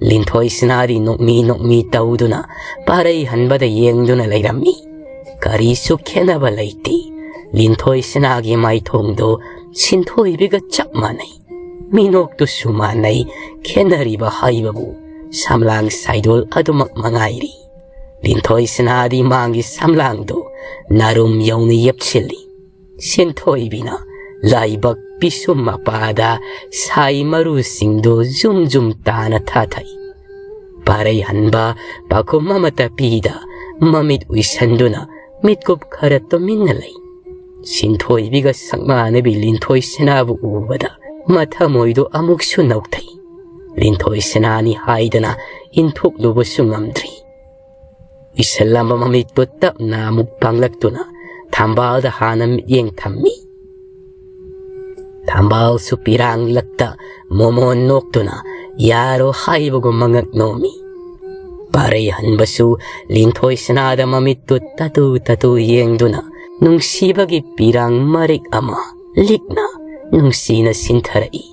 ꯂꯤꯟꯊꯣꯏ ꯁꯅꯥꯗꯤ ꯅꯣꯛꯃꯤ ꯅꯣꯛꯃꯤ ꯇꯧꯗꯨꯅ ꯄꯥꯔꯩ ꯍꯟꯕꯗ ꯌꯦꯡꯗꯨꯅ ꯂꯩꯔꯝꯃꯤ꯫ ꯀꯔꯤꯁꯨ ꯈꯦꯠꯅꯕ ꯂꯩꯇꯦ꯫ ꯂꯤꯟꯊꯣꯏ ꯁꯅꯥꯒꯤ ꯃꯥꯏꯊꯣꯡꯗꯣ ꯁꯤꯟꯊꯣꯏꯕꯤꯒ ꯆꯞ ꯃꯥꯟꯅꯩ꯫ ꯃꯤꯅꯣꯛꯇꯨꯁꯨ ꯃꯥꯟꯅꯩ꯫ ꯈꯦꯠꯅꯔꯤꯕ ꯍꯥꯏꯕꯕꯨ ꯁꯝꯂꯥꯡ ꯁꯥꯏꯗꯣꯜ ꯑꯗꯨꯃꯛ ꯃꯉꯥꯏꯔꯤ꯫ ꯂꯤꯟꯊꯣꯏ ꯁꯅꯥꯗꯤ ꯃꯥꯡꯒꯤ ꯁꯝꯂꯥꯡꯗꯣ ꯅꯥꯔꯨꯝ ꯌꯧꯅ ꯌꯦꯞꯁꯤꯜꯂꯤ꯫ ꯁꯤꯟꯊꯣꯏꯕꯤꯅ ꯂꯥꯏꯕꯛ ꯄꯤꯁꯨꯝ ꯃꯄꯥꯗ ꯁꯥꯏ ꯃꯔꯨꯁꯤꯡꯗꯨ ꯖꯨꯝ ꯖꯨꯝ ꯇꯥꯅ ꯊꯥꯊꯩ꯫ ꯄꯥꯔꯩ ꯍꯟꯕ ꯄꯥꯈꯨꯝ ꯑꯃꯠꯇ ꯄꯤꯗ ꯃꯃꯤꯠ ꯎꯏꯁꯟꯗꯨꯅ ꯃꯤꯠꯀꯨꯞ ꯈꯔ ꯇꯨꯃꯤꯟꯅ ꯂꯩ꯫ ꯁꯤꯟꯊꯣꯏꯕꯤꯒ ꯁꯛꯃꯥꯟꯅꯕꯤ ꯂꯤꯟꯊꯣꯏ ꯁꯅꯥꯕꯨ ꯎꯕꯗ ꯃꯊꯃꯣꯏꯗꯨ ꯑꯃꯨꯛꯁꯨ ꯅꯧꯊꯩ꯫ ꯂꯤꯟꯊꯣꯏ ꯁꯅꯥꯅꯤ ꯍꯥꯏꯗꯅ ꯏꯟꯊꯣꯛꯂꯨꯕꯁꯨ ꯉꯝꯗ꯭ꯔꯤ꯫ ꯎꯏꯁꯜꯂꯝꯕ ꯃꯃꯤꯠꯇꯨ ꯇꯞꯅ ꯑꯃꯨꯛ ꯄꯥꯡꯂꯛꯇꯨꯅ ꯊꯝꯕꯥꯜꯗ ꯍꯥꯟꯅ ꯃꯤꯠꯌꯦꯡ ꯊꯝꯃꯤ꯫ ꯊꯝꯕꯥꯜꯁꯨ ꯄꯤꯔꯥꯡꯂꯛꯇ ꯃꯣꯃꯣꯟ ꯅꯣꯛꯇꯨꯅ ꯌꯥꯔꯣ ꯍꯥꯏꯕꯒꯨꯝ ꯃꯉꯛ ꯅꯣꯝꯃꯤ꯫ ꯄꯥꯔꯩ ꯍꯟꯕꯁꯨ ꯂꯤꯟꯊꯣꯏ ꯁꯅꯥꯗ ꯃꯃꯤꯠꯇꯨ ꯇꯇꯨ ꯇꯇꯨ ꯌꯦꯡꯗꯨꯅ ꯅꯨꯡꯁꯤꯕꯒꯤ ꯄꯤꯔꯥꯡ ꯃꯔꯤꯛ ꯑꯃ ꯂꯤꯛꯅ ꯅꯨꯡꯁꯤꯅ ꯁꯤꯟꯊꯔꯛꯏ꯫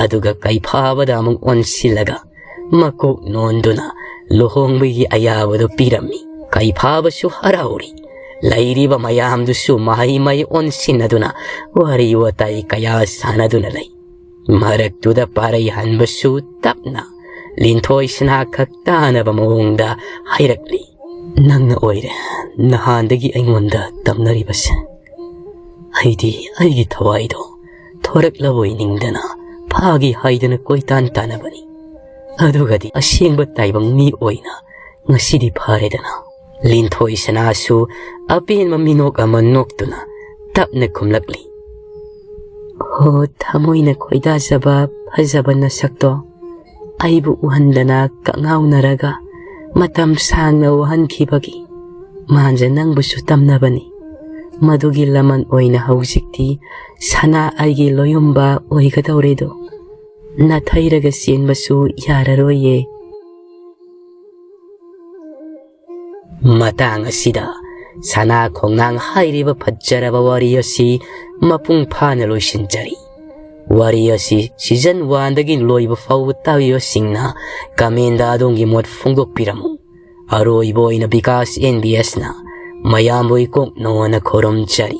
ꯑꯗꯨꯒ ꯀꯩꯐꯥꯕꯗ ꯑꯃꯨꯛ ꯑꯣꯟꯁꯤꯜꯂꯒ ꯃꯀꯣꯛ ꯅꯣꯟꯗꯨꯅ ꯂꯨꯍꯣꯡꯕꯒꯤ ꯑꯌꯥꯕꯗꯨ ꯄꯤꯔꯝꯃꯤ꯫ ꯀꯩꯐꯥꯕꯁꯨ ꯍꯔꯥꯎꯔꯤ꯫ ꯂꯩꯔꯤꯕ ꯃꯌꯥꯝꯗꯨꯁꯨ ꯃꯍꯩ ꯃꯍꯩ ꯑꯣꯟꯁꯤꯟꯅꯗꯨꯅ ꯋꯥꯔꯤ ꯋꯥꯇꯥꯏ ꯀꯌꯥ ꯁꯥꯟꯅꯗꯨꯅ ꯂꯩ꯫ ꯃꯔꯛꯇꯨꯗ ꯄꯥꯔꯩ ꯍꯟꯕꯁꯨ ꯇꯞꯅ ꯂꯤꯟꯊꯣꯏ ꯁꯅꯥ ꯈꯛ ꯇꯥꯅꯕ ꯃꯑꯣꯡꯗ ꯍꯥꯏꯔꯛꯂꯤ, "ꯅꯪꯅ ꯑꯣꯏꯔꯦ ꯅꯍꯥꯟꯗꯒꯤ ꯑꯩꯉꯣꯟꯗ ꯇꯝꯅꯔꯤꯕꯁꯦ꯫ ꯑꯩꯗꯤ ꯑꯩꯒꯤ ꯊꯋꯥꯏꯗꯣ ꯊꯣꯔꯛꯂꯕꯣꯏ ꯅꯤꯡꯗꯅ ꯐꯥꯒꯦ ꯍꯥꯏꯗꯅ ꯀꯣꯏꯇꯥꯟ ꯇꯥꯟꯅꯕꯅꯤ꯫ ꯑꯗꯨꯒꯗꯤ ꯑꯁꯦꯡꯕ ꯇꯥꯏꯕꯪ ꯃꯤ ꯑꯣꯏꯅ ꯉꯁꯤꯗꯤ ꯐꯥꯔꯦꯗꯅ꯫" ꯂꯤꯟꯊꯣꯏ ꯁꯅꯥꯁꯨ ꯑꯄꯦꯟꯕ ꯃꯤꯅꯣꯛ ꯑꯃ ꯅꯣꯛꯇꯨꯅ ꯇꯞꯅ ꯈꯨꯝꯂꯛꯂꯤ, "ꯍꯣ, ꯊꯃꯣꯏꯅ ꯈꯣꯏꯗꯥꯖꯕ ꯐꯖꯕ ꯅꯁꯛꯇꯣ ꯑꯩꯕꯨ ꯎꯍꯟꯗꯅ ꯀꯛꯉꯥꯎꯅꯔꯒ ꯃꯇꯝ ꯁꯥꯡꯅ ꯋꯥꯍꯟꯈꯤꯕꯒꯤ ꯃꯥꯟꯖ ꯅꯪꯕꯨꯁꯨ ꯇꯝꯅꯕꯅꯤ꯫ ꯃꯗꯨꯒꯤ ꯂꯃꯟ ꯑꯣꯏꯅ ꯍꯧꯖꯤꯛꯇꯤ ꯁꯅꯥ ꯑꯩꯒꯤ ꯂꯣꯌꯨꯝꯕ ꯑꯣꯏꯒꯗꯧꯔꯦꯗꯣ꯫ ꯅꯥꯊꯩꯔꯒ ꯆꯦꯟꯕꯁꯨ ꯌꯥꯔꯔꯣꯏꯌꯦ꯫" ꯃꯇꯥꯡ ꯑꯁꯤꯗ ꯁꯅꯥ ꯈꯣꯡꯅꯥꯡ ꯍꯥꯏꯔꯤꯕ ꯐꯖꯔꯕ ꯋꯥꯔꯤ ꯑꯁꯤ ꯃꯄꯨꯡ ꯐꯥꯅ ꯂꯣꯏꯁꯤꯟꯖꯔꯤ꯫ ꯋꯥꯔꯤ ꯑꯁꯤ season one ꯗꯒꯤ ꯂꯣꯏꯕ ꯐꯥꯎꯕ ꯇꯥꯕꯤꯕꯁꯤꯡꯅ comment ꯗ ꯑꯗꯣꯝꯒꯤ ꯃꯣꯠ ꯐꯣꯡꯗꯣꯛꯄꯤꯔꯝꯃꯨ꯫ ꯑꯔꯣꯏꯕ ꯑꯣꯏꯅ ꯕꯤꯀꯥꯁ ꯑꯦꯟ ꯕꯤ ꯑꯦꯁꯅ ꯃꯌꯥꯝꯕꯨ ꯏꯀꯣꯛ ꯅꯣꯟꯅ ꯈꯨꯔꯨꯝꯖꯔꯤ꯫